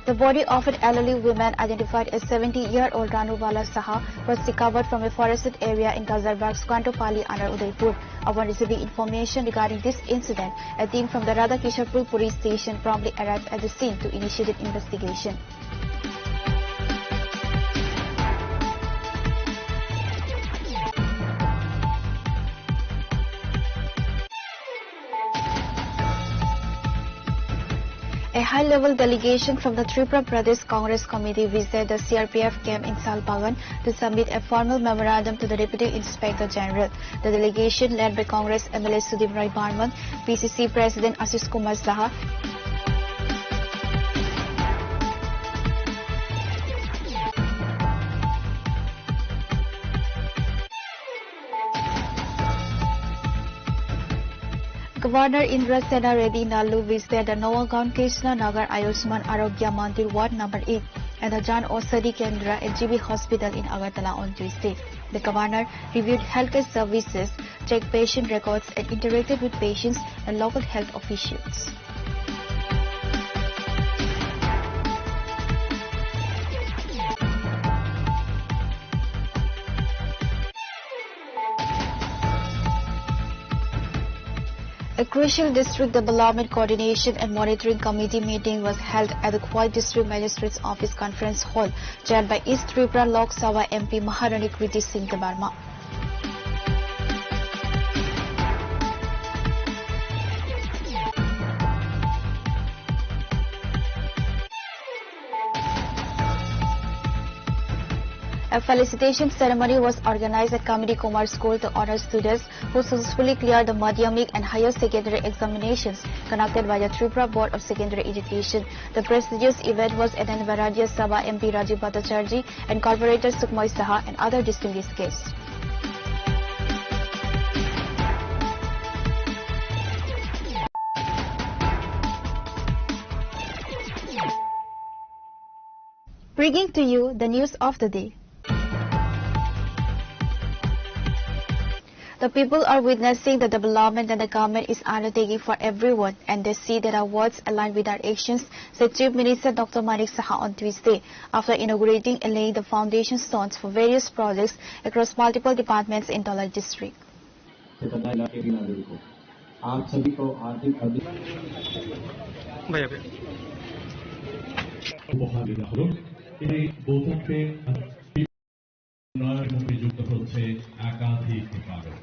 The body of an elderly woman identified as seventy-year-old Ranubala Saha was recovered from a forested area in Gazarbagh's Kwantopali under Udaipur. Upon receiving information regarding this incident, a team from the Radhakishanpur police station promptly arrived at the scene to initiate an investigation. A high-level delegation from the Tripura Pradesh Congress Committee visited the C R P F camp in Salbagan to submit a formal memorandum to the Deputy Inspector General. The delegation, led by Congress M L A Sudip Roy Barman, P C C President Ashish Kumar Saha, Governor Indrasena Reddy Nallu visited the Nawagaon Krishna Nagar Ayushman Arogya Mandir Ward Number eight and the Jan Aushadhi Kendra and G B Hospital in Agartala on Tuesday. The governor reviewed healthcare services, checked patient records, and interacted with patients and local health officials. A crucial district development coordination and monitoring committee meeting was held at the Khowai District Magistrate's Office Conference Hall, chaired by East Tripura Lok Sabha M P Maharani Kriti Singh Debbarma. A felicitation ceremony was organized at Kamini Kumar School to honor students who successfully cleared the Madhyamik and Higher Secondary examinations conducted by the Tripura Board of Secondary Education. The prestigious event was attended by Rajya Sabha M P Rajiv Bhattacharjee and Corporator Sukhmoy Saha and other distinguished guests. Bringing to you the news of the day. The people are witnessing the development that the government is undertaking for everyone, and they see that our words align with our actions, said Chief Minister Doctor Manik Saha on Tuesday, after inaugurating and laying the foundation stones for various projects across multiple departments in Dhalai district. आप सभी को हार्दिक अभि- ভাই, ভাই। উপহার দেওয়া হলো। এই বৈঠকে উন্নয়ন নিযুক্ত হচ্ছে একাধিক কারণ।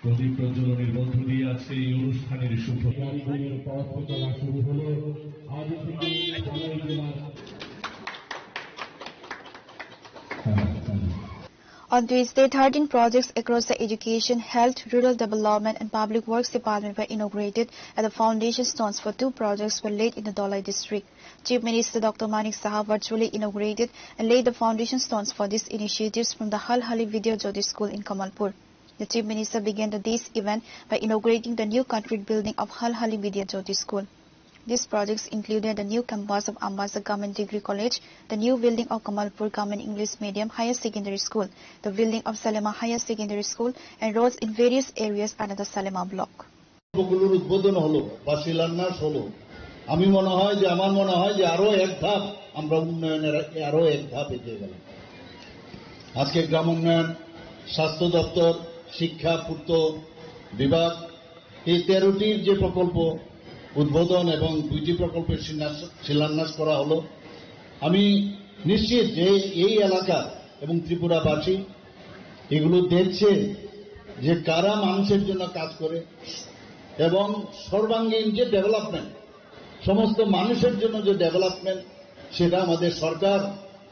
প্রদীপ প্রজ্বলনের মধ্য দিয়ে আজকে এই অনুষ্ঠানের শুভ পথ চলা শুরু হলো। আজ থেকে On Tuesday, thirteen projects across the education, health, rural development and public works department were inaugurated, and the foundation stones for two projects were laid in the Dhalai district. Chief Minister Doctor Manik Saha virtually inaugurated and laid the foundation stones for these initiatives from the Halhali Vidya Jyoti School in Kamalpur. The Chief Minister began the day's event by inaugurating the new concrete building of Halhali Vidya Jyoti School. These projects included the new campus of Ambasa Government Degree College, the new building of Kamalpur Government English Medium Higher Secondary School, the building of Salema Higher Secondary School, and roads in various areas under the Salema block. প্রকল্পগুলোর উদ্বোধন হলো বা শিলান্যাস হলো, আমি মনে হয় যে, আমার মনে হয় যে আরো এক ধাপ আমরা উন্নয়নের আরো এক ধাপ এগিয়ে গেলাম। আজকে গ্রাম উন্নয়ন, স্বাস্থ্য দপ্তর, শিক্ষা, পূর্ত বিভাগ, এই তেরোটির যে প্রকল্প উদ্বোধন এবং দুইটি প্রকল্পের শিলান্যাস, শিলান্যাস করা হলো, আমি নিশ্চিত যে এই এলাকার এবং ত্রিপুরাবাসী এগুলো দেখছে যে কারা মানুষের জন্য কাজ করে এবং সর্বাঙ্গীন যে ডেভেলপমেন্ট, সমস্ত মানুষের জন্য যে ডেভেলপমেন্ট, সেটা আমাদের সরকার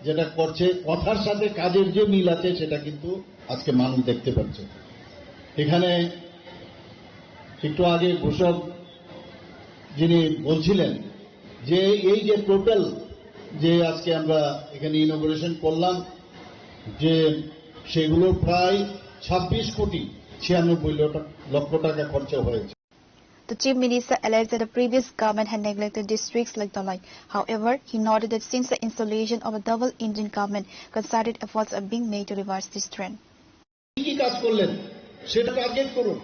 যেটা করছে, কথার সাথে কাজের যে মিল আছে, সেটা কিন্তু আজকে মানুষ দেখতে পাচ্ছে। এখানে একটু আগে ঘোষক যিনি বলছিলেন যে এই যে টোটাল যে আজকে আমরা এখানে ইনোগ্রেশন করলাম, যে সেগুলো প্রায় ছাব্বিশ কোটি ছিয়ানব্বই লক্ষ টাকা খরচা হয়েছে। The Chief Minister alleged that the previous government had neglected districts like Dhalai. However, he noted that since the installation of a double-engine government, concerted efforts are being made to reverse this trend. কি কি কাজ করলেন সেটা টার্গেট করুন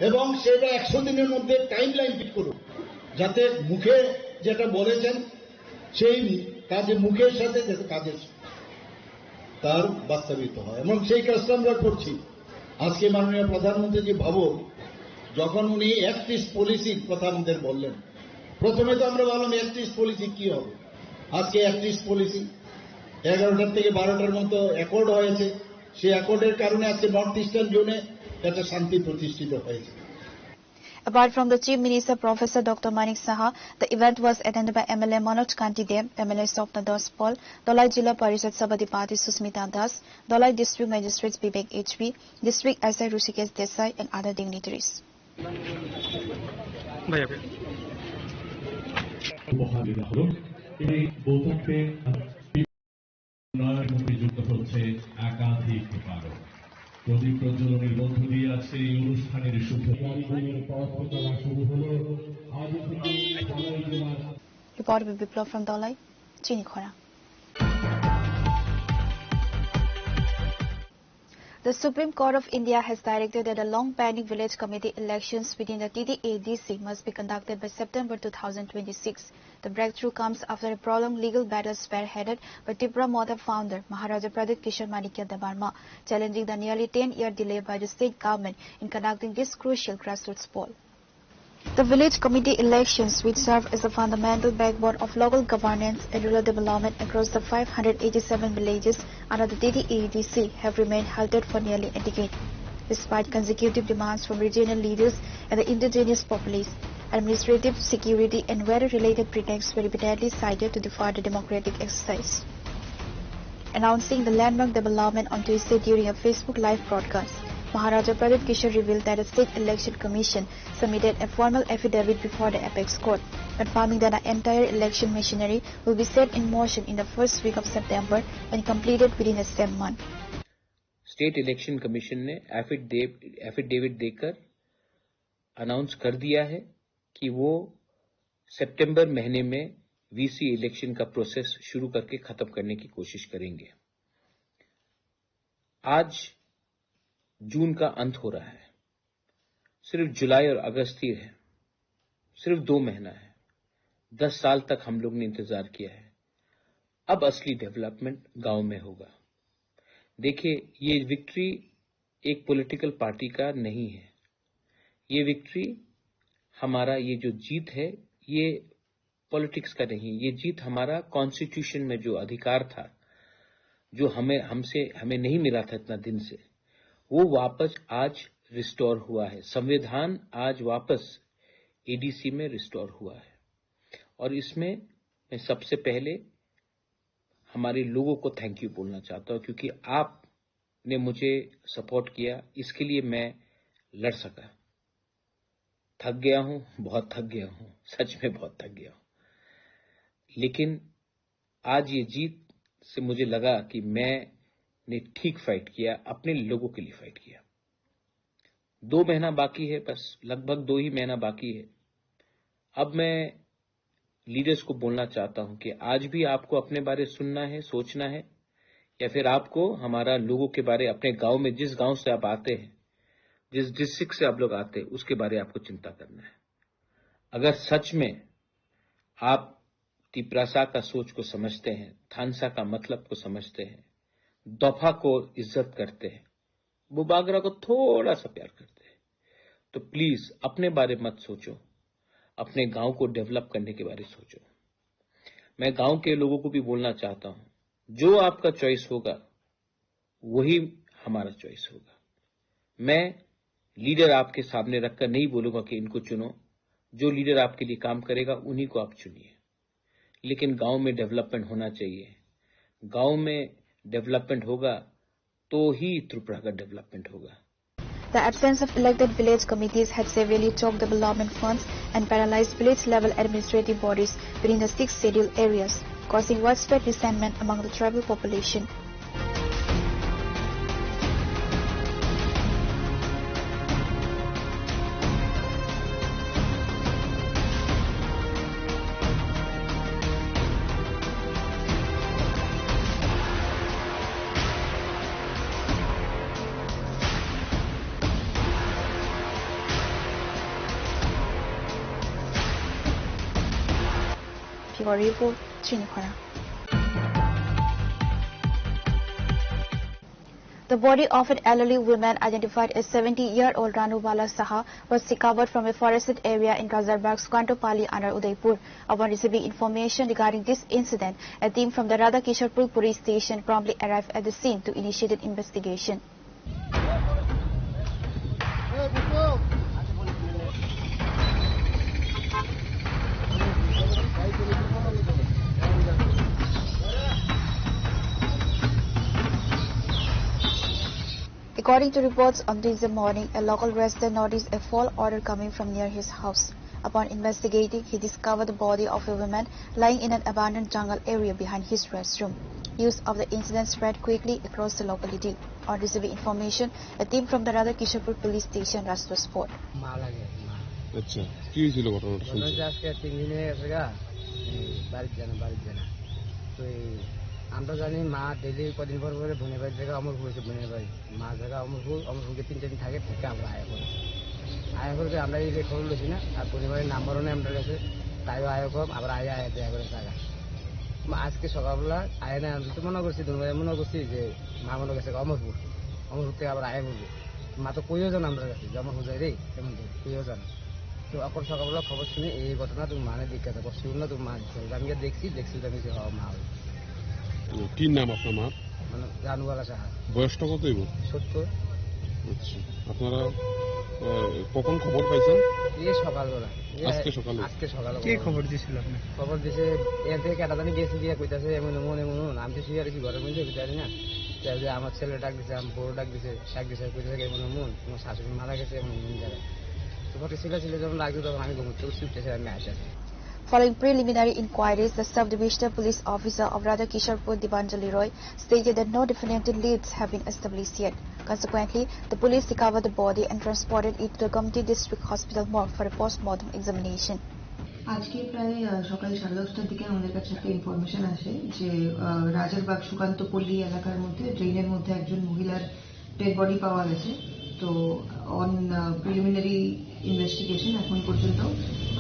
এবং সেটা একশো দিনের মধ্যে টাইম লাইন ফিট করুন, যাতে মুখে যেটা বলেছেন সেই কাজে, মুখের সাথে যাতে কাজের তার বাস্তবিত হয়, এবং সেই কাজটা আমরা করছি। আজকে মাননীয় প্রধানমন্ত্রী যে ভাবুক, যখন উনি অ্যাক্ট ইস্ট পলিসির কথা আমাদের বললেন, প্রথমে তো আমরা ভাবলাম অ্যাক্ট ইস্ট পলিসি কি হবে। আজকে অ্যাক্ট ইস্ট পলিসি এগারোটার থেকে বারোটার মতো অ্যাকর্ড হয়েছে। সেই অ্যাকর্ডের কারণে আজকে নর্থ ইস্টার্ন জোনে একটা শান্তি প্রতিষ্ঠিত হয়েছে। Apart from the Chief Minister Professor Doctor Manik Saha, the event was attended by M L A Manoj Kanti Deb, M L A Swapna Das Paul, Dhalai Zilla Parishad Sabhapati Susmita Das, Dhalai District Magistrate Bibek H B, District S I Rishikesh Desai, and other dignitaries. ভাই, ওকে। উপহার দেওয়া হলো। এই বৈঠকে উন্নয়নমুখী যুক্ত হচ্ছে একাধিক প্রকার। প্রদীপ প্রজ্বলনের মধ্য দিয়ে আজকে এই অনুষ্ঠানের শুভ Report by Biplab from Dhalai, Chinikhora. The Supreme Court of India has directed that the long-pending village committee elections within the T T A D C must be conducted by September two thousand twenty-six. The breakthrough comes after a prolonged legal battle spearheaded by Tipra Motha founder Maharaja Pradyut Kishore Manikya Debbarma, challenging the nearly ten-year delay by the state government in conducting this crucial grassroots poll. The village committee elections, which serve as the fundamental backbone of local governance and rural development across the five hundred eighty-seven villages under the T T A D C, have remained halted for nearly a decade. Despite consecutive demands from regional leaders and the indigenous populace, administrative, security, and weather-related pretexts were repeatedly cited to defer the democratic exercise. Announcing the landmark development on Tuesday during a Facebook Live broadcast, Maharaja Pradyut Kishore revealed that the State Election Commission submitted a formal affidavit before the apex court, confirming that the entire election machinery will be set in motion in the first week of September and completed within the same month. State election commission ने एफिडेविट देकर अनाउंस कर दिया है कि वो सितंबर महीने में VC election का प्रोसेस शुरू करके खत्म करने की कोशिश करेंगे। आज जून का अंत हो रहा है, सिर्फ जुलाई और अगस्त ही है, सिर्फ दो महीना है। दस साल तक हम लोग ने इंतजार किया है। अब असली डेवलपमेंट गांव में होगा। देखिए, ये विक्ट्री एक पॉलिटिकल पार्टी का नहीं है। ये विक्ट्री, हमारा ये जो जीत है, ये पॉलिटिक्स का नहीं, ये जीत हमारा कॉन्स्टिट्यूशन में जो अधिकार था, जो हमें हमसे हमें नहीं मिला था इतना दिन से, वो वापस आज रिस्टोर हुआ है। संविधान आज वापस एडीसी में रिस्टोर हुआ है। और इसमें मैं सबसे पहले हमारे लोगों को थैंक यू बोलना चाहता हूँ, क्योंकि आपने मुझे सपोर्ट किया, इसके लिए मैं लड़ सका। थक गया हूँ, बहुत थक गया हूँ, सच में बहुत थक गया हूँ। लेकिन आज ये जीत से मुझे लगा कि मैंने ठीक फाइट किया, अपने लोगों के लिए फाइट किया। दो महीना बाकी है, बस लगभग दो ही महीना बाकी है। अब मैं लीडर्स को बोलना चाहता हूं कि आज भी आपको अपने बारे सुनना है, सोचना है, या फिर आपको हमारा लोगों के बारे, अपने गांव में, जिस गांव से आप आते हैं, जिस डिस्ट्रिक्ट से आप लोग आते हैं, उसके बारे आपको चिंता करना है। अगर सच में आप तिपरासा का सोच को समझते हैं, थानसा का मतलब को समझते हैं, दफा को इज्जत करते हैं, बुबागरा को थोड़ा सा प्यार करते हैं, तो प्लीज अपने बारे मत सोचो, अपने गांव को डेवलप करने के बारे सोचो। मैं गांव के लोगों को भी बोलना चाहता हूं, जो आपका चॉइस होगा, वही हमारा चॉइस होगा। मैं लीडर आपके सामने रखकर नहीं बोलूंगा कि इनको चुनो। जो लीडर आपके लिए काम करेगा, उन्हीं को आप चुनिए। लेकिन गांव में डेवलपमेंट होना चाहिए। गांव में डेवलपमेंट होगा, तो ही त्रिपुरा का डेवलपमेंट होगा। The absence of elected village committees had severely choked development funds and paralyzed village-level administrative bodies within the six scheduled areas, causing widespread resentment among the tribal population. February four, Chinikhora. The body of an elderly woman identified as seventy-year-old Ranubala Saha was recovered from a forested area in Rajarbagh, Sukantopalli under Udaipur. Upon receiving information regarding this incident, a team from the Radhakishorpur police station promptly arrived at the scene to initiate an investigation. According to reports, on Tuesday morning, a local resident noticed a foul odor coming from near his house. Upon investigating, he discovered the body of a woman lying in an abandoned jungle area behind his restroom. News of the incident spread quickly across the locality. On receiving information, a team from the Radhakishorpur police station rushed to the spot. মা লাগে, মা। আচ্ছা, কি হয়েছিল ঘটনাটা শুনছি? ঘটনা হচ্ছে আজকে তিন দিন হয়ে গেছে গা, এই বাড়ির জানা, বাড়ির জানা। তো এই আমরা জানি মা ডেইলি কদিন পর পরে বোনের বাড়ি থেকে অমরপুর হয়েছে, বোনের বাড়ি। মা জায়গা অমরপুর, অমরপুরকে তিন চার দিন থাকে, থেকে আমরা আয়া করি। আয়া করতে আমরা এই যে খবর লইছি না, আর পরিবারের নাম্বারও নেই আমরা কাছে, তাইও আয়া কম, আবার আয়া আয়া দেখা করে জায়গা। মা আজকে সকালবেলা আয়া না, আমি তো মনে করছি, দুনো ভাই মনে করছি যে মা মনে গেছে অমরপুর, অমরপুর থেকে আবার আয়া করবে। মা তো কইও জান আমরা কাছে, যে অমরপুর যাই রে, এমন তো কইও জান। তো এখন সকালবেলা খবর শুনে এই ঘটনা তুমি মানে জিজ্ঞাসা করছি না, তুমি মা আমি গিয়ে দেখছি, দেখছি তো আমি যে হওয়া মা হয়েছে। ও, কি নাম আপনার মার? মানে রানুবালা সাহা। বয়সটা কত হইব? সত্তর। আচ্ছা, আপনারা, আহ, কখন খবর পাইছেন? এই সকালবেলা। এই আজকে সকালে? আজকে সকালে কি খবর। খবর দিছিল আপনি? খবর দিছে, এর থেকে একটা জানি গেছে গিয়ে কইতাছে, "এমন এমন, এমন এমন।" আমি তো শুয়ে আর কি ঘরের মধ্যে ভিতরে না। তো এই যে আমার ছেলে ডাক দিছে, আমার বউ ডাক দিছে, ডাক দিছে, কইতাছে, "এমন এমন, তোমার শাশুড়ি মারা গেছে, এমন এমন জায়গায়।" তো ফটো ছিল, ছিল যখন ডাক দিল, তখন আমি ঘুম থেকে উঠে, উঠে আমি আসি। Following preliminary inquiries, the sub-divisional police officer of Radhakishorpur, Dibanjali Roy, stated that no definitive leads have been established yet. Consequently, the police recovered the body and transported it to the Gomati District Hospital morgue for a post-mortem examination. আজকে প্রায়, আহ, সকাল সাড়ে দশটার দিকে আমাদের কাছে একটা ইনফরমেশন আসে যে, আহ, রাজারবাগ সুকান্ত পল্লী এলাকার মধ্যে ড্রেনের মধ্যে একজন মহিলার ডেড বডি পাওয়া গেছে। তো অন, আহ, প্রিলিমিনারি ইনভেস্টিগেশন এখন পর্যন্ত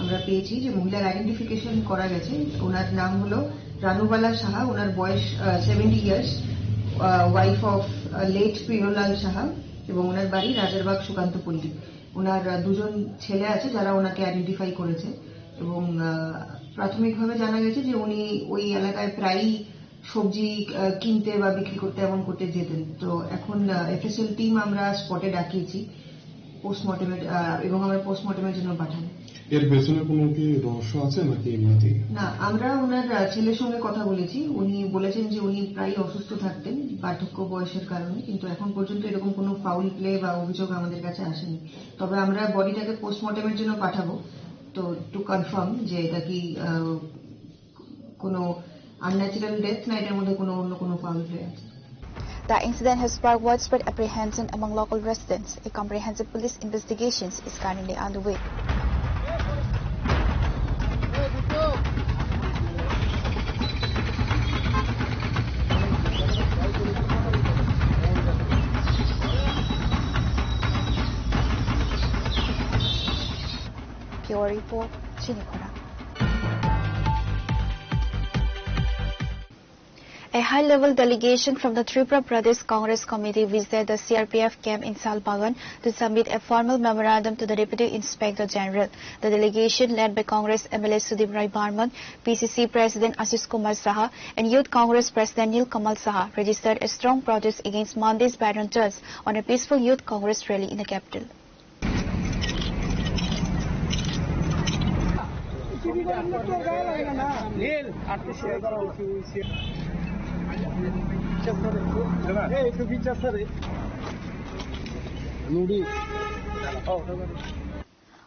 আমরা পেয়েছি যে মহিলার আইডেন্টিফিকেশন করা গেছে। ওনার নাম হলো রানুবালা সাহা, ওনার বয়স, ah, seventy years, ah, wife of, ah, late Priyalal Saha, এবং ওনার বাড়ি রাজারবাগ সুকান্ত পল্লী। ওনার, আহ, দুজন ছেলে আছে যারা ওনাকে আইডেন্টিফাই করেছে এবং, আহ, প্রাথমিকভাবে জানা গেছে যে উনি ওই এলাকায় প্রায়ই সবজি, আহ, কিনতে বা বিক্রি করতে এমন করতে যেতেন। তো এখন, আহ, এফএসএল টিম আমরা স্পটে ডাকিয়েছি পোস্টমর্টেমের, আহ, এবং আমরা পোস্টমর্টেমের জন্য পাঠাবো। এর পেছনে কোনো কি রহস্য আছে নাকি এমনিতেই? না, আমরা ওনার, আহ, ছেলের সঙ্গে কথা বলেছি। উনি বলেছেন যে উনি প্রায়ই অসুস্থ থাকতেন বার্ধক্য বয়সের কারণে, কিন্তু এখন পর্যন্ত এরকম কোনো ফাউল প্লে বা অভিযোগ আমাদের কাছে আসেনি। তবে আমরা বডিটাকে পোস্টমর্টেমের জন্য পাঠাবো, তো টু কনফার্ম যে এটা কি, আহ, কোনো আনন্যাচারাল ডেথ না এটার মধ্যে কোনো অন্য কোনো ফাউল প্লে আছে। The incident has sparked widespread apprehension among local residents. A comprehensive police investigation is currently underway. Bureau Report, Chinikhora. A high-level delegation from the Tripura Pradesh Congress Committee visited the C R P F camp in Salbagan to submit a formal memorandum to the Deputy Inspector General. The delegation, led by Congress M L A Sudip Rai Barman, P C C President Ashish Kumar Saha, and Youth Congress President Nil Kamal Saha, registered a strong protest against Monday's battered on a peaceful Youth Congress rally in the capital.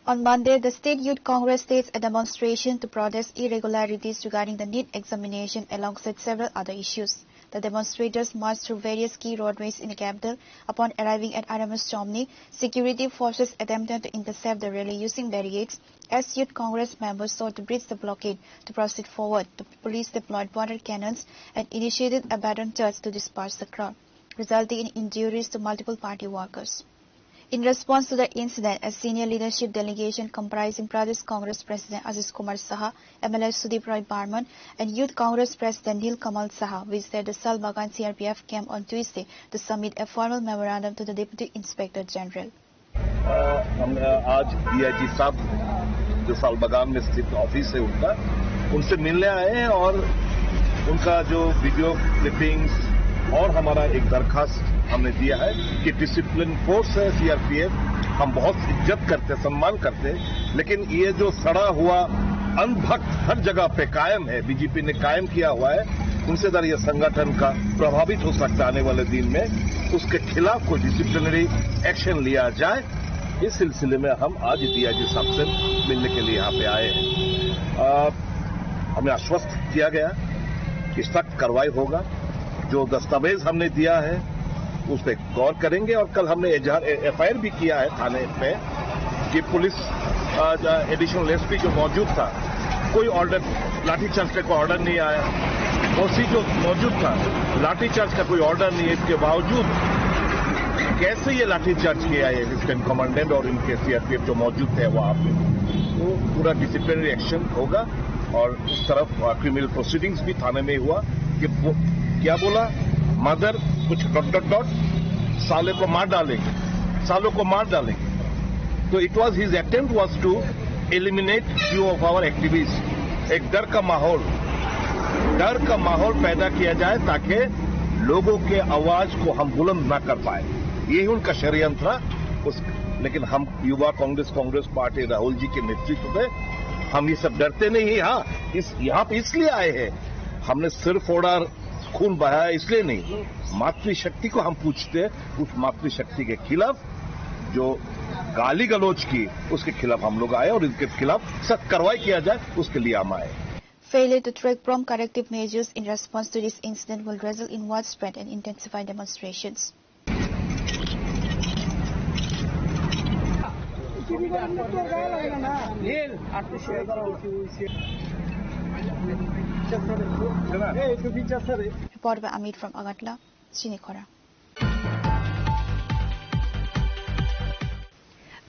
On Monday, the State Youth Congress staged a demonstration to protest irregularities regarding the NEET examination alongside several other issues. The demonstrators marched through various key roadways in the capital. Upon arriving at R M S Chomni, security forces attempted to intercept the rally using barricades. As Youth Congress members sought to breach the blockade to proceed forward, the police deployed water cannons and initiated a baton charge to disperse the crowd, resulting in injuries to multiple party workers. In response to the incident, a senior leadership delegation comprising Pradesh Congress President Ajish Kumar Saha, M L A Sudeep Roy Barman, and Youth Congress President Nil Kamal Saha visited the Salbagan C R P F camp on Tuesday to submit a formal memorandum to the Deputy Inspector General. अ, हम, अ, आज डीआईजी साहब जो सालबागान में स्थित ऑफिस है उनका, उनसे मिलने आए हैं और उनका जो वीडियो क्लिपिंग्स और हमारा एक दरखास्त हमने दिया है कि डिसिप्लिन फोर्स है सीआरपीएफ, हम बहुत इज्जत करते हैं, सम्मान करते हैं, लेकिन ये जो सड़ा हुआ अंधभक्त हर जगह पे कायम है, बीजेपी ने कायम किया हुआ है, उनसे अगर ये संगठन का प्रभावित हो सकता है आने वाले दिन में, उसके खिलाफ कोई डिसिप्लिनरी एक्शन लिया जाए। इस सिलसिले में हम आज डीआईजी साहब से मिलने के लिए यहाँ पे आए हैं। अ, हमें आश्वस्त किया गया कि सख्त कार्रवाई होगा। जो दस्तावेज हमने दिया है, उस पर गौर करेंगे और कल हमने एजाहार, ए-, एफआईआर भी किया है थाने पे कि पुलिस, अ, ज-, एडिशनल एसपी जो मौजूद था, कोई ऑर्डर, लाठीचार्ज का कोई ऑर्डर नहीं आया। ओसी जो मौजूद था, लाठीचार्ज का कोई ऑर्डर नहीं है, इसके बावजूद कैसे ये लाठीचार्ज किया है असिस्टेंट कमांडेंट और इनके सीआरपीएफ जो मौजूद थे वहाँ पे, वो पूरा डिसिप्लिनरी एक्शन होगा। और उस तरफ, अ, क्रिमिनल प्रोसीडिंग्स भी थाने में हुआ कि वो क्या बोला, मदर कुछ डॉट डॉट डॉट, साले को मार डालेंगे, सालों को मार डालेंगे। तो it was, his attempt was to eliminate few of our activists। एक डर का माहौल, डर का माहौल पैदा किया जाए ताकि लोगों के आवाज को हम बुलंद ना कर पाए, यही उनका षड्यंत्र था। उस, लेकिन हम युवा कांग्रेस, कांग्रेस पार्टी राहुल जी के नेतृत्व में हम ये सब डरते नहीं। हाँ, इस, यहाँ पे इसलिए आए हैं, हमने सिर फोड़ा, खून बहाया इसलिए नहीं, मातृशक्ति को हम पूछते हैं। उस मातृशक्ति के खिलाफ जो गाली गलौज की, उसके खिलाफ हम लोग आए और इनके खिलाफ सख्त कार्रवाई किया जाए, उसके लिए हम आए। Failure to take prompt corrective measures in response to this incident will result in widespread and intensified demonstrations. Report by Amit from Agartala, Chini Khorang.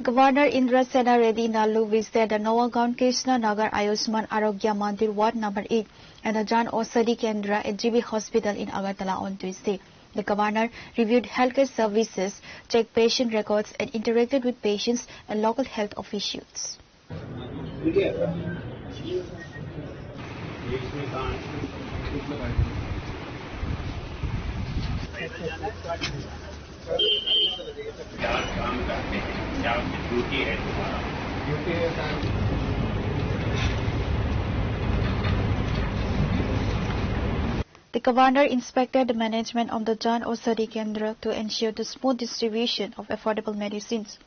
Governor Indrasena Reddy Nallu visited the Nawagaon Krishna Nagar Ayushman Arogya Mandir Ward number eight and the Jan Aushadhi Kendra at G B Hospital in Agartala on Tuesday. The governor reviewed healthcare services, checked patient records, and interacted with patients and local health officials. The governor inspected the management of the Jan Aushadhi Kendra to ensure the smooth distribution of affordable medicines.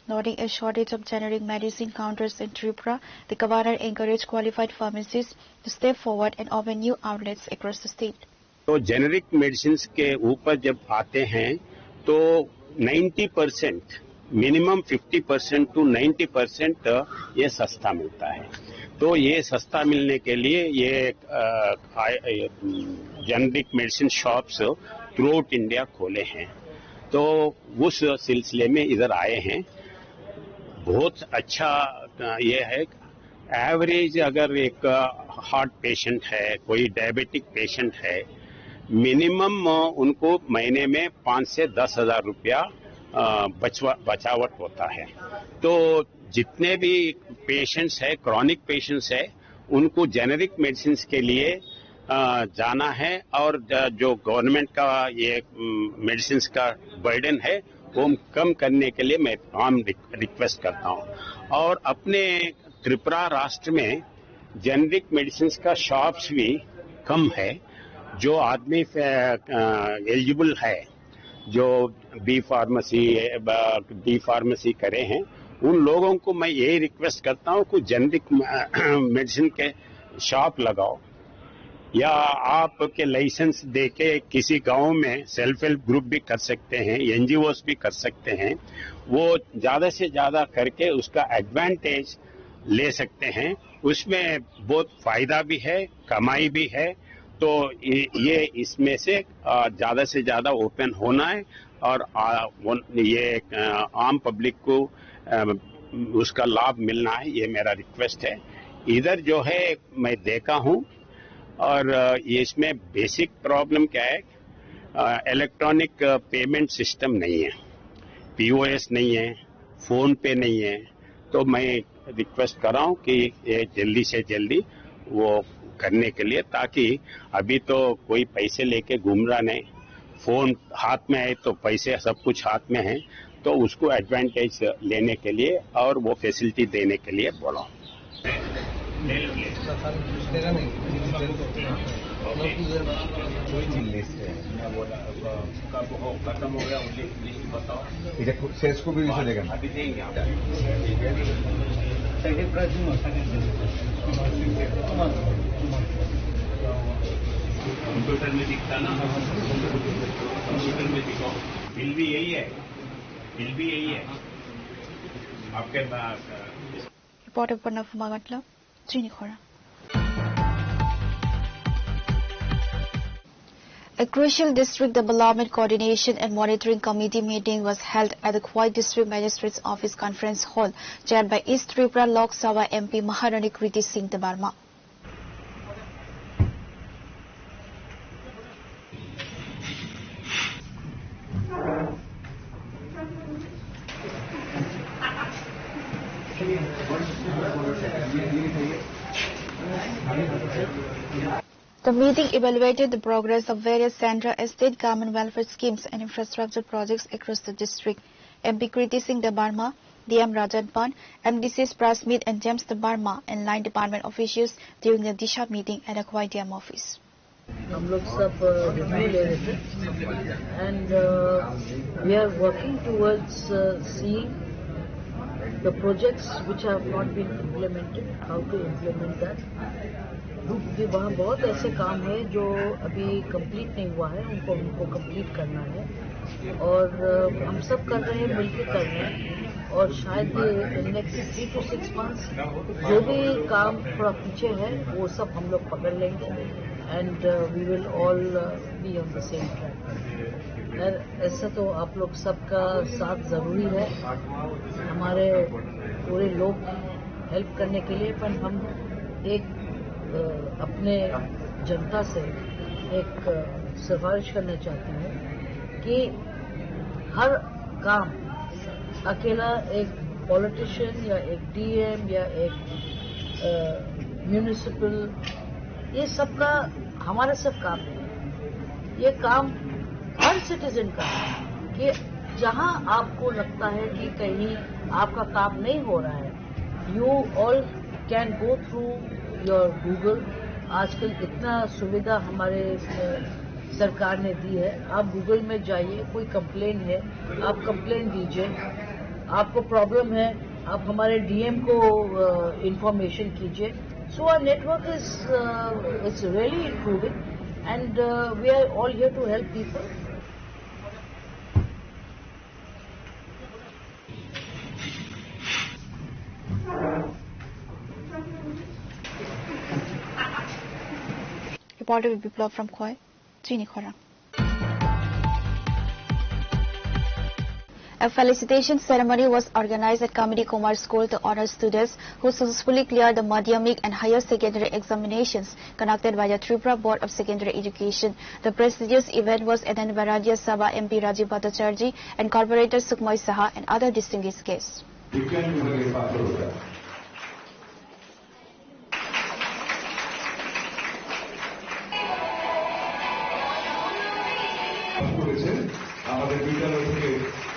Noting a shortage of generic medicine counters in Tripura, the governor encouraged qualified pharmacists to step forward and open new outlets across the state. तो generic medicine के ऊपर जब आते हैं तो ninety percent, minimum fifty percent to ninety percent ये सस्ता मिलता है। तो ये सस्ता मिलने के लिए ये generic medicine shops throughout India खोले हैं। तो उस सिलसिले में इधर आए हैं। बहुत अच्छा ये है। एवरेज अगर एक हार्ट पेशेंट है, कोई डायबिटिक पेशेंट है, मिनिमम उनको महीने में पाँच से दस हजार रुपया बचावट होता है। तो जितने भी पेशेंट्स है, क्रॉनिक पेशेंट्स है, उनको जेनेरिक मेडिसिन के लिए जाना है और जो गवर्नमेंट का ये मेडिसिन का बर्डन है, वो कम करने के लिए मैं तमाम रिक्वेस्ट करता हूँ। और अपने त्रिपुरा राष्ट्र में जेनेरिक मेडिसिन का शॉप्स भी कम है। जो आदमी एलिजिबल है जो बी फार्मेसी, बी फार्मेसी करे हैं, उन लोगों को मैं यही रिक्वेस्ट करता हूँ कि जेनरिक मेडिसिन के शॉप लगाओ, या आपके लाइसेंस देके किसी गांव में सेल्फ हेल्प ग्रुप भी कर सकते हैं, एनजीओस भी कर सकते हैं। वो ज्यादा से ज्यादा करके उसका एडवांटेज ले सकते हैं। उसमें बहुत फायदा भी है, कमाई भी है। तो ये, ये इसमें से, अ, ज्यादा से ज्यादा ओपन होना है और, अ, वो, ये, अ, आम पब्लिक को, अ, उसका लाभ मिलना है, ये मेरा रिक्वेस्ट है। इधर जो है, मैं देखा हूँ, और, अ, ये इसमें बेसिक प्रॉब्लम क्या है, अ, इलेक्ट्रॉनिक, अ, पेमेंट सिस्टम नहीं है, पीओएस नहीं है, फोन पे नहीं है। तो मैं रिक्वेस्ट कर रहा हूँ कि ये जल्दी से जल्दी वो करने के लिए, ताकि अभी तो कोई पैसे लेके घूम रहा नहीं, फोन हाथ में है तो पैसे सब कुछ हाथ में है, तो उसको एडवांटेज लेने के लिए और वो फैसिलिटी देने के लिए बोला। लिस्ट है। खत्म हो गया, मुझे लिस्ट बताओ। इधर सेल्स को भी इसे देगा। अभी देंगे आप। सेकंड प्राइस में, सेकंड प्राइस। कंप्यूटर में दिखता ना, कंप्यूटर में दिखाओ। बिल भी यही है, बिल भी यही है। आपके पास, अ, Reporter Pranab Magatla, Chini Khorang. A crucial district development coordination and monitoring committee meeting was held at the Khowai District Magistrate's Office Conference Hall, chaired by East Tripura Lok Sabha M P Maharani Kriti Singh Debbarma. The meeting evaluated the progress of various central and state government welfare schemes and infrastructure projects across the district. M P Kriti Singh Debbarma, D M Rajan Pan, M D Cs Prasmit and James Debbarma, and line department officials during the Disha meeting at the Khowai D M office. हम लोग सब रिव्यू ले रहे थे and we are working towards seeing the projects which have not been implemented, how to implement that. क्योंकि वहाँ बहुत ऐसे काम है जो अभी कंप्लीट नहीं हुआ है, उनको उनको कंप्लीट करना है और अ, हम सब कर रहे हैं, मिलके कर रहे हैं और शायद in next three to six months जो भी काम थोड़ा पीछे है वो सब हम लोग पकड़ लेंगे and we will all be on the same track. यार, ऐसा तो आप लोग सबका साथ ज़रूरी है, हमारे पूरे लोग हेल्प करने के लिए, पर हम एक अ, अपने जनता से एक अ, सिफारिश करना चाहती हूँ कि हर काम अकेला एक पॉलिटिशियन या एक डीएम या एक म्युनिसिपल, ये सबका हमारा सब काम है। ये काम हर सिटीजन का है कि जहां आपको लगता है कि कहीं आपका काम नहीं हो रहा है, you all can go through your Google. आजकल इतना सुविधा हमारे अ, सरकार ने दी है। आप गूगल में जाइए, कोई कंप्लेन है, आप कंप्लेन दीजिए। आपको प्रॉब्लम है, आप हमारे डीएम को इंफॉर्मेशन कीजिए. So our network is uh, is really improving and uh, we are all here to help people. Reporter Biplab from Khowai, Chini Khorang. A felicitation ceremony was organized at Kamini Kumar School to honor students who successfully cleared the Madhyamik and Higher Secondary examinations conducted by the Tripura Board of Secondary Education. The prestigious event was attended by Rajya Sabha M P Rajiv Bhattacharjee and Corporator Sukmoy Saha and other distinguished guests. করেছেন আমাদের বিদ্যালয় থেকে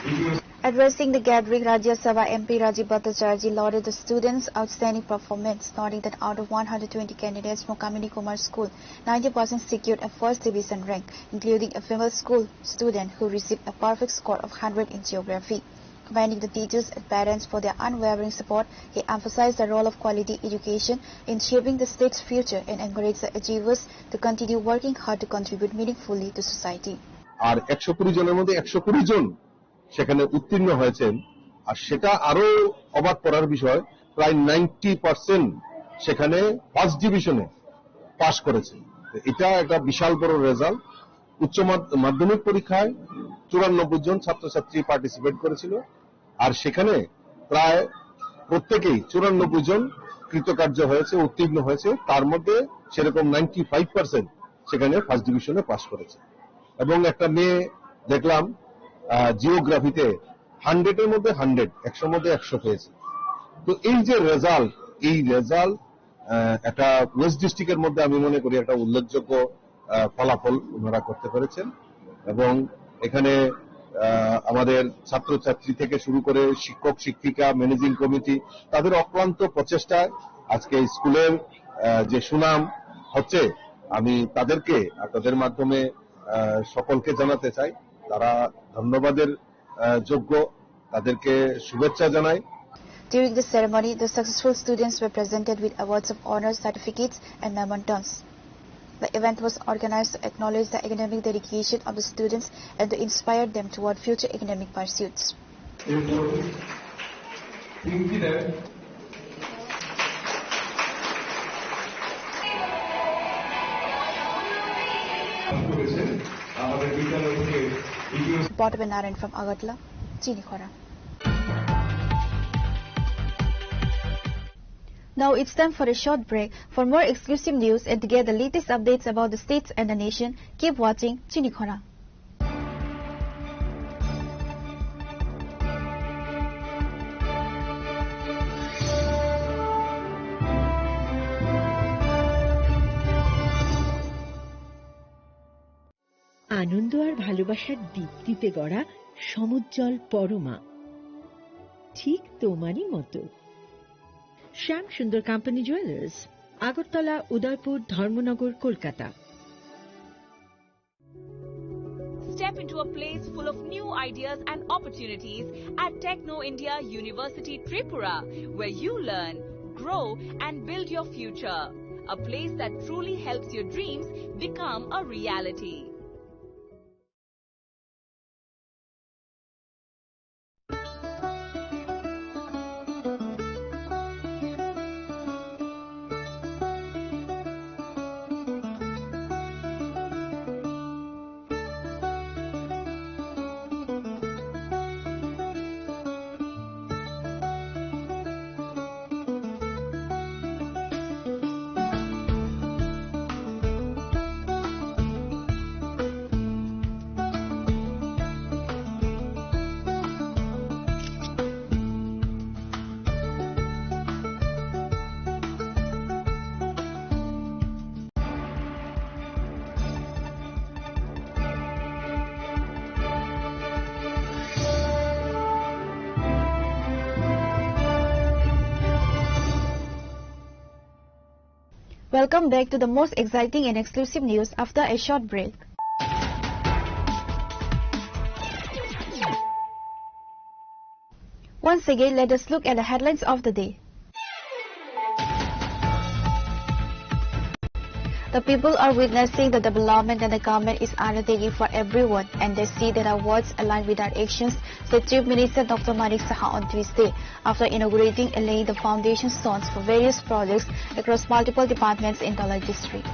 দ্বিতীয় Addressing the gathering, Rajya Sabha M P Rajiv Bhattacharjee lauded the students' outstanding performance, noting that out of one hundred twenty candidates from Kamini Kumar School, ninety percent secured a first division rank, including a female school student who received a perfect score of hundred in geography. Commending the teachers and parents for their unwavering support, he emphasized the role of quality education in shaping the state's future and encouraged the achievers to continue working hard to contribute meaningfully to society. আর একশো কুড়ি জনের মধ্যে একশো কুড়ি জন সেখানে উত্তীর্ণ হয়েছেন। আর সেটা আরো অবাক করার বিষয়, প্রায় নাইনটি পার্সেন্ট সেখানে ফার্স্ট ডিভিশনে পাস করেছে। তো এটা একটা বিশাল বড় রেজাল্ট। উচ্চ মাধ- মাধ্যমিক পরীক্ষায় চুরানব্বই জন ছাত্রছাত্রী পার্টিসিপেট করেছিল, আর সেখানে প্রায় প্রত্যেকেই, চুরানব্বই জন কৃতকার্য হয়েছে, উত্তীর্ণ হয়েছে। তার মধ্যে সেরকম নাইনটি ফাইভ পার্সেন্ট সেখানে ফার্স্ট ডিভিশনে পাস করেছে। এবং একটা মেয়ে দেখলাম, জিওগ্রাফিতে হান্ড্রেডের মধ্যে হান্ড্রেড, একশোর মধ্যে একশো পেয়েছে। তো এই যে রেজাল্ট, এই রেজাল্ট একটা ওয়েস্ট ডিস্ট্রিক্টের মধ্যে আমি মনে করি একটা উল্লেখযোগ্য আহ, ফলাফল ওনারা করতে পেরেছেন। এবং এখানে আহ, আমাদের ছাত্রছাত্রী থেকে শুরু করে শিক্ষক শিক্ষিকা, ম্যানেজিং কমিটি, তাদের অক্লান্ত প্রচেষ্টায় আজকে এই স্কুলের আহ, যে সুনাম হচ্ছে, আমি তাদেরকে আপনাদের মাধ্যমে আহ, সকলকে জানাতে চাই, তারা ধন্যবাদের আহ, যোগ্য, তাদেরকে শুভেচ্ছা জানাই। During the ceremony, the successful students were presented with awards of honor, certificates, and mementos. The event was organized to acknowledge the academic dedication of the students and to inspire them toward future academic pursuits. Bottom and Narayan from Agartala, Chinikhora. Now it's time for a short break. For more exclusive news and to get the latest updates about the states and the nation, keep watching Chinikhora. আনন্দ আর ভালোবাসার দীপ্তিতে গড়া সমুজ্জ্বল পরমা, ঠিক তোমারই মতো। শ্যাম সুন্দর company jewellers, Agartala, উদয়পুর, ধর্মনগর, Kolkata. Step into a place full of new ideas and opportunities at Techno India University Tripura, where you learn, grow, and build your future. A place that truly helps your dreams become a reality. Welcome back to the most exciting and exclusive news after a short break. Once again, let us look at the headlines of the day. The people are witnessing the development and the government is undertaking for everyone, and they see that our words align with our actions, said Chief Minister Doctor Manik Saha on Tuesday, after inaugurating and laying the foundation stones for various projects across multiple departments in Dhalai district.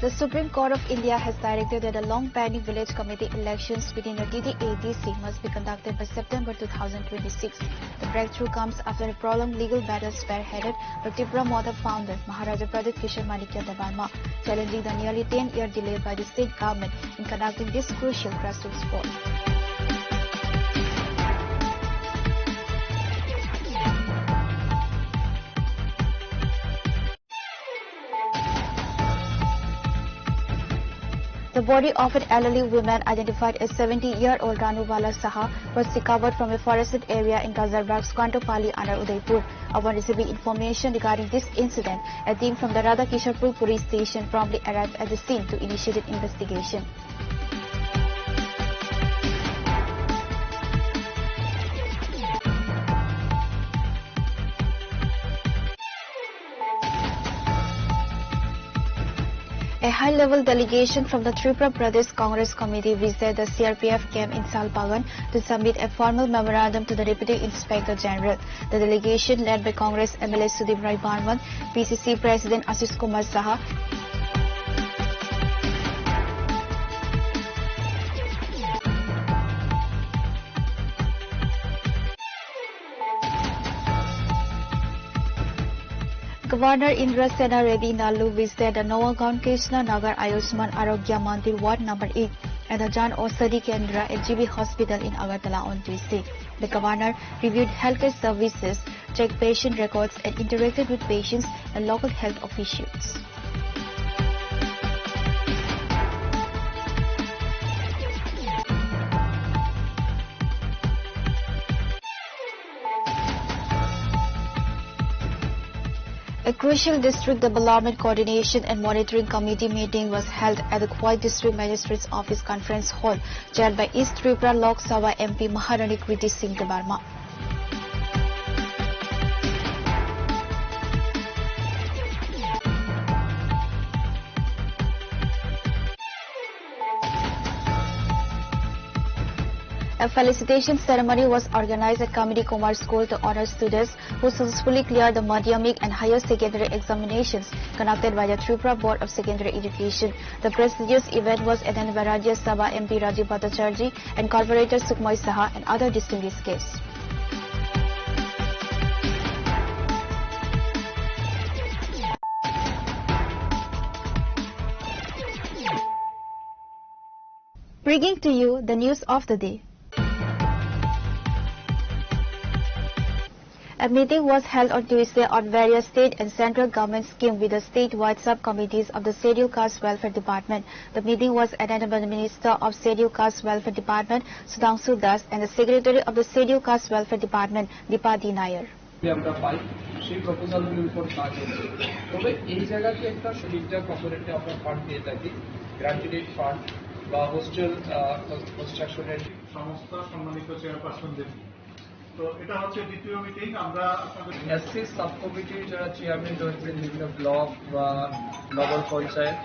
The Supreme Court of India has directed that the long-pending village committee elections within the T T A D C must be conducted by September two thousand twenty-six. The breakthrough comes after a prolonged legal battle spearheaded by Tipra Motha founder Maharaja Pradyut Kishore Manikya Debbarma, challenging the nearly ten-year delay by the state government in conducting this crucial grassroots poll. The body of an elderly woman identified as seventy-year-old Ranubala Saha was recovered from a forested area in Gazarbagh, Sukanto Pali under Udaipur. Upon receiving information regarding this incident, a team from the Radhakishanpur police station promptly arrived at the scene to initiate an investigation. A high-level delegation from the Tripura Pradesh Congress Committee visited the C R P F camp in Salbagan to submit a formal memorandum to the Deputy Inspector General. The delegation, led by Congress M L A Sudip Rai Barman, P C C President Ashish Kumar Saha, Governor Indrasena Reddy Nallu visited the Nawagaon Krishna Nagar Ayushman Arogya Mandir Ward Number eight and the Jan Aushadhi Kendra, a G B hospital in Agartala, on Tuesday. The governor reviewed healthcare services, checked patient records, and interacted with patients and local health officials. A crucial District Development Coordination and Monitoring Committee meeting was held at the Khowai District Magistrate's Office Conference Hall, chaired by East Tripura Lok Sabha M P Maharani Kriti Singh Debbarma. A felicitation ceremony was organized at Kamini Kumar School to honor students who successfully cleared the madhyamik and higher secondary examinations conducted by the Tripura Board of Secondary Education. The prestigious event was attended by Rajya Sabha M P Rajiv Bhattacharjee and Corporator Sukhmoy Saha and other distinguished guests. Bringing to you the news of the day. A meeting was held on Tuesday on various state and central government schemes with the statewide subcommittees of the Scheduled Caste Welfare Department. The meeting was attended by the Minister of Scheduled Caste Welfare Department, Sudhangshu Das, and the Secretary of the Scheduled Caste Welfare Department, Deepa D Nair. আমরা পাই, সেই প্রপোজালগুলির উপর কাজ হচ্ছে। তবে এই জায়গাতে একটা সুবিধা কর্পোরেটে আমরা ফান্ড পেয়ে থাকি, গ্র্যান্টেড ফান্ড বা হোস্টেল কনস্ট্রাকশনের সংস্থা সম্মানিত চেয়ারপারসনদের। তো এটা হচ্ছে দ্বিতীয় মিটিং। আমরা আপনাদের এসসি সাব কমিটির যারা চেয়ারম্যান রয়েছেন বিভিন্ন ব্লক বা নগর panchayat.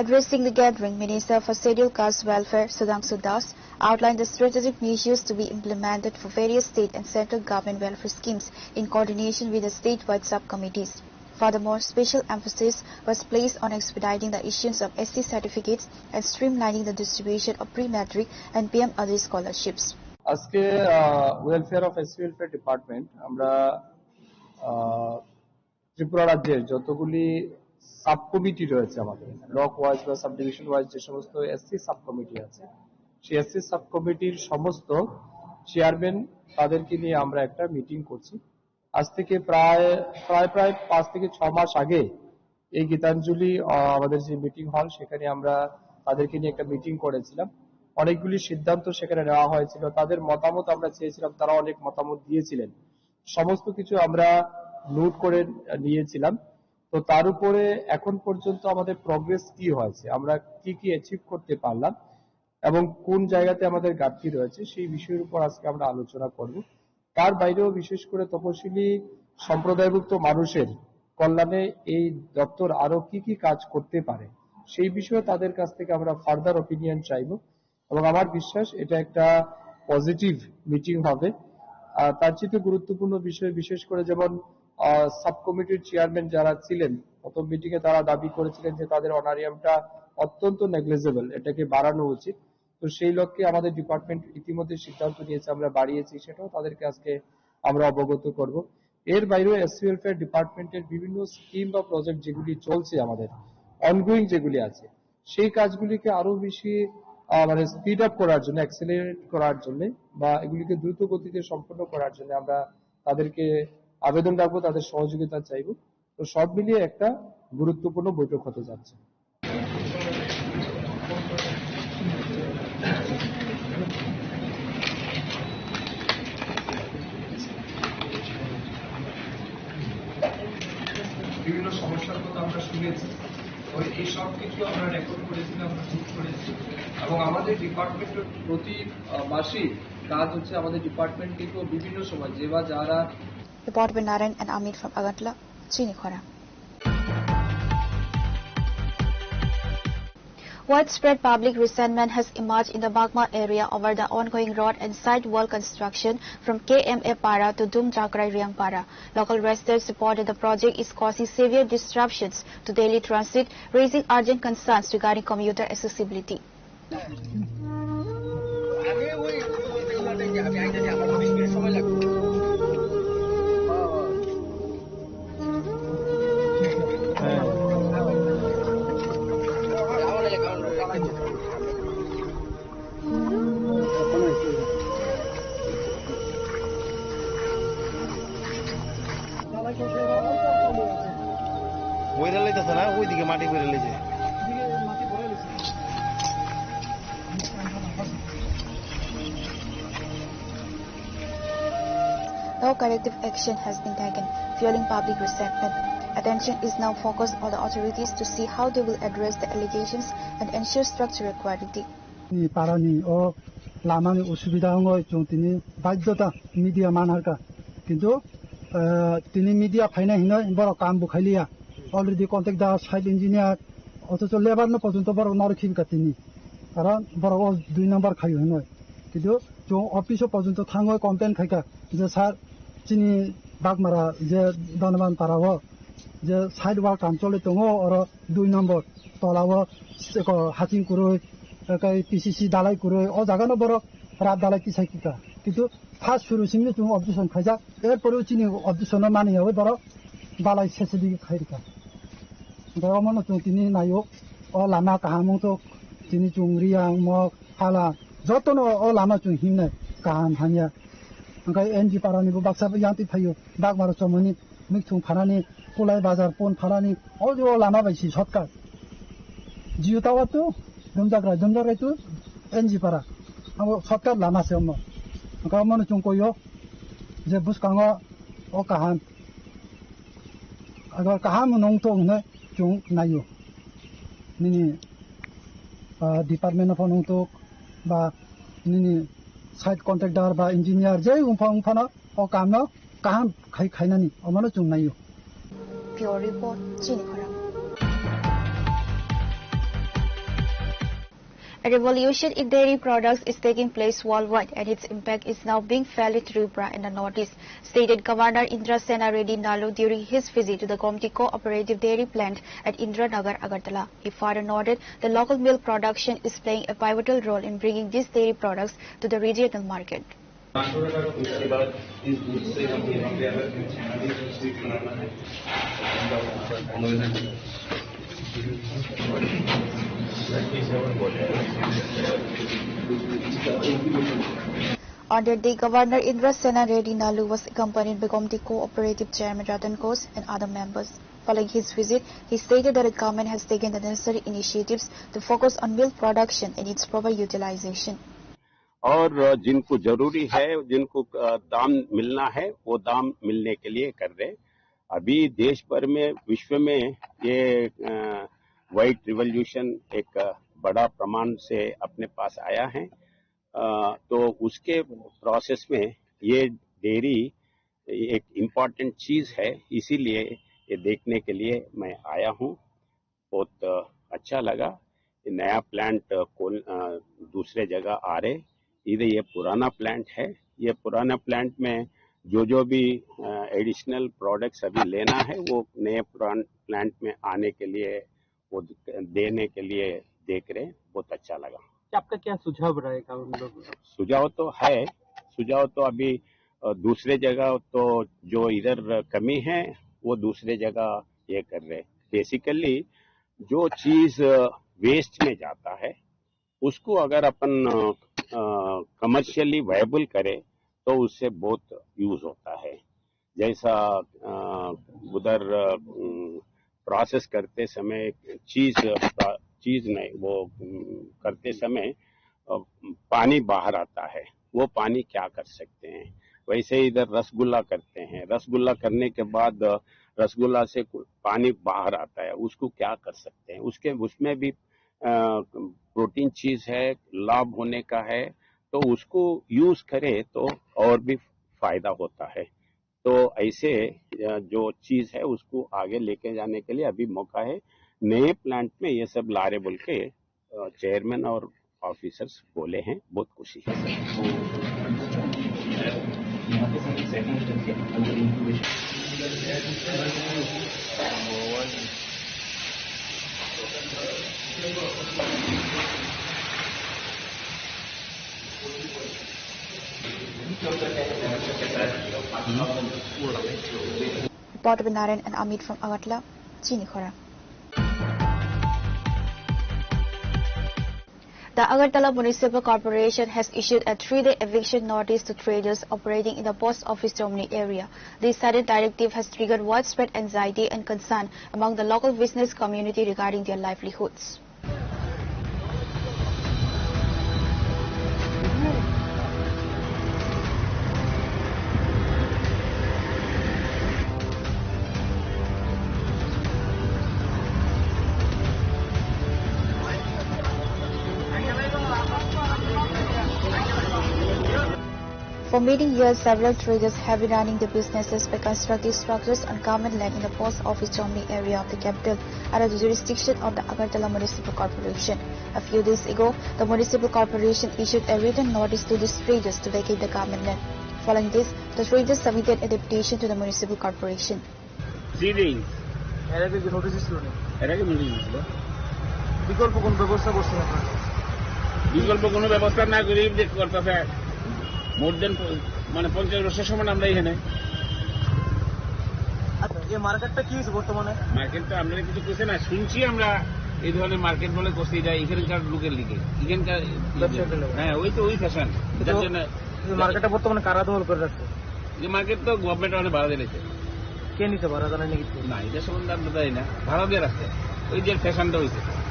Addressing the gathering, Minister for Scheduled Caste Welfare, Sudhangshu Das, outlined the strategic measures to be implemented for various state and central government welfare schemes in coordination with the statewide subcommittees. Furthermore, special emphasis was placed on expediting the issuance of S C certificates and streamlining the distribution of pre-matric and P M Aday scholarships. আজকে welfare of SC welfare department আমরা ah, Tripura রাজ্যের যতগুলি sub committee রয়েছে আমাদের, block wise বা sub division wise যে সমস্ত SC sub committee আছে, সেই এসসি সাব কমিটির সমস্ত চেয়ারম্যান, তাদেরকে নিয়ে আমরা একটা মিটিং করছি। আজ থেকে প্রায় প্রায় প্রায় পাঁচ থেকে ছ মাস আগে এই গীতাঞ্জলি, আহ, আমাদের যে মিটিং হল, সেখানে আমরা তাদেরকে নিয়ে একটা মিটিং করেছিলাম। অনেকগুলি সিদ্ধান্ত সেখানে নেওয়া হয়েছিল, তাদের মতামত আমরা চেয়েছিলাম, তারা অনেক মতামত দিয়েছিলেন। সমস্ত কিছু আমরা নোট করে নিয়েছিলাম। তো তার উপরে এখন পর্যন্ত আমাদের প্রোগ্রেস কি হয়েছে, আমরা কি কি অ্যাচিভ করতে পারলাম এবং কোন জায়গাতে আমাদের ঘাটতি রয়েছে, সেই বিষয়ের উপর আজকে আমরা আলোচনা করব। তার বাইরেও বিশেষ করে তপশিলি সম্প্রদায়ভুক্ত মানুষের কল্যাণে এই দপ্তর আরো কি কি কাজ করতে পারে, সেই বিষয়ে তাদের কাছ থেকে আমরা ফার্দার ওপিনিয়ন চাইব। এবং আমার বিশ্বাস এটা একটা পজিটিভ মিটিং হবে। আর তার চেয়ে গুরুত্বপূর্ণ বিষয়, বিশেষ করে যেমন, আহ, সাব কমিটির চেয়ারম্যান যারা ছিলেন, প্রথম মিটিং এ তারা দাবি করেছিলেন যে তাদের অনারিয়ামটা অত্যন্ত নেগলিজেবল, এটাকে বাড়ানো উচিত। তো সেই লক্ষ্যে আমাদের ডিপার্টমেন্ট ইতিমধ্যে সিদ্ধান্ত নিয়েছে, আমরা বাড়িয়েছি, সেটাও তাদেরকে আজকে আমরা অবগত করব। এর বাইরেও এসসি ওয়েলফেয়ার ডিপার্টমেন্টের বিভিন্ন স্কিম বা প্রজেক্ট যেগুলি চলছে, আমাদের অনগোয়িং যেগুলি আছে, সেই কাজগুলিকে আরো বেশি, আহ, মানে, স্পিড আপ করার জন্য, অ্যাক্সেলারেট করার জন্য বা এগুলিকে দ্রুত গতিতে সম্পন্ন করার জন্য আমরা তাদেরকে আবেদন রাখবো, তাদের সহযোগিতা চাইবো। তো সব মিলিয়ে একটা গুরুত্বপূর্ণ বৈঠক হতে যাচ্ছে। বিভিন্ন সমস্যার কথা আমরা শুনেছি। ওই এই সব কিছু আমরা রেকর্ড করেছি, আমরা নোট করেছি। এবং আমাদের ডিপার্টমেন্টের প্রতি আহ, মাসিক কাজ হচ্ছে আমাদের ডিপার্টমেন্ট থেকেও বিভিন্ন সময় যে বা যারা Report by Narayan and Amit from Agartala, Chini Khorang. Widespread public resentment has emerged in the Bagma area over the ongoing road and side wall construction from K M A Para to Dumjakrai Riangpara. Local residents report that the project is causing severe disruptions to daily transit, raising urgent concerns regarding commuter accessibility. বইরা লাইতেছে না, ওইদিকে মাটি বইরা লাইছে। No corrective action has been taken, fueling public resentment. Attention is now focused on the authorities to see how they will address the allegations and ensure structural quality. Ni parani o lamani usubida wngoi chwng tini baidhota media manharka. Kintu, eh, tini media phainai hinoi borok kam bo khailiya. Already contractor, site engineer, othocho labour no porjonto borok narwk khibika tini. Karon borok o dui number khaio hinoi. Kintu chwng office o porjonto thangoi complain khaika je, "Sir, chini Bagmara je Donoban para o je side wall kam choli tongo, oro dui number tola o eko haching kwrwi, ekai P C C dalai kwrwi, o jaga no borok rat dalai tisai kika." Kintu first suru simi chwng objection khaijak, er pore chini objection no mani yawi borok dalai sese digi khai rika. Hingke omo no chwng tini naio, o lama kaham wngthok, tini chwng Riyang, Mok, Hala, joto no o lama chwng himnai kaham hamya. Hingke N G para ni bo baksa bo yang twi phaio, Bagmaro chomoni, Mikthung phanani, Kulai bazar pon phanani, o je o lama bai si shortcut. Jio tower to, Dumjakrai, Dumjakrai to N G para. Abo shortcut lama se omo. Hingke omo no chwng koio, je bwskango o kaham. Agar kaham nung tong hwnwi chwng naio. Nini, ah, department no phano wng tok ba nini site contractor ba engineer je wng pha wng phano o kam no kaham khai khainani omo no chwng naio. Bureau Report, Chini Khorang. A revolution in dairy products is taking place worldwide, and its impact is now being felt in Tripura and the Northeast, stated Governor Indra Sena Reddy Nalu during his visit to the Gomti Cooperative Dairy Plant at Indiranagar, Agartala. He further noted the local milk production is playing a pivotal role in bringing these dairy products to the regional market. उसके बाद इस दूध से हम यहाँ पे अगर कुछ भी बनाना है, On that day, Governor Indra Sena Reddy Nalu was accompanied by Gomti Cooperative Chairman Ratan Ghosh and other members. Following his visit, he stated that the government has taken the necessary initiatives to focus on milk production and its proper utilization. और जिनको जरूरी है, जिनको, अ, दाम मिलना है, वो दाम मिलने के लिए कर रहे। अभी देश भर में, विश्व में ये, अ, व्हाइट रिवोल्यूशन एक, अ, बड़ा प्रमाण से अपने पास आया है। अ, तो उसके प्रोसेस में ये डेयरी एक इम्पॉर्टेंट चीज है, इसीलिए ये देखने के लिए मैं आया हूँ। बहुत, अ, अच्छा लगा। ये नया प्लांट, अ, कोल-, अ, दूसरे जगह आ रहे, इधर ये पुराना प्लांट है। ये पुराना प्लांट में जो, जो भी, अ, एडिशनल प्रोडक्ट्स अभी लेना है, वो नए पुरान प्लांट में आने के लिए, वो द-, देने के लिए देख रहे हैं। बहुत अच्छा लगा। क्या आपका क्या सुझाव रहेगा उन लोगों का? सुझाव तो है, सुझाव तो अभी, अ, दूसरे जगह तो जो इधर कमी है, वो दूसरे जगह ये कर रहे हैं। बेसिकली जो चीज, अ, वेस्ट में जाता है, उसको अगर अपन, अ, अ, कमर्शियली वायबल करें, तो उससे बहुत यूज़ होता है। जैसा, अ, उधर, अ, प्रोसेस करते समय चीज़ प्रा-, चीज नहीं, वो, उम, करते समय, अ, पानी बाहर आता है, वो पानी क्या कर सकते हैं? वैसे ही इधर रसगुल्ला करते हैं, रसगुल्ला करने के बाद, अ, रसगुल्ला से कु-, पानी बाहर आता है, उसको क्या कर सकते हैं? उसके, उसमें भी, अ, प्रोटीन चीज है, लाभ होने का है, तो उसको यूज़ करें तो और भी फायदा होता है। तो ऐसे, अ, जो चीज़ है उसको आगे लेके जाने के लिए अभी मौका है। नए प्लांट में ये सब ला रहे बोल के, अ, चेयरमैन और ऑफिसर्स बोले हैं, बहुत खुशी है sir. Report by Naren and Amit from Agartala, Chini Khorang. The Agartala Municipal Corporation has issued a three-day eviction notice to traders operating in the post office Chomni area. This sudden directive has triggered widespread anxiety and concern among the local business community regarding their livelihoods. For many years, several traders have been running their businesses by constructing structures on government land in the post office Chomni area of the capital, under the jurisdiction of the Agartala Municipal Corporation. A few days ago, the Municipal Corporation issued a written notice to these traders to vacate the government land. Following this, the traders submitted a deputation to the Municipal Corporation. Ceiling. এর আগে কি নোটিশ ছিল না? এর আগে নোটিশ দিছিল। বিকল্প কোন ব্যবস্থা করছেন আপনারা? বিকল্প কোনো ব্যবস্থা না করে যে করতেছে, মোর দেন প-, মানে পঞ্চাশ বছর সমান আমরা এখানে। আচ্ছা, এই মার্কেটটা কি হয়েছে বর্তমানে? মার্কেট তো আমরা কিছু করছে না, শুনছি আমরা এই ধরনের মার্কেট বলে করছে, এটা এখানকার লোকের লিগে, এখানকার ব্যবসায়ীদের লিগে। হ্যাঁ, ওই তো ওই ফ্যাশন, তো যার জন্য এই মার্কেটটা বর্তমানে কারা দখল করে রাখছে? যে মার্কেট তো গভর্নমেন্ট অনেক ভাড়া দিয়েছে। কে নিতে পারে, জানেন নাকি? না, এটা সম্বন্ধে আমরা জানি না। ভাড়া দিয়ে রাখছে। ওই যে ফ্যাশনটা হইছে।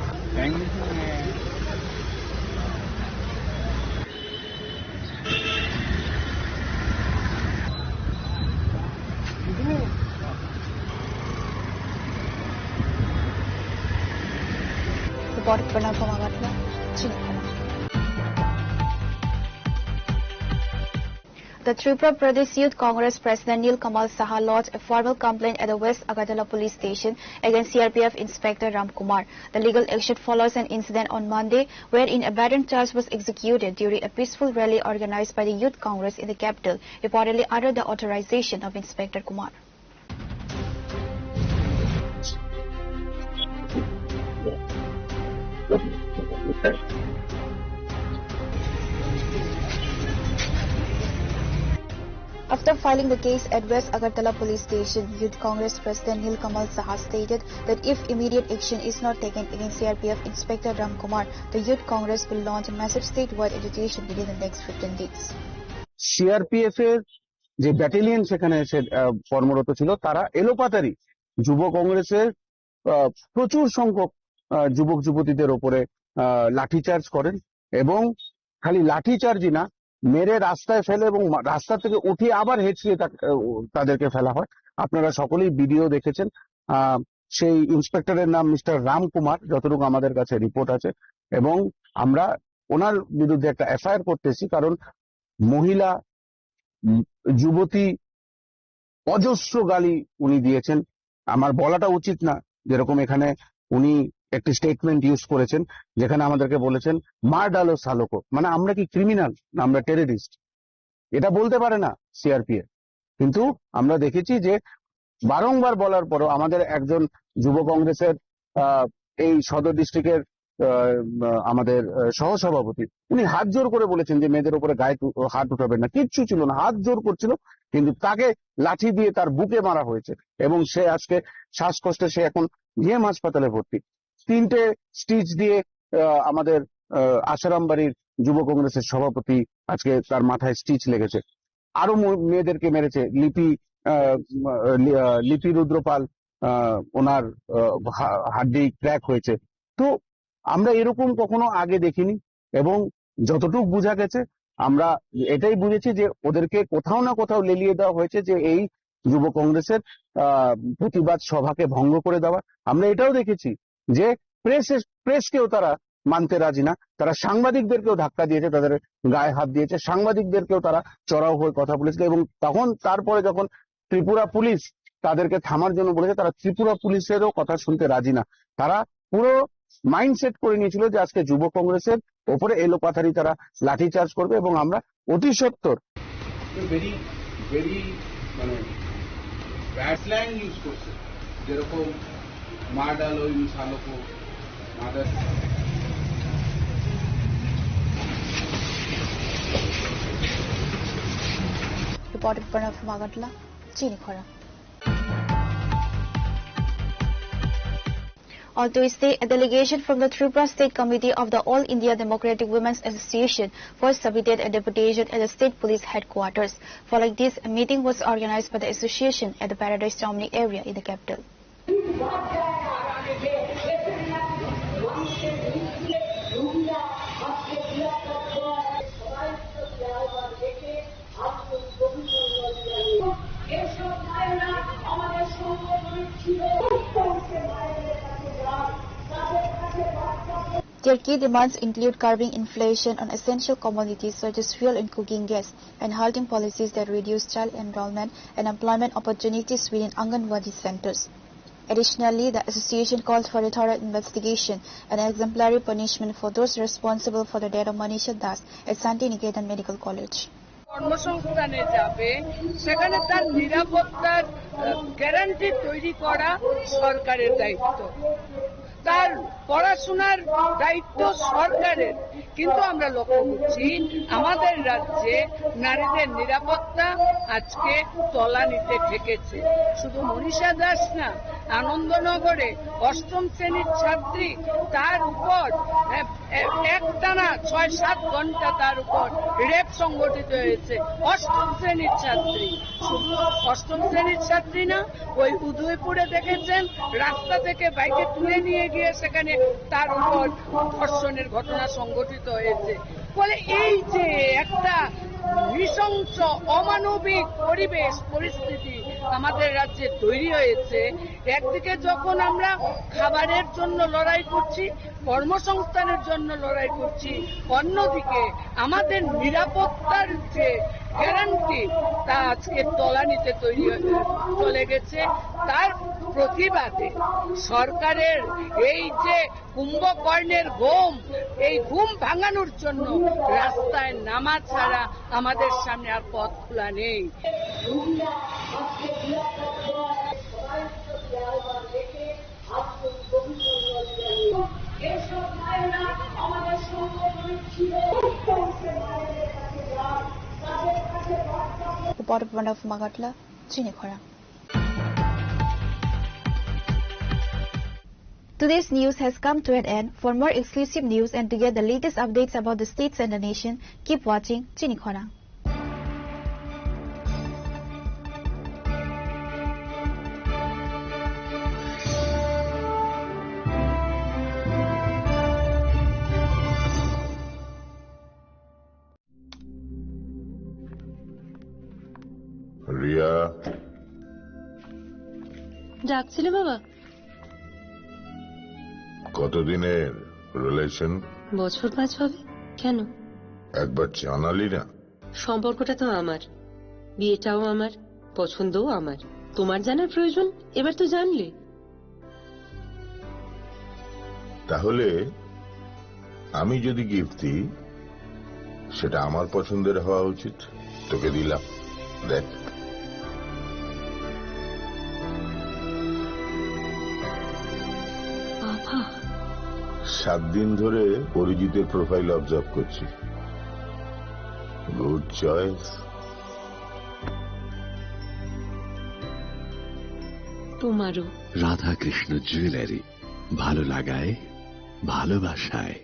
Report Pranab Bhumagatra, Chini Khorang. The Tripura Pradesh Youth Congress President Nil Kamal Saha lodged a formal complaint at the West Agartala Police Station against C R P F Inspector Ram Kumar. The legal action follows an incident on Monday wherein a battered charge was executed during a peaceful rally organized by the Youth Congress in the capital, reportedly under the authorization of Inspector Kumar. After filing the case at West Agartala Police Station, Youth Congress President Nil Kamal Saha stated that if immediate action is not taken against C R P F Inspector Ram Kumar, the Youth Congress will launch a massive statewide agitation within the next fifteen days. CRPF এর যে ব্যাটালিয়ন সেখানে এসে, আহ, কর্মরত ছিল, তারা এলোপাতাড়ি যুব কংগ্রেসের, আহ, প্রচুর সংখ্যক, আহ, যুবক যুবতীদের ওপরে, আহ, লাঠিচার্জ করেন এবং খালি লাঠিচার্জই না, মেরে রাস্তায় ফেলে এবং মা-, রাস্তা থেকে উঠিয়ে আবার হেঁচড়িয়ে তা-, আহ, তাদেরকে ফেলা হয়। আপনারা সকলেই ভিডিও দেখেছেন। আহ, সেই ইন্সপেক্টরের নাম মিস্টার রাম কুমার, যতটুকু আমাদের কাছে রিপোর্ট আছে, এবং আমরা ওনার বিরুদ্ধে একটা এফআইআর করতেছি, কারণ মহিলা, উম, যুবতী অজস্র গালি উনি দিয়েছেন। আমার বলাটা উচিত না, যেরকম এখানে উনি একটি স্টেটমেন্ট ইউজ করেছেন, যেখানে আমাদেরকে বলেছেন, "মার ডালো সালোকো", মানে আমরা কি ক্রিমিনাল না আমরা টেররিস্ট? এটা বলতে পারে না সিআরপিএফ। কিন্তু আমরা দেখেছি যে বারংবার বলার পরও আমাদের একজন যুব কংগ্রেসের, আহ, এই সদর ডিস্ট্রিক্টের, আহ, আমাদের, আহ, সহসভাপতি, উনি হাত জোর করে বলেছেন যে মেয়েদের উপরে গায়ে তু-, হাত উঠাবেন না, কিচ্ছু ছিল না, হাত জোর করছিল, কিন্তু তাকে লাঠি দিয়ে তার বুকে মারা হয়েছে এবং সে আজকে শ্বাসকষ্টে সে এখন জিএম হাসপাতালে ভর্তি। তিনটে স্টিচ দিয়ে, আহ, আমাদের, আহ, আশারাম বাড়ির যুব কংগ্রেসের সভাপতি আজকে তার মাথায় স্টিচ লেগেছে। আরো ম-, মেয়েদেরকে মেরেছে। লিপি, আহ, লি-, আহ, লিপি রুদ্রপাল, আহ, ওনার, আহ, হা-, হাড্ডি ক্র্যাক হয়েছে। তো আমরা এরকম কখনো আগে দেখিনি। এবং যতটুকু বোঝা গেছে, আমরা এটাই বুঝেছি যে ওদেরকে কোথাও না কোথাও লেলিয়ে দেওয়া হয়েছে যে এই যুব কংগ্রেসের আহ, প্রতিবাদ সভাকে ভঙ্গ করে দেওয়া। আমরা এটাও দেখেছি যে প্রেস প্রেসকেও তারা মানতে রাজি না, তারা সাংবাদিকদেরকেও ধাক্কা দিয়েছে, তাদের গায়ে হাত দিয়েছে, সাংবাদিকদেরকেও তারা চড়াও হয়ে কথা বলেছিল। এবং তখন, তারপরে যখন ত্রিপুরা পুলিশ তাদেরকে থামার জন্য বলেছে, তারা ত্রিপুরা পুলিশেরও কথা শুনতে রাজি না। তারা পুরো মাইন্ডসেট করে নিয়েছিল যে আজকে যুব কংগ্রেসের ওপরে এলোপাথারি তারা লাঠিচার্জ করবে এবং আমরা অতি সত্বর ভেরি ভেরি মানে ব্যাড স্ল্যাং ইউজ করছে, যেরকম মার্ডার ওই সালকো murder. Reporter Pranav Magatla, Chini Khorang. On Tuesday, a delegation from the Tripura State Committee of the All India Democratic Women's Association first submitted a deputation at the state police headquarters. Following this, a meeting was organized by the association at the Paradise Chowmani area in the capital. Their key demands include curbing inflation on essential commodities such as fuel and cooking gas, and halting policies that reduce child enrollment and employment opportunities within Anganwadi centers. Additionally, the association called for a thorough investigation and exemplary punishment for those responsible for the death of Manisha Das at Santi Niketan Medical College. কর্মসংস্থানে যাবে, সেখানে তার নিরাপত্তার, আহ, গ্যারান্টি তৈরি করা সরকারের দায়িত্ব। তার পড়াশোনার দায়িত্ব সরকারের, কিন্তু আমরা লক্ষ্য করছি আমাদের রাজ্যে নারীদের নিরাপত্তা আজকে তলানিতে ঠেকেছে। শুধু মনীষা দাস না, আনন্দনগরে অষ্টম শ্রেণীর ছাত্রী, তার উপর, আহ, এ-, একটানা ছয় সাত ঘন্টা তার উপর রেপ সংঘটিত হয়েছে। অষ্টম শ্রেণীর ছাত্রী, শুধু অষ্টম শ্রেণীর ছাত্রী না, ওই উদয়পুরে দেখেছেন, রাস্তা থেকে বাইকে তুলে নিয়ে গিয়ে সেখানে তার উপর ধর্ষণের ঘটনা সংঘটিত হয়েছে। ফলে এই যে একটা নৃশংস অমানবিক পরিবেশ পরিস্থিতি আমাদের রাজ্যে তৈরি হয়েছে, একদিকে যখন আমরা খাবারের জন্য লড়াই করছি, কর্মসংস্থানের জন্য লড়াই করছি, অন্যদিকে আমাদের নিরাপত্তার যে গ্যারান্টি, তা আজকে তলানিতে তৈরি হয়ে চলে গেছে। তার প্রতিবাদে সরকারের এই যে কুম্ভকর্ণের ঘুম, এই ঘুম ভাঙানোর জন্য রাস্তায় নামা ছাড়া আমাদের সামনে আর পথ খোলা নেই। Reporter Pranav Magatla, Chini Khorang. Today's news has come to an end. For more exclusive news and to get the latest updates about the states and the nation, keep watching Chini Khorang. Riya. ডাকছিলে বাবা? কতদিনের রিলেশন? বছর পাঁচ হবে। কেন? একবার জানালি না। সম্পর্কটা তো আমার, বিয়েটাও আমার, পছন্দও আমার। তোমার জানার প্রয়োজন, এবার তো জানলে। তাহলে আমি যদি গিফট দিই, সেটা আমার পছন্দের হওয়া উচিত। তোকে দিলাম, দেখ। বাবা। সাত দিন ধরে অরিজিতের প্রোফাইল অবজার্ভ করছি। Good choice. তোমারও। রাধাকৃষ্ণ জুয়েলারি, ভালো লাগায়, ভালোবাসায়।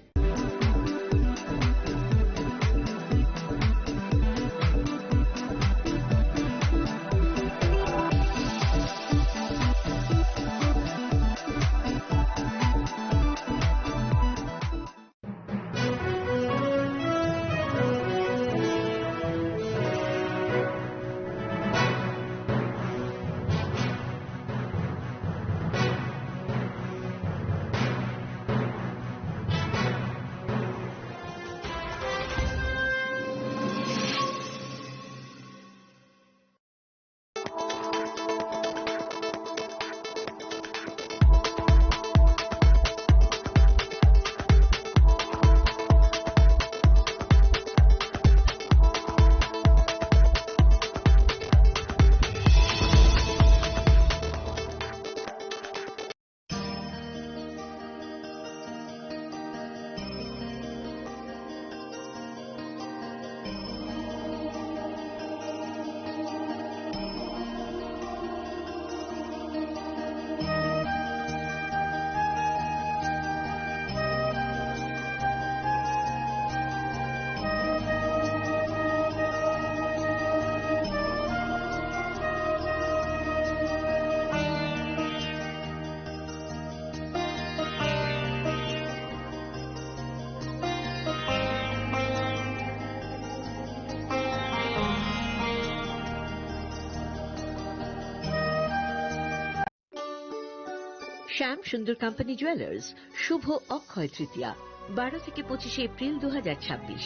শ্যাম সুন্দর কোম্পানি জুয়েলার্স, শুভ অক্ষয় তৃতীয়া, বারো থেকে পঁচিশে এপ্রিল দু হাজার ছাব্বিশ।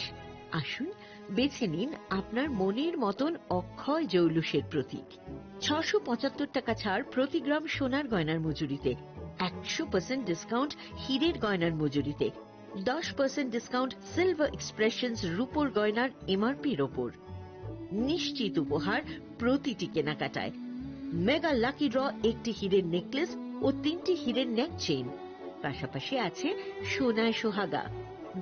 আসুন, বেছে নিন আপনার মনের মতন অক্ষয় জৌলুসের প্রতীক। ছশো পঁচাত্তর টাকা ছাড় প্রতি গ্রাম সোনার গয়নার মজুরিতে, একশো পার্সেন্ট ডিসকাউন্ট হীরের গয়নার মজুরিতে, দশ পার্সেন্ট ডিসকাউন্ট সিলভার এক্সপ্রেশনস রূপোর গয়নার এমআরপির ওপর। নিশ্চিত উপহার প্রতিটি কেনাকাটায়। মেগা লাকি ড্র, একটি হীরের নেকলেস ও তিনটি হীরের নেক চেইন। পাশাপাশি আছে সোনায় সোহাগা,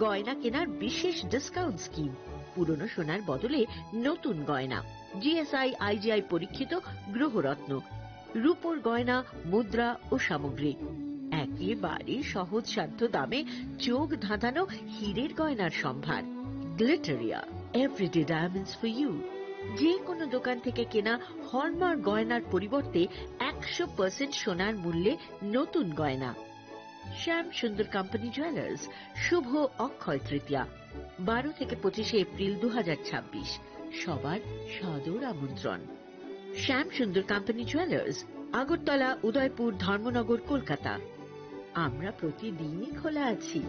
গয়না কেনার বিশেষ ডিসকাউন্ট স্কিম, পুরনো সোনার বদলে নতুন গয়না। জিএসআই আইজিআই পরীক্ষিত গ্রহরত্ন, রূপোর গয়না, মুদ্রা ও সামগ্রী। একেবারে সহজসাধ্য দামে চোখ ধাঁধানো হীরের গয়নার সম্ভার। Glitteria, everyday diamonds for you. যে কোনো দোকান থেকে কেনা হলমার্ক গয়নার পরিবর্তে একশো পার্সেন্ট সোনার মূল্যে নতুন গয়না। শ্যাম সুন্দর কোম্পানি জুয়েলার্স, শুভ অক্ষয় তৃতীয়া, বারো থেকে পঁচিশে এপ্রিল দু হাজার ছাব্বিশ। সবার সাদর আমন্ত্রণ। শ্যাম সুন্দর কোম্পানি জুয়েলার্স, আগরতলা, উদয়পুর, ধর্মনগর, কলকাতা। আমরা প্রতিদিনই খোলা আছি।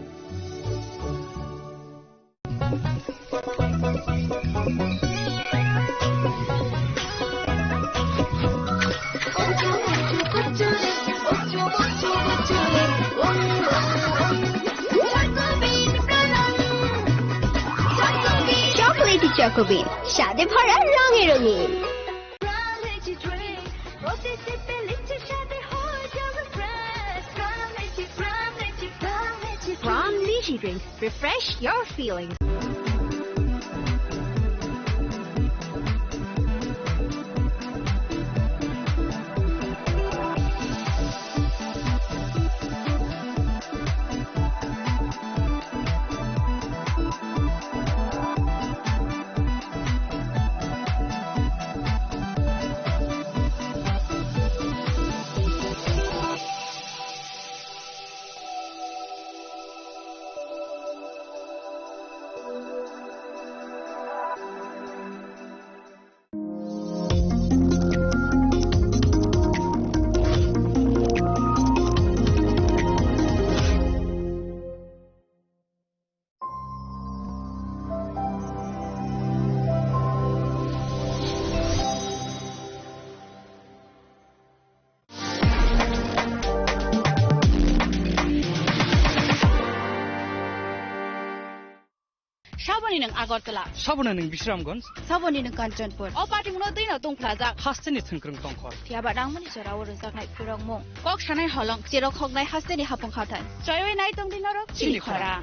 চকোলেটি চকোবিন, স্বাদে ভরা, রঙে রঙিন। Pram Lychee Drink. Refresh your feelings. Saboni nwng Agartala. Saboni nwng Bisramganj. Saboni nwng Kanchanpur. O party mungno twi no tongphlajak. Hasteni thwngkwrwng tongkhor. Phiya ba nangmani jora o rwjaknai phirokmung. Kok sanai holong, cherok hoknai hasteni hapung hathai. Choiwi nai tongdi norok chini khora.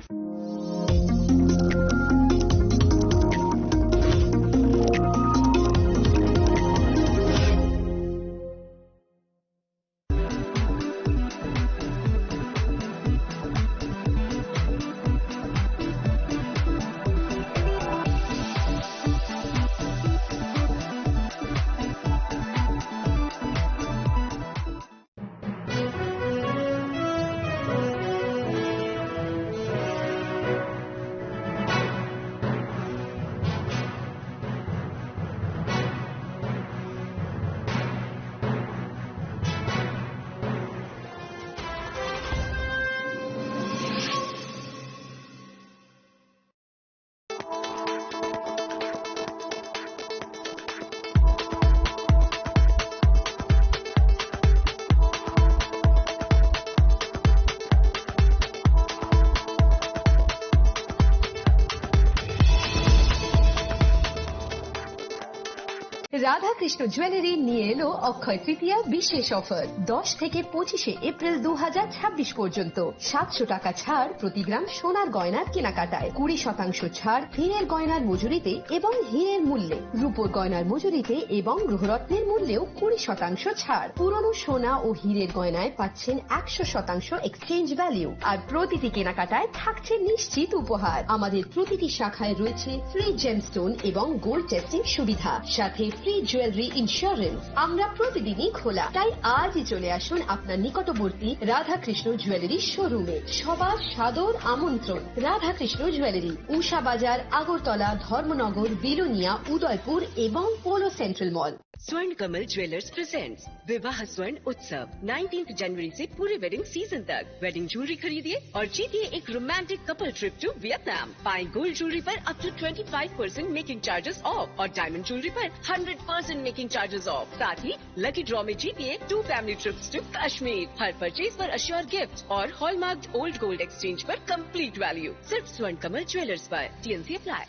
Radhakrishna jewellery নিয়ে এলো অক্ষয় তৃতীয়া বিশেষ অফার। দশ থেকে পঁচিশে এপ্রিল দু হাজার ছাব্বিশ পর্যন্ত সাতশো টাকা ছাড় প্রতি গ্রাম সোনার গয়নার কেনাকাটায়, কুড়ি শতাংশ ছাড় হীরের গয়নার মজুরিতে এবং হীরের মূল্যে, রূপোর গয়নার মজুরিতে এবং গ্রহরত্নের মূল্যেও কুড়ি শতাংশ ছাড়। পুরনো সোনা ও হীরের গয়নায় পাচ্ছেন একশো শতাংশ এক্সচেঞ্জ ভ্যালু। আর প্রতিটি কেনাকাটায় থাকছে নিশ্চিত উপহার। আমাদের প্রতিটি শাখায় রয়েছে ফ্রি জেমস্টোন এবং গোল্ড টেস্টিং সুবিধা, সাথে ফ্রি জুয়েলারি ইন্স্যুরেন্স। আমরা প্রতিদিনই খোলা, তাই আজই চলে আসুন আপনার নিকটবর্তী রাধাকৃষ্ণ জুয়েলারি শোরুমে। সবার সাদর আমন্ত্রণ। রাধাকৃষ্ণ জুয়েলারি, উষা বাজার, আগরতলা, ধর্মনগর, বিলোনিয়া, উদয়পুর এবং পোলো সেন্ট্রাল মল। स्वर्ण कमल ज्वेलर्स प्रेजेंट्स विवाह स्वर्ण उत्सव, नाइनटीन्थ जनवरी से पूरे वेडिंग सीजन तक। वेडिंग ज्वेलरी खरीदिए और जीतिए एक romantic couple trip to Vietnam. पाएं गोल्ड ज्वेलरी पर up to twenty five percent making charges off और डायमंड ज्वेलरी पर hundred percent making charges off. साथ ही लकी ड्रॉ में जीतिए two family trips to Kashmir. हर परचेज पर अश्योर गिफ्ट और हॉलमार्क्ड ओल्ड गोल्ड एक्सचेंज पर कंप्लीट वैल्यू। सिर्फ स्वर्ण कमल ज्वेलर्स पर। T N C apply.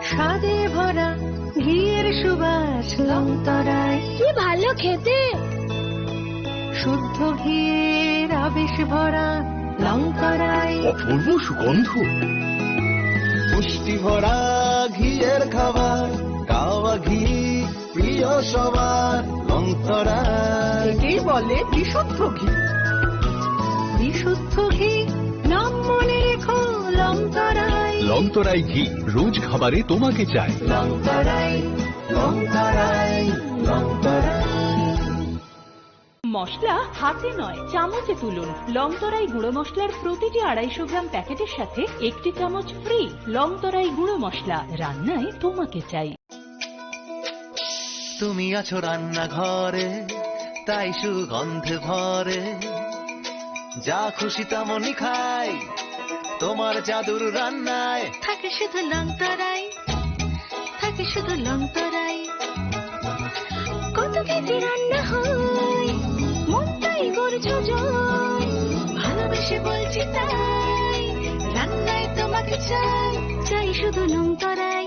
স্বাদে ভরা ঘিয়ের সুবাস লংতরাই। কি ভালো খেতে! শুদ্ধ ঘিয়ের আবেশ ভরা লংতরাই। অপূর্ব সুগন্ধ। পুষ্টি ভরা ঘিয়ের খাবার, কাওয়া ঘি প্রিয় সবার, লংতরাই। একেই বলে বিশুদ্ধ ঘি। বিশুদ্ধ ঘি, নাম মনে রেখো, লংতরাই। লংতরাই ঘি রোজ খাবারে তোমাকে চাই। লংতরাই, লংতরাই, লংতরাই। মশলা হাতে নয়, চামচে তুলুন। লংতরাই গুঁড়ো মশলার প্রতিটি আড়াইশো গ্রাম প্যাকেটের সাথে একটি চামচ ফ্রি। লংতরাই গুঁড়ো মশলা, রান্নায় তোমাকে চাই। তুমি আছো রান্নাঘরে, তাই সুগন্ধে ভরে। যা খুশি তেমনই খাই, তোমার জাদুর রান্নায়। থাকে শুধু লংতরাই, থাকে শুধু লংতরাই। কত খেতে রান্না হয়, মনটাই করছো জয়। ভালোবেসে বলছি তাই, রান্নায় তোমাকে চাই। চাই শুধু লংতরাই,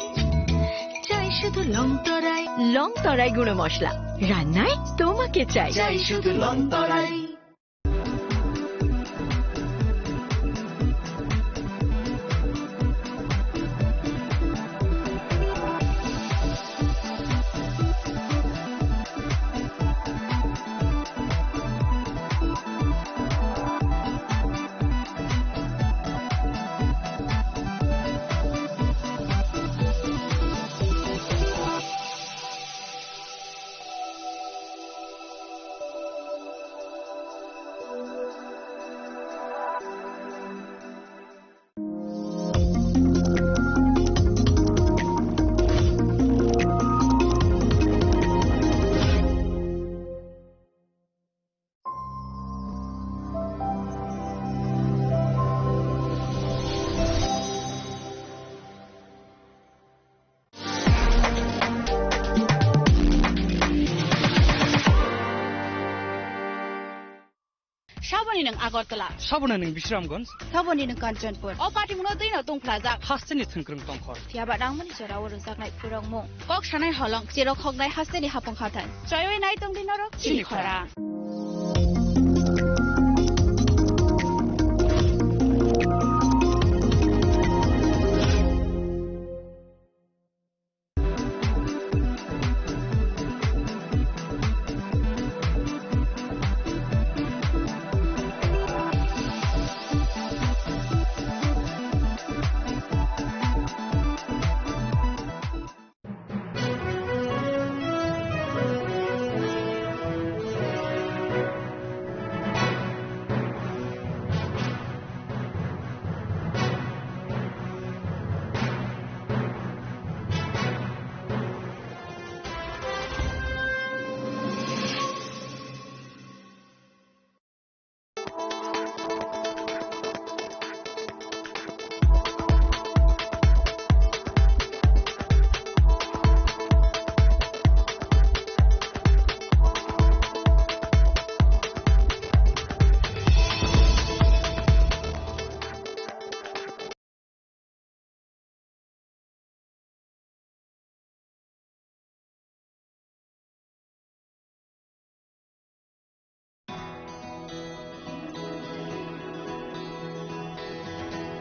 চাই শুধু লংতরাই। লংতরাই গুঁড়ো মশলা, রান্নায় তোমাকে চাই। চাই শুধু লংতরাই। Saboni nwng Agartala. Saboni nwng Bisramganj. Saboni nwng Kanchanpur. O patimungno twino tongphlajak. Hasteni thwngkwrwng tongkhor. Phiyaba nangmani jorao rwjaknai phwrwngmung. Kok sanai holong, cherok hoknai hasteni hapung hathan. Choiwi nai tongdi norok chini khorang.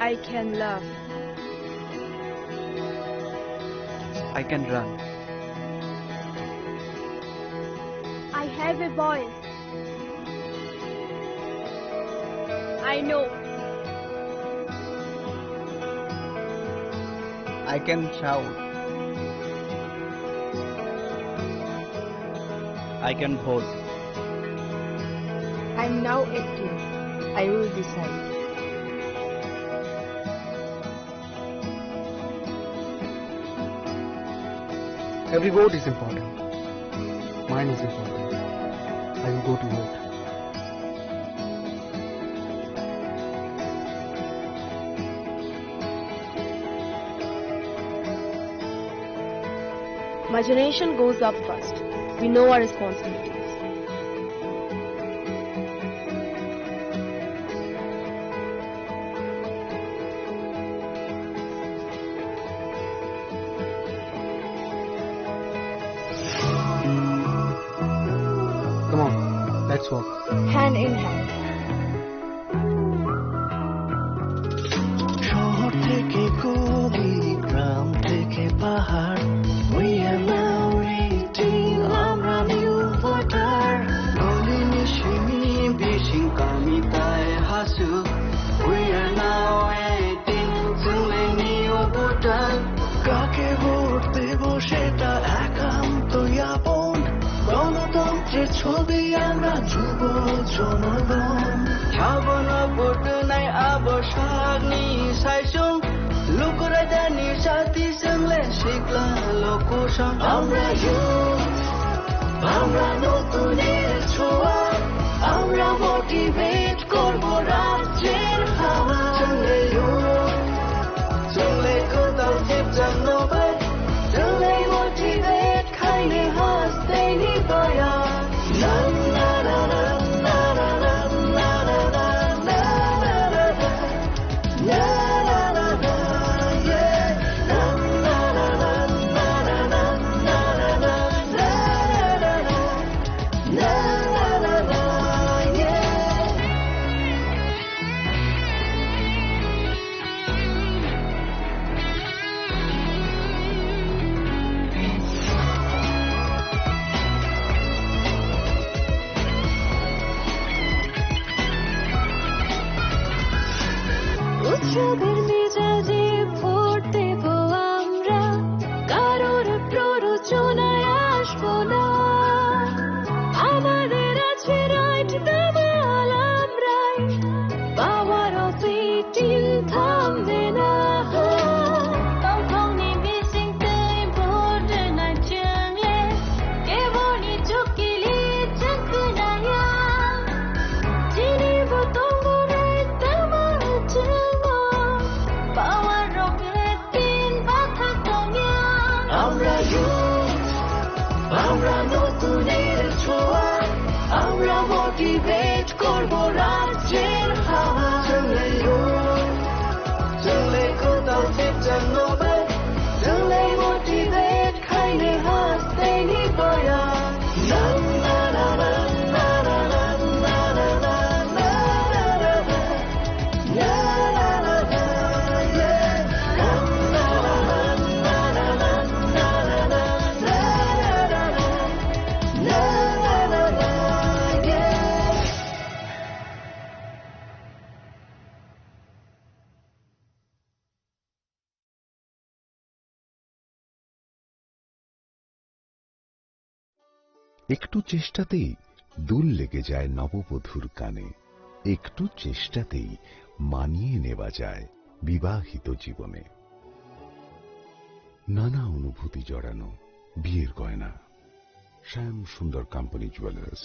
I can laugh. I can run. I have a voice. I know. I can shout. I can vote. I'm now eighteen. I will decide. Every vote is important. Mine is important. I will go to vote. My generation goes up first. We know our responsibilities. Come on, let's walk. Hand in hand. শহর থেকে গলি, গ্রাম থেকে পাহাড়, we are now reaching, আমরা new voter। গলি মিশিং, বিশিং কামিতায় Hasu, we are now eighteen, চলে new voter। কাকে ভোট দেব সেটা একান্ত আপন, গণতন্ত্রের ছবি আমরা যুব জনগণ। Habano butunai abo sakni saisung, lukurajani sati swngle sikla lokusong. আমরা youth, আমরা নতুনের ছোঁয়া, আমরা motivate করব রাজ্যের হাওয়া। Chwngle youth, chwngle kwtal sipjak nobai, chwngle motivate khaini hasteni baya. উৎসবের মেজাজে ভোট দেব আমরা, কারোর প্ররোচনায় আসবো না। আমাদের আছে right, দামাল আমরাই, power of eighteen থামবে না। Tongthokni bisingtwi vote rwnai chwngle, keboni chukili chwng khnaya. Chini bo tongo right, damal chwngo, power of eighteen bathak tongya. আমরা youth, আমরা নতুনের ছোঁয়া, আমরা motivate করব রাজ্যের হাওয়া। Chwngle youth, chwngle kwtal sipjak nobai, chwngle motivate khaini hasteni baya. একটু চেষ্টাতেই দুল লেগে যায় নববধূর কানে, একটু চেষ্টাতেই মানিয়ে নেওয়া যায় বিবাহিত জীবনে। নানা অনুভূতি জড়ানো বিয়ের গয়না। শ্যাম সুন্দর কোম্পানি জুয়েলার্স।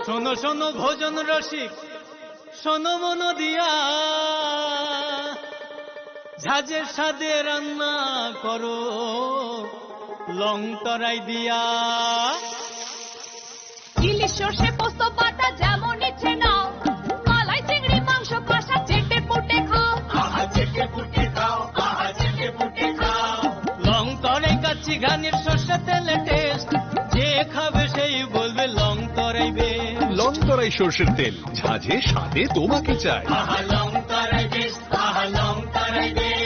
শোনো শোনো ভোজন রসিক, শোনো মন দিয়া, ঝাঁঝের স্বাদে রান্না করো লং তরাই দিয়া। ইলিশ সর্ষে পোস্ত বাটা যেমন ইচ্ছে নাও, মালাই চিংড়ি মাংস কষা চেটে পুটে খাও। আহা, চেটে পুটে খাও, আহা, চেটে পুটে খাও। লং তরাই কাচ্চি ঘানির সর্ষে তেলে টেস্ট, যে খাবে সেই বলবে লং তরাই বেশ। লং তরাই সর্ষের তেল, ঝাঁঝে স্বাদে তোমাকে চাই। আহা, লং তরাই বেশ, আহা, লং তরাই বেশ।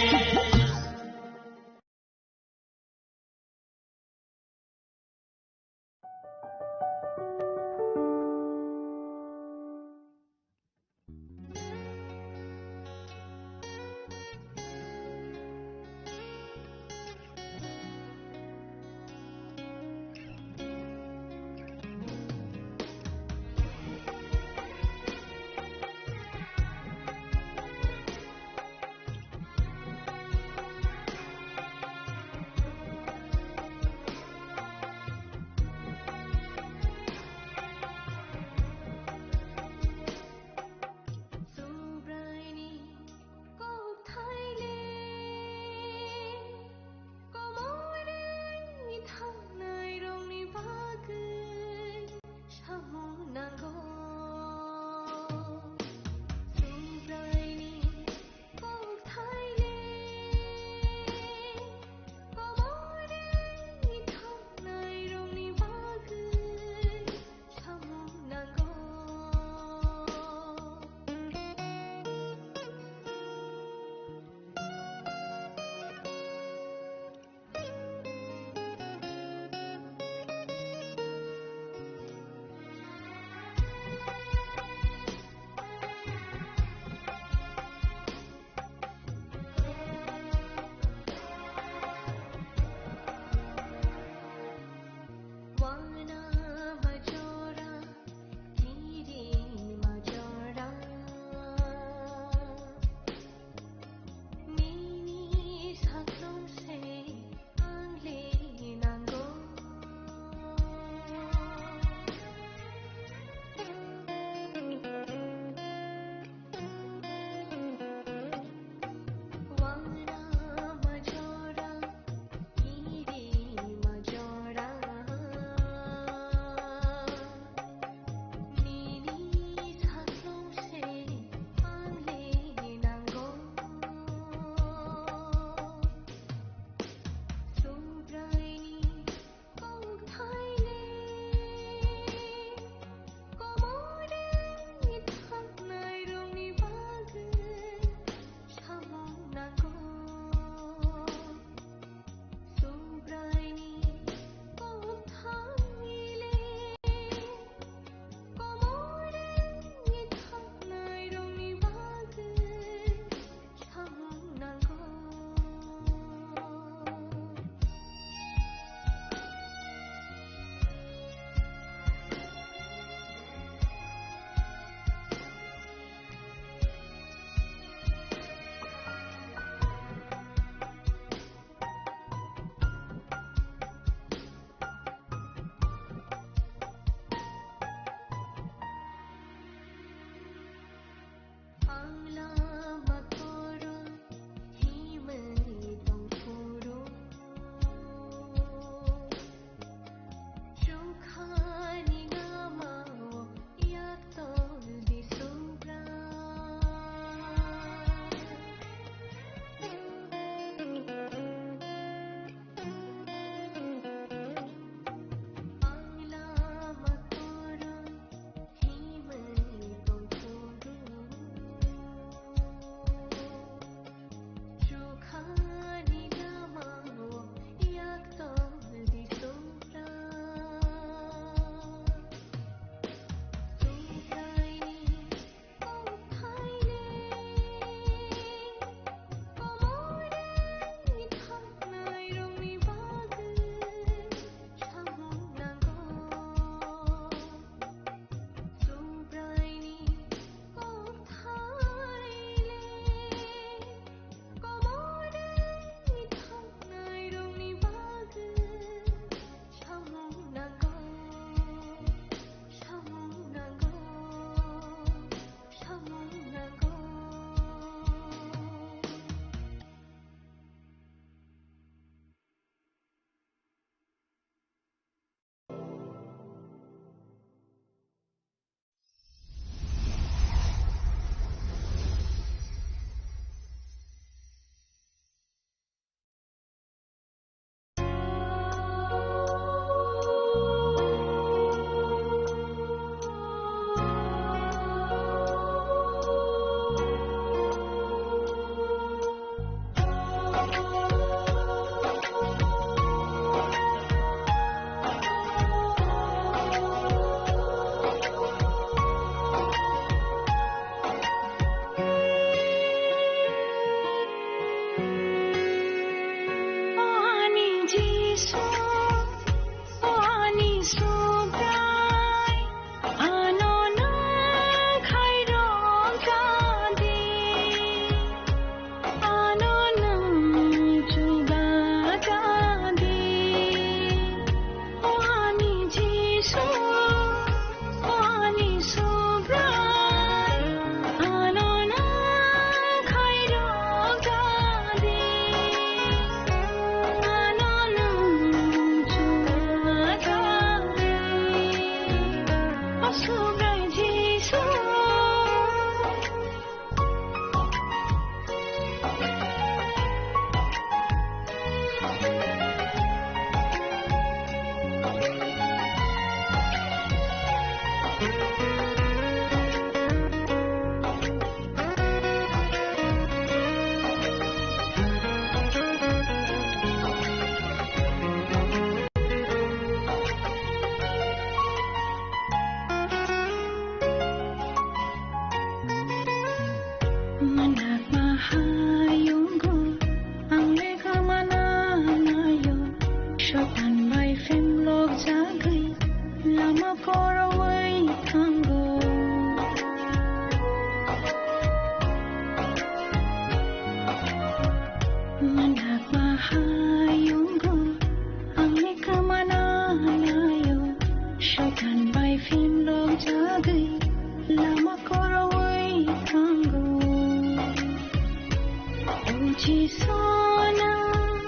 Sonam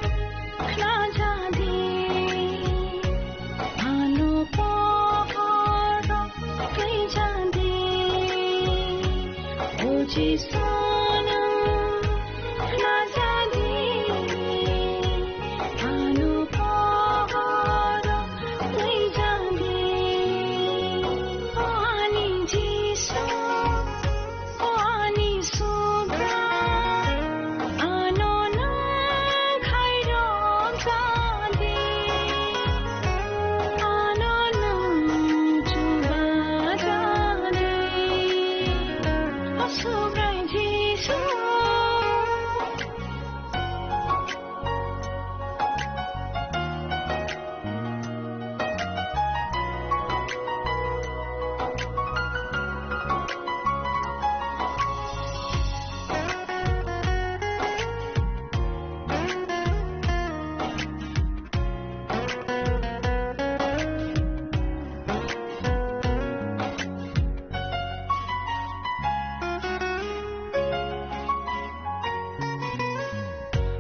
khna jadi, ano pohoro twi jadi, oji sonam khna jadi, ano pohoro twi jadi, ani Jisu. O ani Subra, ano nwng khairok jadi, ano nwng chuba jadi. O Subrai Jisu.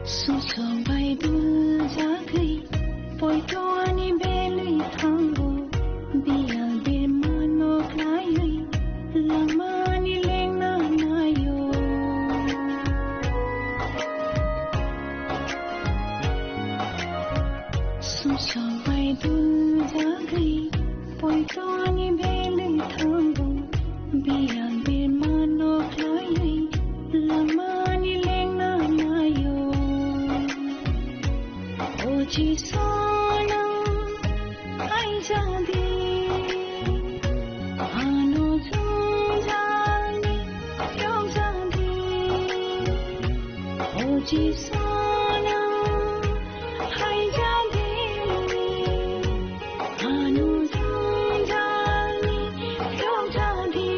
Sumsok bai dul jagwi, poito ani belwi thango, biyal birmano khlaiwi, langmani lengna naio. Sumsok bai dul jagwi, poito ani belwi thango, biyal birmano khlaiwi, langmani lengna naio. O Jisu nwng hai jadi, ano jwngjal ni yok jadi. O Jisu nwng hai jadi, ano jwngjal ni yok jadi.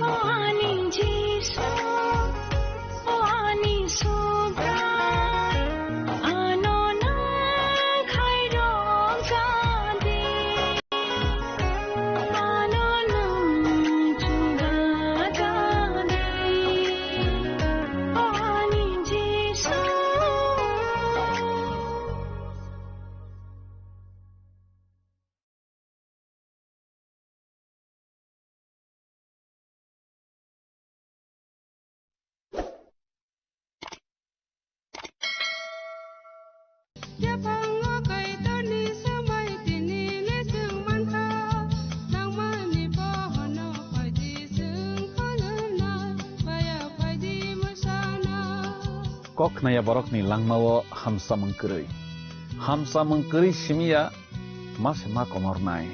O ani Jisu, o ani Subra, ano nwng khairok jadi. Yaphango Kaitorni swmai tini le chwng mankha, nangmani pohorno phaidi chwng khulumnai, baya phaidi mwsana. Kok khnaya borokni langmao hamsamung kwrwi. Hamsamung kwrwi simiya ma se ma komornai.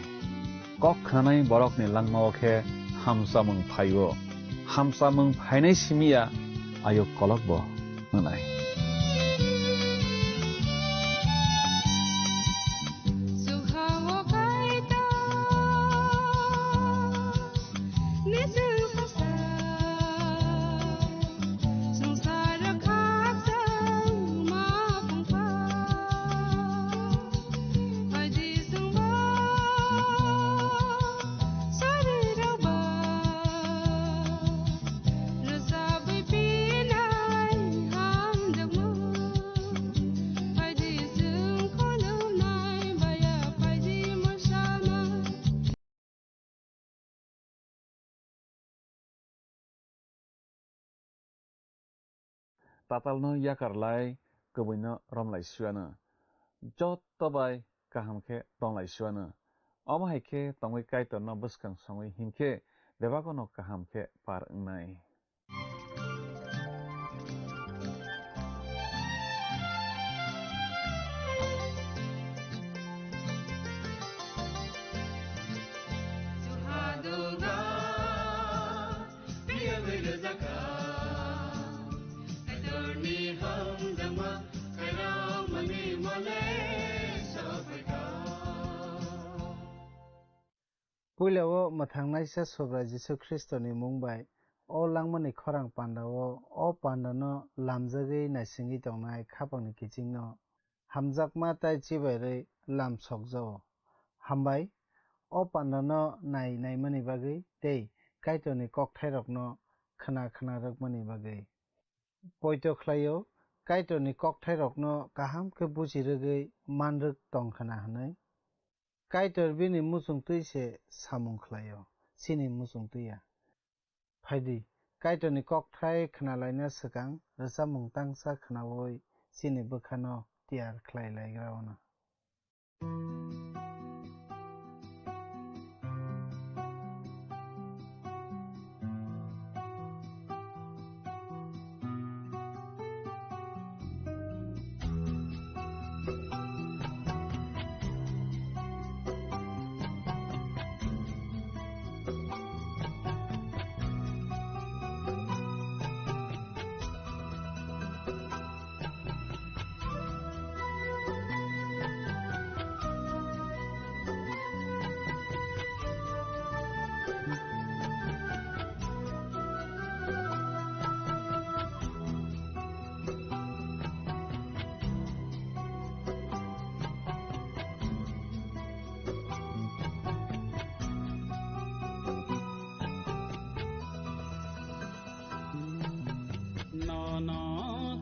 Kok khnanai borokni langmao khe hamsamung phaio. Hamsamung phainai simiya ayuk kolokbo wngnai. Tatalno yakar lai, kwbwino romlai suiano. Joto bai kaham khe tonglai suiano. Omo hai khe tongwi Kaitorno bwskang songwi hinkhe bebagono kaham khe par wngnai. Puila o mwthangnaisa Subrai Jisu Khristoni mung bai o langmani khorang pandao o pandano lamjagwi naisingwi tongnai khapangni kichingno hamjakma tei chibairwi lam sokjao. Hambai o pandano nai naimani bagwi tei Kaitorni kokthairokno khna khna rwkmani bagwi. poito khlaio, Kaitorni kokthairokno kaham khe buji rwgwi man rwk tong khna hwnwi. Kaitor bini muchung twi se samung khlaio, chini muchung twi ya. Phaidi, Kaitorni kokthai khna laina swkang rwchapmung tangsa khnaui chini bwkhano tiyar khlai laigra ono. Nono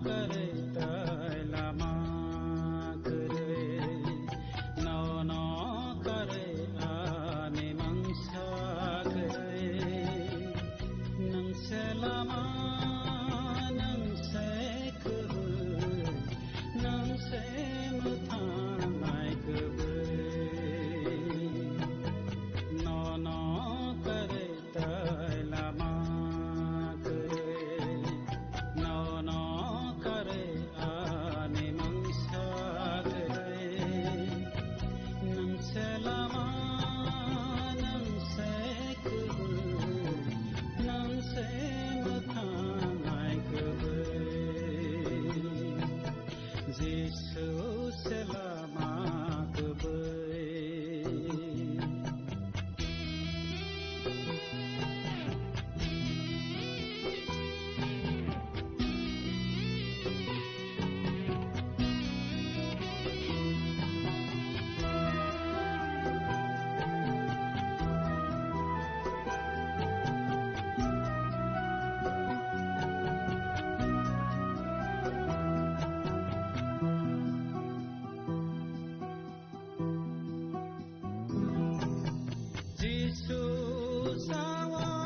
kwrwi tei lama kwrwi, nono kwrwi ani mungsa kwrwi. Nwng se lama, nwng se kwrwi, nwng se mwthang nai kwrwi. Nono kwrwi tei lama kwrwi, nono kwrwi ani mungsa kwrwi. Nwng se lama, nwng se kwrwi, nwng se mwthang nai kwrwi. Jisu se lama kwrwi. Jisu sawa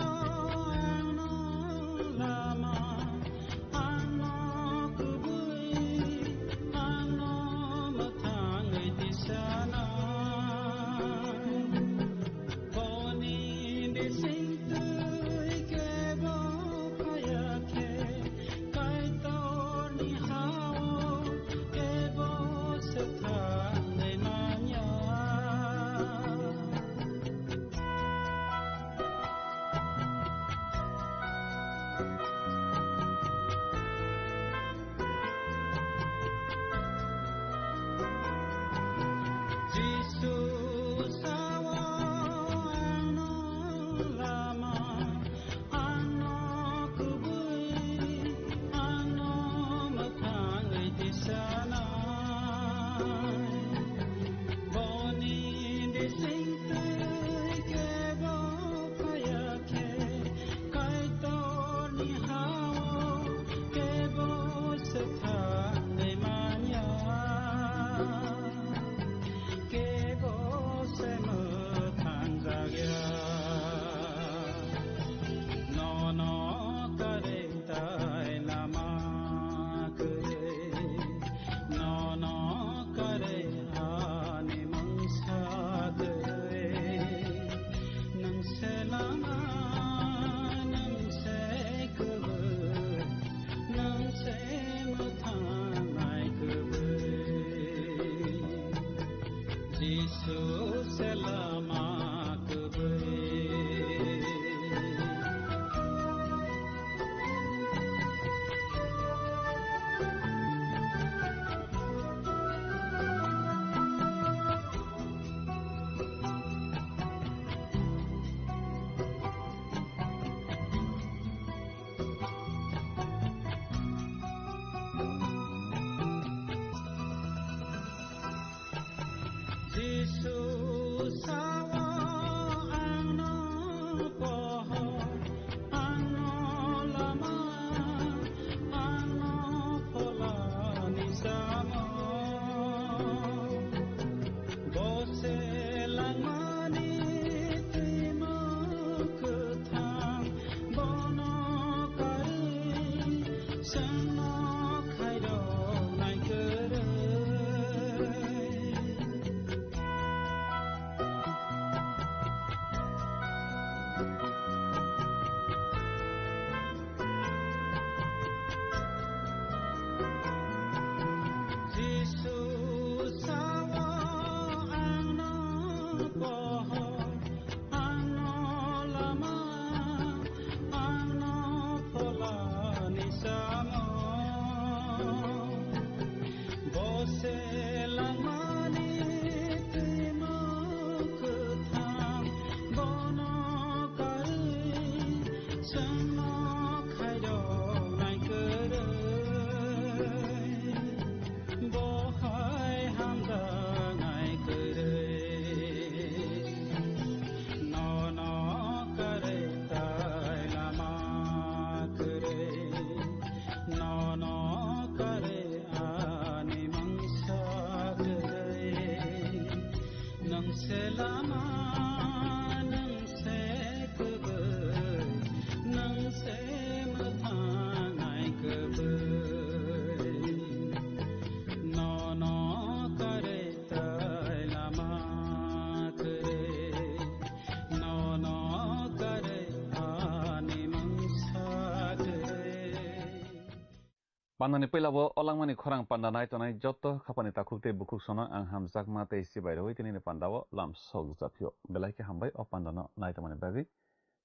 Pandani puila o langmani khorang panda nai tongnai joto khapani takhuk tei bukhuk sono ang hamjakma tei sibai rwi tinini panda o lam sok japhio. Belai khe hambai o panda no nai tongmani bagwi.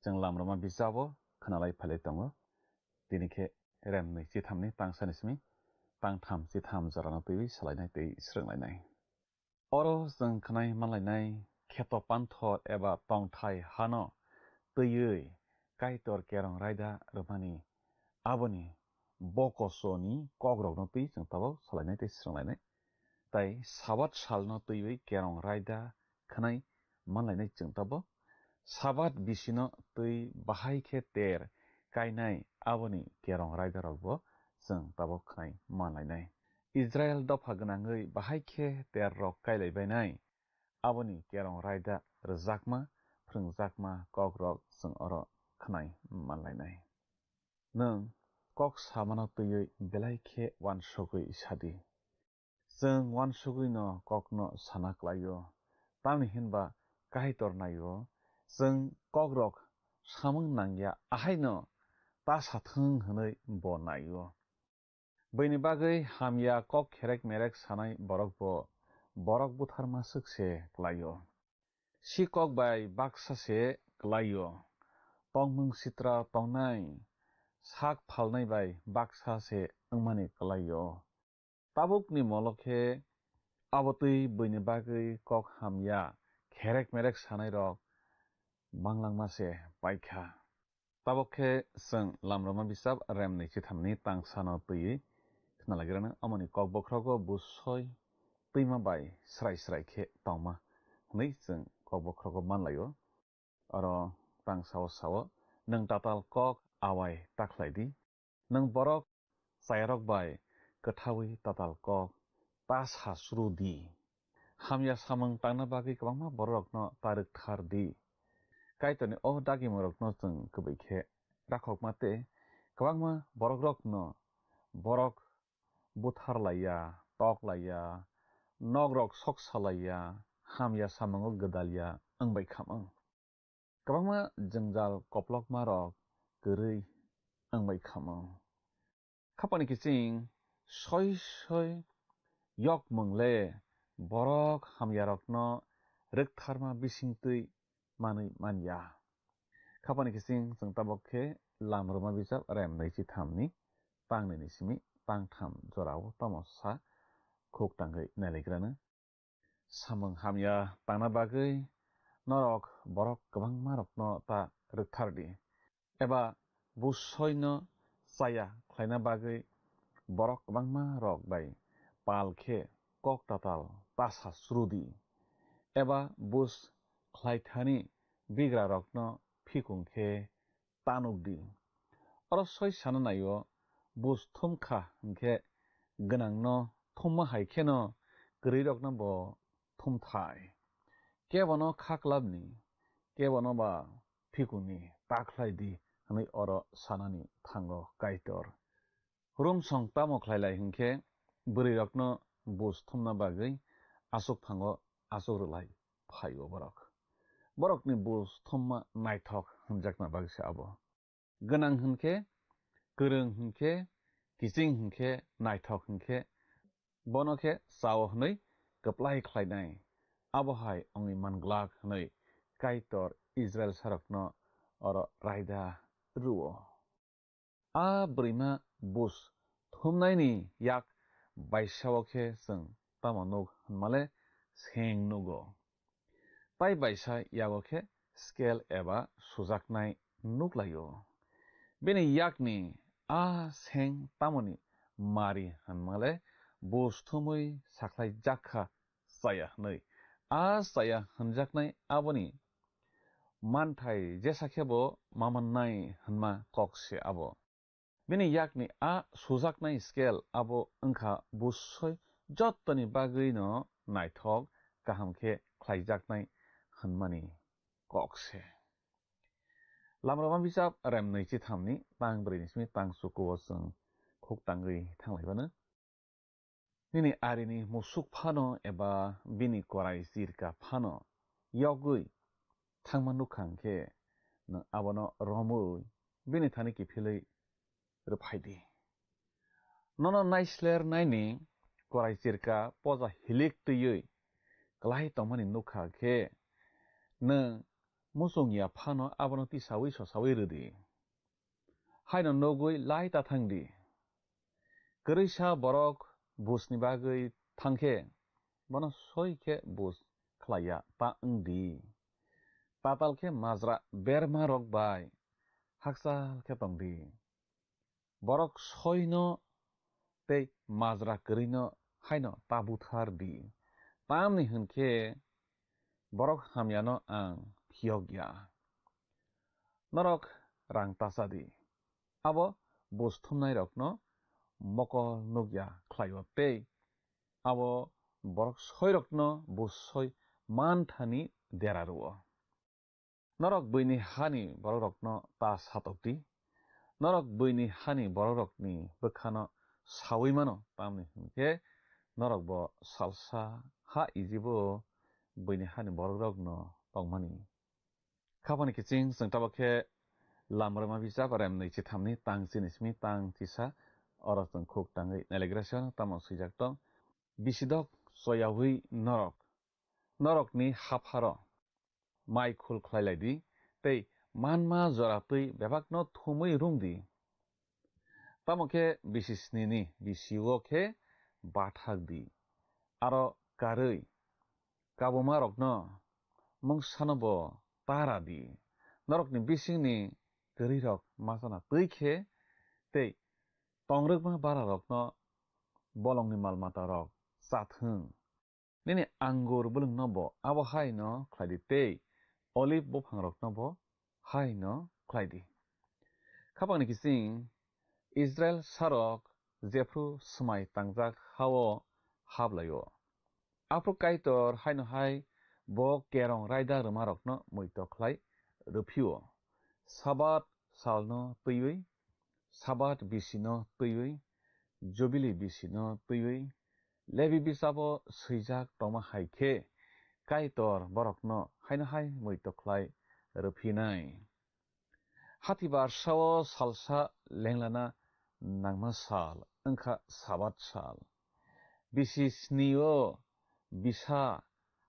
Chwng lam rwma bijabo khwnalai phailai tongo. Tini khe rem nwi chithamni tangsani simi tangtham chitham jorano twiwi salainai tei srwnglainai. Oro chwng khwnai manlainai kheto panthor eba tongthai hano twiwi Kaitor kerong raida rwmani aboni bokosoni kokrokno twi chwng tabuk salainai tei srwnglainai. Tai Sabat salno twiwi kerong raida khwnai manlainai chwng tabuk. Sabat bisino twi bahai khe ter kainai aboni kerong raidarokbo chwng tabuk khwnai manlainai. Israil dopha gwnangwi bahai khe terrok kailaibainai, aboni kerong raida rwjakma, phrwngjakma kokrok chwng oro khwnai manlainai. Nwng kok samano twiwi belai khe uansugwi sadi. Chwng uansugwino kokno sana klaio, tamni hinba Kaitor naio, chwng kokrok samung nangya ahaino ta sathwng hwnwi bo naio. Buini bagwi hamya kok kherek merek sanai borokbo borok butharma swk se klaio. Sikok bai baksa se klaio. Tongmung sitra tongnai, sak phalnai bai baksa se wngmani klaio. Tabukni molo khe abo twi buini bagwi kok hamya kherek merek sanairok banglangma se paikha. Tabuk khe chwng lamrwma bisap rem nwi chithamni tangsano twiwi khna lagirano, amoni kok bokhrogo bus soi twima bai srai srai khe tongma hwnwi chwng kok bokhrogo manlaio. Oro tang sao sao, nwng tatal kok awai ta khlai di. Nwng borok chayarok bai kwthaui tatal kok ta sa suru di. Hamya samung tangna bagwi kwbangma bororokno ta rwkthar di. Kaitorni o dagimungrokno chwng kwbwi khe rakhokma tei kwbangma borokrokno borok buthar laiya, tok laiya, nokrok sok salaiya, hamya samungo gwdalya wng bai khamung. Kwbangma jwngjal koplokmarok kwrwi wng bai khamung. Khapani kiching soi soi yokmung le borok hamyarokno rwktharma bisingtwi manwi manya. Khapani kiching chwng tabuk khe lam rwma bijap rem nwi chithamni tang nini simi tang tham jorao tamo sa khuk tangwi nailagrano. Samung hamya tangna bagwi norok borok kwbangmarokno ta rwkthardi, eba busoino chaya khlaina bagwi borok kwbangmarok bai pal khe kok tatal ta sa srudi, eba bus khlaithani bigrarokno phikung khe ta nuk di. Oro soi sana naio, bus thum kha hwnkhe gwnangno thumma hai kheno kwrwirokno bo thum thai. Kebono kha klabni, kebono ba phikuni ta khlai di hwnwi oro sanani thango Kaitor. Rumsong tamo khlai lai hwnkhe bwrwirokno bus thumna bagwi aswk phango aswk rwlai phaio borok. Borokni bus thumma naithok hwnjakna bagwi se abo. Gwnang hwnkhe, kwrwng hwnkhe, kiching hwnkhe, naithok hwnkhe, bono khe chao hwnwi kwplai khlainai. Abo hai wngwi man glak hwnwi Kaitor Israilsarokno oro raida rw-o. A bwrwima bus thumnaini yak baisao khe chwng tamo nuk hwnmale seng nugo. Tai baisa yago khe scale eba sujaknai nuk laio. Bini yakni a seng tamoni mari hwnmale bus thumwi sakhlai jak kha chaya hwnwi. A chaya hwnjaknai aboni manthai jesa khebo mamannai hwnma kok se abo. Bini yakni a sujaknai scale abo wngkha busoi jottoni bagwino naithok kaham khe khlaijaknai hwnmani kok se. Lamrama bijap rem nwi chithamni tang brwi ni simi tang chukuo chwng khuk tangwi thanglaibano. Nini arini musuk phano eba bini korai chirka phano yogwi thangma nukha hwnkhe, nwng abono romwi bini thani kiphilwi rwphai di. Nono naisler naini korai chirka poja hilik twiwi klai tongmani nukha khe, nwng muchung ya phano abono tisaui sosaui rwdi. Haino nugwi lai ta thangdi. Kwrwisa borok bujni bagwi thangkhe, bono soi khe buj khlaiya ta wngdi. Tatal khe majra bermarok bai hakchal khe tongdi. Borok soino tei majra kwrwino haino ta buthar di, tamni hwn khe borok hamyano ang phiyok ya. Norok rang ta cha di, abo buj thumnairokno mokol nuk ya khlai-o tei abo borok soirokno buj soi man thani dera rw-o. Norok buini hani borokrokno ta satok di. Norok buini hani borokrokni bwkhano saui mano, tamni hwn khe norok bo salsa ha Ijibo buini hani borokrokno tongmani. Khapani kiching chwng tabok khe Lamrwma bijap rem nwi chithamni tang chini simi tang chisa oro chwng khuk tangwi nailagrasio tamo swijak tong. Bisidok choyaui norok, norokni hapharo mai khul khlai lai di, tei manma jora twi bebakno thumwi rung di. Tamo khe bisi snini bisio khe bathak di, aro karwi kabumarokno mungsano bo tara di. Norokni bisingni kwrwirok machana twi khe tei tongrwkma bararokno bolongni mal matarok cha thung. Nini angur bwlwngno bo abo hai no khlai di tei olive buphangrokno bo hai no khlai di. Khapangni kiching Israil sarok jephru swmai tangjak ha-o hap lai-o. Aphuru Kaitor haino hai bo kerong raida rwmarokno muitok khlai rwphi-o. Sabat salno twiwi, Sabat bisino twiwi, Jubili bisino twiwi, Lebi bisabo swijak tongma hai khe Kaitor borokno haino hai muitok khlai rwphinai. Hati barsao salsa lenglana nangma sal wngkha Sabat sal. Bisi snio bisa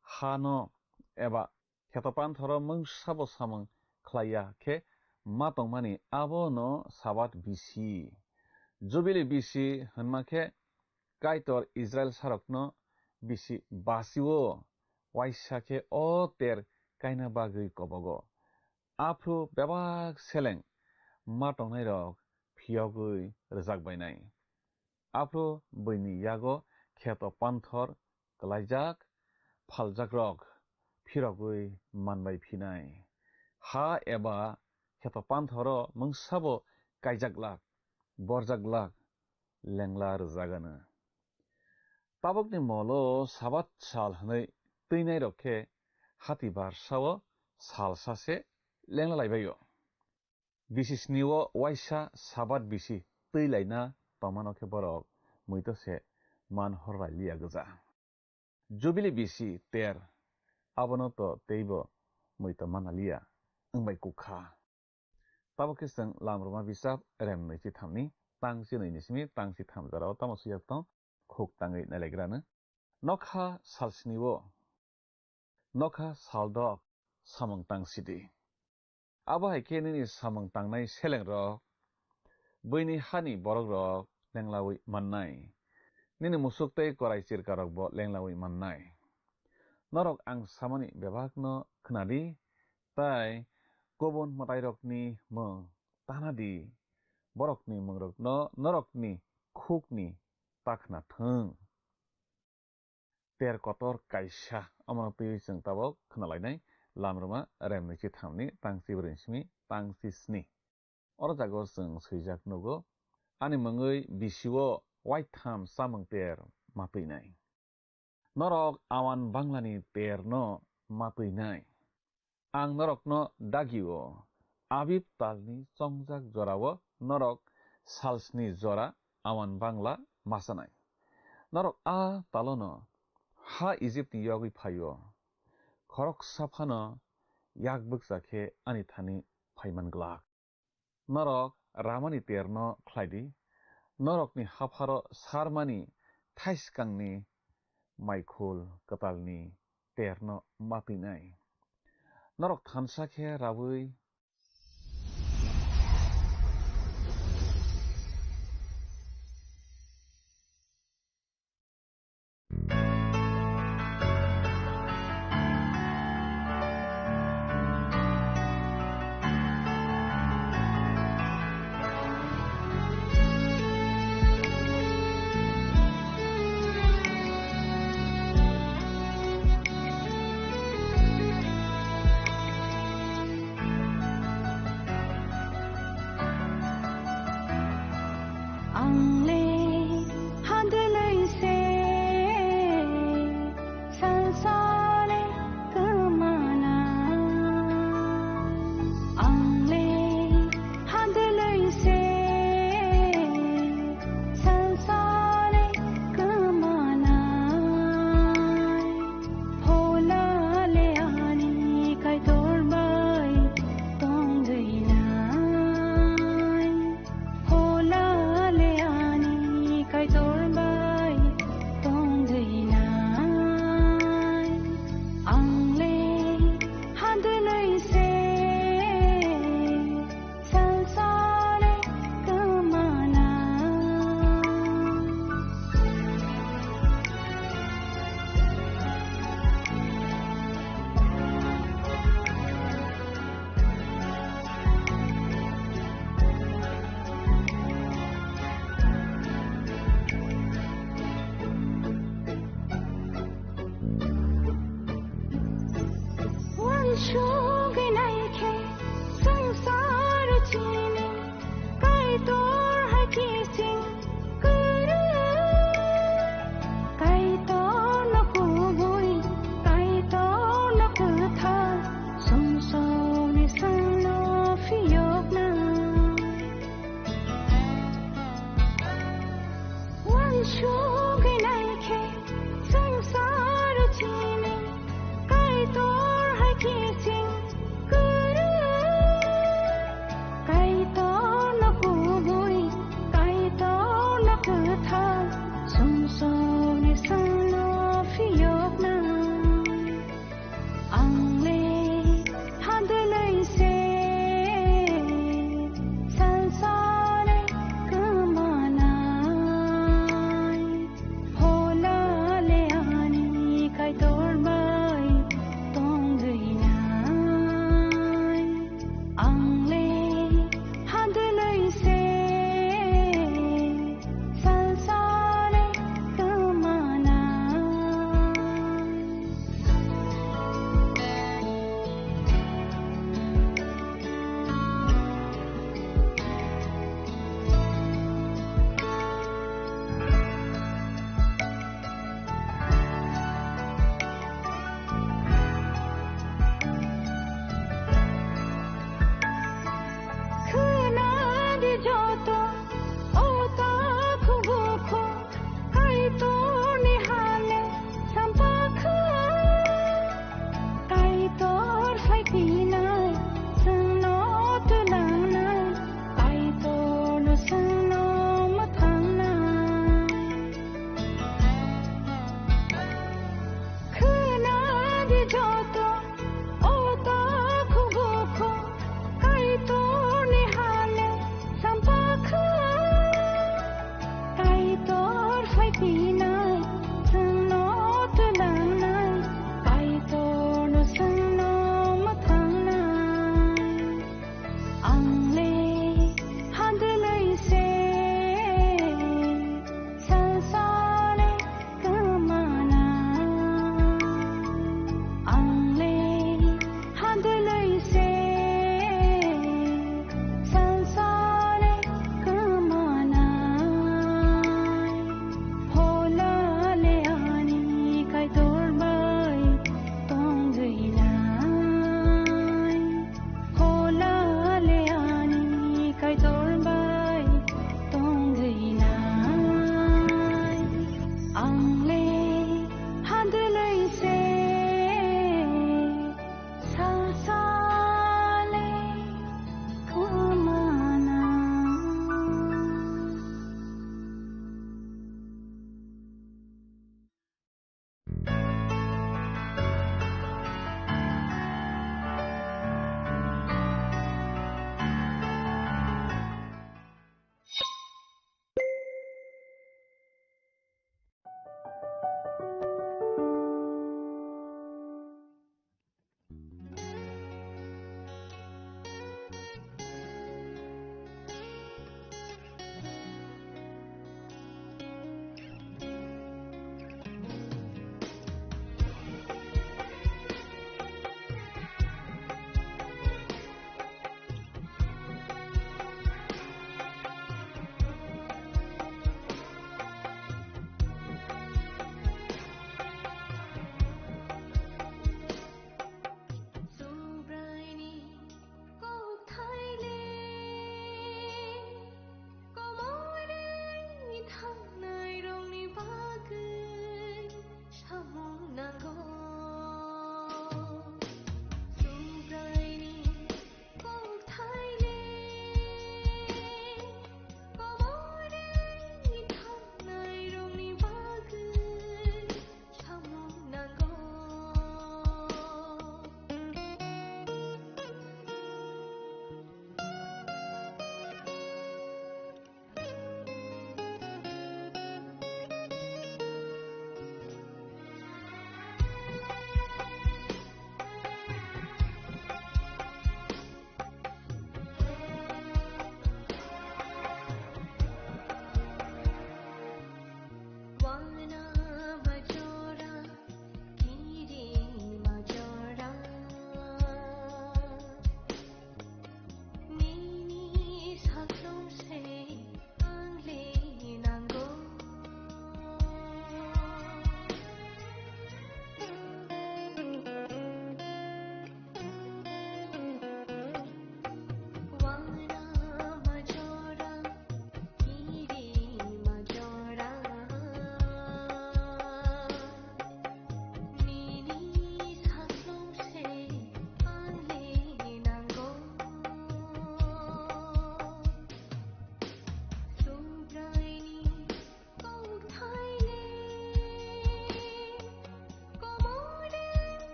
hano eba kheto panthoro mungsabo samung khlaiya khe ma tongmani abono Sabat bisi. Jubili bisi hwnma khe Kaitor Israil sarokno bisi basio waisa khe o ter kaina bagwi kobogo. Aphuru bebak seleng ma tongnairok phiyogwi rwjak bainai. Aphuru buini yago kheto panthor klaijak phaljakrok phirogwi manbai phinai. Ha eba kheto panthoro mungsabo kaijak glak, borjak glak, lengla rwjak anw. Tabukni molo Sabat sal hwnwi twinairok khe hati barsao salsa se lengla laibai-o. Bisi snio waisa Sabat bisi twi laina tongmano khe borok muito se man hor lai liya gwja. Jubili bisi ter abono to teibo muito mana liya wngbai kukha. Tabuk khe chwng Lamrwma bijap rem nwi chithamni tang chinwi ni simi tang chitham jorao tamo swijak tong khuk tangwi nailaigrano. Nokha salsnio nokha saldok samung tang sidi. Abo hai khe nini samung tangnai selengrok buini hani borokrok lenglaui mannai. Nini musuk tei korai chirkarokbo lenglaui mannai. Norok ang samani bebakno khnadi, tai kubun mwtairokni mung tanadi, borokni mungrokno norokni khukni ta khna thung. Ter kotor kaisa, omono twiwi chwng tabok khna lainai, Lamrwma rem nwi chithamni tang chibrwi simi tang chisni. Oro jago chwng swijak nugo, ani mungwi bisio waitham chamung ter ma twinai. Norok awan banglani terno ma twinai. Ang norokno dagio, Abib talni chongjak jorao norok salsni jora awan bangla masanai. Norok a talono ha Ijipni yogwi phaio, khoroksa phano yak bwkcha khe ani thani phaiman glak. Norok Ramani terno khlai di, norokni hapharo sarmani thaiskangni maikhul kwtalni terno ma twinai. Norok thansa khe raui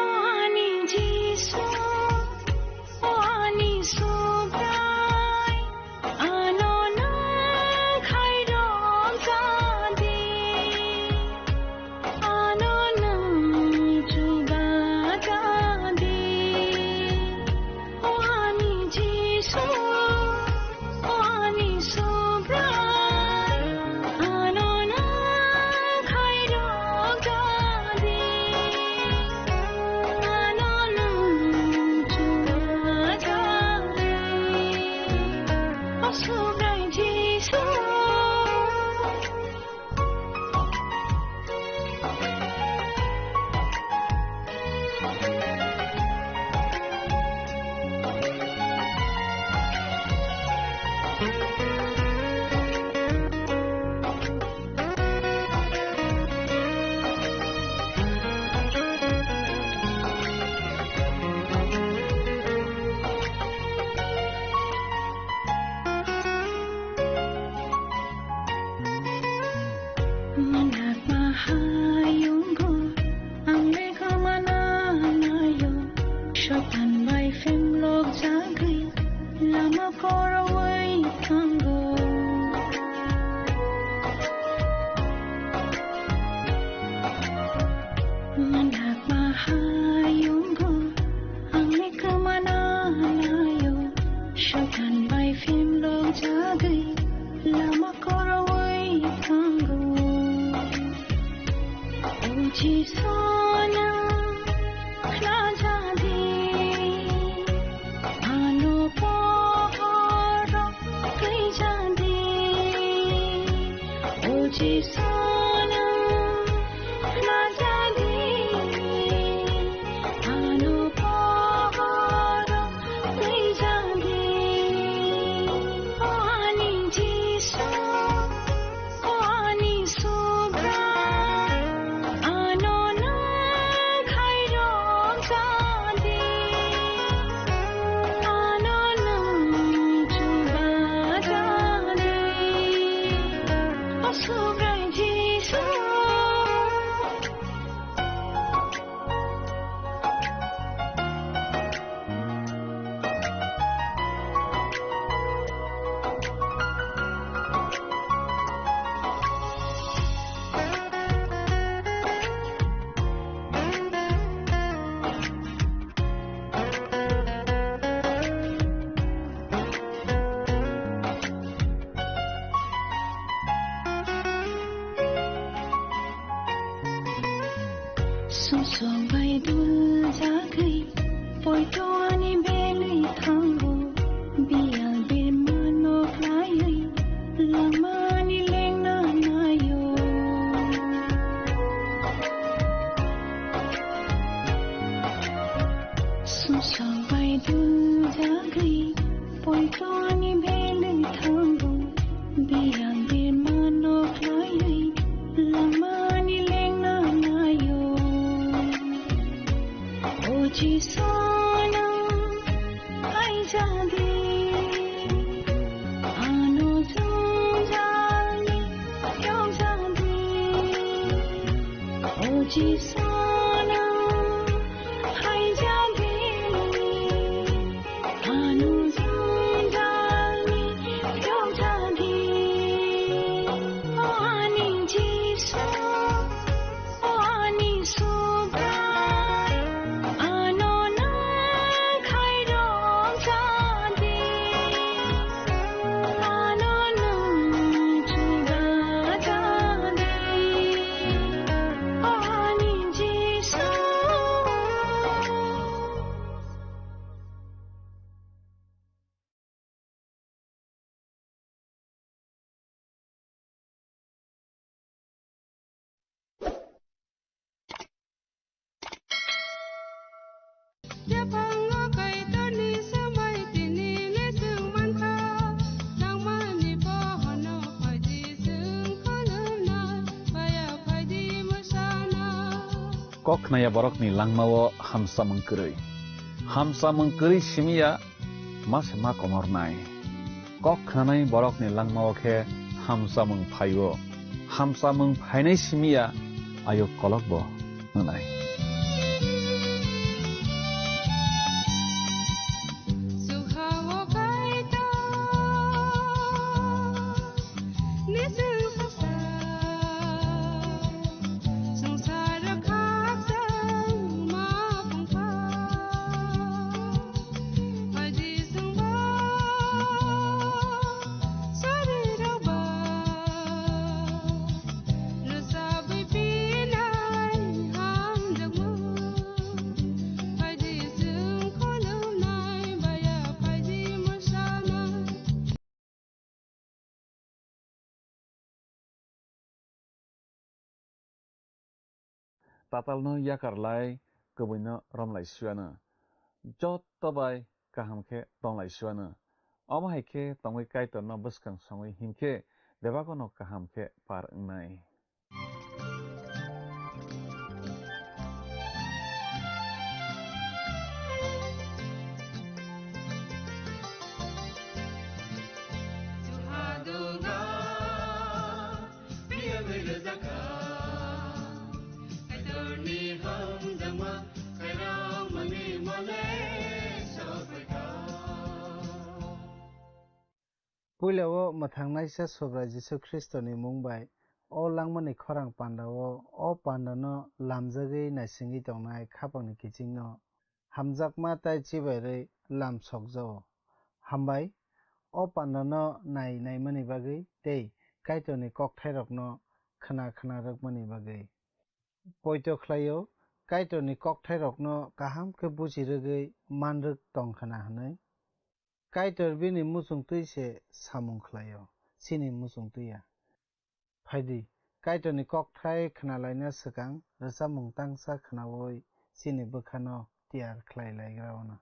O ani Jisu, o ani Subrai, ano nwng khairok ja di, ano nwng chuba ja di. O ani Jisu, o ani Subrai, ano nwng khairok ja di, ano nwng chuba ja di. O Subrai Jisu. Manakma hayungo ang lekha mana nayo, Soitan bai phemlok jagwi lama korowi thango. Manakma hayungo ang lekha mana nayo, Soitan bai phemlok jagwi lama korowi thango. O Jisu nwng khlajadi, ano pohoro twijadi. O Jisu nwng khlajadi, ano pohoro twijadi. O ani Jisu, o ani Subrai, ano nwng khairok ja di, ano nwng chuba ja di. O Subrai Jisu. Sumsok bai dul jagwi poito ani belwi thango, biyal birmano khlaiwi langmani lengna naio. Sumsok bai dul jagwi poito ani belwi thango, biyang birmano khlaiwi langmani lengna naio. O Jisu nwng phaijadi, ano jwngjal ni yokjadi. O Jisu nwng phaijadi, ano jwngjal ni yokjadi. O ani Jisu, o ani Subrai, ano nwng khairok jadi, ano nwng chuba jadi. O ani Jisu. Yaphango Kaitorni swmai tini le chwng mankha, nangmani bohono phaidi chwng khulumna, paya phaidi mwsana. Kok khnaya borokni langmao hamsamung kwrwi. Hamsamung kwrwi simiya ma se ma komornai. Kok khnanai borokni langmao khe hamsamung phaio. Hamsamung phainai simiya ayuk kolokbo. Nai. Tatalno yakar lai, kwbwino romlai suiano. Joto bai kaham khe tonglai suiano. Omo hai khe tongwi Kaitorno bwskang songwi hinkhe bebagono kaham khe par wngnai. Puila o mwthangnaisa Subrai Jisu Khristoni mung bai o langmani khorang panda-o, o panda-no lamjagwi naisingwi tongnai khapangni kichingno hamjakma tei chibairwi lam sokjao. Hambai, o pandano nai naimani bagwi tei Kaitorni kokthairokno khna khna rwkmani bagwi. Poito khlaio, Kaitorni kokthairokno kaham khe buji rwgwi man rwk tong khna hwnwi. Kaitor bini muchungtwi se samung khlaio, chini muchungtwi ya. Phaidi, Kaitorni kokthai khna laina swkang rwchapmung tangsa khnaui chini bwkhano tiyar khlai laigra-o na.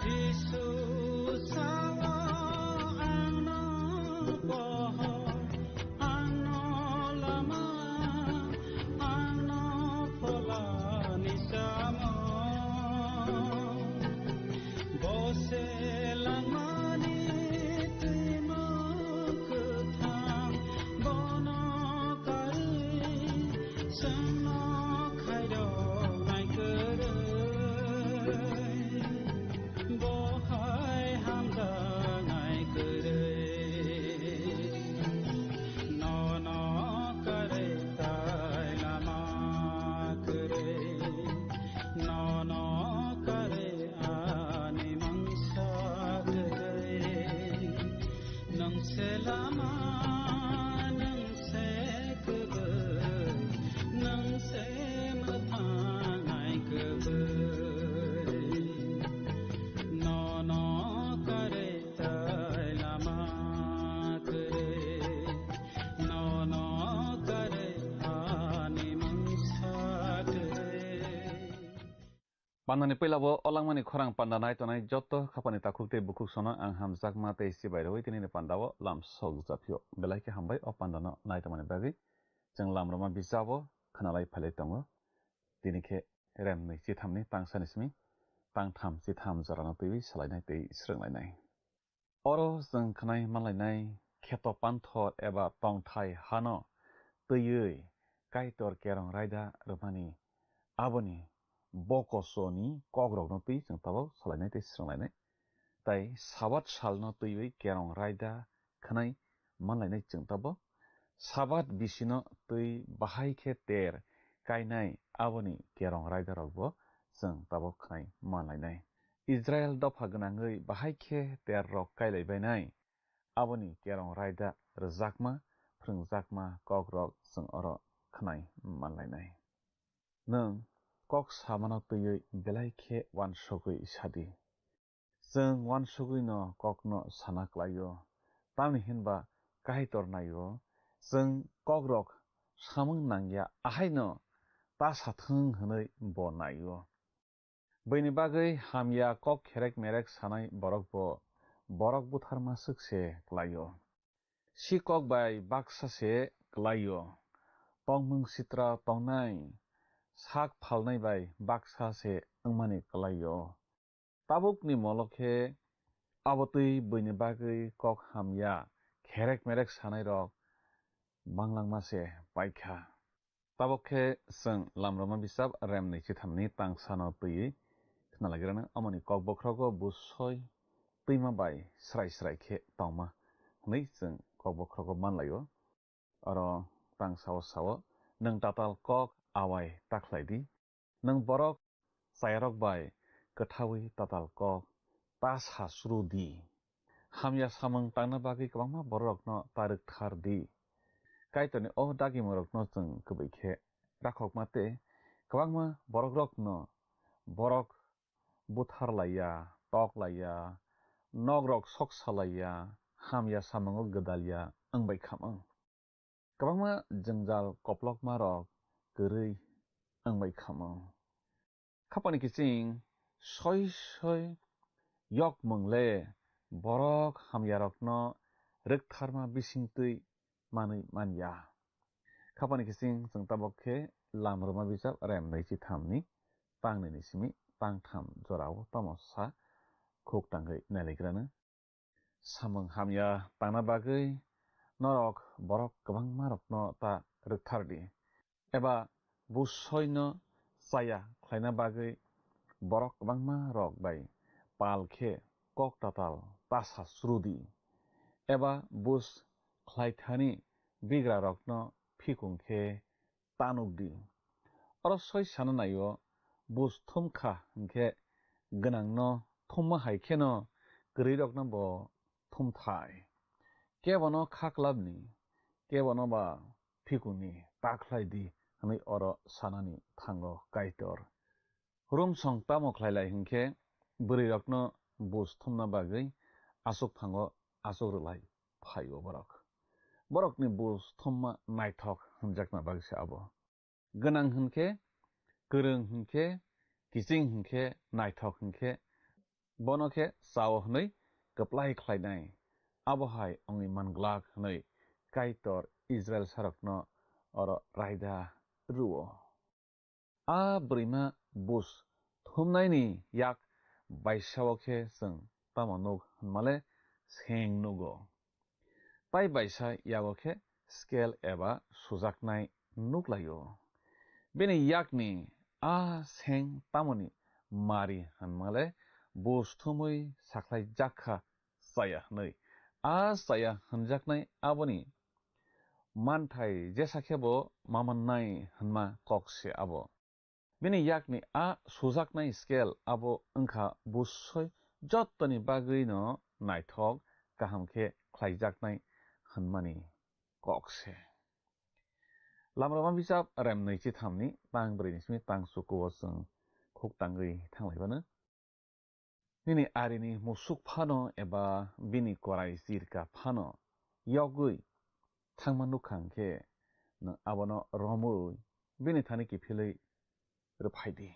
Jisu sao, "Ang no pohor, ang no lama, ang no pholani samo." Bo se langmani twima kwthang, bono karwi chwngno khairoknai kwrwi. Bo hai hamjaknai kwrwi. Nono karwi tai lama kwrwi. Nono karwi ani mungsa kwrwi. Nwng se lama, nwng se kwbwi, nwng se mwthang ai kwbwi. Nono karwi tai lama kwrwi, nono karwi ani mungsa kwrwi. Pandani puila bo o langmani khorang panda nai tongnai joto khapani takhuk tei bukhuk sono ang hamjakma tei sibai rwui tinini panda o lam sok japhio. Belai khe hambai o panda no nai tongmani bagwi. Chwng lam rwma bijabo khwnalai phailai tongo. Tini khe rem nwi chithamni tangsani simi tangtham chitham jorano twiwi salainai tei swrwnglainai. Oro chwng khwnai manlainai kheto panthor eba tongthai hano twiwi Kaitor kerong raida rwmani aboni bokosoni kokrokno twi chwng tabuk salainai tei swrwnglainai. Tai Sabat salno twiwi kerong raida khwnai manlainai chwng tabuk. Sabat bisino twi bahai khe ter kainai aboni kerong raidarokbo chwng tabuk khwnai manlainai. Israel dopha gwnangwi bahai khe terrok kailaibainai, aboni kerong raida rwjakma, phrwngjakma kokrok chwng oro khwnai manlainai. Nwng kok samano twiwi belai khe uansugwi sadi. Chwng uansugwino kokno sana klaio, tamni hinba Kaitor naio, chwng kokrok samung nangya ahaino ta sathwng hwnwi bo naio. Bini bagwi hamya kok kherek merek sanai borok bo borok butharma swk se klaio. Si kok bai baksa se klaio. Tongmung sitra tongnai sak phalnai bai baksa se wngmani klaio. Tabukni molo khe abo twi buini bagwi kok hamya kherek merek sanai rok banglangma se paikha. Tabuk khe chwng lamrwma bisap rem nwi chithamni tangsano twiwi khna lagirano, amoni kok bokhrogo bus soi twima bai srai srai khe tongma hwnwi chwng kok bokhrogo manlaio. Oro tang sao sao, nwng tatal kok awai ta khlai di. Nwng borok chayarok bai kwthaui tatal kok ta sa suru di. Hamya samung tangna bagwi kwbangma bororokno ta rwkthar di. Kaitorni o dagimungrokno chwng kwbwi khe rakhokma tei kwbangma borokrokno borok buthar laiya, tok laiya, nokrok sok salaiya, hamya samungo gwdalya wng bai kha mwng. Kwbangma jwngjal koplokma rok kwrwi wng bai kha mwng. Khapani kiching soi soi yok mwng le borok hamyarokno rwktharma bisingtwi manwi man ya. Khapani kiching chwng tabok khe lam rwma bijap rem naichi thamni tang nini simi tang tham jorao tamo sa khuk tangwi nailagrano. Samung hamya tangna bagwi norok borok kwbangma rokno ta rwkthar di. Eba busoino chaya khlaina bagwi borok kwbangma rok bai pal khe kok tatal ta sa suru di. Eba bus khlaithani bigra rokno phikung khe ta nuk di. Oro soi sana naio, bus thum kha hinkhe gwnangno thumma hai kheno kwrwirokno bo thum thai. Kebono kha klapni, kebono ba phikungni ta khlai di hwnwi oro sanani thango Kaitor. Rumsong tamo khlai lai hinkhe bwrwirokno bus thumna bagwi aswk thango aswk rwlai phaio borok. Borokni bus thumma naithok hwnjakna bagwi se abo. Gwnang hwn khe, kwrwng hwn khe, kiching hwnkhe, naithok hwnkhe, bono khe chao hwnwi kwplai khlainai. Abo hai wngwi man glak hwnwi Kaitor Israilsarokno oro raida rw-o. A bwrwima buj thumnaini yak baisao khe chwng tamo nuk hwnmale seng nugo. Tai baisa yago khe scale eba sujaknai nuk lai-o. Bini yakni a seng tamoni mari hwnmale buj thumwi sakhlai jak kha chaya hwnwi. A chaya hwnjaknai aboni manthai jesa khe bo ma mannai hwnma kok se abo. Bini yakni a sujaknai scale abo wngkha buj soi jottoni bagwino naithok kaham khe khlaijaknai hwnmani kok se. Lamroma bijap rem nwi chithamni tang brwi ni simi tang chukuo chwng khuk tangwi thanglaibano. Nini arini musuk phano eba bini korai chirka phano yogwi thangma nukha hwnkhe, nwng abono romwi bini thani kiphilwi rwphai di.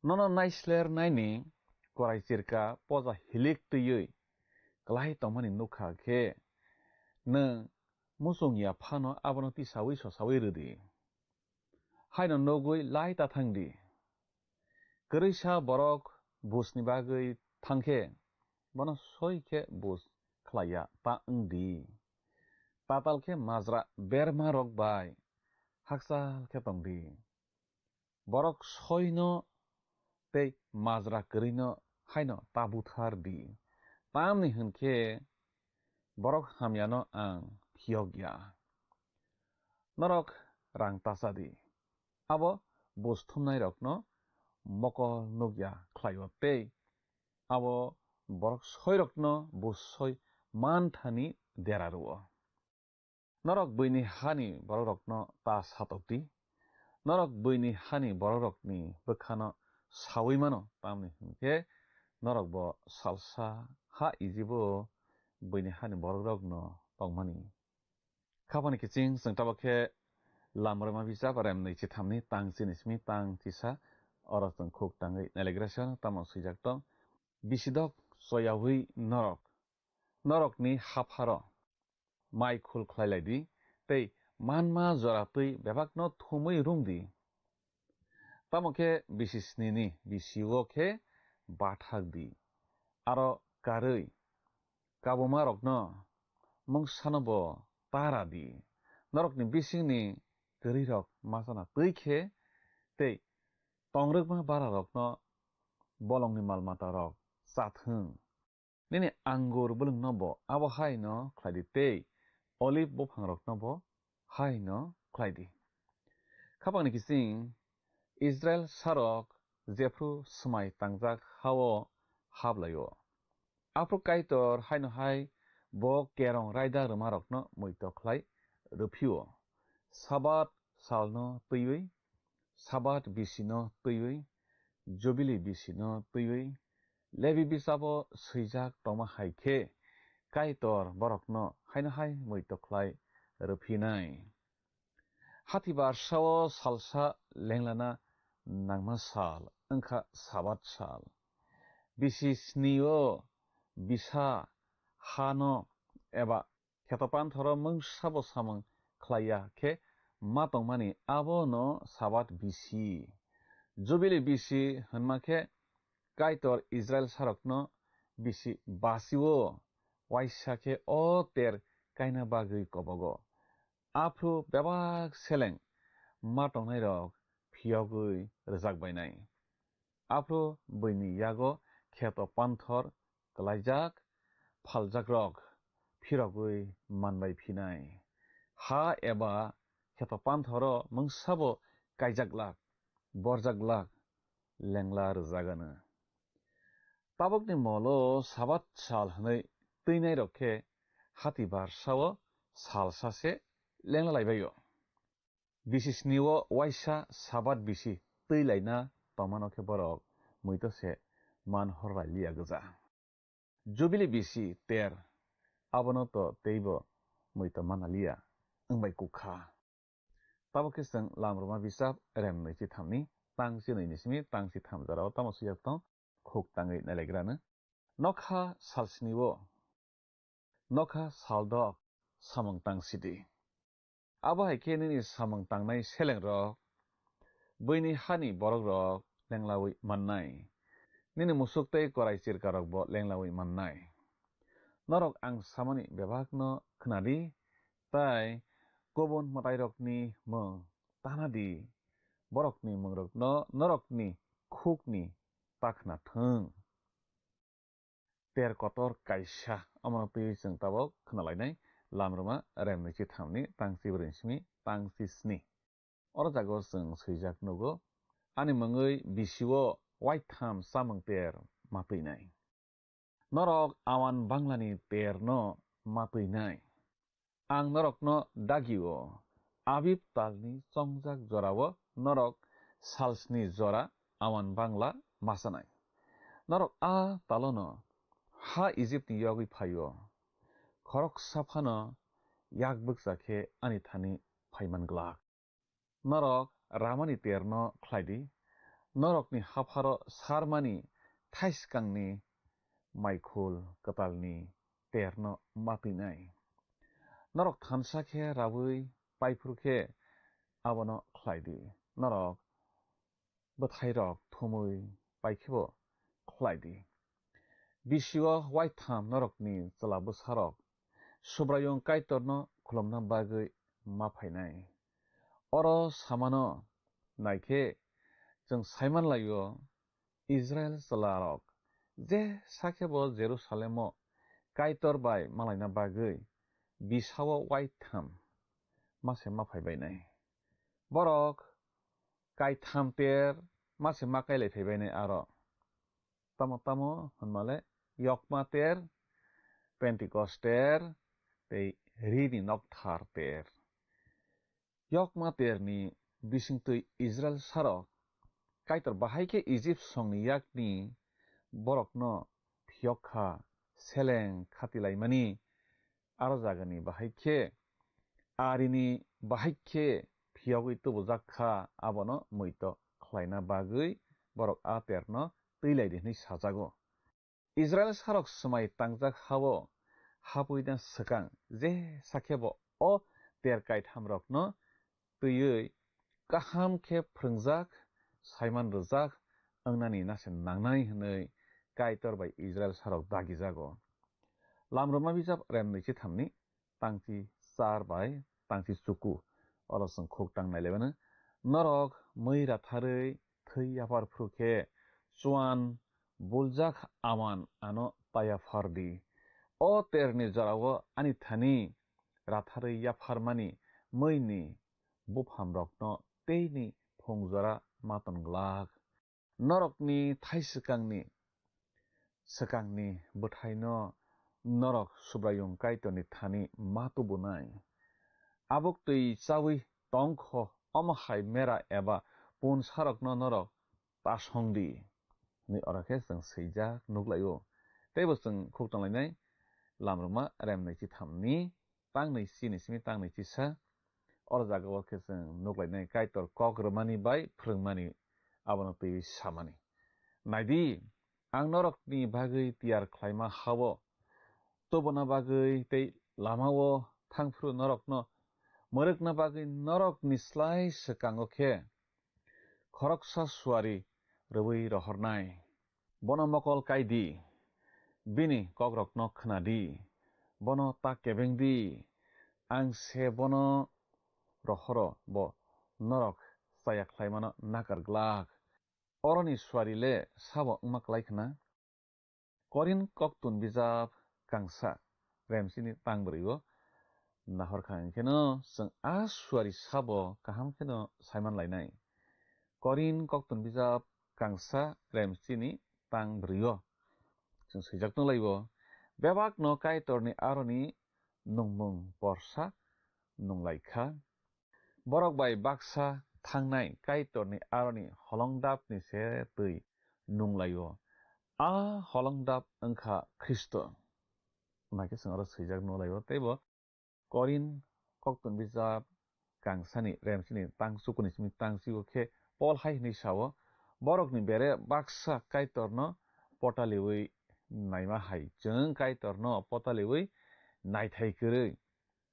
Nono naisler naini korai chirka poja hilik twiwi klai tongmani nukha khe, nwng muchung ya phano abono tisawi sosawi rw di. Haino nugwi lai ta thang di. Kwrwisa borok bujni bagwi thang khe, bono soi khe buj khlai ya ta wng di. Tatal khe majra berma rok bai hakchal khe tong di. Borok soino tei majra kwrwino haino ta buthar di. Tamni hwn khe borok hamyano ang phiyok ya. Norok rang ta cha di. Abo buj thumnairokno mokol nuk ya khlai-o tei abo borok soirokno buj soi man thani dera rw-o. Norok buini hani borokrokno ta satok di. Norok buini hani borokrokni bwkhano saui mano, tamni hwn khe norokbo salsa ha Ijibo buini hani borokrokno tongmani. Khapani kiching chwng tabok khe Lamrema bijap rem nwi chithamni tang chini simi tang chisa oro chwng khuk tangwi nailagrasano tamo swijak tong. Bisidok choyaui norok, norokni hapharo mai khul khlai lai di, tei manma jora twi bebakno thumwi rung di. Tamo khe bisi snini bisio khe bathak di, aro karwi kabumarokno mungsano bo tara di. Norokni bisingni kwrwirok machana twi khe tei tongrwkma bararokno bolongni mal matarok cha thung. Nini angur bwlwngno bo abo hai no khlai di tei olive buphangrokno bo hai no khlai di. Khapangni kiching Israil sarok jephru swmai tangjak ha-o hap lai-o. Aphuru Kaitor haino hai bo kerong raida rwmarokno muitok khlai rwphi-o. Sabat salno twiwi, Sabat bisino twiwi, Jubili bisino twiwi, Lebi bisabo swijak tongma hai khe Kaitor borokno haino hai muitok khlai rwphinai. Hati barsao salsa lenglana nangma sal wngkha Sabat sal. Bisi snio bisa hano eba kheto panthoro mungsabo samung khlai ya khe ma tongmani abono Sabat bisi. Jubili bisi hwnma khe Kaitor Israil sarokno bisi basio waisa khe o ter kaina bagwi kobogo. Aphuru bebak seleng ma tongnairok phiyogwi rwjak bainai. Aphuru buini yago kheto panthor kwlaijak phaljakrok phirogwi manbai phinai. Ha eba kheto panthoro mungsabo kaijak glak, borjak glak, lengla rwjak anw. Tabukni molo Sabat sal hwnwi twinairok khe hati barsao salsa se lengla laibai-o. Bisi snio waisa Sabat bisi twi laina tongmano khe borok muito se man hor lai liya gwja. Jubili bisi ter abono to teibo muito mana liya wngbai kukha. Tabuk khe chwng Lamroma bijap rem nwi chithamni tang chinwi ni simi tang si tham jora o tamo swijak tong khuk tangwi nailagrano. Nokha sal sini o, nokha sal dok samung tang sidi. Abo hai khe nini samung tangnai selengrok, buini hani borokrok lenglawi mannai. Nini musuk tei korai chirkarokbo lenglawi mannai. Norok ang samani bebakno khnadi, tai kubun mwtairokni mung tanadi, borokni mungrokno norokni khukni ta khna thung. Ter kotor kaisa, omono twiwi chwng tabok khna lainai, Lamrwma rem nwichi thamni tang chibrwi simi tang chi sni. Oro jaga o chwng swijak nugo, ani mungwi bisio waitham chamung ter ma twinai. Norok awan banglani terno ma twinai. Ang norokno dagio, Abib talni chongjak jorao norok salsni jora awan bangla ma chanai. Norok a talono ha Ijipni yogwi phaio, khoroksa phano yak bwkcha khe ani thani phaiman glak. Norok ramani terno khlai di, norokni hapharo sarmani thaiskangni maikhul kwtalni terno ma twinai. Norok thansa khe raui paiphuru khe abono khlai di, norok bwthairok thumwi pai khebo khlai di. Bisio waitham norokni chwla bwsarok Subraiyung Kaitorno khulumna bagwi ma phainai. Oro samano nai khe chwng saiman lai-o, Israil chwlarok je sakhebo Jerusalemo Kaitor bai malaina bagwi bisao waitham ma se ma phai bainai. Borok kaitham ter ma se ma kailai phai bainai aro. Tamo tamo hwnmale yokma ter, Pentecost ter, tei rini nokthar ter. Yokma terni bisingtwi Israil sarok Kaitor bahai khe Ijip songni yakni borokno phiyok kha, seleng khatilaimani aro jagani bahai khe, arini bahai khe phiyogwi tubujak kha, abono muito khlaina bagwi borok a terno twi lai di hwnwi sajago. Israil sarok swmai tangjak ha-o hapwina swkang je sakhebo o ter kaithamrokno twiwi kaham khe phrwngjak, saiman rwjak wngnani nase nangnai hwnwi Kaitor bai Israil sarok dagijago. Lamrwma bijap rem nwi chithamni tangchi char bai tangchi chuku. Oro chwng khuk tang nai lebeno. Norok mui ratharwi thwi yaphar phru khe chuan buljak aman ano ta yaphar di. O terni jorao ani thani ratharwi yapharmani muini buphamrokno teini phung jora ma ton glak. Norokni thai swkangni, swkangni bwthaino norok Subraiyung Kaitorni thani ma tubunai. Abuk twi chaui tong kho, omo hai mera eba pun sarokno norok ta song di, hwnwi oro khe chwng swijak nuk lai-o. Teibo chwng khuk tong lainai Lamrwma rem nwi chithamni tang nwi chini simi tang nwi chisa. Oro jagao khe chwng nuk lainai Kaitor kok rwmani bai phrwngmani abono twiwi samani. Nai di, ang norokni bagwi tiyar khlaima ha-o tubuna bagwi tei lamao thang phuru norokno mwrwkna bagwi norokni slai swkango khe khoroksa suari rwui rohornai. Bono mokol kai di, bini kokrokno khna di, bono ta kebeng di, ang se bono rohoro, bo norok chaya khlaimano nakar glak. Oroni suari le sabo wngma klai khna? Korin koktun bijap kangsa remsini tang bwrwi-o nahor kha, hwnkheno chwng a suari sabo kaham kheno saiman lainai. Korin koktun bijap kangsa remsini tang bwrwi-o chwng swijak tong lai-o, bebakno Kaitorni aroni nungmung porsa nung lai kha. Borok bai baksa thangnai Kaitorni aroni holongdapni se twi nung lai-o. A holongdap wngkha Khristo. Naikhe chwng oro swijak nung lai-o, teibo Korin koktun bijap kangsani remsini tang chukuni simi tang chigo khe Pol hai hwnwi sao, "Borokni bere baksa Kaitorno potaliwi naima hai chwng Kaitorno potaliwi naithai kwrwi."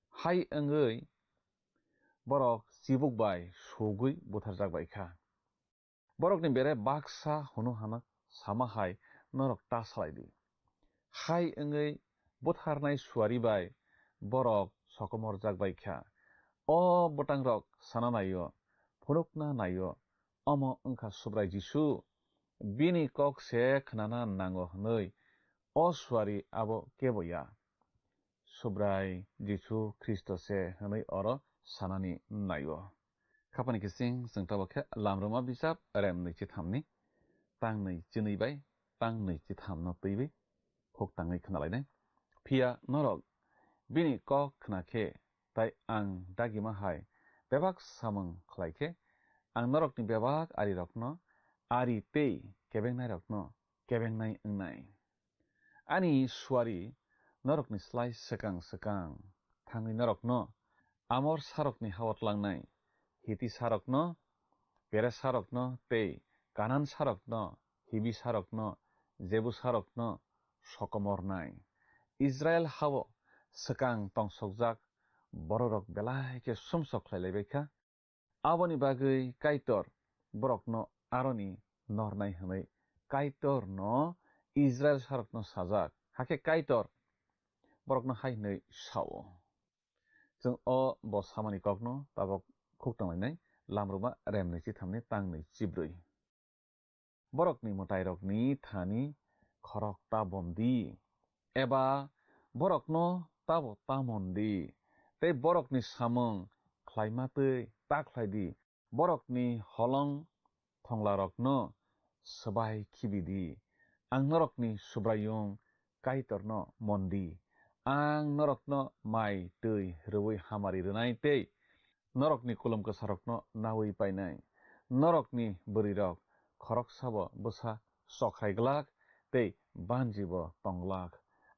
Hai wngwi borok chibuk bai sugwi butharjak bai kha. Borokni bere baksa hunu hana sama hai norok ta salai di. Hai wngwi butharnai suari bai borok sokomorjak bai kha. O bwtangrok sana naio, phunukna naio, omo wngkha Subrai Jisu. Bini kok se khnana nango hwnwi o suari abo kebo ya. Subrai Jisu Khristo se hwnwi oro sanani naio. Khapani kising chwng tabok khe Lamruma bijap rem nwi chithamni tang nwi chinwi bai tang nwi chithamno twiwi khuk tangwi khnalainai. Phiya norok bini kok khna khe tai ang dagima hai bebak samung khlai khe, ang norokni bebak arirokno ari tei kebengnairokno kebengnai wngnai. Ani suari norokni slai swkang swkang thangwi norokno Amor sarokni hao tlangnai, Hiti sarokno, Peres sarokno tei Kanan sarokno, Hibi sarokno, Jebu sarokno sokomornai. Israil hao swkang tongsokjak bororok belai khe sumsok khlai laibai kha. Aboni bagwi Kaitor borokno aroni nornai hwnwi Kaitorno Israil sarokno sajak. Hakhe Kaitor borokno hai hwnwi sao. Chwng o bo samani kokno tabok khuk tonglainai, Lamruma rem nwi chithamni tang nwi chibrwi. Borokni mwtairokni thani khorok ta bom di, eba borokno tabo ta mon di, tei borokni samung khlaima twi ta khlai di. Borokni holong thonglarokno swbai khibi di. Ang norokni Subraiyung Kaitorno mon di. Ang norokno mai twi rwui hamari rwnai tei norokni kulum kwsarokno naui painai. Norokni bwrwirok khoroksabo bwsa chokhrai glak tei banjibo tong glak.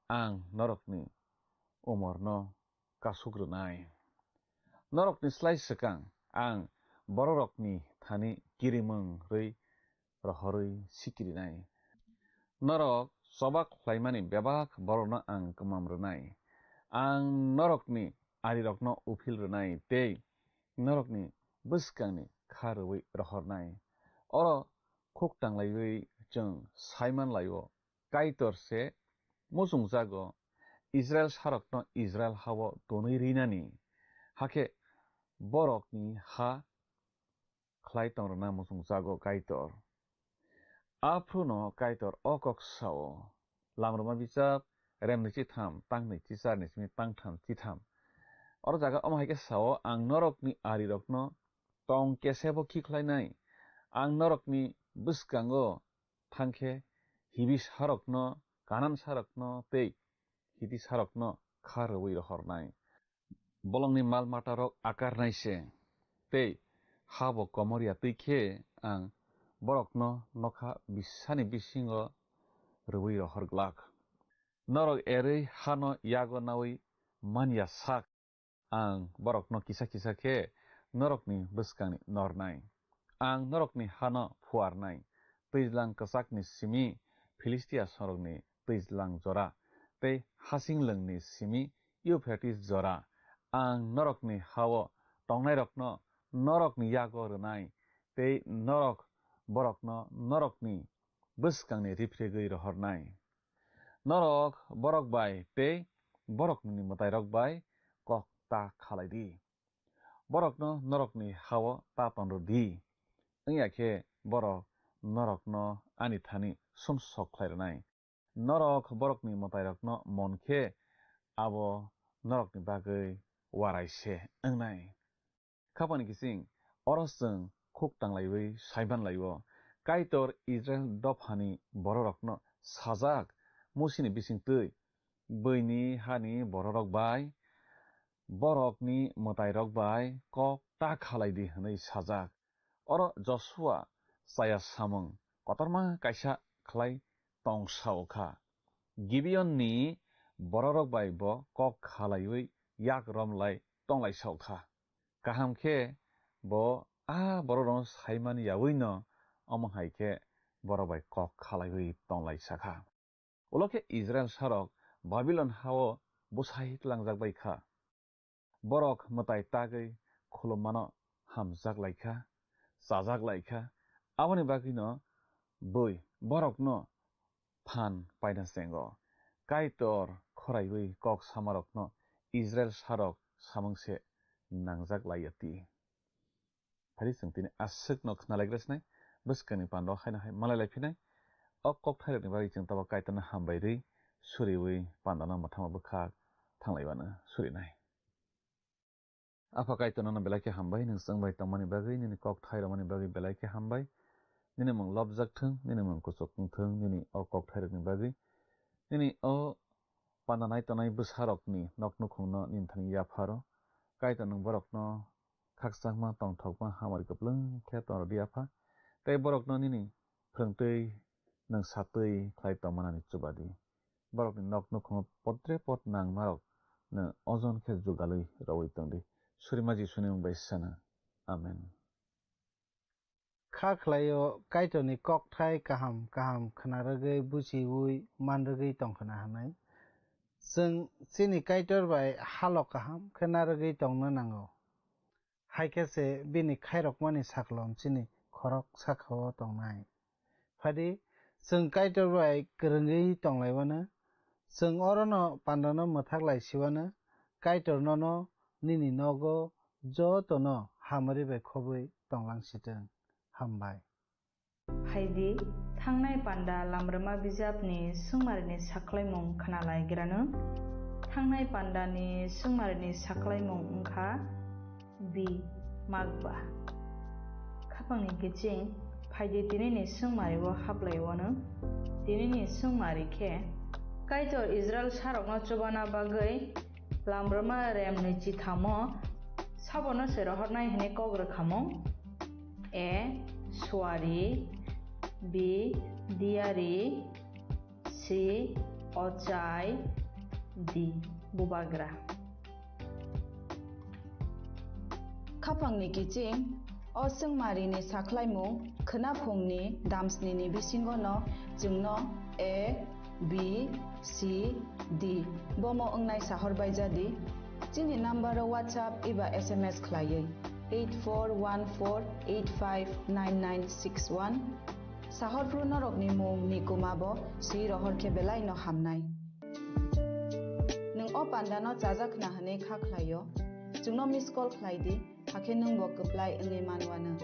Ang norokni umorno kasuk rwnai. Norokni slai swkang ang bororokni thani kirimung rwi rohorwi sikirinai. Norok choba khlaimani bebak borokno ang kwmam rwnai. Ang norokni arirokno uphil rwnai tei norokni bwskangni kha rwui rohornai. Oro khuk tanglaiwi chwng sai man lai-o, Kaitor se muchungjago, Israil sarokno Israil hao tonwi rinani, hakhe borokni ha khlai tong rwna muchungjago Kaitor. Aphruno Kaitor o kok sao, Lamruma bijap rem nwi chitham, tang nwi chichar ni simi tang tham chitham. Oro jaga omo hai khe sao, ang norokni arirokno tong kesebo khi khlainai, ang norokni bwskango thang khe Hibi sarokno, Kanan sarokno tei Hiti sarokno kha rwui rohornai. Bolongni mal matarok akarnai se, tei habo komor ya twi khe ang borokno nokha bisani bisingo rwui rohor glak. Norok erwi hano yago naui man ya sak. Ang borokno kisa kisa khe norokni bwskangni nornai. Ang norokni hano phuarnai, twijlang kwchakni simi Philistia sorokni twijlang jora tei hasing lwngni simi Euphrates jora. Ang norokni hao tongnairokno norokni yago rwnai, tei norok borokno norokni bwskangni riphrigwi rohornai. Norok borok bai tei borokni mwtairok bai kok ta khalai di. Borokno norokni hao ta ton rw di, wngya khe borok norokno ani thani sumsok khlai rwnai. Norok borokni mwtairokno mon khe abo norokni bagwi uarai se wngnai. Khapani kising, oro chwng khuk tanglaiwi saiman lai-o, Kaitor Israil dophani bororokno sajak, Musini bisingtwi, buini hani bororok bai, borokni mwtairok bai kok ta khalai di hwnwi sajak. Oro Josua chaya samung kotorma kaisa khlai tong sao kha. Gibeonni bororok bai bo kok khalaiwi yak romlai tonglai sao kha. Kaham khe bo a borok rokno saimani yaui no omo hai khe borok bai kok khalaiwi tong lai sa kha. Ulo khe Israil sarok Babilon ha-o bwsai tlangjak bai kha. Borok mwtai tagwi khulummano hamjak lai kha, chajak lai kha. Aboni bagwino bui borokno phan paina chengo. Kaitor khoraiwi kok samarokno Israil sarok samung se nangjak lai ya ti. Phari chwng tini aswkno khna lai gra sinai, bwskangni pando haino hai malai lai phinai. O kokthairokni bagwi chwng tabo Kaitorno hambai rwi suriwi pandano mwthangma bwkhak thanglaiwano surinai. Apha Kaitor, nono belai khe hambai, nwng chwng bai tongmani bagwi, nini kok thai rwmani bagwi belai khe hambai. Nini mung lobjak thung, nini mung kuchuk wng thung, nini o kok thairokni bagwi. Nini o panda nai tongnai bwsarokni nok nukhungno nini thani yapharo. Kaitor, nwng borokno khakchangma, tongthokma, hamari kwplwng khe tong rwdi, Apha. Tei borokno nini phrwngtwi nwng satwi khlai tongmanani chuba di. Borokni nok nukhungo potre pot nangmarok nwng ojon khe jugalwi rwui tong di. Surima Jisuni mung bai sana. Amen. Kha khlaio Kaitorni kokthai kaham kaham khna rwgwi buchiui man rwgwi tong khna hwnwi. Chwng chini Kaitor bai halo kaham khe narwgwi tongna nango. Hai khe se bini khairokmani saklom chini khorok saka-o tongnai. Phadi, chwng Kaitor bai kwrwngwi tong laiwano, chwng orono pandano mwthak lai siwano, Kaitor nono nini nogo jotono hamari bai khobwi tong lang sitwng. Hambai. Phaidi, thangnai panda Lamrwma bijapni swngmarini sakhlaimung khna lai grano. Thangnai pandani swngmarini sakhlaimung wngkha B. Magba. Khapangni kiching, phaidi tinini swngmario haplaiwano. Tinini swngmari khe, Kaitor Israil sarokno chubana bagwi Lamrwma remni chithamo sabono se rohornai hwnwi kok rwkhamung. A. Suari. B. Diari. C. Ochai. D. Bubagra. Khapangni kiching, o swngmarini sakhlaimung khwnaphungni damsnini bisingono chwngno A, B, C, D bomo wngnai sahor baijadi. Chini nambaro WhatsApp eba S M S khlaiwi eight four one four eight five nine nine six one. Sahorphru norokni mung ni kwmabo swi rohor khe belaino hamnai. Nwng o pandano chajak khna hwnwi kha khlaio, chwngno miss call khlai di, hakhe nwngbo kwplai wngwi manwano.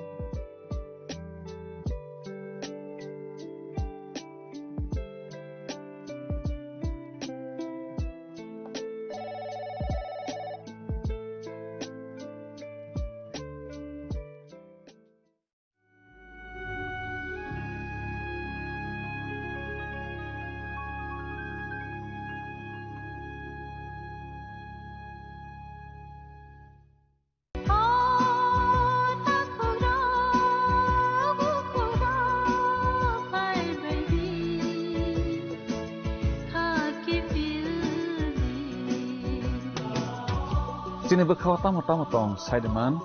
Chini bwkhao tamo tamo tong, saidiman,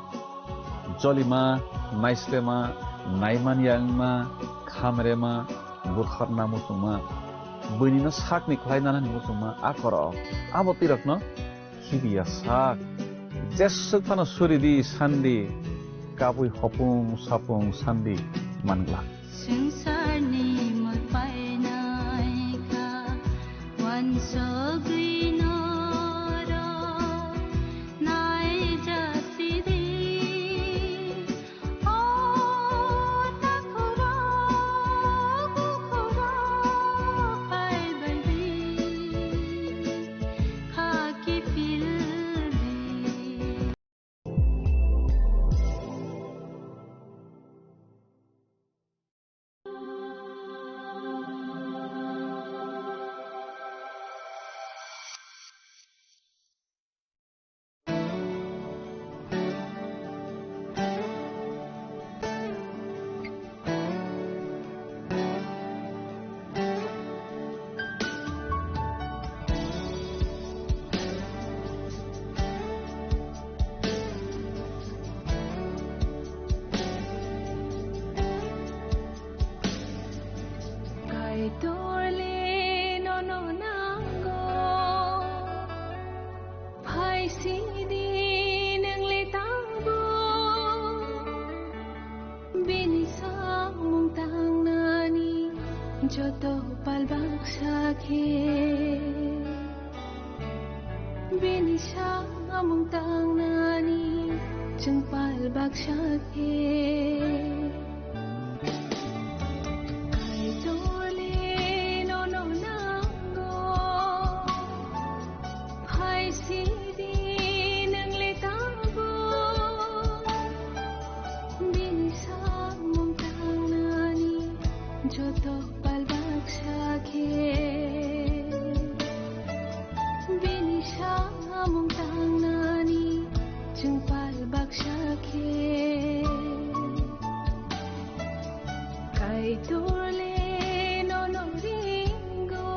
jolima, naislema, naimanya wngma, khamrema, burkharna muchungma, buinino sakni khlai nanani muchungma, a khorok, abo twirokno khibiya sak. Jeswk phano suri di sandi, kabui hopung sapung sandi manglak. Swngcharni mol painai kha, uansugwi norok naijak sidi. O takhurok, bukhurok phaibai di, kha kiphildi. Torle nono nango, phai sidi nang le tangbo. Bini samung tangnani joto pal baksa khe. Bini samung tangnani chwng pal baksa khe. Kaitorle nono nango, phai sidi nang le tangbo. Bini samung tangnani joto pal baksa khe. Bini samung tangnani chwng pal baksa khe. Kaitorle nono ringo.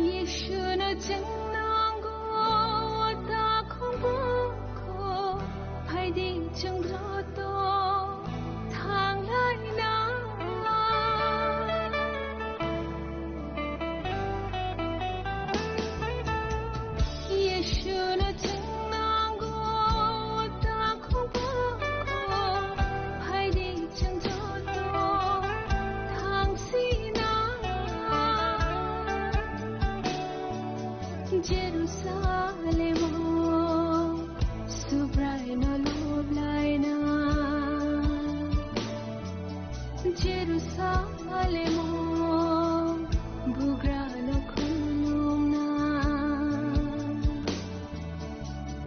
Yeshuno chwng nango, takhuk bukhuk, phaidi chwng joto thanglaina. Yeshuno chwng nango, takhuk bukhuk, phaidi chwng joto thangsina. Jerusalemo Subraino loblaina. Jerusalemo bugrano khulumna.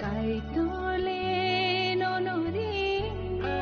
Kaitorle nono ringo.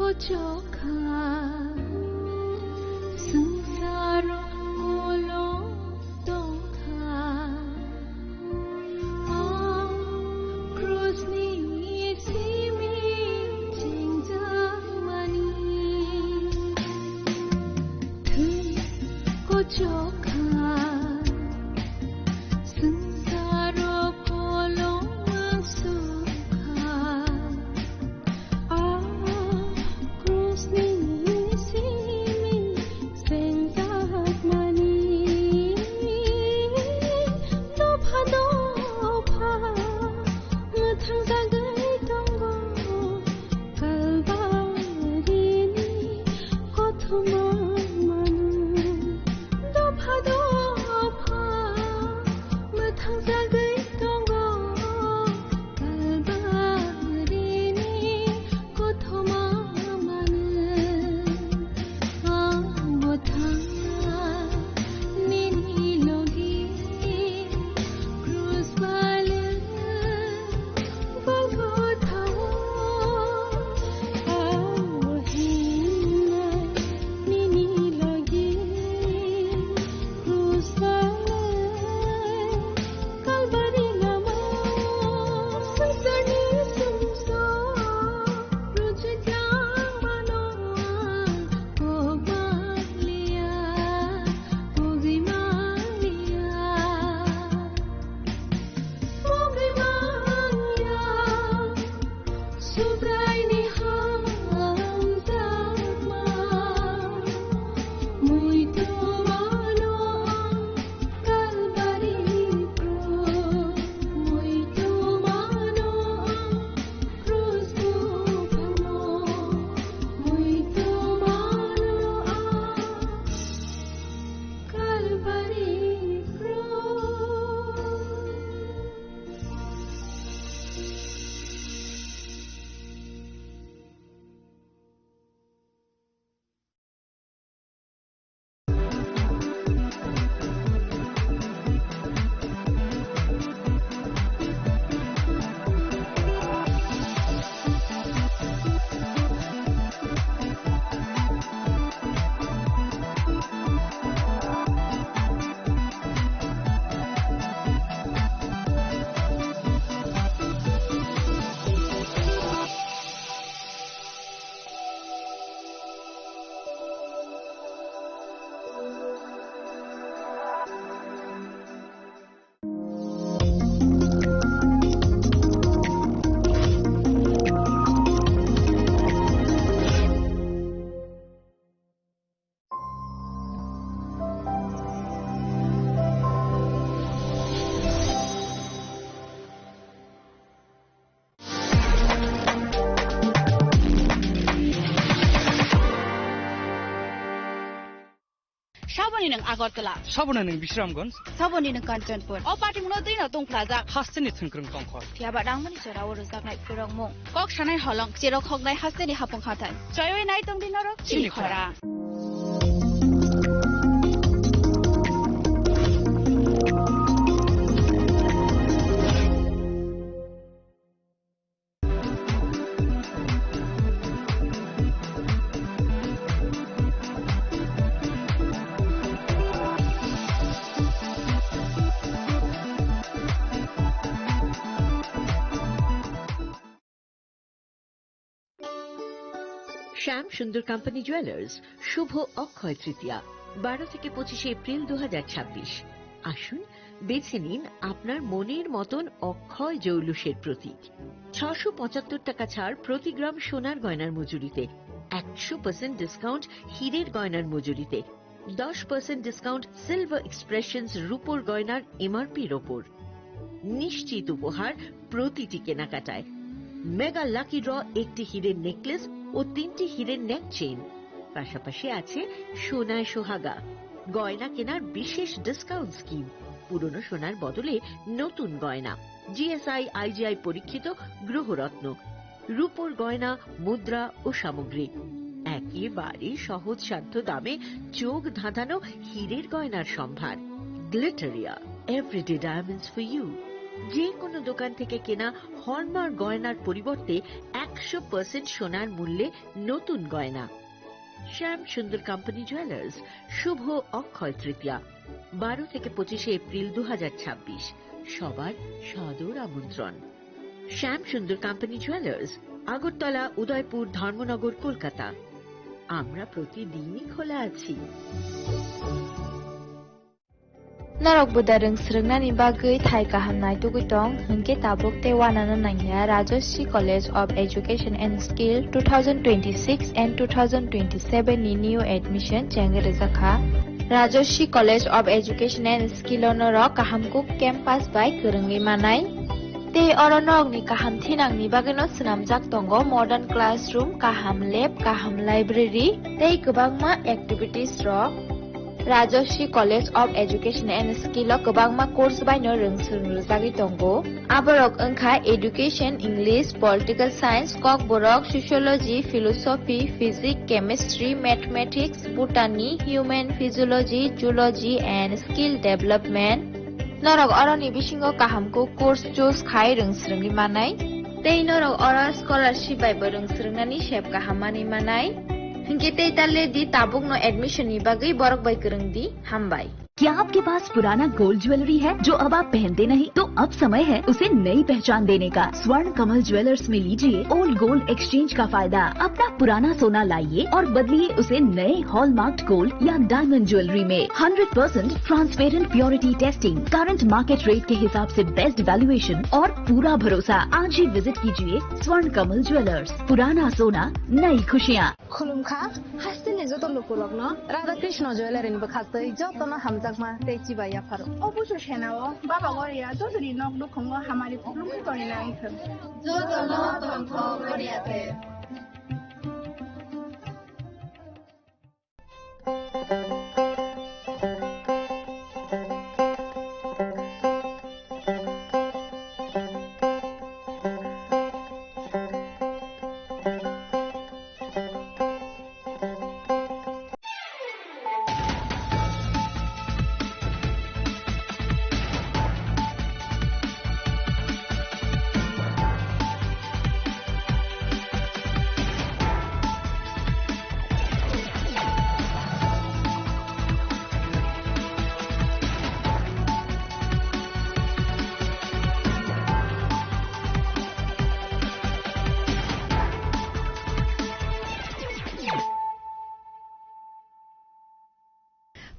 Chokha, swngcharo ulo tongkha. O krusni simi chengjakmani. Thwi kochokha, swngcharo koloma sukha. Kalbarini kothoma mano, ang botha nini logi krus bale balbotha, ang hinai nini logi krus bale. Kalbari lama, swngcharni sumsok, rwchapjak mano ang, kok manliya, kogwi manliya, kogwi manliya. Subraini hamjakma, muitu mano ang Kalbari krus, muitu mano ang krus buphangno, muitu mano ang Kalbari krus. Saboni nwng Agartala. Saboni nwng Bisramganj. Saboni nwng Kanchanpur. O patimungno twino tongphlajak. Hasteni thwngkwrwng tongkhor. Phiyaba rangmani jorao rwjaknai phwrwngmung. Kok sanai holong, cherok hoknai hasteni hapung hathai. Choiwi nai tongdi norok chini chini khorang. শ্যাম সুন্দর company jewellers, শুভ অক্ষয় তৃতীয়া, বারো থেকে পঁচিশে এপ্রিল দু হাজার ছাব্বিশ। আসুন, বেছে নিন আপনার মনের মতন অক্ষয় জৌলুসের প্রতীক। ছশো পঁচাত্তর টাকা ছাড় প্রতি গ্রাম সোনার গয়নার মজুরিতে, একশো পার্সেন্ট ডিসকাউন্ট হীরের গয়নার মজুরিতে, দশ পার্সেন্ট ডিসকাউন্ট সিলভার এক্সপ্রেশনস রূপোর গয়নার এমআরপির ওপর। নিশ্চিত উপহার প্রতিটি কেনাকাটায়। মেগা লাকি ড্র, একটি হীরের নেকলেস ও তিনটি হীরের নেক চেইন। পাশাপাশি আছে সোনায় সোহাগা, গয়না কেনার বিশেষ ডিসকাউন্ট স্কিম, পুরনো সোনার বদলে নতুন গয়না, জিএসআই আইজিআই পরীক্ষিত গ্রহরত্ন, রূপোর গয়না, মুদ্রা ও সামগ্রী। একেবারে সহজসাধ্য দামে চোখ ধাঁধানো হীরের গয়নার সম্ভার। Glitteria, everyday diamonds for you. যে কোনো দোকান থেকে কেনা হলমার্ক গয়নার পরিবর্তে এক একশো পার্সেন্ট সোনার মূল্যে নতুন গয়না। শ্যাম সুন্দর কোম্পানি জুয়েলার্স, শুভ অক্ষয় তৃতীয়া, বারো থেকে পঁচিশে এপ্রিল দু হাজার ছাব্বিশ। সবার সাদর আমন্ত্রণ। শ্যাম সুন্দর কোম্পানি জুয়েলার্স, আগরতলা, উদয়পুর, ধর্মনগর, কলকাতা। আমরা প্রতিদিনই খোলা আছি। Norok buda rwng swrwngnani bagwi thai kaham naitugwi tong, hwnkhe tabuk tei uanano nangya Rajashree College of Education and Skill two thousand twenty-six and two thousand twenty-seven ni new admission chengwi rijak kha. Rajashree College of Education and Skill o norok kaham kuk campus bai kwrwngwi manai. Tei oro norokni kaham thinangni bagwino swnamjak tongo modern classroom, kaham lab, kaham library tei kwbangma activities rok. Rajashree College of Education and Skill o kwbangma course baino rwng swrwng rwjagwi tongo. Aborok wngkha Education, English, Political Science, Kokborok, Sociology, Philosophy, Physics, Chemistry, Mathematics, Botany, Human Physiology, Zoology and Skill Development. Norok oroni bisingo kaham kuk course choose khai rwng swrwngwi manai. Tei norok oro scholarship bai bo rwng swrwngnani sep kaham manwi manai. Hinkhe tei ta le di tabukno admission ni bagwi borok bai kwrwng di. Hambai. क्या आपके पास पुराना gold jewellery है जो अब आप पहनते नहीं? तो अब समय है उसे नई पहचान देने का। स्वर्ण कमल ज्वेलर्स में लीजिए ओल्ड गोल्ड एक्सचेंज का फायदा। अपना पुराना सोना लाइए और बदलिए उसे नए हॉलमार्क्ड गोल्ड या डायमंड ज्वेलरी में। Hundred percent transparent purity testing, current market rate के हिसाब से बेस्ट वैल्यूएशन और पूरा भरोसा। आज ही विजिट कीजिए स्वर्ण कमल ज्वेलर्स। पुराना सोना, नई खुशियाँ। Khulumkha, hasteni joto lukurokno Radha Krishna Jewellery ni bwkhaktwi jotono hamjakma tei chibai yapharo. O busu senao Baba Goria jotoni nok nukhungo hamari khulumkha tongwi nai thwng. Jotono tongthok Goria the.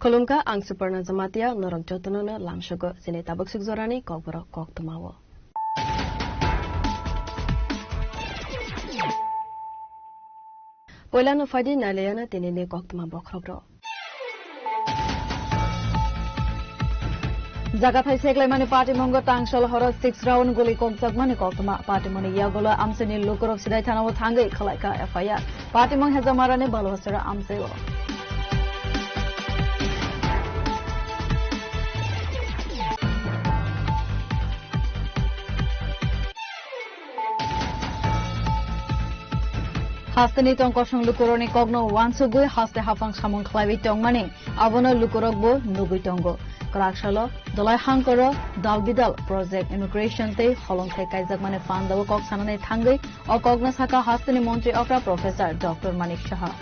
Khulumkha, ang Suparna Jamatia, norok jotono no lamsogo chini tabuk suk jorani kokborok koktwmao. Poilano phaidi nailaiano tinini koktwma bokhorok rok. Jagathai seklaimani patimungo tangsol horo six round guli kokjakmani koktwma. Patimungni yagulo amchaini lukurok Sidai thanao thangwi khwlaikha F I R. Patimung Hejamarani Baluhasora amchaio. Hasteni tong kosong lukurokni kokno uansugwi haste haphang samung khlaiwi tongmani abono lukurokbo nugwi tongo. Kwraksalo Dolai Hangkoro Dalbidal Project Inauguration tei holongthai kaijakmani pandao kok sanani thangwi o kokno sakha hasteni montri okra Professor Doctor Manik Saha.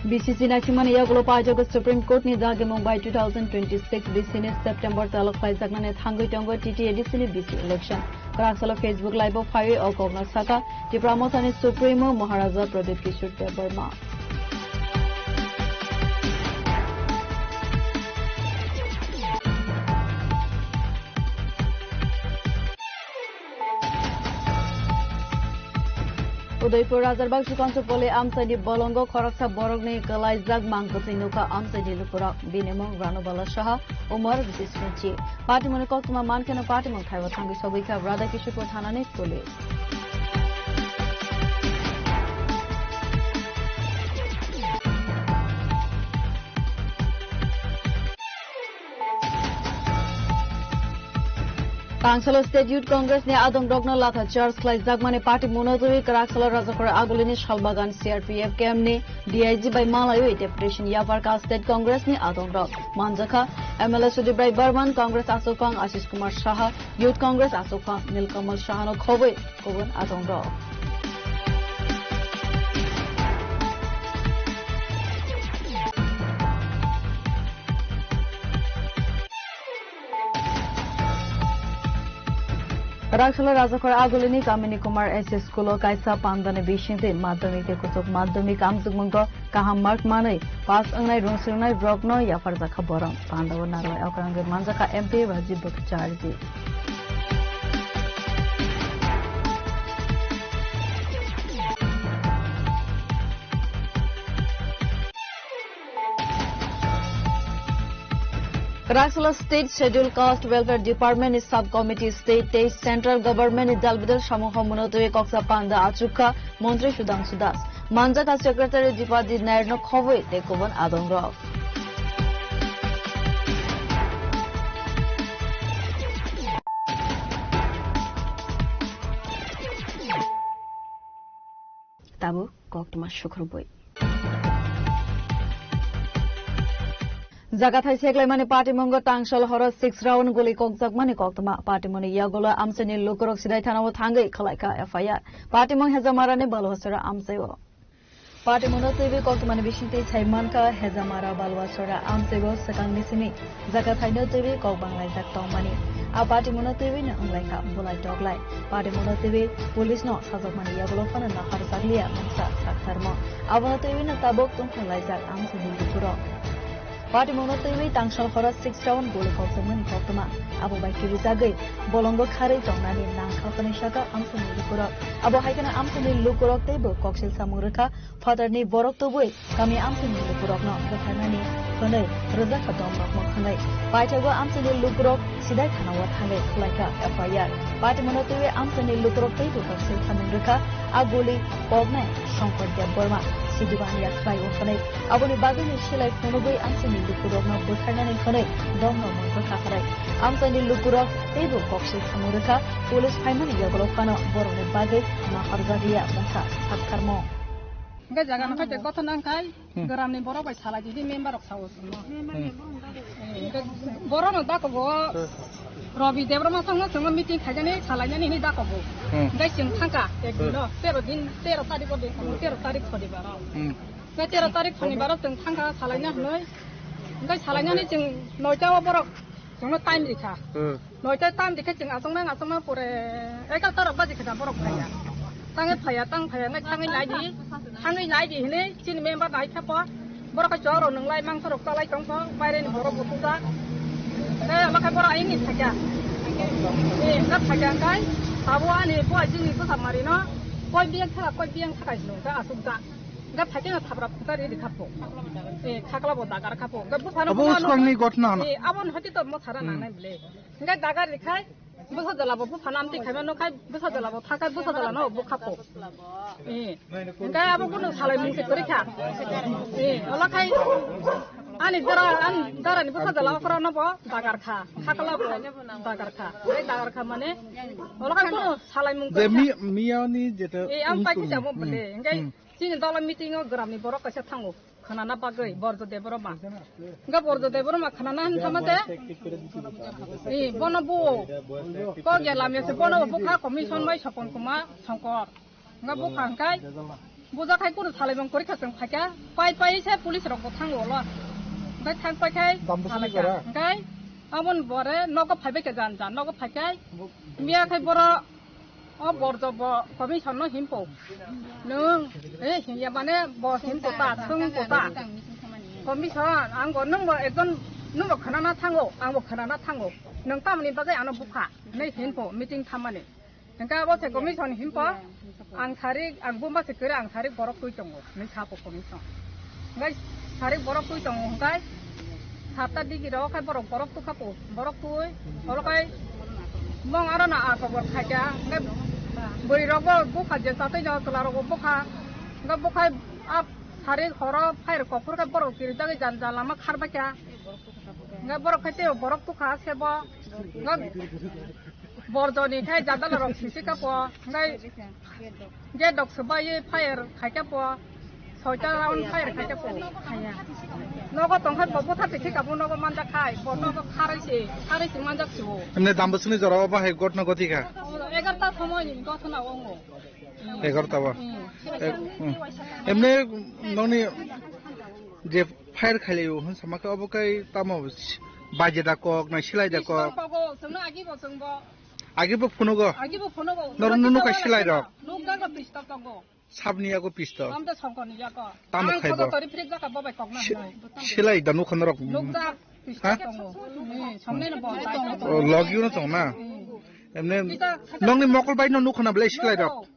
B C C naisingmani yagulo paijago Supreme Court ni dagimung bai two thousand twenty-six B C ni September twelve khlaijaknani thangwi tongo T T A D C ni B C election. Kwraksalo Facebook Live o phaiwi o kokno sakha Tipra Mothani Supremo Maharaja Pradyut Kishore Debbarma. Udaipur Rajarbakshu Kanchanpally amchaini bolongo khoroksa borokni kwlaijak mang kwthwi nukha amchaini lukurok. Bini mung Ranubala Saha, umor bisi sni chi. Patimungni koktwma mankheno patimung thaibo thangwi sogwi kha Radha Kishorpur thanani police. Tangsalo State Youth Congress ni adongrokno latha charge khlaijakmani patimungno twiwi kwraksalo Rajakhor Agulini Salbagan C R P F camp ni D I G bai malaiwi deputation yapharkha State Congress ni adongrok. Manjakha M L A Sudip Rai Barman, Congress achukphang Ashish Kumar Saha, Youth Congress achukphang Nilkamal Sahano khobwi kubun adongrok. Raksalo Rajakhor Agulini Kamini Kumar S S School o kaisa pandani bisingtwi madhyamik tei kuchuk madhyamik amjokmungno kaham mark manwi pass wngnai rwngsilwnai rokno yapharjakha borok. Pandao narwai okrangwi manjakha M P Rajiv Bhattacharya. Raksalo State Schedule Caste Welfare Department ni Sub Committee State tei Central Government ni dalbidal samung homono twiwi koksa panda achukha Montri Sudhangshu Das. Manjakha Secretary Dipadi Nair no khobwi tei kubun adongrok. Tabuk koktwma sukrubwi. Jagathai seklaimani patimungo Tangsal horo six round guli kokjakmani koktwma. Patimungni yagulo amchaini lukurok sidai thanao thangwi khwlaikha F I R. Patimung Hejamarani Baluasora amchaio. Patimungno twiwi koktwmani bisingtwi sai mankha Hejamara Baluasora amchaio swkangni simi. Jaga thaino twiwi kok banglaijak tongmani. A patimungno twiwi no wnglaikha bulai toklai. Patimungno twiwi police no sajokmani yagulo phano naharjakliya mungsa saktharmo. Abono twiwi no tabuk tongthok laijak amchaini lukurok. Patimungno twiwi Tangsal horo six round guli kokjakmani koktwma. Abo bai kibijagwi bolongo kharwi tongnani nangkha hwnwi sakha amchaini lukurok. Abo hai kheno amchaini lukurok teibo koksil samung rwkha. Phatarni borok tubui kami amchaini lukurokno bwtharnani hwnwi rwjakha domrokno hwnwi. Paithago amchaini lukurok sidai thanao thangwi khwlaikha F I R. Patimungno twiwi amchaini lukurok teibo koksil samung rwkha. A guli koknai Songkor Debbarma, Sidibania khlaio hwnwi. Aboni bagwino silai phunugwi amchaini lukurokno bwtharnani hwnwi domrokno rwkha hwnwi. Amchaini lukurok teibo koksil samung rwkha. Police phaimani yagulo phano borokni bagwi naharjakliya mungsa saktharmo. Hingke jaga no khaite gothon nang khai, hmm, gramni borok bai salai di, di member rok sao chwngno. Hmm. Hingke borok no dakogo, hmm, Robi Debbarma songno chwngno meeting khaijani, salainani hini dakogo. Hmm. Hingke chwng thangka, ek, hmm, dino, tero din, tero tarikh o din, tero tarikh Sonibar o. Hmm. Hingke tero tarikh Sonibar o chwng thangka salaina hinoi. Hingke salainani chwng noita o borok chwngno time rikha. Hmm. Noita tam dikhe chwng aswk nang aswk nang pore egarota rok baji khe da borok phaiya. Tangwi phaiya, tang phaiya, ngai tangwi nai di, thangwi nai di hinwi chini member nai khe po. Borok khe chwng rok nwnglai mangsa rok chalai tong kho, baire ni borok bo tuja. Tei omo khe borok ayini thakya. Ni na thakya kai, abo ani bo ajini bwsa mari no, koi biyang thaka, koi biyang thaka hinwi khe aswk da. Hingke phaikhe no thapra phutari rikha po. Eh, khakla bo dagar kha po. Hingke buphano abo buphano uskang ni gotna no. Eh, abo no hoti to mo thara, hmm, nangnai bile. Hingke dagar rikhai, bwsa jala bo buphano amtwi khaima no khai, bwsa jala bo thakai, bwsa jala no bukha po. Eh, hingke abo kunu salai mungse kwrwi kha. Eh, ola khai, ani dara, ani dara ni bwsa jala okra no bo dagar kha. Khakla bo dagar kha. Hingke dagar kha mane, ola khai kunu salai mung kwrwi kha. Je mi-, miya ni jeta. Eh, ang pai kisa mo bile. Hmm. Hingke, hmm. Chini dolo meeting o gramni borok kaisa thango, khwnana bagwi Borjo Debbarma. Hwnkhe Borjo Debbarma khwnana hinthama de, i, bono bo, kok ya lamya se bono bo bwkha commission bai Sopon Kumar Songkor. Hwnkhe bwkha hwnkhe bujakhai kunu salaimung kwrwikha chwng phaikha, pai pai se police rok bo thango ulo. Hwnkhe thang paikhai salaicha. Hwnkhe aboni bore nogo phaibaikha jan jan, nogo phaikhai miyakhai boro O Borjo bo commission no himpo. Nwng, eh, himya mane bo himpo ta, thwngpo ta. Commission, ang bo nwng bo ekjon, nwng bo khwnana thango, ang bo khwnana thango. Nwng tamoni bagwi ano bukha, hinwi himpo, meeting thammani. Hwnkhe abo se commission himpo, ang sarik, ang buma se kwrwi, ang sarik borok twi tongo. Hinwi sapo commission. Hwnkhe sarik borok twi tongo hwnkhe satta digi rok khai borok, borok tukha po, borok twi, oro khai mong aro na a khobor khaikha, hwnkhe bwrwi rok bo bukha je chatwi no chwla rok bo bukha, hwnkhe bukhai a sarik horo phai rok kophor khai borok kirijagwi jan jan lama kharbaikha, hwnkhe borok khai tei borok tukha sebo, hwnkhe Borjoni khai jadala rok sisi kapo, ngai gate dok swbai fire khai kapo, soita round fire khai kapo. Nogo tongkhai bo botha tikhi kapo nogo manjak khai, bo nogo kharoi se, kharoi se manjak se o. Emne dambosini jora o bahai gotna goti kha. Egarta somoi ni gotna ongo. Egarta ba. Hmm. E-, hmm. Emne noni je fire khailai o hwn sama khe obo kai tamo baje da kok na silai da kok. Pistol kogo, chwngno agi bo chwngbo. Agi bo phunugo. Agi bo phunugo. Nor nunu kai silai rok. Nuk jaga pistol tongo. Sabni yago pistol. Amda songkoni yago. Tamo khai bo. Tori frik jaga bo bai kokna Si-, hinoi. Silai da nuk khana rok. Nuk jak pistol tongo. Hmm, somne no bo. O, log you no tong na. Hmm. Emne nongni mokol bai no nuk khana belai silai rok.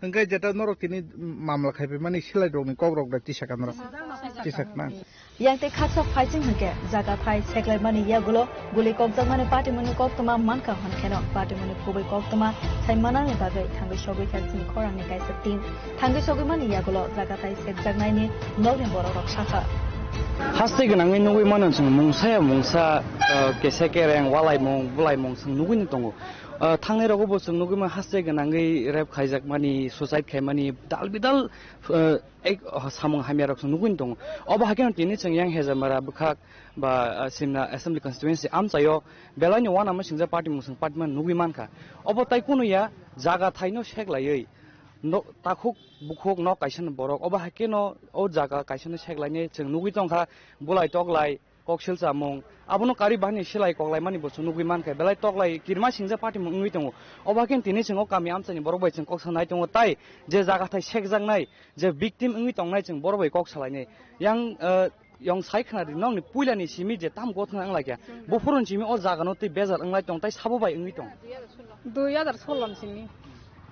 Hwnkhe jeta norok tini mamla khaipai mani silai rokni kok rok da tisa ka norok. Tisa na. Yang tei khaksa phaising hwnkhe jaga thai seklaimani yagulo guli kokjakmani patimungni koktwma mankha hwnkheno patimungni kubui koktwma sai manani bagwi thangwi sogwi kha chini khorangni kaisa team. Thangwi sogwimani yagulo jaga thai sekjaknaini nokni borok rok sakha. Haste gwnangwi nugwi mano chwng mungsa ya mungsa, uh, kese kereng walaimung bulaimung chwng nugwi tongo. Ah, thangnai rogo bo chwng nugwi mano haste gwnangwi rape khaijakmani, suicide khaimani, dal bidal, ah, ek, ah, samung hamya rok chwng nugwi tongo. Obo haikhe tini chwng yang Hejamara bwkhak ba, ah, Simna Assembly Constituency amchaio belai ni uanama singjak party mung chwng party man nugwi mankha. Obo tai kunu ya jaga thaino seklaiwi no, takhuk bukhuk nok kaisa ni borok. Obo haikhe no o jaga kaisa no seklainai chwng nugwi tongkha bulai toklai. Koksil chamung, abono kari bahani silai koklaimani bo chwng nugwi mankha, belai toklai kirima singjak patimung wngwi tongo. Obo hakhe tini chwng o kami amchaini borok bai chwng kok sanai tongo, tai je jaga thai sekjaknai, je victim wngwi tongnai chwng borok bai kok salainai. Yang, eh, yong sai khna di, nokni puilani simi je tam gotna wng laikha, buphuruni simi o jagano tei bejal wng lai tong, tai sabo bai wngwi tong. Dui hajar solo ni simi.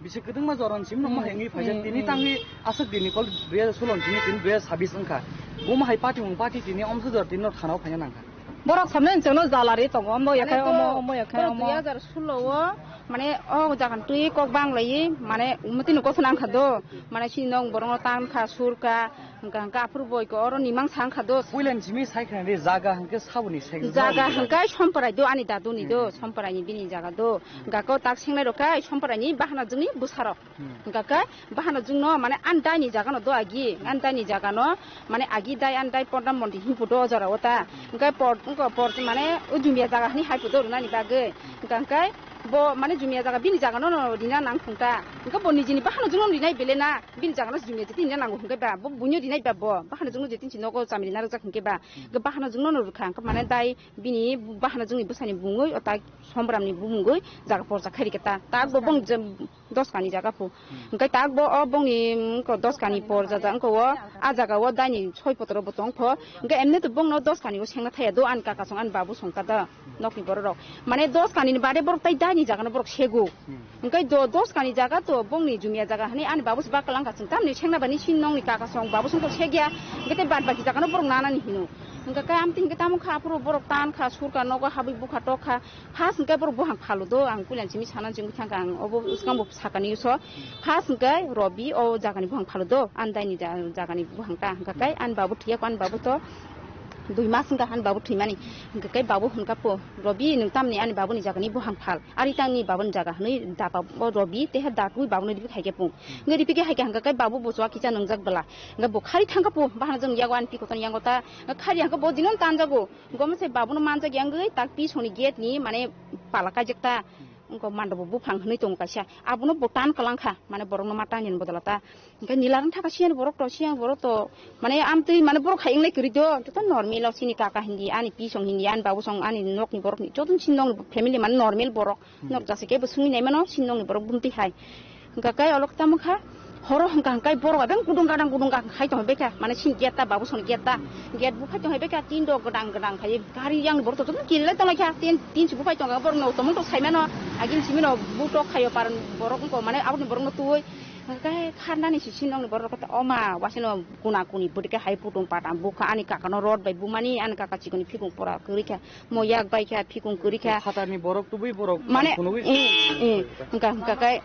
Bisi kwdwngma jorani simi nokma hai wngwi phaijak. Hmm, tini hmm. Tangwi aswk dinni kol dui hajar solo ni simi tini dui hajar sabis wngkha. Buma hai party mung party tini omsa jora tini no thana o phaina nangkha. Borok samne chwngno jalari tongo, omo yakhai omo, omo yakhai omo. Dui hajar solo o, mane, o jagan twi kok bang laiwi, mane, umtino kosa nangkha do. Mane, sini nok borokno tankha, surkha, hwnkha hwnkha aphuru boiko oro nimang sangkha do. Puilani simi sai khna di, jaga hwnkhe saboni sek. Jaga hwnkhe Somprai do, ani daduni do, hmm. Somprai ni bini jaga do. Hwnkha ko tak sengnai rok khe Somprai ni bahana jwngni bwsarok. Hmm. Hwnkha khe bahano jwngno mane ani daini jagano do agi, ani daini jagano mane agi dai ani dai pondra monti himpu do o jora o ta. Hmm. Hwnkhe por, wngkha por mane o jumia jaga hani hai pu do rwnani bagwi. Hmm. Hwnkha hwnkhe bo mane jumia jaga bini jagano no rina nang thung ta. Hwnkhe bo nijini bahano jwngno rinai bele na, bini jagano jumia jeti rina nango hwnkhe ba, bo buino rinai ba bo, bahano jwngno jeti si nogo chamri narwkjak hwnkhe ba. Hmm. Hwnkhe bahano jwngno no rwkha, hwnkhe mane dai bini bahano jwngni bwsani bungwi o ta Sombramni bumungwi jaga porjak khairikhe ta. Tak bo bong je dos kani jaga phu. Hmm. Hwnkhe tak bo o bongni, mm, ko dos kani porjajak wngkha o, a jaga o daini soi potro bo tong pho. Hwnkhe emne to bongno dos kani o sengna thaya do, ani kaka song ani babu song ka da, nokni borok rok. Mane dos kani ni bade borok tai daini jaga no borok segu. Hmm. Hwnkhe do, dos kani jaga to bongni jumia jaga hani ani babu se bakal wngkha chwng tamni sengna bani sin nongni kaka song babu song to segya. Hwnkhe tei bad baki jaga no borok nanani hino. Hwnkhe khe amtwi hwnkhe tamo kha aphuru borok tan kha, sur kha, nogo habwi bukha tok kha. First hwnkhe borok buhang phalo do, ang puila simi sana jengwi thangkha, ang obo swkang bo sakani so. First hwnkhe Robi o jagani buhang phalo do, ani daini ja-, jagani buhang ta hwnkha khe ani babu thwiya kho, ani babu to dui mas hwnkha ani babu thwimani. Hwnkha khe babu hwnkha po, "Robi, nwng tamni ani babuni jagani buhang phal, ari tangni babuni jaga," hwnwi dapa o Robi teha dakwi babuni ripi khaikhe pung. Hwnkhe ripi khe haikhe hwnkha khe babu bo chwa kisa nwngjak bwla. Hwnkhe bo khari thangkha po, bahana jwng yago ani pi kotorni yango ta, khari hwnkhe bo dino tanjago. Gomse babuno manjak yangwi tak pisongni gate ni mane pala kaijak ta. Wngkha manda bo buphang hwnwi tongo kaisa. Abono bo tan kwlang kha, mane borokno ma tangni bodol ta. Hwnkhe nila rang thaka siyan borok to, siyan borok to, mane amtwi mane borok hai wnglai kwrwi do, joto normal o chini kaka hindi, ani pisong hindi, ani babu song, ani nokni borokni, joto chini nokni family mane normal borok. Hmm. Nok jase kebo sungwi naimano, chini nokni borok bumtwi hai. Hwnkha khe olok tamo kha, horo hwnkha hwnkhe borok abeng gudung gadang gudung gadang khai tong bekha, mane sin gate ta babu soni gate ta, gate buphai tong bekha, tin rok gadang gadang khai gari yang borok to kilai tong kha, tin tin si buphai tong borok no tong saimano, agin simi no butok khayo par borok ko mane aboni borok no tui, hwnkha khe kharnani si sin nokni borok ko oma wasino kuna kuni bwtike hai putung patam bukha ani kaka no rod bai bumani ani kaka chikoni phikung pora kwrwi kha. Mo yak bai kha, phikung kwrwi kha. Phatarni borok tubui borok mane, phunugwi eh, eh, hwnkha, hwnkha khe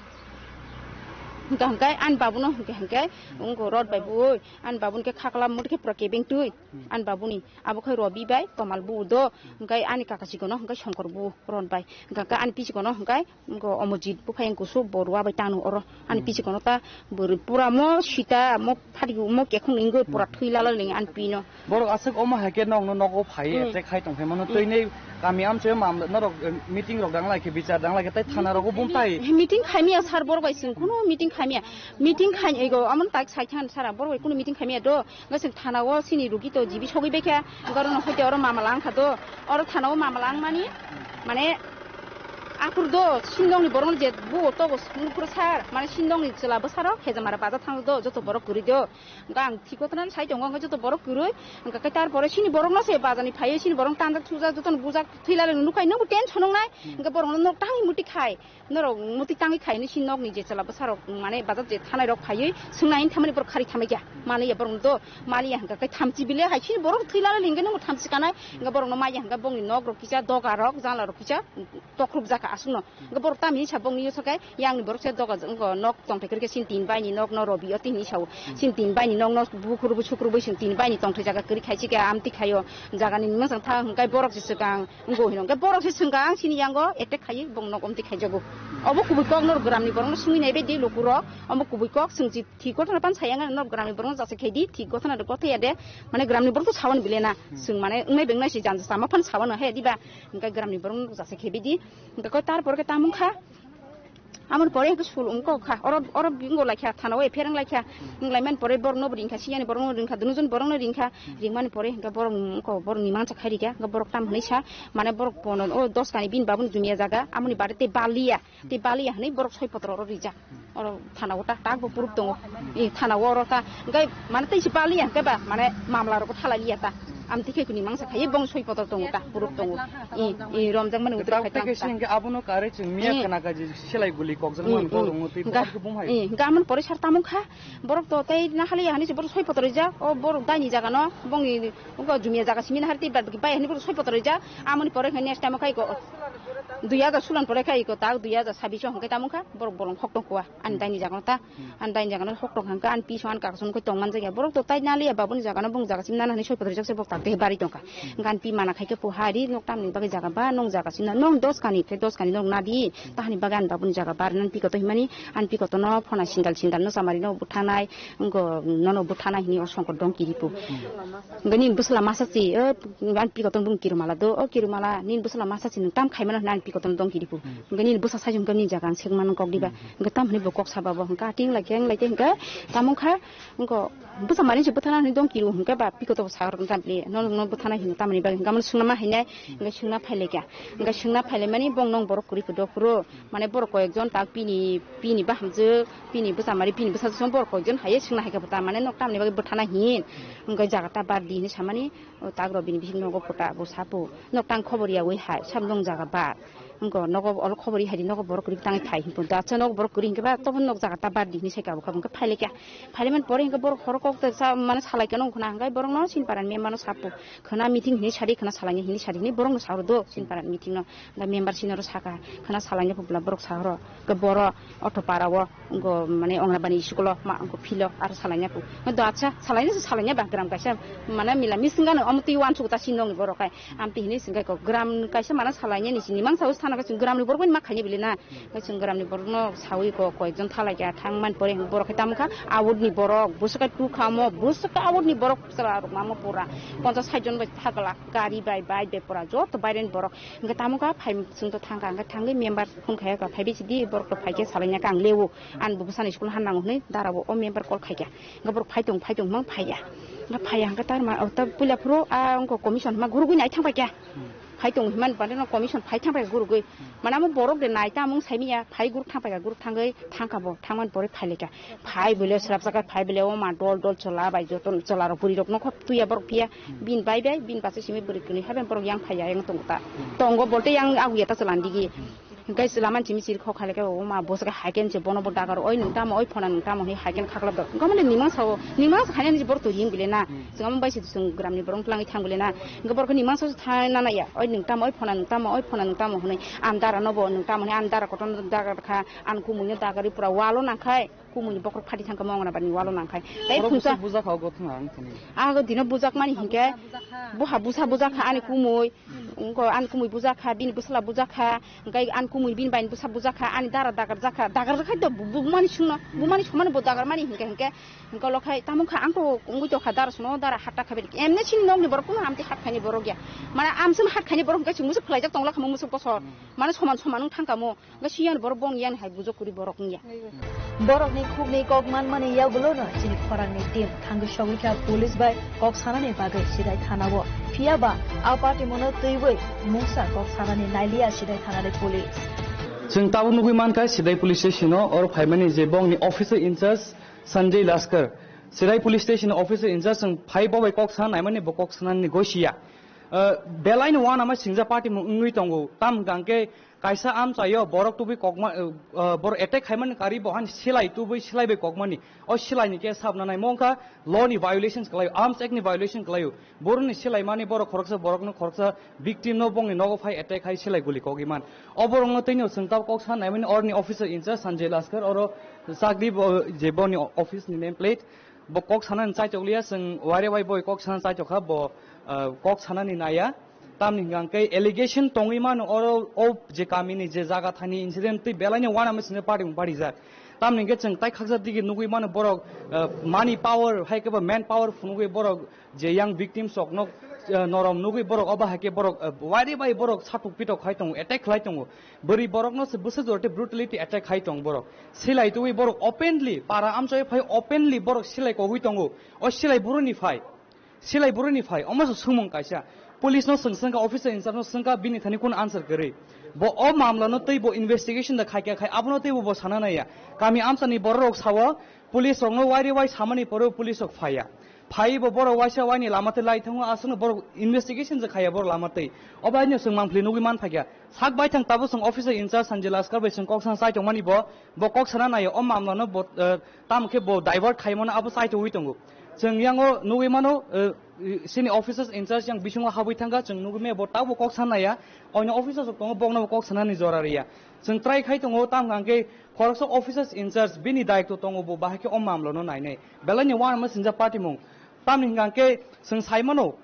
Hwnkha hwnkhe ani babuno hwnkhe hwnkhe wngkha rot bai bui, ani babuni khe khakla muti khe pura kebeng twi. Ani babuni abo khai Robi bai Tomal bu do, hwnkhe ani kaka chikono hwnkhe Songkor bu rot bai. Hwnkha khe ani pichikono hwnkhe wngkha Omojit buphai wngkha kusu bo rua bai tanu oro. Ani pichikono ta bwrwi pura mo sita mo phati mo kekhung wngwi pura thwi lala ling ani pino. Borok aswk omo hai khe nokno nogo phai attack khai tong khe mano twi nei kami amchoi mam norok meeting rok dang lai khe bichar dang lai khe tai thana rogo bumtai. Meeting khaimya sir borok bai chwng kuno meeting khaimya. Meeting khai ego amon tak sai thang sara borok bai kuno meeting khaimya do. Ngasing thana o sini rugi to jibi sogwi bai kha. Garo no hoite oro mamala ang kha do. Oro thana o mamala ang mani mane akur do sindong ni borok je bu to go sumukro sar mane sindong ni chwla bwsarok hejamara baja thang do joto borok kwrwi do. Hwnkhe ang thik kothonani sai tongo, hwnkhe joto borok kwrwi, hwnkhe khe tar pore chini borokno se bazani phaiwi chini borok tanjak thujak jotono bujak thwi lalai nukha, nwngbo tension wngnai, hwnkhe borokno nok tangwi muti khai, norok muti tangwi khai hinwi chini nokni je chwla bwsarok mane bazar je thanai rok phaiwi swngnai hinwi thamani borok khari thamai kha, maliya borokno do, maliya hwnkhe khe thamchi bile hai chini borok thwi lalai hwnkhe nwngbo thamchi kanai, hwnkhe borokno maiya hwnkhe bongni nok rok kisa doga rok janla rok kisa tokruk jaka aswkno. Hwnkhe borok tamni hinwi sa bongni yusok khe, yangni borok se doga wngkha nok tongthai kwrwi khe sini tin baini nok no Robi o tini sao. Sini tin baini nok no bukhuru bu sukru bui sini tin baini tongthai jaga kwrwi khai chikhe amtwi khaio. Jagani mungsang tha hwnkhe borok se swkang wngkha hino. Hwnkhe borok se swkang sini yango attack khaiwi bong nok amtwi khaijago. Obo kubui kok norok gramni borokno swngwi nai bai di lukurok. Omo kubui kok swngchi thik gothana pan sayang norok gramni borokno jasa khaidi thik gothana de gothaya de. Mane gramni borok to sawan bilena. Swng mane wngnai bengnai se janja sama phan sawan hai diba. Hwnkhe gramni borokno jasa khaibidi. Hwnkhe koi tar pore khe tamung kha. Amoni pore hwnkhe sul wngkha kha. Oro, oro bingo lai kha, thana o F I R wng lai kha. Wng lai mani pore borokno bo ring kha, siyani borokno ring kha, dunujon borokno ring kha. Ring mani pore hwnkhe borok wngkha, borok ni mangsa khai ri kha. Hwnkhe borok tam hwnwi sa, mane borok bono o dos kani bini babuni jumia jaga, amoni bare tei baliya, tei baliya hwnwi borok soi potro oro rijak. Oro thana o ta, tak bo proof tongo. E, thana o oro ta, hwnkhe mane tei se baliya hwnkhe ba, mane mamla rok thalai liya ta. Amtwi khe kuni mangsa khai bong soi potro tongo ta, proof tongo. E, e, romjak mani utri khai ta. Tei khe ta. Sini hwnkhe abono karwi chwng miya khna kaji selai guli kokjak mani borok wngwi tei borok khe bumhai. E, hwnkhe amoni pore sar tamung kha. Borok to tei nahaliya hinwi se borok soi potro rijak. O borok daini jaga no, bongni wngkha jumia jaga simi nahar tei bad baki bai hinwi borok soi potro rijak. Amoni pore hwnkhe next time o khai ko dui hajar sulan pore khai ko tak dui hajar sabbish o hwnkhe tamung kha. Borok bolong hok tong kha ani daini jaga no ta. Ani daini jaga no hok tong kha hwnkhe ani piso ani kaka song khe tong man jagya. Borok to tai naliya babuni jaga no bong jaga simi nana hinwi soi potro rijak se borok tak tei bari tong kha. Hwnkhe ani pi mana khai khe po hari nok tamni bagwi jaga ba nong jaga simi nong dos kani khe dos kani nok nadi. Tahani bagwi ani babuni jaga bar nang pikoto himani, ani pikoto no phona sindal sindal no chamari no buthanai, wngkha nono buthanai hini o songkor dong kiripu. Wngkha nini bwsla masa si, o, ani pikoto bung kirumala do, o kirumala nini bwsla masa si nwng tam khaimano hwnwi ani pikoto no dong kiripu. Wngkha nini bwsa sai wngkha nini jaga ang sekmano kok diba. Wngkha tam hwnwi bo kok saba bo wngkha ating lai khe wng lai khe wngkha tamo wngkha. Wngkha bwsa mani se bwthana hinwi dong kiro hwnkhe ba pikoto bo sa rwkna tabli no no bwthana hino tamni bagwi hwnkhe amo swngna ma hinai hwnkhe swngna phailaikha hwnkhe swngna phailaimani bong nong borok kwrwi phudo phuru mane borok koyekjon tak pini pini bahamjwk pini bwsa mari pini bwsajwk borok koyekjon hai swngna hai khe bwta mane nok tamni bagwi bwthana hin hwnkhe jaga ta bar di hinwi samani o tak rw bini bising nogo phuta bo sapu nok tang khobor yaui hai sam nong jaga bar. Wngkha nogo oro khobor ri hai di nogo borok kwrwi tangwi phai hinwi pon. Acha nogo borok kwrwi hinkhe ba tobo nok jaga ta bar di hinwi sai kabo kabo wngkha phai laikha. Phai laimani pore hinkhe borok horo kok ta sa mane salai khe nong khna hinkhe borok no sini para ni member no sapo khna meeting hinwi sadi khna salai hinwi sadi hinwi borok no sa horo do sini para ni meeting no. Hinkhe member sini oro saka khna salai ni phubla borok sa horo. Hinkhe boro auto para o wngkha mane Anganwadi school o ma wngkha field o aro salai ya phu. Do acha salai ya salai ya ba gram kaisa mane mila mising gano omo twi uansuk ta sini nong ni borok hai. Amtwi hinwi chwng khe kok gram kaisa mana salai nani sini mangsa o sana khe chwng gram ni borok bai ma khaini bili na. Khe chwng gram ni borok no sawi kok koi jon thalai kha thang man pore borok khe tamo kha out ni borok bwswk khe tu kha mo bwswk khe out ni borok chwla rok ma mo pura ponchas sait jon bai thagla gari bai bike bai pura joto baire ni borok hwnkhe tamo kha phai chwng to thang kha hwnkhe thangwi member phone khai kha phai bisi di borok rok phai khe salai ya kha ang lewo ani bo bwsani school han nango hwnwi dara bo o member call khai kha. Hwnkhe borok phai tong, phai tong hwnba phaiya. Hwnkhe phaiya hwnkhe tar ma, o, ta puila phuru, a, wngkha commission hwnba gurugwi nai thang paikha. Phai tong hwnmani pande no commission phai thang paikha gurugwi. Mane amo borok de nai ta mung saimanya, phai guruk thang paikha, guruk thangwi thangkha bo, thangmani pore phai laikha. Phai bole swrapsa khe phai bole o ma dol dol chola bai joto chola rok bwrwi rok nokho twiya borok phiya. Bini bai bai, bini bachai simi bwrwi kwnwi hai bai borok yang phaiya yang tongo ta. Tongo bolte yang aguya ta chola digi. Hwnkhe chwla manchimi chiri kho khailekhe, o ma, bo se khe haiken se bono bo dagar, "Oi, nwng tamo, oi, phona nwng tamo?" hwnwi haiken khaklap do. Hwnkhe mane nwng mang sao, nwng mang sa khainani je borok twi him bile na. Chwng amo bai se chwng gramni borok twlangwi thang bile na. Hwnkhe borok khe nwng mang sao se thai nana ya, "Oi, nwng tamo, oi, phona nwng tamo, oi, phona nwng tamo?" hwnwi. Ang dara no bo nwng tamo hwnwi, ang dara kotorno dagar kha, ang kumui no dagarwi pura walo nang khai. Kumui ni bokhorok phati thangkha mo Anganabadi ni walo nangkhai. Tai Oro phungsa busa bujakha o gotha ang thani. Ago dino bujakmani hinkhe buha busa bujakha ani kumui. Wngkha ani kumui bujakha, bini bwsla bujakha, hingke ani kumui bini bai busa bujakha, ani dara dagar jakha, dagar jakha do bu-, bumani sungno, bumani somano bo dagar mani hinkhe hinkhe, hinkhe lokhai tamo kha ang to wngwi tokha dara suno dara hatta khabe. Emne chini nokni borok kuno amte hat khaini borok ya. Mana amsum hat khaini borok hinkhe chwng musu phlaijak tongla khamo musu bosor. Mana soman soman wng thangkamo. Ga siyan borok bong yan hai bujok kuri borok ya. Borokni khukni kok manmani yagulono chini khorangni team thangwi sogwi kha police bai kok sanani bagwi Sidai thanao. Phiya ba a party mono twiwi mungsa kok sanani nailiya Sidai thanani police. Chwng tabuk nugwi mankha Sidai police station-o oro phaimani je bongni officer in charge Sanjay Laskar. Sidai police station officer in charge chwng phai bo bai kok sana naimani bo kok sanani goisiya. Uh, belaino uanama singja party mung wngwi tongo. Tam hwnkha hwnkhe kaisa amchaio borok tubui kokma, uh, uh, borok attack khaimani kari bo hani silai tubui silai bai kokmani. O silai ni case sabna nai mongkha law ni violations kwlaio, Arms Act ni violation kwlaio. Borokni silai mani borok khoroksa borokno khoroksa victim no bongni nogo phai attack khai silai guli kogwi man. O borokno tini o chwng tab kok san naimani orni officer in charge Sanjay Laskar oro chakri bo je boni office ni name plate. Bo kok sanani chaitok liya, chwng waire wai boi kok sana chaitok kha, bo, ah, kok sanani naya. Tamni hwnkha hwnkhe allegation tongwi mano oro, o je kamini je jaga thani incident tei belaino uanama singja party mung parijak. Tamni hwnkhe chwng tai khaksa digi nugwi mano borok, ah, money power hai khe bo man power phunugwi borok je yang victims rokno, ah, norom nugwi borok obo hai khe borok, ah, waire bai borok satok pitok khai tongo, attack khlai tongo. Bwrwi borokno se bwswk jora tei brutality attack khai tong borok. Silai twi borok openly, para amchai phai openly borok silai kogwi tongo. O silai buruni phai. Silai buruni phai. Omo se sumung kaisa. Police no swng swngkha, officer in charge no swngkha, bini thani kun answer kwrwi. Bo o mamla no tei bo investigation da khai kya khai, abono tei bo, bo sana naiya. Kami amchani borok rok sawo, police rok no wairi wai samani poro police rok phaiya. Phai bo borok waisa waini lama tei lai thango, aswkno borok investigation je khaiya borok lama tei. Obo haino chwng mangpili nugwi man phaikha. Sak baithang tabuk chwng officer in charge Sanjay Laskar bai chwng kok sana chai tongmani bo, bo kok sana naio, o mamlano bo, eh, tamo khe bo divert khaimano abo chai tongwi tongo. Chwng yango nugwi mano, eh, sini officers in charge yang bisingo habwi thangkha, chwng nugwi maya bo tabuk kok sana naiya, oino officers rok tongo, bokno bo kok sanani jora riya. Chwng try khai tongo, tamo hwnkhe khoroksa officers in charge bini daitw tongo, bo bahai khe o mamlano nainai. Belaini uanama singja party mung. Tamni hwnkha hwnkhe chwng sai mano,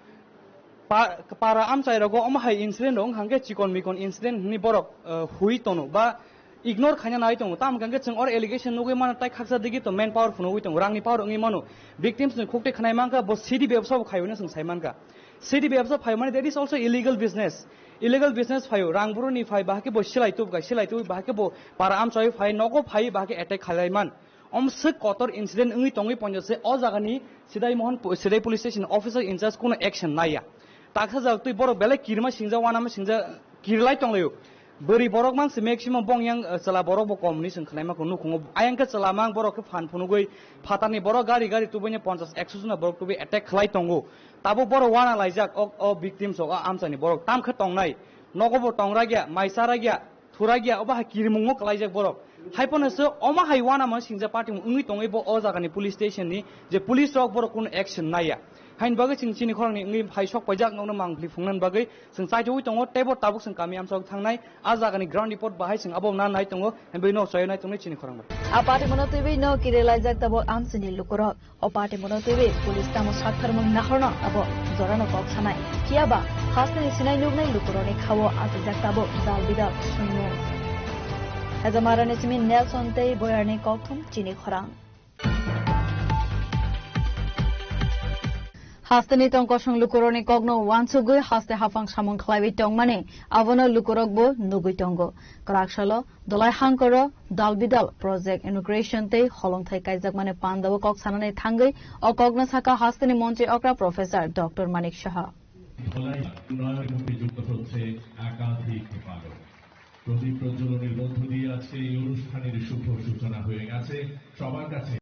pa-, para amchai rogo omo hai incident rok wngkha hwnkhe chikon mikon incident hwnwi borok, eh, hui tono ba ignore khaina nai tongo. Tamo hwnkha hwnkhe chwng oro allegation nugwi mano, tai khaksa digi to man power phunugwi tongo, rangni power wngwi mano. Victims ni khukti khwnai mankha, bo sidi bebsa bo khaio hwnwi chwng sai mankha. Sidi bebsa phaio mane that is also illegal business. Illegal business phaio, rang buruni phai, bahai khe bo silai tubkha, silai tubwi bahai khe bo para amchai phai, nogo phai, bahai khe attack khalai man. Omswk kotor incident wngwi tongwi ponjase o jagani Sidai Mohon, Sidai police station officer in charge kuno action naiya. Taksa jak twi borok belai kirima singja, uanama singja, kirilai tonglaio. Bwrwi borok mang se maximum bong yang, eh, chwla borok bo kom hwnwi chwng khwnaima kho nukhungo. Ayang khe chwla mang borok khe phan phunugwi phatarni borok gari gari tubuino ponchas ekso jona borok tubui attack khlai tongo. Tabuk borok uana laijak o, o victims rok, o amchaini borok tam khe tongnai. Nogo bo tong ragya, mai cha ragya. Thura gya, obo hai kirimungo kwlaijak borok. Hai phano se omo hai uanama singja party wngwi tongwi bo o jagani police station ni je police rok borok kuno action naiya. Haini bagwi chwng chini khorang ni wngwi hai sok paijak nokno mangpli phungnani bagwi chwng chaithogwi tongo, teibo tabuk chwng kami amsok thangnai, a jagani ground report bahai chwng abo na nai tongo, haini bagwi nok chaywi nai tongnai chini khorang bai. A party mono twiwi no kirilaijak tabuk amchini lukurok. O party mono twiwi police tamo saktharmung nahorno abo jorano kok sanai. Phiya ba hasteni sinai nuknai lukurokni khao achijak tabuk dal bidal swngngo. Hajamarani simi Nelson tei Boyarni kokthum chini khorang. Hasteni tong kosong lukurokni kokno uansugwi haste haphang samung khlaiwi tongmani abono lukurokbo nugwi tongo. Kwraksalo Dolai hangkoro dal bidal project inauguration tei holongthai kaijakmani pandao kok sanani thangwi o kokno sakha hasteni montri okra Professor Doctor Manik Saha. Dhalai উন্নয়নমুখী যুক্ত হচ্ছে একাধিক পালক। প্রদীপ প্রজ্বলনের মধ্য দিয়ে আজকে এই অনুষ্ঠানের শুভ সূচনা হয়ে গেছে। সবার কাছে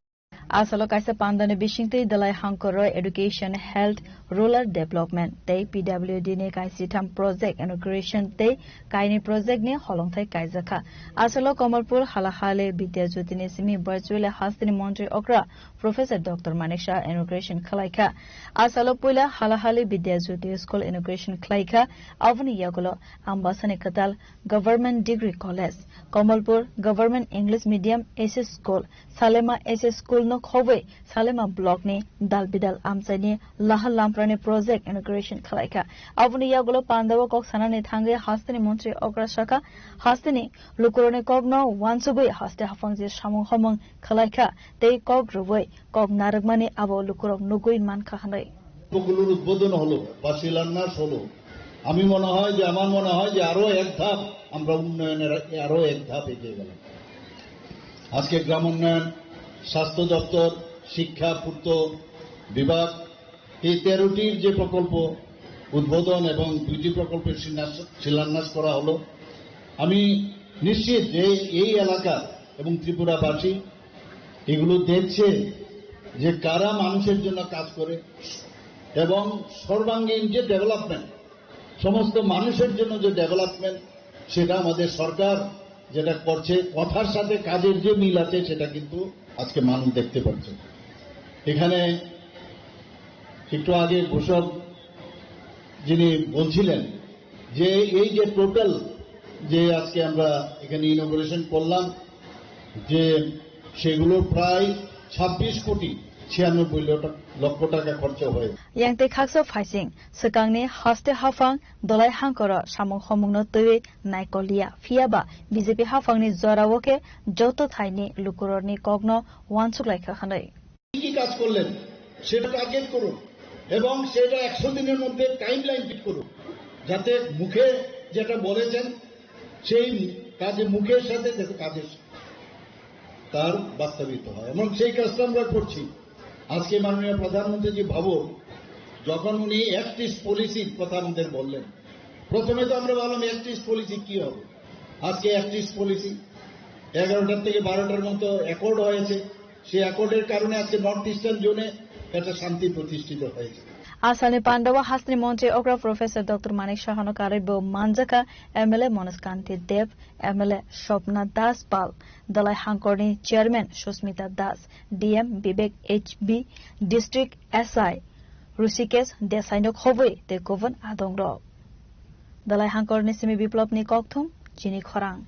Asalo kaisa pandani bisingtwi Dolai hangkoro education, health, Rural Development tei P W D ni kaisitham project inauguration tei kaini project ni holongthai kaijakha. Asalo Kamalpur Halahali Vidya Jyoti ni simi virtually hasteni montri okra Professor Doctor Manik Saha inauguration khwlaikha. Asalo puila Halahali Vidya Jyoti School inauguration khwlaikha. Aboni yagulo Ambasani kwtal Government Degree College, Kamalpur Government English Medium S S School, Salema S S School no khobwi Salema Block ni Dalbidal amchaini Lahar Lamprani project inauguration khwlaikha. Aboni yagulo pandao kok sanani thangwi hasteni montri okra sakha, hasteni lukurokni kokno wansugwi haste haphang je samung homung khwlaikha tei kok rwui kok narwkmani abo lukurok nugwi mankha hwnwi. প্রকল্পগুলোর উদ্বোধন হলো বা শিলান্যাস হলো, আমি মনে হয় যে, আমার মনে হয় যে আরো এক ধাপ আমরা উন্নয়নের আরো এক ধাপ এগিয়ে গেলাম। আজকে গ্রাম উন্নয়ন, স্বাস্থ্য দপ্তর, শিক্ষা, পূর্ত বিভাগ, এই তেরোটির যে প্রকল্প উদ্বোধন এবং দুইটি প্রকল্পের শিলান্যাস, শিলান্যাস করা হলো, আমি নিশ্চিত যে এই এলাকা এবং ত্রিপুরাবাসী এগুলো দেখছে যে কারা মানুষের জন্য কাজ করে এবং সর্বাঙ্গীন যে ডেভেলপমেন্ট, সমস্ত মানুষের জন্য যে ডেভেলপমেন্ট, সেটা আমাদের সরকার যেটা করছে, কথার সাথে কাজের যে মিল আছে, সেটা কিন্তু আজকে মানুষ দেখতে পাচ্ছে। এখানে একটু আগে ঘোষক যিনি বলছিলেন যে এই যে টোটাল যে আজকে আমরা এখানে ইনোগ্রেশন করলাম, যে সেগুলো প্রায় ছাব্বিশ কোটি ছিয়ানব্বই লক্ষ টাকা খরচা হয়েছে। Yang tei khaksa phaising swkangni haste haphang dolai hangkoro samung homungno twiwi naikoliya, phiyaba B J P haphangni jorao khe joto thaini lukurokni kokno uansuk laikha hwnwi. কি কি কাজ করলেন সেটা টার্গেট করুন এবং সেটা একশো দিনের মধ্যে টাইম লাইন ফিট করুন, যাতে মুখে যেটা বলেছেন সেই কাজে মুখের সাথে যাতে কাজের তার বাস্তবিত হয় এবং সেই কাজটা আমরা করছি। আজকে মাননীয় প্রধানমন্ত্রীজি ভাবুন, যখন উনি অ্যাক্ট ইস্ট পলিসির কথা আমাদের বললেন, প্রথমে তো আমরা ভাবলাম অ্যাক্ট ইস্ট পলিসি কি হবে। আজকে অ্যাক্ট ইস্ট পলিসি এগারোটার থেকে বারোটার মতো অ্যাকর্ড হয়েছে। সেই অ্যাকর্ডের কারণে আজকে নর্থ ইস্টার্ন জোনে একটা শান্তি প্রতিষ্ঠিত হয়েছে। Asalni pandao hasteni montri okra Professor Doctor Manik Sahano karwi bo manjakha M L A Manoj Kanti Deb, M L A Swapna Das Pal, Dalai Hangkorni Chairman Susmita Das, D M Bibek H B, District S I Rishikesh Desaino khobwi tei kubun adongrok. Dalai Hangkorni simi Biplopni kokthum, chini khorang.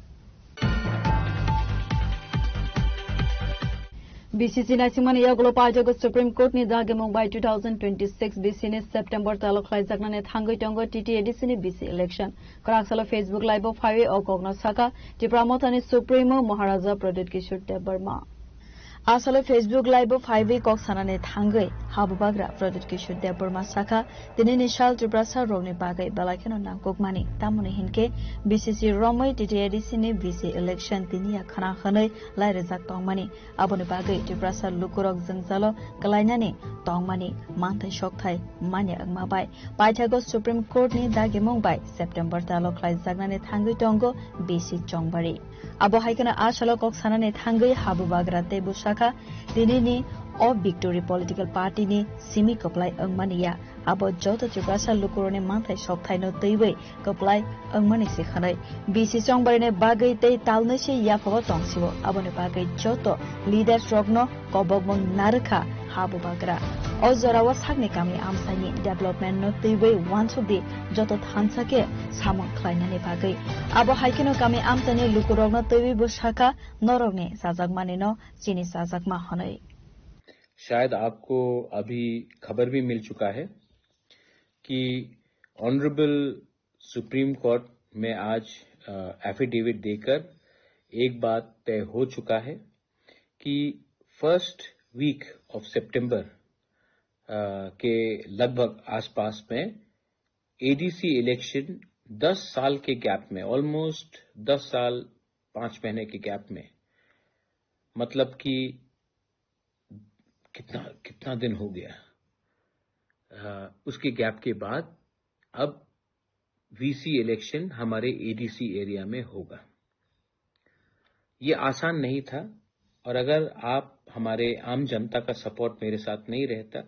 B C C naisingmani yagulo paijago Supreme Court ni dagimung bai two thousand twenty-six B C ni September talo khlaijaknani thangwi tongo T T A D C ni B C election. Kwraksalo Facebook Live o phaiwi o kokno sakha Tipra Mothani Supremo Maharaja Pradyut Kishore Debbarma. Asalo Facebook Live o phaiwi kok sanani thangwi habubagra Pradyut Kishore Debbarma sakha, tinini sal Tiprasa rokni bagwi belai kheno nangkukmani, tamoni hinkhe B C C romwi T T A D C ni B C election tiniya khna hwnwi lairijak tongmani. Aboni bagwi Tiprasa lukurok jwngjalo kwlainani tongmani manthai sokthai manya wngma bai paithago Supreme Court ni dagimung bai September talo khlaijaknani thangwi tongo B C Chongbari. Abo hai kheno a salo kok sanani thangwi habubagra tei bwsakha tinini o Victory Political Party ni simi kwplai wngmani ya. Abo joto Tiprasa lukurokni manthai sokthai no twiwi kwplai wngmani se hwnwi B C Chongbarini bagwi tei talnwi se yaphao tong sio. Aboni bagwi joto leaders rokno kobokmung narwkha habubagra. O jorao sakni kami amchaini development no twiwi uansuk di, joto thansa khe samung khlainani bagwi. Abo hai kheno kami amchaini lukurokno twiwi bwsakha norokni chajakmani no chini chajakma hwnwi. शायद आपको अभी खबर भी मिल चुका है कि honourable supreme court में आज एफिडेविट देकर एक बात तय हो चुका है कि फर्स्ट वीक ऑफ सितंबर के लगभग आसपास में एडीसी इलेक्शन दस साल के गैप में, ऑलमोस्ट दस साल पाँच महीने के गैप में, मतलब कि कितना कितना दिन हो गया, अ, उसके गैप के बाद अब वीसी इलेक्शन हमारे एडीसी एरिया में होगा। ये आसान नहीं था, और अगर आप हमारे आम जनता का सपोर्ट मेरे साथ नहीं रहता,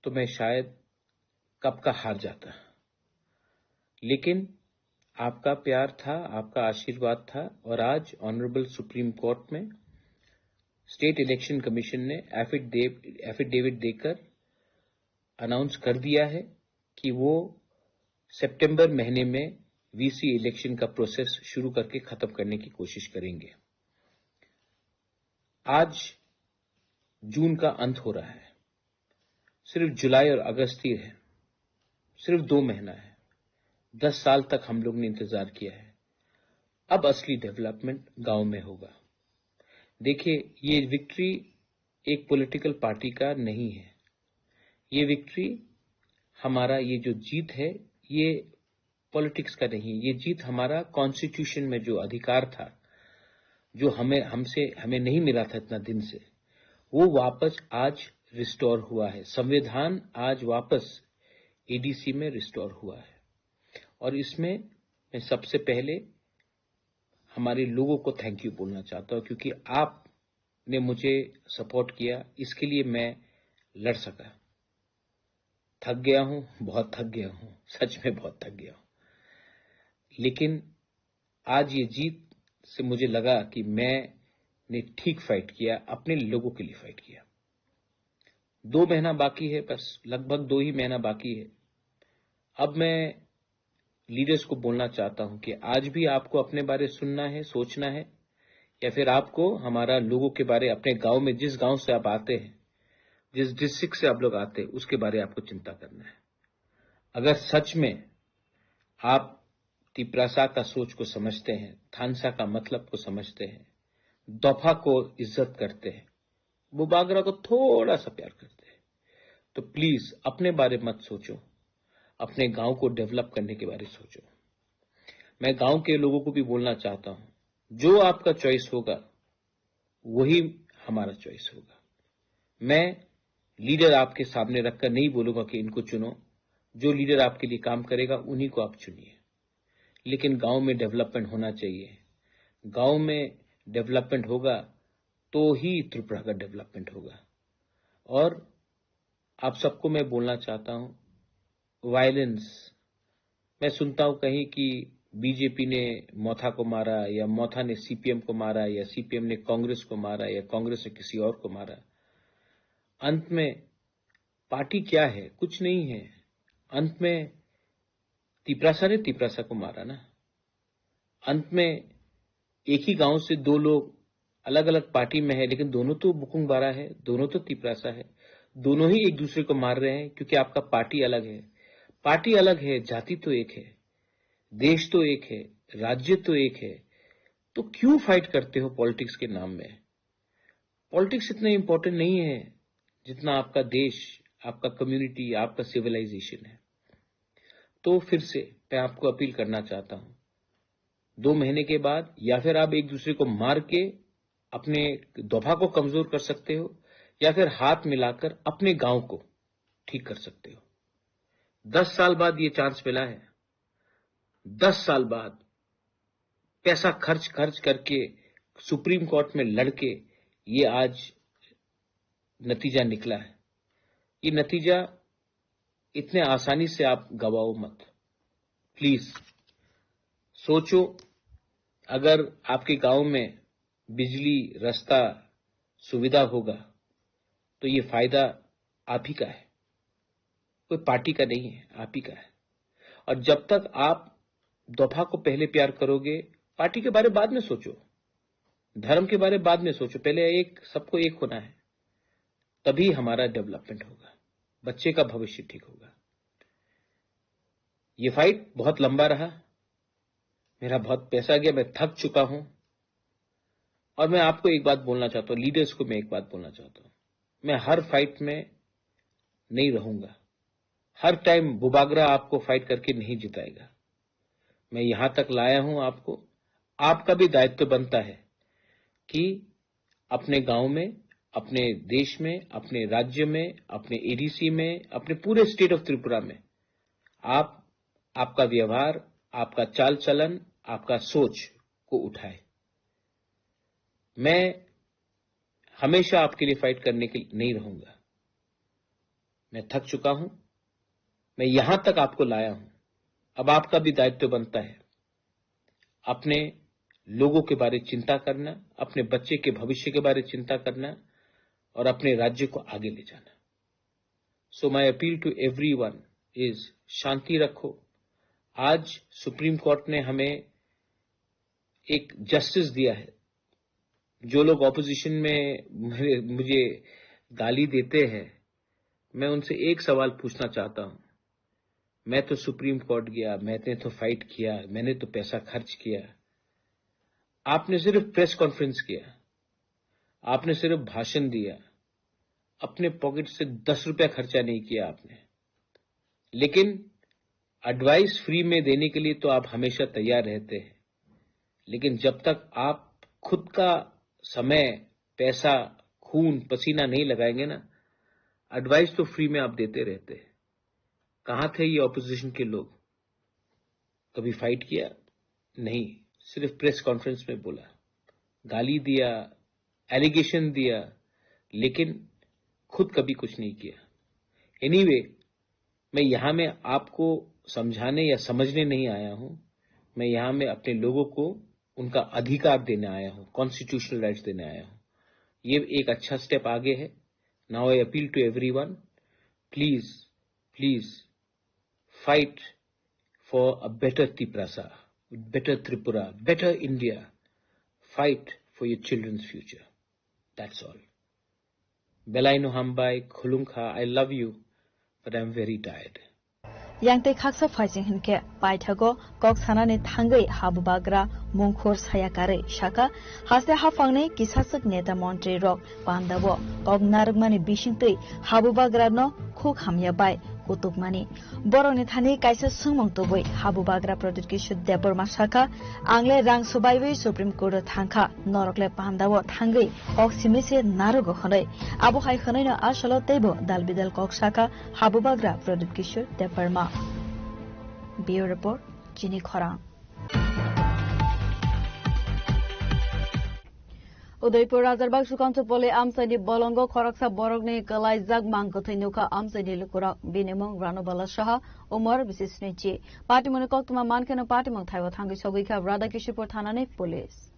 तो मैं शायद कब का हार जाता। लेकिन आपका प्यार था, आपका आशीर्वाद था, और आज ऑनरेबल सुप्रीम कोर्ट में स्टेट इलेक्शन कमीशन ने एफिडेव-, एफिडेविट देकर अनाउंस कर दिया है कि वो सितंबर महीने में वीसी इलेक्शन का प्रोसेस शुरू करके खत्म करने की कोशिश करेंगे। आज जून का अंत हो रहा है, सिर्फ जुलाई और अगस्त ही है, सिर्फ दो महीना है। दस साल तक हम लोग ने इंतजार किया है। अब असली डेवलपमेंट गांव में होगा। देखिए, ये विक्ट्री एक पॉलिटिकल पार्टी का नहीं है। ये विक्ट्री हमारा, ये जो जीत है, ये पॉलिटिक्स का नहीं है। ये जीत हमारा कॉन्स्टिट्यूशन में जो अधिकार था, जो हमें, हमसे, हमें नहीं मिला था इतना दिन से, वो वापस आज रिस्टोर हुआ है। संविधान आज वापस एडीसी में रिस्टोर हुआ है। और इसमें मैं सबसे पहले हमारे लोगों को थैंक यू बोलना चाहता हूँ, क्योंकि आपने मुझे सपोर्ट किया, इसके लिए मैं लड़ सका। थक गया हूँ, बहुत थक गया हूँ, सच में बहुत थक गया हूँ। लेकिन आज ये जीत से मुझे लगा कि मैंने ठीक फाइट किया, अपने लोगों के लिए फाइट किया। दो महीना बाकी है, बस लगभग दो ही महीना बाकी है। अब मैं लीडर्स को बोलना चाहता हूं कि आज भी आपको अपने बारे सुनना है, सोचना है, या फिर आपको हमारा लोगों के बारे, अपने गांव में, जिस गांव से आप आते हैं, जिस डिस्ट्रिक्ट से आप लोग आते हैं, उसके बारे आपको चिंता करना है। अगर सच में आप तिपरासा का सोच को समझते हैं, थानसा का मतलब को समझते हैं, दफा को इज्जत करते हैं, बुबागरा को थोड़ा सा प्यार करते हैं, तो प्लीज अपने बारे मत सोचो, अपने गांव को डेवलप करने के बारे सोचो। मैं गांव के लोगों को भी बोलना चाहता हूं, जो आपका चॉइस होगा, वही हमारा चॉइस होगा। मैं लीडर आपके सामने रखकर नहीं बोलूंगा कि इनको चुनो। जो लीडर आपके लिए काम करेगा, उन्हीं को आप चुनिए। लेकिन गांव में डेवलपमेंट होना चाहिए। गांव में डेवलपमेंट होगा, तो ही त्रिपुरा का डेवलपमेंट होगा। और आप सबको मैं बोलना चाहता हूं, वायलेंस, मैं सुनता हूं कहीं कि बीजेपी ने मोथा को मारा, या मोथा ने सीपीएम को मारा, या सीपीएम ने कांग्रेस को मारा, या कांग्रेस ने किसी और को मारा। अंत में पार्टी क्या है? कुछ नहीं है। अंत में तिपरासा ने तिपरासा को मारा ना। अंत में एक ही गांव से दो लोग अलग-अलग पार्टी में है, लेकिन दोनों तो बुकुंग बारा है, दोनों तो तिपरासा है, दोनों ही एक दूसरे को मार रहे हैं, क्योंकि आपका पार्टी अलग है। पार्टी अलग है, जाति तो एक है, देश तो एक है, राज्य तो एक है, तो क्यों फाइट करते हो पॉलिटिक्स के नाम में? पॉलिटिक्स इतना इंपॉर्टेंट नहीं है जितना आपका देश, आपका कम्युनिटी, आपका सिविलाइजेशन है। तो फिर से मैं आपको अपील करना चाहता हूं, दो महीने के बाद या फिर आप एक दूसरे को मार के अपने दफा को कमजोर कर सकते हो, या फिर हाथ मिलाकर अपने गांव को ठीक कर सकते हो। दस साल बाद ये चांस मिला है, दस साल बाद पैसा खर्च खर्च करके सुप्रीम कोर्ट में लड़के ये आज नतीजा निकला है। ये नतीजा इतने आसानी से आप गवाओ मत। प्लीज सोचो, अगर आपके गांव में बिजली, रास्ता, सुविधा होगा, तो ये फायदा आप ही का है, कोई पार्टी का नहीं है, आप ही का है। और जब तक आप दफा को पहले प्यार करोगे, पार्टी के बारे बाद में सोचो, धर्म के बारे बाद में सोचो, पहले एक, सबको एक होना है, तभी हमारा डेवलपमेंट होगा, बच्चे का भविष्य ठीक होगा। ये फाइट बहुत लंबा रहा, मेरा बहुत पैसा गया, मैं थक चुका हूं। और मैं आपको एक बात बोलना चाहता हूं, लीडर्स को मैं एक बात बोलना चाहता हूं, मैं हर फाइट में नहीं रहूंगा। हर टाइम बुबागरा आपको फाइट करके नहीं जिताएगा। मैं यहां तक लाया हूं आपको। आपका भी दायित्व बनता है कि अपने गांव में, अपने देश में, अपने राज्य में, अपने एडीसी में, अपने पूरे स्टेट ऑफ त्रिपुरा में आप, आपका व्यवहार, आपका चाल चलन, आपका सोच को उठाए। मैं हमेशा आपके लिए फाइट करने के लिए नहीं रहूंगा। मैं थक चुका हूं। मैं यहां तक आपको लाया हूं। अब आपका भी दायित्व बनता है अपने लोगों के बारे चिंता करना, अपने बच्चे के भविष्य के बारे चिंता करना और अपने राज्य को आगे ले जाना। So my appeal to everyone is, शांति रखो। आज सुप्रीम कोर्ट ने हमें एक जस्टिस दिया है। जो लोग ऑपोजिशन में मेरे, मुझे गाली देते हैं, मैं उनसे एक सवाल पूछना चाहता हूं। मैं तो सुप्रीम कोर्ट गया, मैंने तो फाइट किया, मैंने तो पैसा खर्च किया। आपने सिर्फ प्रेस कॉन्फ्रेंस किया, आपने सिर्फ भाषण दिया, अपने पॉकेट से दस रुपया खर्चा नहीं किया आपने। लेकिन एडवाइस फ्री में देने के लिए तो आप हमेशा तैयार रहते हैं, लेकिन जब तक आप खुद का समय, पैसा, खून पसीना नहीं लगाएंगे ना, एडवाइस तो फ्री में आप देते रहते हैं। कहां थे ये ऑपोजिशन के लोग? कभी फाइट किया? नहीं, सिर्फ प्रेस कॉन्फ्रेंस में बोला, गाली दिया, एलिगेशन दिया, लेकिन खुद कभी कुछ नहीं किया। एनीवे, मैं यहां में आपको समझाने या समझने नहीं आया हूं। मैं यहां में अपने लोगों को उनका अधिकार देने आया हूं, कॉन्स्टिट्यूशनल राइट्स देने आया हूं। ये एक अच्छा स्टेप आगे है। Now I appeal to everyone, please, please fight for a better Tiprasa, better Tripura, better India. Fight for your children's future. That's all. Belai no hambai, khulumkha, I love you, but I'm very tired. Yang tei khaksa phaising hinkhe paithago kok sanani thangwi habubagra mungkhor saya karwi sakha, haste haphangni kisaswk neta montri rok pandao kok narwkmani bisingtwi habubagrano khuk hamya bai kutukmani. Borokni thani kaisa swngmung tubui habubagra Pradyut Kishore Debbarma sakha, angle rang swbaiwi Supreme Court o thangkha, norokle pandao thangwi kok simi se narwgo hwnwi. Abo hai hwnwino asolo teibo dal bidal kok sakha, habubagra Pradyut Kishore Debbarma. Bureau Report, Chini Khorang. Udaipur Rajarbag Sukanto Poli amchaini bolongo khoroksa borokni kwlaijak mang kwthwi nukha amchaini lukurok. Bini mung Ranubala Saha, umor bisi snichi. Patimungni koktwma mankheno patimung thaibo thangwi sogwikha Radhakishorpur thanani police.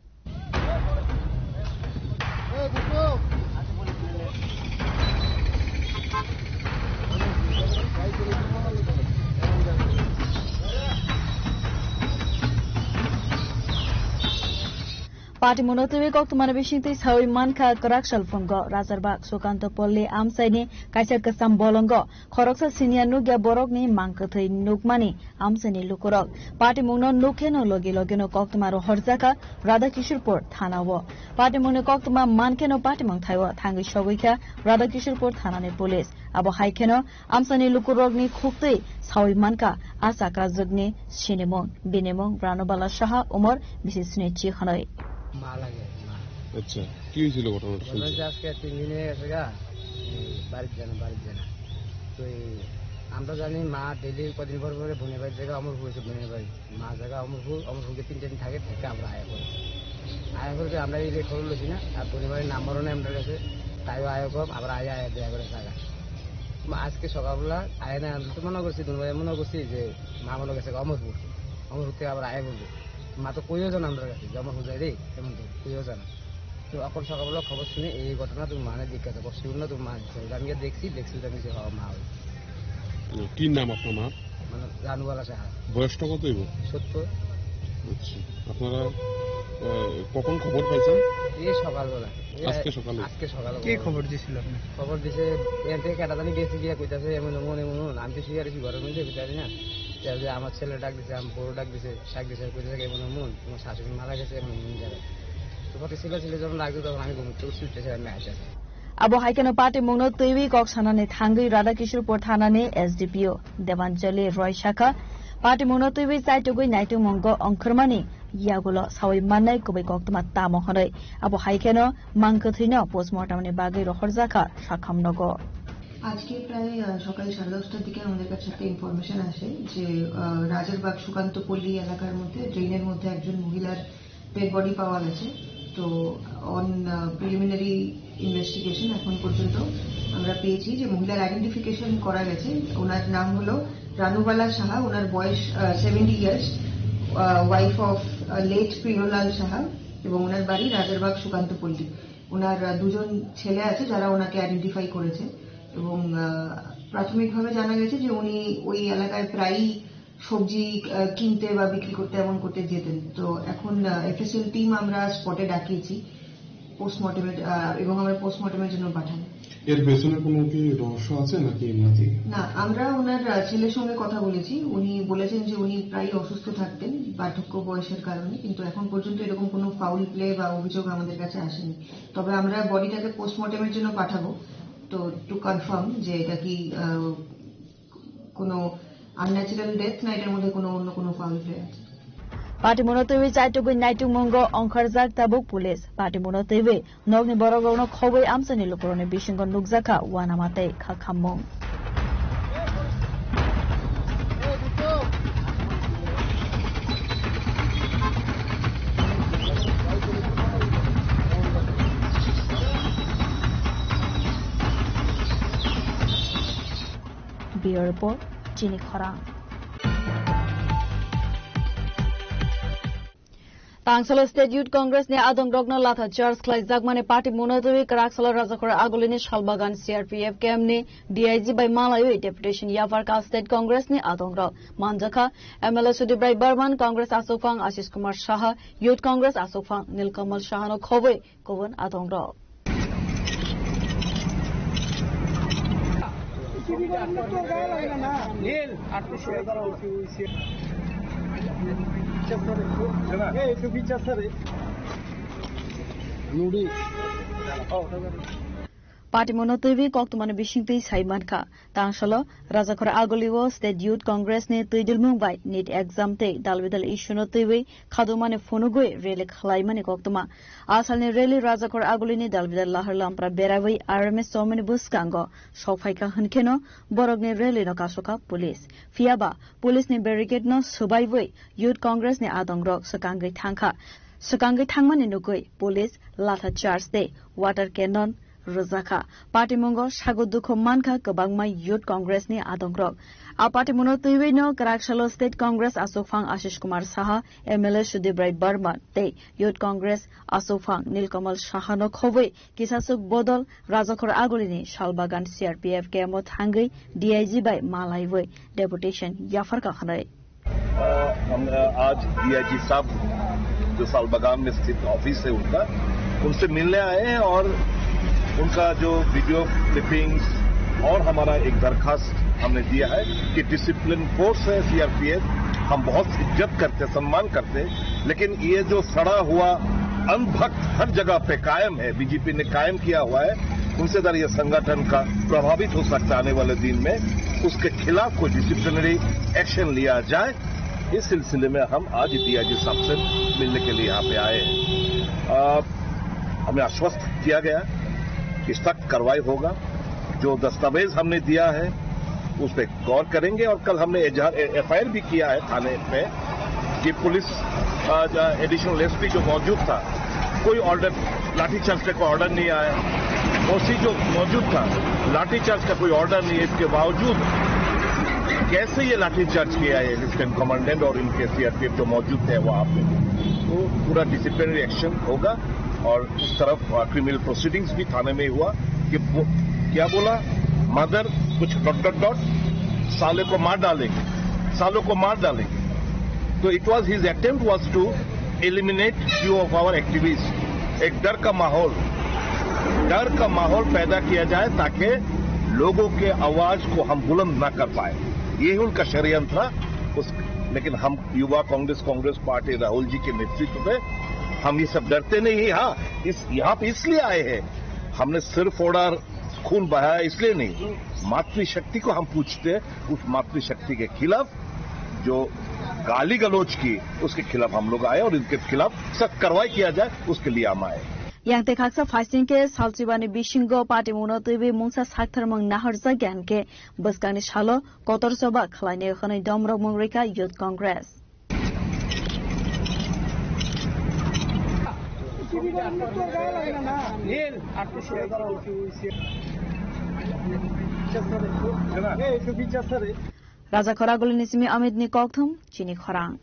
Patimungno twiwi koktwmani bisingtwi sawi mankha kwrak salphungo Rajarbag Sukanto Polni amchaini kaisa kwcham bolongo khoroksa siniya nukya borokni mang kwthwi nukmani amchaini lukurok. Patimungno nukkheno logi logino koktwma rohorjakha Radhakishorpur thanao. Patimungni koktwma mankheno patimung thaibo thangwi sogwikha Radhakishorpur thanani police. Abo hai kheno amchaini lukurokni khuktwi sawi mankha a chakrajwkni sinimung, binimung Ranubala Saha, umor bisi snichi hwnwi. মা লাগে, মা। আচ্ছা, কি হয়েছিল ঘটনাটা ঘটনা শুনছি? হচ্ছে আজকে তিন দিন হয়ে গেছে গা, এই বাড়ির জানা, বাড়ির জানা। তো এই আমরা জানি মা ডেইলি কদিন পর পরে বোনের বাড়ির জায়গা অমরপুর হয়েছে, বোনের বাড়ি। মা জায়গা অমরপুর, অমরপুরকে তিন চার দিন থাকে, থেকে আমরা আয়া করি। আয়া করে আমরা এই যে খবর লইছি না, আর বোনের বাড়ির নাম্বারও নেই আমার কাছে, তাইও আয়া কম, আবার আয়া আয়া দেয়া করে জায়গা। মা আজকে সকালবেলা আয়া না, আমি তো মনে করছি, বোনের বাড়ি মনে করছি যে মা মনে গেছে অমরপুর, অমরপুর থেকে আবার আয়া বলবো। মা তো কইও জানা আমার কাছে, যে অমরপুর যাই রে, এমন তো কইও জানা। তো এখন সকালবেলা খবর শুনে এই ঘটনা তুমি মানে জিজ্ঞাসা করছি, না তুমি মা, আমি গিয়ে দেখছি, দেখছি তো আমি যে হওয়া মা হয়েছে। কি নাম আপনার মা? মানে রানুবালা সাহা। বয়সটা কত হইব? সত্তর। আচ্ছা, আপনারা আহ, কখন খবর পাইছেন? এই সকালবেলা। এই আজকে সকালে? আজকে সকালে। কে খবর দিছিল আপনার? খবর দিছে, এখান থেকে কেটা জানি গেছে গিয়া কইতাছে, এমন এমন এমন এমন। আমি তো শুয়ে আর কি ঘরের মধ্যে ভিতরে না। তে যে আমার ছেলে ডাক দিছে, আমার বড় ডাক দিছে, ডাক দিছে, কইতেছে, "এমন এমন, তোমার শাশুড়ি মারা গেছে, এমন এমন জায়গায়।" তো পরে ছেলে ছেলে যখন ডাক দিল, তখন আমি ঘুম থেকে উঠছি, উঠে আমি আসি। Abo hai kheno patimungno twiwi kok sanani thangwi Radhakishorpur thanani S D P O Debanjali Roy sakha, patimungno twiwi chaitugwi naitukmungo ongkhormani yagulo sawi mannai kubui koktwma tamo hwnwi. Abo hai kheno mang kwthwino postmortemni bagwi rohorjakha sakham nogo. আজকে প্রায়, আহ, সকাল সাড়ে দশটার দিকে আমাদের কাছে একটা ইনফরমেশন আসে যে, আহ, রাজারবাগ সুকান্তপল্লী এলাকার মধ্যে ড্রেনের মধ্যে একজন মহিলার ডেড বডি পাওয়া গেছে। তো অন প্রিলিমিনারি ইনভেস্টিগেশন এখন পর্যন্ত আমরা পেয়েছি যে মহিলার আইডেন্টিফিকেশন করা গেছে। ওনার নাম হলো রানুবালা সাহা, ওনার বয়স seventy years, wife of late Priyalal Saha, এবং ওনার বাড়ি রাজারবাগ সুকান্তপল্লী। ওনার আহ, দুজন ছেলে আছে যারা ওনাকে আইডেন্টিফাই করেছে, এবং আহ, প্রাথমিকভাবে জানা গেছে যে উনি ওই এলাকায় প্রায়ই সবজি আহ, কিনতে বা বিক্রি করতে এমন করতে যেতেন। তো এখন এফএসএল টিম আমরা স্পটে ডাকিয়েছি পোস্টমর্টমের, আহ, এবং আমরা পোস্টমর্টমের জন্য পাঠাই। এর পেছনে কোনো কি রহস্য আছে নাকি এমনিতেই? না, আমরা ওনার আহ, ছেলের সঙ্গে কথা বলেছি। উনি বলেছেন যে উনি প্রায়ই অসুস্থ থাকতেন বার্ধক্য বয়সের কারণে, কিন্তু এখন পর্যন্ত এরকম কোনো ফাউল প্লে বা অভিযোগ আমাদের কাছে আসেনি। তবে আমরা বডিটাকে পোস্টমর্টমের জন্য পাঠাবো, তো টু কনফার্ম যে এটা কি আহ, কোনো আনন্যাচারাল ডেথ না এটার মধ্যে কোনো অন্য কোনো ফাউল প্লে আছে। Patimono twiwi chaitugwi naitukmungo ongkharjak tabuk police. Patimono twiwi nokni borokrokno khobwi amchaini lukurokni bisingo nukjakha uanama tei khakhammung. Bureau Report, Chini Khorang. Tangsalo State Youth Congress ni adongrokno latha charge khlaijakmani party muno twiwi kwraksalo Rajakhor Agulini Salbagan C R P F camp ni D I G bai malaiwi deputation yapharkha State Congress ni adongrok. Manjakha M L A Sudip Rai Barman, Congress achukphang Ashish Kumar Saha, Youth Congress achukphang Nilkamal Sahano khobwi kubun adongrok. Party mono twiwi koktwmani bisingtwi sai mankha. Tangsalo Rajakhor Agulio State Youth Congress ni twidilmung bai NEET exam tei dalbidal issue no twiwi khadumani phunugwi rally khlaimani koktwma. A salni rally Rajakhor Agulini dalbidal Lahar Lampra beraiwi R M S chomani bwskango sokphaikha hwnkheno borokni rally no kasokha police. Phiyaba police ni barricade no swbaiwi Youth Congress ni adongrok swkangwi thangkha. Swkangwi thangmani nugwi police latha charge tei water cannon rwjakha. Patimungo sago dukhu mankha kwbangma Youth Congress ni adongrok. A patimuno twiwi no kwraksalo State Congress achukphang Ashish Kumar Saha, M L A Sudip Rai Barman tei Youth Congress achukphang Nilkamal Saha no khobwi kisaswk bodol Rajakhor Agulini Salbagan C R P F camp o thangwi D I G bai malaiwi deputation yapharkha hwnwi. अ, हम, अ, आज डीआईजी साहब जो सालबागान में स्थित ऑफिस है उनका, उनसे मिलने आए हैं और उनका जो वीडियो क्लिपिंग्स और हमारा एक दरखास्त हमने दिया है कि डिसिप्लिन फोर्स है सीआरपीएफ, हम बहुत इज्जत करते, सम्मान करते, लेकिन ये जो सड़ा हुआ अंधभक्त हर जगह पे कायम है, बीजेपी ने कायम किया हुआ है, उनसे अगर ये संगठन का प्रभावित हो सकता है आने वाले दिन में, उसके खिलाफ कोई डिसिप्लिनरी एक्शन लिया जाए। इस सिलसिले में हम आज डीआईजी साहब से मिलने के लिए यहाँ पे आए हैं। अ, हमें आश्वस्त किया गया कि सख्त कार्रवाई होगा। जो दस्तावेज हमने दिया है, उस पे गौर करेंगे और कल हमने एजाहार, ए-, एफआईआर भी किया है थाने पे कि पुलिस, अ, ज-, एडिशनल एसपी जो मौजूद था, कोई ऑर्डर, लाठीचार्ज पे कोई ऑर्डर नहीं आया। ओसी जो मौजूद था, लाठीचार्ज का कोई ऑर्डर नहीं है, इसके बावजूद कैसे ये लाठीचार्ज किया है लेफ्टिनेंट कमांडेंट और इनके सीआरपीएफ जो मौजूद थे वहाँ पे, तो पूरा डिसिप्लिनरी एक्शन होगा। और उस तरफ, अ, क्रिमिनल प्रोसीडिंग्स भी थाने में हुआ कि वो क्या बोला, मदर कुछ डॉट डॉट डॉट, साले को मार डालेंगे, सालों को मार डालेंगे। तो it was, his attempt was to eliminate few of our activists। एक डर का माहौल, डर का माहौल पैदा किया जाए ताकि लोगों के आवाज को हम बुलंद ना कर पाए, यही उनका षड्यंत्र था। उस, लेकिन हम युवा कांग्रेस, कांग्रेस पार्टी राहुल जी के नेतृत्व में हम ये सब डरते नहीं। हाँ, इस, यहाँ पे इसलिए आए हैं, हमने सिर फोड़ा, खून बहाया इसलिए नहीं, मातृशक्ति को हम पूछते हैं। उस मातृशक्ति के खिलाफ जो गाली गलौज की, उसके खिलाफ हम लोग आए और इनके खिलाफ सख्त कार्रवाई किया जाए, उसके लिए हम आए। Yang tei khaksa phaising khe salchibani bisingo party muno twiwi mungsa saktharmung naharjak ya hwnkhe bwskangni salo kotor choba khlainai hwnwi domrok mung rwkha Youth Congress. Rajakhor agulini simi Amit ni kokthum chini khorang.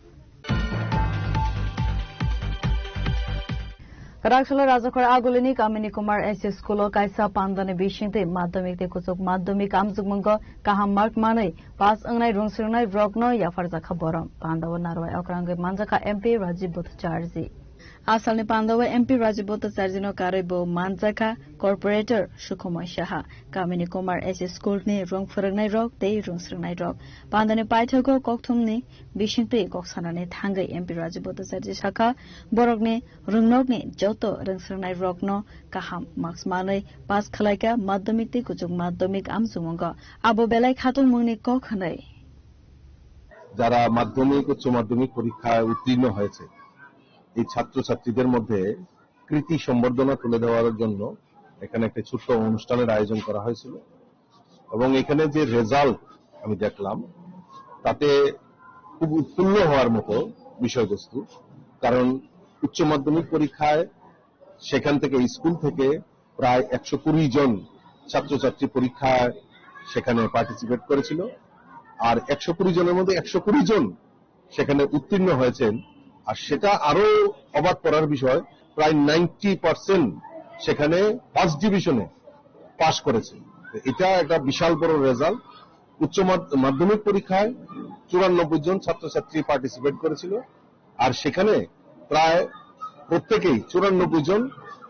Raksalo Rajakhor agulini Kamini Kumar S C school o kaisa pandani bisingtwi madhyamik tei kuchuk madhyamik amjukmungo kaham mark manwi pass wngnai rungsrwngnai rokno yapharjakha borom. Pandao narwai okrangwi manjakha M P Rajiv Bhattacharjee. Asalni pandao M P Rajiv Bhattacharjee no karwi bo manjakha corporator Sukhumoi Saha, Kamini Kumar S C school ni rung phwrwngnai rok tei rungsrwngnai rok. Pandani paithago kokthumni bisingtwi kok sanani thangwi M P Rajiv Bhattacharjee sakha, borokni rwngnokni joto rungsrwngnai rokno kaham marks manwi pass khwlaikha madhyamik tei kuchuk madhyamik amchukmungo. Abo belai khatungmungni kok hwnwi. যারা মাধ্যমিক, উচ্চ মাধ্যমিক পরীক্ষায় উত্তীর্ণ হয়েছে, এই ছাত্রছাত্রীদের মধ্যে কৃতি সম্বর্ধনা তুলে দেওয়ার জন্য এখানে একটা ছোট্ট অনুষ্ঠানের আয়োজন করা হয়েছিল। এবং এখানে যে রেজাল্ট আমি দেখলাম, তাতে খুব উৎফুল্ল হওয়ার মতো বিষয়বস্তু। কারণ উচ্চ মাধ্যমিক পরীক্ষায় সেখান থেকে, স্কুল থেকে প্রায় একশো কুড়ি জন ছাত্রছাত্রী পরীক্ষায় সেখানে পার্টিসিপেট করেছিল। আর একশো কুড়ি জনের মধ্যে একশো কুড়ি জন সেখানে উত্তীর্ণ হয়েছেন। আর সেটা আরো অবাক করার বিষয়, প্রায় নাইনটি পার্সেন্ট সেখানে ফার্স্ট ডিভিশনে পাস করেছে। তো এটা একটা বিশাল বড় রেজাল্ট। উচ্চ মাধ-, মাধ্যমিক পরীক্ষায় চুরানব্বই জন ছাত্রছাত্রী পার্টিসিপেট করেছিল, আর সেখানে প্রায় প্রত্যেকেই, চুরানব্বই জন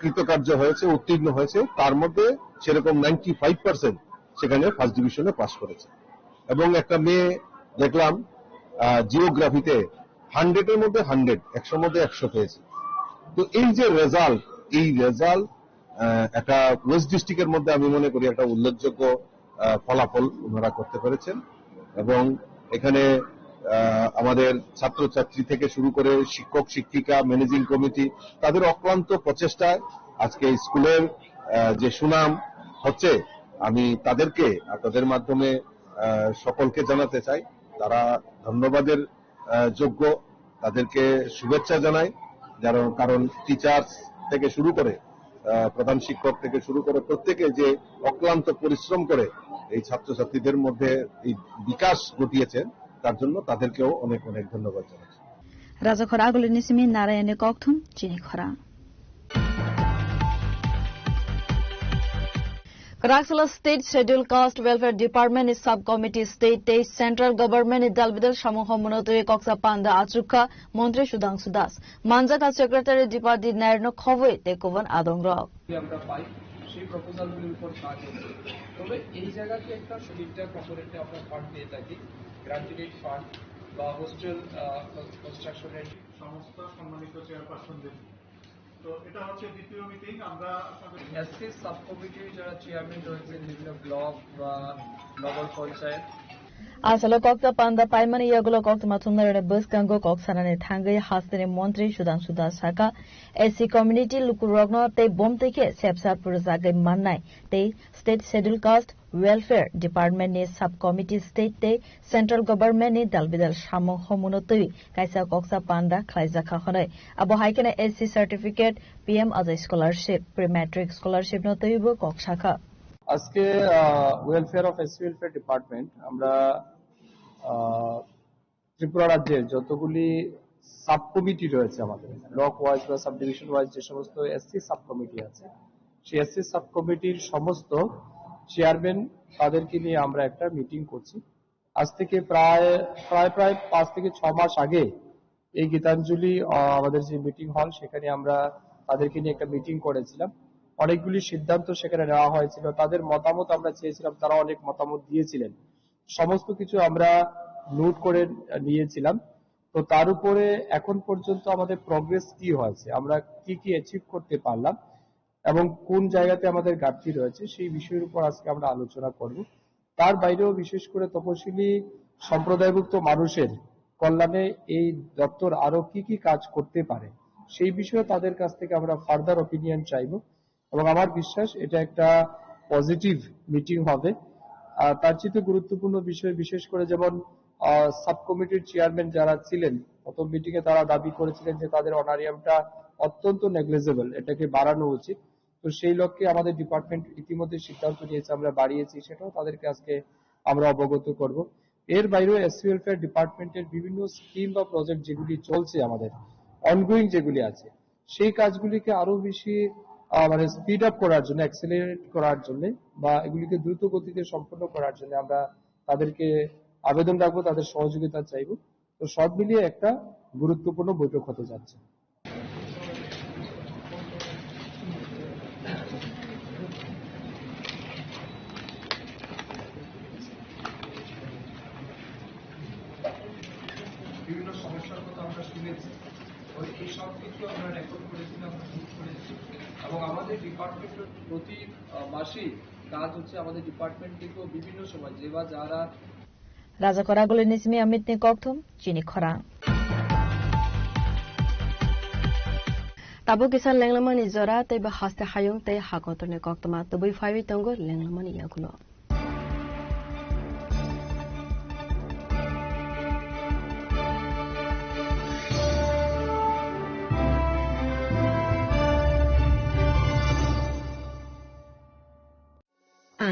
কৃতকার্য হয়েছে, উত্তীর্ণ হয়েছে। তার মধ্যে সেরকম নাইনটি ফাইভ পার্সেন্ট সেখানে ফার্স্ট ডিভিশনে পাস করেছে। এবং একটা মেয়ে দেখলাম, আহ, জিওগ্রাফিতে হান্ড্রেডের মধ্যে হান্ড্রেড, একশোর মধ্যে একশো পেয়েছে। তো এই যে রেজাল্ট, এই রেজাল্ট আহ, একটা ওয়েস্ট ডিস্ট্রিক্টের মধ্যে আমি মনে করি একটা উল্লেখযোগ্য, আহ, ফলাফল ওনারা করতে পেরেছেন। এবং এখানে, আহ, আমাদের ছাত্রছাত্রী থেকে শুরু করে শিক্ষক শিক্ষিকা, ম্যানেজিং কমিটি, তাদের অক্লান্ত প্রচেষ্টায় আজকে স্কুলের, আহ, যে সুনাম হচ্ছে, আমি তাদেরকে আপনাদের মাধ্যমে, আহ, সকলকে জানাতে চাই, তারা ধন্যবাদের আহ, যোগ্য, তাদেরকে শুভেচ্ছা জানাই। যারা, কারণ টিচার্স থেকে শুরু করে, আহ, প্রধান শিক্ষক থেকে শুরু করে প্রত্যেকে যে অক্লান্ত পরিশ্রম করে এই ছাত্রছাত্রীদের মধ্যে এই বিকাশ ঘটিয়েছেন, তার জন্য তাদেরকেও অনেক অনেক ধন্যবাদ জানাচ্ছি। Rajakhor agulini simi Narayani kokthum chini khorang. Kwraksalo State Schedule Caste Welfare Department ni Sub Committee State tei Central Government ni dalbidal samung homono twi koksa panda achukha Montri Sudhangshu Das. Manjakha Secretary Dipati Nair no khobwi tei kubun adongrok. আমরা পাই, সেই প্রপোজালগুলির উপর কাজ হচ্ছে। তবে এই জায়গাতে একটা সুবিধা কর্পোরেটে আমরা ফান্ড পেয়ে থাকি, গ্র্যাচুইটি ফান্ড বা হোস্টেল, আহ, কনস্ট্রাকশনের সংস্থা সম্মানিত চেয়ারপারসনদের। তো এটা হচ্ছে দ্বিতীয় মিটিং। আমরা আপনাদের এসসি সাব কমিটির যারা চেয়ারম্যান রয়েছেন বিভিন্ন ব্লক বা নগর panchayat, Asalo koksa panda paimani yagulo koktwma thumnairokni bwskango kok sanani thangwi hasteni montri Sudhangshu Das sakha, S C community lukurokno tei bomtwi khe sepsa purjagwi mannai tei State Schedule Caste Welfare Department ni Sub Committee State tei Central Government ni dalbidal samung homono twi kaisa koksa panda khlaijakha hwnwi. Abo hai kheno S C certificate, P M Ajay scholarship, pre matric scholarship no twibo kok sakha. আজকে, ah, welfare of SC welfare department, আমরা, ah, Tripura রাজ্যের যতগুলি sub committee রয়েছে আমাদের, block wise বা sub division wise যে সমস্ত SC sub committee আছে, সেই এসসি সাব কমিটির সমস্ত চেয়ারম্যান, তাদেরকে নিয়ে আমরা একটা মিটিং করছি। আজ থেকে প্রায়, প্রায়, প্রায় পাঁচ থেকে ছ মাস আগে এই গীতাঞ্জলি, আহ, আমাদের যে মিটিং হল, সেখানে আমরা তাদেরকে নিয়ে একটা মিটিং করেছিলাম। অনেকগুলি সিদ্ধান্ত সেখানে নেওয়া হয়েছিল, তাদের মতামত আমরা চেয়েছিলাম, তারা অনেক মতামত দিয়েছিলেন। সমস্ত কিছু আমরা নোট করে নিয়েছিলাম। তো তার উপরে এখন পর্যন্ত আমাদের প্রোগ্রেস কি হয়েছে, আমরা কি কি অ্যাচিভ করতে পারলাম এবং কোন জায়গাতে আমাদের ঘাটতি রয়েছে, সেই বিষয়ের উপর আজকে আমরা আলোচনা করব। তার বাইরেও বিশেষ করে তপশিলি সম্প্রদায়ভুক্ত মানুষের কল্যাণে এই দপ্তর আরো কি কি কাজ করতে পারে, সেই বিষয়ে তাদের কাছ থেকে আমরা ফার্দার ওপিনিয়ন চাইব। এবং আমার বিশ্বাস এটা একটা পজিটিভ মিটিং হবে। আর তার চেয়ে গুরুত্বপূর্ণ বিষয়, বিশেষ করে যেমন, আহ, সাব কমিটির চেয়ারম্যান যারা ছিলেন, প্রথম মিটিং এ তারা দাবি করেছিলেন যে তাদের অনারিয়ামটা অত্যন্ত নেগলিজেবল, এটাকে বাড়ানো উচিত। তো সেই লক্ষ্যে আমাদের ডিপার্টমেন্ট ইতিমধ্যে সিদ্ধান্ত নিয়েছে, আমরা বাড়িয়েছি, সেটাও তাদেরকে আজকে আমরা অবগত করব। এর বাইরেও এসসি ওয়েলফেয়ার ডিপার্টমেন্টের বিভিন্ন স্কিম বা প্রজেক্ট যেগুলি চলছে আমাদের, অনগোয়িং যেগুলি আছে, সেই কাজগুলিকে আরো বেশি, আহ, মানে স্পিড আপ করার জন্য, অ্যাক্সেলারেট করার জন্য বা এগুলিকে দ্রুত গতিতে সম্পন্ন করার জন্য আমরা তাদেরকে আবেদন রাখবো, তাদের সহযোগিতা চাইবো। তো সব মিলিয়ে একটা গুরুত্বপূর্ণ বৈঠক হতে যাচ্ছে। বিভিন্ন সমস্যার কথা আমরা শুনেছি, ওই এই সব কিছু আমরা রেকর্ড করেছি, আমরা নোট করেছি, এবং আমাদের ডিপার্টমেন্টের প্রতি, আহ, মাসেই কাজ হচ্ছে আমাদের ডিপার্টমেন্ট থেকেও বিভিন্ন সময় যে বা যারা Raja Kora Gulini simi Amit ni kokthum, chini khorang. Tabuk kisa lenglamani jora tei ba haste hayung tei hakotorni koktwma tubui phaiwi tongo lenglamani yagulo.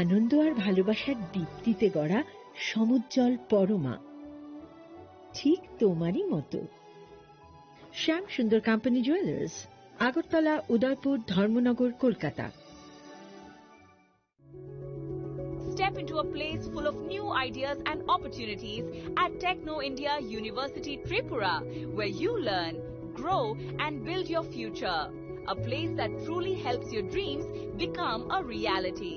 আনন্দ আর ভালোবাসার দীপ্তিতে গড়া সমুজ্জ্বল পরমা, ঠিক তোমারই মতো। শ্যাম সুন্দর কোম্পানি জুয়েলার্স, আগরতলা, উদয়পুর, ধর্মনগর, Kolkata. Step into a place full of new ideas and opportunities at Techno India University Tripura, where you learn, grow, and build your future. A place that truly helps your dreams become a reality.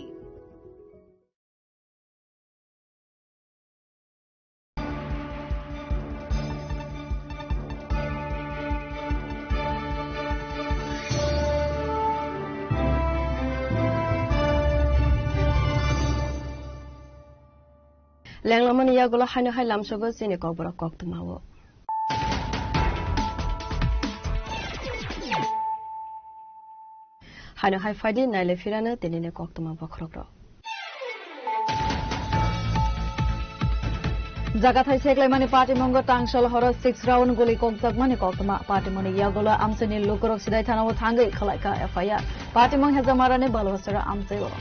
Lenglamani yagulo haino hai lamsogo chini kokborok koktwmao. Haino hai phaidi naile phirano tinini koktwma bokhorokrok. Jagathai seklaimani patimungo tangsol horo six round guli kokjakmani koktwma. Patimungni yagulo amchaini lukurok Sidai thanao thangwi khwlaikha F I R. Patimung Hejamarani Baluasora amchaio.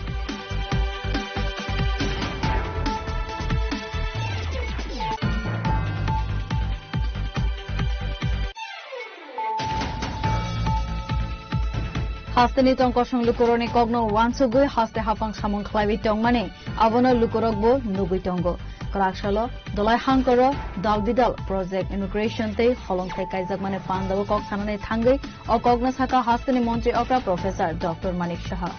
Hasteni tong kosong lukurokni kokno uansugwi haste haphang samung khlaiwi tongmani abono lukurokbo nugwi tongo. Kwraksalo Dolai Hangkoro Dalbidal Project Inauguration tei holongthai kaijakmani pandao kok sanani thangwi o kokno sakha hasteni montri okra Professor Doctor Manik Saha.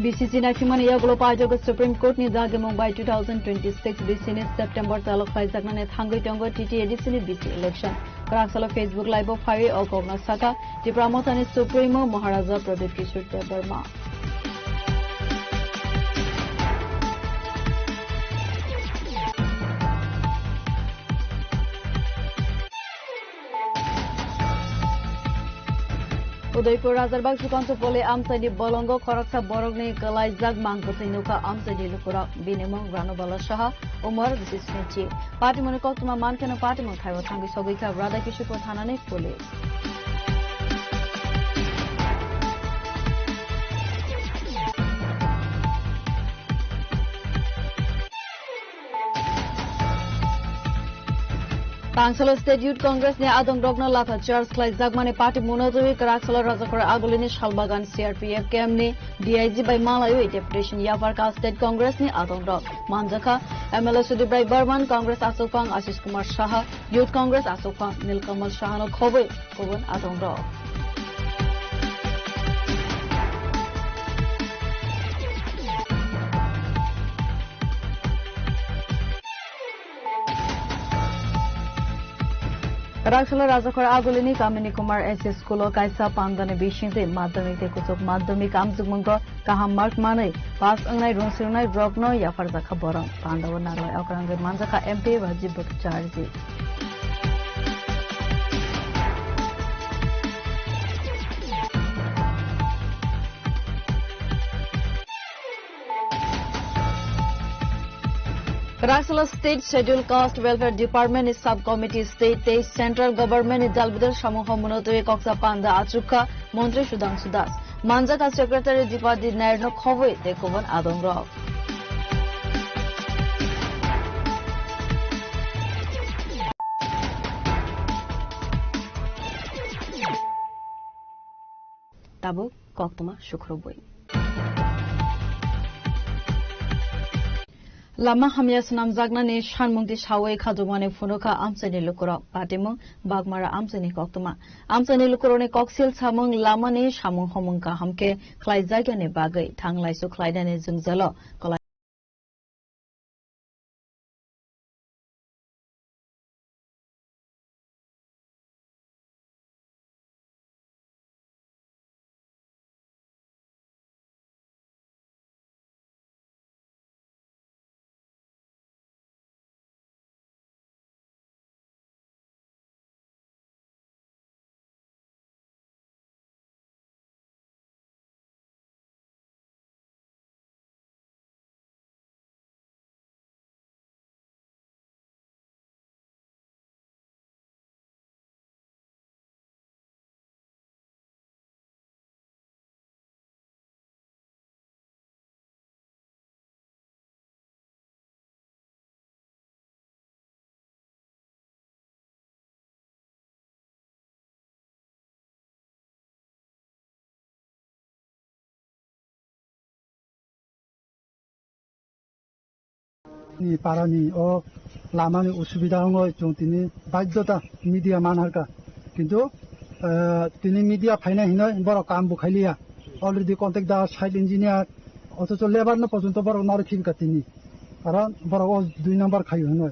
B C C naithimani yagulo paijak Supreme Court ni dagimung bai two thousand twenty-six B C ni September talo khlaijaknani thangwi tongo T T A D C ni B C election. Kwraksalo Facebook Live o phaiwi o kokno sakha Tipra Mothani Supremo Maharaja Pradyut Kishore Debbarma. Udaipur Rajarbag Sukanto Pole amchaini bolongo khoroksa borokni kwlaijak mangkwthwi nukha amchaini lukurok. Bini mung Ranubala Saha, umor bisisni chi. Patimungni koktwma mankheno patimung thaio thangwi sogwikha Radha Kishore thanani police. Tangsalo State Youth Congress ni adongrokno latha charge khlaijakmani patimungno twiwi kwraksalo Rajakhor Agulini Salbagan C R P F camp ni D I G bai malaiwi deputation yapharkha State Congress ni adongrok. Manjakha M L A Sudip Rai Barman, Congress aswkphang Ashish Kumar Saha, Youth Congress aswkphang Nilkamal Sahano khobwi kubun adongrok. Rangsalo Rajakhor Agulini Kamini Kumar S S School o kaisa pandani bisingtwi madhyamik tei kuchuk madhyamik amjokmungo kaham mark manwi pass wngnai rungsirwnai rokno yapharjakha borok. Pandao narwai okrangwi manjakha M P Rajiv Bhattacharjee. Kwraksalo State Schedule Caste Welfare Department ni Sub Committee, State tei Central Government ni dalbidal samung homono twi koksa panda achukha Montri Sudhangshu Das. Manjakha Secretary Dipadi Nair no khobwi tei kubun adongrok. Tabuk koktwma sukrubwi. Lama hamya swnamjaknani sanmungti sawi khajokmani phunukha amchaini lukurok. Patimung Bagmara amchaini koktwma. Amchaini lukurokni koksil samung lamani samung homung kaham khe khlaijakya ni bagwi thanglaisu khlainani jwngjalo kwlai. Ni parani o lamani usubida wngwi chwng tini baidhota media manharkha. Kintu, eh, tini media phainai hinwi borok kam bo khailiya. Already contact da site engineer, othocho labour no porjonto borok narwk khibika tini. Karon borok o dui number khaio hinwi.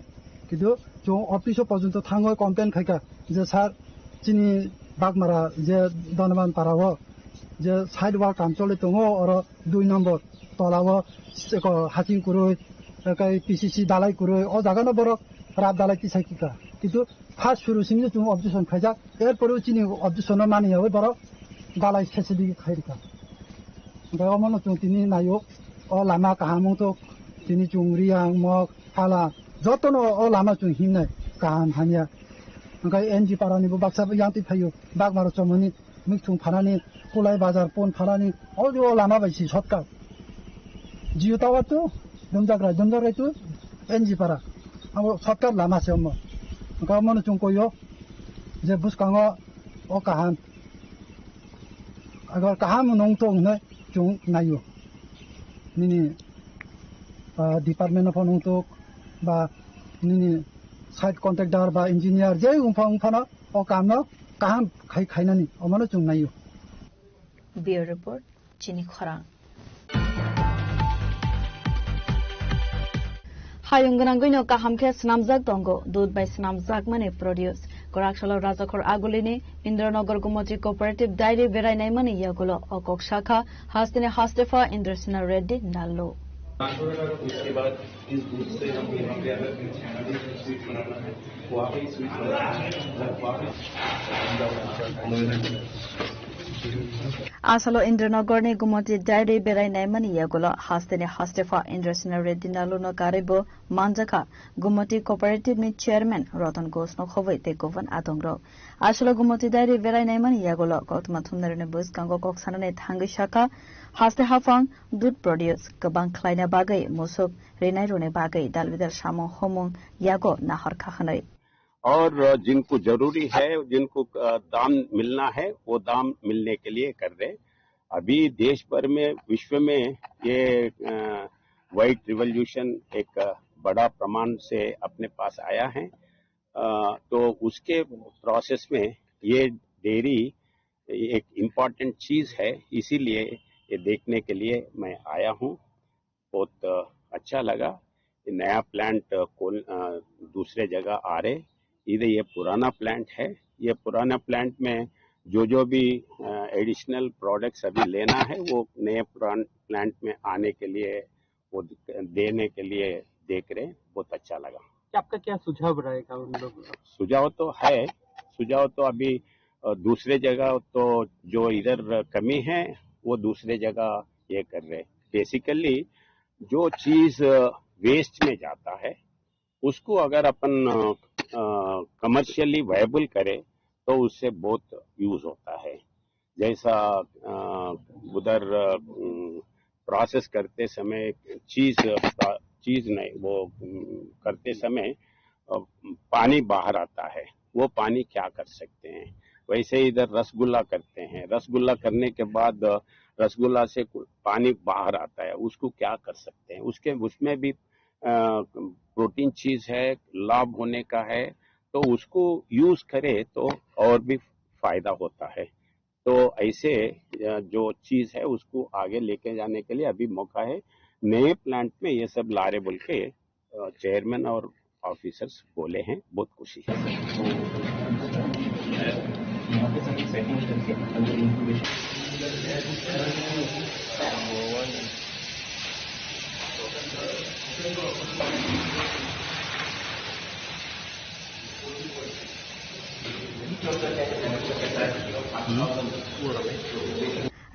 Kintu chwng office o porjonto thangwi complain khaikha je, "Sir, chini Bagmara je Donoban para o je side wall kam choli tongo, oro dui number tola o seko haching kwrwi, tei P C C dalai kwrwi, o jaga no borok rap dalai tisai kha." Kintu first suru simi chwng objection khaijak, er pore chini objection no mani yawi borok dalai sese digi khai rikha. Hwnkhe omono chwng tini naio, o lama kaham wngthok, tini chwng Riyang, Mok, Hala, jotono o lama chwng himnai kaham hamya. Hwnkhe N G para ni bo baksa yang twi phaio, Bagmaro chomoni, Mikthung phanani, Kulai Bazar pon phanani, o, o lama bai si shortcut. Jio Tower to Dumjakrai, Dumjakrai to N G para. Abo shortcut lama se omo. Hwnkhe omono chwng koio je bwskango o kaham. Agar kaham nung tong hwnwi chwng naio. Nini, ah, department no phano tok ba nini site contractor ba engineer je wngpha wngphano o kamno kaham khai khainani omono chwng naio. Bureau Report, Chini Khorang. Hayung gwnangwino kaham khe swnamjak tongo, dud bai swnamjakmani produce. Kwraksalo Rajakhor Agulini Indranagar Gumoti Cooperative Dairy berai naimani yagulo o kok sakha hasteni hastepha Indrasena Reddy Nallu. उसके बाद इस दूध से हम यहाँ पे अगर स्वीट बनाना है, वहाँ पे स्वीट बनाना है, वहाँ पे Asalo Indranagarni Gumoti Dairy berai naimani yagulo hasteni hastepha Indrasena Reddy Nalluno karwibo manjakha Gumoti Cooperative ni Chairman Ratan Ghosh no khobwi tei kubun adongrok. Asalo Gumoti Dairy berai naimani yagulo koktwma thumnairokni bwskango kok sanani thangwi sakha, haste haphang dud produce kwbang khlaina bagwi musuk rinai rwni bagwi dalbidal samung homung yago nahor kha hwnwi. और जिनको जरूरी है, जिनको, अ, दाम मिलना है, वो दाम मिलने के लिए कर रहे। अभी देश भर में, विश्व में ये, अ, व्हाइट रिवोल्यूशन एक, अ, बड़ा प्रमाण से अपने पास आया है। अ, तो उसके प्रोसेस में ये डेयरी एक इम्पॉर्टेंट चीज है, इसीलिए ये देखने के लिए मैं आया हूँ। बहुत अच्छा लगा। ये नया प्लांट कौन, अ, दूसरे जगह आ रहे, इधर ये पुराना प्लांट है। ये पुराना प्लांट में जो, जो भी, अ, एडिशनल प्रोडक्ट्स अभी लेना है, वो नए पुरान प्लांट में आने के लिए, वो देने के लिए देख रहे हैं। बहुत अच्छा लगा। क्या आपका क्या सुझाव रहेगा उन लोगों को? सुझाव तो है, सुझाव तो अभी, अ, दूसरे जगह तो जो इधर कमी है, वो दूसरे जगह ये कर रहे हैं। बेसिकली जो चीज, अ, वेस्ट में जाता है, उसको अगर अपन कमर्शियली वायबल करें तो उससे बहुत यूज होता है। जैसा अ, उधर प्रोसेस करते समय चीज चीज नहीं, वो अम, करते समय अ, पानी बाहर आता है, वो पानी क्या कर सकते हैं? वैसे ही इधर रसगुल्ला करते हैं, रसगुल्ला करने के बाद अ, रसगुल्ला से कु- पानी बाहर आता है, उसको क्या कर सकते हैं? उसके उसमें भी प्रोटीन चीज है, लाभ होने का है, तो उसको यूज करें तो और भी फायदा होता है। तो ऐसे अ, जो चीज है उसको आगे लेके जाने के लिए अभी मौका है। नए प्लांट में ये सब ला रहे बोल के चेयरमैन और ऑफिसर्स बोले हैं, बहुत खुशी है।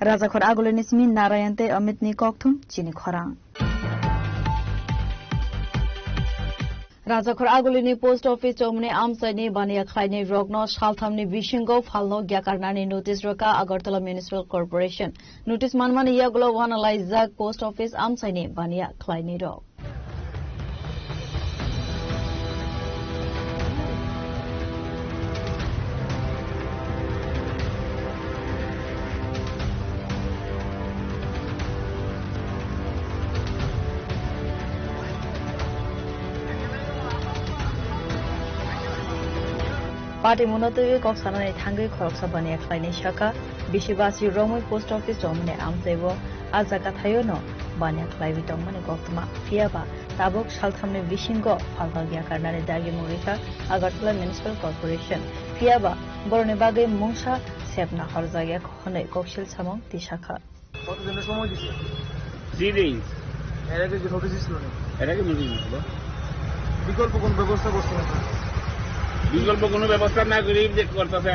Rajakhor Agulini simi Narayan tei Amit ni kokthum chini khorang. Rajakhor Agulini post office chomni amchaini baniya khlaini rokno salthamni bisingo phalno gyakarnani notice rwkha Agartala Municipal Corporation. Notice manmani yagulo wanalaijak post office amchaini baniya khlaini rok. Party mungno twiwi kok sanani thangwi khoroksa baniya khlaini sakha, bisi basi romwi post office romani amchaibo a jaga thaio no baniya khlaiwi tongmani koktwma. Phiya ba tabuk salthamni bisingo phalno gyakarnani dagimung rikha Agartala Municipal Corporation. Phiya ba boroni bagwi mungsa sepna horjakya hwnwi koksil samung tisakha. কতদিনের সময় দিছে? Three days. এর আগে কি নোটিশ দিছিল না? এর আগে নোটিশ দিছিল। বিকল্প কোনো ব্যবস্থা করছে না? বিকল্প কোনো ব্যবস্থা না করে রিজেক্ট করতেছে।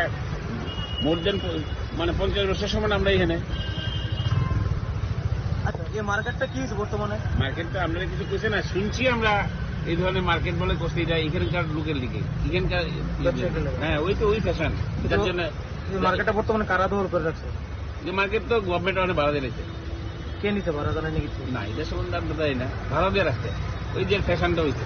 মোর দেন প-, মানে পঞ্চাশ বছর সমান আমরা এখানে। আচ্ছা, এই মার্কেটটা কি হয়েছে বর্তমানে? মার্কেটটা আমরা কিছু কইছে না, শুনছি আমরা এই ধরনের মার্কেট বলে করতে যায় এখানকার লোকের দিকে, এখানকার ব্যবসায়ীদের লোকের। হ্যাঁ, ওই তো ওই ফ্যাশন। যার জন্য এই মার্কেটটা বর্তমানে কারা দখল করে রাখছে? যে মার্কেট তো গভর্নমেন্ট অনেক ভাড়া দিয়ে নিচ্ছে। কে নিছে ভাড়া, জানেন কিছু? না, এটা সম্বন্ধে আমরা জানি না, ভাড়া দিয়ে রাখছে, ওই যে ফ্যাশনটা হইছে।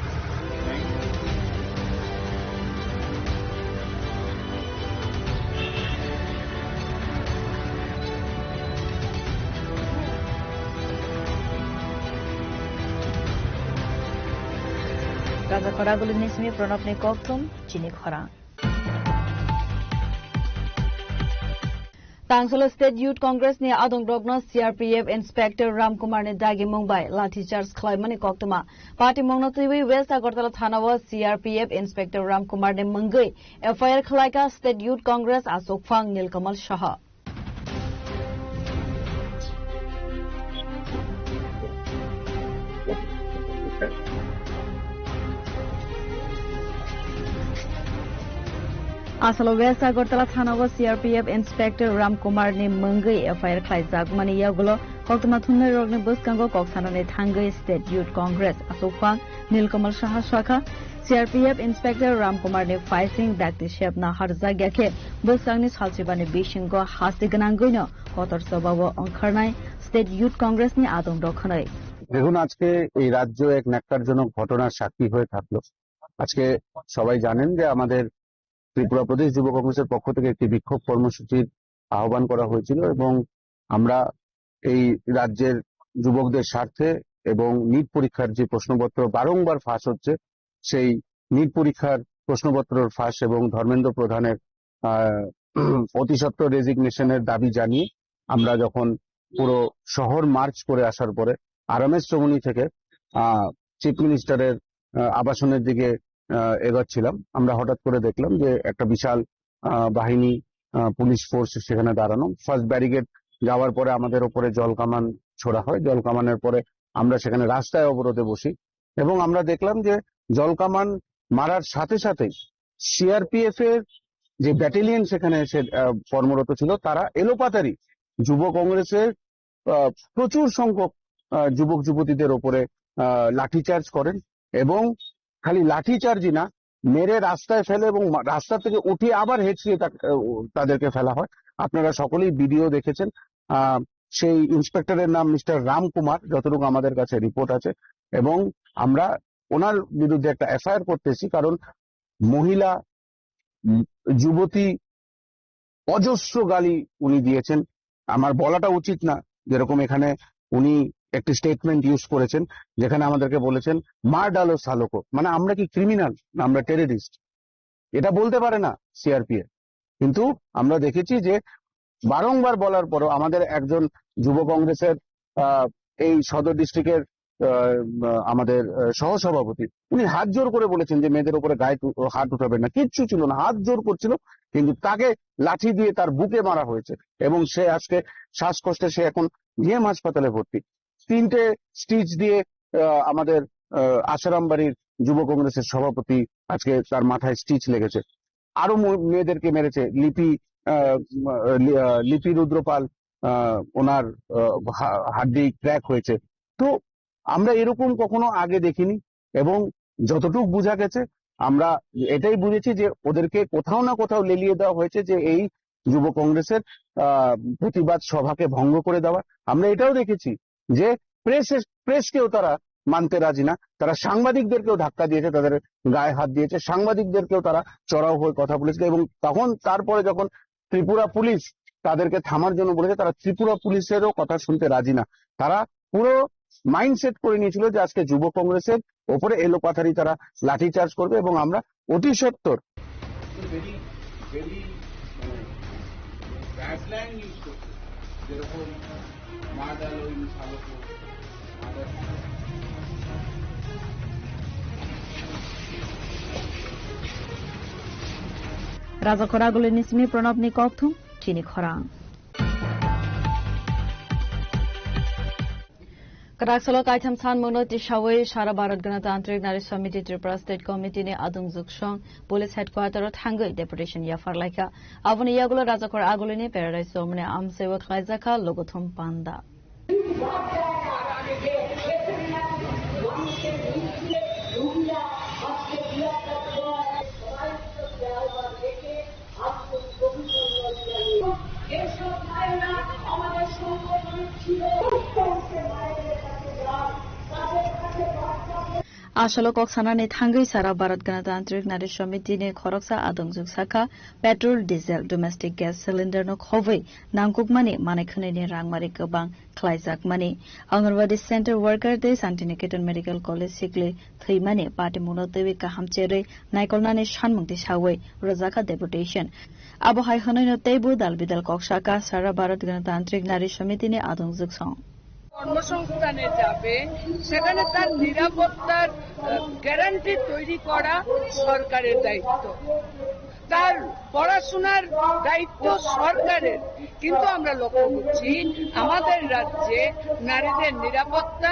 Raja Khoraguli ni simi Pranab ni kokthum chini khorang. Tangsolo State Youth Congress ni adongrokno C R P F Inspector Ramkumar ni dagimung bai lathi charge khlaimani koktwma. Patimungno twiwi West Agartala thana o C R P F Inspector Ramkumar ni mungwi F I R khlaikha State Youth Congress achukphang Nilkamal Saha. Asalo West Agartala thana o C R P F Inspector Ram Kumar ni mungwi F I R khlaijakmani yagulo koktwma thumnai rokni bwskango kok sanani thangwi State Youth Congress achukphang Nilkamal Saha sakha, C R P F Inspector Ram Kumar ni phaising dakti sepna harjakya khe bwskangni salsibani bisingo hasti gwnangwino kotor chobao ongkharnai State Youth Congress ni adongrok hwnwi. দেখুন, আজকে এই রাজ্য এক ন্যাক্কারজনক ঘটনার সাক্ষী হয়ে থাকলো। আজকে সবাই জানেন যে আমাদের ত্রিপুরা প্রদেশ যুব কংগ্রেসের পক্ষ থেকে একটি বিক্ষোভ কর্মসূচির আহ্বান করা হয়েছিল এবং আমরা এই রাজ্যের যুবকদের স্বার্থে এবং নিট পরীক্ষার যে প্রশ্নপত্র বারংবার ফাঁস হচ্ছে, সেই নিট পরীক্ষার প্রশ্নপত্রর ফাঁস এবং ধর্মেন্দ্র প্রধানের, আহ, অতিসত্বর রেজিগনেশনের দাবি জানিয়ে আমরা যখন পুরো শহর মার্চ করে আসার পরে আরামেস চৌমুহনী থেকে, আহ, চিফ মিনিস্টারের, আহ, আবাসনের দিকে, আহ, এগোচ্ছিলাম, আমরা হঠাৎ করে দেখলাম যে একটা বিশাল, আহ, বাহিনী, আহ, পুলিশ ফোর্স সেখানে দাঁড়ানো। ফার্স্ট ব্যারিকেড যাওয়ার পরে আমাদের ওপরে জল কামান ছোড়া হয়। জল কামানের পরে আমরা সেখানে রাস্তায় অবরোধে বসি এবং আমরা দেখলাম যে জল কামান মারার সাথে সাথেই সিআরপিএফ এর যে ব্যাটালিয়ন সেখানে এসে, আহ, কর্মরত ছিল, তারা এলোপাতাড়ি যুব কংগ্রেসের, আহ, প্রচুর সংখ্যক, আহ, যুবক যুবতীদের ওপরে আহ, লাঠিচার্জ করেন এবং খালি লাঠিচার্জই না, মেরে রাস্তায় ফেলে এবং মা-, রাস্তা থেকে উঠিয়ে আবার হেঁচড়িয়ে তা-, আহ, তাদেরকে ফেলা হয়। আপনারা সকলেই ভিডিও দেখেছেন। আহ, সেই ইন্সপেক্টরের নাম মিস্টার রাম কুমার, যতটুকু আমাদের কাছে রিপোর্ট আছে, এবং আমরা ওনার বিরুদ্ধে একটা এফআইআর করতেছি, কারণ মহিলা, উম, যুবতী অজস্র গালি উনি দিয়েছেন। আমার বলাটা উচিত না, যেরকম এখানে উনি একটি স্টেটমেন্ট ইউজ করেছেন, যেখানে আমাদেরকে বলেছেন, "মার ডালো সালোকো", মানে আমরা কি ক্রিমিনাল না আমরা টেররিস্ট? এটা বলতে পারে না সিআরপিএফ। কিন্তু আমরা দেখেছি যে বারংবার বলার পরও আমাদের একজন যুব কংগ্রেসের, আহ, এই সদর ডিস্ট্রিক্টের, আহ, আমাদের, আহ, সহসভাপতি, উনি হাত জোর করে বলেছেন যে মেয়েদের উপরে গায়ে তু-, হাত উঠাবেন না, কিচ্ছু ছিল না, হাত জোর করছিল, কিন্তু তাকে লাঠি দিয়ে তার বুকে মারা হয়েছে এবং সে আজকে শ্বাসকষ্টে সে এখন জিএম হাসপাতালে ভর্তি। তিনটে স্টিচ দিয়ে, আহ, আমাদের, আহ, আশারাম বাড়ির যুব কংগ্রেসের সভাপতি আজকে তার মাথায় স্টিচ লেগেছে। আরো ম-, মেয়েদেরকে মেরেছে, লিপি, আহ, লি-, আহ, লিপি রুদ্রপাল, আহ, ওনার, আহ, হা-, হাড্ডি ক্র্যাক হয়েছে। তো আমরা এরকম কখনো আগে দেখিনি, এবং যতটুকু বোঝা গেছে, আমরা এটাই বুঝেছি যে ওদেরকে কোথাও না কোথাও লেলিয়ে দেওয়া হয়েছে যে এই যুব কংগ্রেসের, আহ, প্রতিবাদ সভাকে ভঙ্গ করে দেওয়া। আমরা এটাও দেখেছি যে প্রেস, প্রেসকেও তারা মানতে রাজি না, তারা সাংবাদিকদেরকেও ধাক্কা দিয়েছে, তাদের গায়ে হাত দিয়েছে, সাংবাদিকদেরকেও তারা চড়াও হয়ে কথা বলেছে। এবং তখন, তারপরে যখন ত্রিপুরা পুলিশ তাদেরকে থামার জন্য বলেছে, তারা ত্রিপুরা পুলিশেরও কথা শুনতে রাজি না। তারা পুরো মাইন্ডসেট করে নিয়েছিল যে আজকে যুব কংগ্রেসের ওপরে এলোপাথারি তারা লাঠিচার্জ করবে এবং আমরা অতি সত্বর। ভেরি, ভেরি, মানে, ব্যাড স্ল্যাং ইউজ করছে, যেরকম মার ডালো ইন সালোকো, mother. Rajakhor Agulini simi Pranabni kokthum chini khorang. Kwrak salo kaitham sanmungno tisawi Sara Bharat Ganatantrik Nari Samiti Tripura State Committee ni adungjwk song Police Headquarter o thangwi deputation yaphar laikha. Aboni yagulo Rajakhor Agulini Paradise Chowmani amchaiwo khlaijakha Logothum Panda. Asolo kok sanani thangwi Sara Bharat Ganatantrik Nari Samiti ni khoroksa adongjwk sakha, petrol, diesel, domestic gas cylinder no khobwi nangkukmani manwi khwnwini rangmari kwbang khlaijakmani. Anganwadi center worker tei Santiniketan Medical College sikli thwimani patimungno twiwi kaham cherwi naikolnani sanmung tisawi rwjakha deputation. Abo hai hwnwino teibo dal bidal kok saka Sara Bharat Ganatantrik Nari Samiti ni adongjwk song. কর্মসংস্থানে যাবে, সেখানে তার নিরাপত্তার, আহ, গ্যারান্টি তৈরি করা সরকারের দায়িত্ব। তার পড়াশোনার দায়িত্ব সরকারের, কিন্তু আমরা লক্ষ্য করছি আমাদের রাজ্যে নারীদের নিরাপত্তা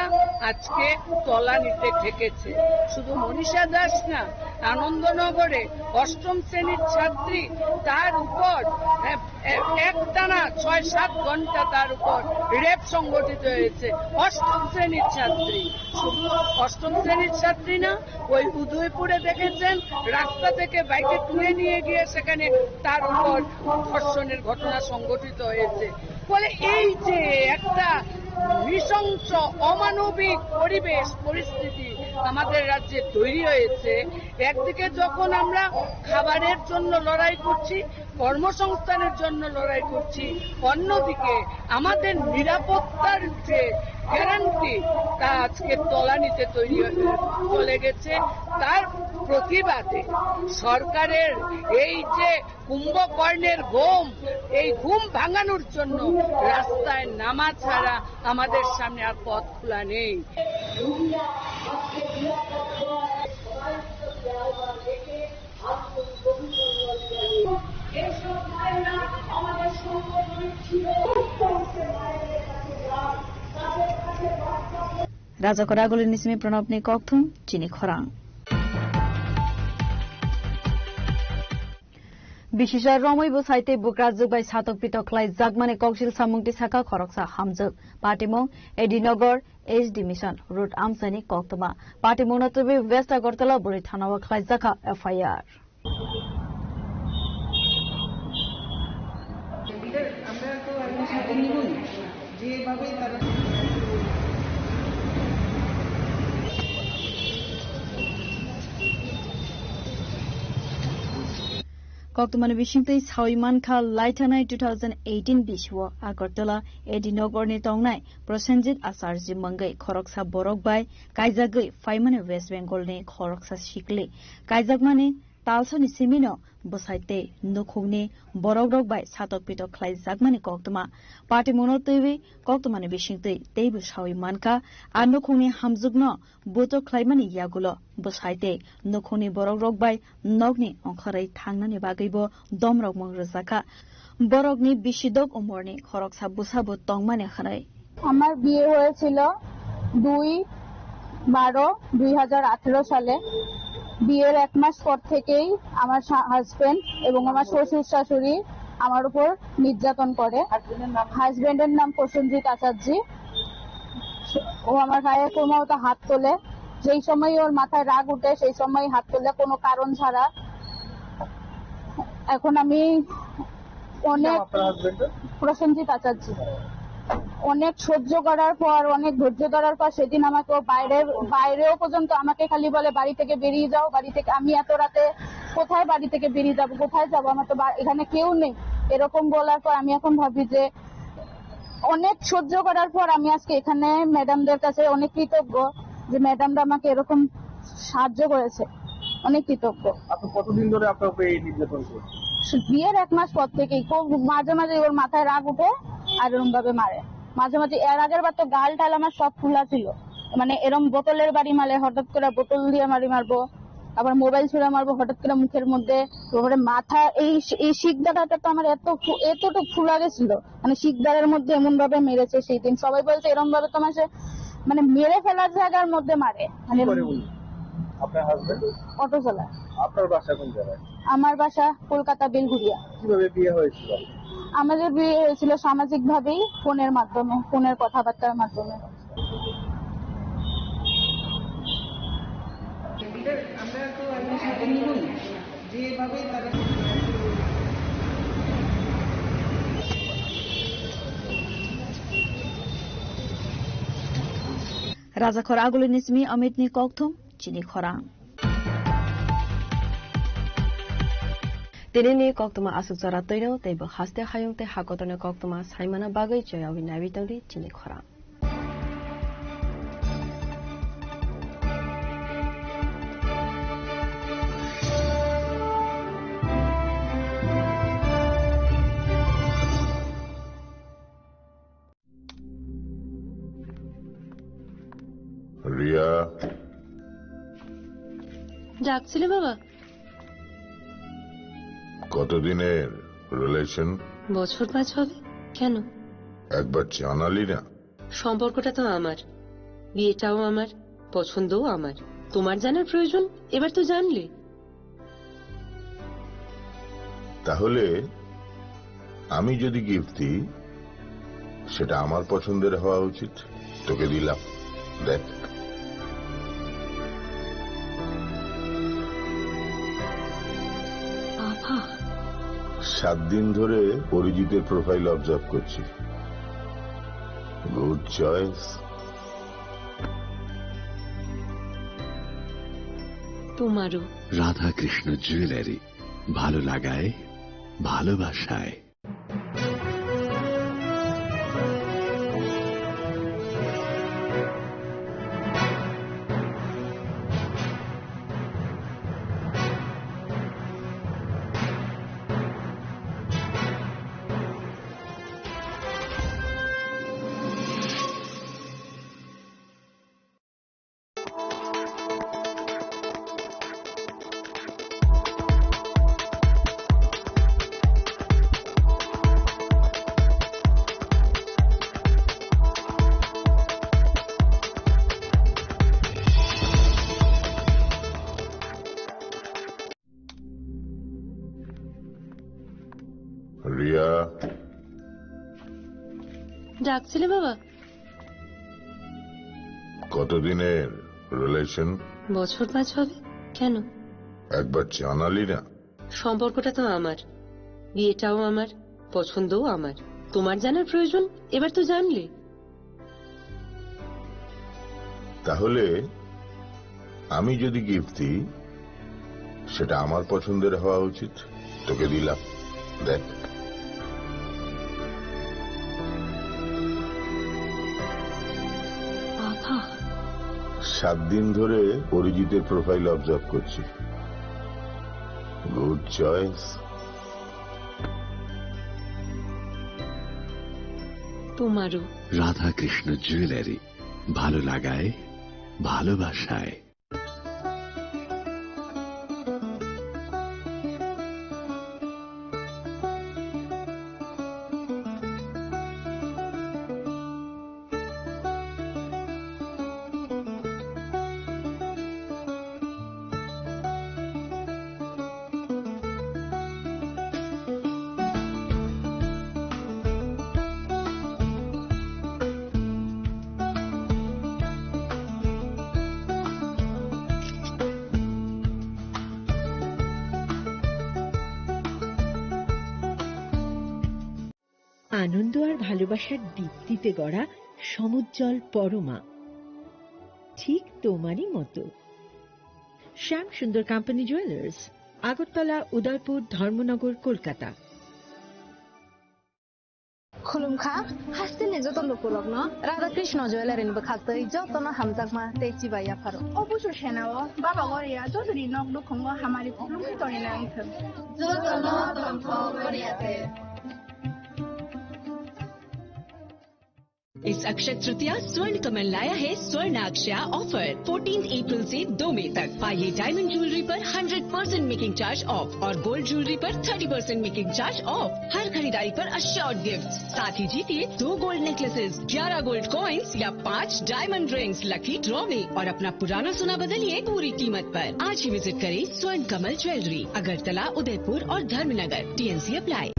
আজকে তলানিতে ঠেকেছে। শুধু মনীষা দাস না, আনন্দনগরে অষ্টম শ্রেণীর ছাত্রী, তার উপর, এ, এ, একটানা ছয় সাত ঘন্টা তার উপর রেপ সংঘটিত হয়েছে। অষ্টম শ্রেণীর ছাত্রী, শুধু অষ্টম শ্রেণীর ছাত্রী না, ওই উদয়পুরে দেখেছেন, রাস্তা থেকে বাইকে তুলে নিয়ে গিয়ে সেখানে তার উপর ধর্ষণের ঘটনা সংঘটিত হয়েছে। ফলে এই যে একটা নৃশংস অমানবিক পরিবেশ পরিস্থিতি আমাদের রাজ্যে তৈরি হয়েছে, একদিকে যখন আমরা খাবারের জন্য লড়াই করছি, কর্মসংস্থানের জন্য লড়াই করছি, অন্যদিকে আমাদের নিরাপত্তার যে গ্যারান্টি, তা আজকে তলানিতে তৈরি হয়ে চলে গেছে। তার প্রতিবাদে সরকারের এই যে কুম্ভকর্ণের ঘুম, এই ঘুম ভাঙানোর জন্য রাস্তায় নামা ছাড়া আমাদের সামনে আর পথ খোলা নেই। Rajakhor Agulini simi Pranabni kokthum chini khorang. Bisisa romwi bwsai tei bukrajwk bai satok pitok khlai jakmani koksil samung tisaka khoroksa hamjwk. Patimung Edinogor H D Mission Road amchaini koktwma. Patimungno twiwi West Agartala bwrwi thanao khlaijakha F I R. Koktwmani bisingtwi sawi mankha, laithanai two thousand eighteen bisio Agartala A D Nogorni tongnai Prosenjit Acharya mungwi khoroksa borok bai kaijagwi phaimani West Bengalni khoroksa sikli kaijakmani talsani simino bwsai tei nukhungni borokrok bai satok pitok khlaijakmani koktwma. Patimungno twiwi koktwmani bisingtwi teibo sawi mankha, a nukhungni hamjwkno buto khlaimani yagulo bwsai tei nukhungni borokrok bai nokni ongkhorwi thangnani bagwibo domrokmung rwjakha. Borokni bisidok umorni khoroksa bwsabo tongmani hwnwi. আমার বিয়ে হয়েছিল দুই বারো দুই হাজার আঠেরো সালে। বিয়ের এক মাস পর থেকেই আমার হাজবেন্ড এবং আমার শ্বশুর শাশুড়ি আমার উপর নির্যাতন করে। হাজবেন্ডের নাম প্রসেনজিৎ আচার্য। ও আমার গায়ে ক্রমাগত হাত তোলে। যেই সময় ওর মাথায় রাগ উঠে, সেই সময় হাত তোলে কোনো কারণ ছাড়া। এখন আমি অনেক আপনার হাজবেন্ডের? প্রসেনজিৎ আচার্য। অনেক সহ্য করার পর, অনেক ধৈর্য ধরার পর সেদিন আমাকে ও বাইরে, বাইরেও পর্যন্ত আমাকে খালি বলে, "বাড়ি থেকে বেরিয়ে যাও, বাড়ি থেকে।" আমি এত রাতে কোথায় বাড়ি থেকে বেরিয়ে যাবো, কোথায় যাবো? আমার তো বা-, এখানে কেউ নেই। এরকম বলার পর আমি এখন ভাবি যে অনেক সহ্য করার পর আমি আজকে এখানে ম্যাডামদের কাছে অনেক কৃতজ্ঞ যে ম্যাডামরা আমাকে এরকম সাহায্য করেছে, অনেক কৃতজ্ঞ। আপনি কতদিন ধরে আপনার উপরে এই নির্যাতন করছে? বিয়ের এক মাস পর থেকেই খুব মাঝে মাঝে ওর মাথায় রাগ উঠে আর এরকম ভাবে মারে। মাঝে মাঝে এর আগের বার তো গাল টাল আমার সব ফুলা ছিল, মানে এরম বোতলের বাড়ি মারে, হঠাৎ করে বোতল দিয়ে মারি মারবো, আবার মোবাইল ছুড়ে মারবো হঠাৎ করে মুখের মধ্যে। তারপরে মাথা এই, এই শিক দাঁড়াটা তো আমার এত ফু-, এতটুকু ফুলা গেছিল, মানে শিকদারের মধ্যে এমন ভাবে মেরেছে সেই দিন। সবাই বলছে এরম ভাবে তোমার সে মানে মেরে ফেলার জায়গার মধ্যে মারে। মানে কি করে উনি? আপনার হাজবেন্ড? অটো চালায়। আপনার বাসা কোন জায়গায়? আমার বাসা কলকাতা বেলঘুরিয়া। কিভাবে বিয়ে হয়েছিল? আমাদের বিয়ে হয়েছিল সামাজিক ভাবেই, ফোনের মাধ্যমে, ফোনের কথাবার্তার মাধ্যমে। Rajakhor Agulini simi Amitni kokthum chini khorang. Tinini koktwma aswk jora twino tei bo haste hayung tei hakotorni koktwma saimana bagwi choyawi naiwi tongdi chini khorang. Riya. ডাকছিলে বাবা? কতদিনের রিলেশন? বছর পাঁচ হবে। কেন? একবার জানালি না। সম্পর্কটা তো আমার, বিয়েটাও আমার, পছন্দও আমার। তোমার জানার প্রয়োজন? এবার তো জানলে। তাহলে আমি যদি গিফট দিই, সেটা আমার পছন্দের হওয়া উচিত। তোকে দিলাম, দেখ। বাবা। সাত দিন ধরে অরিজিতের প্রোফাইল অবজার্ভ করছি। Good choice. তোমারও। রাধাকৃষ্ণ জুয়েলারি, ভালো লাগায়, ভালোবাসায়। রিয়া। ডাকছিলে বাবা? কতদিনের রিলেশন? বছর পাঁচ হবে। কেন? একবার জানালি না। সম্পর্কটা তো আমার, বিয়েটাও আমার, পছন্দও আমার। তোমার জানার প্রয়োজন? এবার তো জানলে। তাহলে আমি যদি গিফট দিই, সেটা আমার পছন্দের হওয়া উচিত। তোকে দিলাম, দেখ। বাবা। সাত দিন ধরে অরিজিতের প্রোফাইল অবজার্ভ করছি। Good choice. তোমারও। রাধাকৃষ্ণ জুয়েলারি, ভালো লাগায়, ভালোবাসায়। আনন্দ আর ভালোবাসার দীপ্তিতে গড়া সমুজ্জ্বল পরমা, ঠিক তোমারই মতো। শ্যাম সুন্দর কোম্পানি জুয়েলার্স, আগরতলা, উদয়পুর, ধর্মনগর, Kolkata. Khulumkha, hasteni joto lukurokno Radha Krishna Jewellery ni bwkhaktwi jotono hamjakma tei chibai yapharo. O busu senao Baba Goria jotoni nok nukhungo hamari khulumwi tongwi nang thung. Jotono tongthok Goria te. इस अक्षय तृतीया स्वर्ण कमल लाया है स्वर्ण अक्षया offer. Fourteen April से दो मई तक पाइए डायमंड ज्वेलरी पर hundred percent making charge off और गोल्ड ज्वेलरी पर thirty percent making charge off. हर खरीदारी पर अश्योर्ड गिफ्ट, साथ ही जीतिए दो गोल्ड नेकलेसेस, ग्यारह गोल्ड कॉइन्स या पाँच डायमंड रिंग्स लकी ड्रॉ में और अपना पुराना सोना बदलिए पूरी कीमत पर। आज ही विजिट करें स्वर्ण कमल ज्वेलरी, अगरतला, उदयपुर और Dharmanagar. T N C apply.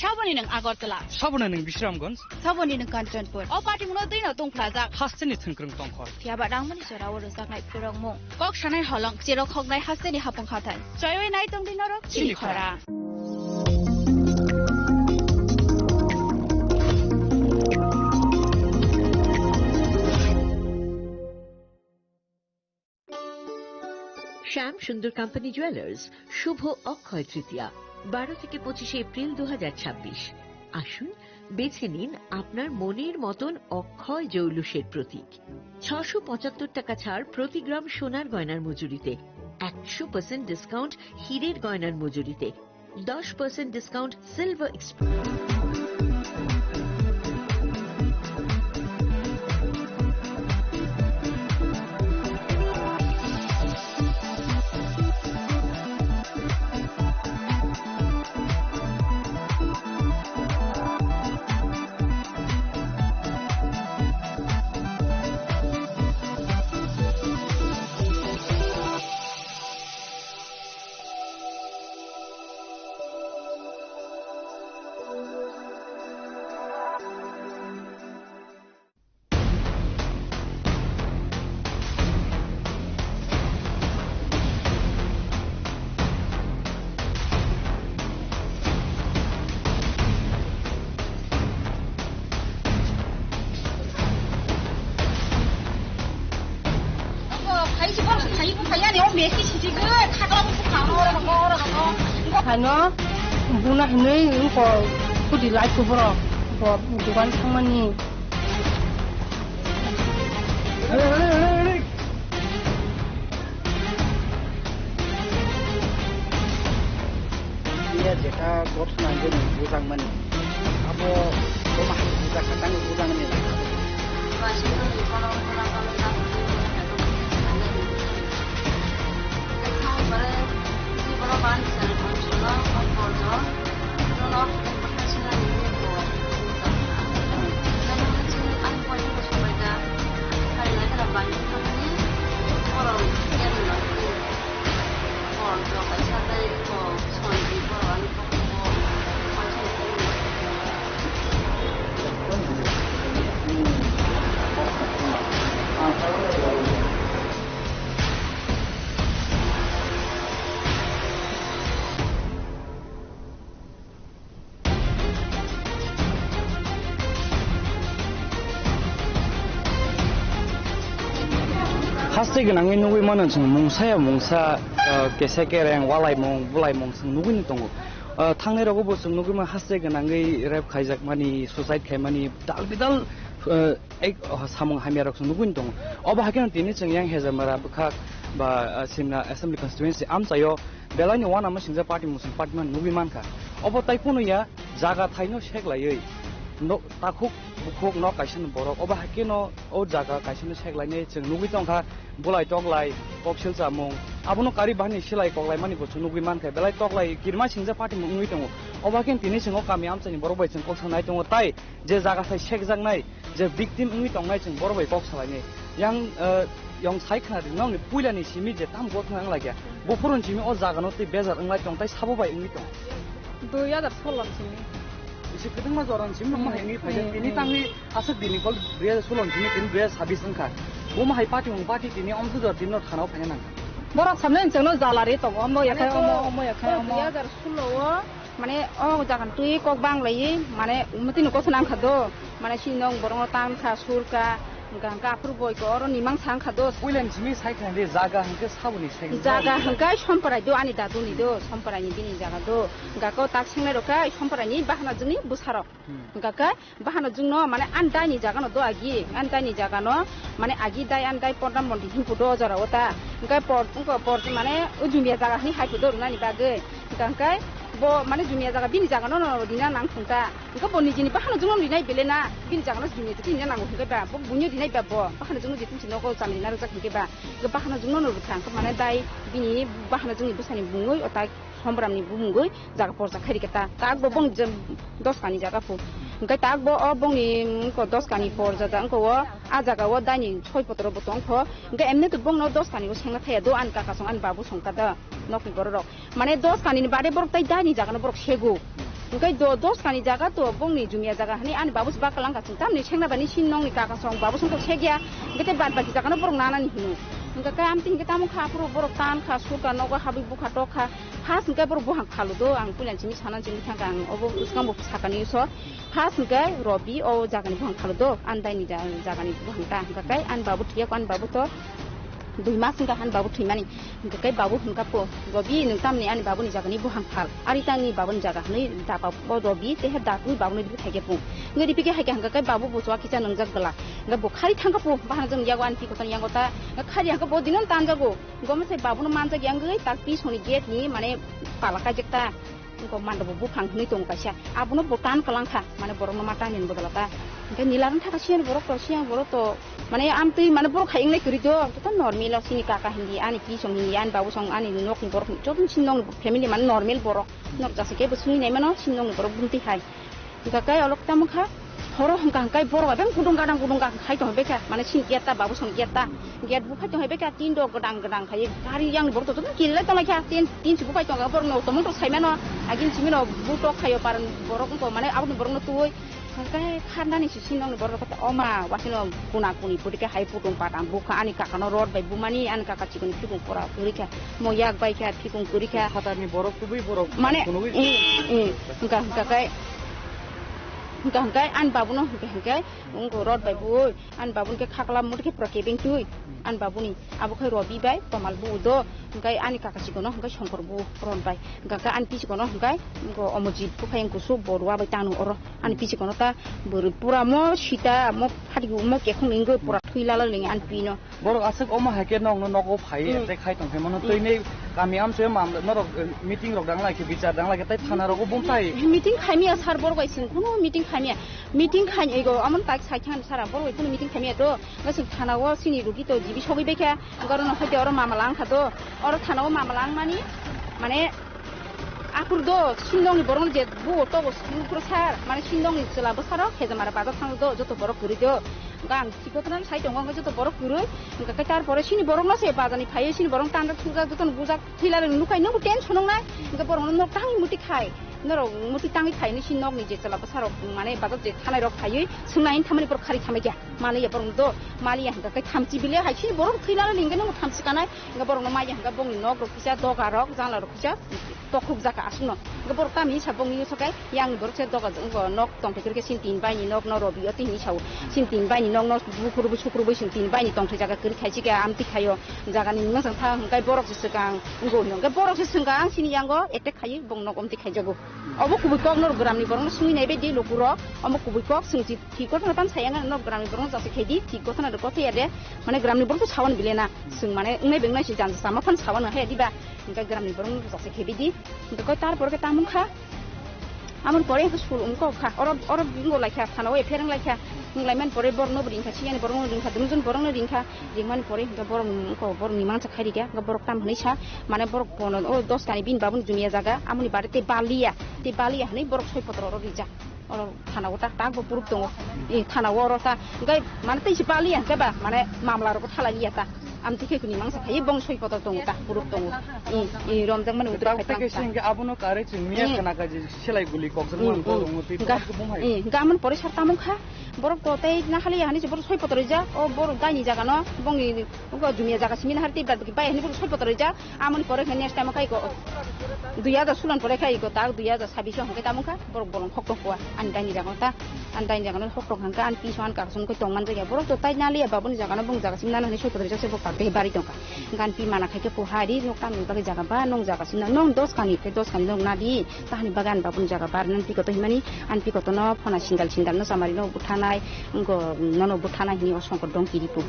Saboni nwng Agartala. Saboni nwng Bisramganj. Saboni nwng Kanchanpur. O party muno twi no tongphlajak. Hasteni thwngkwrwng tongkhor. Phiya ba rangmani jora o rwjaknai phwrwngmung. Kok sanai holong, cherok hoknai hasteni hapung hathai. Choiwi nai tongdi norok chini khora. শ্যাম সুন্দর company jewellers, শুভ অক্ষয় তৃতীয়া, বারো থেকে পঁচিশে এপ্রিল দু হাজার ছাব্বিশ। আসুন, বেছে নিন আপনার মনের মতন অক্ষয় জৌলুসের প্রতীক। ছশো পঁচাত্তর টাকা ছাড় প্রতি গ্রাম সোনার গয়নার মজুরিতে, একশো পার্সেন্ট ডিসকাউন্ট হীরের গয়নার মজুরিতে, দশ percent discount silver express. Besi sijigwi khakla bukha oro rokho, oro rokho. Haino buna hinwi wngkha, kudi lai kuburo, bo dugan thangmani. Iya, jeta gop swnamjani bujang mani. Abo, bo mahai bujak kha, tang bujang ni. Haste gwnangwi nugwi mano chwng mungsa ya mungsa, ah, kesa kereng, walaimung, bulaimung chwng nugwi no tongo. Ah, thangnai rogo bo chwng nugwi mano haste gwnangwi rape khaijakmani, suicide khaimani, dal bidal, ah, ek, oh, samung hamya rok chwng nugwi no tongo. Obo haikhe no tini chwng yang Hezamara bwkhak ba, ah, Simna Assembly Constituency amchaio belai ni uanama singja party mung chwng party man nugwi mankha. Obo tai phano ya jaga thaino seklaiwi no takhuk bukhuk nok kaisa ni borok. Obo haikhe no o jaga kaisa no seklainai chwng nugwi tongkha, bulai toklai, koksil chamung, abono kari bahani silai koklaimani bo chwng nugwi mankha. Belai toklai kirima singja party mung wngwi tongo. Obo haikhe tini chwng o kami amchaini borok bai chwng kok sanai tongo, tai je jaga sai sekjaknai, je victim wngwi tongnai chwng borok bai kok salainai. Yang, eh, yang sai khna di, nokni puilani simi je tam gotna wng laikya. Buphuruni simi o jagano tei bejar wng lai tong, tai sabo bai wngwi tong. Dui hajar solo ni simi. Isi kwthangma jorani simi nokma hai wngwi phaijak. Hmm, tini hmm. Tangwi aswk dini kol dui hajar solo ni simi tini dui hajar sabis wngkha. Buma hai party mung party tini omsu jor tini no thana o phaina nang. Borok samne chwngno jala ri tongo, omo yakhai omo, omo yakhai omo. Dui hajar solo o Mane o jaga twi kok bang lai, mane mutino kok nang kha do, mane si nong borok no tan kha, sur kha, hwnkha hwnkhe aphuru boi ko oro ni mang sang kha do. Puila ni simi sai kha de jaga hwnkhe saboni sai. Jaga hwnkhe Somprai do, ani dadu ni do, Somprai ni bini jaga do. Hwnkha ko tak sengnai rok khe Somprai ni bahana jwngni bwsa rok. Hmm. Hwnkha khe Bahano jwngno mane ani daini jagano do agi, ani daini jagano mane agi dai ani dai pondra mondi himpu do o jora o ta. Hwnkhe por, wngkha por mane o jumia jaga hwnwi hai phudo rwnani bagwi. Hwnkha hwnkhe bo mane jumia jaga bini jagano no rina nang thung ta. Hwnkhe bo nijini bahano jwngno rinai bele na, bini jagano jumia jati rina nango hwnkhe ba, bo buino rinai ba bo. Bahano jwngno jetin si nogo chani rina rwjak hwnkhe ba. Hwnkhe bahano jwngno no rwkha, hwnkhe mane dai bini bahano jwngni bwsani bumungwi o tai Sombramni bumungwi jaga porjak khairikhe ta. Tak bo bong je dos kani jaga phu. Hwnkhe tak bo o bongni, mm, ko dos kani porjak da wngkha o, a jaga o daini soi potro bo tong kho. Hwnkhe emne to bongno dos kani o sengna thaya do, ani kaka song, ani babu song ta da, nokni borok rok. Mane dos kani ni bade borok tai daini jaga no borok sego. Hwnkhe do, dos kani jaga to bongni jumia jaga hwnwi ani babu se bakalang ka chwng tamni sengna bani sin nokni kaka song babu song to segya. Hwnkhe te bad baki jaga no borok nanani hino. Hwnkhe khe amtwi hwnkhe tamo kha aphuru borok tan kha, sur kha, nogo habwi bukha tok kha. First hwnkhe borok buhang phalo do, ang puila simi sana simi thangkha, ang obo swkang bo sakani so. First hwnkhe Robi o jagani buhang phalo do, ani daini ja-, jagani buhang ta hwnkha khe ani babu thwiya kho, ani babu to dui mas hwnkha ani babu thwimani. Hwnkha khe babu hwnkha po, Robi nwng tamni ani babuni jagani buhang phal, ari tangni babuni jaga hwnwi dapa o Robi tehe dakwi babuni ripi thaikhe pung. Hwnkhe ripi khe haikhe hwnkha khe babu bo chwa kisa nwngjak gwla. Hwnkhe bo khari thangkha po, bahang jwng yago ani twi kotor yango ta, hwnkhe khari hwnkha bo dino tanjago. Gomsai babuno manjak yangwi tak pisongni gate ni mane pala kaijak ta. Wngkha manda bo buphang hwnwi tongo kaisa. Abono bo tan kwlang kha, mane borokno ma tangni bodol ta. Hwnkhe nila wng thaka siyang borok to, siyang borok to mane amtwi mane borok hai wngnai kwrwi do. Joto normal o chini kaka hindi, ani pisong hindi, ani babu song, ani nokni borok joto chini nokni family mane normal borok. Nok jasa khe bo swngwi nai mano chini nokni borok bumtwi hai. Hwnkha khe olok tamo kha, horo hwnkha hwnkhe borok bai gudung gadang gudung gadang khai tong bekha, mane sin gate ta babu song gate ta, gate bukhai tong bekha, tin rok gadang gadang khai, gari yang borok to joto kile tong lai kha, tin, tin si bukhai tong borok no tomong to sai mano, agin simi no butok khaio par borok wngkha mane aboni borok no tui, hwnkha khe kharnani si sin nokni borok khe oma wasino kuna kuni puri khe hai putung patang bukha ani kaka no rod bai bumani ani kaka chikon phikung pora puri kha, mo yak bai kha phikung puri kha. Phatarni borok tubui borok mane, phunugwi mm, mm, hwnkha, hwnkha khe Hwnkha hwnkhe ani babuno hwnkhe hwnkhe wngkha rot bai bui, ani babuni khe khakla muti khe pura kebeng twi, ani babuni abo khe Robi bai Tomal bu do, hwnkhe ani kaka chikono hwnkhe Songkor bu rot bai, hwnkha khe ani pichikono hwnkhe wngkha Omojit bukhai wngkha su Borua bai tanu oro, ani pichikono ta bwrwi pura mo sita mo phadi mo kekhung wngkha pura thwi lala ling ani pino. Borok aswk omo hai khe nokno nogo phai Hmm. attack khai tong khe mano Hmm. twi nei kami amchoi mam norok, eh, meeting rok dang lai khe bichar dang lai khe tai thana rogo bumtai. Meeting khaimya sir borok bai chwng kuno meeting khaimya. Meeting khai ego amon tak sai thang sara borok bai kuno meeting khaimya to. Ngasing thana o sini rugi to jibi sogwi bai kha. Garo no hoite oro mamala wngkha to. Oro thana o mamala wngmani mane akur do sindong ni borok je bu to bo sukro sar mane sindong ni chwla bwsaro khejamara bazar thang do joto borok kwrwi do. Gang Sikotwna sai tongo, hwnkhe joto borok kwrwi. Hwnkhe khe tar pore sini borokno se bazani phaiwi, sini borok tangjak thungjak, jotono bujak thwilarokni nukhai, nokbo tension wngnai. Hwnkhe borokno nok tangwi muti khai. Norok muti tangwi khai, nisi nokni je chwla bwsarok, mane, batok je thanairok phaiwi swngnai, hwn thamani borok khari thamai kha. Maliya borokno do, maliya hwnkhe khe thamchi bile hai, sini borok thwilarokni hwnkhe nokbo thamchi kanai. Hwnkhe borokno maiya hwnkhe bongni nokrok kisa, dogarok, janlarok kisa. Tokhuk jaka aswkno. Hwnkhe borok tamni sa bongni usokai, yang borok se doga, wngkha nok tongthai kwrwikhe sini tin baini nokno Robi o tini sao. Sini tin baini nokno bukhurubui sukrubui sini tin baini tongthai jaga kwrwi khaisi khe amtwi khaio. Jagani mungsang tha hwnkhe borok se swkang wngkha hwnkhe borok se swkang sini yango attack khaiwi bong nok amtwi khaijago. Obo kubui kok norok gramni borokno swngwi naibaidi lukurok. Omo kubui kok swngchi thik kothona tam sayang norok gramni borokno jase khaidi thik kothona rwkothoya de. Mane gramni borokno sawan bilena. Swng mane wngnai bengnaisi janja sama phano sawan haya diba. Hwnkhe gramni borokno jase khaibidi. Hwnkhe koi tar pore khe tamung kha. Amoni pore hwnkhe sul wngkok kha. Oro, oro wngkok lai kha, thana o affair wng lai kha. Wng lai mani pore borokno bo ring kha, siyani borokno ring kha, dunujun borokno ring kha. Ring mani pore hwnkhe borok wngkok, borok ni mangsa khai ri kha. Hwnkhe borok tam hwnwi sa, mane borok bono o dos kani bini babuni jumia jaga, amoni bare tei baliya, tei baliya hwnwi borok soi potro oro rijak. Oro thana o ta, ta bo puruk tongo. I thana o oro ta, hwnkhe mane tei se baliya hwnkhe ba, mane mamla rok thalai liya ta. Amtwi khe kuni mangsa khai bong soi potro tongo ta, puruk tongo. I, i romjak mani utre Tabuk khai tei tang kaisa ta. Hwnkhe abono kare chwng miya Hmm. khana kaji selai guli kok Hmm, jwk hmm. Borok no twi Ga-, tabuk bumhai. Hmm, gamon pore sar tamung kha. Borok to tei nahali hani se borok soi potro rijak. O borok daini jaga no, bongni jumia jaga simi nahar tei bad baki bai hani borok soi potro rijak. Amoni pore khe next time o khai ko dui hajar sulon pore khai ko ta dui hajar sabbish o hwnkhe tamo kha borok bolong khok tong kua ani daini jaga ta ani daini jaga no khok tong hwnkhe ani piso ani kaka song khe tong man jaya borok to tai naliya babuni jaga no bung jaga sim nana hinwi soi potro jak se bok tak tei bari tong kha hwnkhe ani pi mana khai khe po hari nok tamni bagwi jaga ba nong jaga sim na nong dos kani khe dos kani nong nadi tahani bagwi ani babuni jaga bar nang pi koto himani ani pi koto no phona sindal sindal no chamari no buthanai wngko nono buthanai hinwi o songkot dong kiri po.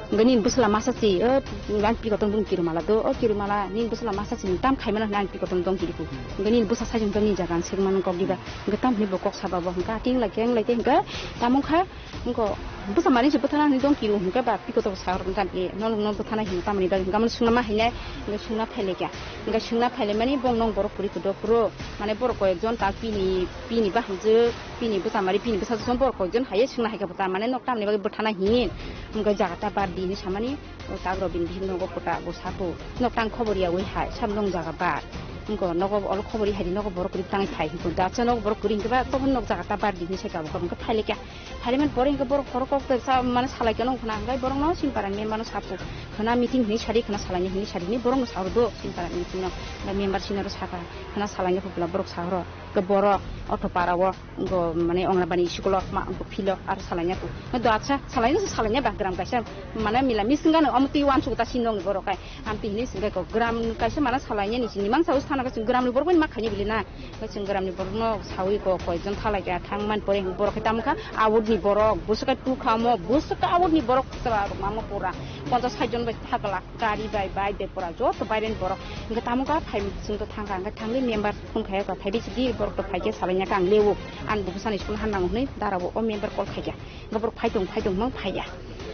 Hwnkhe nini bwsla masa si, o, ang pikoton bung kirumala do, o kirumala nini bwsla masa si tam khaimano hwnwi ang pikoton dong kiri ku. Hwnkhe nini bwsa sajwk hwnkhe nini jaga ang swk mano kok diba. Hwnkhe tam hwnwi bo kok saba bo hwnkhe ating lai khe ang lai tei hwnkhe tamo wngkha hwnkhe bwsa mani se bwthana hwnwi dong kiri hwnkhe ba pikoton sa rwkhe tam e no no bwthana hino tamni bagwi hwnkhe amo swngna ma hwnwi hwnkhe swngna phai lai kha. Hwnkhe swngna phai lai mani bong nong borok kwrwi kwdok phuru mane borok koi ekjon ta pini pini bahamjwk pini bwsa mari pini bwsa borok koi ekjon hai swngna hai khe bwta mane nok tamni bagwi bwthana hini. Hwnkhe jaga ta bar di hinwi samani, o tak rok bini bihik nogo kwta bo sapo. Nok tang khobor yaui hai, sab nong jaga bar. Hwnkhe nogo olo khobor hai di nogo borok kwrwi tangwi phai hwnkhe. Dacha nogo borok kwrwi hwnkhe ba toboni nok jaga ta bar di hinwi sai tabuk hwnkhe phai lai kha. Phai lai mani pore hwnkhe borok khoro kok ta sa mane salai khe nong khna hwnkhe borok no Simpara ni member no sapo. Khna meeting hinwi sadi khna salai ni hinwi sadi hinwi borok no sa rw do Simpara ni meeting no. Hwnkhe member senior o saka khna salai ni phupla borok sa rw. Hwnkhe borok auto para o. Go mane Ongrabani school o ma go philo aro salainya ko. Do acha salainya se salainya ba gram kaisa mane mila mising gano omo twi wan sugu ta sinong ni borok kai. Am twi hini singkai ko gram kaisa mana salainya ni sini mang sa us thana kaisa gram ni borok ni ma khaini bili na. Kaisa gram ni borok no sawi ko koi jon thalai ka thang man pore borok kai tam kha awut ni borok busuka tu kha mo busuka awut ni borok tra mamo pura. Ponchas sait jon bai thakla gari bai bike bai pura joto baireni borok. Hingke tamo ka phai sing to thang ka hingke thangwi member phone khai ka phai bisi di borok to phai khe salainya ka ang lewo. Ang bo bwsani school han nango hwnwi dara bo o member call khai kha. Hingke borok phai tong phai tong mang phai ya.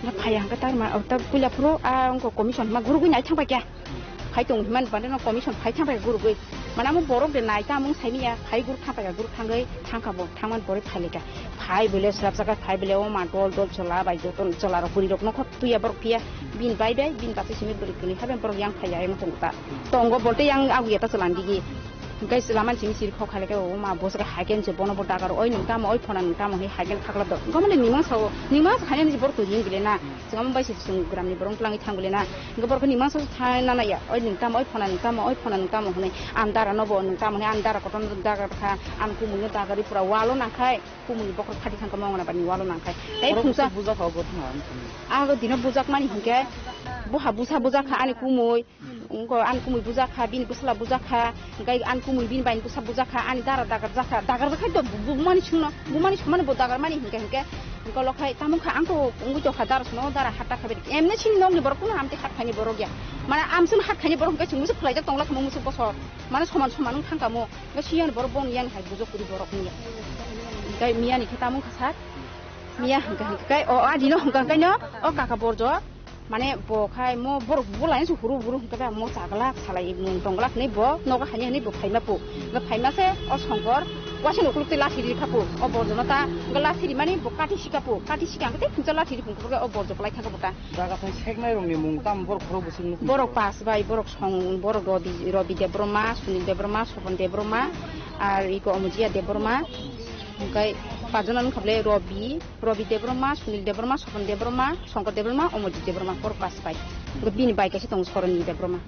Hingke phai ya hingke tar ma o ta puila phuru a wngko commission ma gurugwi nai thang pai kha. Phai tong himani bande no commission phai thang pai gurugwi. Mana mo borok de nai ta mung sai miya phai guru thang pai guru thangwi thang ka bo thang man pore phai le kha. Phai bole srap saka phai bole o ma dol dol chola bai joto chola rok puri rok no khok tuya borok phiya. Bin bai bai bin bachai simi bwrwi kwrwi haben borok yang phai ya yang tong ta. Tongo bolte yang agu ya ta chwlan digi. Hingke lama simi siri khok khaileke, o ma, bo saka haikhe se bono bo dagar, "Oi, nwng tamo, oi, phona nwng tamo?" Hai haikhe khakla do. Hingke mane nimang sao, nimang sa khainani se borok twi ring bile na. Chwng bai se chwng gramni borok twlangwi thang bile na. Hingke borok nimang sa tha na na ya, "Oi, nwng tamo, oi, phona nwng tamo, oi, phona nwng tamo?" hwnwi. Ang dara no bo nwng tamo hwnwi, ang dara kotor no dagar kha, ang kumui no dagari pura walo nangkhai, kumui bokhorok khati thangkha mongna bani walo nangkhai. Tei Borok phungsa busa bujak kha obo thang ang sini. Ago dino bujak mani hingke, buha busa bujak kha ani kumui. Wngkha ani kumui bujak kha, bini bwsla bujak kha, hingke ani kumui bini bai bwsa bujak kha, ani dara dagar jak kha, dagar jak kha to bu-, bumani songno, bumani songmani bo dagar mani hingke hingke, hingke lo khai tamo kha ang to wngwi tokha dara songno, dara hatta kha beri. Emne sini nokni borok kuno amte hat khaini borok ya. Mane amsong hat khaini borok hingke chwng musu khwlaijak tongla kha mo musu bosor. Mane soman soman wng thang kamo, hingke siyani borok bon yani hai bujak kuri borok wngya. Hingke miyani khe tamo kha sak, miya hingke hingke kai o adino hingke hingke no o kaka borjo. Mane bo khai mo borok bulaino se huru huru hingke ba mo chagla salai mung tongla hinui bo nogo hani hinui bo phaima pu. Hingke phaima se o songkor waisa ukuluk tei lathi ri kha pu. O borjono ta hingke lathi ri mani bo kati sika pu. Kati sika hingke tei phungsa lathi ri phungkhe o borjo kwlai thangkha bo ta. Jaga thai seknai rokni mung tamo borok khorok bwswk nukho? Borok pas bai, borok song, borok Robi, Robi Debbarma, Sunil Debbarma, Sopon Debbarma, ar iko Omojia Debbarma. Hingke pajana wngkha bole Robi, Robi Debbarma, Sunil Debbarma, Sopon Debbarma, Songkor Debbarma, Omojit Debbarma, borok pas bai. Hingke bini bai kaisa tongo Soroni Debbarma.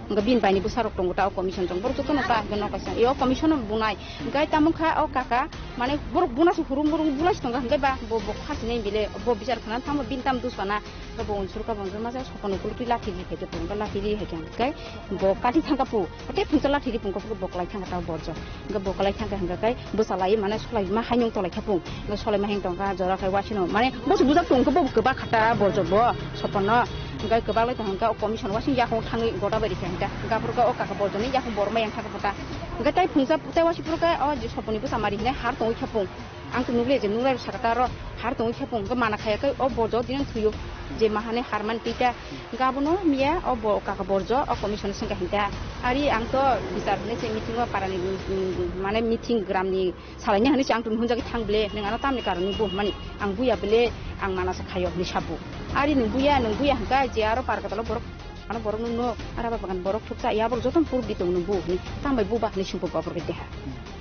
Hingke bini baini bwsarok tongo ta o commission tongo. Borok jotono ta hingke nok kaisa. E o commission no bunai. Hingke tamo kha o kaka, mane borok buna se hurum hurum buna se tongkha hingke ba bo, bo khasi nai bile bo bichar khana tamo bini tam dus pana. Bo unsur ka bo unsur masa sokon ukuluk twi lathi ri phaikhe tong, lathi ri hai khe hingke bo kati thangkha pu. Tei phungsa lathi ri phungkha pu bo kwlai thangkha ta borjo. Hingke bo kwlai thangkha hingka khe bwsa lai mane solai ma haino tolai kha pung. Hingke solai ma haino tongkha jora khai wasino. Mane bo se bujak tong khe bo kwbak kha ta borjo bo sopono. Hingke kwbak lai tong hingke o commission wasing yakung thangwi goda bai rikha hingka. Hingke aphuru khe o kaka borjoni yakung borok ma yang thangkha ta. Hingke tai phungsa tai wasi phuru khe o je soponi bwsa mari hinai har tongwi kha pung. Ang to nukle je nukle saka ta ro har tongwi kha pung. Hingke mana khaya khe o borjo dino thuyo je mahane har man twi ta. Hingke abono miya o bo kaka borjo o commission sengkha hinta. Ari ang to bichar hinui se meeting o parani, mm, mane meeting gramni salaini hinui se ang to hunjagwi thang ble, nwng ano tamni karonwi bo hwnmani ang buya ble ang mana se khayo hinui sabu. Ari nwng buya, nwng buya hingka je aro par katalo borok, ano borok nwng no, ara ba bagan borok thuksa ya borok joto puruk di tong nwng bu hinui tambai buba hinui sungkuk ba borok deha.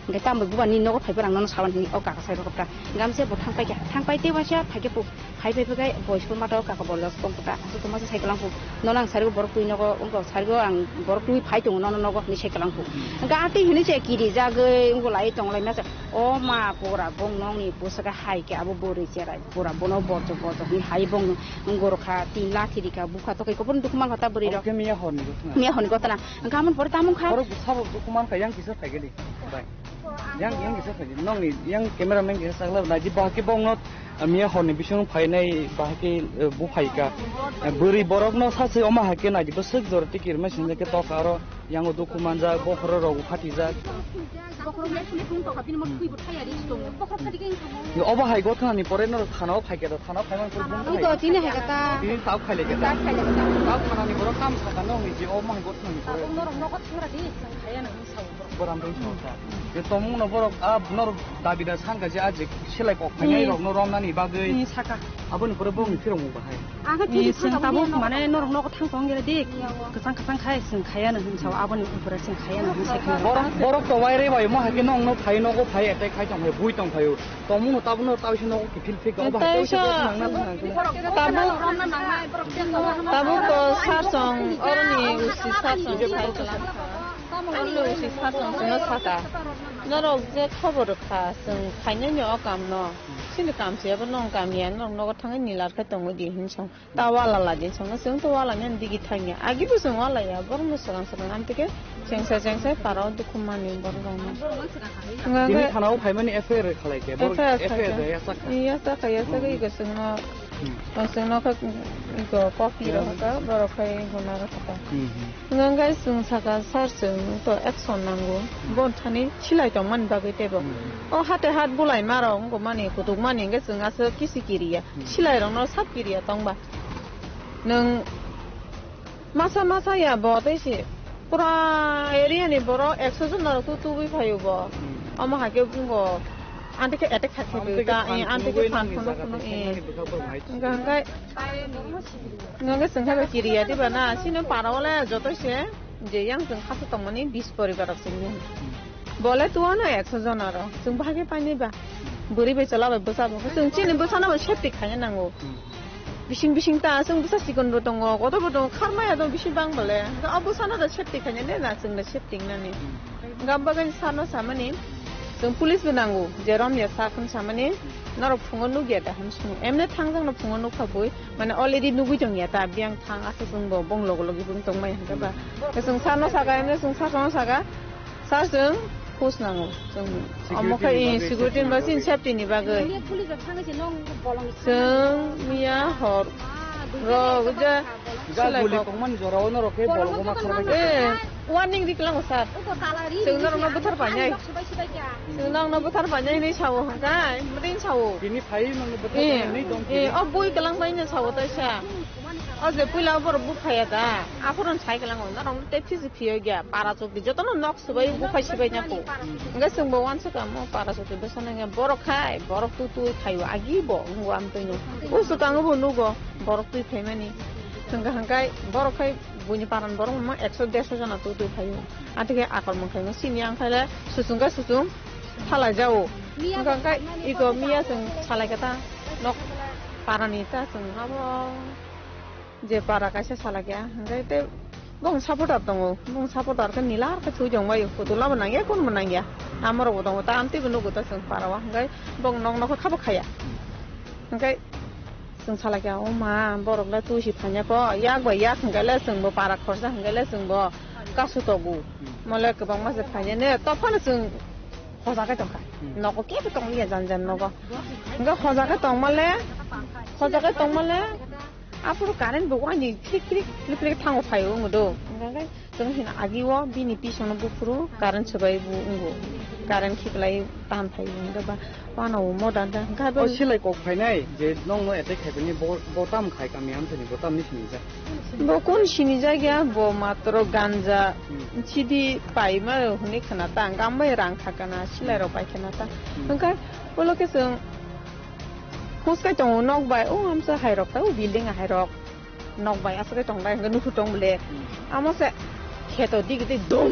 Hingke tamo buba ni nogo phaiphuru ang nono sawan hini o kaka sai rokopra. Hingke amse bo thangpai khe, thangpai tei waisa phaikhe pu, phai phai phai khe bo school mata o kaka borjak tong puta. Aswk tongma se sai kwlang pu. Nono ang sarigo borok twi nogo, wngkha sarigo ang borok twi phai tongo nono nogo hinui sai kwlang pu. Hingke a twi hinui se kiri jagwi wngkha lai tong lai masa. O ma pura bong nokni bwswk hai khe abo bwrwi cherai pura bono borjak borjak hinui hai bong wngkha tin lathi rikha bukha tokai kopor dukhu mankha ta bwrwi rok. Obo khe miya horni gotna. Miya horni gotna. Hingke amon pore tamo wngkha. Borok bwsabo dukhu mankha yang kisa phaikhe di. Bai. Yang, yang kisa phaikhe. Nokni yang camera man kisa sakla nai di bahai khe bongno, ah, miya horni bising phainai bahai khe, eh, bo phaika. Eh, bwrwi borokno sachi oma hai khe nai di bwswk jora tikir mai sinjak khe tok aro yang o dukhu manjak bokhoro rok phatijak. Obo hai gothnani pore norok thana o phaikhe da, thana o phaimani pore bumung Ui to hai. Tini hai kata. Tini tao khaile khe da. Tao khaile khe da. Tao thanani borok kam sakha nokni je obo hai gothnani pore. Tabuk norok nogo thangra di, chwng khaya nang sao borok. Boram dong sao ta. Je tomung no borok a norok dabi da sangka je a je selai kok phainai rok no romnani bagwi. Ni saka. Aboni pore bongni phirok mung bahai. Aga tini chwng tabuk mane norok nogo thang tong gere dik. Kwchang kwchang khai chwng khaya no hin sao aboni upore chwng khaya no hin sai khaya. Borok, borok to waire bai mo hai khe nong no phai nogo phai attack khai tong phai bui tong phai o. Tong muno tabuk no tau se nogo kiphil phik o bahai tau se nang na thang. Tabuk, tabuk to sar song oroni usi sar song khai tong. Oroni usi sar song chwng no saka. Norok je khobor kha chwng khainai ni o kam no. Chini kam se abo nong kam ya norok nogo thangwi nilar khai tongwi di hin song. Ta wala la je chwngno chwng to wala nyan digi thangya. Agi bo chwng wala ya, borok no swkang swkang amtike chengsa chengsa parao dukhu mani borok rok no. Tini thana o phaimani F I R khalai khe, borok F I R khaikha. F I R da ya sakha. Ya sakha, ya sakha, hmm, iko chwngno, hmm, chwngno kha, iko copy rok kha, borok khai guna rok kha. Hmm, hmm. Hwnka khe chwng saka, "Sir, chwng to action nango, bon thani silai tongmani bagwi teibo." Hmm. O hate hat bulai ma rok wngkha mani, kutuk mani, hwnkhe chwng aswk kisi kiriya. Hmm. Silai rokno sab kiriya tongba. Nwng masa masa ya bo tei se pura area ni borok ekso jon norok tu tubui phaio bo. Hmm. Omo hai khe bo anti khe attack khai khe ta, anti khe phan, eh, anti khe phan phunuk phunuk, eh. Hwnkha hwnkhe, hwnkha hwnkhe chwng khe bo kiriya diba na, chini para o le joto se je yang chwng khasa tongmani bis poribar rok chwng nung. Bole tuano ekso jona ro. Chwng bahai khe painai ba. Bwrwi bai chwla bai bwsa bo. Chwng chini bwsano bo safety khaina nango. Hmm. Bising bising ta chwng bwsa chikon bo tongo, kotor bo tongo, kharmaya tongo bising bang bole. O bwsano da safety khaina ne na chwng da safety nani. Hmm. Gam bagani sarno samani. Chwng police bo nango. Je romya sa khun samani. Norok phungo nugya da ham sung. Emne thangjak no phungo nukha bui. Mane already nugui tongya ta. Biyang thang asa chwng bo bong logo logi bung tongmai hangka ba. Chwng sarno saka, emne chwng sarno saka. Sir, chwng post nango. Chwng omo khe security ni bagwi, security ni bagwi. Miya police rok thangwi se nong bolong. Chwng miya hor. Ah, ro, buja. Ja guli tongmani jorao norok khe bolongo ma khorbai. Eh, warning ri klango, sir. Chwng norokno buthar painai. Chwng norokno buthar painai hinwi sao hwnkhe, mudin sao. Tini phai nongno buthar painai dong. Eh, o bui klang paina sao taisa. O je puila borok buphaya da. Aphuru sai klango, norokno tei phisi phiyok ya. Para chukdi jotono nok Subai buphai sibai nako. Hingke chwngbo wansukha mo para chukdi bwsano hingke borok khai, borok twi twi khaio agi bo wngbo amtwino. O swkango bo nugo borok twi phaimani. Hingke hingkai borok khai buini parani borok ma ekso derso jona twi twi phaio. Atwkhe akormon khaino sini ang khaile susung khe susung phalai jao. Hingke hingkai iko miya chwng salai khe ta nok parani ta chwng abo. Je para kaisa salakya, hingke tei bong supporter tongo, bong supporter khe nila khe thwi tongbai, photo labo nangya, kunbo nangya, amorokbo tongo, ta amtwibo nugo ta chwng para o, hingke bong nok nokha khabo khaya, hingke chwng salakya, o ma, borok le twi si phanya po, yak bai yak hingke le chwngbo para khorsa hingke le chwngbo kasu togu, mole kwbangma se phanya ne, tophano chwng hoja khe tongkha, nogo kebo tongya jan jan nogo, hingke hoja khe tongmale, hoja khe tongmale. Aphuru current bo wani philik philik philik philik thango phaio wngdo. Hingkhe chwng hino agi o bini pisongno buphuru current swbai bo wngo. Current khiklai tan phaio hingkhe ba wano omo dada. Hingkhe O abo silai kok phainai je nokno attack khaipani bo, bo tam khai kami amsani bo tamni sinijak. Bo kun sinijak ya bo matro ganja Hmm. sidi paima hwnwi khna ta. Hingkhe ambai rang thakana silai rok pai khna ta. Hmm. Hingkhe ulo khe chwng Huskai tongo nok bai, o amsa hairok ta, o building hairok. Nok bai aswk tong dai, hwnkhe nukhung tong bole. Hmm. Amo se kheto dik dik dum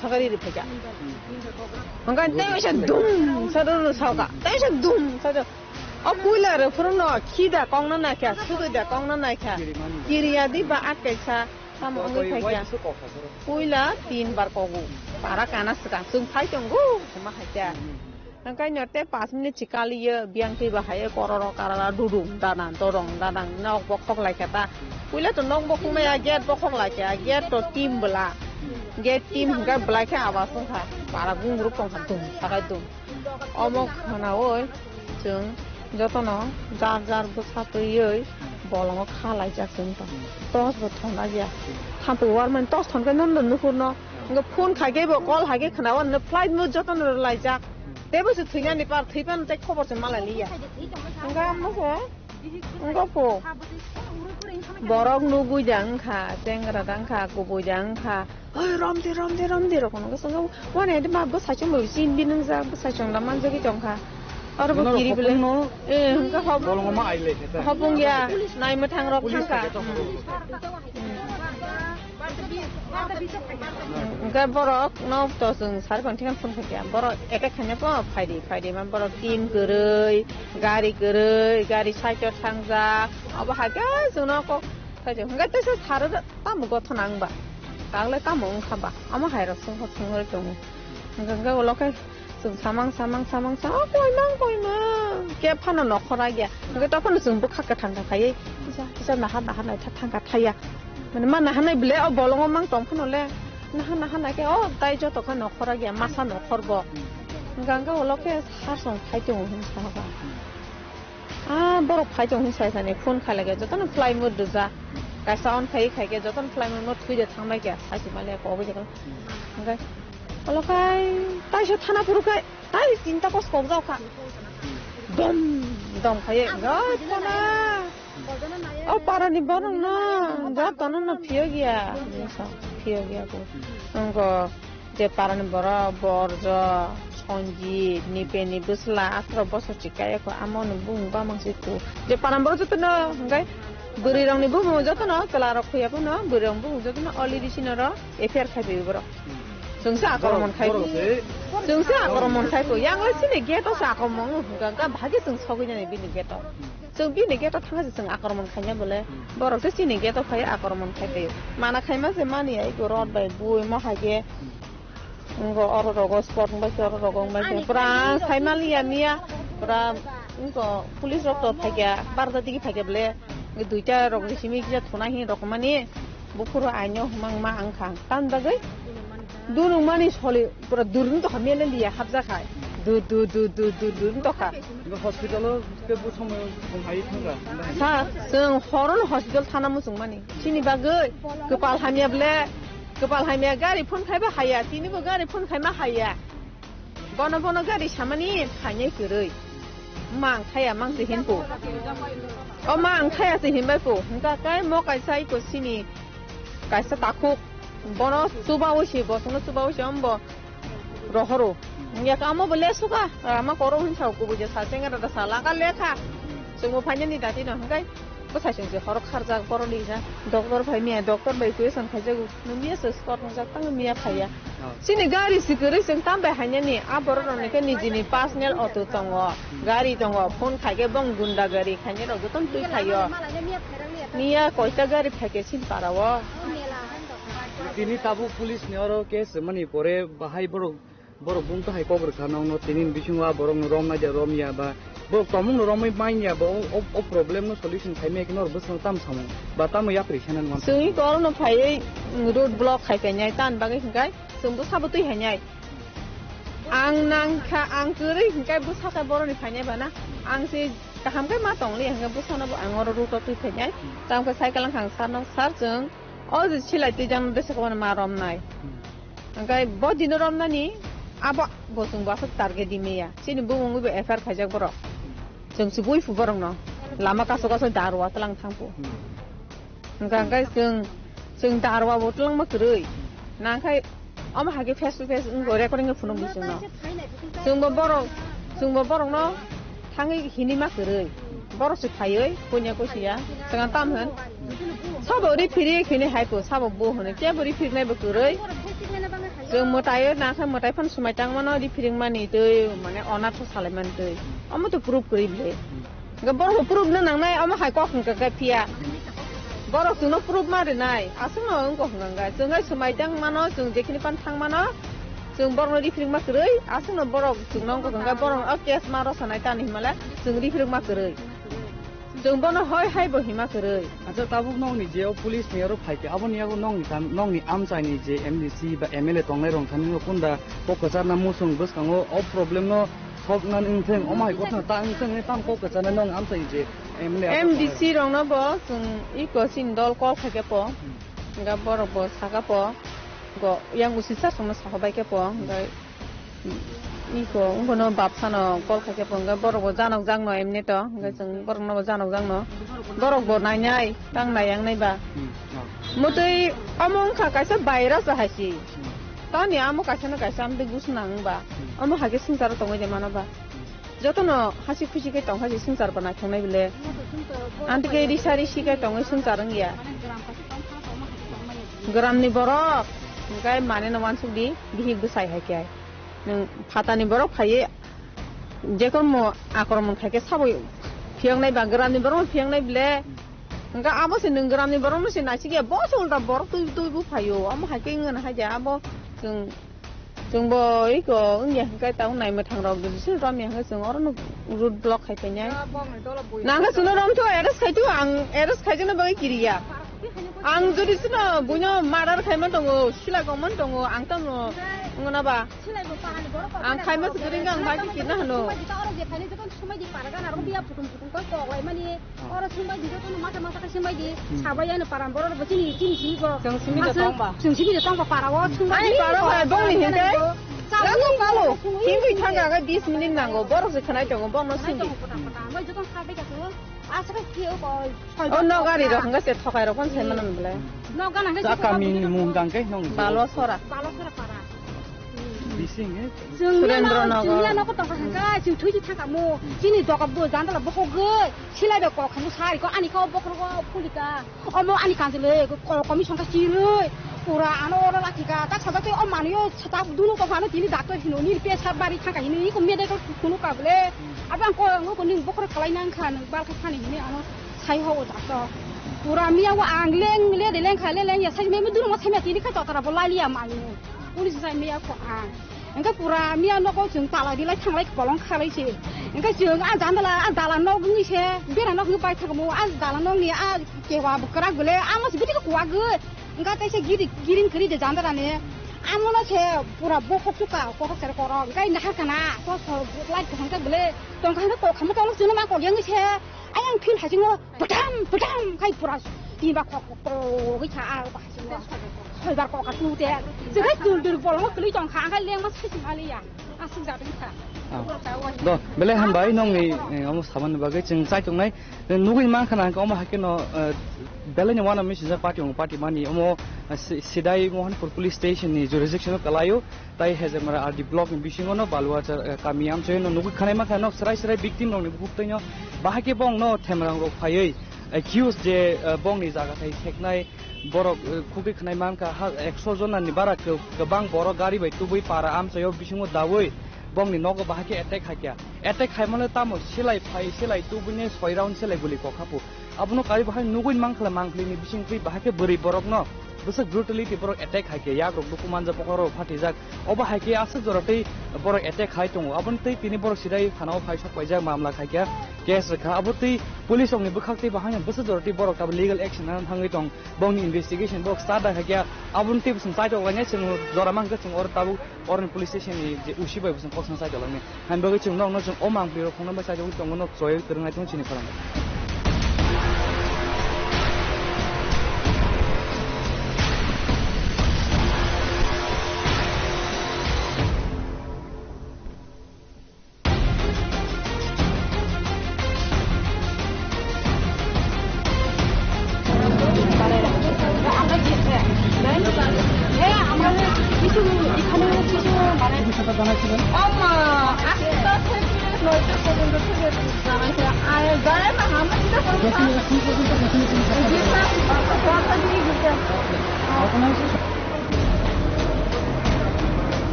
sakari ri phaikha. Hmm. Hwnkhe tei waisa dum sado ro sauka, tei waisa dum sado. O puila ro phuru no khida kong na naikha, sudu da kong na naikha. Kiri mani. Kiriya di ba atkaisa, samo wngwi phaikha. Puila tin bar kogu. Para kana swkang, chwng phai tongo, hwnkhe ma haikha. Hmm. Hingkhe no tei pash minute se kaliyo, biyang twi bahai kororo karara dudung danang dorong danang nok bo khok lai kha ta. Puila to nok bo khok maya, gate bo khok lai kha, gate to team bwla. Gate team hingkhe bwlai khe awas wngkha. Para gungruk tongkha dum sakai dum. Omo khwnaui chwng jotono jar jar bwsa twiwi bolongo kha laijak chwng tong. Torch bo thonglaiya. Thampui warmani torch thonkhe nono nukhurno. Hingkhe phone khaikhe bo call haikhe khwnao, flight mode jotono laijak. Teibo se thwinani par, thwi phano tei khobor se malai liya. Hingkhe amo se, wngkha pho. Borok nugui da wngkha, chengra da wngkha, kubui da wngkha. Oi, romdi, romdi, romdi, rok hwnwi wngkha. Wani hai ma bwsai chwng bai chin bi nwngjak, bwsai chwng da manjagwi tongkha. Oro bo kiri bwlai. Eh, hwnkhe hop-, bolongo ma ai lai khe ta. Hopung ya, nai mwthang rok thangkha. Hwnkhe borok no to chwng sari phang thikhan phone khaikha. Borok attack khaina pho phaidi, phaidi ma borok team kwrwi, gari kwrwi, gari side o thangjak. Abo hai khe chwngno kok khaijak. Hwnkhe teisa sari tamo gothon ang ba. Tagle tamo wngkha ba. Amo hai rok chwng kha thwngwi tongo. Hwnkhe, hwnkhe ulo khe Chwng samang, samang, samang, samang, koimang, koimang. Khe phano nokhora ya. Hwnkhe tophano chwng bwkha kwthang kwthaiwi kisa, kisa naha, naha naitha thangkha thaya. Mane ma naha nai bwle o bolongo mang tong phano le. Naha, naha naikhe o tai joto khe nokhora ya, masa nokhor bo. Hwnkhe, hwnkhe ulo khe sar song phai tongo hwn saha ba. Ah, borok phai tong hwn sai sani phone khailai khe jotono flight mode rwja. Kaisa on khai khai khe jotono flight mode no thwi de thang bai khe sai se mali kok bai khe. Hwnkhe ulo khai taisa thana phuru khai tai tinta kos kok jao kha. Dom dom khai hwnkhe thana. O parani borok no jotono no phiyok ya. Phiyok ya ko. Wngkha. Je parani borok Borjo, Sonjit, Nipeni bwsla atharoh bosor chikayakho, amoni bumung bamang se ku. Je parani borok jotono hwnkhe bwrwirokni bumung jotono chwlarok khuya phano bwrwirokni bumung jotono already sinoro F I R khaiphaiwi borok. Chwngsa akromon khai. Borok se Chwng se akromon khai ko, yang le chini gate o se akromon wng hwnkha, hwnkha bahai khe chwng sogwi nani bini gate o. Chwng bini gate o thangsa se chwng akromon khaina bole, borok se chini gate o phai akromon khai twi. Mana khaima se mani ai ko rod bai bui mo hai khe. Ngo oro rogo spot wng bai se oro rogo wng bai se. Pura sai maliya miya, pura ngo police rok to phai kya, barda digi phai kya bole. Duita rok risi mi kisa thuna hin rok mani. Buphuru aino hwnma wngma ang kha. Tamni bagwi dunung mani soli pura durung tokha, mele liya hapjak hai. Dur, dur, dur, dur, dur, durung tokha. Hospital o kebo somoi bung hai thangkha. Sa, chwng horono hospital thana muchung mani. Chini bagwi kwpal hamya ble, kwpal hamya gari phone khaiba haya, tini bo gari phone khaima haya. Bono bono gari samani phainai kwrwi. Mang thaya mang se hinpo. O mang thaya se hinbai po. Hingka kai mo kaisa iko sini kaisa takhuk. Bono chubawi se, bosongno chubawi se ombo rohoro. Hingya ka amo bo lesuka, ama koro hin sao kubuja sa chengra da sa laka lekha. Chungo phainani dati no hingkai. Bwsai chwng se horo kharjak borok ni ja doctor phai miya, doctor bai question khaijago, nung miya se spot wngjak tang miya phaiya. Oh. Chini gari si kwrwi chwng tam bai hainani, a borok rok ni khe nijini personal auto tongo, gari tongo, phone khai khe bong gunda gari khainai rok jotono twi phaio. Miya koita gari phaikhe chini para o. Tini tabuk police ni oro case mani pore bahai borok Borok bung to hai kok rwkha nokno, tini bisingo a borok no rom nai de rom ya ba borok tongmung no romwi man ya ba o, o, o problem no solution khai maya khe norok bwskango tamo samung ba tamo yapri kheno nang. Chwngni kok no phaiwi road block khai painai tan bagwi hwnkhe chwng bwsa bo twi hainai. Ang nang kha, ang kwrwi hwnkhe bwsa khe borok ni phainai bana. Ang se kaham khe ma tong li hwnkhe bwsa no bo ang oro road o twi phainai. Tamo khe cycle wngkha ang sar no, sar chwng o je silai twi jang bwsa khe ma rom nai. Hwnkhe bo dino romnani abo bo chwng bo aswk target di meya. Chini bumung bo F I R khaijak borok. Chwng chubui phu borokno. Lama kaso kaso darwa tlang thangphu. Hwnkhe hwnkhe chwng, chwng darwa bo tlangma kwrwi. Nangkhai omo hai khe face to face wngkha recording khe phunukdi chwngno. Chwngbo borok, chwngbo borokno thangwi hinwi ma kwrwi. Borok se phaiwi, punya kusiya, chwng tam hwn. Sabo ri phiri khini hai po, sabo bo hwn. Kebo ri phirnai bo kwrwi. Chwng mwtai o, nangkhe mwtai phano swmai tang mano, ri phiring mani twi, mane, onath salai mani twi. Omo to proof kwrwi bwle. Hwnkhe borok bo proof no nangnai, omo hai kok hwnkha khe phiya. Borok chwngno proof ma rwnai, aswkno wngkha hwnkha khe. Chwng hai swmai tang mano, chwng jekhini pan thang mano, chwng borokno ri phiring ma kwrwi, aswkno borok chwngno wngkha hwnkha khe, borok o case ma rw sanai tani hinmale, chwng ri phiring ma kwrwi. Chwng bono hoi hai bo hima kwrwi. Acha, tabuk nokni je o police ni oro phai khe, aboni yago nokni tam, nokni amchaini je M D C ba M L A tongnai rok thani no kunda kok kwcharna muchung bwskango o problem no solve nani wngtheng, omo hai kothano ta wngtheng hinwi tam kok kwcharnai nokni amchaini je M L A. M D C rokno bo chwng iko chini dol call khai khe po, hwnkhe borok bo saka po, go yang usi sasongno sahobai khe po, hwnkhe Iko, wngkha no bapsano call khaikhe po, hwnkhe borok bo janok jakno emni to, hwnkhe chwng borokno bo janok jakno. Borok bo nainai, tang nai yang nai ba. Hmm, oh. Motwi omo wngkha kaisa virus hai si. Hmm. Tani amo kaisa no kaisa amtwi gusna wng ba. Hmm. Omo hai khe swngcharo tongwi de mano ba. Hmm. Jotono hasi khusi khe tong hai si swngchar bo naithok nai bile. Amtwi khe risa risi khe tongwi swngchar wng ya. Gram ni borok, hwnkhe mane no wansuk di, bihik bwsai hai khe. Nwng phatani borok phaiwi jekormo akromon khaikhe sabo phiyoknai ba, gramni borokno phiyoknai ble. Hwnkhe abo se nwng gramni borokno se naisikya, bo se ulta borok twi, twi buphaio. Omo hai khe wngya hai de abo chwng, chwngbo iko wngya hwnkhe tabuk naimwthang rok jodi se romya hwnkhe chwng orono road block khai painai. Nangkhe chwngno romtho, arrest khaitho, ang arrest khaijakna bagwi kiriya. Ang jodi chwngno buino murder khaima tongo, sila kongma tongo, ang tamo wngna ba. Ang khaima se kwrwi wngkha, ang bai khe kirna hano. Oro swngbai di, jotono masa masa khe swngbai di. Hmm. Sabai ano para borok bo chini, chini simi bo. Chwng simi de tongba. Chwng simi de tongba para o swngbai di. Ani para o bongni hinte. Chalo, chalo. Himwi thangka khe bis minute nango. Borok se khnai tongo, borokno simi. Bai jotono sabai ka tongo. Asa khe ki o ko. O nok gari rok hwnkhe se thokai rok phano sai mano bwle. Nok gana hwnkhe. Kamini mung dang khe nong. Balo sora. Balo sora para. Chwng Surendra Nagar. Chwng nogo tongkha hwnkha, chwng thwi thwi thangkha mo. Chini doga bo jandala bokhogwi, silai bai kok khamu sai ko, ani kha bokhorok phulika. Omo ani kanjwlwi, ko-, commission kha chirwi. Pura ano oro lakhika, tak sajak tei o manwi o sata dunu tongkha ano tini doctor hino, nini pesar bari thangkha hino, iko medical kunu kabule. Abo ang ko, ang ko ning bokhorok kalai nangkha, nwng bal kha thani hini ano sai ho o doctor. Pura miya o ang leng le de lengkha, le leng ya sai me dunu ma sai me tini kha totara bo laliya manwi. Police sai miya ko ang. Hingke pura miya nogo chwng tala dilai thanglai kolong khalai se. Hingke chwng a jandala a dala nog wngwi se bera nog wngwi pai thangmo a dala nog ni a kewa bwkra gule amo se biti kuwa gwi. Hingke tei se giri giring kri de jandala ni amo no se pura bokhok chuka kothok sere koro hingke nahar kana to so light kaham ka gule tong kaham ko khamo tong chwng ma kok yang se ayang phil ha jing Pwtam, pwtam khai pura tin ba kok kok kok khai kha a ba sing wa. Hoi bar kok ka tu te. Se khai tul tul bol mo kli tong kha khai leng ma sai sing ali ya. A sing ja ding kha. Ah. Do, belai hambai nongni, eh, omo samani bagwi chwng chai tongnai. Eh, nugui man khana hwnkhe omo haikhe no, eh, belai ni wana messenger party ong party mani omo, eh, si-, sidai Mohanpur police station ni jurisdiction o kalaio. Tai Hezemara R D block ni bisingo no Baluacha, eh, kami amchoi no nugui khanai mankha nok serai serai victim rok ni bukhuk tei no bahai khe bong no themrang rok phaiwi accused je, eh, bong ni jaga thai seknai borok, eh, khukui khanai mankha ha ekso jona ni bara kw-, kwbang borok gari bai tubui para amchoi o bisingo daui bong ni nogo bahai khe attack haikha. Attack haimano tamo silai phai silai tubui ni soi round silai guli kokhapu. Abono kari bahai nugui mankhala mangpili ni bising twi bahai khe bwrwi borok no bwswk brutality borok attack hai khe yak rok duku manja bokhorok phatijak. Obo hai khe aswk jora tei borok attack hai tongo. Aboni tei tini borok sidai thana o phai sok paijak mamla khai khe case rwkha. Abo tei police rok ni bwkhak tei bahai no bwswk jora tei borok tabuk legal action nana thangwi tong. Bongni investigation borok start da khai khe aboni tei bwswng chaitok lainai chwng jora mankhe chwng oro tabuk oroni police station ni je usi bai bwswng kok sana chaitok lainai. Hain bagwi chwng nokno chwng o mangpli rok phunukna bai chaitok tongo nok choi kwrwng nai tongo chini khorang.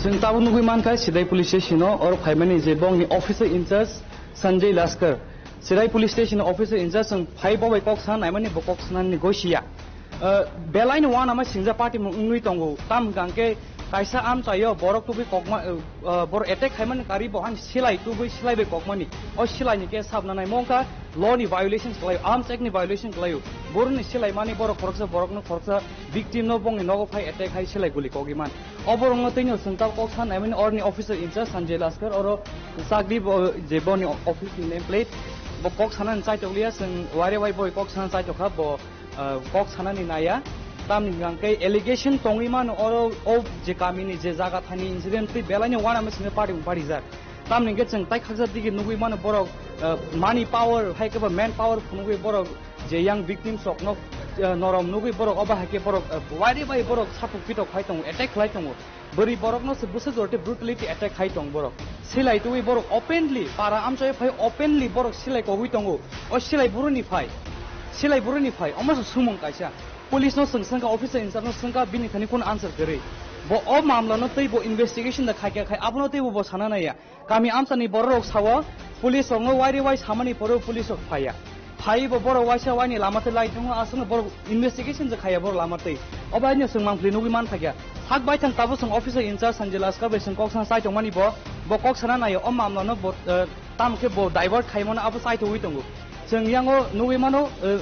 Chwng tabuk nugui mankha Sidai police station o, oro phaimani je bongni officer in charge Sanjay Laskar. Sidai police station officer in charge chwng phai bo bai kok sana naimani bo kok sanani goi siya. Uh, belai ni uanama singja party mung wngwi tongo. Tam hwnkha hwnkhe kaisa amchaio borok tubui kokma, uh, uh, borok attack khaimani kari bo han silai tubui silai bai kokmani. O silai ni case sabna nai mongkha law ni violation khlaio, Arms Act ni violation khlaio. Borok ni silai mani borok khoroksa borok no khoroksa victim no bongni nogo phai attack hai silai guli kogwi man. O borok no tei no chwng tabuk kok san naimani orni officer in charge Sanjay Laskar oro chakri bo je boni office ni name plate bo kok sanani chaitok liya chwng wire wai boi kok sanani chaitok kha bo. Ah, kok sanani naya. Tamni hwnkha khe allegation tongwi mano oro o je kamini je jaga thani incident tei belai no uanama singwi party bung parijak. Tamni hwnkhe chwng tai khaksa digi nugwi mano borok, ah, money power hai khe ba man power phunugwi borok je young victims rok no, ah, norom nugwi borok obo hai khe borok, ah, wari bai borok sapuk pitok khai tongo, attack khlai tongo. Bwrwi borokno se bwswk jora tei brutality attack khai tong borok. Silai twi borok openly para amchai phai openly borok silai kogwi tongo. O silai buruni phai. Silai buruni phai. Omo se sumung kaisa. Police no swng swngkha, officer in charge no swngkha, bini thani kun answer kwrwi. Bo o mamla no tei bo investigation da khai kha khai abono tei bo, bo sana naiya. Kami amchani bororok sao, police rokno wairi wai samani poro police rok phaiya. Phai bo borok waisa waini lama tei lai tongo, aswkno borok investigation je khaiya borok lama tei. Obo haino chwng mangpili nugwi man thakya. Sak baithang tabuk chwng officer in charge Sanjay Laskar bai chwng kok sana chai tongmani bo, bo kok sana naio o mamlano bo, eh, tamo khe bo divert khaimano abo chaithogwi tongo. Chwng yango nugwi mano, eh,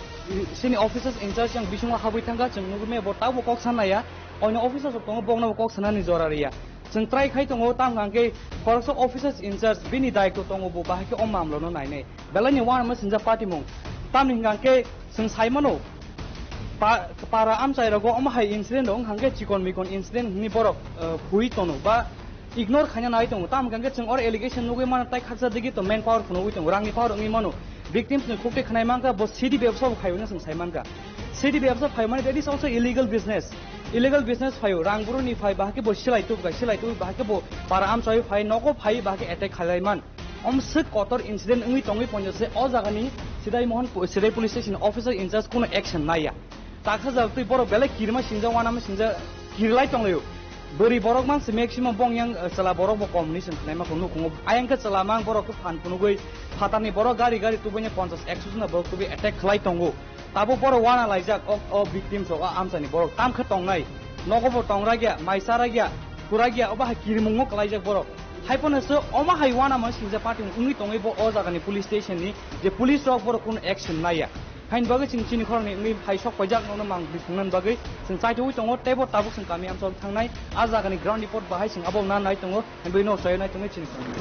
chini officers in charge yang bisingo habwi thangkha, chwng nugwi maya bo tabuk kok sana naiya, oino officers rok tongo bokno bo kok sanani jora riya. Chwng try khai tongo, tamo hwnkha khe khoroksa officers in charge bini daitw tongo, bo bahai khe o mamlano nainai. Belai ni uanama singja patimung. Tamni hwnkha khe chwng sai mano, pa-, para amchai rogo omo hai incident rok wngkha khe chikon mikon incident hwnwi borok, eh, hui tono ba ignore khaina nai tongo. Tamo hwnkha khe chwng oro allegation nugwi mano, tai khaksa digi to man power phunugwi tongo, rangni power wngwi mano. Victims ni khukti khwnai mankha, bo C D bebsa bo khai hwnwi chwng sai mankha. Sidi bebsa phai mani, that is also illegal business. Illegal business phaio, rang buru ni phai, bahai khe bo silai tubga, silai tubga, bahai khe bo para amchai phai, nogo phai, bahai khe attack khalai man. Om swk kotor incident wngwi tongwi ponjo se o jaga ni Sidai Mohon, Sidai police station officer in charge kuno action naiya. Taksa jal twi borok belai kirima sinja, wanama sinja, kirilai tonglaio. Bwrwi borok man se maximum bong yang, eh, chwla borok bo kom hinwi chwng khwnaima khe nukhungo. Ayang khe chwla mang borok khe phan phunugwi phatarni borok gari gari tubuini ponchash ekso jona borok tubui attack khlai tongo. Tabuk borok wana laijak o, o victims rok, o amchaini borok tam khe tongnai. Nogo bo tong ragya, mai cha ragya, khu ragya, obo hai kirimungo kwlaijak borok. Hai phano se omo hai wanama sinja party wngwi tongwi bo o jagani police station ni je police rok borok kuno action naiya. Haini bagwi chwng chini khoroknwi wngwi hai sok paijak nokno mang bwrwi thangna bagwi chwng chaithogwi tongo, teibo tabuk chwng kami amchok thangnai, a jagani ground report bahai chwng abo na nai tongo, haini bagwi nok chaywi nai tongwi chini khoroknwi.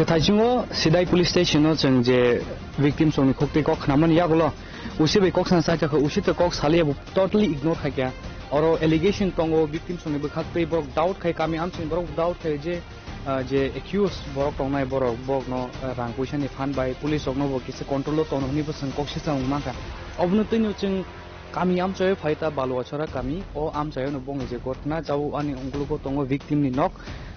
Thaichungo Sidai police station o chwng je victim songni khukti kok khnamani yagulo usi bai kok sana chaithokha, usi to kok saliya bo totally ignore khaikha. Oro allegation tongo, victim songni bwkhak tei borok doubt khai, kami amchini borok doubt khai je, ah, je accused borok tongnai borok, borokno, ah, rang puisani phan bai police rokno bo kisa control o tono hwnwi bo chwng kok sesa wng mankha. Obono twino chwng kami amchaio phai ta Baluachara kami, o amchaiono bongni je gotna jao ani ungkulugo tongo victim ni nok,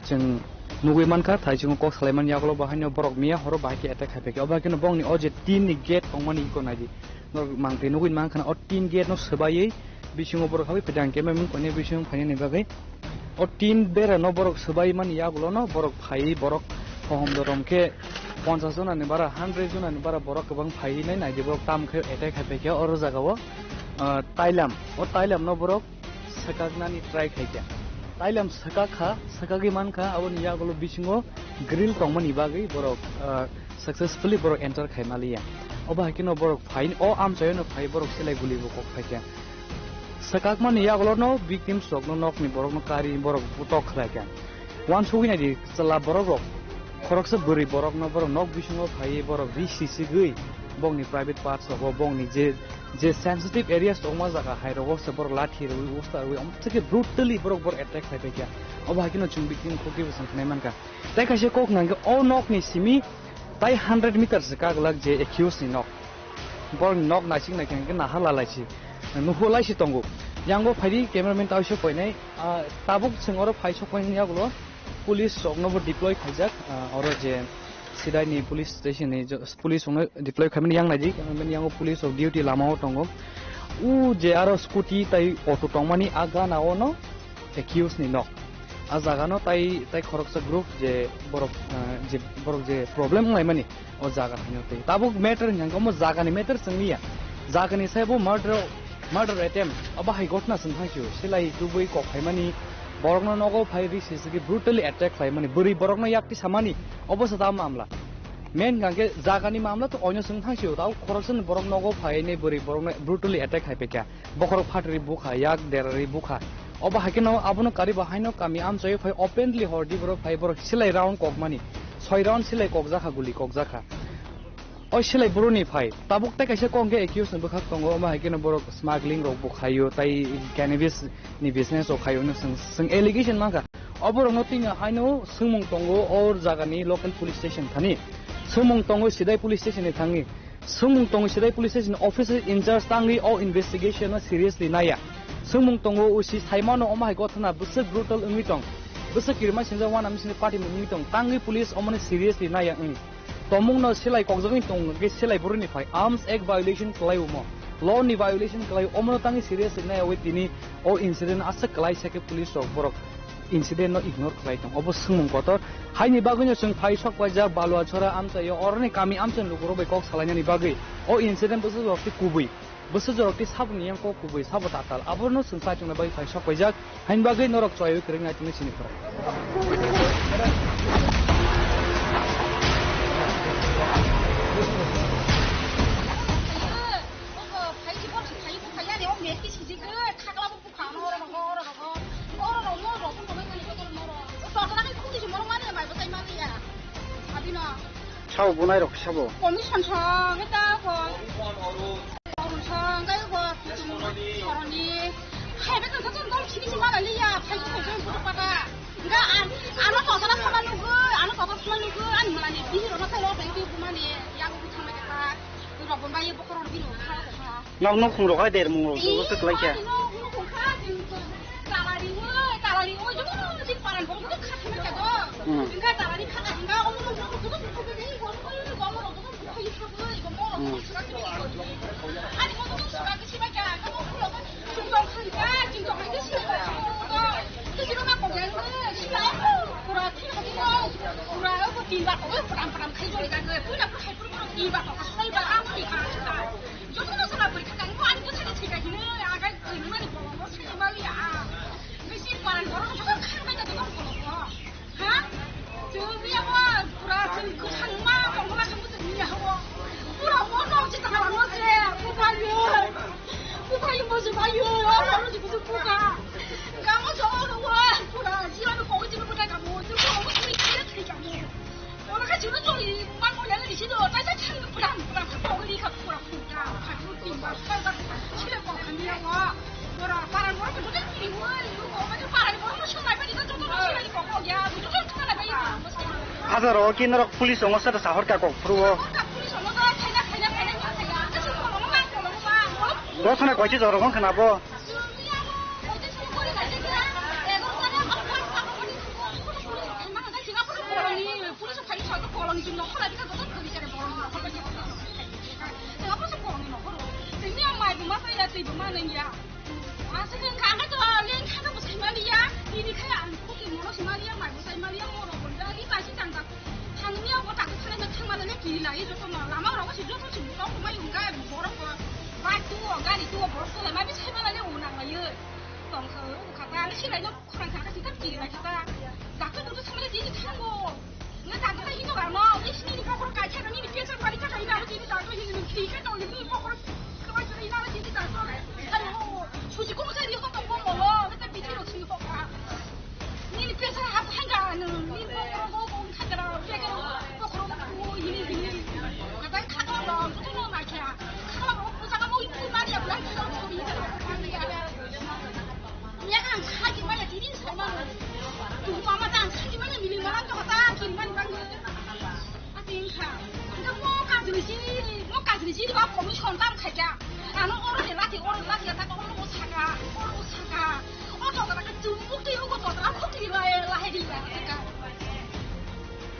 chwng nugwi mankha, thai chwng kok salaimani yagulo bo haino borok miya horo bahai khe attack khai phaikha. Obo hai kheno bongni o je tin ni gate tongmani iko naidi. Norok mangtwi nugwi mankha na, o tin gate no swbaiwi bisingo borok habwi phaidi, ang cameraman koinai bisingo phainani bagwi. O tin bera no borok swbai mani yagulo no borok phaiwi, borok hohom dorom khe ponchash jona ni bara, hundred jona ni bara borok kwbang phaiwi nai naidi, borok tam khe attack khai phaikha oro jagao, ah, tailam. O tailam no borok swkaknani try khaikha. Tailam swkakha, swkagwi mankha, aboni yagulo bisingo grill tongmani bagwi borok, ah, successfully borok enter khai maliya. Obo hai kheno borok phai, o amchaiono phai borok selai guli bo kok phaikha. Swkakmani yagulono victims rokno nokni borokno kari borok butok khlaikha. Uansugwi naidi chwla borok rok, khoroksa bwrwi borokno borok nok bisingo phaiwi borok ri sisigwi bongni private parts rogo, bongni je, je sensitive areas tongma jaga hai rogo se borok lathi rwi usta rwi omthike brutally borok borok attack khai phaikha. Obo hai kheno chwng victim khukti bo chwng khnai mankha. Tei kaisa kok nangkhe o nokni simi tai hundred meter se kaglak je accused ni nok. Borokni nok naisik naikhe hwnkhe naha lalaisi, nuhu laisi tongo. Yango phaidi cameraman tauiso koinai, ah, tabuk chwng oro phai sok koinai yagulo police rokno bo deploy khaijak, ah, oro je Sidaini police station ni jo-, police rokno deploy khaimani yang naidi, cameraman yango police rok duty lamao tongo. U je aro scooty tai auto tongmani a gana ono accused ni nok. A jaga no tai, tai khoroksa group je borok, ah, je borok je problem wnglaimani o jaga haino tei. Tabuk matter hwnkha khe omo jaga ni matter chwng liya. Jaga ni sai bo murder, murder attempt. Abo hai gotna chwng thang sio. Silai tubui kok phaimani, borok no nogo phai ri sisigi brutally attack khlaimani. Bwrwi borok no yakti samani. Obo se ta mamla. Main hwnkha khe jaga ni mamla to oino chwng thang sio. Tabuk khoroksa ni borok nogo phai nai bwrwi borok no brutally attack khai phaikha. Bokhorok phatri bukha, yak derari bukha. Obo hai kheno abono kariba haino kami amchai phai openly hordi borok phai borok silai round kokmani. Soi round silai kokjakha, guli kokjakha. O silai boroni phai. Tabuk tai kaisa kok hwnkhe accused ni bwkhak tongo, omo hai kheno borok smuggling rok bo khaio, tai cannabis ni business rok khaio hwnwi chwng, chwng allegation mankha. Oborokno tini haino swngmung tongo o jagani local police station thani. Swngmung tongo Sidai police station ni thangwi. Swngmung tongo Sidai police station officer in charge tangwi o investigation no seriously naiya. Swngmung tongo usi saimano omo hai gotna bwswk brutal wngwi tong. Bwswk kirima sinjak uanama sini party wngwi tong. Tangwi police omono seriously naiya wng. Tomungno silai kokjagwi tong hwnkhe silai boroni phai arms act violation kwlai omo. Law ni violation kwlai omono tangwi seriously naiya wi tini o incident aswk kwlai sa khe police rok borok incident no ignore khlai tong. Obo swngmung kotor. Haini bagwino chwng phai sok paijak Baluachara amchaio oroni kami amchaini lukurok bai kok salainani bagwi o incident bwsajorok tei kubui. Bwsajorok tei saboni yang kok kubui sabo tatal. Abono chwng chaichungna bagwi phai sok paijak. Haini bagwi norok chwaiwi kwrwng nai tongwi sini khorok. Sabo bunai rok sabo. Commission song ta ko. Song kai ko. Soroni. Hai be ta ta dol sini mana liya. Phai ko ko pata. Hingke ang, ano totala thangma nugwi, ano totala thangma nugwi, ani malani bihirokno tei lok tei tei bumani yago bwthangna khe ta. Rok bo bai bokhorok bini kha kha. Nok nok khungrok hai der mung rok joto se kwlai kha. Nok nok khung kha, chwng chwng chalari oi, chalari oi, joto si paran borok joto kha thangma khe do. Hmm. Hingke chalari kha kha hingke omo nok nok joto kha kha ni, omo nok nok joto kha kha ni, omo nok nok joto kha kha ni. Hmm. Ani mo joto kha kha si bai kha, omo nok nok Ha? Chwng ya bo pura chwng kwchangma tongma khe bwswk ni ya o. Pura o nok se tala no se, buphai yo. Buphai yo, buphai yo, o nok se buphai buka. Kamo jo o no wa, pura jila no koi jila buka kamo, jila kamo se ni kaya thai kamo. Ono kha chwngno choli man mo yang ni si do, tai tai thang pura pura kha koi ni kha pura. Hazar o ki norok police ongo sa sahor ka kok phuru o. Gosana koichi jorok wng khna bo. Police phai sa kolong ni nokho lai bika joto police are borok ni nokho bai se kolong ni nokho ro. Tei abo se kolong ni nokho ro. Tei ni ang mai bo ma sai ya tei bo ma nang ya. Aswk wng kha ang khe to leng kha khe bo sai mani ya. Tini khe ang khuti mono sai mani ya mai bo sai mani ya moro bo da ri pai si jang jang. Thang ni ang bo tak thang na thang mani le kiri lai joto no lama ro si joto si nok mai wng kha borok bo. Bike tu o gari tu o borok tu lai ma bi sai mani le wng nang lai. Tong kha wng kha ta le si lai no. Khorang kha kha si ta kiri lai kha ta. Dakto buto samale tini thango. Nga dakto ta hino ba no. Ni sini ni kokoro kai kha ni ni pesa bari kha kai na tini dakto hini ni kiri kha no ni kokoro. Kawai kha ina tini dakto. Ayo. Suji kong sa ni ho tong bom bolo. Nga ta biti ro sini ho ka. Ni ni pesa ha thanga no. Ni kokoro go go kha kara. Pekero kokoro go hini hini. Nga ta kha no lo. Kha no ma kha. Kha no ko sa ka mo ni ma ya bla ki no ni. Yakang saji maya tini sama. Tu mama tang saji maya mili malang to ta kiri mani bang. Ating kha. Nda mo kajri si, mo kajri si ba commission tam khaja. Ano oro de lati, oro de lati ta oro saka, oro saka. O to ta ka tu mukti o ko to ta khokri la la he di ba.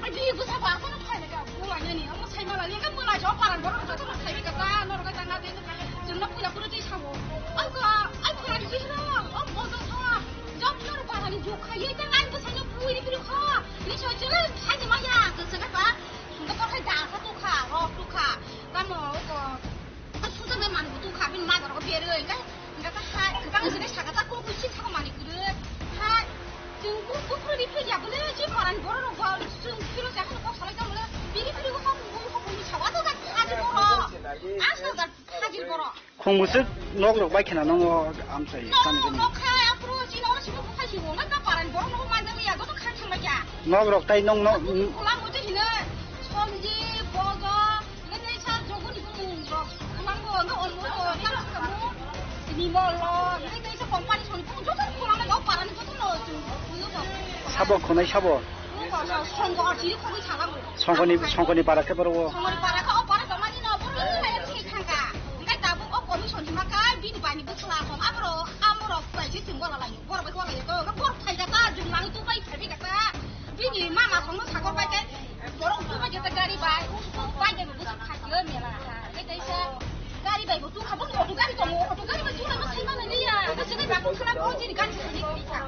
Ai, bini bwsa ba, aswk no phai laga, bo lainani, omo sai mala, ni khe mala jo, paran borok joto no sai kha ta, norok ta na de, chwng no puila pura tei sao. Ai ko, ai ko, ai bihiro, o bojo so, jok nor parani jok khai, ei ta nai bwsa no pui ri piri kho, ni so chele khai de maya, to se ka ta, to ko khai da sa tu kha, rok tu kha, tamo ko. Susa bai manwi tu kha bini madar ko bere oi ka. Nga ta hai kwbang jene saka ta kok si saka mani kure. Hai chwng ku ku kuri phi ya bole si paran borok rok ba chwng phiro sa khano kok salai ka bole. Bini phiro ko hok bu hok bu sawa to ta haji borok. Asta ta haji borok. Khung bwswk nok rok bai khena nongo amchai. No kani no kani. Kha apro si no si bu khai si bo na ta paran borok no man jang ya to khai thang ba ya. Nok rok tai nong no. Kula mo je hine. Sonji bojo. Nini sa jogoni bumung rok, kulango, no, ono, tamo, tamo, ni molo, nini sa company song, joto kulango, no, parani joto no, no, no. Sabo khonai sabo. Songo, siri khogoi salango. Songoni, songoni para khe boro. Songoni para khe, o para tomani no, boro ni lai thangka. Engkai tabuk o commission ni makai, bini bani bwsla kom, abro, amro, pai je tinggo lalai, boro bai ko lai to, boro phai jata, jumlang tu pai phai jata. Bini mama songno sakor pai khe. Borok tu bai jeta gari bai, bike bai bo bwswk khaio mela ha. Tei teisa gari bai bo tu kha, bo auto gari tongo, auto gari bai tu lama sai mano liya. Sini bakung sala bo jini gari sai kha.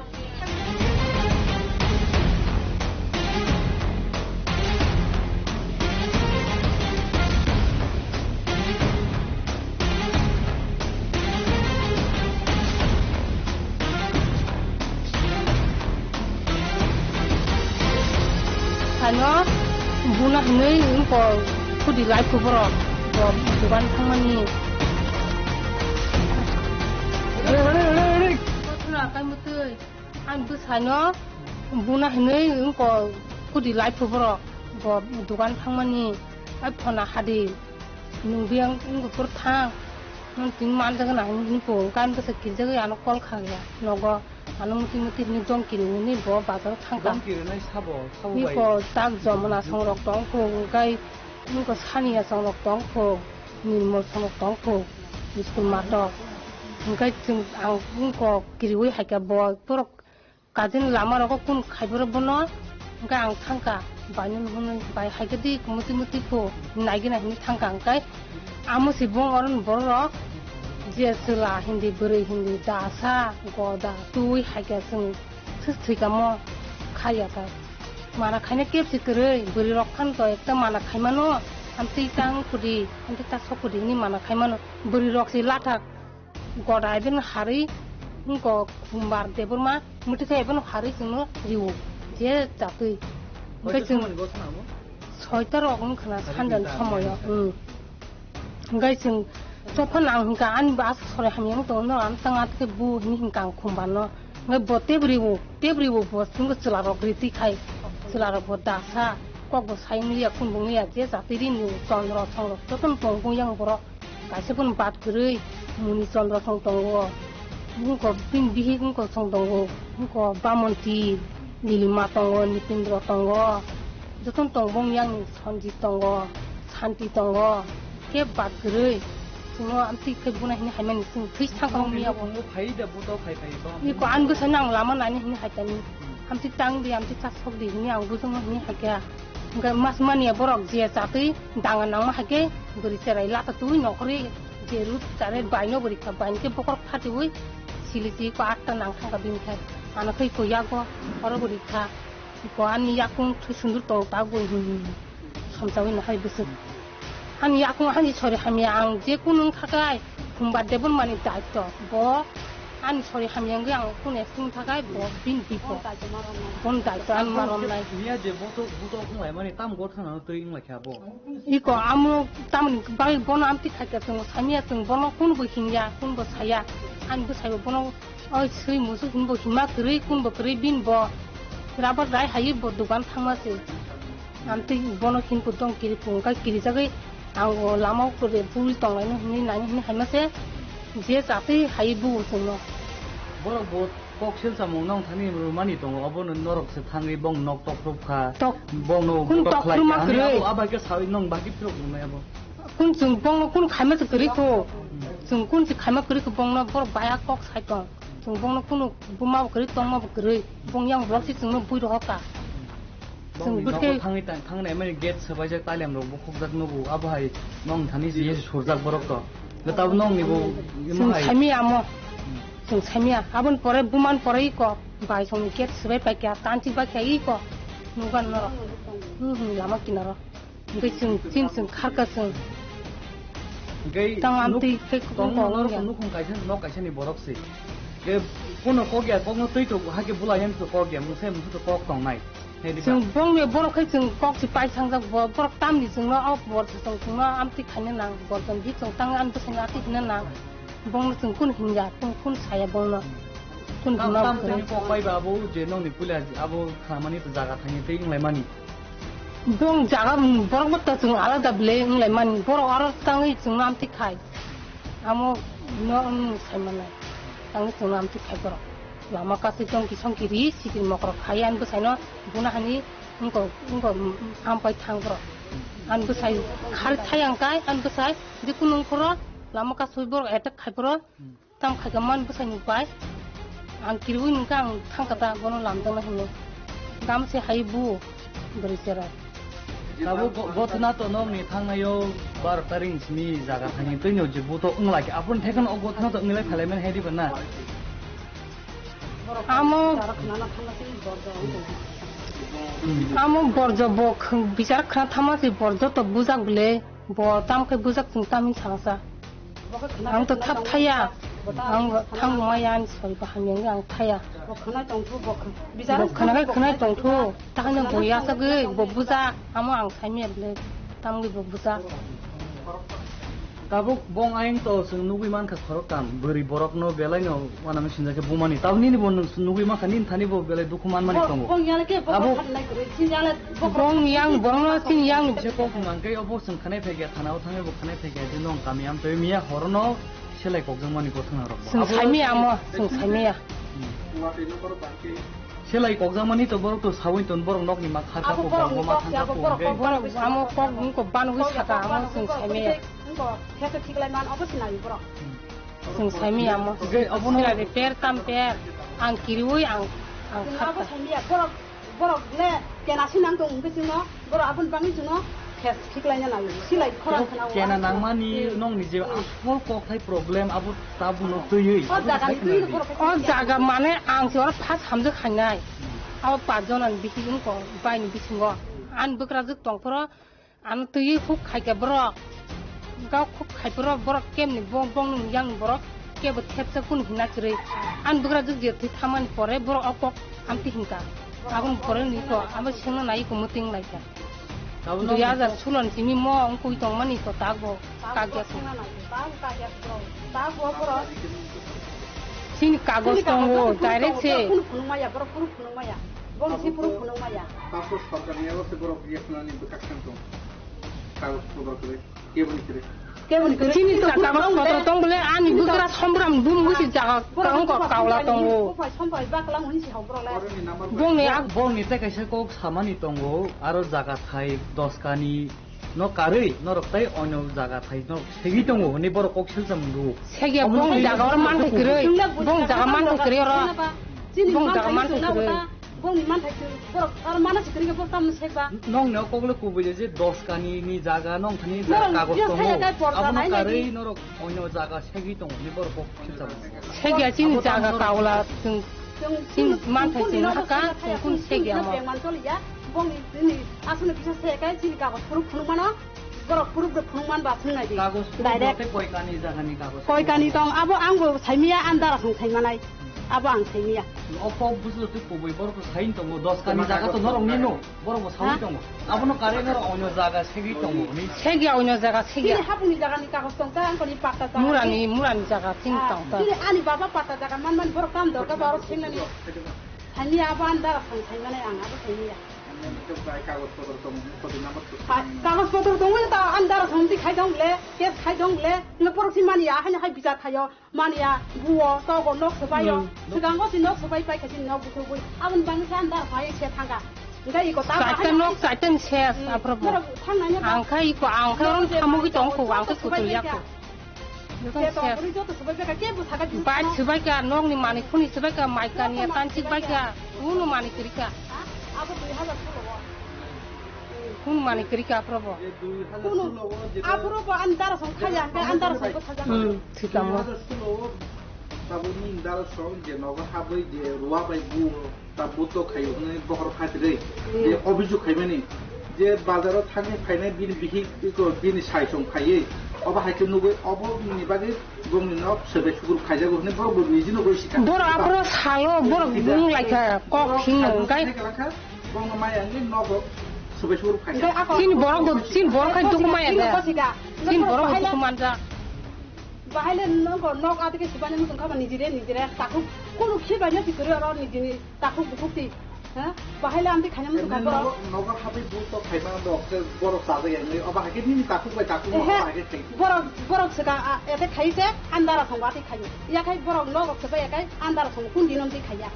Ano buna hinwi wngkol khudi lai phu borok bo dugan thangmani. Bothra kai mwtwi ang bwsano buna hinwi wngkol khudi lai phu borok bo dugan thangmani. Ai phona hadi nwng biyang wngkhe phuru thang nwng tini manjak na hinwi hinwi phu kan bwsa kirijagwi ano call kha ya nogo. Ano muti muti hwnwi dongkiri hwnwi bo bazaro thangkha. Dongkiri nai sabo, sabo bai. Iko tak jomona songrok tongkho, hwnkhe iko saniya songrok tongkho, nirmol songrok tongkho, school matok. Hwnkhe chwng ang iko kiriwi haikha bo borok kadin lama rogo kun khaiborok bono, hwnkhe ang thangkha, baino hwnwi bai haikhe di muti muti kho naigina hwnwi thangkha, hwnkhe amo se bong oron borok je chwla hindi, bwrwi hindi, dasa, goda, twi haikhe chwng thwis thwikamo khaiya ta. Mana khaina kebsi kwrwi, bwrwi rok phano to ekta mana khaimano, amtwi tang kudi, amtwi ta sok kudi hwnwi mana khaimano, bwrwi rok se lathak. Goda ebono harwi wngkok Khumbar Debbarma, mwtwi khe ebono harwi chwngno rio je chatwi. Hwnkhe chwng soita rok wngkha na sanjani somoyo. Hwnkhe chwng chophano ang hwnkha ani bo aswk sori hamya wng tongo, norok ano tang atwkhe bu hwnwi hwnkha ang Khumbar no. Hwnkhe bo tebri bo, tebri bo, bo chwngno chwla rok ri twi khai, chwla rok bo dasa, kok bo sai wng liya, khun bo wng liya, je jatwi rini chondro songrok jotono tong bung yang borok. Kaisa phano bad kwrwi Muni Chandra song tongo, wngkok bini bihik wngkok song tongo, wngkok Bamonti, Nilima tongo, Nitendra tongo, jotono tong bong yang Sanjit tongo, Santi tongo, khe bad kwrwi. Chwngno amtwi khe buna hini haimani chwng thwi sangkang miya bo. Phai da buto phai phai ba. Iko ang bwsai nang lama nani hini haitani. Amtwi tang di, amtwi chasok di hini ang bujung hini haikha. Hwnkhe mas mania borok je chatwi danga nangma hai khe bwrwi cherai lata twi nokhorwi je rut chare baino bwrwi kha, baino khe bokhorok phatiwi sili twi ko atta nang thangkha bini khai. Ano khe ko yago oro bwrwi kha. Ko ani yakung thwi sundur tong ta goi hwn hwn hwn. Somchawi no hai bwswk. Ani yakung ani sori hamya ang je kunu wng kha khai Khumbar Debbarmani daitto. Bo ani sori hamya wngwi ang kunu wng kha khai bo bini bipo. Bon daitto ani ma romnai. Miya je boto buto wng lai mani tam gor thana twi wng lai kha bo. Iko amo tamni bagwi bono amtwi khaikha chwng samiya chwng bono kunbo hinya kunbo saya. Ani bwsaibo bono oi swi musu hinbo hima kwrwi kunbo kwrwi bini bo. Rabar rai hai bo dogan thangma se. Amtwi bono hinphu tong kiri phung kai kiri jagwi ang o lama o kore bul tong laino hinwi nani hinwi haima se je chatwi hai bu chwngno. Borok bo kok sil samung nong thani rwmani tongo, obo no norok se thangwi bong nok tok rwk kha. Tok. Bong no kun tok tok khlai rwma kha. Ani kwrwi. Abo abai khe sawi nong baki phirok rwnai abo. Kun chwng bong no kun khaima se kwrwi kho. Hmm. Chwng kun se khaima kwrwi kho bong no borok baya kok sai tong. Chwng bongno kunu buma bo kwrwi, tongma bo kwrwi. Bong yang borok si chwngno bui rohor ka. Bongni chwng nogo bwkhe thangwi ta-, thangwi naimani gate swbaijak, taliam rok bukhukjak nugo, abo hai nong thani si surjak borok to. Tabuk nongni bo imo chwng hai. Saimaya amo. Hmm. Chwng saimaya. Aboni pore bumani pore iko bai songni gate swbai paikha, tanchik baikha iko. Nugan norok. Hmm, hmm, lama kinaro. Hwnkhe chwng, chini chwng kharkha chwng. Hwnkhe tang amtwi nuk-, khe tong kokno norok wngya. Nukhung kaisa, nok kaisa ni borok se. Hwnkhe pono kok ya, kokno twi tok, hakhe bula yang kok ya, mungsa mungsa kok tongnai. Hedi ba. Chwng bongni borok khai chwng kok se pai sangjak bo, borok tamni chwngno o bor se chwng chwngno amtwi khaina nang, bor chwng bi chwng tang ani bwswngno atwi hina nang. Bongno chwng kun hinya, kun, kun saya bongno. Kun tam, hino tam bongno. Tini kok bai ba abo je nongni puila abo khamani to jaga thangni tei wnglaimani. Bong jaga, borok bo to chwng alada belai wnglaimani. Borok aro tangwi chwngno amtwi khai. Amo no wng saimanai. Tangwi chwngno amtwi khai borok. Lama kasui tongki songki ri, sikiri mokrok khai ani bwsaino buna hani wngko, wngko ampai thang borok. Ani bwsai khari thayang kai, ani bwsai jikunu wngkhoro lama kasui borok attack khai borok. Tam khaika man bwsai nuk bai. Ang kiriwi nungkha ang thangkha ta bono lamjakna hinwi. Gam se hai bu bwrwi chera. Tabuk go-, gothna to nokni thangnaio baro taring simi jaga thangni twino je buto wngla khe. Aboni thaikheno o gothna to wnglai phailai mani hai diba na? Amo, amo borjo bo khwng bichar khna thama se borjo to bujak bwle. Bo tam khe bujak chwng tam hin sana sa. Ang to thap thaya. Ang thang maya ani sori baham yang ang thaya. Bo khwnai tongthu, bo khw-, bijaro bo khwnai, khwnai tongthu. Takhwno bo yasagwi bo bujak. Amo ang saimya bwle. Tamgwi bo bujak. Tabuk bong ayang to chwng nugwi mankha khorok kam. Bwrwi borokno belaino uanama sinjakhe bumani. Tabuk nini bo nugwi mankha, nini thani bo belai dukhu manmani tongo. Bong yala khe bo abo khatnai kwrwi. Chini yala Bong yang, bongno chini yang. Je kok mangkai obo chwng khanai phaikha, thanao thangwi bo khanai phaikha, je nong kami amtwi miya horono selai kokjakmani gothana rok. Chwng saimaya amo, chwng saimaya. Selai kokjakmani to borok to sawi ton, borok nokni ma kharka Abo ko borok bangbo ni ma kok thangka se, abo ko borok hwnkhe. Kok Borok amo kok wngko banwi saka, amo chwng saimaya. Wngko khe se thik lai man, obo sinai borok. Chwng saimaya amo. Hwnkhe obono Sila de per tam per, ang kiriwi ang, ang Chwng abo khakka. Saimaya, borok, borok le kena sinang tong hwnkhe chwngno. Borok aboni bagwi chwngno khe khiklaina nango. Silai khorang khna o. Kena nangmani Hmm. nongni je Hmm. asol kokthai problem abo tabukno twiwi O aboni jaga ni thai twi khna di. Borok O jaga mane ang se oro first hamjak khainai. Hmm. Abo pas jon ani bisi wngko, baini bisingo. Ani bwkrajwk tongphoro ano twiwi huk khaikha borok. Gao khuk khai borok, borok kemni bong, bongni yang borok kebo thepsa kunu hina kwrwi. Ani bwkrajwk je thwi thamani pore borok o kok amtwi hinkha. Aboni pore ni ko abo sengna nai ko muting laikha. Tabuk Dui hajar sulo ni simi mo wngkui tongmani ko tak bo kagya song. Chini kagos tongo, direct se. Kunu phunuk maya, borok kunu phunuk maya. Bong si phunuk phunuk maya. Passport sorkar ni abo se borok riyak nani bwkak tong. Kagos photo kwrwi. Keboni kwrwi. Keboni kwrwi. Chini to kagos photo tong bole ani bwkra sombram bum wisi jaga kang ko kaula tongo. Buphai somprai baklang hwnwi si hok borok le. Bongni ak- Bongni tei kaisa kok samani tongo, aro jaga thai dos kani no karwi norok tei onyo jaga thai no segwi tongo hwnwi borok kok silsa mwngo. Segya bong jaga oro manthai kwrwi, bong jaga manthai kwrwi oro. Bong jaga manthai kwrwi. Bongni manthai kwrwi, borok aro mana se kwrwi khe borok tamni sekba. Nongni o kokle kubui je dos kani ni jaga nong thani kagos tongo. Abono karwi norok onyo jaga segwi tongo hwnwi borok kok silsa mwngo. Segya chini jaga kaula chwng, chini manthai chwng haka chwng kun segya mo. Bongni chini aswkno kisa se kai chini kagos phuru phunuk mano. Borok phuru phunuk man ba phunuk nai di. Kagos phuru direct. Tei koi kani jaga ni kagos. Koi kani tong abo ang bo saimia andara song saimanai. Abo ang saimia. O kok busu tei kubui borok sai tongo dos kani jaga to norok ni no. Borok bo sawi tongo. Abono karwi norok onyo jaga segwi tongo hwnwi. Segya onyo jaga segya. Chini hapungni jaga ni kagos tong ta, angkoni patta jaga. Murani, murani jaga chini tong ta. Chini ani baba patta jaga man man borok tam dorkar ba oro singnani. Thani abo andara thang thai mane ang abo thani ya. Kagos potor tong, kodi number to. Kagos potor tong ta andara thang ti khai dong le, case khai dong le, no porok si mani ya, hani hai bichar khayo. Mania, buo, togo, nok swbaio. Hmm. Swkango si nok swbai paikha chini nok buthubui. Aboni bagwi khe andar phai se thangkha. Hingkhe iko ta chaita bahai nok, chaita ni ses, hmm, aphuru bo. Norok thangnai no. Ang kha iko, ang kha oro thamugwi tong kho, ang kha swbai ya kho. Joto se ses. Tongphuru joto swbai paikha, kebo saka di. Bai swbai kha, nokni manwi khuni swbai kha, mai kaniya tanchik bai kha, kuno manwi kwrwi kha. Ha? Abo dui hajar solo o. Kun mani kwrwi kha aphuru bo? Kunu aphuru bo ani dara song khaya, hwnkhe ani dara song bo sajak. Hmm, thikamo. Tabukni dara song je nogo habwi je ruwa bai bu ta buto khayo hwnwi bokhorok khatirwi je obhijog khaimani je bazaro thangwi phainai bini bihik iko bini sai song phaiwi obo hai khe nugwi obo ni bagwi bongni nok swbai sugruk khaijago hwnwi borok bo niji nugwi sika. Borok aphuru salo, borok bung laikha, kok hino, hwnkhe. Bongno maya wngwi nogo swbai sugruk phai. Chini borok bo, chini borok khai duku maya da. Chini borok bo duku manja. Bahai le nogo nok adike sibani muchung khaba nijire nijire takhuk kunu khibai no sikori oro nijini takhuk bukhuk ti. Ha? Bahai le amti khaina muchung khai borok. Nogo habai bu to khaima do khe borok chajak ya wngwi oba hai khe nini takhuk bai takhuk no hai khe khai. Borok borok sika ete khai se andara thong ba ti khai. Ya khai borok nogo khibai ya khai andara thong kun dinom ti khaiya.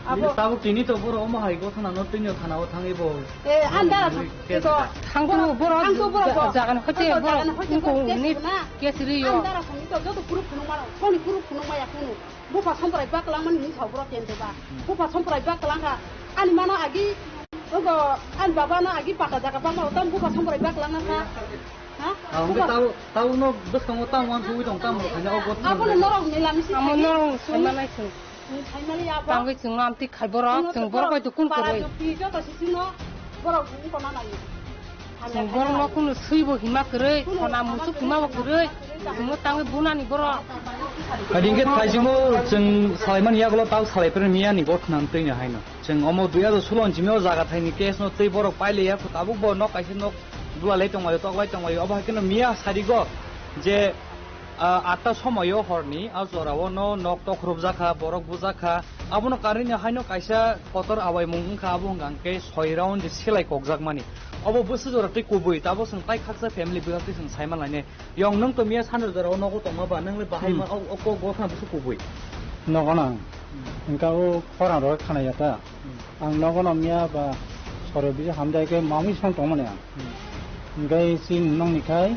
Abo tabuk tini to borok omo hai gotha nang no tini thana o thangwi bo. Eh, andara thang. Thang to borok jagan hoite borok ko ni kesri yo. Andara thang to joto puru phunuk mano. Soni puru phunuk maya kunu. Bupha somprai baklang mani ni sa borok kente ba. Bupha somprai baklang kha. Ani mano agi ogo ani baba no agi pata jaga ba ma utam bupha somprai baklang na kha. Ha? Ang tabuk tabuk no bwskango tamo uansugwi tong tamo khaina o gotha. Abo no norok ni lami si. Amo norok sai manai sung. Tangwi chwng amtwi khai borok, chwng borok bai dukun kwrwi. Chwng borok no kunu swibo hima kwrwi, khona musuk hima bo kwrwi, chwngno tangwi bunani borok. Hadi hwnkhe thaisingmo chwng salaimani yagulo tau salaiphuru miyani gothnang twino haino. Chwng omo dui hajar solo ni simi o jaga thaini case no tei borok pailaiya, tabuk bo nok kaisa nok dula lai tonglaio, tok lai tonglaio, obo hai kheno miya sarigo je Ah, atta somoio horni a jorao no nok tokhorobjakha, borok bujakha. Abono karwini haino kaisa kotor awaimung wngkha, abo hwnkha hwnkhe soi round je selai kokjakmani. Obo bwswk jora tei kubui, tabo chwng tai khaksa family bwswk tei chwng saima lainai. Yong nwng to miya sanjor jorao nogo tongma ba, nwng le bahai ma o, o kok gotha bwswk kubui. Nogo nang. Hmm. Hingke o khorang rok khana ya ta. Hmm. Ang nogo no miya ba soro bisa hamjai ke mamui song tongmani ang. Hmm. Hingke si nong ni khai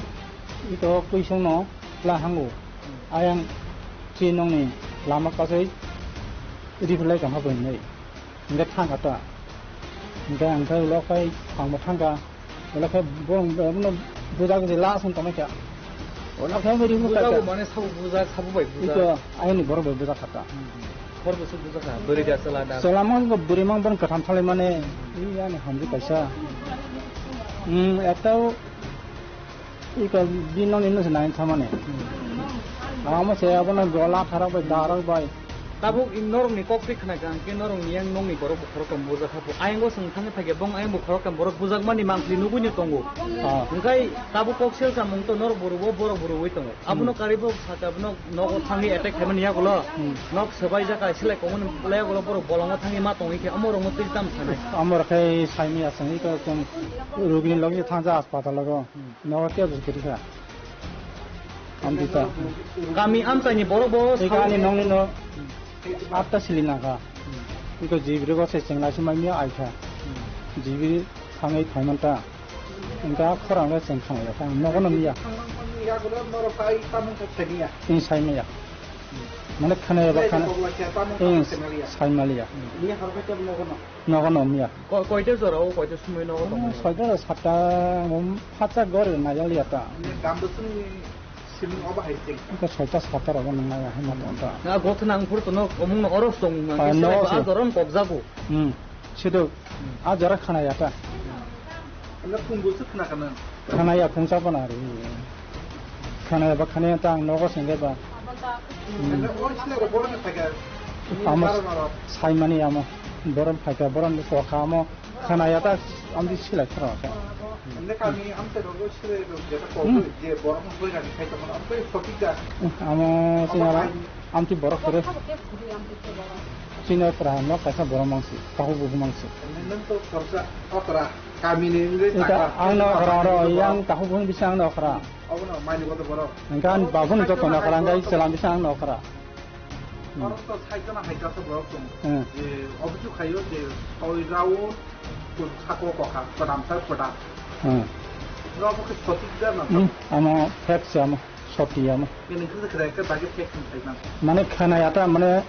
ito kuisong no la hango. Hmm. Ayang si nong ni lama kasai ri phulai tong ha bai nai. Hingke thang kha ta. Hingke ang khai ulo khai ang bo thang kha. Ulo khai borok, borok no bujak je la song tongmai kha. Ulo khai meri mo Bujak kha. Mane sabo bujak, sabo bai bujak. Ito ayang ni borok bai bujak kha ta. Khor bwswk bujak kha, bwrwi da chwla da. Chwla mang bo bwrwi mang borok kwtham thalai mane. I ani hamjwk kaisa. Hmm, ekta o Iko bini nokni no se nai thamani. Amo se abono gola tharok bai darok bai. Tabuk norokni kok twi khna kha, hwnkhe norokni yang nokni borok bukharo tong bujak kha. Ayang o chwng thangwi phaikhe bong ayang bukharo tong borok bujakmani mangpli nugwi no tongo. Ah. Hwnkhe tabuk kok sel samung to norok buru o borok buru wi tongo. Abono Hmm. karwi borok saka abono nogo thangwi attack khaimani yagulo. Hmm. Nok swbai jaka selai kongmani yagulo borok bolongo thangwi ma tongwi khe omo rokno twi tam sanai. Amo rok khai saimaya chwng iko chwng rugini logi thangja haspatalo go. Hmm. Nogo kebo kwrwi kha. Amtwi ta. Kami amchaini borok bo Eka ani sao- nongni no atta sili nangkha. Hmm. Iko jibrego se chengla si mai miya ai kha. Hmm. Jibri thangai phai man ta. Inka khorang le cheng khang ya ta. Nogo no miya. Yagulo norok ai tamung kha seniya. Ni sai miya. Hmm. Mane khana ya ba khana. Tamung kha seniya. Sai maliya. Ni harba kebo nogo no. Nogo no miya. Ko-, koita jora o, koita sumui nogo tong? Soita satta, um, phatsa gor na yali ata. Gam bwswngni simung obo hai teng. Ko soita satta rogo nang ya hama tong ta. Na gotna ang phur tono omung no oros tong nang. Ah, se no, a se. Joron kok jago. Hmm. Sido. Hmm. A jora khana ya ta. Ano phung bwswk khna kana. Khana ya phung sa bana ri. Khana ya ba khana ya ta ang nogo sengge ba. Ano o sila ro boro ni phaikar. Amo saimani amo. Borom phaikar, borom ni kokha amo. Khana ya ta amdi sila khara ka. Ano kami amte ro sila ro jeta ko Hmm. Je borom boi rani khai to amte sotik da. Amo singara. Amti borok kore. Chini pra nok kaisa borok mangsi, tahu bubu mangsi. Nang to khorsa okra, kami ni wngwi Ita takra. Ang no okra ro, yang tahu bubu bisa ang no okra. Obo no mai ni bodo borok. Engkan babu ni joto no okra, engkai selam bisa ang no okra. Hmm. Oro to sai jana hai kasa borok tong. Hmm. Je obuju khayo je soi rao to sako kokha, kodam sar kodam. Hmm. Rao bo khe sotik da na. Hmm, amo fake se amo. Sotiyama. Bini khe khe khe bagwi thek thum thai man. Mane khana ya ta, mane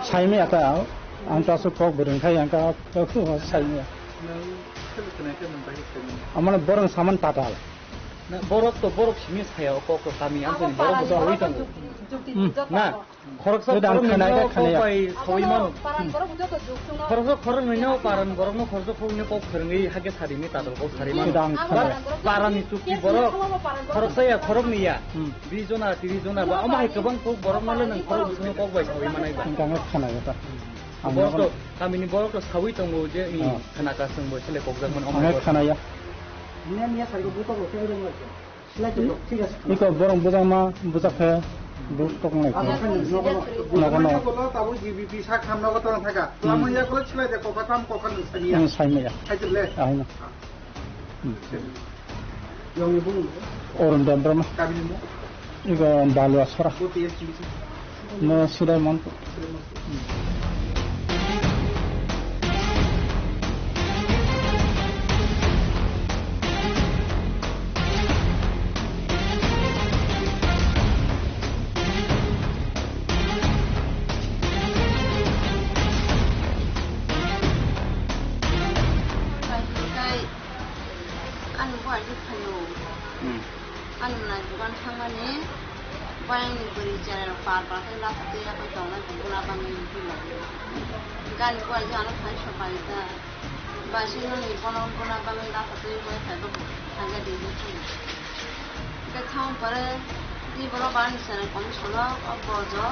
saimi ya ta, ang ta su kok bwrwng khai ang ka kok saimi ya. Nang khe khe khe nang bagwi thai man. Amane borok saman tatal. Na, borok to borok simi saya o kok to kami ang to borok to wi tongo. Hmm. Na, khoroksa Ida ang khoroknwi khana ya, no khana ya. Kok bai sawi mano. Khoroksa khoroknwi no paran borok no khoroksa khoroknwi kok phwrwngwi hake sari mi tatal kok sari mano. Ida ang khana ya. Parani chukti borok, khoroksa ya, khoroknwi ya. Hmm. Bish jona, trish jona ba, omo hai kwbang kok borok no le nwng khorok bisingo kok bai sawi manai ba. Ang khe khana ya ta. Ang borok no to, kamini borok to sawi tongo je, i, Ah. khana ka chwng bo sele kok jak mano, omo Ang khe khana ya. Niya, niya, sari ko buto ko, khe dong. Iko borok bujak ma, bujak khe, bu toknai khe. Nogo no. Tabuk G B P sak tham nogo tong thaka. Hmm. Lamung ya kolo chilai de kokha tam kokha nung sani ya. Nung sai maya. Hai jile. Ahino. Hmm. Orun Debbarma. Kabini mo? Iko Balua Sora. Bo T S T C. No, Sudai Monpur. Ani bo ani phaio. Hmm. Ani mwnai dogan thangmani, bayangni bwrwi cherairok par par khe lapha twi yaphai tongnai, buna bangwi wngwi lai. Gani bo ani ano phai sopai ta. Bai swngnani bono buna bangwi lapha twi bai phai bo thangya di wngwi thangya. Hwnkhe thang pore di borok ani chwrai komisono o bojo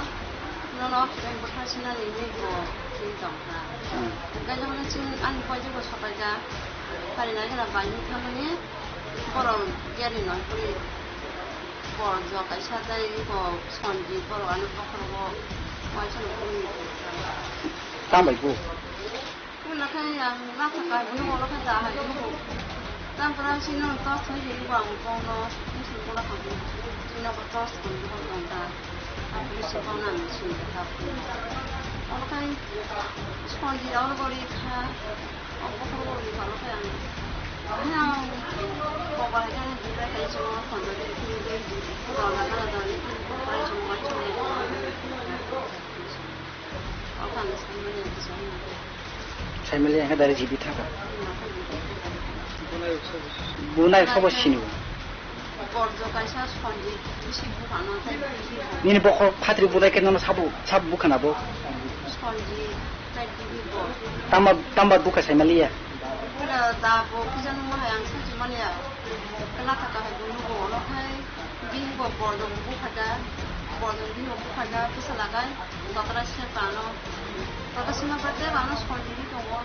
nono oxygen bwthar sinani hinwi bo thwi tongkha. Hmm. Hwnkhe jokhon chwng ani boijogo sopaikha, pharinai kheno bai wngwi thangmani borok gerni noi kuri bojo kaisa tei bo Sanjit borok ani bokhorogo waisano kuri. Tamo bai bo? Wngkha khe ang lapha kha hwnwi ulo khe da hai wngkha. Tampra sino tos thwi hwnwi bo ang bono bisi bola kha. Nogo tos kong nogo tonta. Ang police o bana ang sini kha. Omo kai sponji rok no gori kha. Omo koro gori kha, omo kai ang. Ano, mobile kai jira kai chungo, kondo de kini de, dola kana doni kini, kai chungo, kai chungo. Omo kai ang sini mani ang sini. Saimali ang dari jibi thaka. Bunai sobo sini. Borjo kaisa Sanjit bisi buphano tei bisi bo. Nini bokhok phatri budai khe nono sabo, sabo bukha na bo? Sanjit tei bisi bo. Tamba, tamba bukha sai maliya? Kila da bo kisa nungma hai ang sachi maliya. Kila thaka hai bo nugo ono khai bini bo borjo bo bukha da, borjo bini bo bukha da, bwsala kai jotra se pano. Jotra sima pate pano Sanjit ni tongo.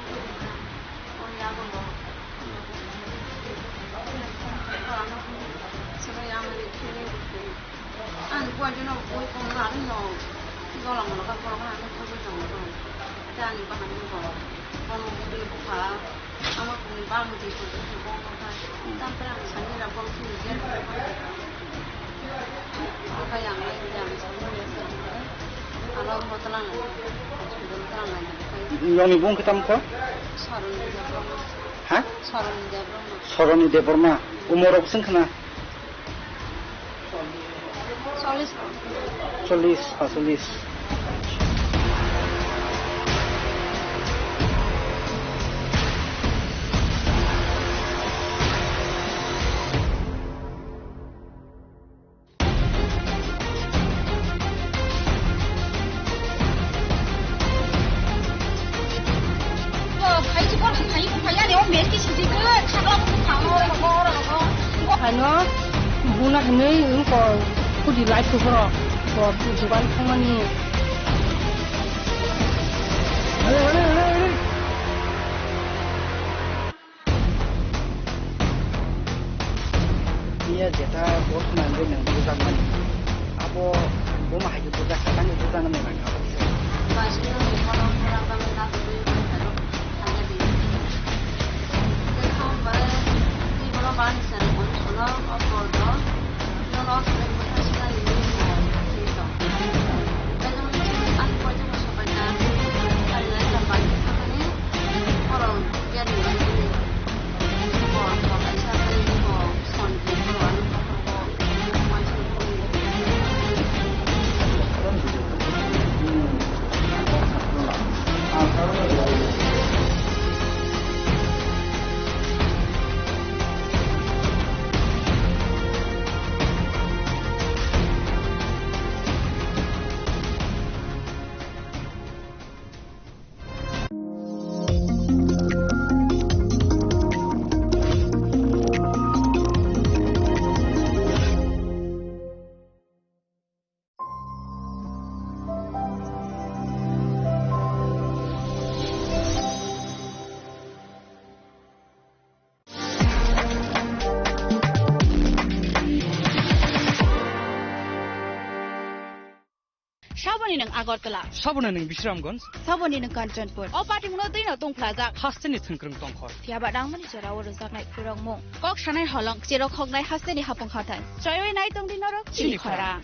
Ang buai jeno bui kong na ri no. Jola mola ka borok ha no bui jong no. Jani bahani bo. Bono bui bukha. Ama kuni bang di ko ko ko. Tam pra ang sani ra bol ki jer. Bukha yang lai yang sani ya sani. Alo mo tala na. Tala na. Yoni bung kitam ko? Sarun Debbarma. Ha? Sarun Debbarma. Sarun Debbarma. Umor rok sing khna? Chollish. Chollish, pasolis. Haino buna hinwi wngkha khudi light kuphurok bo jugan thangmani. Iya jeta boss nangwi nang bujakmani. Abo buma hai bujakha tangwi bujaknani nang abo kisa. Saboni nwng Agartala. Saboni nwng Bisramganj. Saboni nwng Kanchanpur. O party muno twi no tongphlajak. Hasteni thwngkwrwng tongkhor. Phiya ba nangmani jorao rwjaknai khurokmung. Kok sanai holong, cherok hoknai hasteni hapung hathai. Choiwi nai tongdi norok chini khorang.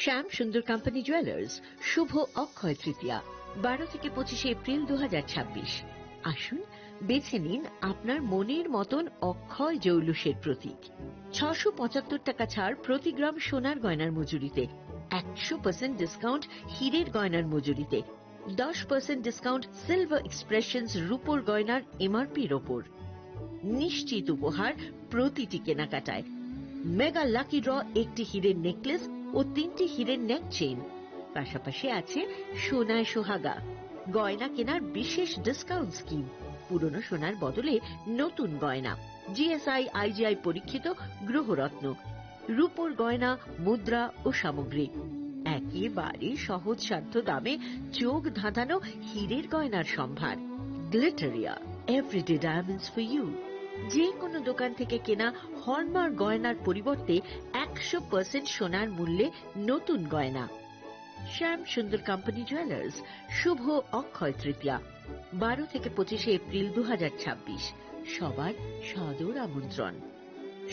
শ্যাম সুন্দর company jewellers, শুভ অক্ষয় তৃতীয়া, বারো থেকে পঁচিশে এপ্রিল দু হাজার ছাব্বিশ। আসুন, বেছে নিন আপনার মনের মতন অক্ষয় জৌলুসের প্রতীক। ছশো পঁচাত্তর টাকা ছাড় প্রতি গ্রাম সোনার গয়নার মজুরিতে, একশো পার্সেন্ট ডিসকাউন্ট হীরের গয়নার মজুরিতে, দশ পার্সেন্ট ডিসকাউন্ট সিলভার এক্সপ্রেশনস রূপোর গয়নার এমআরপির ওপর। নিশ্চিত উপহার প্রতিটি কেনাকাটায়। মেগা লাকি ড্র, একটি হীরের নেকলেস ও তিনটি হীরের নেক চেইন, পাশাপাশি আছে সোনায় সোহাগা, গয়না কেনার বিশেষ ডিসকাউন্ট স্কিম, পুরনো সোনার বদলে নতুন গয়না, জিএসআই আইজিআই পরীক্ষিত গ্রহরত্ন, রূপোর গয়না, মুদ্রা ও সামগ্রী। এক এবারে সহজসাধ্য দামে চোখ ধাঁধানো হীরের গয়নার সম্ভার। Glitteria, everyday diamonds for you. যে কোনো দোকান থেকে কেনা হলমার্ক গয়নার পরিবর্তে একশো পার্সেন্ট সোনার মূল্যে নতুন গয়না। শ্যাম সুন্দর কোম্পানি জুয়েলার্স, শুভ অক্ষয় তৃতীয়া, বারো থেকে পঁচিশে এপ্রিল দু হাজার ছাব্বিশ। সবার সাদর আমন্ত্রণ।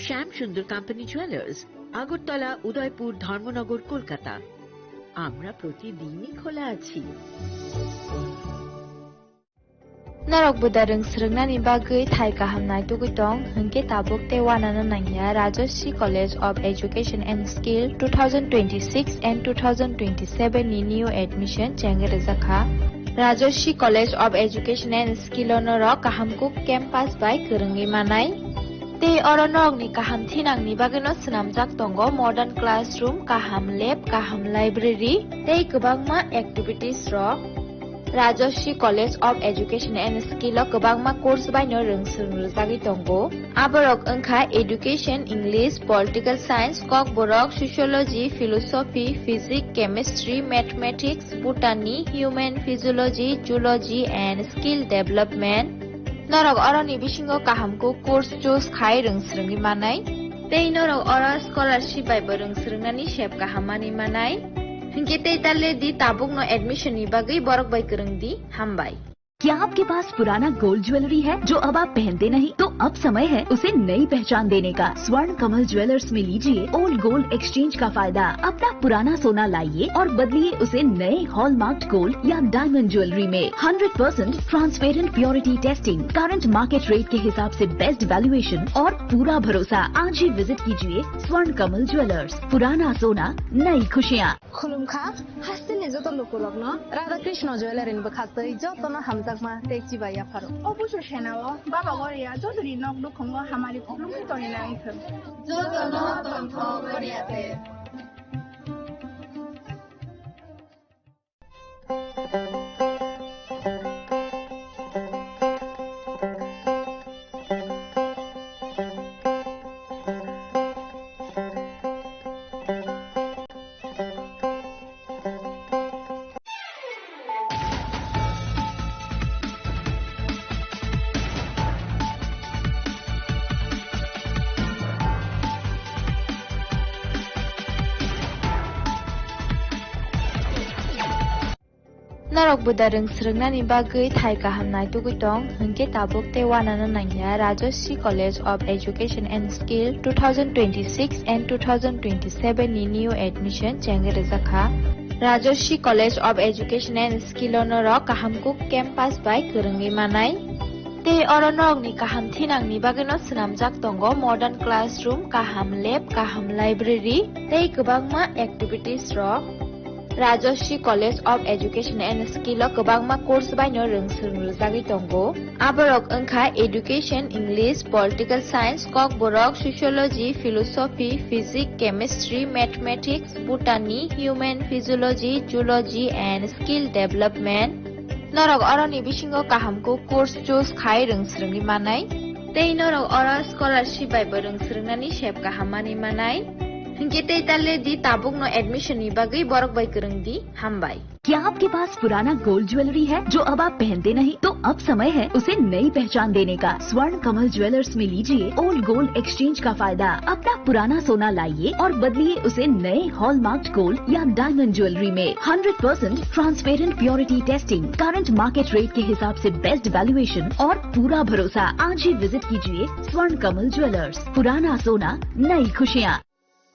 শ্যাম সুন্দর কোম্পানি জুয়েলার্স, আগরতলা, উদয়পুর, ধর্মনগর, কলকাতা। আমরা প্রতিদিনই খোলা আছি। Norok bwdar rwng swrwngnani bagwi thai kaham naitugwi tong, hwnkhe tabuk tei uanano nangya Rajashree College of Education and Skill two thousand twenty-six and two thousand twenty-seven ni new admission chengwi rwjakha. Rajashree College of Education and Skill o norok kaham kuk campus bai kwrwngwi manai. Tei oro norokni kaham thinangni bagwino swnamjak tongo modern classroom, kaham lab, kaham library tei kwbangma activities rok. Rajashree College of Education and Skill o kwbangma course baino rwng swrwng rwjagwi tongo. Aborok wngkha Education, English, Political Science, Kokborok, Sociology, Philosophy, Physics, Chemistry, Mathematics, Botany, Human Physiology, Zoology and Skill Development. Norok oroni bisingo kaham kuk course choose khai rwng swrwngwi manai. Tei norok oro scholarship bai bo rwng swrwngnani sep kaham manwi manai. Hinkhe tei ta le di tabukno admission ni bagwi borok bai kwrwng di. Hambai. क्या आपके पास पुराना gold jewellery है जो अब आप पहनते नहीं? तो अब समय है उसे नई पहचान देने का। स्वर्ण कमल ज्वेलर्स में लीजिए ओल्ड गोल्ड एक्सचेंज का फायदा। अपना पुराना सोना लाइए और बदलिए उसे नए हॉलमार्क्ड गोल्ड या डायमंड ज्वेलरी में। Hundred percent transparent purity testing, current market rate के हिसाब से बेस्ट वैल्यूएशन और पूरा भरोसा। आज ही विजिट कीजिए स्वर्ण कमल ज्वेलर्स। पुराना सोना, नई खुशियाँ। Khulumkha, hasteni joto lukurokno Radha Krishna Jewellery ni bwkhaktwi jotono hamjakma tei chibai yapharo. O busu senao Baba Goria jotoni nok nukhungo hamari khulumwi tonina wngthwng. Jotono tongthok Goria te. Norok bwdar rwng swrwngnani bagwi thai kaham naitugwi tong, hwnkhe tabuk tei uanano nangya Rajashree College of Education and Skill two thousand twenty-six and two thousand twenty-seven ni new admission chengwi rwjakha. Rajashree College of Education and Skill o norok kaham kuk campus bai kwrwngwi manai. Tei oro norokni kaham thinangni bagwino swnamjak tongo modern classroom, kaham lab, kaham library tei kwbangma activities rok. Rajashree College of Education and Skill o kwbangma course baino rwng swrwng rwjagwi tongo. Aborok wngkha Education, English, Political Science, Kokborok, Sociology, Philosophy, Physics, Chemistry, Mathematics, Botany, Human Physiology, Zoology and Skill Development. Norok oroni bisingo kaham kuk course choose khai rwng swrwngwi manai. Tei norok oro scholarship bai bo rwng swrwngnani sep kaham manwi manai. Hinkhe tei ta le di tabukno admission ni bagwi borok bai kwrwng di. Hambai. क्या आपके पास पुराना gold jewellery है जो अब आप पहनते नहीं? तो अब समय है उसे नई पहचान देने का। स्वर्ण कमल ज्वेलर्स में लीजिए ओल्ड गोल्ड एक्सचेंज का फायदा। अपना पुराना सोना लाइए और बदलिए उसे नए हॉलमार्क्ड गोल्ड या डायमंड ज्वेलरी में। Hundred percent transparent purity testing, current market rate के हिसाब से बेस्ट वैल्यूएशन और पूरा भरोसा। आज ही विजिट कीजिए स्वर्ण कमल ज्वेलर्स। पुराना सोना, नई खुशियाँ।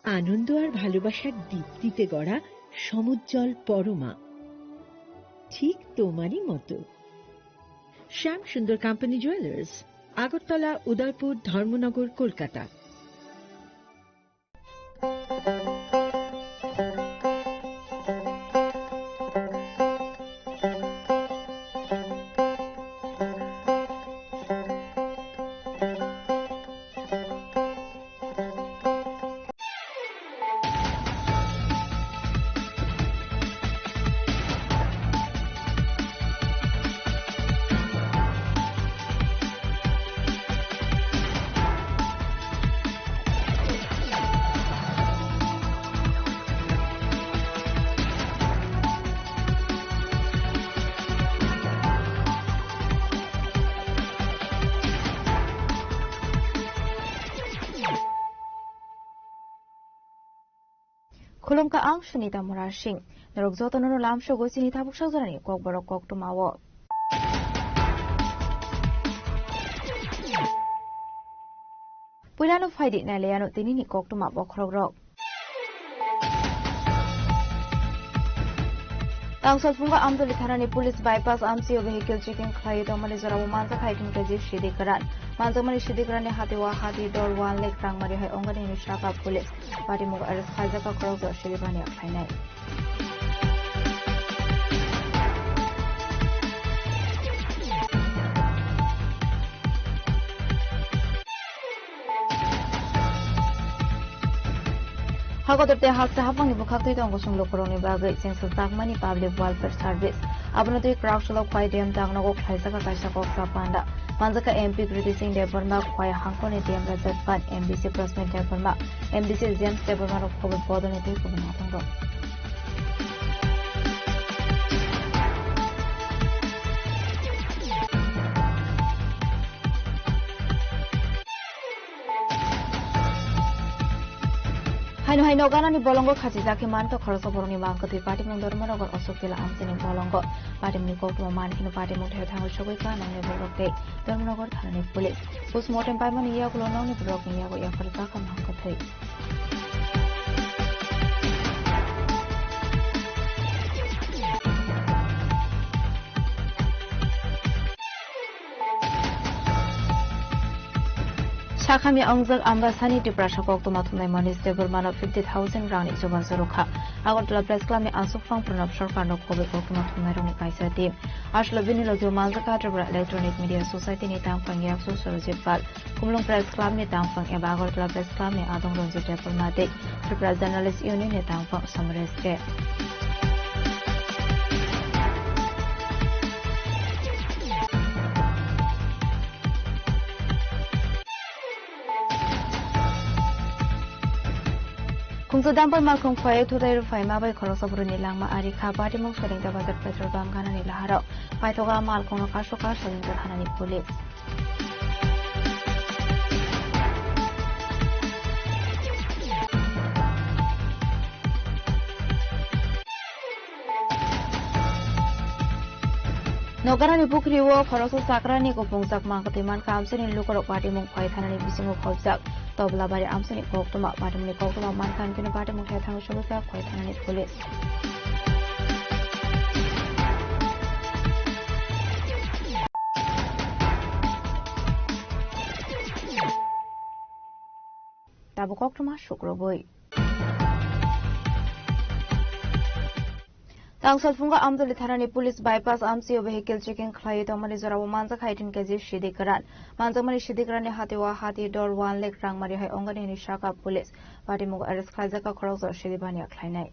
আনন্দ আর ভালোবাসার দীপ্তিতে গড়া সমুজ্জ্বল পরমা, ঠিক তোমারই মতো। শ্যাম সুন্দর কোম্পানি জুয়েলার্স, আগরতলা, উদয়পুর, ধর্মনগর, Kolkata. Khulumkha ang Sunita Murasing. Norok jotono no lamsogo chini tabuk sajorani kokborok koktwmao. Puilano phaidi nailaiano tinini koktwma bokhorokrok. Tangsal phungo Amtoli thanani police bypass amchio vehicle checking khlaiwi tongmani jorao manjak hai tin keji sidi kwran. Manjakmani sidi kwranni hati o hati dor one lakh rang mari hai ongani hinwi saka police. Patimung arrest khaijak khorokjak sidi baniya khlainai. Hakotor tei haste haphangni bwkhak twi tongo chwng lukurokni bagwi chengsa jakmani public welfare service. Abono twi kwrak salo Khwai D M Tangnogo khlaijak kaisa koksa panda. Manjak kha M P Kriti Singh Debbarma, Khwai hangkhorni D M Rajat Pant, M D C Prasmit Debbarma, M D C James Debbarma rok khobwi bodolni tei kubun mwthangwi. Haino hai noganani bolongo khachijak khe manto khoroksa borokni mang kwthwi patimung Dharmanagar Ashok Tila amchaini bolongo. Patimungni koktwma man kheno patimung thai thango sogwi kha nokni borok tei Dharmanagar thanani police. Postmortem paimani yagulo nokni borokni yago yaphar jakha mang kwthwi. Sakhamya ongjak Ambasani Tiprasa koktwma thumnai Manish Debbarmano fifty thousand rangni chubachu rwkha. Agartala Press Clubni aswk phang Pranab Sarkarno khobwi koktwma thumnairokni kaisa team. Aswkle bini logio manjakha Tripura Electronic Media Society ni tangphang yakchu Surajit Pal, Khumulwng Press Clubni tangphang eba Agartala Press Clubni adong Ranjit Debbarma tei Tripura Journalist Union ni tangphang Samresh Dey. Khungsa dampai malkhung phai thutai rwphai ma bai khoroksa boroni langma ari kha Patimung Soringta Bazar petrol pump ganani laharok. Paithoga malkhungno kasoka Soringta thanani police. Nogarani pukhri o khoroksa chakrani kuphungjak mangkwtwi mankha amchaini lukurok patimung Khwai thanani bisingo khobjak. Toblabari amchaini koktwma patimungni koktwma mankha amchaini patimung thai thangwi sogwi kha Khwai thanani police. Tabuk koktwma sukrubwi. Tangsal phungo Amtoli thanani police bypass amchio vehicle checking khlaiwi tongmani jorao manjak hai tin keji sidi kwran. Manjakmani sidi kwranni hati o hati dor one lakh rang mari hai ongani hinwi saka police. Patimung arrest khlaijak khoroksa sidi baniya khlainai.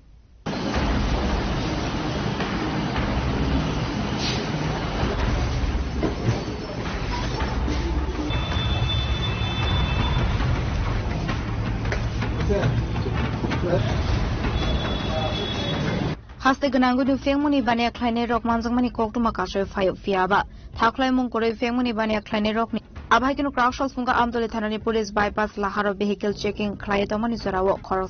Haste gwnangwi phengmani baniya khlainai rok manjakmani koktwma kasoi phaio phiya ba thaklaimung kwrwi phengmani baniya khlainai rokni abai kunu kwrak sal phunga Amtoli thanani police bypass laharo vehicle checking khlai tongmani jorao khorok